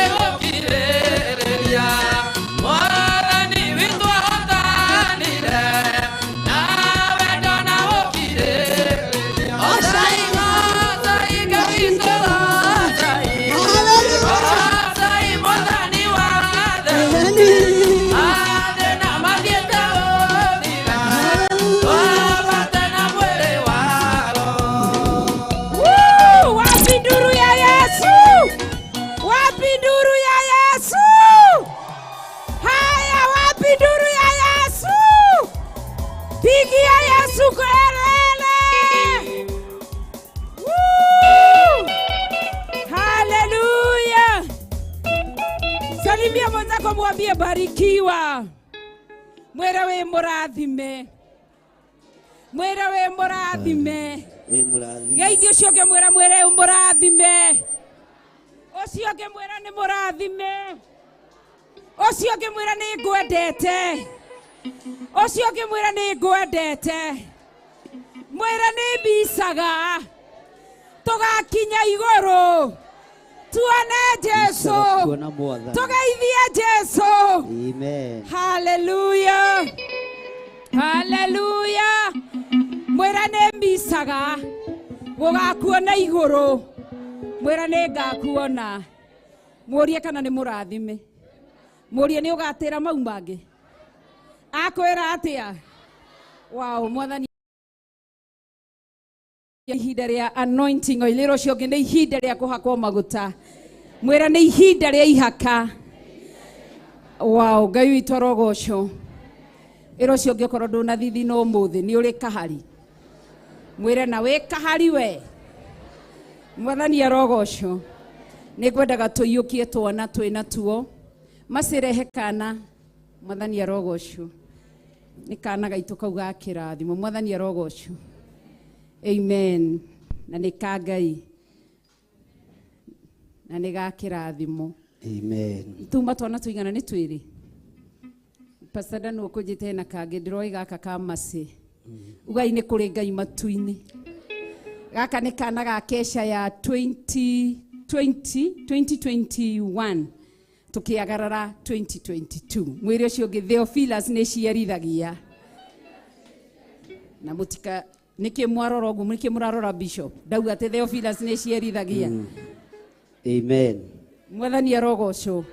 Salimia mwenzako mwambie barikiwa. Mwere we murathime. Mwere we murathime. We murathime. Geithie ucio ũngĩ mwĩra mwĩre mũrathime. Ucio ũngĩ mwĩra nĩ mũrathime. Ucio ũngĩ mwĩra nĩ ngwendete. Ucio ũngĩ mwĩra nĩ ngwendete. Mwĩra nĩ mbicaga. Tũgakinya igũrũ. Tuone Jesu. Tugeithie Jesu. Amen. Hallelujah. Hallelujah. Mwĩra nĩ mbicaga. Gũgakuona igũrũ. Mwĩra nĩ ngakuona. Mũrie kana nĩ mũrathime. Mũrie nĩ ũgatĩra mau mangĩ. Akwĩra atĩa? Wow, Mwathani ihinda rĩa anointing oil rĩrĩa ũcio ũngĩ nĩ ihinda rĩa kũhakwo maguta. Mwĩra nĩ ihinda rĩa ihaka. Wow, Ngai witũ arogocwo. Ĩra ũcio ũngĩ okorwo ndũna no ũmũthĩ nĩ ũrĩ kahari. Mwĩre na wĩ kahari we. Mwathani arogocwo. Nĩ ngwendaga tũiyũkie twana twĩna tuo. Macirehe kana. Mwathani arogocwo. Nĩ kana gaitũ kau ga kĩrathimo. Mwathani arogocwo. Amen. Na nĩ ka Ngai. Na nĩ ga kĩrathimo. Amen. Tuma twana tũigana nĩ twĩrĩ. Pastor Dan ũkũnjĩte na kangĩ ndĩroĩ gaka ka macĩ. Ugai nĩ kũrĩ Ngai matu-inĩ. Gaka nĩ kana ga kesha ya 2021 tukiagarara 2022. Mwĩre ũcio ũngĩ Theophilus nĩ ciarithagia. Na mũtika nĩkĩ mwarora ũguo nĩkĩ mũrarora bishop ndauga atĩ Theophilus nĩ ciarithagia. Amen. Mwathani arogocwo.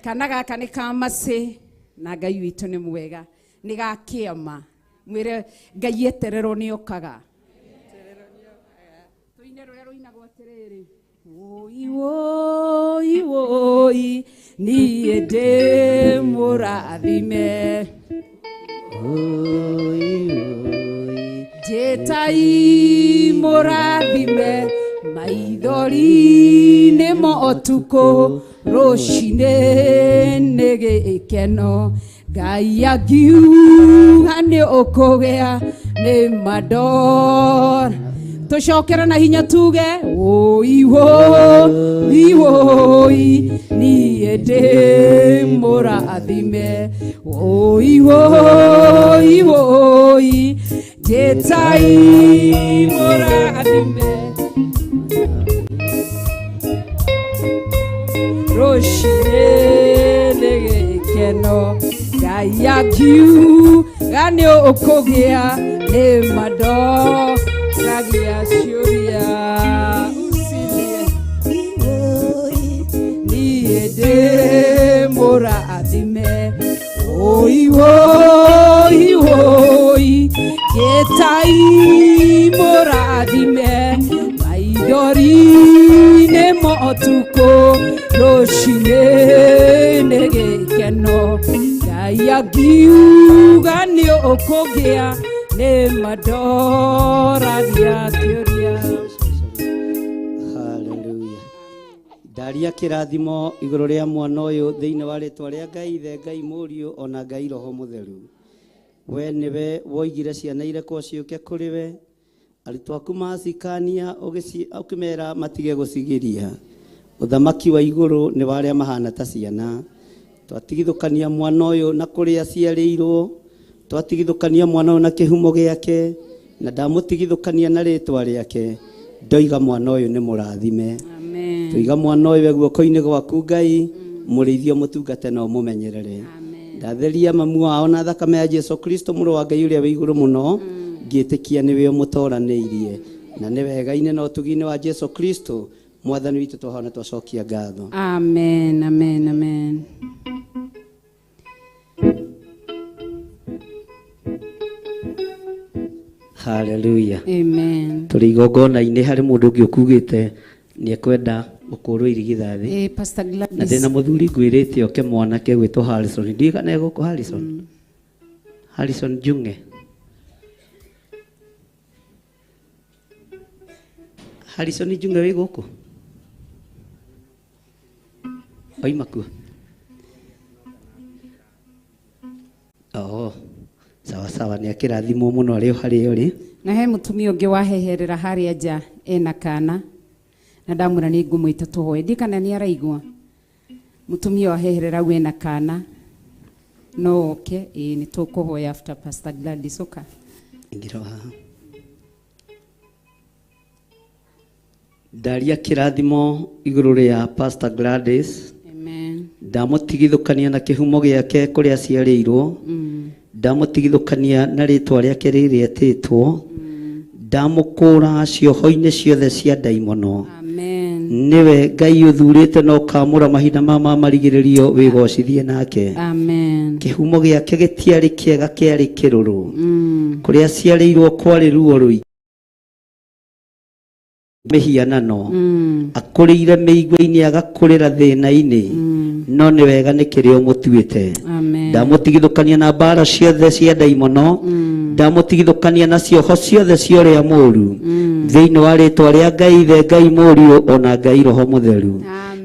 Kana gaka nĩ ka macĩ na Ngai witũ nĩ mwega. Nĩ ga kĩama. Mwĩre Ngai etererwo nĩ okaga. Tũine rũrĩa rũinagwo atĩrĩrĩ. Woi woi woi niĩ ndĩ mũrathime. Woi woi Jesu Njĩtai mũrathime maithori nĩmo ũtukũ rũcinĩ nĩ gĩkeno Ngai angiuga nĩ ũkũgĩa nĩ mandora tũcokere na hinya tuge wũi wũi wũi niĩ ndĩ mũrathime wũi wũi wũi njĩtai mũrathime rũcinĩ nĩ gĩkeno Ngai angiuga nĩ ũkũgĩa nĩ mandoragia ciũria usilie niĩ ndĩ mũrathime wũi wũi wũi njĩtai mũrathime maithori nĩmo ũtukũ rũcinĩ nĩ gĩkeno Ngai angiuga nĩ ũkũgĩa nĩ mandoragia kĩũria. Hallelujah. Ndaria kĩrathimo igũrũ rĩa mwana ũyũ thĩinĩ wa rĩtwa rĩa Ngai Ithe, Ngai Mũriũ ona Ngai Roho Mũtheru. We nĩwe woigire ciana irekwo ciũke kũrĩ we, arutwo aku macikania ũkĩmera matige gũcigiria. Ũthamaki wa igũrũ nĩ wa arĩa mahana ta ciana. Twatigithũkania mwana ũyũ na kũrĩa aciarĩirwo, twatigithũkania mwana ũyũ na kĩhumo gĩake, na ndamũtigithũkania na rĩtwa rĩake, ndoiga mwana ũyũ nĩ mũrathime. Amen. Tũiga mwana ũyũ guoko-inĩ gwaku Ngai, mũrĩithio mũtungate na ũmũmenyerere. Ndatheria mamu wao na thakame ya Jesu Kristo mũrũ wa Ngai ũrĩa wĩ igũrũ mũno, ngĩtĩkia nĩwe ũmũtoranĩirie. Na nĩ wega-inĩ na ũtugi-inĩ wa Jesu Kristo mwathani witũ twahona twacokia ngatho. Amen, amen, amen. Hallelujah. Amen. Tũrĩ igongona-inĩ harĩ mũndũ ũngĩ ũkugĩte nĩ ekwenda gũkũrwo irigithathi. Pastor Gladys. Na ndĩna mũthuri ngwĩrĩte oke mwanake gwĩtwo Harrison. Ndiũĩ kana e gũkũ Harrison. Harrison Njung'e. Harrison Njung'e wĩ gũkũ? Oima kuo? Oh, sawa sawa, nĩ akĩrathimwo mũno arĩ o harĩa ũrĩ. Na he mũtumia ũngĩ waheherera harĩa nja ena kana na ndamwĩra nĩ ngũmwĩta tũhoe ndiĩ kana nĩ araigua mũtumia waheherera au ena kana no oke ĩĩ nĩ tũkũhoya after Pastor Gladys ũka. Ingĩra haha. Ndaria kĩrathimo igũrũ rĩa Pastor Gladys. Amen. Ndamũtigithũkania na kĩhumo gĩake kũrĩa aciarĩirwo. Ndamũtigithũkania na rĩtwa rĩake rĩrĩa etĩtwo. Ndamũkũra cioho-inĩ ciothe cia ndaimono. Amen. Nĩwe Ngai ũthurĩte na ũkamũra mahinda ma marigĩrĩrio wĩgocithie nake. Amen. Kĩhumo gĩake gĩtiarĩ kĩega kĩarĩ kĩrũrũ. Kũrĩa aciarĩirwo kwarĩ ruo rũingĩ mĩhianano. Akũrĩire mĩigua-inĩ agakũrĩra thĩna-inĩ. No nĩ wega nĩ kĩrĩa ũmũtuĩte. Amen. Ndamũtigithũkania na mbara ciothe cia ndaimono. Ndamũtigithũkania na cioho ciothe cia ũrĩa mũũru. Thĩinĩ wa rĩtwa rĩa Ngai Ithe, Ngai Mũriũ ona Ngai Roho Mũtheru.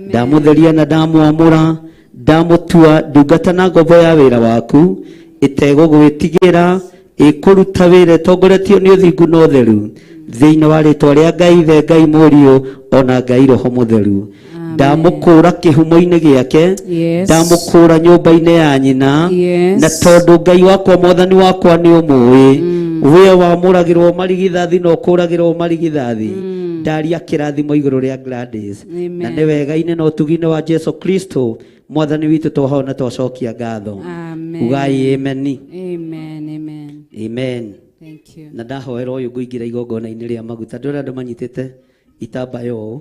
Ndamũtheria na ndamwamũra, ndamũtua ndungata na ngombo ya wĩra waku, ĩtegũgwĩtigĩra, ĩkũruta wĩra ĩtongoretio nĩ ũthingu na ũtheru. Thĩinĩ wa rĩtwa rĩa Ngai Ithe, Ngai Mũriũ ona Ngai Roho Mũtheru. Ndamũkũra kĩhumo-inĩ gĩake, Yes. ndamũkũra nyũmba-inĩ ya nyina, Yes. na tondũ Ngai wakwa mwathani wakwa nĩ ũmũĩ, we wamũragĩrwo marigithathi na ũkũragĩrwo marigithathi. Ndaria kĩrathimo igũrũ rĩa Gladys. Amen. Na nĩ wega-inĩ na ũtugi-inĩ wa Jesu Kristo mwathani witũ twahona twacokia ngatho. Amen. Ugai amen. Amen, amen. Amen. Thank you. Na ndahoera ũyũ ngũingĩra igongona-inĩ rĩa maguta ndĩrona andũ manyitĩte itambaya ũũ.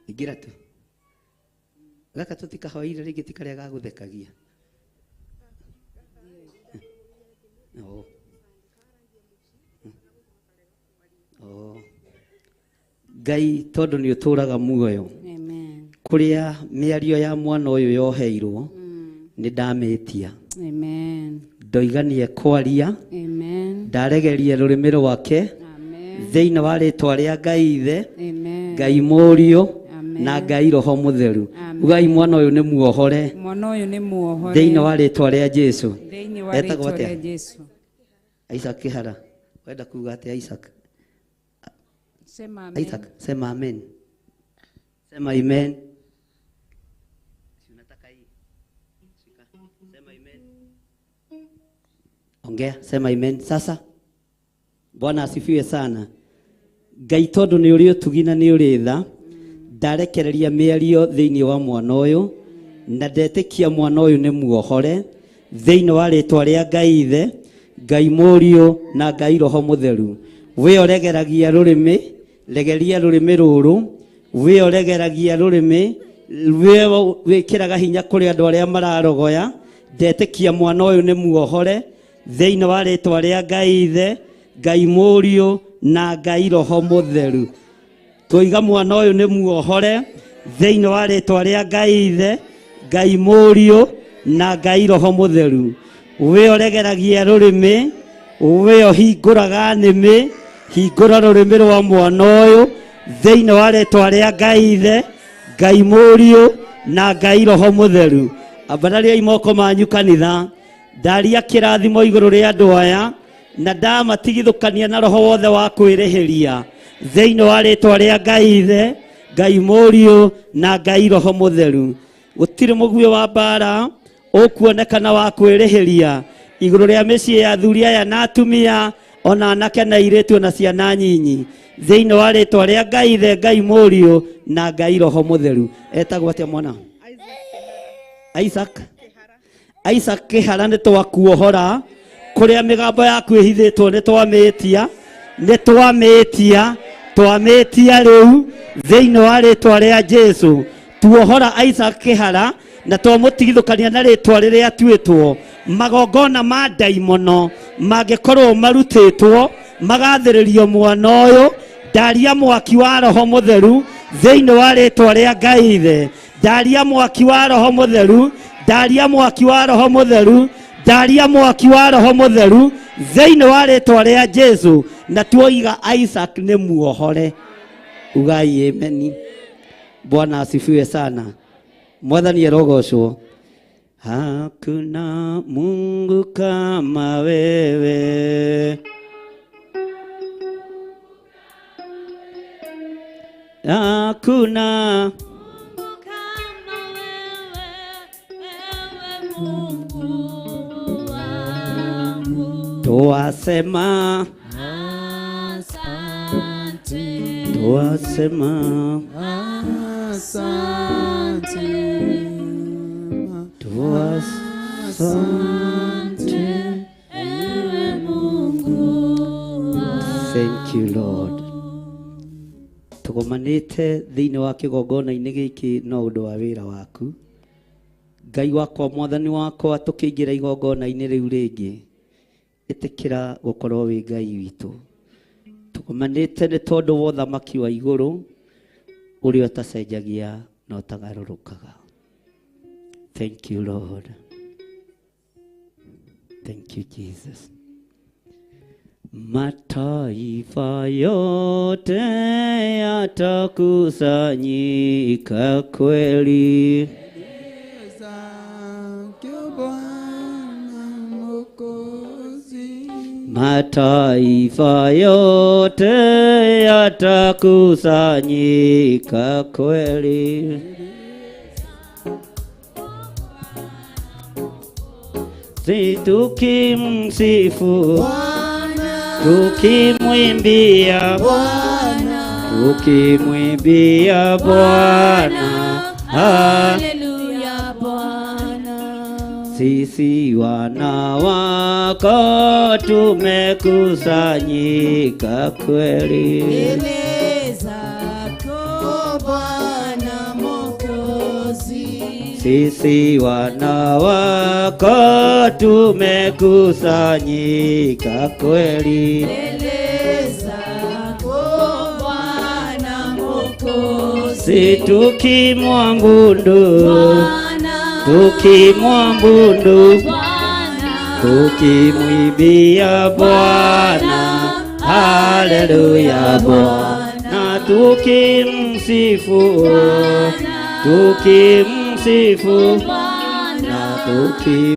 Ingĩra tu. Gaka tũtikahoire rĩngĩ ti karĩa gagũthekagia. Oh. Oh. Ngai tondũ nĩ ũtũraga muoyo. Amen. Kũrĩa mĩario ya mwana ũyũ yoheirwo nĩ ndamĩtia. Amen. Ndoiganie kwaria. Amen. Ndaregerie rũrĩmĩ rwake thĩinĩ wa rĩtwa rĩa Ngai Ithe, Amen. Ngai Mũriũ Amen. na Ngai Roho Mũtheru. Amen. Ugai mwana ũyũ nĩ muohore Mwana ũyũ nĩ muohore thĩinĩ wa rĩtwa rĩa Jesu. Thĩinĩ wa Etagwo rĩtwa atĩa? rĩa Jesu. Isaac Kĩhara. Wenda kuga atĩa Isaac? Sema amen. Isaac, sema amen. Sema amen. Ongea, sema amen. Sasa Bwana asifiwe sana. Ngai tondu ni uri utugi na ni uri tha, ndarekereria mĩario thĩinĩ wa mwana ũyũ na ndetĩkia mwana ũyũ nĩ muohore thĩinĩ wa rĩtwa rĩa Ngai Ithe, Ngai Mũriũ na Ngai Roho Mũtheru. We ũregeragia rũrĩmĩ, regeria rũrĩmĩ rũrũ, we ũregeragia rũrĩmĩ, we wĩkĩraga hinya kũrĩ andũ arĩa mararogoya, ndetĩkia mwana ũyũ nĩ muohore thĩinĩ wa rĩtwa rĩa Ngai Ithe, Ngai Mũriũ na Ngai Roho Mũtheru. Twoiga mwana ũyũ nĩ muohore thĩinĩ wa rĩtwa rĩa Ngai Ithe, Ngai Mũriũ na Ngai Roho Mũtheru. We ũregeragia rũrĩmĩ, we ũhingũraga nĩmĩ, hingũra rũrĩmĩ rwa mwana ũyũ thĩinĩ wa rĩtwa rĩa Ngai Ithe, Ngai Mũriũ na Ngai Roho Mũtheru. Ambarariai moko manyu kanitha, ndaria kĩrathimo igũrũ rĩa andũ aya na ndamatigithũkania na roho wothe wa kwĩrĩhĩria thĩinĩ wa rĩtwa rĩa Ngai Ithe, Ngai Mũriũ na Ngai Roho Mũtheru. Gũtirĩ mũguĩ wa mbara ũkuonekana wa kwĩrĩhĩria igũrũ rĩa mĩciĩ ya athuri aya na atumia ona anake na airĩtu na ciana nyinyi thĩinĩ wa rĩtwa rĩa Ngai Ithe, Ngai Mũriũ na Ngai Roho Mũtheru. Etagwo atĩa mwana? Isaac. Isaac Kĩhara nĩ twakuohora kũrĩa mĩgambo yaku ĩhithĩtwo nĩ twamĩtia, nĩ twamĩtia, twamĩtia rĩu thĩinĩ wa rĩtwa rĩa Jesu. Tuohora Isaac Kĩhara na twamũtigithũkania na rĩtwa rĩrĩa atuĩtwo. Magongona ma ndaimono mangĩkorwo marutĩtwo magathĩrĩrio mwana ũyũ, ndaria mwaki wa Roho Mũtheru thĩinĩ wa rĩtwa rĩa Ngai Ithe, ndaria mwaki wa Roho Mũtheru, ndaria mwaki wa Roho Mũtheru, ndaria mwaki wa Roho Mũtheru thĩinĩ wa rĩtwa rĩa Jesu. Na tuoiga Isaac nĩ muohore. Ugai amen. Bwana asifiwe sana. Mwathani arogocwo. Hakuna Mungu kama wewe, hakuna Mungu kama wewe, ewe Mungu wangu. Twasema asante, twasema asante, twasante, ewe Mungu wangu. Thank you Lord. Tugomanite thiini wa kigongona-inĩ gĩkĩ no ũndũ wa wĩra waku. Ngai wakwa, Mwathani wakwa, tũkĩingĩra igongona-inĩ rĩu rĩngĩ, ĩtĩkĩra gũkorwo wĩ Ngai witũ. Tugomanĩte nĩ tondũ wa ũthamaki wa igũrũ ũrĩa ũtacenjagia na ũtagarũrũkaga. Thank you Lord. Thank you Jesus. Mataifa yote yatakusanyika kweli, mataifa yote yatakusanyika kweli, si tukimsifu, tukimwimbia Bwana, tukimwimbia Bwana, haleluya Bwana. Sisi wana wako tumekusanyika kweli, mbele zako Bwana Mwokozi. Sisi wana wako tumekusanyika kweli, mbele zako Bwana Mwokozi. Si tukimwabudu, tukimwabudu, Tukimwimbia Bwana, haleluya Bwana, tukimsifu, tukimsifu na tuki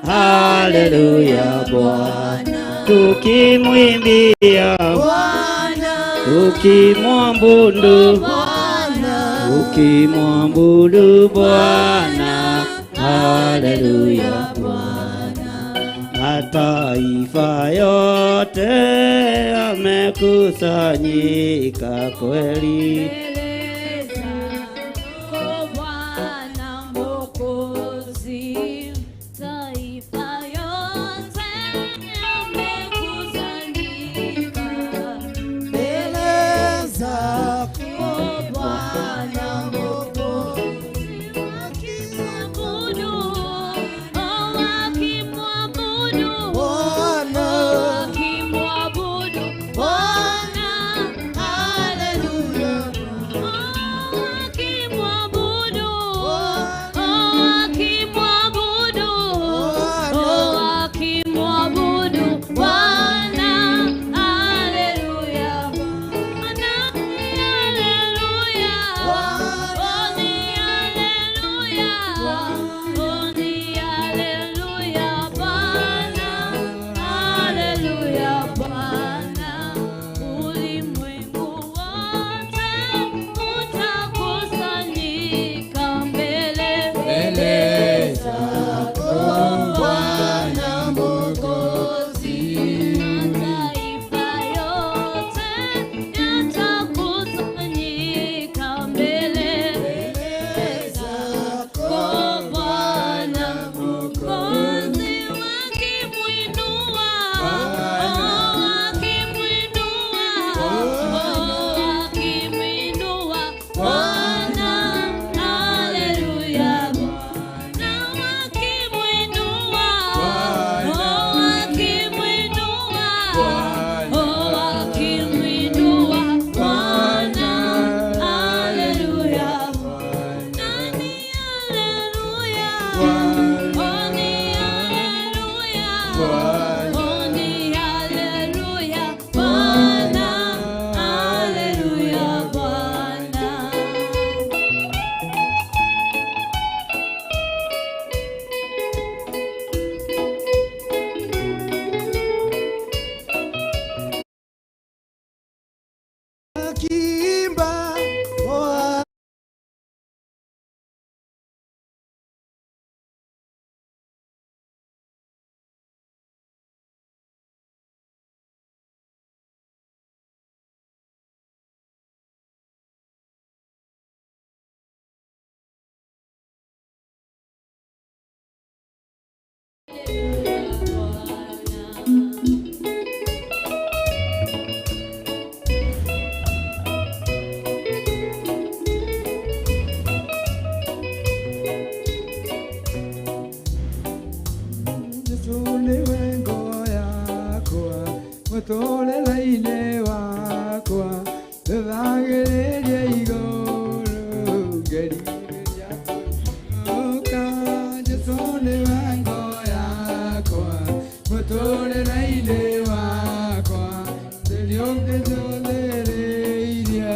haleluya Bwana, tukimwimbia Bwana, tukimwabudu Bwana, tukimwabudu Bwana, haleluya Bwana. Mataifa yote yamekusanyika kweli, Mbele zako Bwana Mwokozi, taifa yote yamekusanyika mbele zako Bwana Mwokozi, wakimwabudu, oh, wakimwabudu Bwana, wakimwabudu Bwana, haleluya, wakimwabudu, oh, wakimwabudu, oh, wakimwabudu Bwana, haleluya, Bwana, haleluya, oh, ni haleluya, oh, ni haleluya, Bwana, haleluya, Bwana, ulimwengu wote utakusanyika mbele mbele zako Bwana Mwokozi, mataifa yote yatakusanyika mbele zako Bwana Mwokozi, wakimwinua, oh, wakimwinua, oh, wakimwinua Bwana, haleluya, Bwana, wakimwinua, oh, wakimwinua, oh, wakimwinua Bwana, haleluya, nani haleluya, oh, ni haleluya, oh, ni haleluya, Bwana, haleluya, Bwana. Akiimba oh, Yesu nĩwe ngo yakwa mũtũrĩre-inĩ wakwa ndũthagĩrĩrie igũrũ ngerigĩria kũinũka. Jesũ nĩwe ngo yakwa mũtũrĩre-inĩ wakwa ndĩrĩ ũngĩ njũthĩrĩirie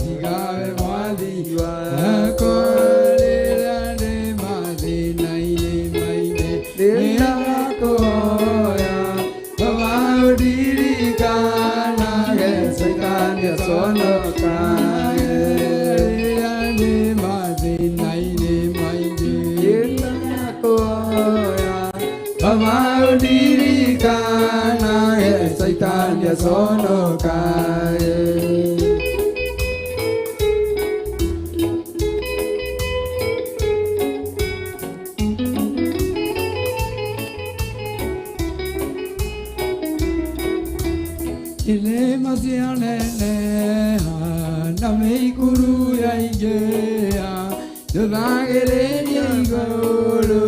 tiga we mwathi wakwa rĩrĩa ndĩ mathĩna-inĩ maingĩ nĩndakũhoya Baba ũndirikanage Caitani aconokage rĩrĩa ndĩ mathĩna-inĩ maingĩ nĩndakũhoya Baba ũndirikanage Caitani aconokage. Ilima cianeneha na mĩikuru yaingĩha njũthagĩrĩria igũrũ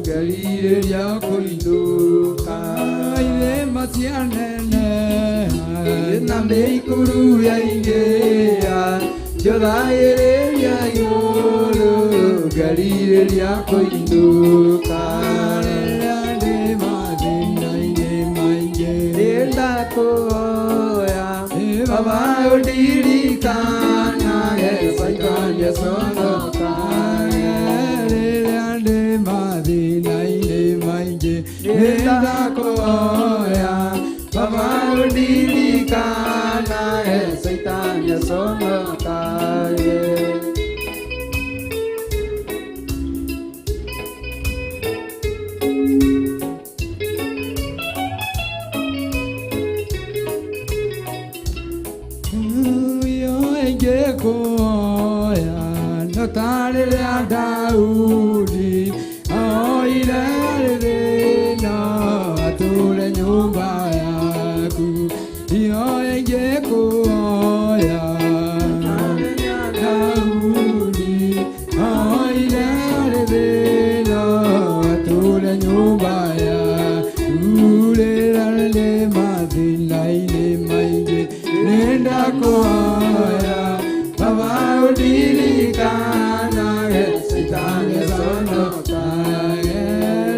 ngerirĩria kũinũka. Irĩma cianeneha na mĩikuru yaingĩha njũthagĩrĩria igũrũ Nderirĩria kũinũka rĩrĩa ndĩ mathĩna-inĩ maingĩ nĩndakũhoya Baba ũndirikanage Caitani aconokage rĩrĩa ndĩ mathĩna-inĩ maingĩ nĩndakũhoya Baba ũndirikanage Caitani aconokage. Ngĩkũhoya no ta rĩrĩa Daudi oire rĩthĩna atũre nyũmba yaku. Iyo ngĩkũhoya Daudi oire rĩthĩna atũre nyũmba yaku. Rĩrĩa ndĩ mathĩna-inĩ maingĩ nĩndakũhoya Baba ũndirikanage Caitani aconokage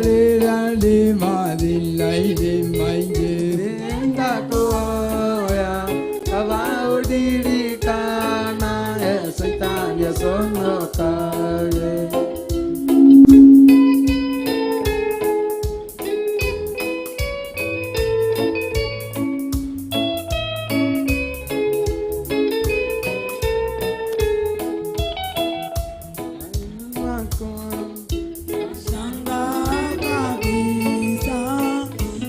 rĩrĩa ndĩ mathĩna-inĩ maingĩ nĩndakũhoya Baba ũndirikanage Caitani aconokage. Shangaa kabisa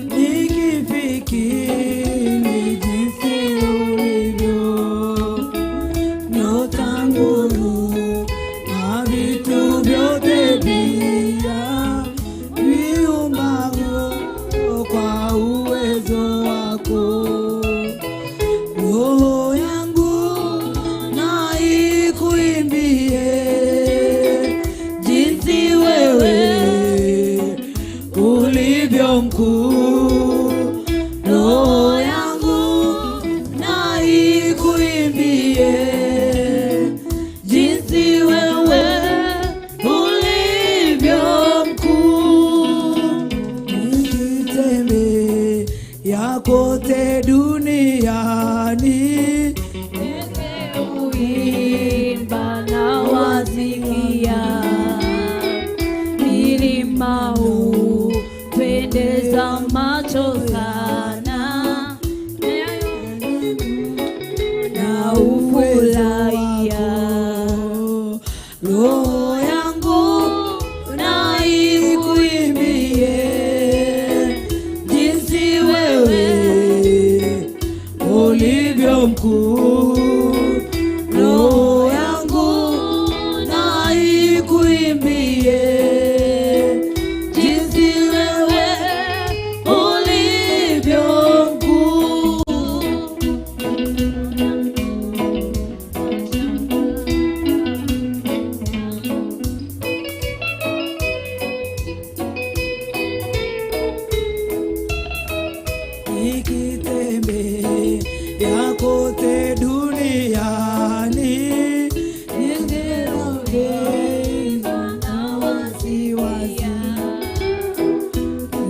nikifikiri jinsi ulivyo, nyota nguru na vitu vyote pia viumbavyo kwa uwezo wako. Roho yangu na ikuimbie jinsi wewe ulivyo mkuu. Roho yangu na ikuimbie jinsi wewe ulivyo mkuu. Nikitembea kote duniani Uimba na wasikia milima hupendeza macho sana na ufurahia. Roho yangu na ikuimbie jinsi wewe ulivyo mkuu. Roho yangu na ikuimbie jinsi wewe ulivyo mkuu. Nikitembea kote duniani ningeongeza na wasiwasi,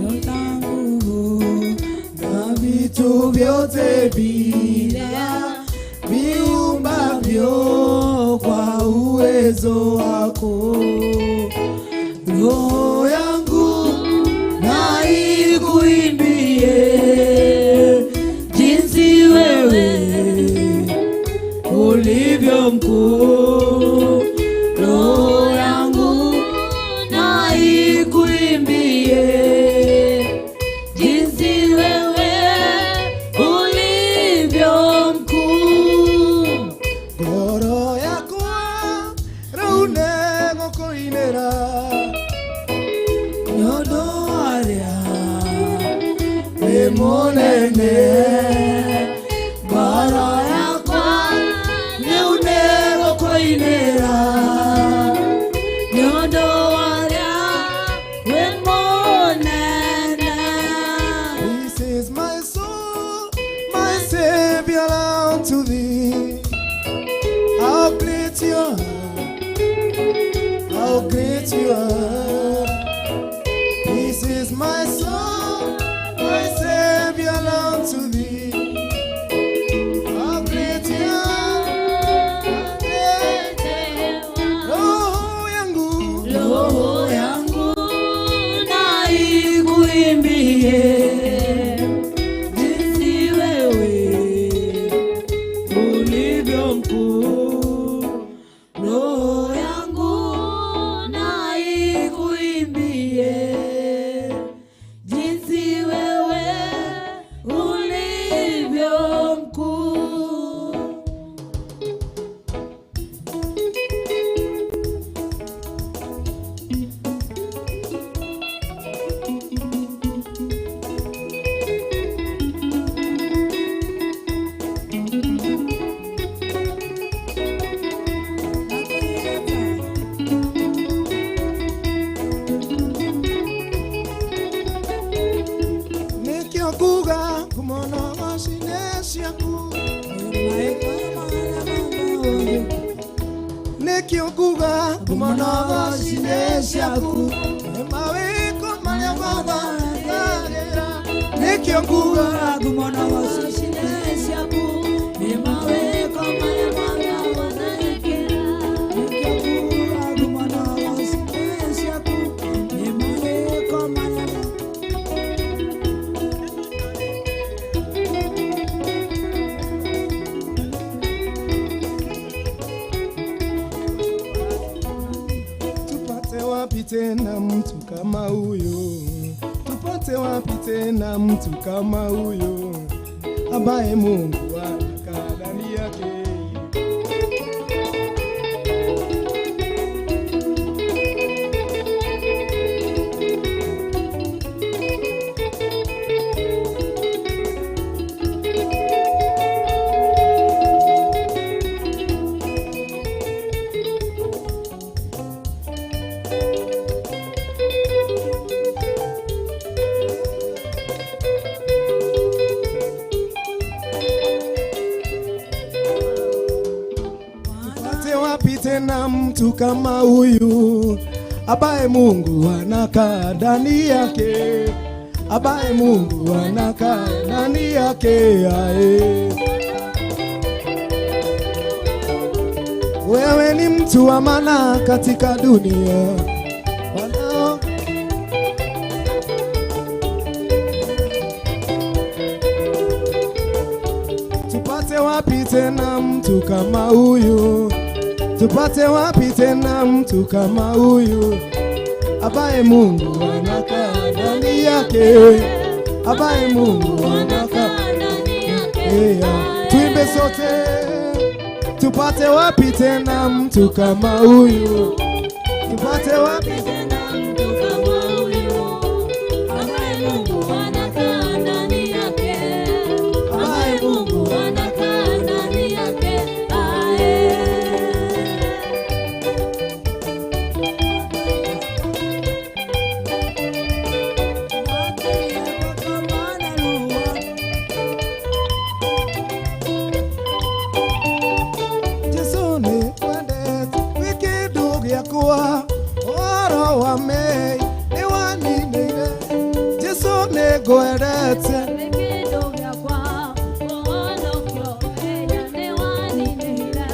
nyota nguvu na vitu vyote bila viumbavyo kwa uwezo wako. Roho yangu na ikuimbie jinsi wewe ulivyo mkuu. Roho yangu na ikuimbie jinsi wewe ulivyo mkuu. Ngoro yakwa rĩu nĩgũkũinĩra nĩ ũndũ warĩa wĩ mũnene. Ngoro yakwa rĩu nĩgũkũinĩra nĩ ũndũ warĩa wĩ mũnene. This is my soul, my Savior, unto thee. How great you are, how great Is my soul, my Savior, long to thee. How great you are, how great. Roho yangu, Roho yangu na ikuimbie jinsi wewe ulivyo mkuu. Roho yangu na ikuimbie jinsi wewe ulivyo mkuu. Nĩkĩo nguga ngumo na ngocine ciaku. Nĩkĩo nguga ngumo na ngocine ciaku. Nĩ mawĩko marĩa mothe Nĩkĩo nguga ngumo na ngocine ciaku. Nĩ mawĩko marĩa mothe wanekĩra. Nĩkĩo nguga ngumo na ngocine ciaku. Nĩ mawĩko marĩa. Tupate wapi tena mtu kama huyu? Tupate wapi tena mtu kama huyu ambaye Mungu anakaa ndani yake? Tupate wapi tena mtu kama huyu ambaye Mungu anakaa ndani yake, ambaye Mungu anakaa ndani yake ae. Wewe ni mtu wa maana katika dunia. Wanao Tupate wapi tena mtu kama huyu? Tupate wapi tena mtu kama huyu ambaye Mungu anakaa ndani yake, ambaye Mungu anakaa ndani yake. Tuimbe sote, tupate wapi tena mtu kama huyu? Tupate wapi tena mtu kama huyu ambaye Mungu anakaa ndani yake, ambaye Mungu anakaa ndani yake. Ae. Jesu nĩ kwendete wĩ kĩndũ gĩakwa, ũhoro wa mei nĩ waninĩire. Jesu nĩ ngwendete Wĩ kĩndũ gĩakwa, ũhonokio wĩya nĩ waninĩire.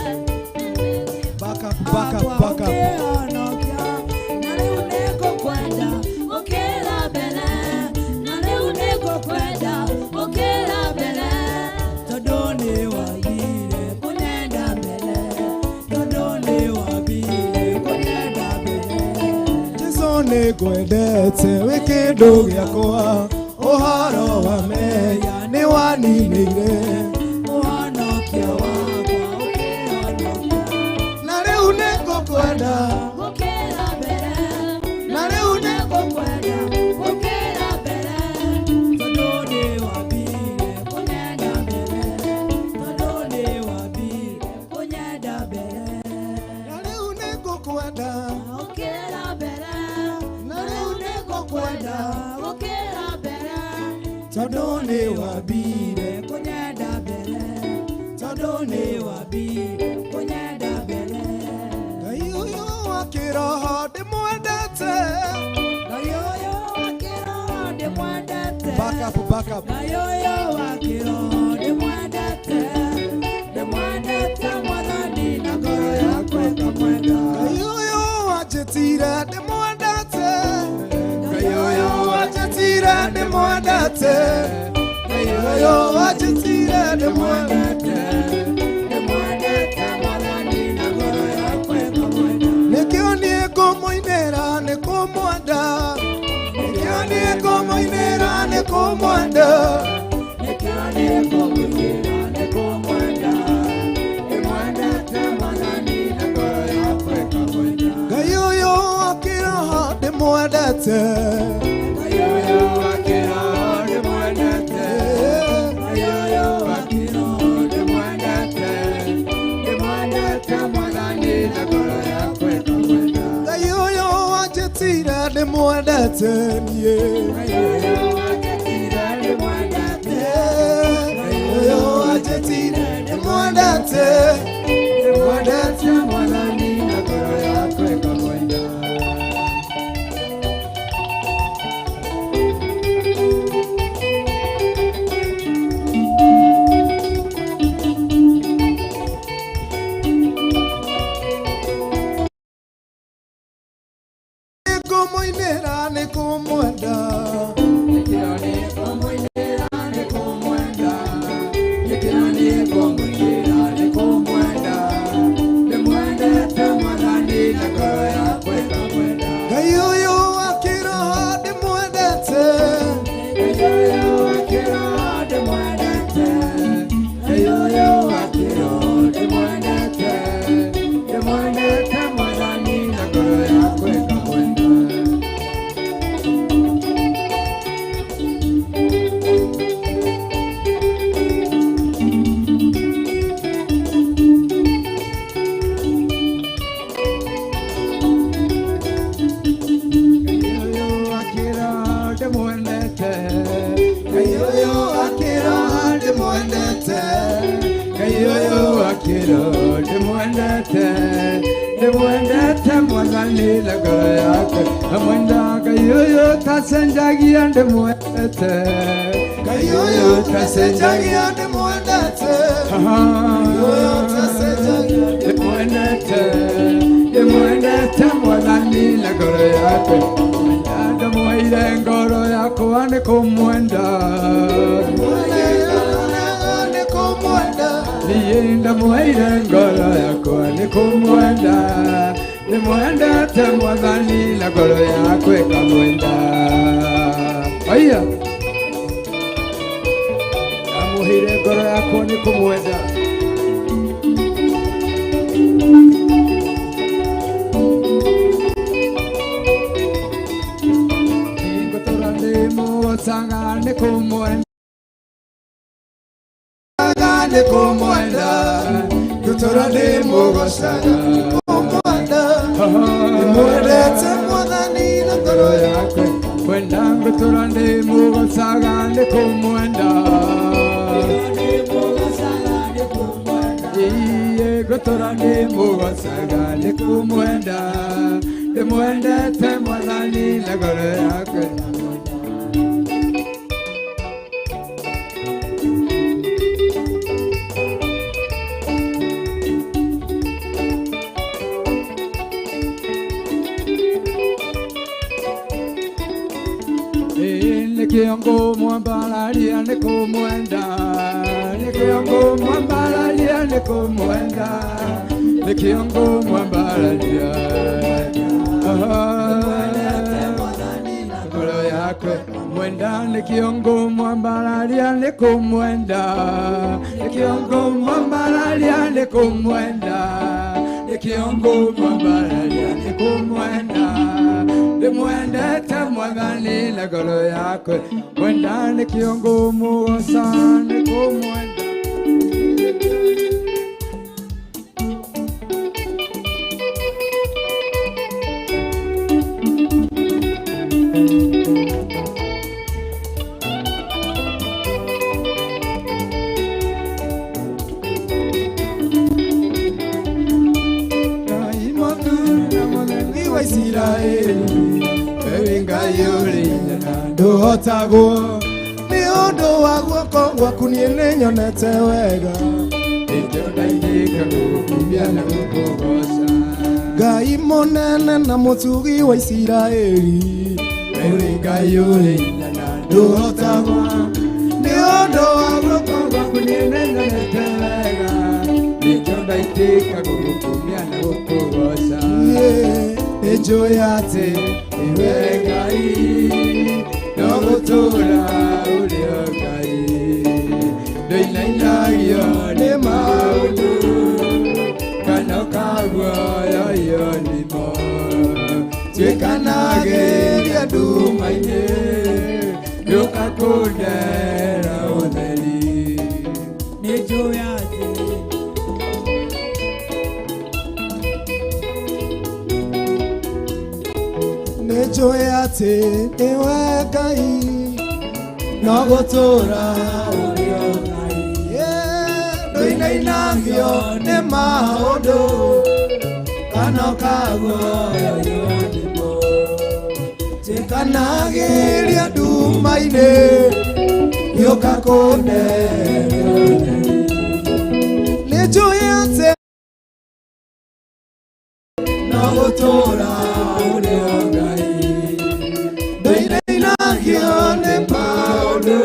Back up, back up, back up. Na rĩu nĩngũkwenda ũkĩra mbere, na rĩu nĩngũkwenda ũkĩra mbere, tondũ nĩwagire kũnyenda mbere, tondũ nĩwambire kũnyenda mbere. Jesu nĩ ngwendete wĩ kĩndũ gĩakwa, ũhoro wa mehia nĩ waninĩire. Ũhonokio wakwa ũkĩhonokia, Na rĩu nĩngũkwenda, ũkĩra mbere, na rĩu nĩngũkwenda ũkĩra mbere, tondũ nĩwambire kũnyenda mbere, tondũ nĩwambire kũnyenda mbere. Na rĩu nĩngũkwenda, Ũkĩra mbere, na rĩu nĩngũkwenda, ũkĩra mbere, tondũ nĩwambire kũnyenda mbere, tondũ nĩwambire kũnyenda mbere. Ngai ũyũ wa kĩroho ndĩmwendete, Ngai ũyũ wa kĩroho Back up, back up. Ngai ũyũ wa kĩroho ndĩmwendete, ndĩmwendete Mwathani na ngoro yakwa ĩkamwenda. Ngai ũyũ wanjĩtire ndĩmwendete, Ngai ũyũ wanjĩtire ndĩmwendete, Ngai ũyũ wanjĩtire ndĩmwendete, ndĩmwendete Mwathani na ngoro yakwa ĩkamwenda. Nĩkĩo niĩ ngũmũinĩra nĩ kũmwenda, nĩkĩo niĩ ngũmũinĩra nĩ kũmwenda, nĩkĩo niĩ ngũmũinĩra nĩ kũmwenda, ndĩmwendete Mwathani na ngoro yakwa ĩkamwenda. Ngai ũyũ wa kĩroho ndĩmwendete, Ngai ũyũ wa kĩroho ndĩmwendete, Ngai ũyũ wa kĩroho ndĩmwendete, ndĩmwendete Mwathani na ngoro yakwa ĩkamwenda. Ngai ũyũ wanjĩtire ndĩmwendete niĩ, Ngai ũyũ wanjĩtire ndĩmwendete, Ngai ũyũ wanjĩtire ndĩmwendete, ndĩmwendete Mwathani na ngoro yakwa ĩkamwenda. Ngũmũinĩra nĩ kũmwenda, Nĩkĩo niĩ ngũmũinĩra nĩ kũmwenda, nĩkĩo niĩ ngũmũinĩra nĩ kũmwenda, ndĩmwendete Mwathani na ngoro yakwa ĩkamwenda. Ngai ũyũ wa kĩroho ndĩmwendete, Ngai ũyũ wa kĩroho ndĩmwendete, Ngai ũyũ wa kĩroho ndĩmwendete, ndĩmwendete Mwathani na ngoro yakwa ĩkamwenda. Ngai ũyũ wa kĩroho ndĩmwendete, Ngai ũyũ wa kĩroho ndĩmwendete, Ngai ũyũ wa kĩroho ndĩmwendete, ndĩmwendete Mwathani na ngoro yakwa ndamwenda. Ngai ũyũ ũtacenjagia ndĩmwendete, Ngai ũyũ ũtacenjagia ndĩmwendete, Ngai ũyũ ũtacenjagia ndĩmwendete, ndĩmwendete Mwathani na ngoro yakwa ndamwendire ngoro yakwa nĩ kũmwenda, nĩ kũmwenda, niĩ ndamwendire ngoro yakwa nĩ kũmwenda, ndĩmwendete Mwathani na ngoro yakwa ĩkamwenda. Aya, ndamũheire ngoro yakwa nĩ kũmwenda. Ngũtũra ndĩmũgocaga nĩ kũmwenda, nĩ kũmwenda, ngũtũra ndĩmũgocaga kũmwenda, ndĩmwendete Mwathani na ngoro ngoro yakwa kwenda, ngũtũra ndĩmũgocaga nĩ kũmwenda, iye ngũtũra ndĩmũgocaga nĩ kũmwenda, ndĩmwendete Mwathani na ngoro yakwa. Nĩkĩo ngũmwambararia nĩ kũmwenda, nĩkĩo ngũmwambararia nĩ kũmwenda, nĩkĩo ngũmwambararia ngoro yakwa mwenda, nĩkĩo ngũmwambararia nĩ kũmwenda, nĩkĩo ngũmwambararia nĩ kũmwenda, nĩkĩo ngũmwambararia nĩ kũmwenda, ndĩmwendete Mwathani na ngoro yakwa mwenda, nĩkĩo ngũmũgoca nĩ kũmwenda. Ngai mũthuuri na mũtheri wa Isiraeli, wewe Ngai ũrĩ hinya na ndũhotagwo. ũndũ wa guoko gwaku niĩ nĩnyonete wega Nĩkĩo ndainĩka gũgũkumia na gũkũgoca Ngai mũnene na mũtugi wa Isiraeli Ũrĩ Ngai ũrĩ hinya na ndũhotagwo Nĩ ũndũ wa guoko gwaku niĩ nĩnyonete wega Nĩkĩo ndaitĩka gũgũkumia na gũkũgoca Nĩnjũĩ atĩ nĩwe Ngai no gũtũũra ũrĩ o Ngai Ndũinainagio nĩ maũndũ kana ũkaguoyoyio nĩmo Tuĩkanagĩria nduma-inĩ gĩũka kũndehera ũtheri Nĩnjũĩ atĩ Nĩnjũĩ atĩ nĩwe Ngai no gũtũũra ũrĩ o Ngai ndũinainagio nĩ maũndũ kana ũkaguoyoyio nĩmo Tuĩkanagĩria nduma-inĩ gĩũka kũndehera ũtheri Nĩnjũĩ atĩ no gũtũũra ũrĩ o Ngai ndũinainagio nĩ maũndũ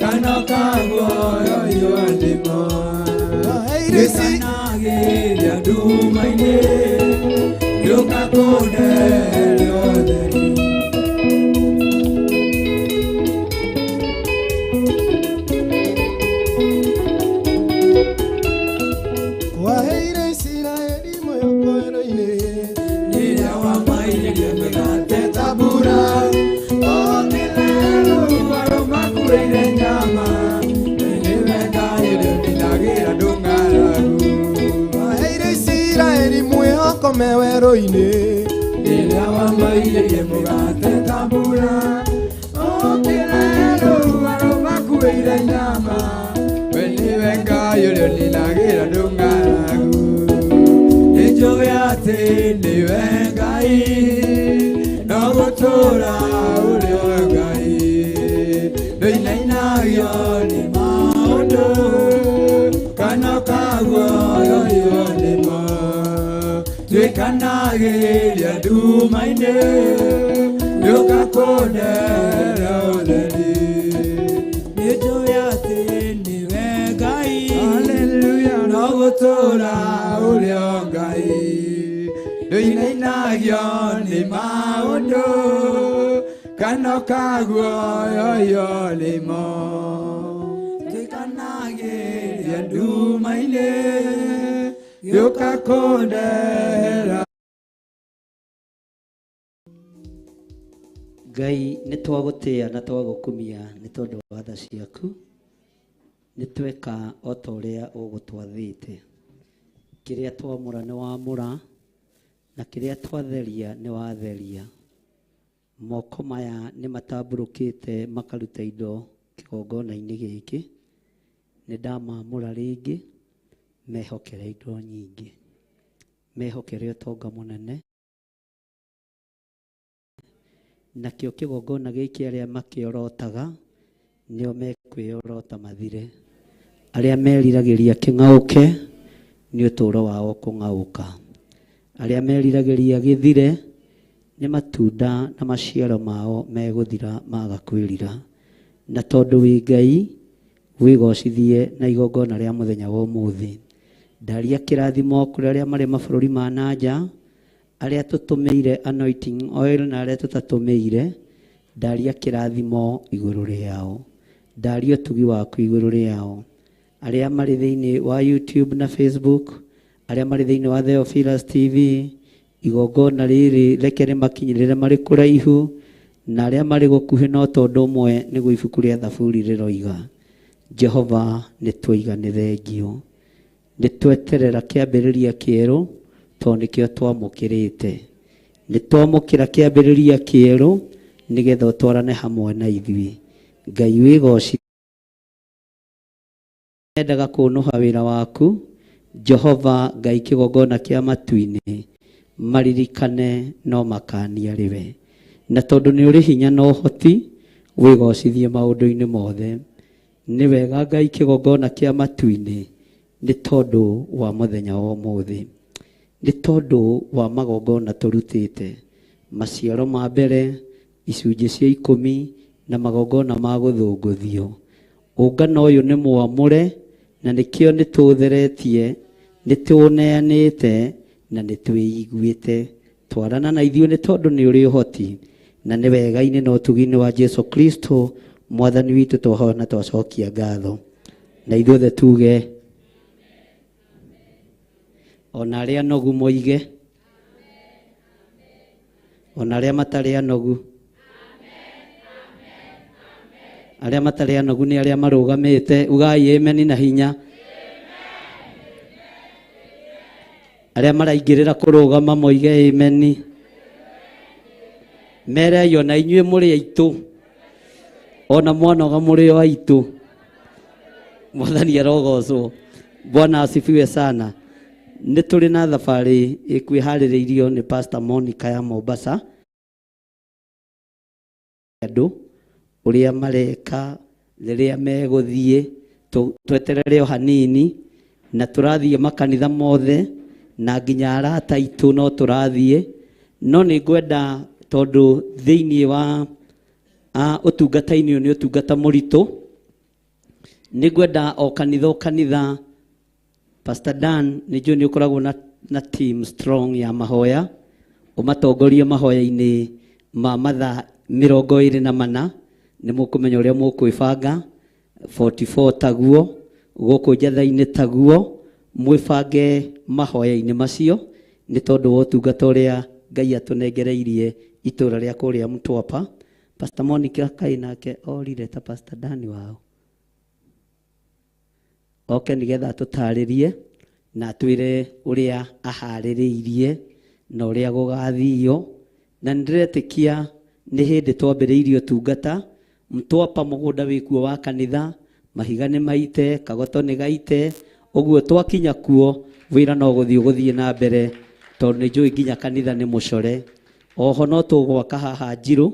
kana ũkaguoyoyio nĩmo Tuĩkanagĩria nduma-inĩ gĩũka kũndehera ũtheri Waheire Isiraeli mwĩhoko werũ-inĩ rĩrĩa wamairĩrie mĩgate ta mbura Ũkĩrerũ makuĩire nyama nĩwe Ngai ũrĩa ũninagĩra andũ ng'aragu Waheire Isiraeli mwĩhoko me werũ-inĩ rĩrĩa wamairĩrie mũgate ta mbura Ũkĩrerũ makuĩire nyama we nĩwe Ngai ũrĩa ũninagĩra andũ ng'aragu Nĩnjũĩ atĩ nĩwe Ngai no gũtũũra ũrĩ o Ngai ndũinainagio nĩ maũndũ kana ũkaguoyoyio nĩmo Tuĩkanagĩria nduma-inĩ gĩũka kũndehera ũtheri Nĩnjũĩ atĩ nĩwe Ngai Hallelujah no gũtũũra ũrĩ o Ngai ndũinainagio nĩ maũndũ kana ũkaguoyoyio nĩmo Tuĩkanagĩria nduma-inĩ gĩũka kũndehera Ngai nĩ twagũtĩa na twagũkumia nĩ tondũ wa tha ciaku nĩ tweka o ta ũrĩa ũgũtwathĩte kĩrĩa twamũra nĩ wamũra na kĩrĩa twatheria nĩ watheria moko maya nĩ matambũrũkĩte makaruta indo kĩgongona-inĩ gĩkĩ nĩ ndamamũra rĩngĩ mehokere indo nyingĩ mehokere ũtonga mũnene nakĩo kĩgongona gĩkĩ arĩa makĩorotaga nĩo mekwĩyorota mathire arĩa meriragĩria kĩng'aũke nĩ ũtũũro wao kũng'aũka arĩa meriragĩria gĩthire nĩ matunda na maciaro mao megũthira maga kwĩrira na tondũ wĩ Ngai wĩgocithie na igongona rĩa mũthenya wa ũmũthĩ ndaria kĩrathimo kũrĩ arĩa marĩ mabũrũri ma na nja arĩa tũtũmĩire anointing oil na arĩa tũtatũmĩire ndaria kĩrathimo igũrũ rĩao ndaria ũtugi waku igũrũ rĩao arĩa marĩ thĩinĩ wa YouTube na Facebook arĩa marĩ thĩinĩ wa Theophilus TV igongona rĩrĩ reke rĩmakinyĩrĩre marĩ kũraihu na arĩa marĩ gũkuhĩ no tondũ ũmwe nĩguo ibuku rĩa Thaburi rĩroiga Jehova nĩ twaiga nĩ thengio nĩ tweterera kĩambĩrĩria kĩerũ tondũ nĩkĩo twamũkĩrĩte nĩ twamũkĩra kĩambĩrĩria kĩerũ nĩgetha ũtwarane hamwe na ithuĩ Ngai wĩgoci mendaga kũnũha wĩra waku Jehova Ngai kĩgongona kĩa matu-inĩ maririkane no makania rĩwe na tondũ nĩ ũrĩ hinya na ũhoti Wĩgocithie maũndũ-inĩ mothe. Nĩ wega Ngai kĩgongona kĩa matu-inĩ nĩ tondũ wa mũthenya wa ũmũthĩ. Nĩ tondũ wa magongona tũrutĩte, maciaro ma mbere, icunjĩ cia ikũmi na magongona ma gũthũngũthio. Ũngano ũyũ nĩ mwamũre na nĩkĩo nĩ tũũtheretie, nĩ tũũneanĩte na nĩ twĩiguĩte. Twarana na ithuĩ nĩ tondũ nĩ ũrĩ ũhoti na nĩ wega-inĩ na ũtugi-inĩ wa Jesu Kristo mwathani witũ twahoya na twacokia ngatho. Na ithuothe tuge ona arĩa anogu moige, ona arĩa matarĩ anogu, arĩa matarĩ anogu nĩ arĩa marũgamĩte, ugai ameni na hinya. Arĩa maraingĩrĩra kũrũgama moige ameni. Merei ona inyuĩ mũrĩ aitũ, ona mwanoga mũrĩ o aitũ. Mwathani arogocwo. Bwana asifiwe sana. Nĩ tũrĩ na thabarĩ ĩkwĩharĩrĩirio nĩ Pastor Monica ya Mombasa. Andũ ũrĩa mareka rĩrĩa megũthiĩ, tweterere o hanini, na tũrathiĩ makanitha mothe na nginya arata aitũ no tũrathiĩ. No nĩ ngwenda tondũ thĩinĩ wa ũtungata-inĩ ũyũ nĩ ũtungata mũritũ, nĩ ngwenda o kanitha o kanitha. Pastor Dan nĩ njũĩ nĩ ũkoragwo na team strong ya mahoya, ũmatongorie mahoya-inĩ ma mathaa mĩrongo ĩrĩ na mana, nĩ mũkũmenya ũrĩa mũkwĩbanga. 44 taguo, gũkũ njatha-inĩ taguo, mwĩbange mahoya-inĩ macio nĩ tondũ wa ũtungata ũrĩa Ngai atũnengereirie itũra rĩa kũrĩa Mtwapa. Pastor Monica kaĩ nake orire ta Pastor Dan wao. Oke nĩgetha atũtarĩrie na atwĩre ũrĩa aharĩrĩirie na ũrĩa gũgathio. Na nĩndĩretĩkia nĩ hĩndĩ twambĩrĩirie ũtungata Mtwapa, mũgũnda wĩkuo wa kanitha, mahiga nĩ maite, kagoto nĩ gaite, ũguo twakinya kuo wĩra no gũthiĩ ũgũthiĩ na mbere, tondũ nĩ njũĩ nginya kanitha nĩ mũcore. Oho no tũgwaka haha Njirũ,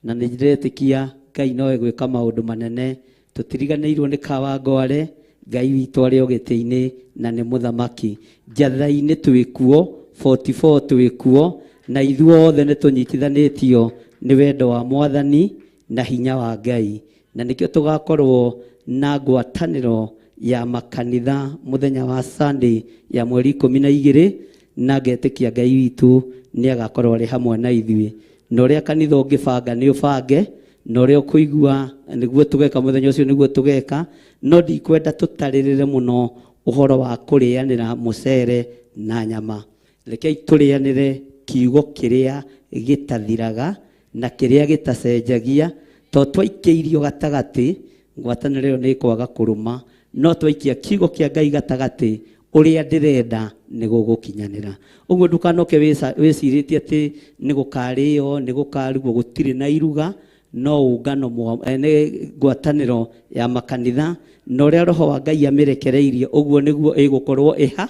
na nĩ ndĩretĩkia Ngai no egwĩka maũndũ manene. Tũtiriganĩirwo nĩ Kawangware, Ngai witũ arĩ o gĩtĩ-inĩ na nĩ mũthamaki. Njatha-inĩ twĩkuo, 44 twĩkuo, na ithuothe nĩ tũnyitithanĩtio nĩ wendo wa Mwathani na hinya wa Ngai. Na nĩkĩo tũgakorwo na ngwatanĩro ya makanitha mũthenya wa Sunday ya mweri ikũmi na igĩrĩ, na ngetĩkia Ngai witũ nĩ agakorwo arĩ hamwe na ithuĩ. Na ũrĩa kanitha ũngĩbanga nĩ ũbange, na ũrĩa ũkũigua nĩguo tũgeka mũthenya ũcio nĩguo tũgeka. No ndikwenda tũtarĩrĩre mũno ũhoro wa kũrĩanĩra mũcere na nyama. Rekei tũrĩanĩre kiugo kĩrĩa gĩtathiraga na kĩrĩa gĩtacenjagia, to twaikĩirio gatagatĩ ngwatanĩro ĩyo nĩ ĩkwaga kũrũma, no twaikia kiugo kĩa Ngai gatagatĩ, ũrĩa ndĩrenda nĩ gũgũkinyanĩra. Ũguo ndũkanoke wĩcirĩtie atĩ nĩ gũkarĩo, nĩ gũkarugwo, gũtirĩ na iruga, no ũngano nĩ ngwatanĩro ya makanitha, na ũrĩa Roho wa Ngai amĩrekereirie ũguo nĩguo ĩgũkorwo ĩha.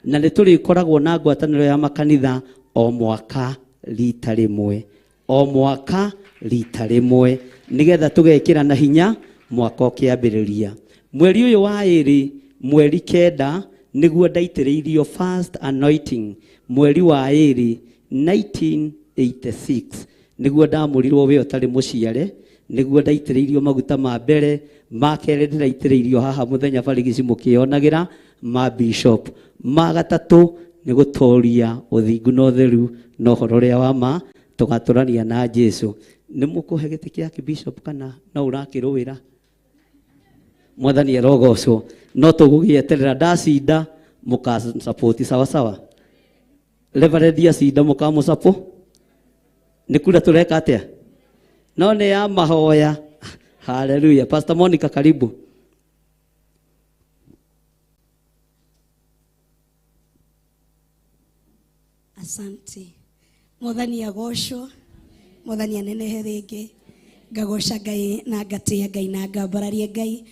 Na nĩ tũrĩkoragwo na ngwatanĩro ya makanitha o mwaka rita rĩmwe, o mwaka rita rĩmwe, nĩgetha tũgekĩra na hinya mwaka ũkĩambĩrĩria. Mweri ũyũ wa ĩrĩ, mweri 9, nĩguo ndaitĩrĩirio first anointing, mweri wa ĩrĩ 1986, nĩguo ndamũrirwo wĩ ũtarĩ mũciare, nĩguo ndaitĩrĩirio maguta ma mbere, ma kerĩ ndĩraitĩrĩirio haha mũthenya barigici mũkĩonagĩra ma bishop, ma gatatũ nĩ gũtoria ũthingu na ũtheru na ũhoro ũrĩa wa ma, tũgatũrania na Jesu. Nĩ mũkũhe gĩtĩ kĩa bishop kana no ũrakĩrũĩra? Mwathani arogocwo. No tũgũgĩeterera ndacinda mũkasupport sawa sawa. Reverend acinda mũkamũsupport. Nĩ kura tũreka atĩa? No nĩ ya mahoya. Hallelujah. Pastor Monica, karibu. Asante. Mwathani agocwo, Mwathani anenehe rĩngĩ. Ngagoca Ngai na ngatĩa Ngai na ngambararia Ngai.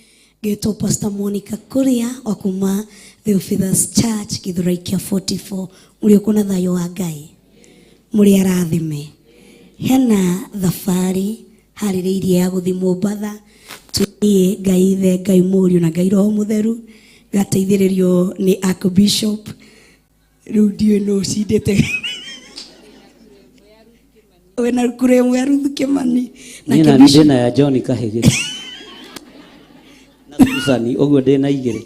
Ngĩtwo Pastor Monica Kuria wa kuma Theophilus Church Githurai kĩa 44. Mũrĩ ũkũ na thayũ wa Ngai, mũrĩ arathime. Hena thabarĩ Harĩrĩirie ya gũthiĩ Mombatha. Tũthiĩ Ngai Ithe, Ngai Mũriũ na Ngai Roho Mũtheru, gateithĩrĩrio nĩ Archbishop. Rĩu ndiũĩ nũ ũcindĩte. Wĩna kũrĩ ĩmwe ya Ruth Kĩmani. Niĩ Nake nani Bishop- ndĩna ya John Kahĩgĩ na Susan ũguo ndĩna igĩrĩ.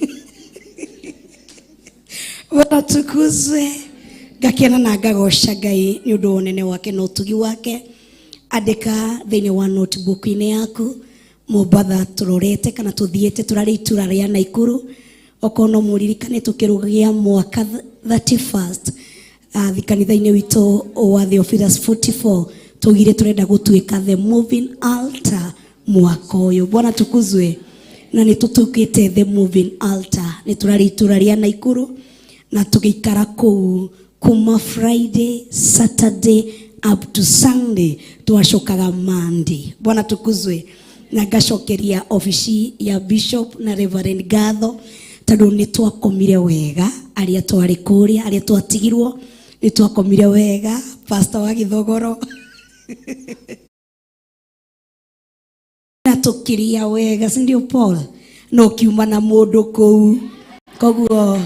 Bwana tukuzwe. Ngakena na ngagoca Ngai nĩ ũndũ wa ũnene wake na ũtugi wake. Andĩka thĩinĩ wa notebook-inĩ yaku Mombatha tũrorete kana tũthiĩte, tũrarĩ itura rĩa Naikuru. Okorwo no mũririkane tũkĩrũgia mwaka 31st kanitha-inĩ witũ wa Theophilus 44, tugire tũrenda gũtuĩka the moving altar mwaka ũyũ. Bwana tukuzwe. Na nĩ tũtuĩkĩte the moving altar. Nĩ tũrarĩ itura rĩa Naikuru na tũgĩikara kũu kuma Friday, Saturday up to Sunday, twacokaga Monday. Bwana tukuzwe. Na ngacokeria obici ya Bishop na Reverend ngatho tondũ nĩ twakomire wega, arĩa twarĩ kũrĩa, arĩa twatigirwo nĩ twakomire wega. Pastor wa Gĩthogoro na tũkĩrĩa wega, si ndio Paul? No kiuma na mũndũ kũu, koguo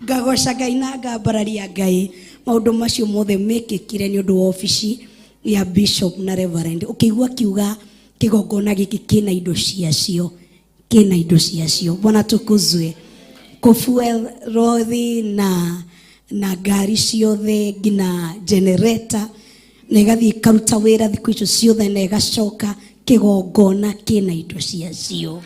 ngagoca Ngai na ngambararia Ngai. Maũndũ macio mothe mekĩkire nĩ ũndũ wa obici ya Bishop na Reverend. Ũkĩigua kiuga kĩgongona gĩkĩ kĩna indo ciacio, kĩna indo ciacio. Bwana tukuzwe. Kũfuel rothi na ngari ciothe nginya generator na ĩgathiĩ ĩkaruta wĩra thikũ icio ciothe na ĩgacoka. Kĩgongona kĩna indo ciacio.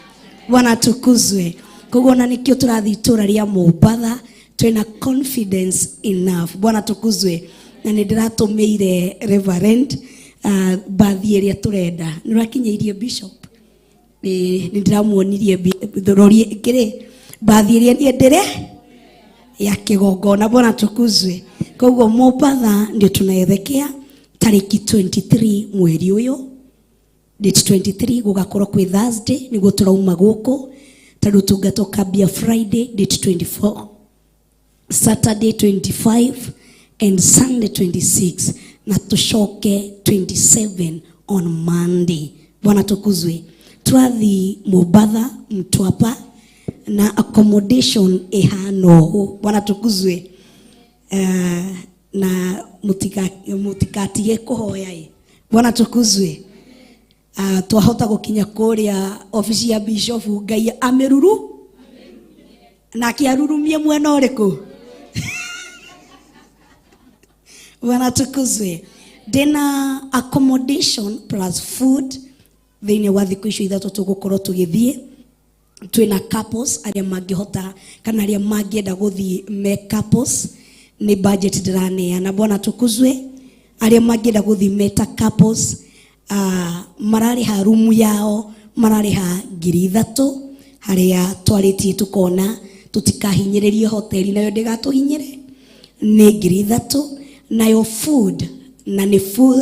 Bwana tukuzwe. Koguo ona nĩkĩo tũrathiĩ itũra rĩa Mombatha twĩna confidence enough. Bwana tukuzwe. Na nĩ ndĩratũmĩire Reverend bathi ĩrĩa tũrenda. Nĩ ũrakinyĩirie Bishop? Nĩ ndĩramuonirie rori kĩrĩ bathi ĩrĩa niĩ ndĩre ya kĩgongona. Bwana tukuzwe. Koguo Mombatha ndio tunaelekea tarĩki 23 mweri ũyũ, date 23 gũgakorwo kwĩ Thursday, nĩguo tũrauma gũkũ tondũ tũngata ũkambia Friday date 24, Saturday 25 and Sunday 26, na tũcoke 27 on Monday. Bwana tukuzwe. Twathi Mombatha Mtwapa na accommodation ĩhana ũũ. Bwana tukuzwe. Na mũtikatige kũhoya ĩ. Bwana tukuzwe. Twahota gũkinya kũrĩa obici ya Bishop Ngai amĩruru na akĩarurumie mwena ũrĩkũ? Bwana tukuzwe. Ndĩna accommodation plus food thĩinĩ wa thikũ icio ithatũ tũgũkorwo tũgĩthiĩ. Twĩna couples arĩa mangĩhota kana arĩa mangĩenda gũthiĩ me couples, nĩ budget ndĩraneana. Bwana tukuzwe. Arĩa mangĩenda gũthiĩ me ta couples, mararĩha rumu yao mararĩha ngiri ithatũ, harĩa twarĩtie tũkona tũtikahinyĩrĩrie hoteli nayo ndĩgatũhinyĩre, nĩ ngiri ithatũ. Nayo food na nĩ full,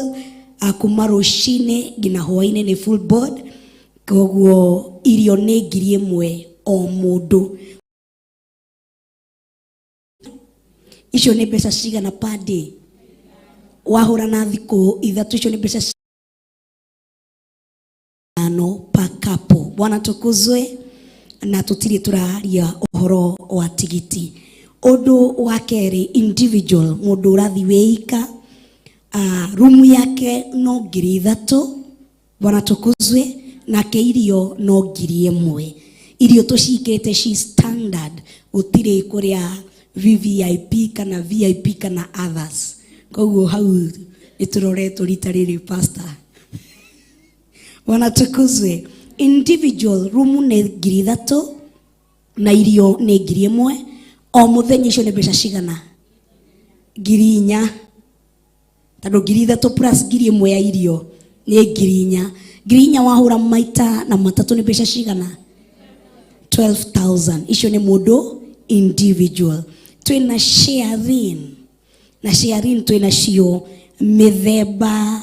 kuma rũcinĩ nginya hwainĩ nĩ full board, koguo irio nĩ ngiri ĩmwe o mũndũ. Icio nĩ mbeca cigana per day? Wahũra na thikũ ithatũ, icio nĩ mbeca cigana per couple. Bwana tukuzwe. Na tũtirĩ tũraria ũhoro wa tigiti. Ũndũ wa kerĩ, individual, mũndũ ũrathiĩ wĩika, rumu yake no ngiri ithatũ. Bwana tukuzwe. Nake irio no ngiri ĩmwe. Irio tũcikĩte ci standard, gũtirĩ kũrĩa VVIP kana VIP kana others. Koguo hau nĩ tũroretwo rita rĩrĩ pastor. Bwana tukuzwe. Individual rumu nĩ ngiri ithatũ na irio nĩ ngiri ĩmwe o mũthenya. Icio nĩ mbeca cigana? Ngiri inya. Tondũ ngiri ithatũ plus ngiri ĩmwe ya irio nĩ ngiri inya. Ngiri inya wahũra maita na matatũ nĩ mbeca cigana? 12,000. Icio nĩ mũndũ individual. Twĩna sharing, na sharing twĩna cio mĩthemba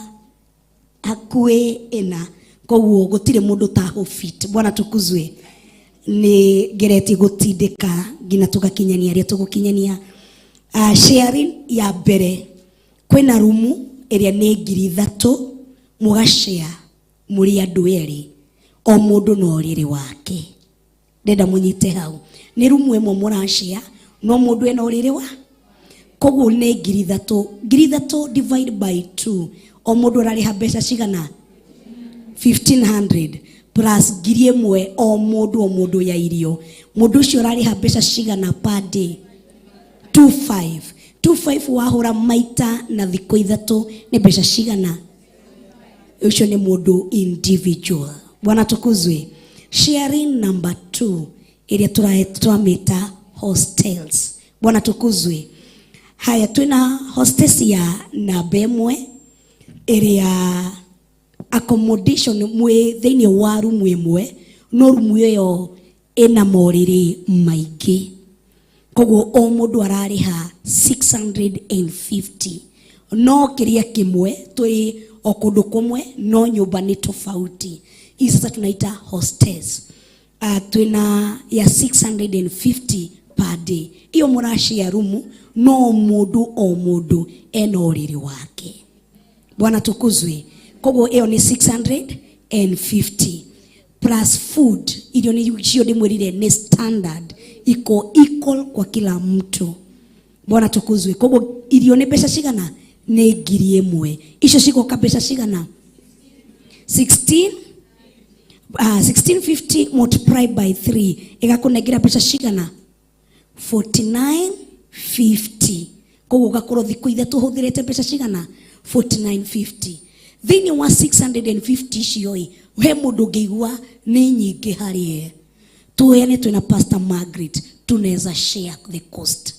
hakuhĩ ĩna, koguo gũtirĩ mũndũ ũtahũbit. Bwana tukuzwe. Nĩ ngeretie gũtindĩka nginya tũgakinyania arĩa tũgũkinyania. Sharing ya mbere, kwĩna rumu ĩrĩa nĩ 3,000 mũgacea mũrĩ andũ erĩ o mũndũ na ũrĩrĩ wake. Ndenda mũnyite hau nĩ rumu ĩmwe mũracea no mũndũ ena ũrĩrĩ wa koguo nĩ 3,000. 3,000 divide by 2 o mũndũ ararĩha mbeca cigana? 1500 plus 1,000 o mũndũ o mũndũ ya irio. Mũndũ ũcio ararĩha mbeca cigana per day? 25 25 wahũra maita na thikũ ithatũ nĩ mbeca cigana? Ũcio nĩ mũndũ individual. Bwana tukuzwe. Sharing number 2 ĩrĩa tũramĩta hostels. Bwana tukuzwe. Haya, twĩna hostess ya namba ĩmwe ĩrĩa accommodation mwĩ thĩinĩ wa rumu ĩmwe no rumu ĩyo ĩna morĩrĩ maingĩ koguo o mũndũ ararĩha 650 no kĩrĩa kĩmwe twĩ o kũndũ kũmwe no nyũmba nĩ tofauti. Hii sasa tunaita hostess. Twĩna ya 650 per day. Iyo mũrashare rumu no mũndũ o mũndũ ena ũrĩrĩ wake. Bwana tukuzwe. Koguo ĩyo nĩ 650 plus food. Irio nĩ cio ndĩmwĩrire nĩ standard, iko equal kwa kila mtu. Bwana tukuzwe. Koguo irio nĩ mbeca cigana? Nĩ 1,000. Icio cigoka mbeca cigana? 16 1650 multiply by 3 ĩgakũnengera mbeca cigana? 4950. Koguo ũgakorwo thikũ ithatũ ũhũthĩrĩte mbeca cigana? 4950. Thĩinĩ wa 650 icio ĩ, he mũndũ ũngĩigua nĩ nyingĩ harĩ ye. Tuoyane twĩna Pastor Margaret, tunaweza share the cost.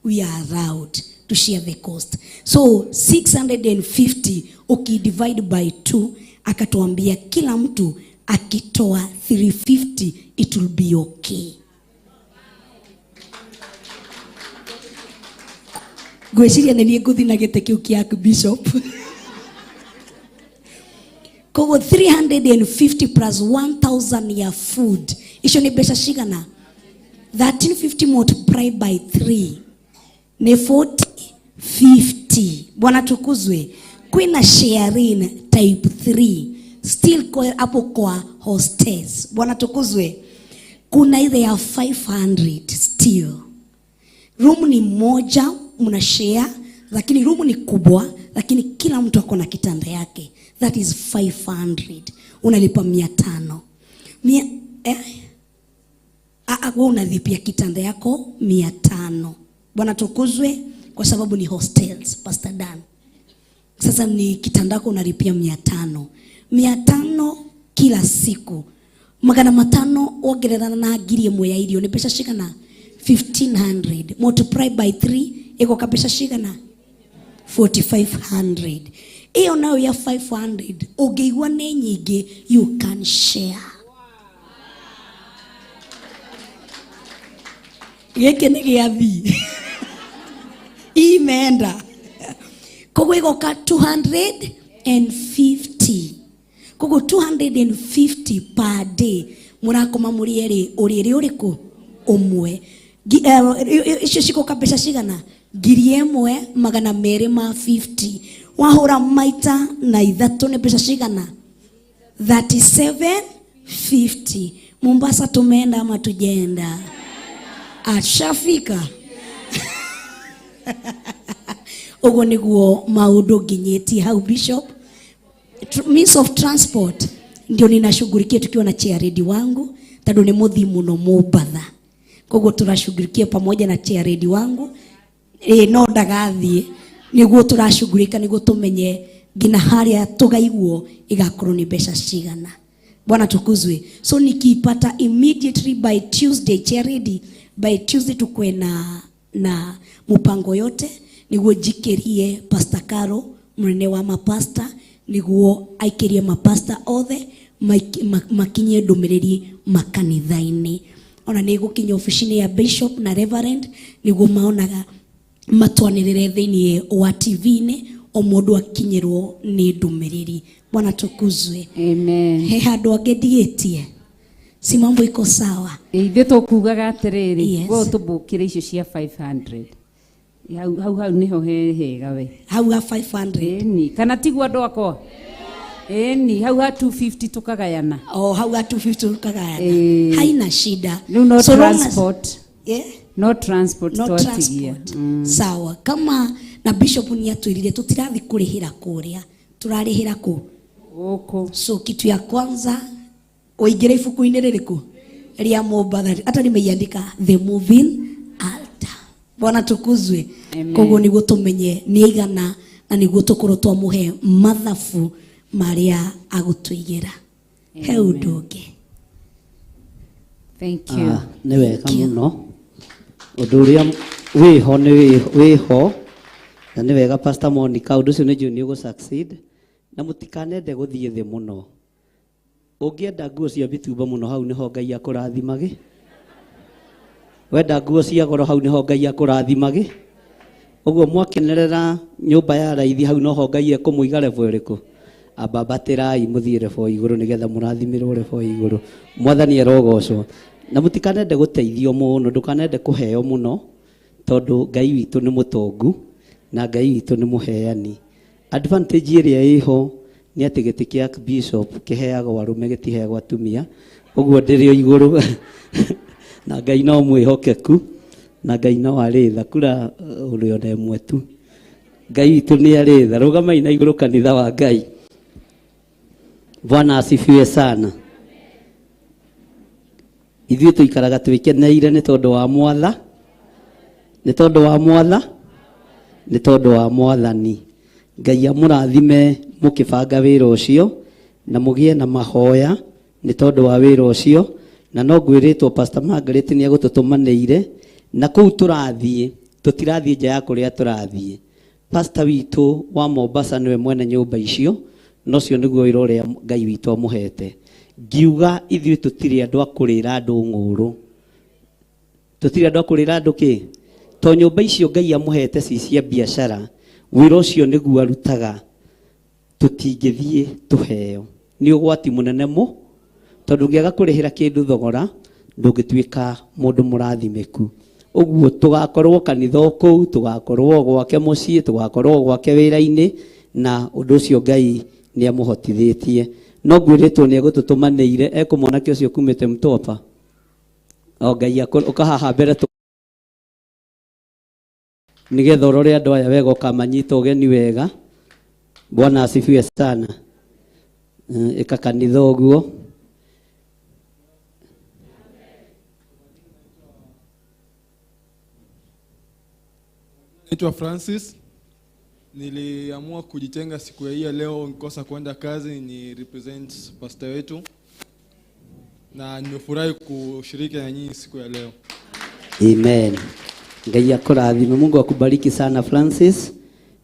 We are allowed to share the cost. So 650 ukidivide by 2, akatuambia kila mtu akitoa 350 it will be okay. Ngwĩciria nĩ niĩ ngũthiĩ na gĩtĩ kĩu kĩa bishop. Koguo 350 plus 1000 ya food. Icio nĩ mbeca cigana? 1350 multiply by 3 ni 4050. Bwana tukuzwe. Kwina sharing type 3 still kwa hapo kwa hostess. Bwana tukuzwe. Kuna ile ya 500 still. Room ni moja mna share, lakini room ni kubwa, lakini kila mtu ako na kitanda yake. That is 500. Unalipa mia tano. Mia, wewe unalipia kitanda yako 500. Bwana tukuzwe, kwa sababu ni hostels, Pastor Dan. Sasa ni kitanda yako unalipia 500. 500 kila siku. 500 wongerera na 1,000 ya irio ni mbeca cigana? 1500 multiply by 3 ĩgoka mbeca cigana? 4500. Iyo nayo ya 500 ũngĩigua nĩ nyingĩ, you can share. Gĩkĩ nĩ gĩathi. Imeenda. Koguo ĩgoka 250. Koguo 250 per day. Mũrakoma mũrĩ erĩ, ũrĩrĩ ũrĩkũ? Ũmwe. Icio cigoka mbeca cigana? 1,250. Wahũra maita na ithatũ nĩ mbeca cigana? 3750. Mombasa tumeenda ama tujaenda? Ashafika. Ũguo nĩguo maũndũ nginyĩtie hau Bishop. Means of transport ndio ninashughulikia tukiwa na chair lady wangu, tondũ nĩ mũthii mũno Mombatha. Koguo turashughulikia pamoja na chair lady wangu. No ndagathiĩ, nĩguo turashughulika nĩguo tumenye nginya harĩa tũgaiguo igakorwo nĩ mbeca cigana. Bwana tukuzwe. So nikiipata immediately by Tuesday, chair lady, by Tuesday tukue na mupango yote nĩguo njikirie Pastor Caro mũnene wa mapasta, nĩguo aikirie mapasta othe makinyie ndũmĩrĩri makanitha-inĩ. Ona nĩ gũkinya ofici-inĩ ya bishop na reverend nĩguo maonaga matwanĩrĩre thĩinĩ wa T V-inĩ, o mũndũ akinyĩrwo nĩ ndũmĩrĩri. Bwana tukuzwe. Amen. He handũ angĩ ndigĩtie? Si mambo iko sawa? Ithuĩ tũkugaga atĩrĩrĩ, Yes. we ũtũmbũkĩre icio cia 500. Hau hau hau niho he hega we. Hau ha 500. Ĩni, kana tiguo andũ akwa? Ĩni, hau ha 250 tukagayana. Oh, hau ha 250 tukagayana. Ĩĩ. Haina shida. Rĩu no So long as- transport. Yeah? No transport No twatigia. transport. Sawa. Kama na bishop ni atwirire tutirathi kurihira kuria turarihira ku guku. So kitu ya kwanza uingire ibuku-inĩ rĩrĩkũ rĩa Mombatha hata nimeiandika the moving altar. Bwana tukuzwe. Amen. Koguo niguo tumenye nĩ aigana na niguo tukorwo twamũhe mathabu marĩa agũtũigĩra. He ũndũ ũngĩ. Thank you. Ah, nĩ wega mũno ũndũ ũrĩa wĩho nĩ wĩho na nĩ wega Pastor Monica ũndũ ũcio nĩ njũĩ nĩ ũgũ succeed na mũtikanende gũthiĩ thĩ mũno ũngĩenda nguo cia mĩtumba mũno hau nĩho Ngai akũrathimage wenda nguo cia goro hau nĩho Ngai akũrathimage ũguo mwakenerera nyũmba ya raithi hau noho Ngai ekũmũiga level ĩrĩkũ ambambatĩrai mũthiĩ level igũrũ nĩgetha mũrathimĩrwo level igũrũ mwathani arogocwo na mũtikanende gũteithio mũno ndũkanende kũheo mũno tondũ Ngai witũ nĩ mũtongu na Ngai witũ nĩ mũheani advantage ĩrĩa ĩho nĩ atĩ gĩtĩ kĩa bishop kĩheagwo arũme gĩtiheagwo atumia ũguo ndĩrĩ o igũrũ na Ngai no mwĩhokeku na Ngai no arĩ tha kura ũrĩ ona ĩmwe tu Ngai witũ nĩ arĩ tha rũgamai na igũrũ kanitha wa Ngai Bwana asifiwe sana ithuĩ tũikaraga twĩkeneire nĩ tondũ wa mwatha nĩ tondũ wa mwatha nĩ tondũ wa mwathani Ngai amũrathime mũkĩbanga wĩra ũcio na mũgĩe na mahoya nĩ tondũ wa wĩra ũcio na no ngwĩrĩtwo Pastor Margaret nĩ egũtũtũmanĩire na kũu tũrathiĩ tũtirathiĩ nja ya kũrĩa tũrathiĩ Pastor witũ wa Mombasa nĩwe mwene nyũmba icio na ũcio nĩguo wĩra ũrĩa Ngai witũ amũhete ngiuga ithuĩ tũtirĩ andũ a kũrĩra andũ ng'ũrũ tũtirĩ andũ a kũrĩra andũ kĩ to nyũmba icio Ngai amũhete ci cia biacara wĩra ũcio nĩguo arutaga tũtingĩthiĩ tũheo nĩ ũgwati mũnene mũ tondũ ũngĩaga kũrĩhĩra kĩndũ thogora ndũngĩtuĩka mũndũ mũrathimĩku ũguo tũgakorwo kanitha o kũu tũgakorwo gwake mũciĩ tũgakorwo gwake wĩra-inĩ na ũndũ ũcio Ngai nĩ amũhotithĩtie no ngwĩrĩtwo nĩ egũtũtũmanĩire ekũ mwanake ũcio kumĩte Mtwapa o Ngai ũkahaha mbere tũ nĩgetha ũrore andũ aya wega ũkamanyita ũgeni wega Bwana asifiwe sana ĩka kanitha ũguo Naitwa Francis. Niliamua kujitenga siku ya hii ya leo, nikosa kwenda kazi ni represent pastor wetu, na nimefurahi kushiriki na nyinyi siku ya leo. Amen. Ngai akurathime. Mungu akubariki sana Francis,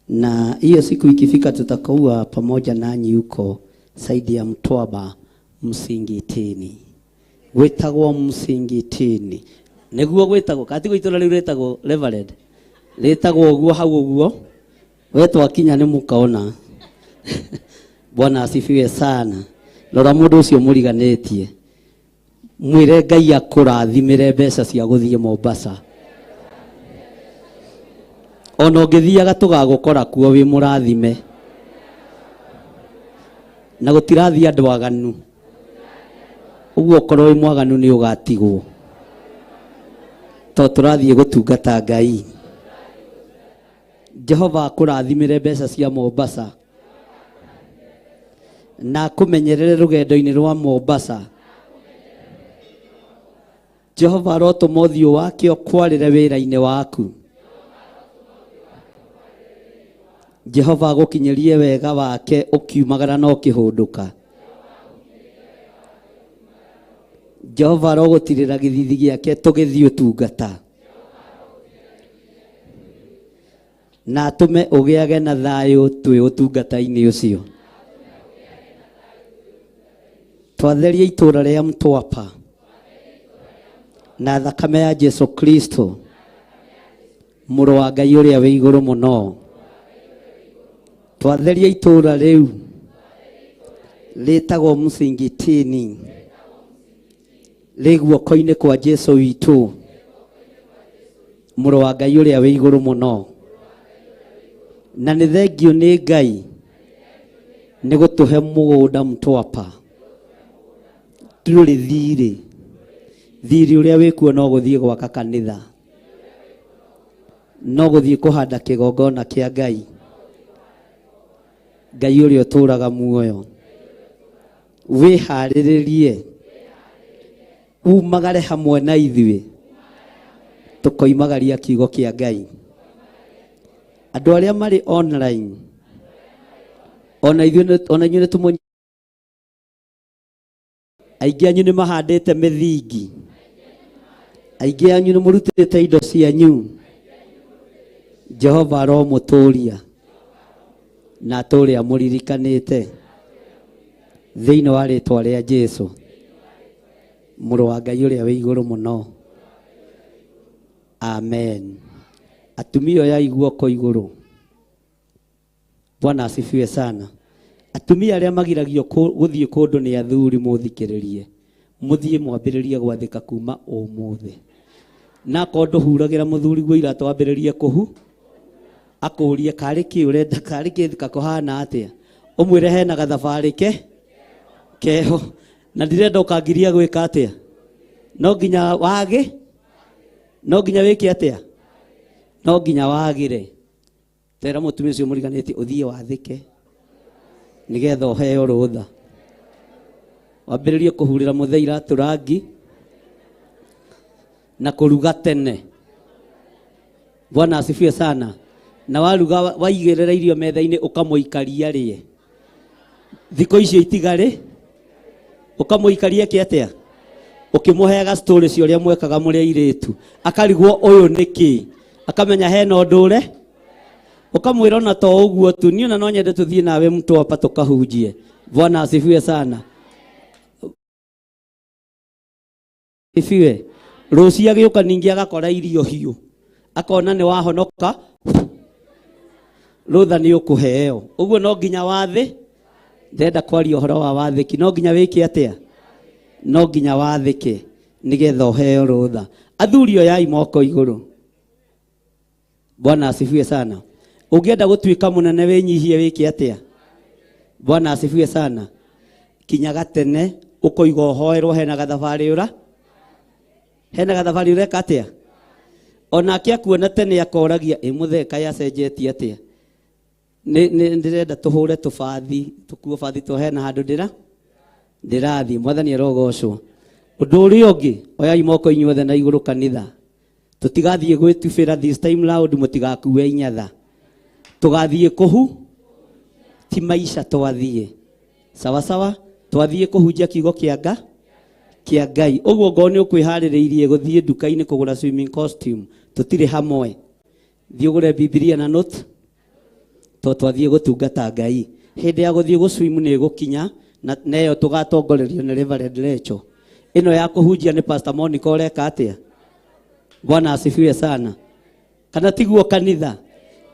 na hiyo siku ikifika tutakuwa pamoja nanyi huko saidi ya Mtwaba Msingitini. Gwĩtagwo Msingitini. Nĩguo gwĩtagwo kati itũra rĩu rĩtagwo Reverend. Rĩtagwo ũguo hau ũguo. We twakinya nĩ mũkaona. Bwana asifiwe sana. Rora mũndũ ũcio mũriganĩtie. Mwĩre Ngai akũrathimĩre mbeca cia gũthiĩ Mombasa. Ona ũngĩthiaga tũgagũkora kuo wĩ mũrathime. Na gũtirathiĩ andũ aganu. Ũguo okorwo wĩ mwaganu nĩ ũgatigwo. To tũrathiĩ gũtungata Ngai. Jehova akũrathimĩre mbeca cia Mombasa. Na akũmenyerere rũgendo-inĩ rwa Mombasa. Jehova arotũma ũthiũ wake ũkwarĩre wĩra-inĩ waku. Jehova agũkinyĩrie wega wake ũkiumagara na ũkĩhũndũka. Jehova arogũtirĩra gĩthithi gĩake tũgĩthiĩ ũtungata. Na atũme ũgĩage na thayũ twĩ ũtungata-inĩ ũcio. Twatherie itũũra rĩa Mtwapa na thakame ya Jesu Kristo mũrũ wa Ngai ũrĩa wĩ igũrũ mũno. Twatherie itũũra rĩu rĩtagwo Msingitini rĩ guoko-inĩ kwa Jesu witũ Mũrũ wa Ngai ũrĩa wĩ igũrũ mũno. Na nĩ thengiũ nĩ Ngai nĩ gũtũhe mũgũnda Mtwapa. Ndũrĩ thirĩ. Thirĩ ũrĩa wĩkuo no gũthiĩ gwaka kanitha. No gũthiĩ kũhanda kĩgongona kĩa Ngai. Ngai ũrĩa ũtũraga muoyo. Wĩharĩrĩrie umagare hamwe na ithuĩ tũkoimagaria kiugo kĩa Ngai. Andũ arĩa marĩ online ona ithuĩ ona inyuĩ nĩ tũmũ aingĩ anyu nĩ mahandĩte mĩthingi, aingĩ anyu nĩ mũrutĩte indo cianyu. Jehova aromũtũria na atũre amũririkanĩte thĩinĩ wa rĩtwa rĩa Jesu mũrũ wa Ngai ũrĩa wĩ igũrũ mũno. Amen. Atumia oyai guoko igũrũ. Bwana asifiwe sana. Atumia arĩa magiragio gũthiĩ kũndũ nĩ athuri mũthikĩrĩrie, mũthiĩ mwambĩrĩrie gwathĩka kuma ũmũthĩ. Na akorwo ndũhuragĩra mũthuri guo iratũ wambĩrĩrie kũhu, akũrie karĩ kĩ ũrenda, karĩ kĩ kakũhana atĩa, ũmwĩre hena gathabarĩ ke keho na ndirenda ũkangiria gwĩka atĩa, no nginya wage, no nginya wĩke atĩa, no nginya wagĩre. Tera mũtumia ũcio mũriganĩtie ũthiĩ wathĩke nĩgetha ũheo rũtha, wambĩrĩrie kũhurĩra mũthee iratũ rangi na kũruga tene. Bwana asifiwe sana. Na waruga waigĩrĩra irio metha-inĩ ũkamũikaria rĩe thikũ icio itigarĩ, ũkamũikaria kĩ atĩa, ũkĩmũheaga story cia ũrĩa mwekaga mũrĩ airĩtu, akarigwo ũyũ nĩ kĩ, akamenya hena ũndũ ũre, ũkamwĩra ona to ũguo tu, niĩ ona no nyende tũthiĩ nawe Mtwapa tũkahunjie. Bwana asifiwe sana. Asifiwe. Rũciũ agĩũka ningĩ agakora irio hiũ, akona nĩ wahonoka, rũtha nĩ ũkũheo. Ũguo no nginya wathĩ, ndĩrenda kwaria ũhoro wa wathĩki, no nginya wĩke atĩa? No nginya wathĩke nĩgetha ũheo rũtha. Athuri oyai moko igũrũ. Bwana asifiwe sana. Ũngĩenda gũtuĩka mũnene wĩnyihie wĩke atĩa? Bwana asifiwe sana. Kinyaga tene ũkoiga ũhoerwo hena gathabarĩ ũra, hena gathabarĩ ũreka atĩa? Onake akuona tene akoragia ĩ mũthee kaĩ acenjetie atĩa? Ndĩrenda tũhũre tũbathi, tũkuo bathi to hena handũ ndĩrathiĩ. Mwathani arogocwo. Ũndũ ũrĩa ũngĩ, oyai moko inyuothe na igũrũ kanitha. Tũtigathiĩ gwĩtubĩra this time round, mũtigakue inyatha. Tũgathiĩ kũhu, ti maica twathiĩ. Sawa sawa, twathiĩ kũhunjia kiugo kĩa kĩa Ngai. Ũguo ngorwo nĩ ũkwĩharĩrĩirie gũthiĩ nduka-inĩ kũgũra swimming costume, tũtirĩ hamwe. Thiĩ ũgũre Bibilia na note, to twathiĩ gũtungata Ngai. Hĩndĩ ya gũthiĩ gũswim nĩ ĩgũkinya, na neyo tũgatongorerio nĩ Reverend Rachel. Ĩno ya kũhunjia nĩ Pastor Monica ũreka atĩa? Bwana asifiwe sana. Kana tiguo kanitha?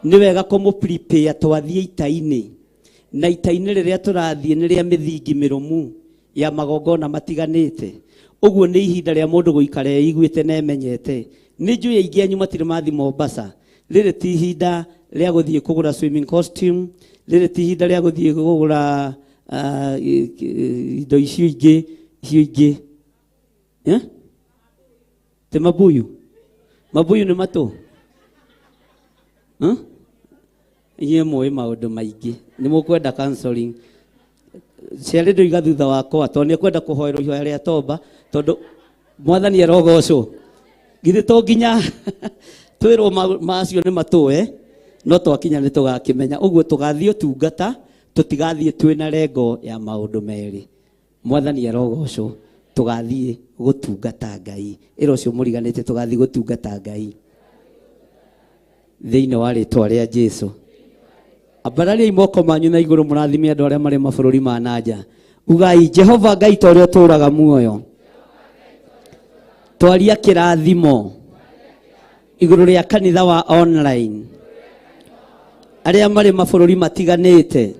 Nĩ wega kũmũ prepare twathiĩ ita-inĩ. Na ita-inĩ rĩrĩa tũrathiĩ nĩ rĩa mĩthingi mĩrũmu ya magongona matiganĩte. Ũguo nĩ ihinda rĩa mũndũ gũikara eiguĩte na emenyete. Nĩ njũĩ aingĩ anyu matirĩ mathiĩ Mombasa. Rĩrĩ ti ihinda rĩa gũthiĩ kũgũra swimming costume, rĩrĩ ti ihinda rĩa gũthiĩ kũgũra indo icio ingĩ, icio ingĩ. Ti mabuyu? Mabuyu nĩ matũ? Inyuĩ mũĩ maũndũ maingĩ, nĩ mũkwenda counseling. Ciarĩ ndũiga thutha wakwa, tondũ nĩ ekwenda kũhoerwo ihoya rĩa tomba, tondũ mwathani arogocwo. Githĩ to nginya twĩrwo macio nĩ matũe, no twakinya nĩ tũgakĩmenya. Ũguo tũgathiĩ ũtungata, tũtigathiĩ twĩna rengo ya maũndũ merĩ. Mwathani arogocwo, tũgathiĩ gũtungata Ngai. Ĩra ũcio mũriganĩtie tũgathiĩ gũtungata Ngai. Thĩinĩ wa rĩtwa rĩa Jesu. Ambarariai moko manyu na igũrũ mũrathime andũ arĩa marĩ mabũrũri ma na nja. Ugai Jehova Ngai ta ũrĩa ũtũũraga muoyo. Twaria kĩrathimo igũrũ rĩa kanitha wa online. Arĩa marĩ mabũrũri matiganĩte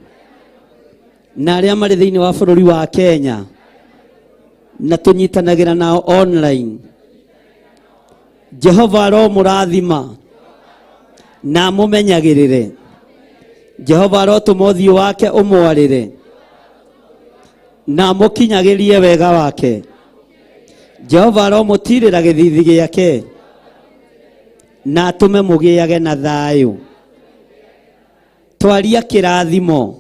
na arĩa marĩ thĩinĩ wa bũrũri wa Kenya na tũnyitanagĩra nao online. Jehova aromũrathima na amũmenyagĩrĩre. Jehova arotũma ũthiũ wake ũmwarĩre na amũkinyagĩrie wega wake. Jehova aromũtirĩra gĩthithi gĩake na atũme mũgĩage na thayũ. Twaria kĩrathimo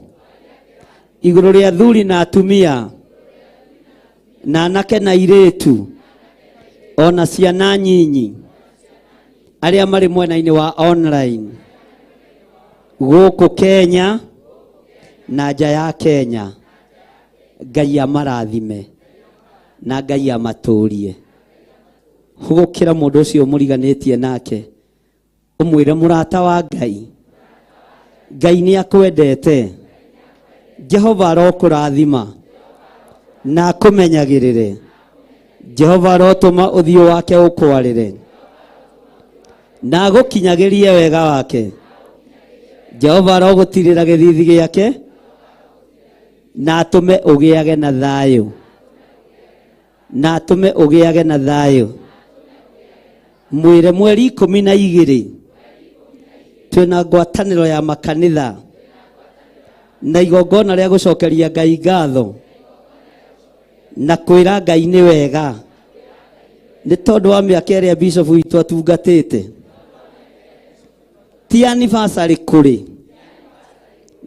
igũrũ rĩa athuri na atumia na anake na airĩtu ona ciana nyinyi arĩa marĩ mwena-inĩ wa online gũkũ Kenya na nja ya Kenya. Ngai amarathime na Ngai amatũrie. Hũgũkĩra mũndũ ũcio mũriganĩtie nake ũmwĩre mũrata wa Ngai, Ngai nĩ akwendete. Jehova arokũrathima na akũmenyagĩrĩre. Jehova arotũma ũthiũ wake ũkwarĩre na agũkinyagĩrie wega wake. Jehova arogũtirĩra gĩthithi gĩake na atũme ũgĩage na thayũ, na atũme ũgĩage na thayũ. Mwĩre mweri 12 twĩna ngwatanĩro ya makanitha na igongona rĩa gũcokeria Ngai ngatho na kwĩra Ngai nĩ wega nĩ tondũ wa mĩaka ĩrĩa bishop witũ atungatĩte. Ti anniversary kũrĩ,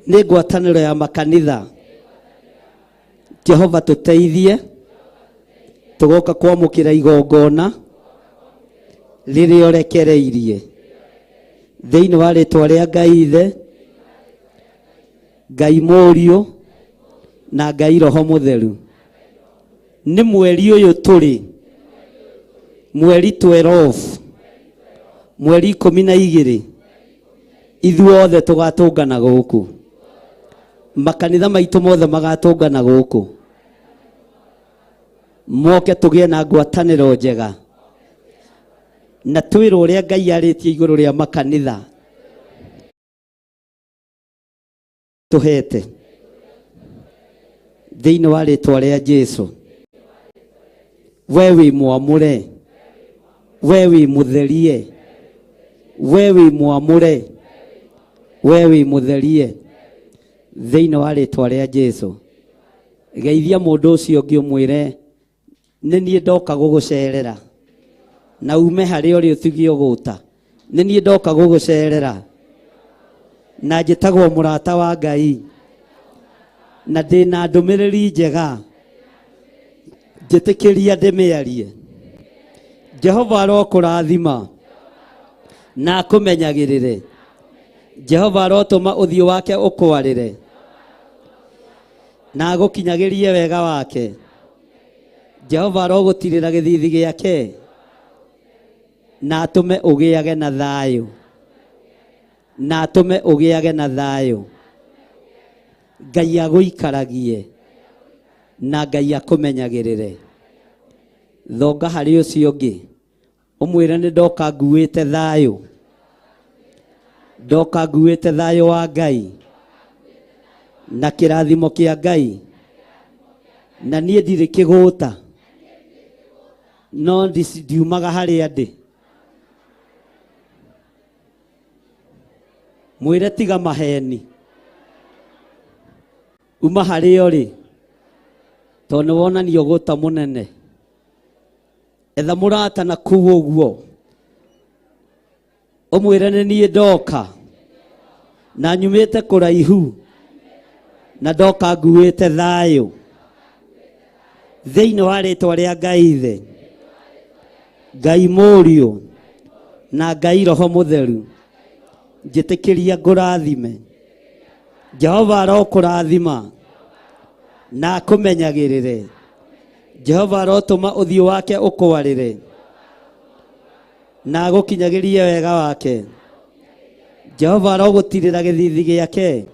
nĩ ngwatanĩro ya makanitha. Jehova tũteithie tũgoka kwamũkĩra igongona rĩrĩa ũrekereirie thĩinĩ wa rĩtwa rĩa Ngai Ithe, Ngai Mũriũ na Ngai Roho Mũtheru. Nĩ mweri ũyũ tũrĩ, mweri 12, mweri 12, ithuothe tũgatũngana gũkũ, makanitha maitũ mothe magatũngana gũkũ, moke tũgĩe na ngwatanĩro njega na twĩrwo ũrĩa Ngai arĩtie igũrũ rĩa makanitha tũhete thĩinĩ wa rĩtwa rĩa Jesu. We wĩ mwamũre, we wĩ mũtherie, we wĩ mwamũre, we wĩ mũtherie thĩinĩ wa rĩtwa rĩa Jesu. Geithia mũndũ ũcio ũngĩ ũmwĩre nĩ niĩ ndoka gũgũcerera na ume harĩa ũrĩ ũtige ũgũta. Nĩ niĩ ndoka gũgũcerera na njĩtagwo mũrata wa Ngai na ndĩna ndũmĩrĩri njega, njĩtĩkĩria ndĩmĩarie. Jehova arokũrathima na akũmenyagĩrĩre. Jehova arotũma ũthiũ wake ũkwarĩre na agũkinyagĩrie wega wake. Jehova arogũtirĩra gĩthithi gĩake na atũme ũgĩage na thayũ, na atũme ũgĩage na thayũ. Ngai agũikaragie na Ngai akũmenyagĩrĩre. Thonga harĩ ũcio ũngĩ ũmwĩre nĩ ndoka nguĩte thayũ, ndoka nguĩte thayũ wa Ngai na kĩrathimo kĩa Ngai, na niĩ ndirĩ kĩgũta no ndiumaga harĩa ndĩ. Mwĩre tiga maheni, uma harĩa ũrĩ tondũ nĩ wonania ũgũta mũnene. Etha mũrata na kũu ũguo ũmwĩre nĩ niĩ ndoka na nyumĩte kũraihu na ndoka nguĩte thayũ thĩinĩ wa rĩtwa rĩa Ngai Ithe, Ngai Mũriũ na Ngai Roho Mũtheru. Njĩtĩkĩria ngũrathime. Jehova arokũrathima na akũmenyagĩrĩre. Jehova arotũma ũthiũ wake ũkwarĩre na agũkinyagĩrie wega wake. Jehova arogũtirĩra gĩthithi gĩake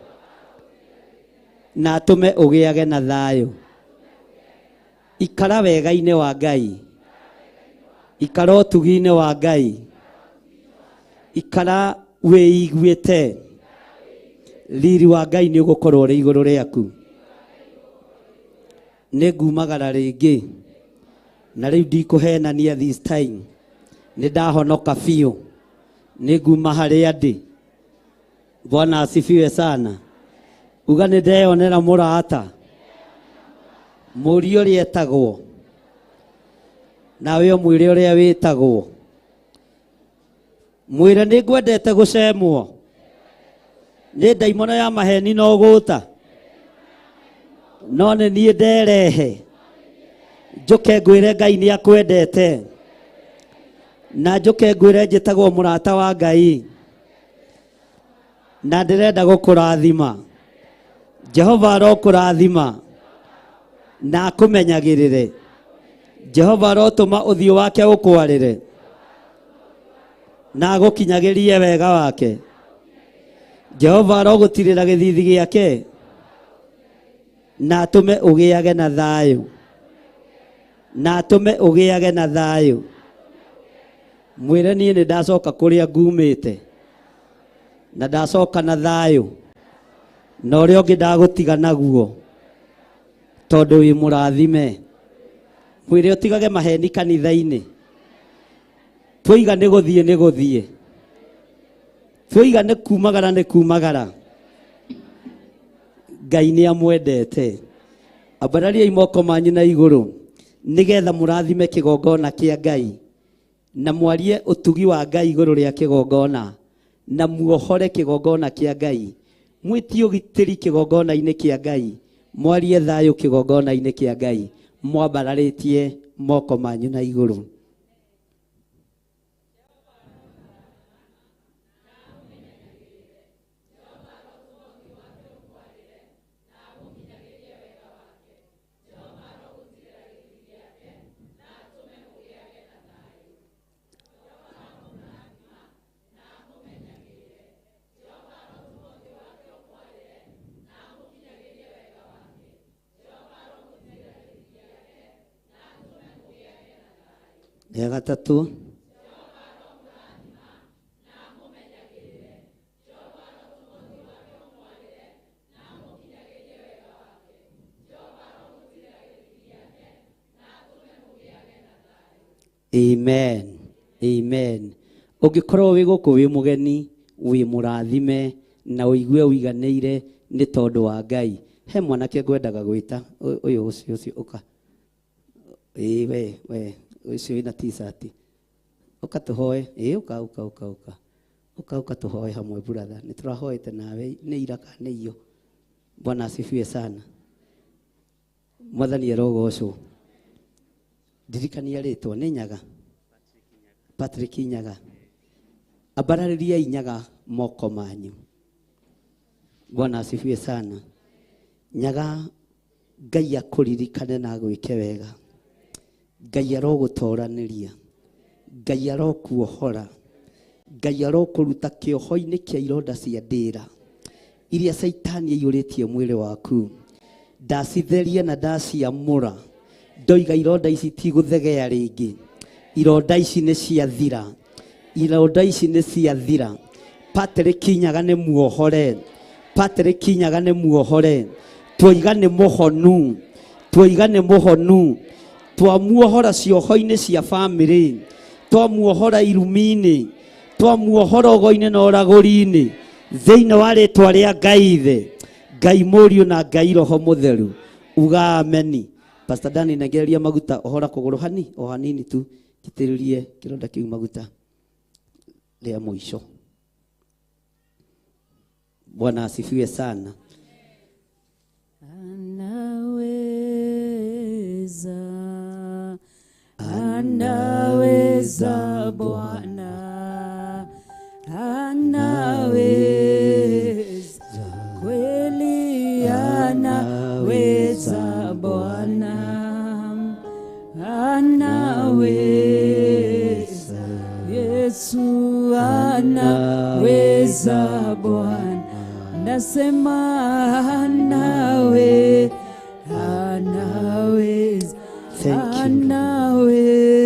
na atũme ũgĩage na thayũ. Ikara wega-inĩ wa Ngai, ikara ũtugi-inĩ wa Ngai, ikara wĩiguĩte. Riri wa Ngai nĩ ũgũkorwo ũrĩ igũrũ rĩaku. Nĩ ngumagara rĩngĩ na rĩu ndikũhenania this time. Nĩ ndahonoka biũ, nĩ nguma harĩa ndĩ. Bwana asifiwe sana. Uga nĩ ndeyonera mũrata, mũriũ ũrĩa etagwo, nawe ũmwĩre ũrĩa wĩtagwo. Mwĩre nĩ ngwendete gũcemwo nĩ ndaimono ya maheni no gũta, no nĩ niĩ nderehe njũke ngwĩre Ngai nĩ akwendete, na njũke ngwĩre njĩtagwo mũrata wa Ngai na ndĩrenda gũkũrathima. Jehova arokũrathima na akũmenyagĩrĩre. Jehova arotũma ũthiũ wake ũkwarĩre na agũkinyagĩrie wega wake. Jehova arogũtirĩra gĩthithi gĩake na atũme ũgĩage na thayũ, na atũme ũgĩage na thayũ. Mwĩre niĩ nĩ ndacoka kũrĩa ngumĩte na ndacoka na thayũ, na ũrĩa ũngĩ ndagũtiga naguo tondũ wĩ mũrathime. Mwĩre ũtigage maheni kanitha-inĩ. Twoiga nĩ gũthiĩ nĩ gũthiĩ, twoiga nĩ kumagara nĩ kumagara. Ngai nĩ amwendete. Ambarariai moko manyu na igũrũ nĩgetha mũrathime kĩgongona kĩa Ngai, na mwarie ũtugi wa Ngai igũrũ rĩa kĩgongona, na muohore kĩgongona kĩa Ngai, mwĩtie ũgitĩri kĩgongona-inĩ kĩa Ngai, mwarie thayũ kĩgongona-inĩ kĩa Ngai, mwambararĩtie moko manyu na igũrũ. Rĩa gatatũ, amen, amen. Ũngĩkorwo wĩ gũkũ wĩ mũgeni, wĩ mũrathime na ũigue ũiganĩire nĩ tondũ wa Ngai. He mwanake ngwendaga gwĩta ũyũ ũcio ũcio ũka. Ĩĩ we we ũcio wĩna t-shirt. Ũka tũhoe. Ĩĩ ũka ũka ũka ũka. Ũka ũka tũhoe hamwe brother. Nĩ tũrahoete nawe nĩ ira kana nĩ iyo. Bwana asifiwe sana. Mwathani arogocwo. Ndirikania rĩtwa nĩ Nyaga. Patrick Nyaga. Ambararĩriai Nyaga moko manyu. Bwana asifiwe sana. Nyaga, Ngai akũririkane na agwĩke wega. Ngai arogũtoranĩria. Ngai arokuohora. Ngai arokũruta kĩoho-inĩ kĩa ironda cia ndĩra iria Caitani aiyũrĩtie mwĩrĩ waku. Ndacitheria na ndaciamũra. Ndoiga ironda ici tigũthegea rĩngĩ. Ironda ici nĩ ciathira. Ironda ici nĩ ciathira. Patrick Nyaga nĩ muohore. Patrick Nyaga nĩ muohore. Twoiga nĩ mũhonu. Twoiga nĩ mũhonu. Twamuohora cioho-inĩ cia bamĩrĩ. Twamuohora irumi-inĩ. Twamuohora ũgo-inĩ na ũragũri-inĩ. Thĩinĩ wa rĩtwa rĩa Ngai Ithe, Ngai Mũriũ na Ngai Roho Mũtheru. Uga ameni. Pastor Dani, nengereria maguta ohora kũgũrũ hani o hanini tu, njitĩrĩrie kĩronda kĩu maguta rĩa mũico. Bwana asifiwe sana. Anaweza, anaweza Bwana, anaweza kweli, anaweza Bwana, anaweza Yesu, anaweza Bwana, nasema anaweza, anaweza, anaweza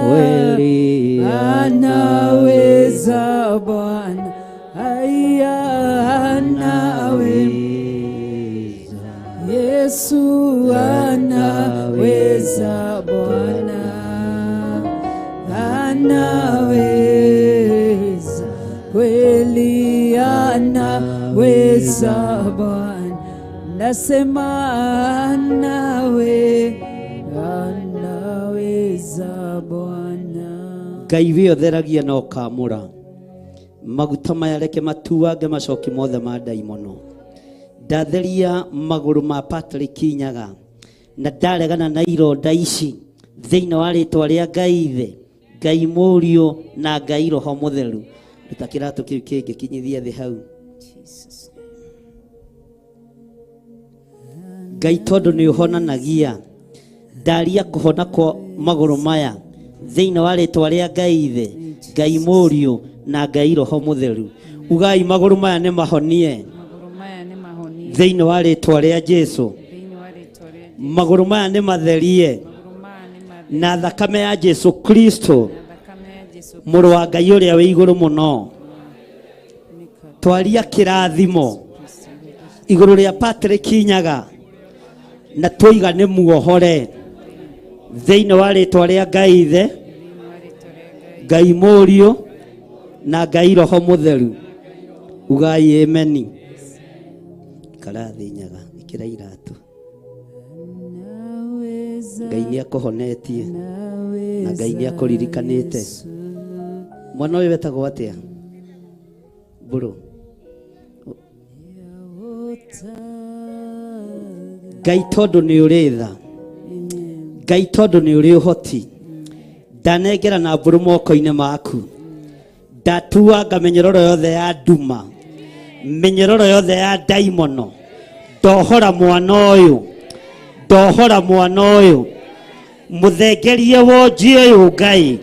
kweli, anaweza Bwana, haya anaweza Yesu, anaweza Bwana, Anaweza Bwana, nasema anaweza Bwana. Ngai we ũtheragia na ũkamũra maguta maya reke matuange macoki mothe ma ndaimono. Ndatheria magũrũ ma Patrick Nyaga na ndaregana na ironda ici thĩinĩ wa rĩtwa rĩa Ngai Ithe, Ngai Mũriũ na Ngai Roho Mũtheru. Ruta kĩratũ kĩu kĩngĩ kinyithia thĩ hau. Ngai tondũ nĩ ũhonanagia, ndaria kũhona kwa magũrũ maya thĩinĩ wa rĩtwa rĩa Ngai Ithe, Ngai Mũriũ na Ngai Roho Mũtheru. Ugai magũrũ maya nĩ mahonie thĩinĩ wa rĩtwa rĩa Jesu. Magũrũ maya nĩ matherie na thakame ya Jesu Kristo mũrũ wa Ngai ũrĩa wĩ igũrũ mũno. Twaria kĩrathimo igũrũ rĩa Patrick Nyaga na tũiga nĩ muohore thĩinĩ wa rĩtwa rĩa Ngai Ithe, Ngai Mũriũ na Ngai Roho Mũtheru. Ugai ameni. Ikara thĩ Nyaga, ĩkĩra iratũ. Ngai nĩ akũhonetie na Ngai nĩ akũririkanĩte. Mwana ũyũ wetagwo atĩa? Mbũrũ. Ngai tondũ nĩ ũrĩ tha, Ngai tondũ nĩ ũrĩ ũhoti, ndanengera na mbũrũ moko-inĩ maku. Ndatuanga mĩnyororo yothe ya nduma, mĩnyororo yothe ya ndaimono. Ndohora mwana ũyũ, ndohora mwana ũyũ, mũthengerie wonji ũyũ Ngai,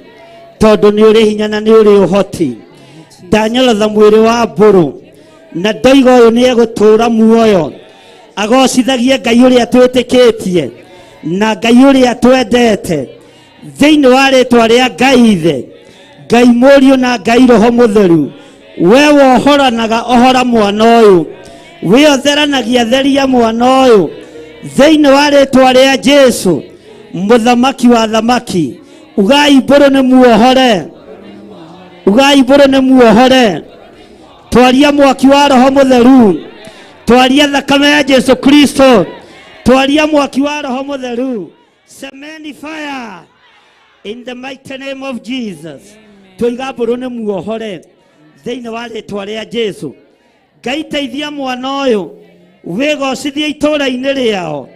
tondũ nĩ ũrĩ hinya na nĩ ũrĩ ũhoti. Ndanyorotha mwĩrĩ wa mbũrũ na ndoiga ũyũ nĩ egũtũũra muoyo, agocithagie Ngai ũrĩa twĩtĩkĩtie na Ngai ũrĩa twendete thĩinĩ wa rĩtwa rĩa Ngai Ithe, Ngai Mũriũ na Ngai Roho Mũtheru. We wohoranaga ohora mwana ũyũ, we ũtheranagia theria mwana ũyũ thĩinĩ wa rĩtwa rĩa Jesu mũthamaki wa thamaki. Ugai mbũrũ nĩ muohore, ugai mbũrũ nĩ muohore. Twaria mwaki wa Roho Mũtheru, twaria thakame ya Jesu Kristo, twaria mwaki wa Roho Mũtheru. Semeni fire in the mighty name of Jesus. Tũiga mbũrũ nĩ muohore thĩinĩ wa rĩtwa rĩa Jesu. Ngai teithia mwana ũyũ, wĩgocithie itũũra-inĩ rĩao,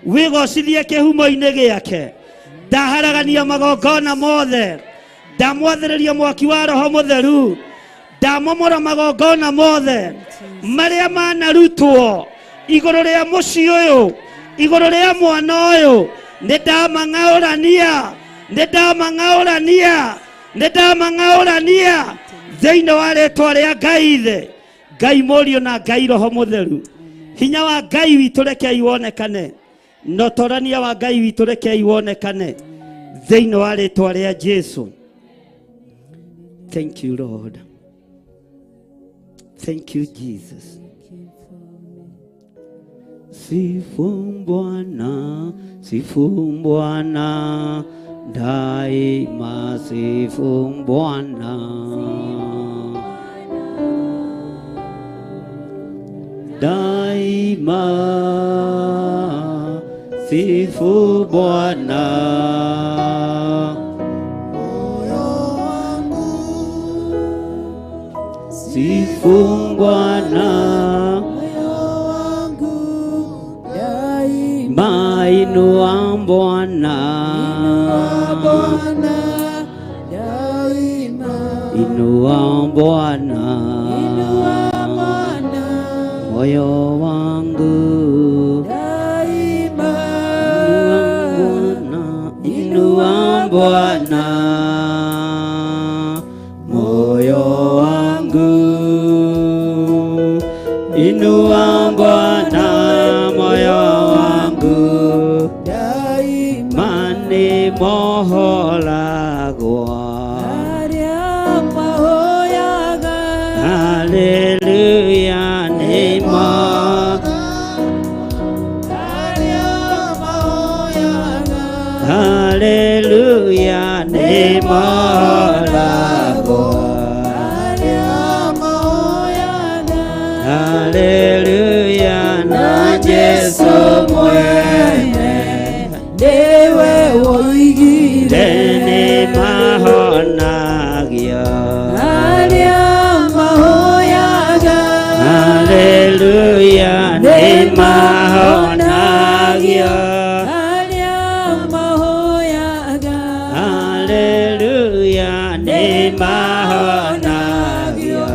wĩgocithie kĩhumo-inĩ gĩake. Ndaharagania magongona mothe, ndamwathĩrĩria mwaki wa Roho Mũtheru, ndamomora magongona mothe marĩa manarutwo igũrũ rĩa mũciĩ ũyũ, igũrũ rĩa mwana ũyũ. Nĩ ndamang'aũrania, nĩ ndamang'aũrania, nĩ ndamang'aũrania thĩinĩ wa rĩtwa rĩa Ngai Ithe, Ngai Mũriũ na Ngai Roho Mũtheru. Hinya wa Ngai witũ rekei wonekane, na ũtorania wa Ngai witũ rekei wonekane thĩinĩ wa rĩtwa rĩa Jesu. Thank you Lord. Thank you Jesus. Sifu Bwana, sifu Bwana, daima sifu Bwana. Daima sifu Bwana. Moyo wangu sifu Bwana, moyo wangu daima inua Bwana, inua Bwana daima, inua Bwana, inua Bwana, moyo wangu daima, inua Bwana, moyo wangu inua Bwana, moyo wangu daima, ni moholagwa aria mahoyaga, haleluya, ni moholagwa. Nĩmahonagio arĩa mahoyaga. Haleluya, nĩmahonagio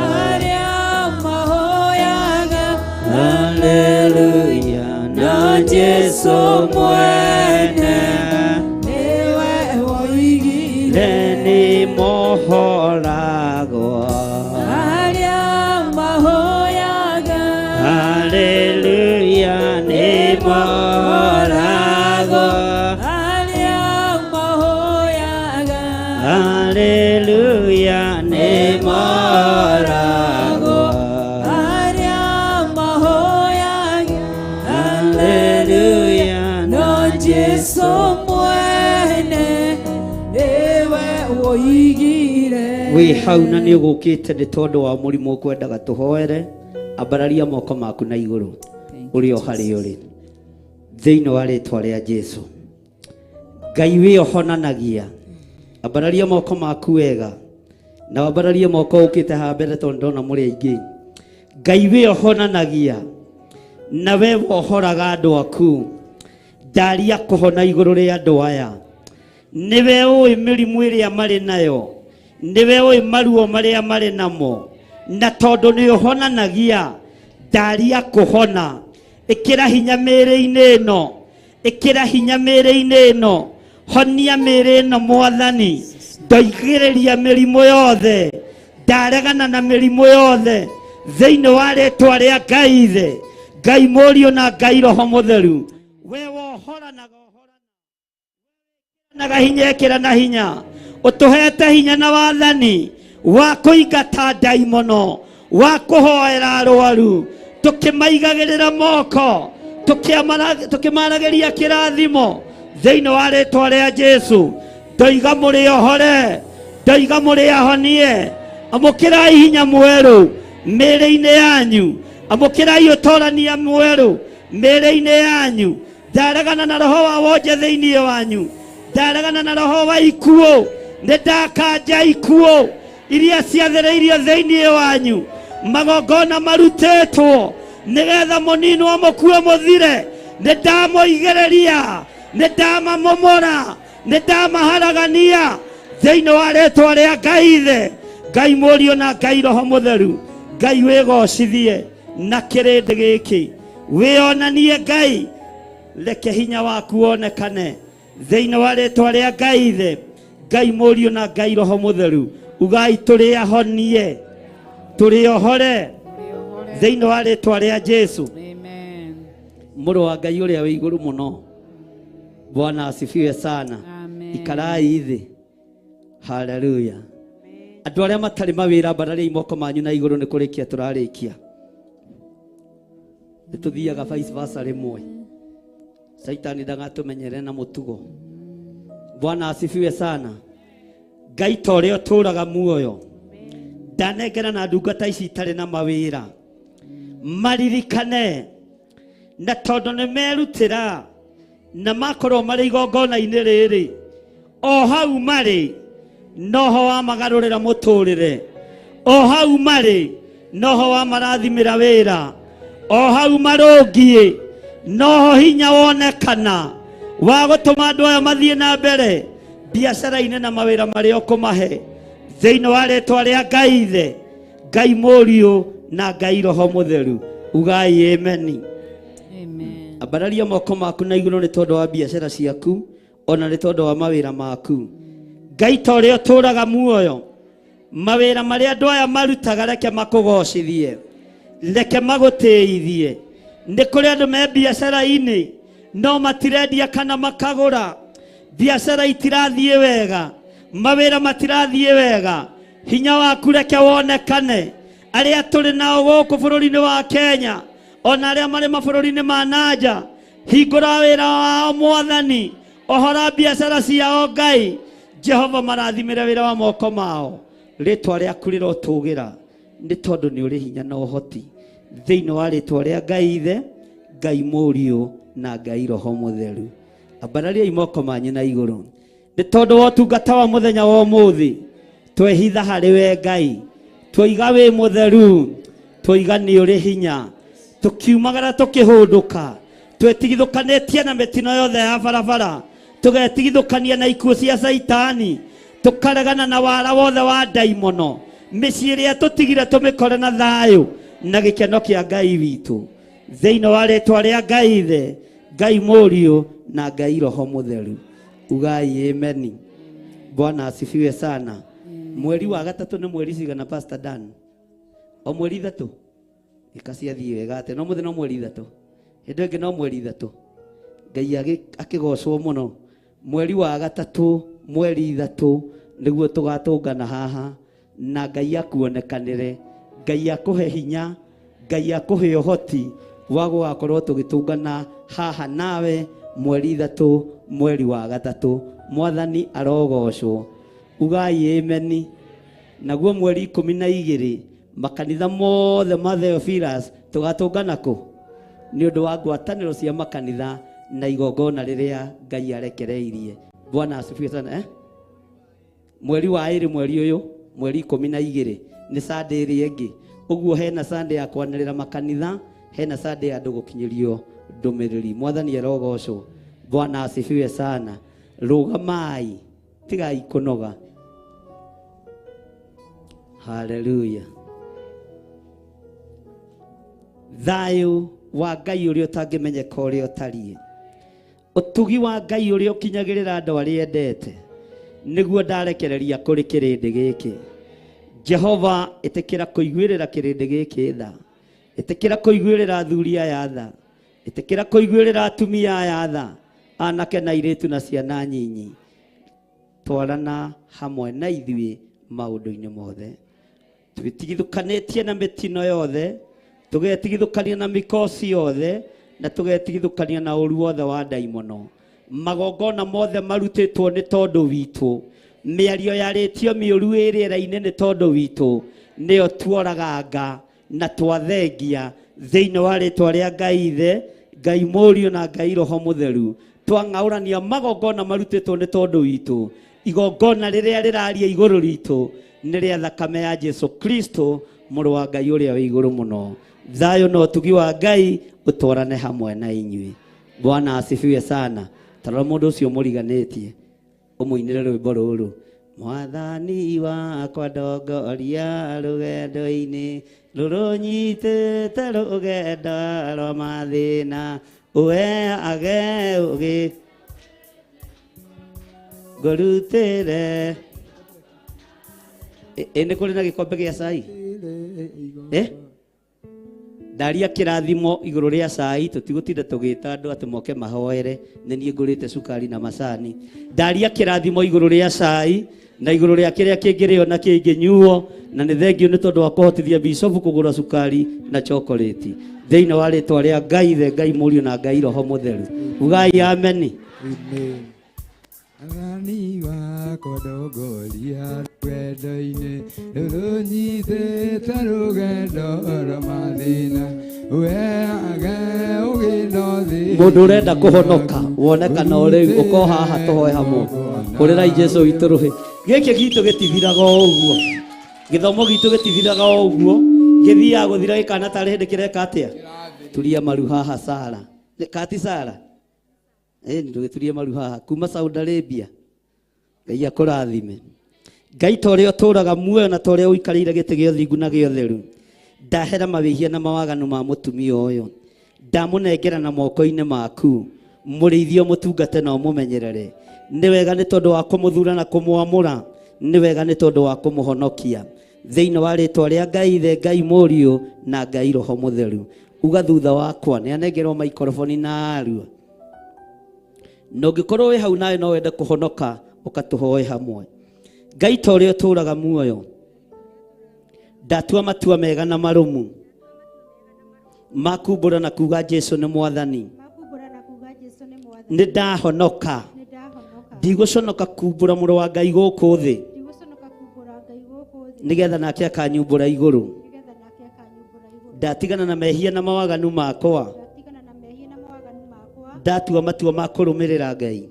arĩa mahoyaga. Haleluya, na Jesu mwene nĩwe woigire nĩmohoragwo arĩa mahoyaga. Haleluya, nĩmohoragwo arĩa mahoyaga. Haleluya, nĩmohoragwo arĩa mahoyaga. Haleluya, no Jesu mwene nĩwe woigire. Wĩ hau na nĩ ũgũkĩte nĩ tondũ wa mũrimũ ũkwendaga tũhoere, ambararia moko maku na igũrũ ũrĩ o harĩa ũrĩ thĩinĩ wa rĩtwa rĩa Jesu. Ngai wĩ ũhonanagia, ambararia moko maku wega na wambararie moko ũkĩte haha mbere tondũ ndona mũrĩ aingĩ. Ngai wĩ ũhonanagia na we wohoraga andũ aku, ndaria kũhona igũrũ rĩa andũ aya. Nĩwe ũĩ mĩrimũ ĩrĩa marĩ nayo, nĩwe ũĩ maruo marĩa marĩ namo, na tondũ nĩ ũhonanagia, ndaria kũhona. Ĩkĩra hinya mĩĩrĩ-inĩ ĩno, ĩkĩra hinya mĩĩrĩ-inĩ ĩno, honia mĩĩrĩ ĩno Mwathani. Ndoigĩrĩria mĩrimũ yothe, ndaregana na mĩrimũ yothe thĩinĩ wa rĩtwa rĩa Ngai Ithe, Ngai Mũriũ na Ngai Roho Mũtheru. We wohoranaga naga hinya, ĩkĩra na hinya, ũtũhete hinya na wathani wa kũingata ndaimono, wa kũhoera arwaru, tũkĩmaigagĩrĩra moko, tũkĩmaragĩria kĩrathimo thĩinĩ wa rĩtwa rĩa Jesu. Ndoiga mũrĩ ohore, ndoiga mũrĩ ahonie, amũkĩrai hinya mwerũ mĩĩrĩ-inĩ yanyu, amũkĩrai ũtorania mwerũ mĩĩrĩ-inĩ yanyu. Ndaregana na roho wa wonje thĩinĩ wanyu, ndaregana na roho wa ikuũ, nĩ ndakanja ikuũ iria ciathĩrĩirio thĩinĩ wanyu, magongona marutĩtwo nĩgetha mũninwo mũkue mũthire. Nĩ ndamũigĩrĩria, nĩ ndamamomora, nĩ ndamaharagania thĩinĩ wa rĩtwa rĩa Ngai Ithe, Ngai Mũriũ na Ngai Roho Mũtheru. Ngai wĩgocithie na kĩrĩndĩ gĩkĩ, wĩonanie Ngai, reke hinya waku wonekane thĩinĩ wa rĩtwa rĩa Ngai Ithe, Ngai Mũriũ na Ngai Roho Mũtheru. Ugai tũrĩ ahonie, tũrĩ ohore thĩinĩ wa rĩtwa rĩa Jesu. Mũrũ wa Ngai ũrĩa wĩ igũrũ mũno, Bwana asifiwe sana. Ikarai thĩ. Haleluya. Andũ arĩa matarĩ mawĩra, ambarariai moko manyu na igũrũ, nĩ kũrĩkia tũrarĩkia. Nĩ tũthiaga vice versa rĩmwe. Saitani ndagatũmenyere na mũtugo. Bwana asifiwe sana. Ngai ta ũrĩa ũtũũraga muoyo, ndanengera na ndungata ici itarĩ na mawĩra, maririkane na tondũ nĩ merutĩra na makorwo marĩ igongona-inĩ rĩrĩ, o hau marĩ noho wamagarũrĩra mũtũrĩre, o hau marĩ noho wamarathimĩra wĩra, o hau marũngiĩ noho hinya wonekana wa gũtũma andũ aya mathiĩ na mbere biacara-inĩ na mawĩra marĩa ũkũmahe thĩinĩ wa rĩtwa rĩa Ngai Ithe, Ngai Mũriũ na Ngai Roho Mũtheru. Ugai ameni. Ambararia moko maku na igũrũ nĩ tondũ wa biacara ciaku ona nĩ tondũ wa mawĩra maku. Ngai ta ũrĩa ũtũũraga muoyo, mawĩra marĩa andũ aya marutaga reke makũgocithie, reke magũtĩithie. Nĩ kũrĩ andũ me biacara-inĩ no matirendia kana makagũra, biacara itirathiĩ wega, mawĩra matirathiĩ wega, hinya waku reke wonekane. Arĩa tũrĩ nao gũkũ bũrũri-inĩ wa Kenya ona arĩa marĩ mabũrũri-inĩ ma nanja, hingũra wĩra wao Mwathani, ohora biacara ciao Ngai. Jehova marathimĩre wĩra wa moko mao, rĩtwa rĩaku rĩrotũgĩra nĩ tondũ nĩ ũrĩ hinya na ũhoti thĩinĩ wa rĩtwa rĩa Ngai Ithe, Ngai Mũriũ na Ngai Roho Mũtheru. Ambarariai moko manyu na igũrũ nĩ tondũ wa ũtungata wa mũthenya wa ũmũthĩ. Twehitha harĩ we Ngai, twoiga wĩ mũtheru, twoiga nĩ ũrĩ hinya, Tũkiumagara tũkĩhũndũka, twetigithũkanĩtie na mĩtino yothe ya barabara, tũgetigithũkania na ikuũ cia caitani, tũkaregana na wara wothe wa ndaimono. Mĩciĩ ĩrĩa tũtigire tũmĩkore na thayũ na gĩkeno kĩa Ngai witũ, thĩinĩ wa rĩtwa rĩa Ngai Ithe, Ngai Mũriũ na Ngai Roho Mũtheru. Ugai ameni. Bwana asifiwe sana. Mweri wa gatatũ nĩ mweri cigana, Pastor Dan? O mweri ithatũ ĩkaciathiĩ wega atĩ no mũthĩ no mweri ithatũ, hĩndĩ ĩngĩ no mweri ithatũ. Ngai akĩgocwo mũno. Mweri wa gatatũ, mweri ithatũ nĩguo tũgatũngana haha na Ngai akuonekanĩre, Ngai akũhe hinya, Ngai akũhe ũhoti wa gũgakorwo tũgĩtũngana haha nawe mweri ithatũ, mweri wa gatatũ. Mwathani arogocwo. Ugai ameni. Naguo mweri 12 makanitha mothe ma Theophilus tũgatũngana kũ nĩ ũndũ wa ngwatanĩro cia makanitha na igongona rĩrĩa Ngai arekereirie. Bwana asifiwe sana. Mweri wa ĩrĩ, mweri ũyũ, mweri 12 nĩ Sunday ĩrĩa ĩngĩ. Ũguo hena Sunday ya kwanĩrĩra makanitha, hena Sunday ya andũ gũkinyĩrio ndũmĩrĩri. Mwathani arogocwo. Bwana asifiwe sana. Rũgamai, tigai kũnoga. Haleluya. Thayũ wa Ngai ũrĩa ũtangĩmenyeka ũrĩa ũtariĩ, ũtugi wa Ngai ũrĩa ũkinyagĩrĩra andũ arĩa endete, nĩguo ndarekereria kũrĩ kĩrĩndĩ gĩkĩ. Jehova, ĩtĩkĩra kũiguĩrĩra kĩrĩndĩ gĩkĩ tha, ĩtĩkĩra kũiguĩrĩra athuri aya tha, ĩtĩkĩra kũiguĩrĩra atumia aya tha, anake na airĩtu na ciana nyinyi. Twarana hamwe na ithuĩ maũndũ-inĩ mothe, twĩtigithũkanĩtie na mĩtino yothe, tũgetigithũkania na mĩkosi yothe, na tũgetigithũkania na ũru wothe wa ndaimono. Magongona mothe marutĩtwo nĩ tondũ witũ, mĩario yarĩtio mĩũru ĩ rĩera-inĩ nĩ tondũ witũ, nĩyo tuoraganga na twathengia thĩinĩ wa rĩtwa rĩa Ngai Ithe, Ngai Mũriũ na Ngai Roho Mũtheru. Twang'aũrania magongona marutĩtwo nĩ tondũ witũ, igongona rĩrĩa rĩraria igũrũ ritũ nĩ rĩa thakame ya Jesu Kristo, mũrũ wa Ngai ũrĩa wĩ igũrũ mũno. Thayũ na ũtugi wa Ngai ũtwarane hamwe na inyuĩ. Bwana asifiwe sana. Tarora mũndũ ũcio mũriganĩtie, ũmũinĩre rwĩmbo rũrũ. Mwathani wakwa ndongoria rũgendo-inĩ rũrũnyitĩte rũgendo rwa mathĩna, ũheage ũgĩ ngũrutĩre. Ĩ nĩ kũrĩ na gĩkombe gĩa cai? Ndaria kĩrathimo igũrũ rĩa cai, tũtigũtinda tũgĩta andũ atĩ moke mahoere, nĩ niĩ ngũrĩte cukari na macani. Ndaria kĩrathimo igũrũ rĩa cai na igũrũ rĩa kĩrĩa kĩngĩrĩo na kĩngĩnyuo, na nĩ thengio nĩ tondũ wa kũhotithia bishop kũgũra cukari na chocolate. Thĩinĩ wa rĩtwa rĩa Ngai Ithe, Ngai Mũriũ na Ngai Roho Mũtheru. Ugai ameni. Mwathani wakwa ndongoria rũgendo-inĩ rũrũnyitĩte rũgendo rwa mathĩna, ũheage ũgĩ na ũthĩni. Mũndũ ũrenda kũhonoka wonekana o rĩu, ũko haha tũhoe hamwe. Hũrĩrai Jesũ witũ rũhĩ. Gĩkĩ gitũ gĩtithiraga o ũguo, gĩthomo gitũ gĩtithiraga o ũguo, gĩthiaga gũthira gĩkana tarĩ hĩndĩ kĩreka atĩa. Turia maru haha Sara, kati Sara, ndũgĩturie maru haha kuma Saudi Arabia. Ngai akũrathime. Ngai ta ũrĩa ũtũũraga muoyo na ta ũrĩa ũikarĩire gĩtĩ gĩa ũthingu na gĩa ũtheru, ndahera mawĩhia na mawaganu ma mũtumia ũyũ, ndamũnengera na moko-inĩ maku, mũrĩithie ũmũtungate na ũmũmenyerere. Nĩ wega nĩ tondũ wa kũmũthura na kũmwamũra, nĩ wega nĩ tondũ wa kũmũhonokia. Thĩinĩ wa rĩtwa rĩa Ngai Ithe, Ngai Mũriũ na Ngai Roho Mũtheru. Uga thutha wakwa, nĩ anengerwo maikoroboni na arua. Na ũngĩkorwo wĩ hau nawe no wende kũhonoka, ũkatũhoe hamwe. Ngai ta ũrĩa ũtũũraga muoyo, ndatua matua mega na marũmu makumbũra na kuga Jesu nĩ Mwathani. Nĩ ndahonoka, ndigũconoka kumbũra mũrũ wa Ngai gũkũ thĩ, nĩgetha nake akanyumbũra igũrũ. Ndatigana na mehia na mawaganu makwa, ndatua matua ma kũrũmĩrĩra Ngai.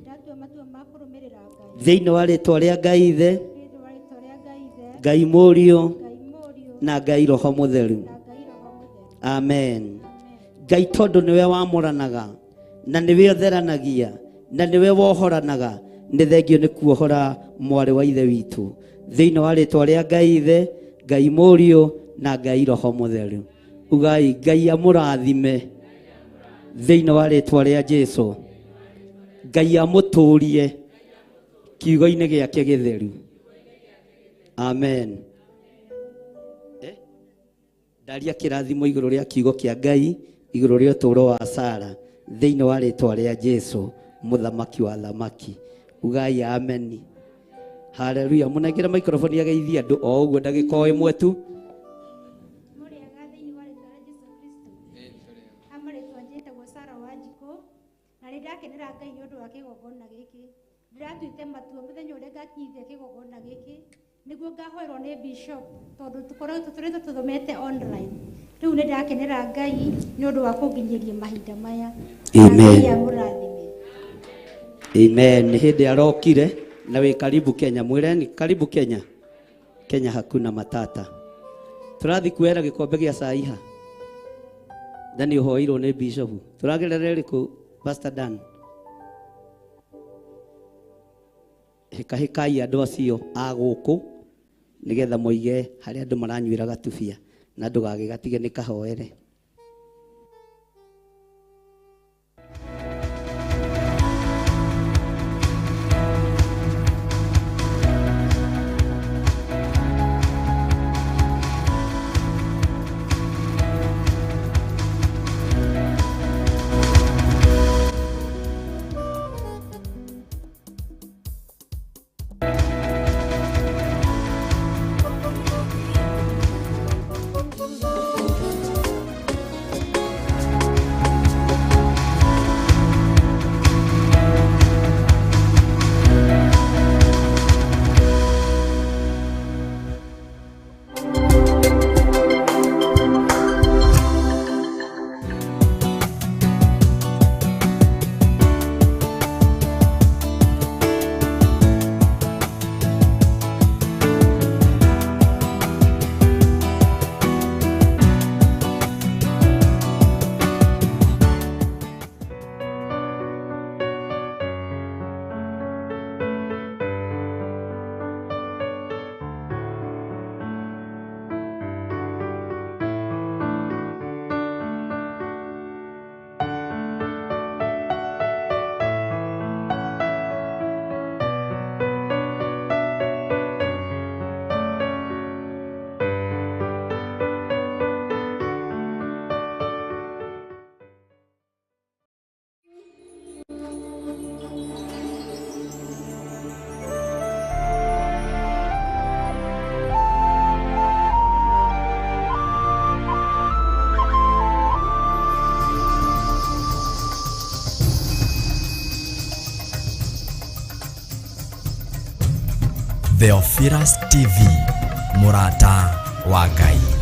Thĩinĩ wa rĩtwa rĩa Ngai Ithe, Ngai Mũriũ na Ngai Roho Mũtheru. Amen. Ngai tondũ nĩwe wamũranaga na nĩwe ũtheranagia na nĩwe wohoranaga, nĩ thengio nĩ kuohora mwarĩ wa ithe witũ thĩinĩ wa rĩtwa rĩa Ngai Ithe, Ngai Mũriũ na Ngai Roho Mũtheru. Ugai Ngai amũrathime thĩinĩ wa rĩtwa rĩa Jesu. Ngai amũtũrie kiugo-inĩ gĩake gĩtheru. Amen. Ndaria kĩrathimo igũrũ rĩa kiugo kĩa Ngai igũrũ rĩa ũtũũro wa Sara thĩinĩ wa rĩtwa rĩa Jesu mũthamaki wa thamaki. Ugai ameni. Haleluya. Mũnengere microphone ageithie andũ o ũguo ndagĩka o ĩmwe tu. Mũrĩega thĩinĩ wa rĩtwa rĩa Jesu Kristo. Amarĩtwa njĩtagwo Sara Wanjikũ na nĩ ndakenera Ngai nĩ ũndũ wa kĩgongona gĩkĩ. Ndĩratuĩte matua mũthenya ũrĩa ngakinyithia kĩgongona gĩkĩ nĩguo ngahoerwo nĩ bishop tondũ tũkoretwo tũrĩte tũthomete online. Rĩu nĩ ndakenera Ngai nĩ ũndũ wa kũnginyĩria mahinda maya. Amen. Ngai amũrathime. Amen. Nĩ hĩndĩ arokire na wĩ karibu Kenya. Mwĩreni karibu Kenya. Kenya hakuna matata. Tũrathiĩ kuoera gĩkombe gĩa cai ha? Na nĩ ũhoeirwo nĩ bishop. Tũragerera ĩrĩkũ Pastor Dan? Hĩkahĩkai andũ acio a gũkũ nĩgetha moige harĩa andũ maranyuĩra gatubia na ndũgagĩgatige nĩ kahoere. Theophilus TV, mũrata wa Ngai.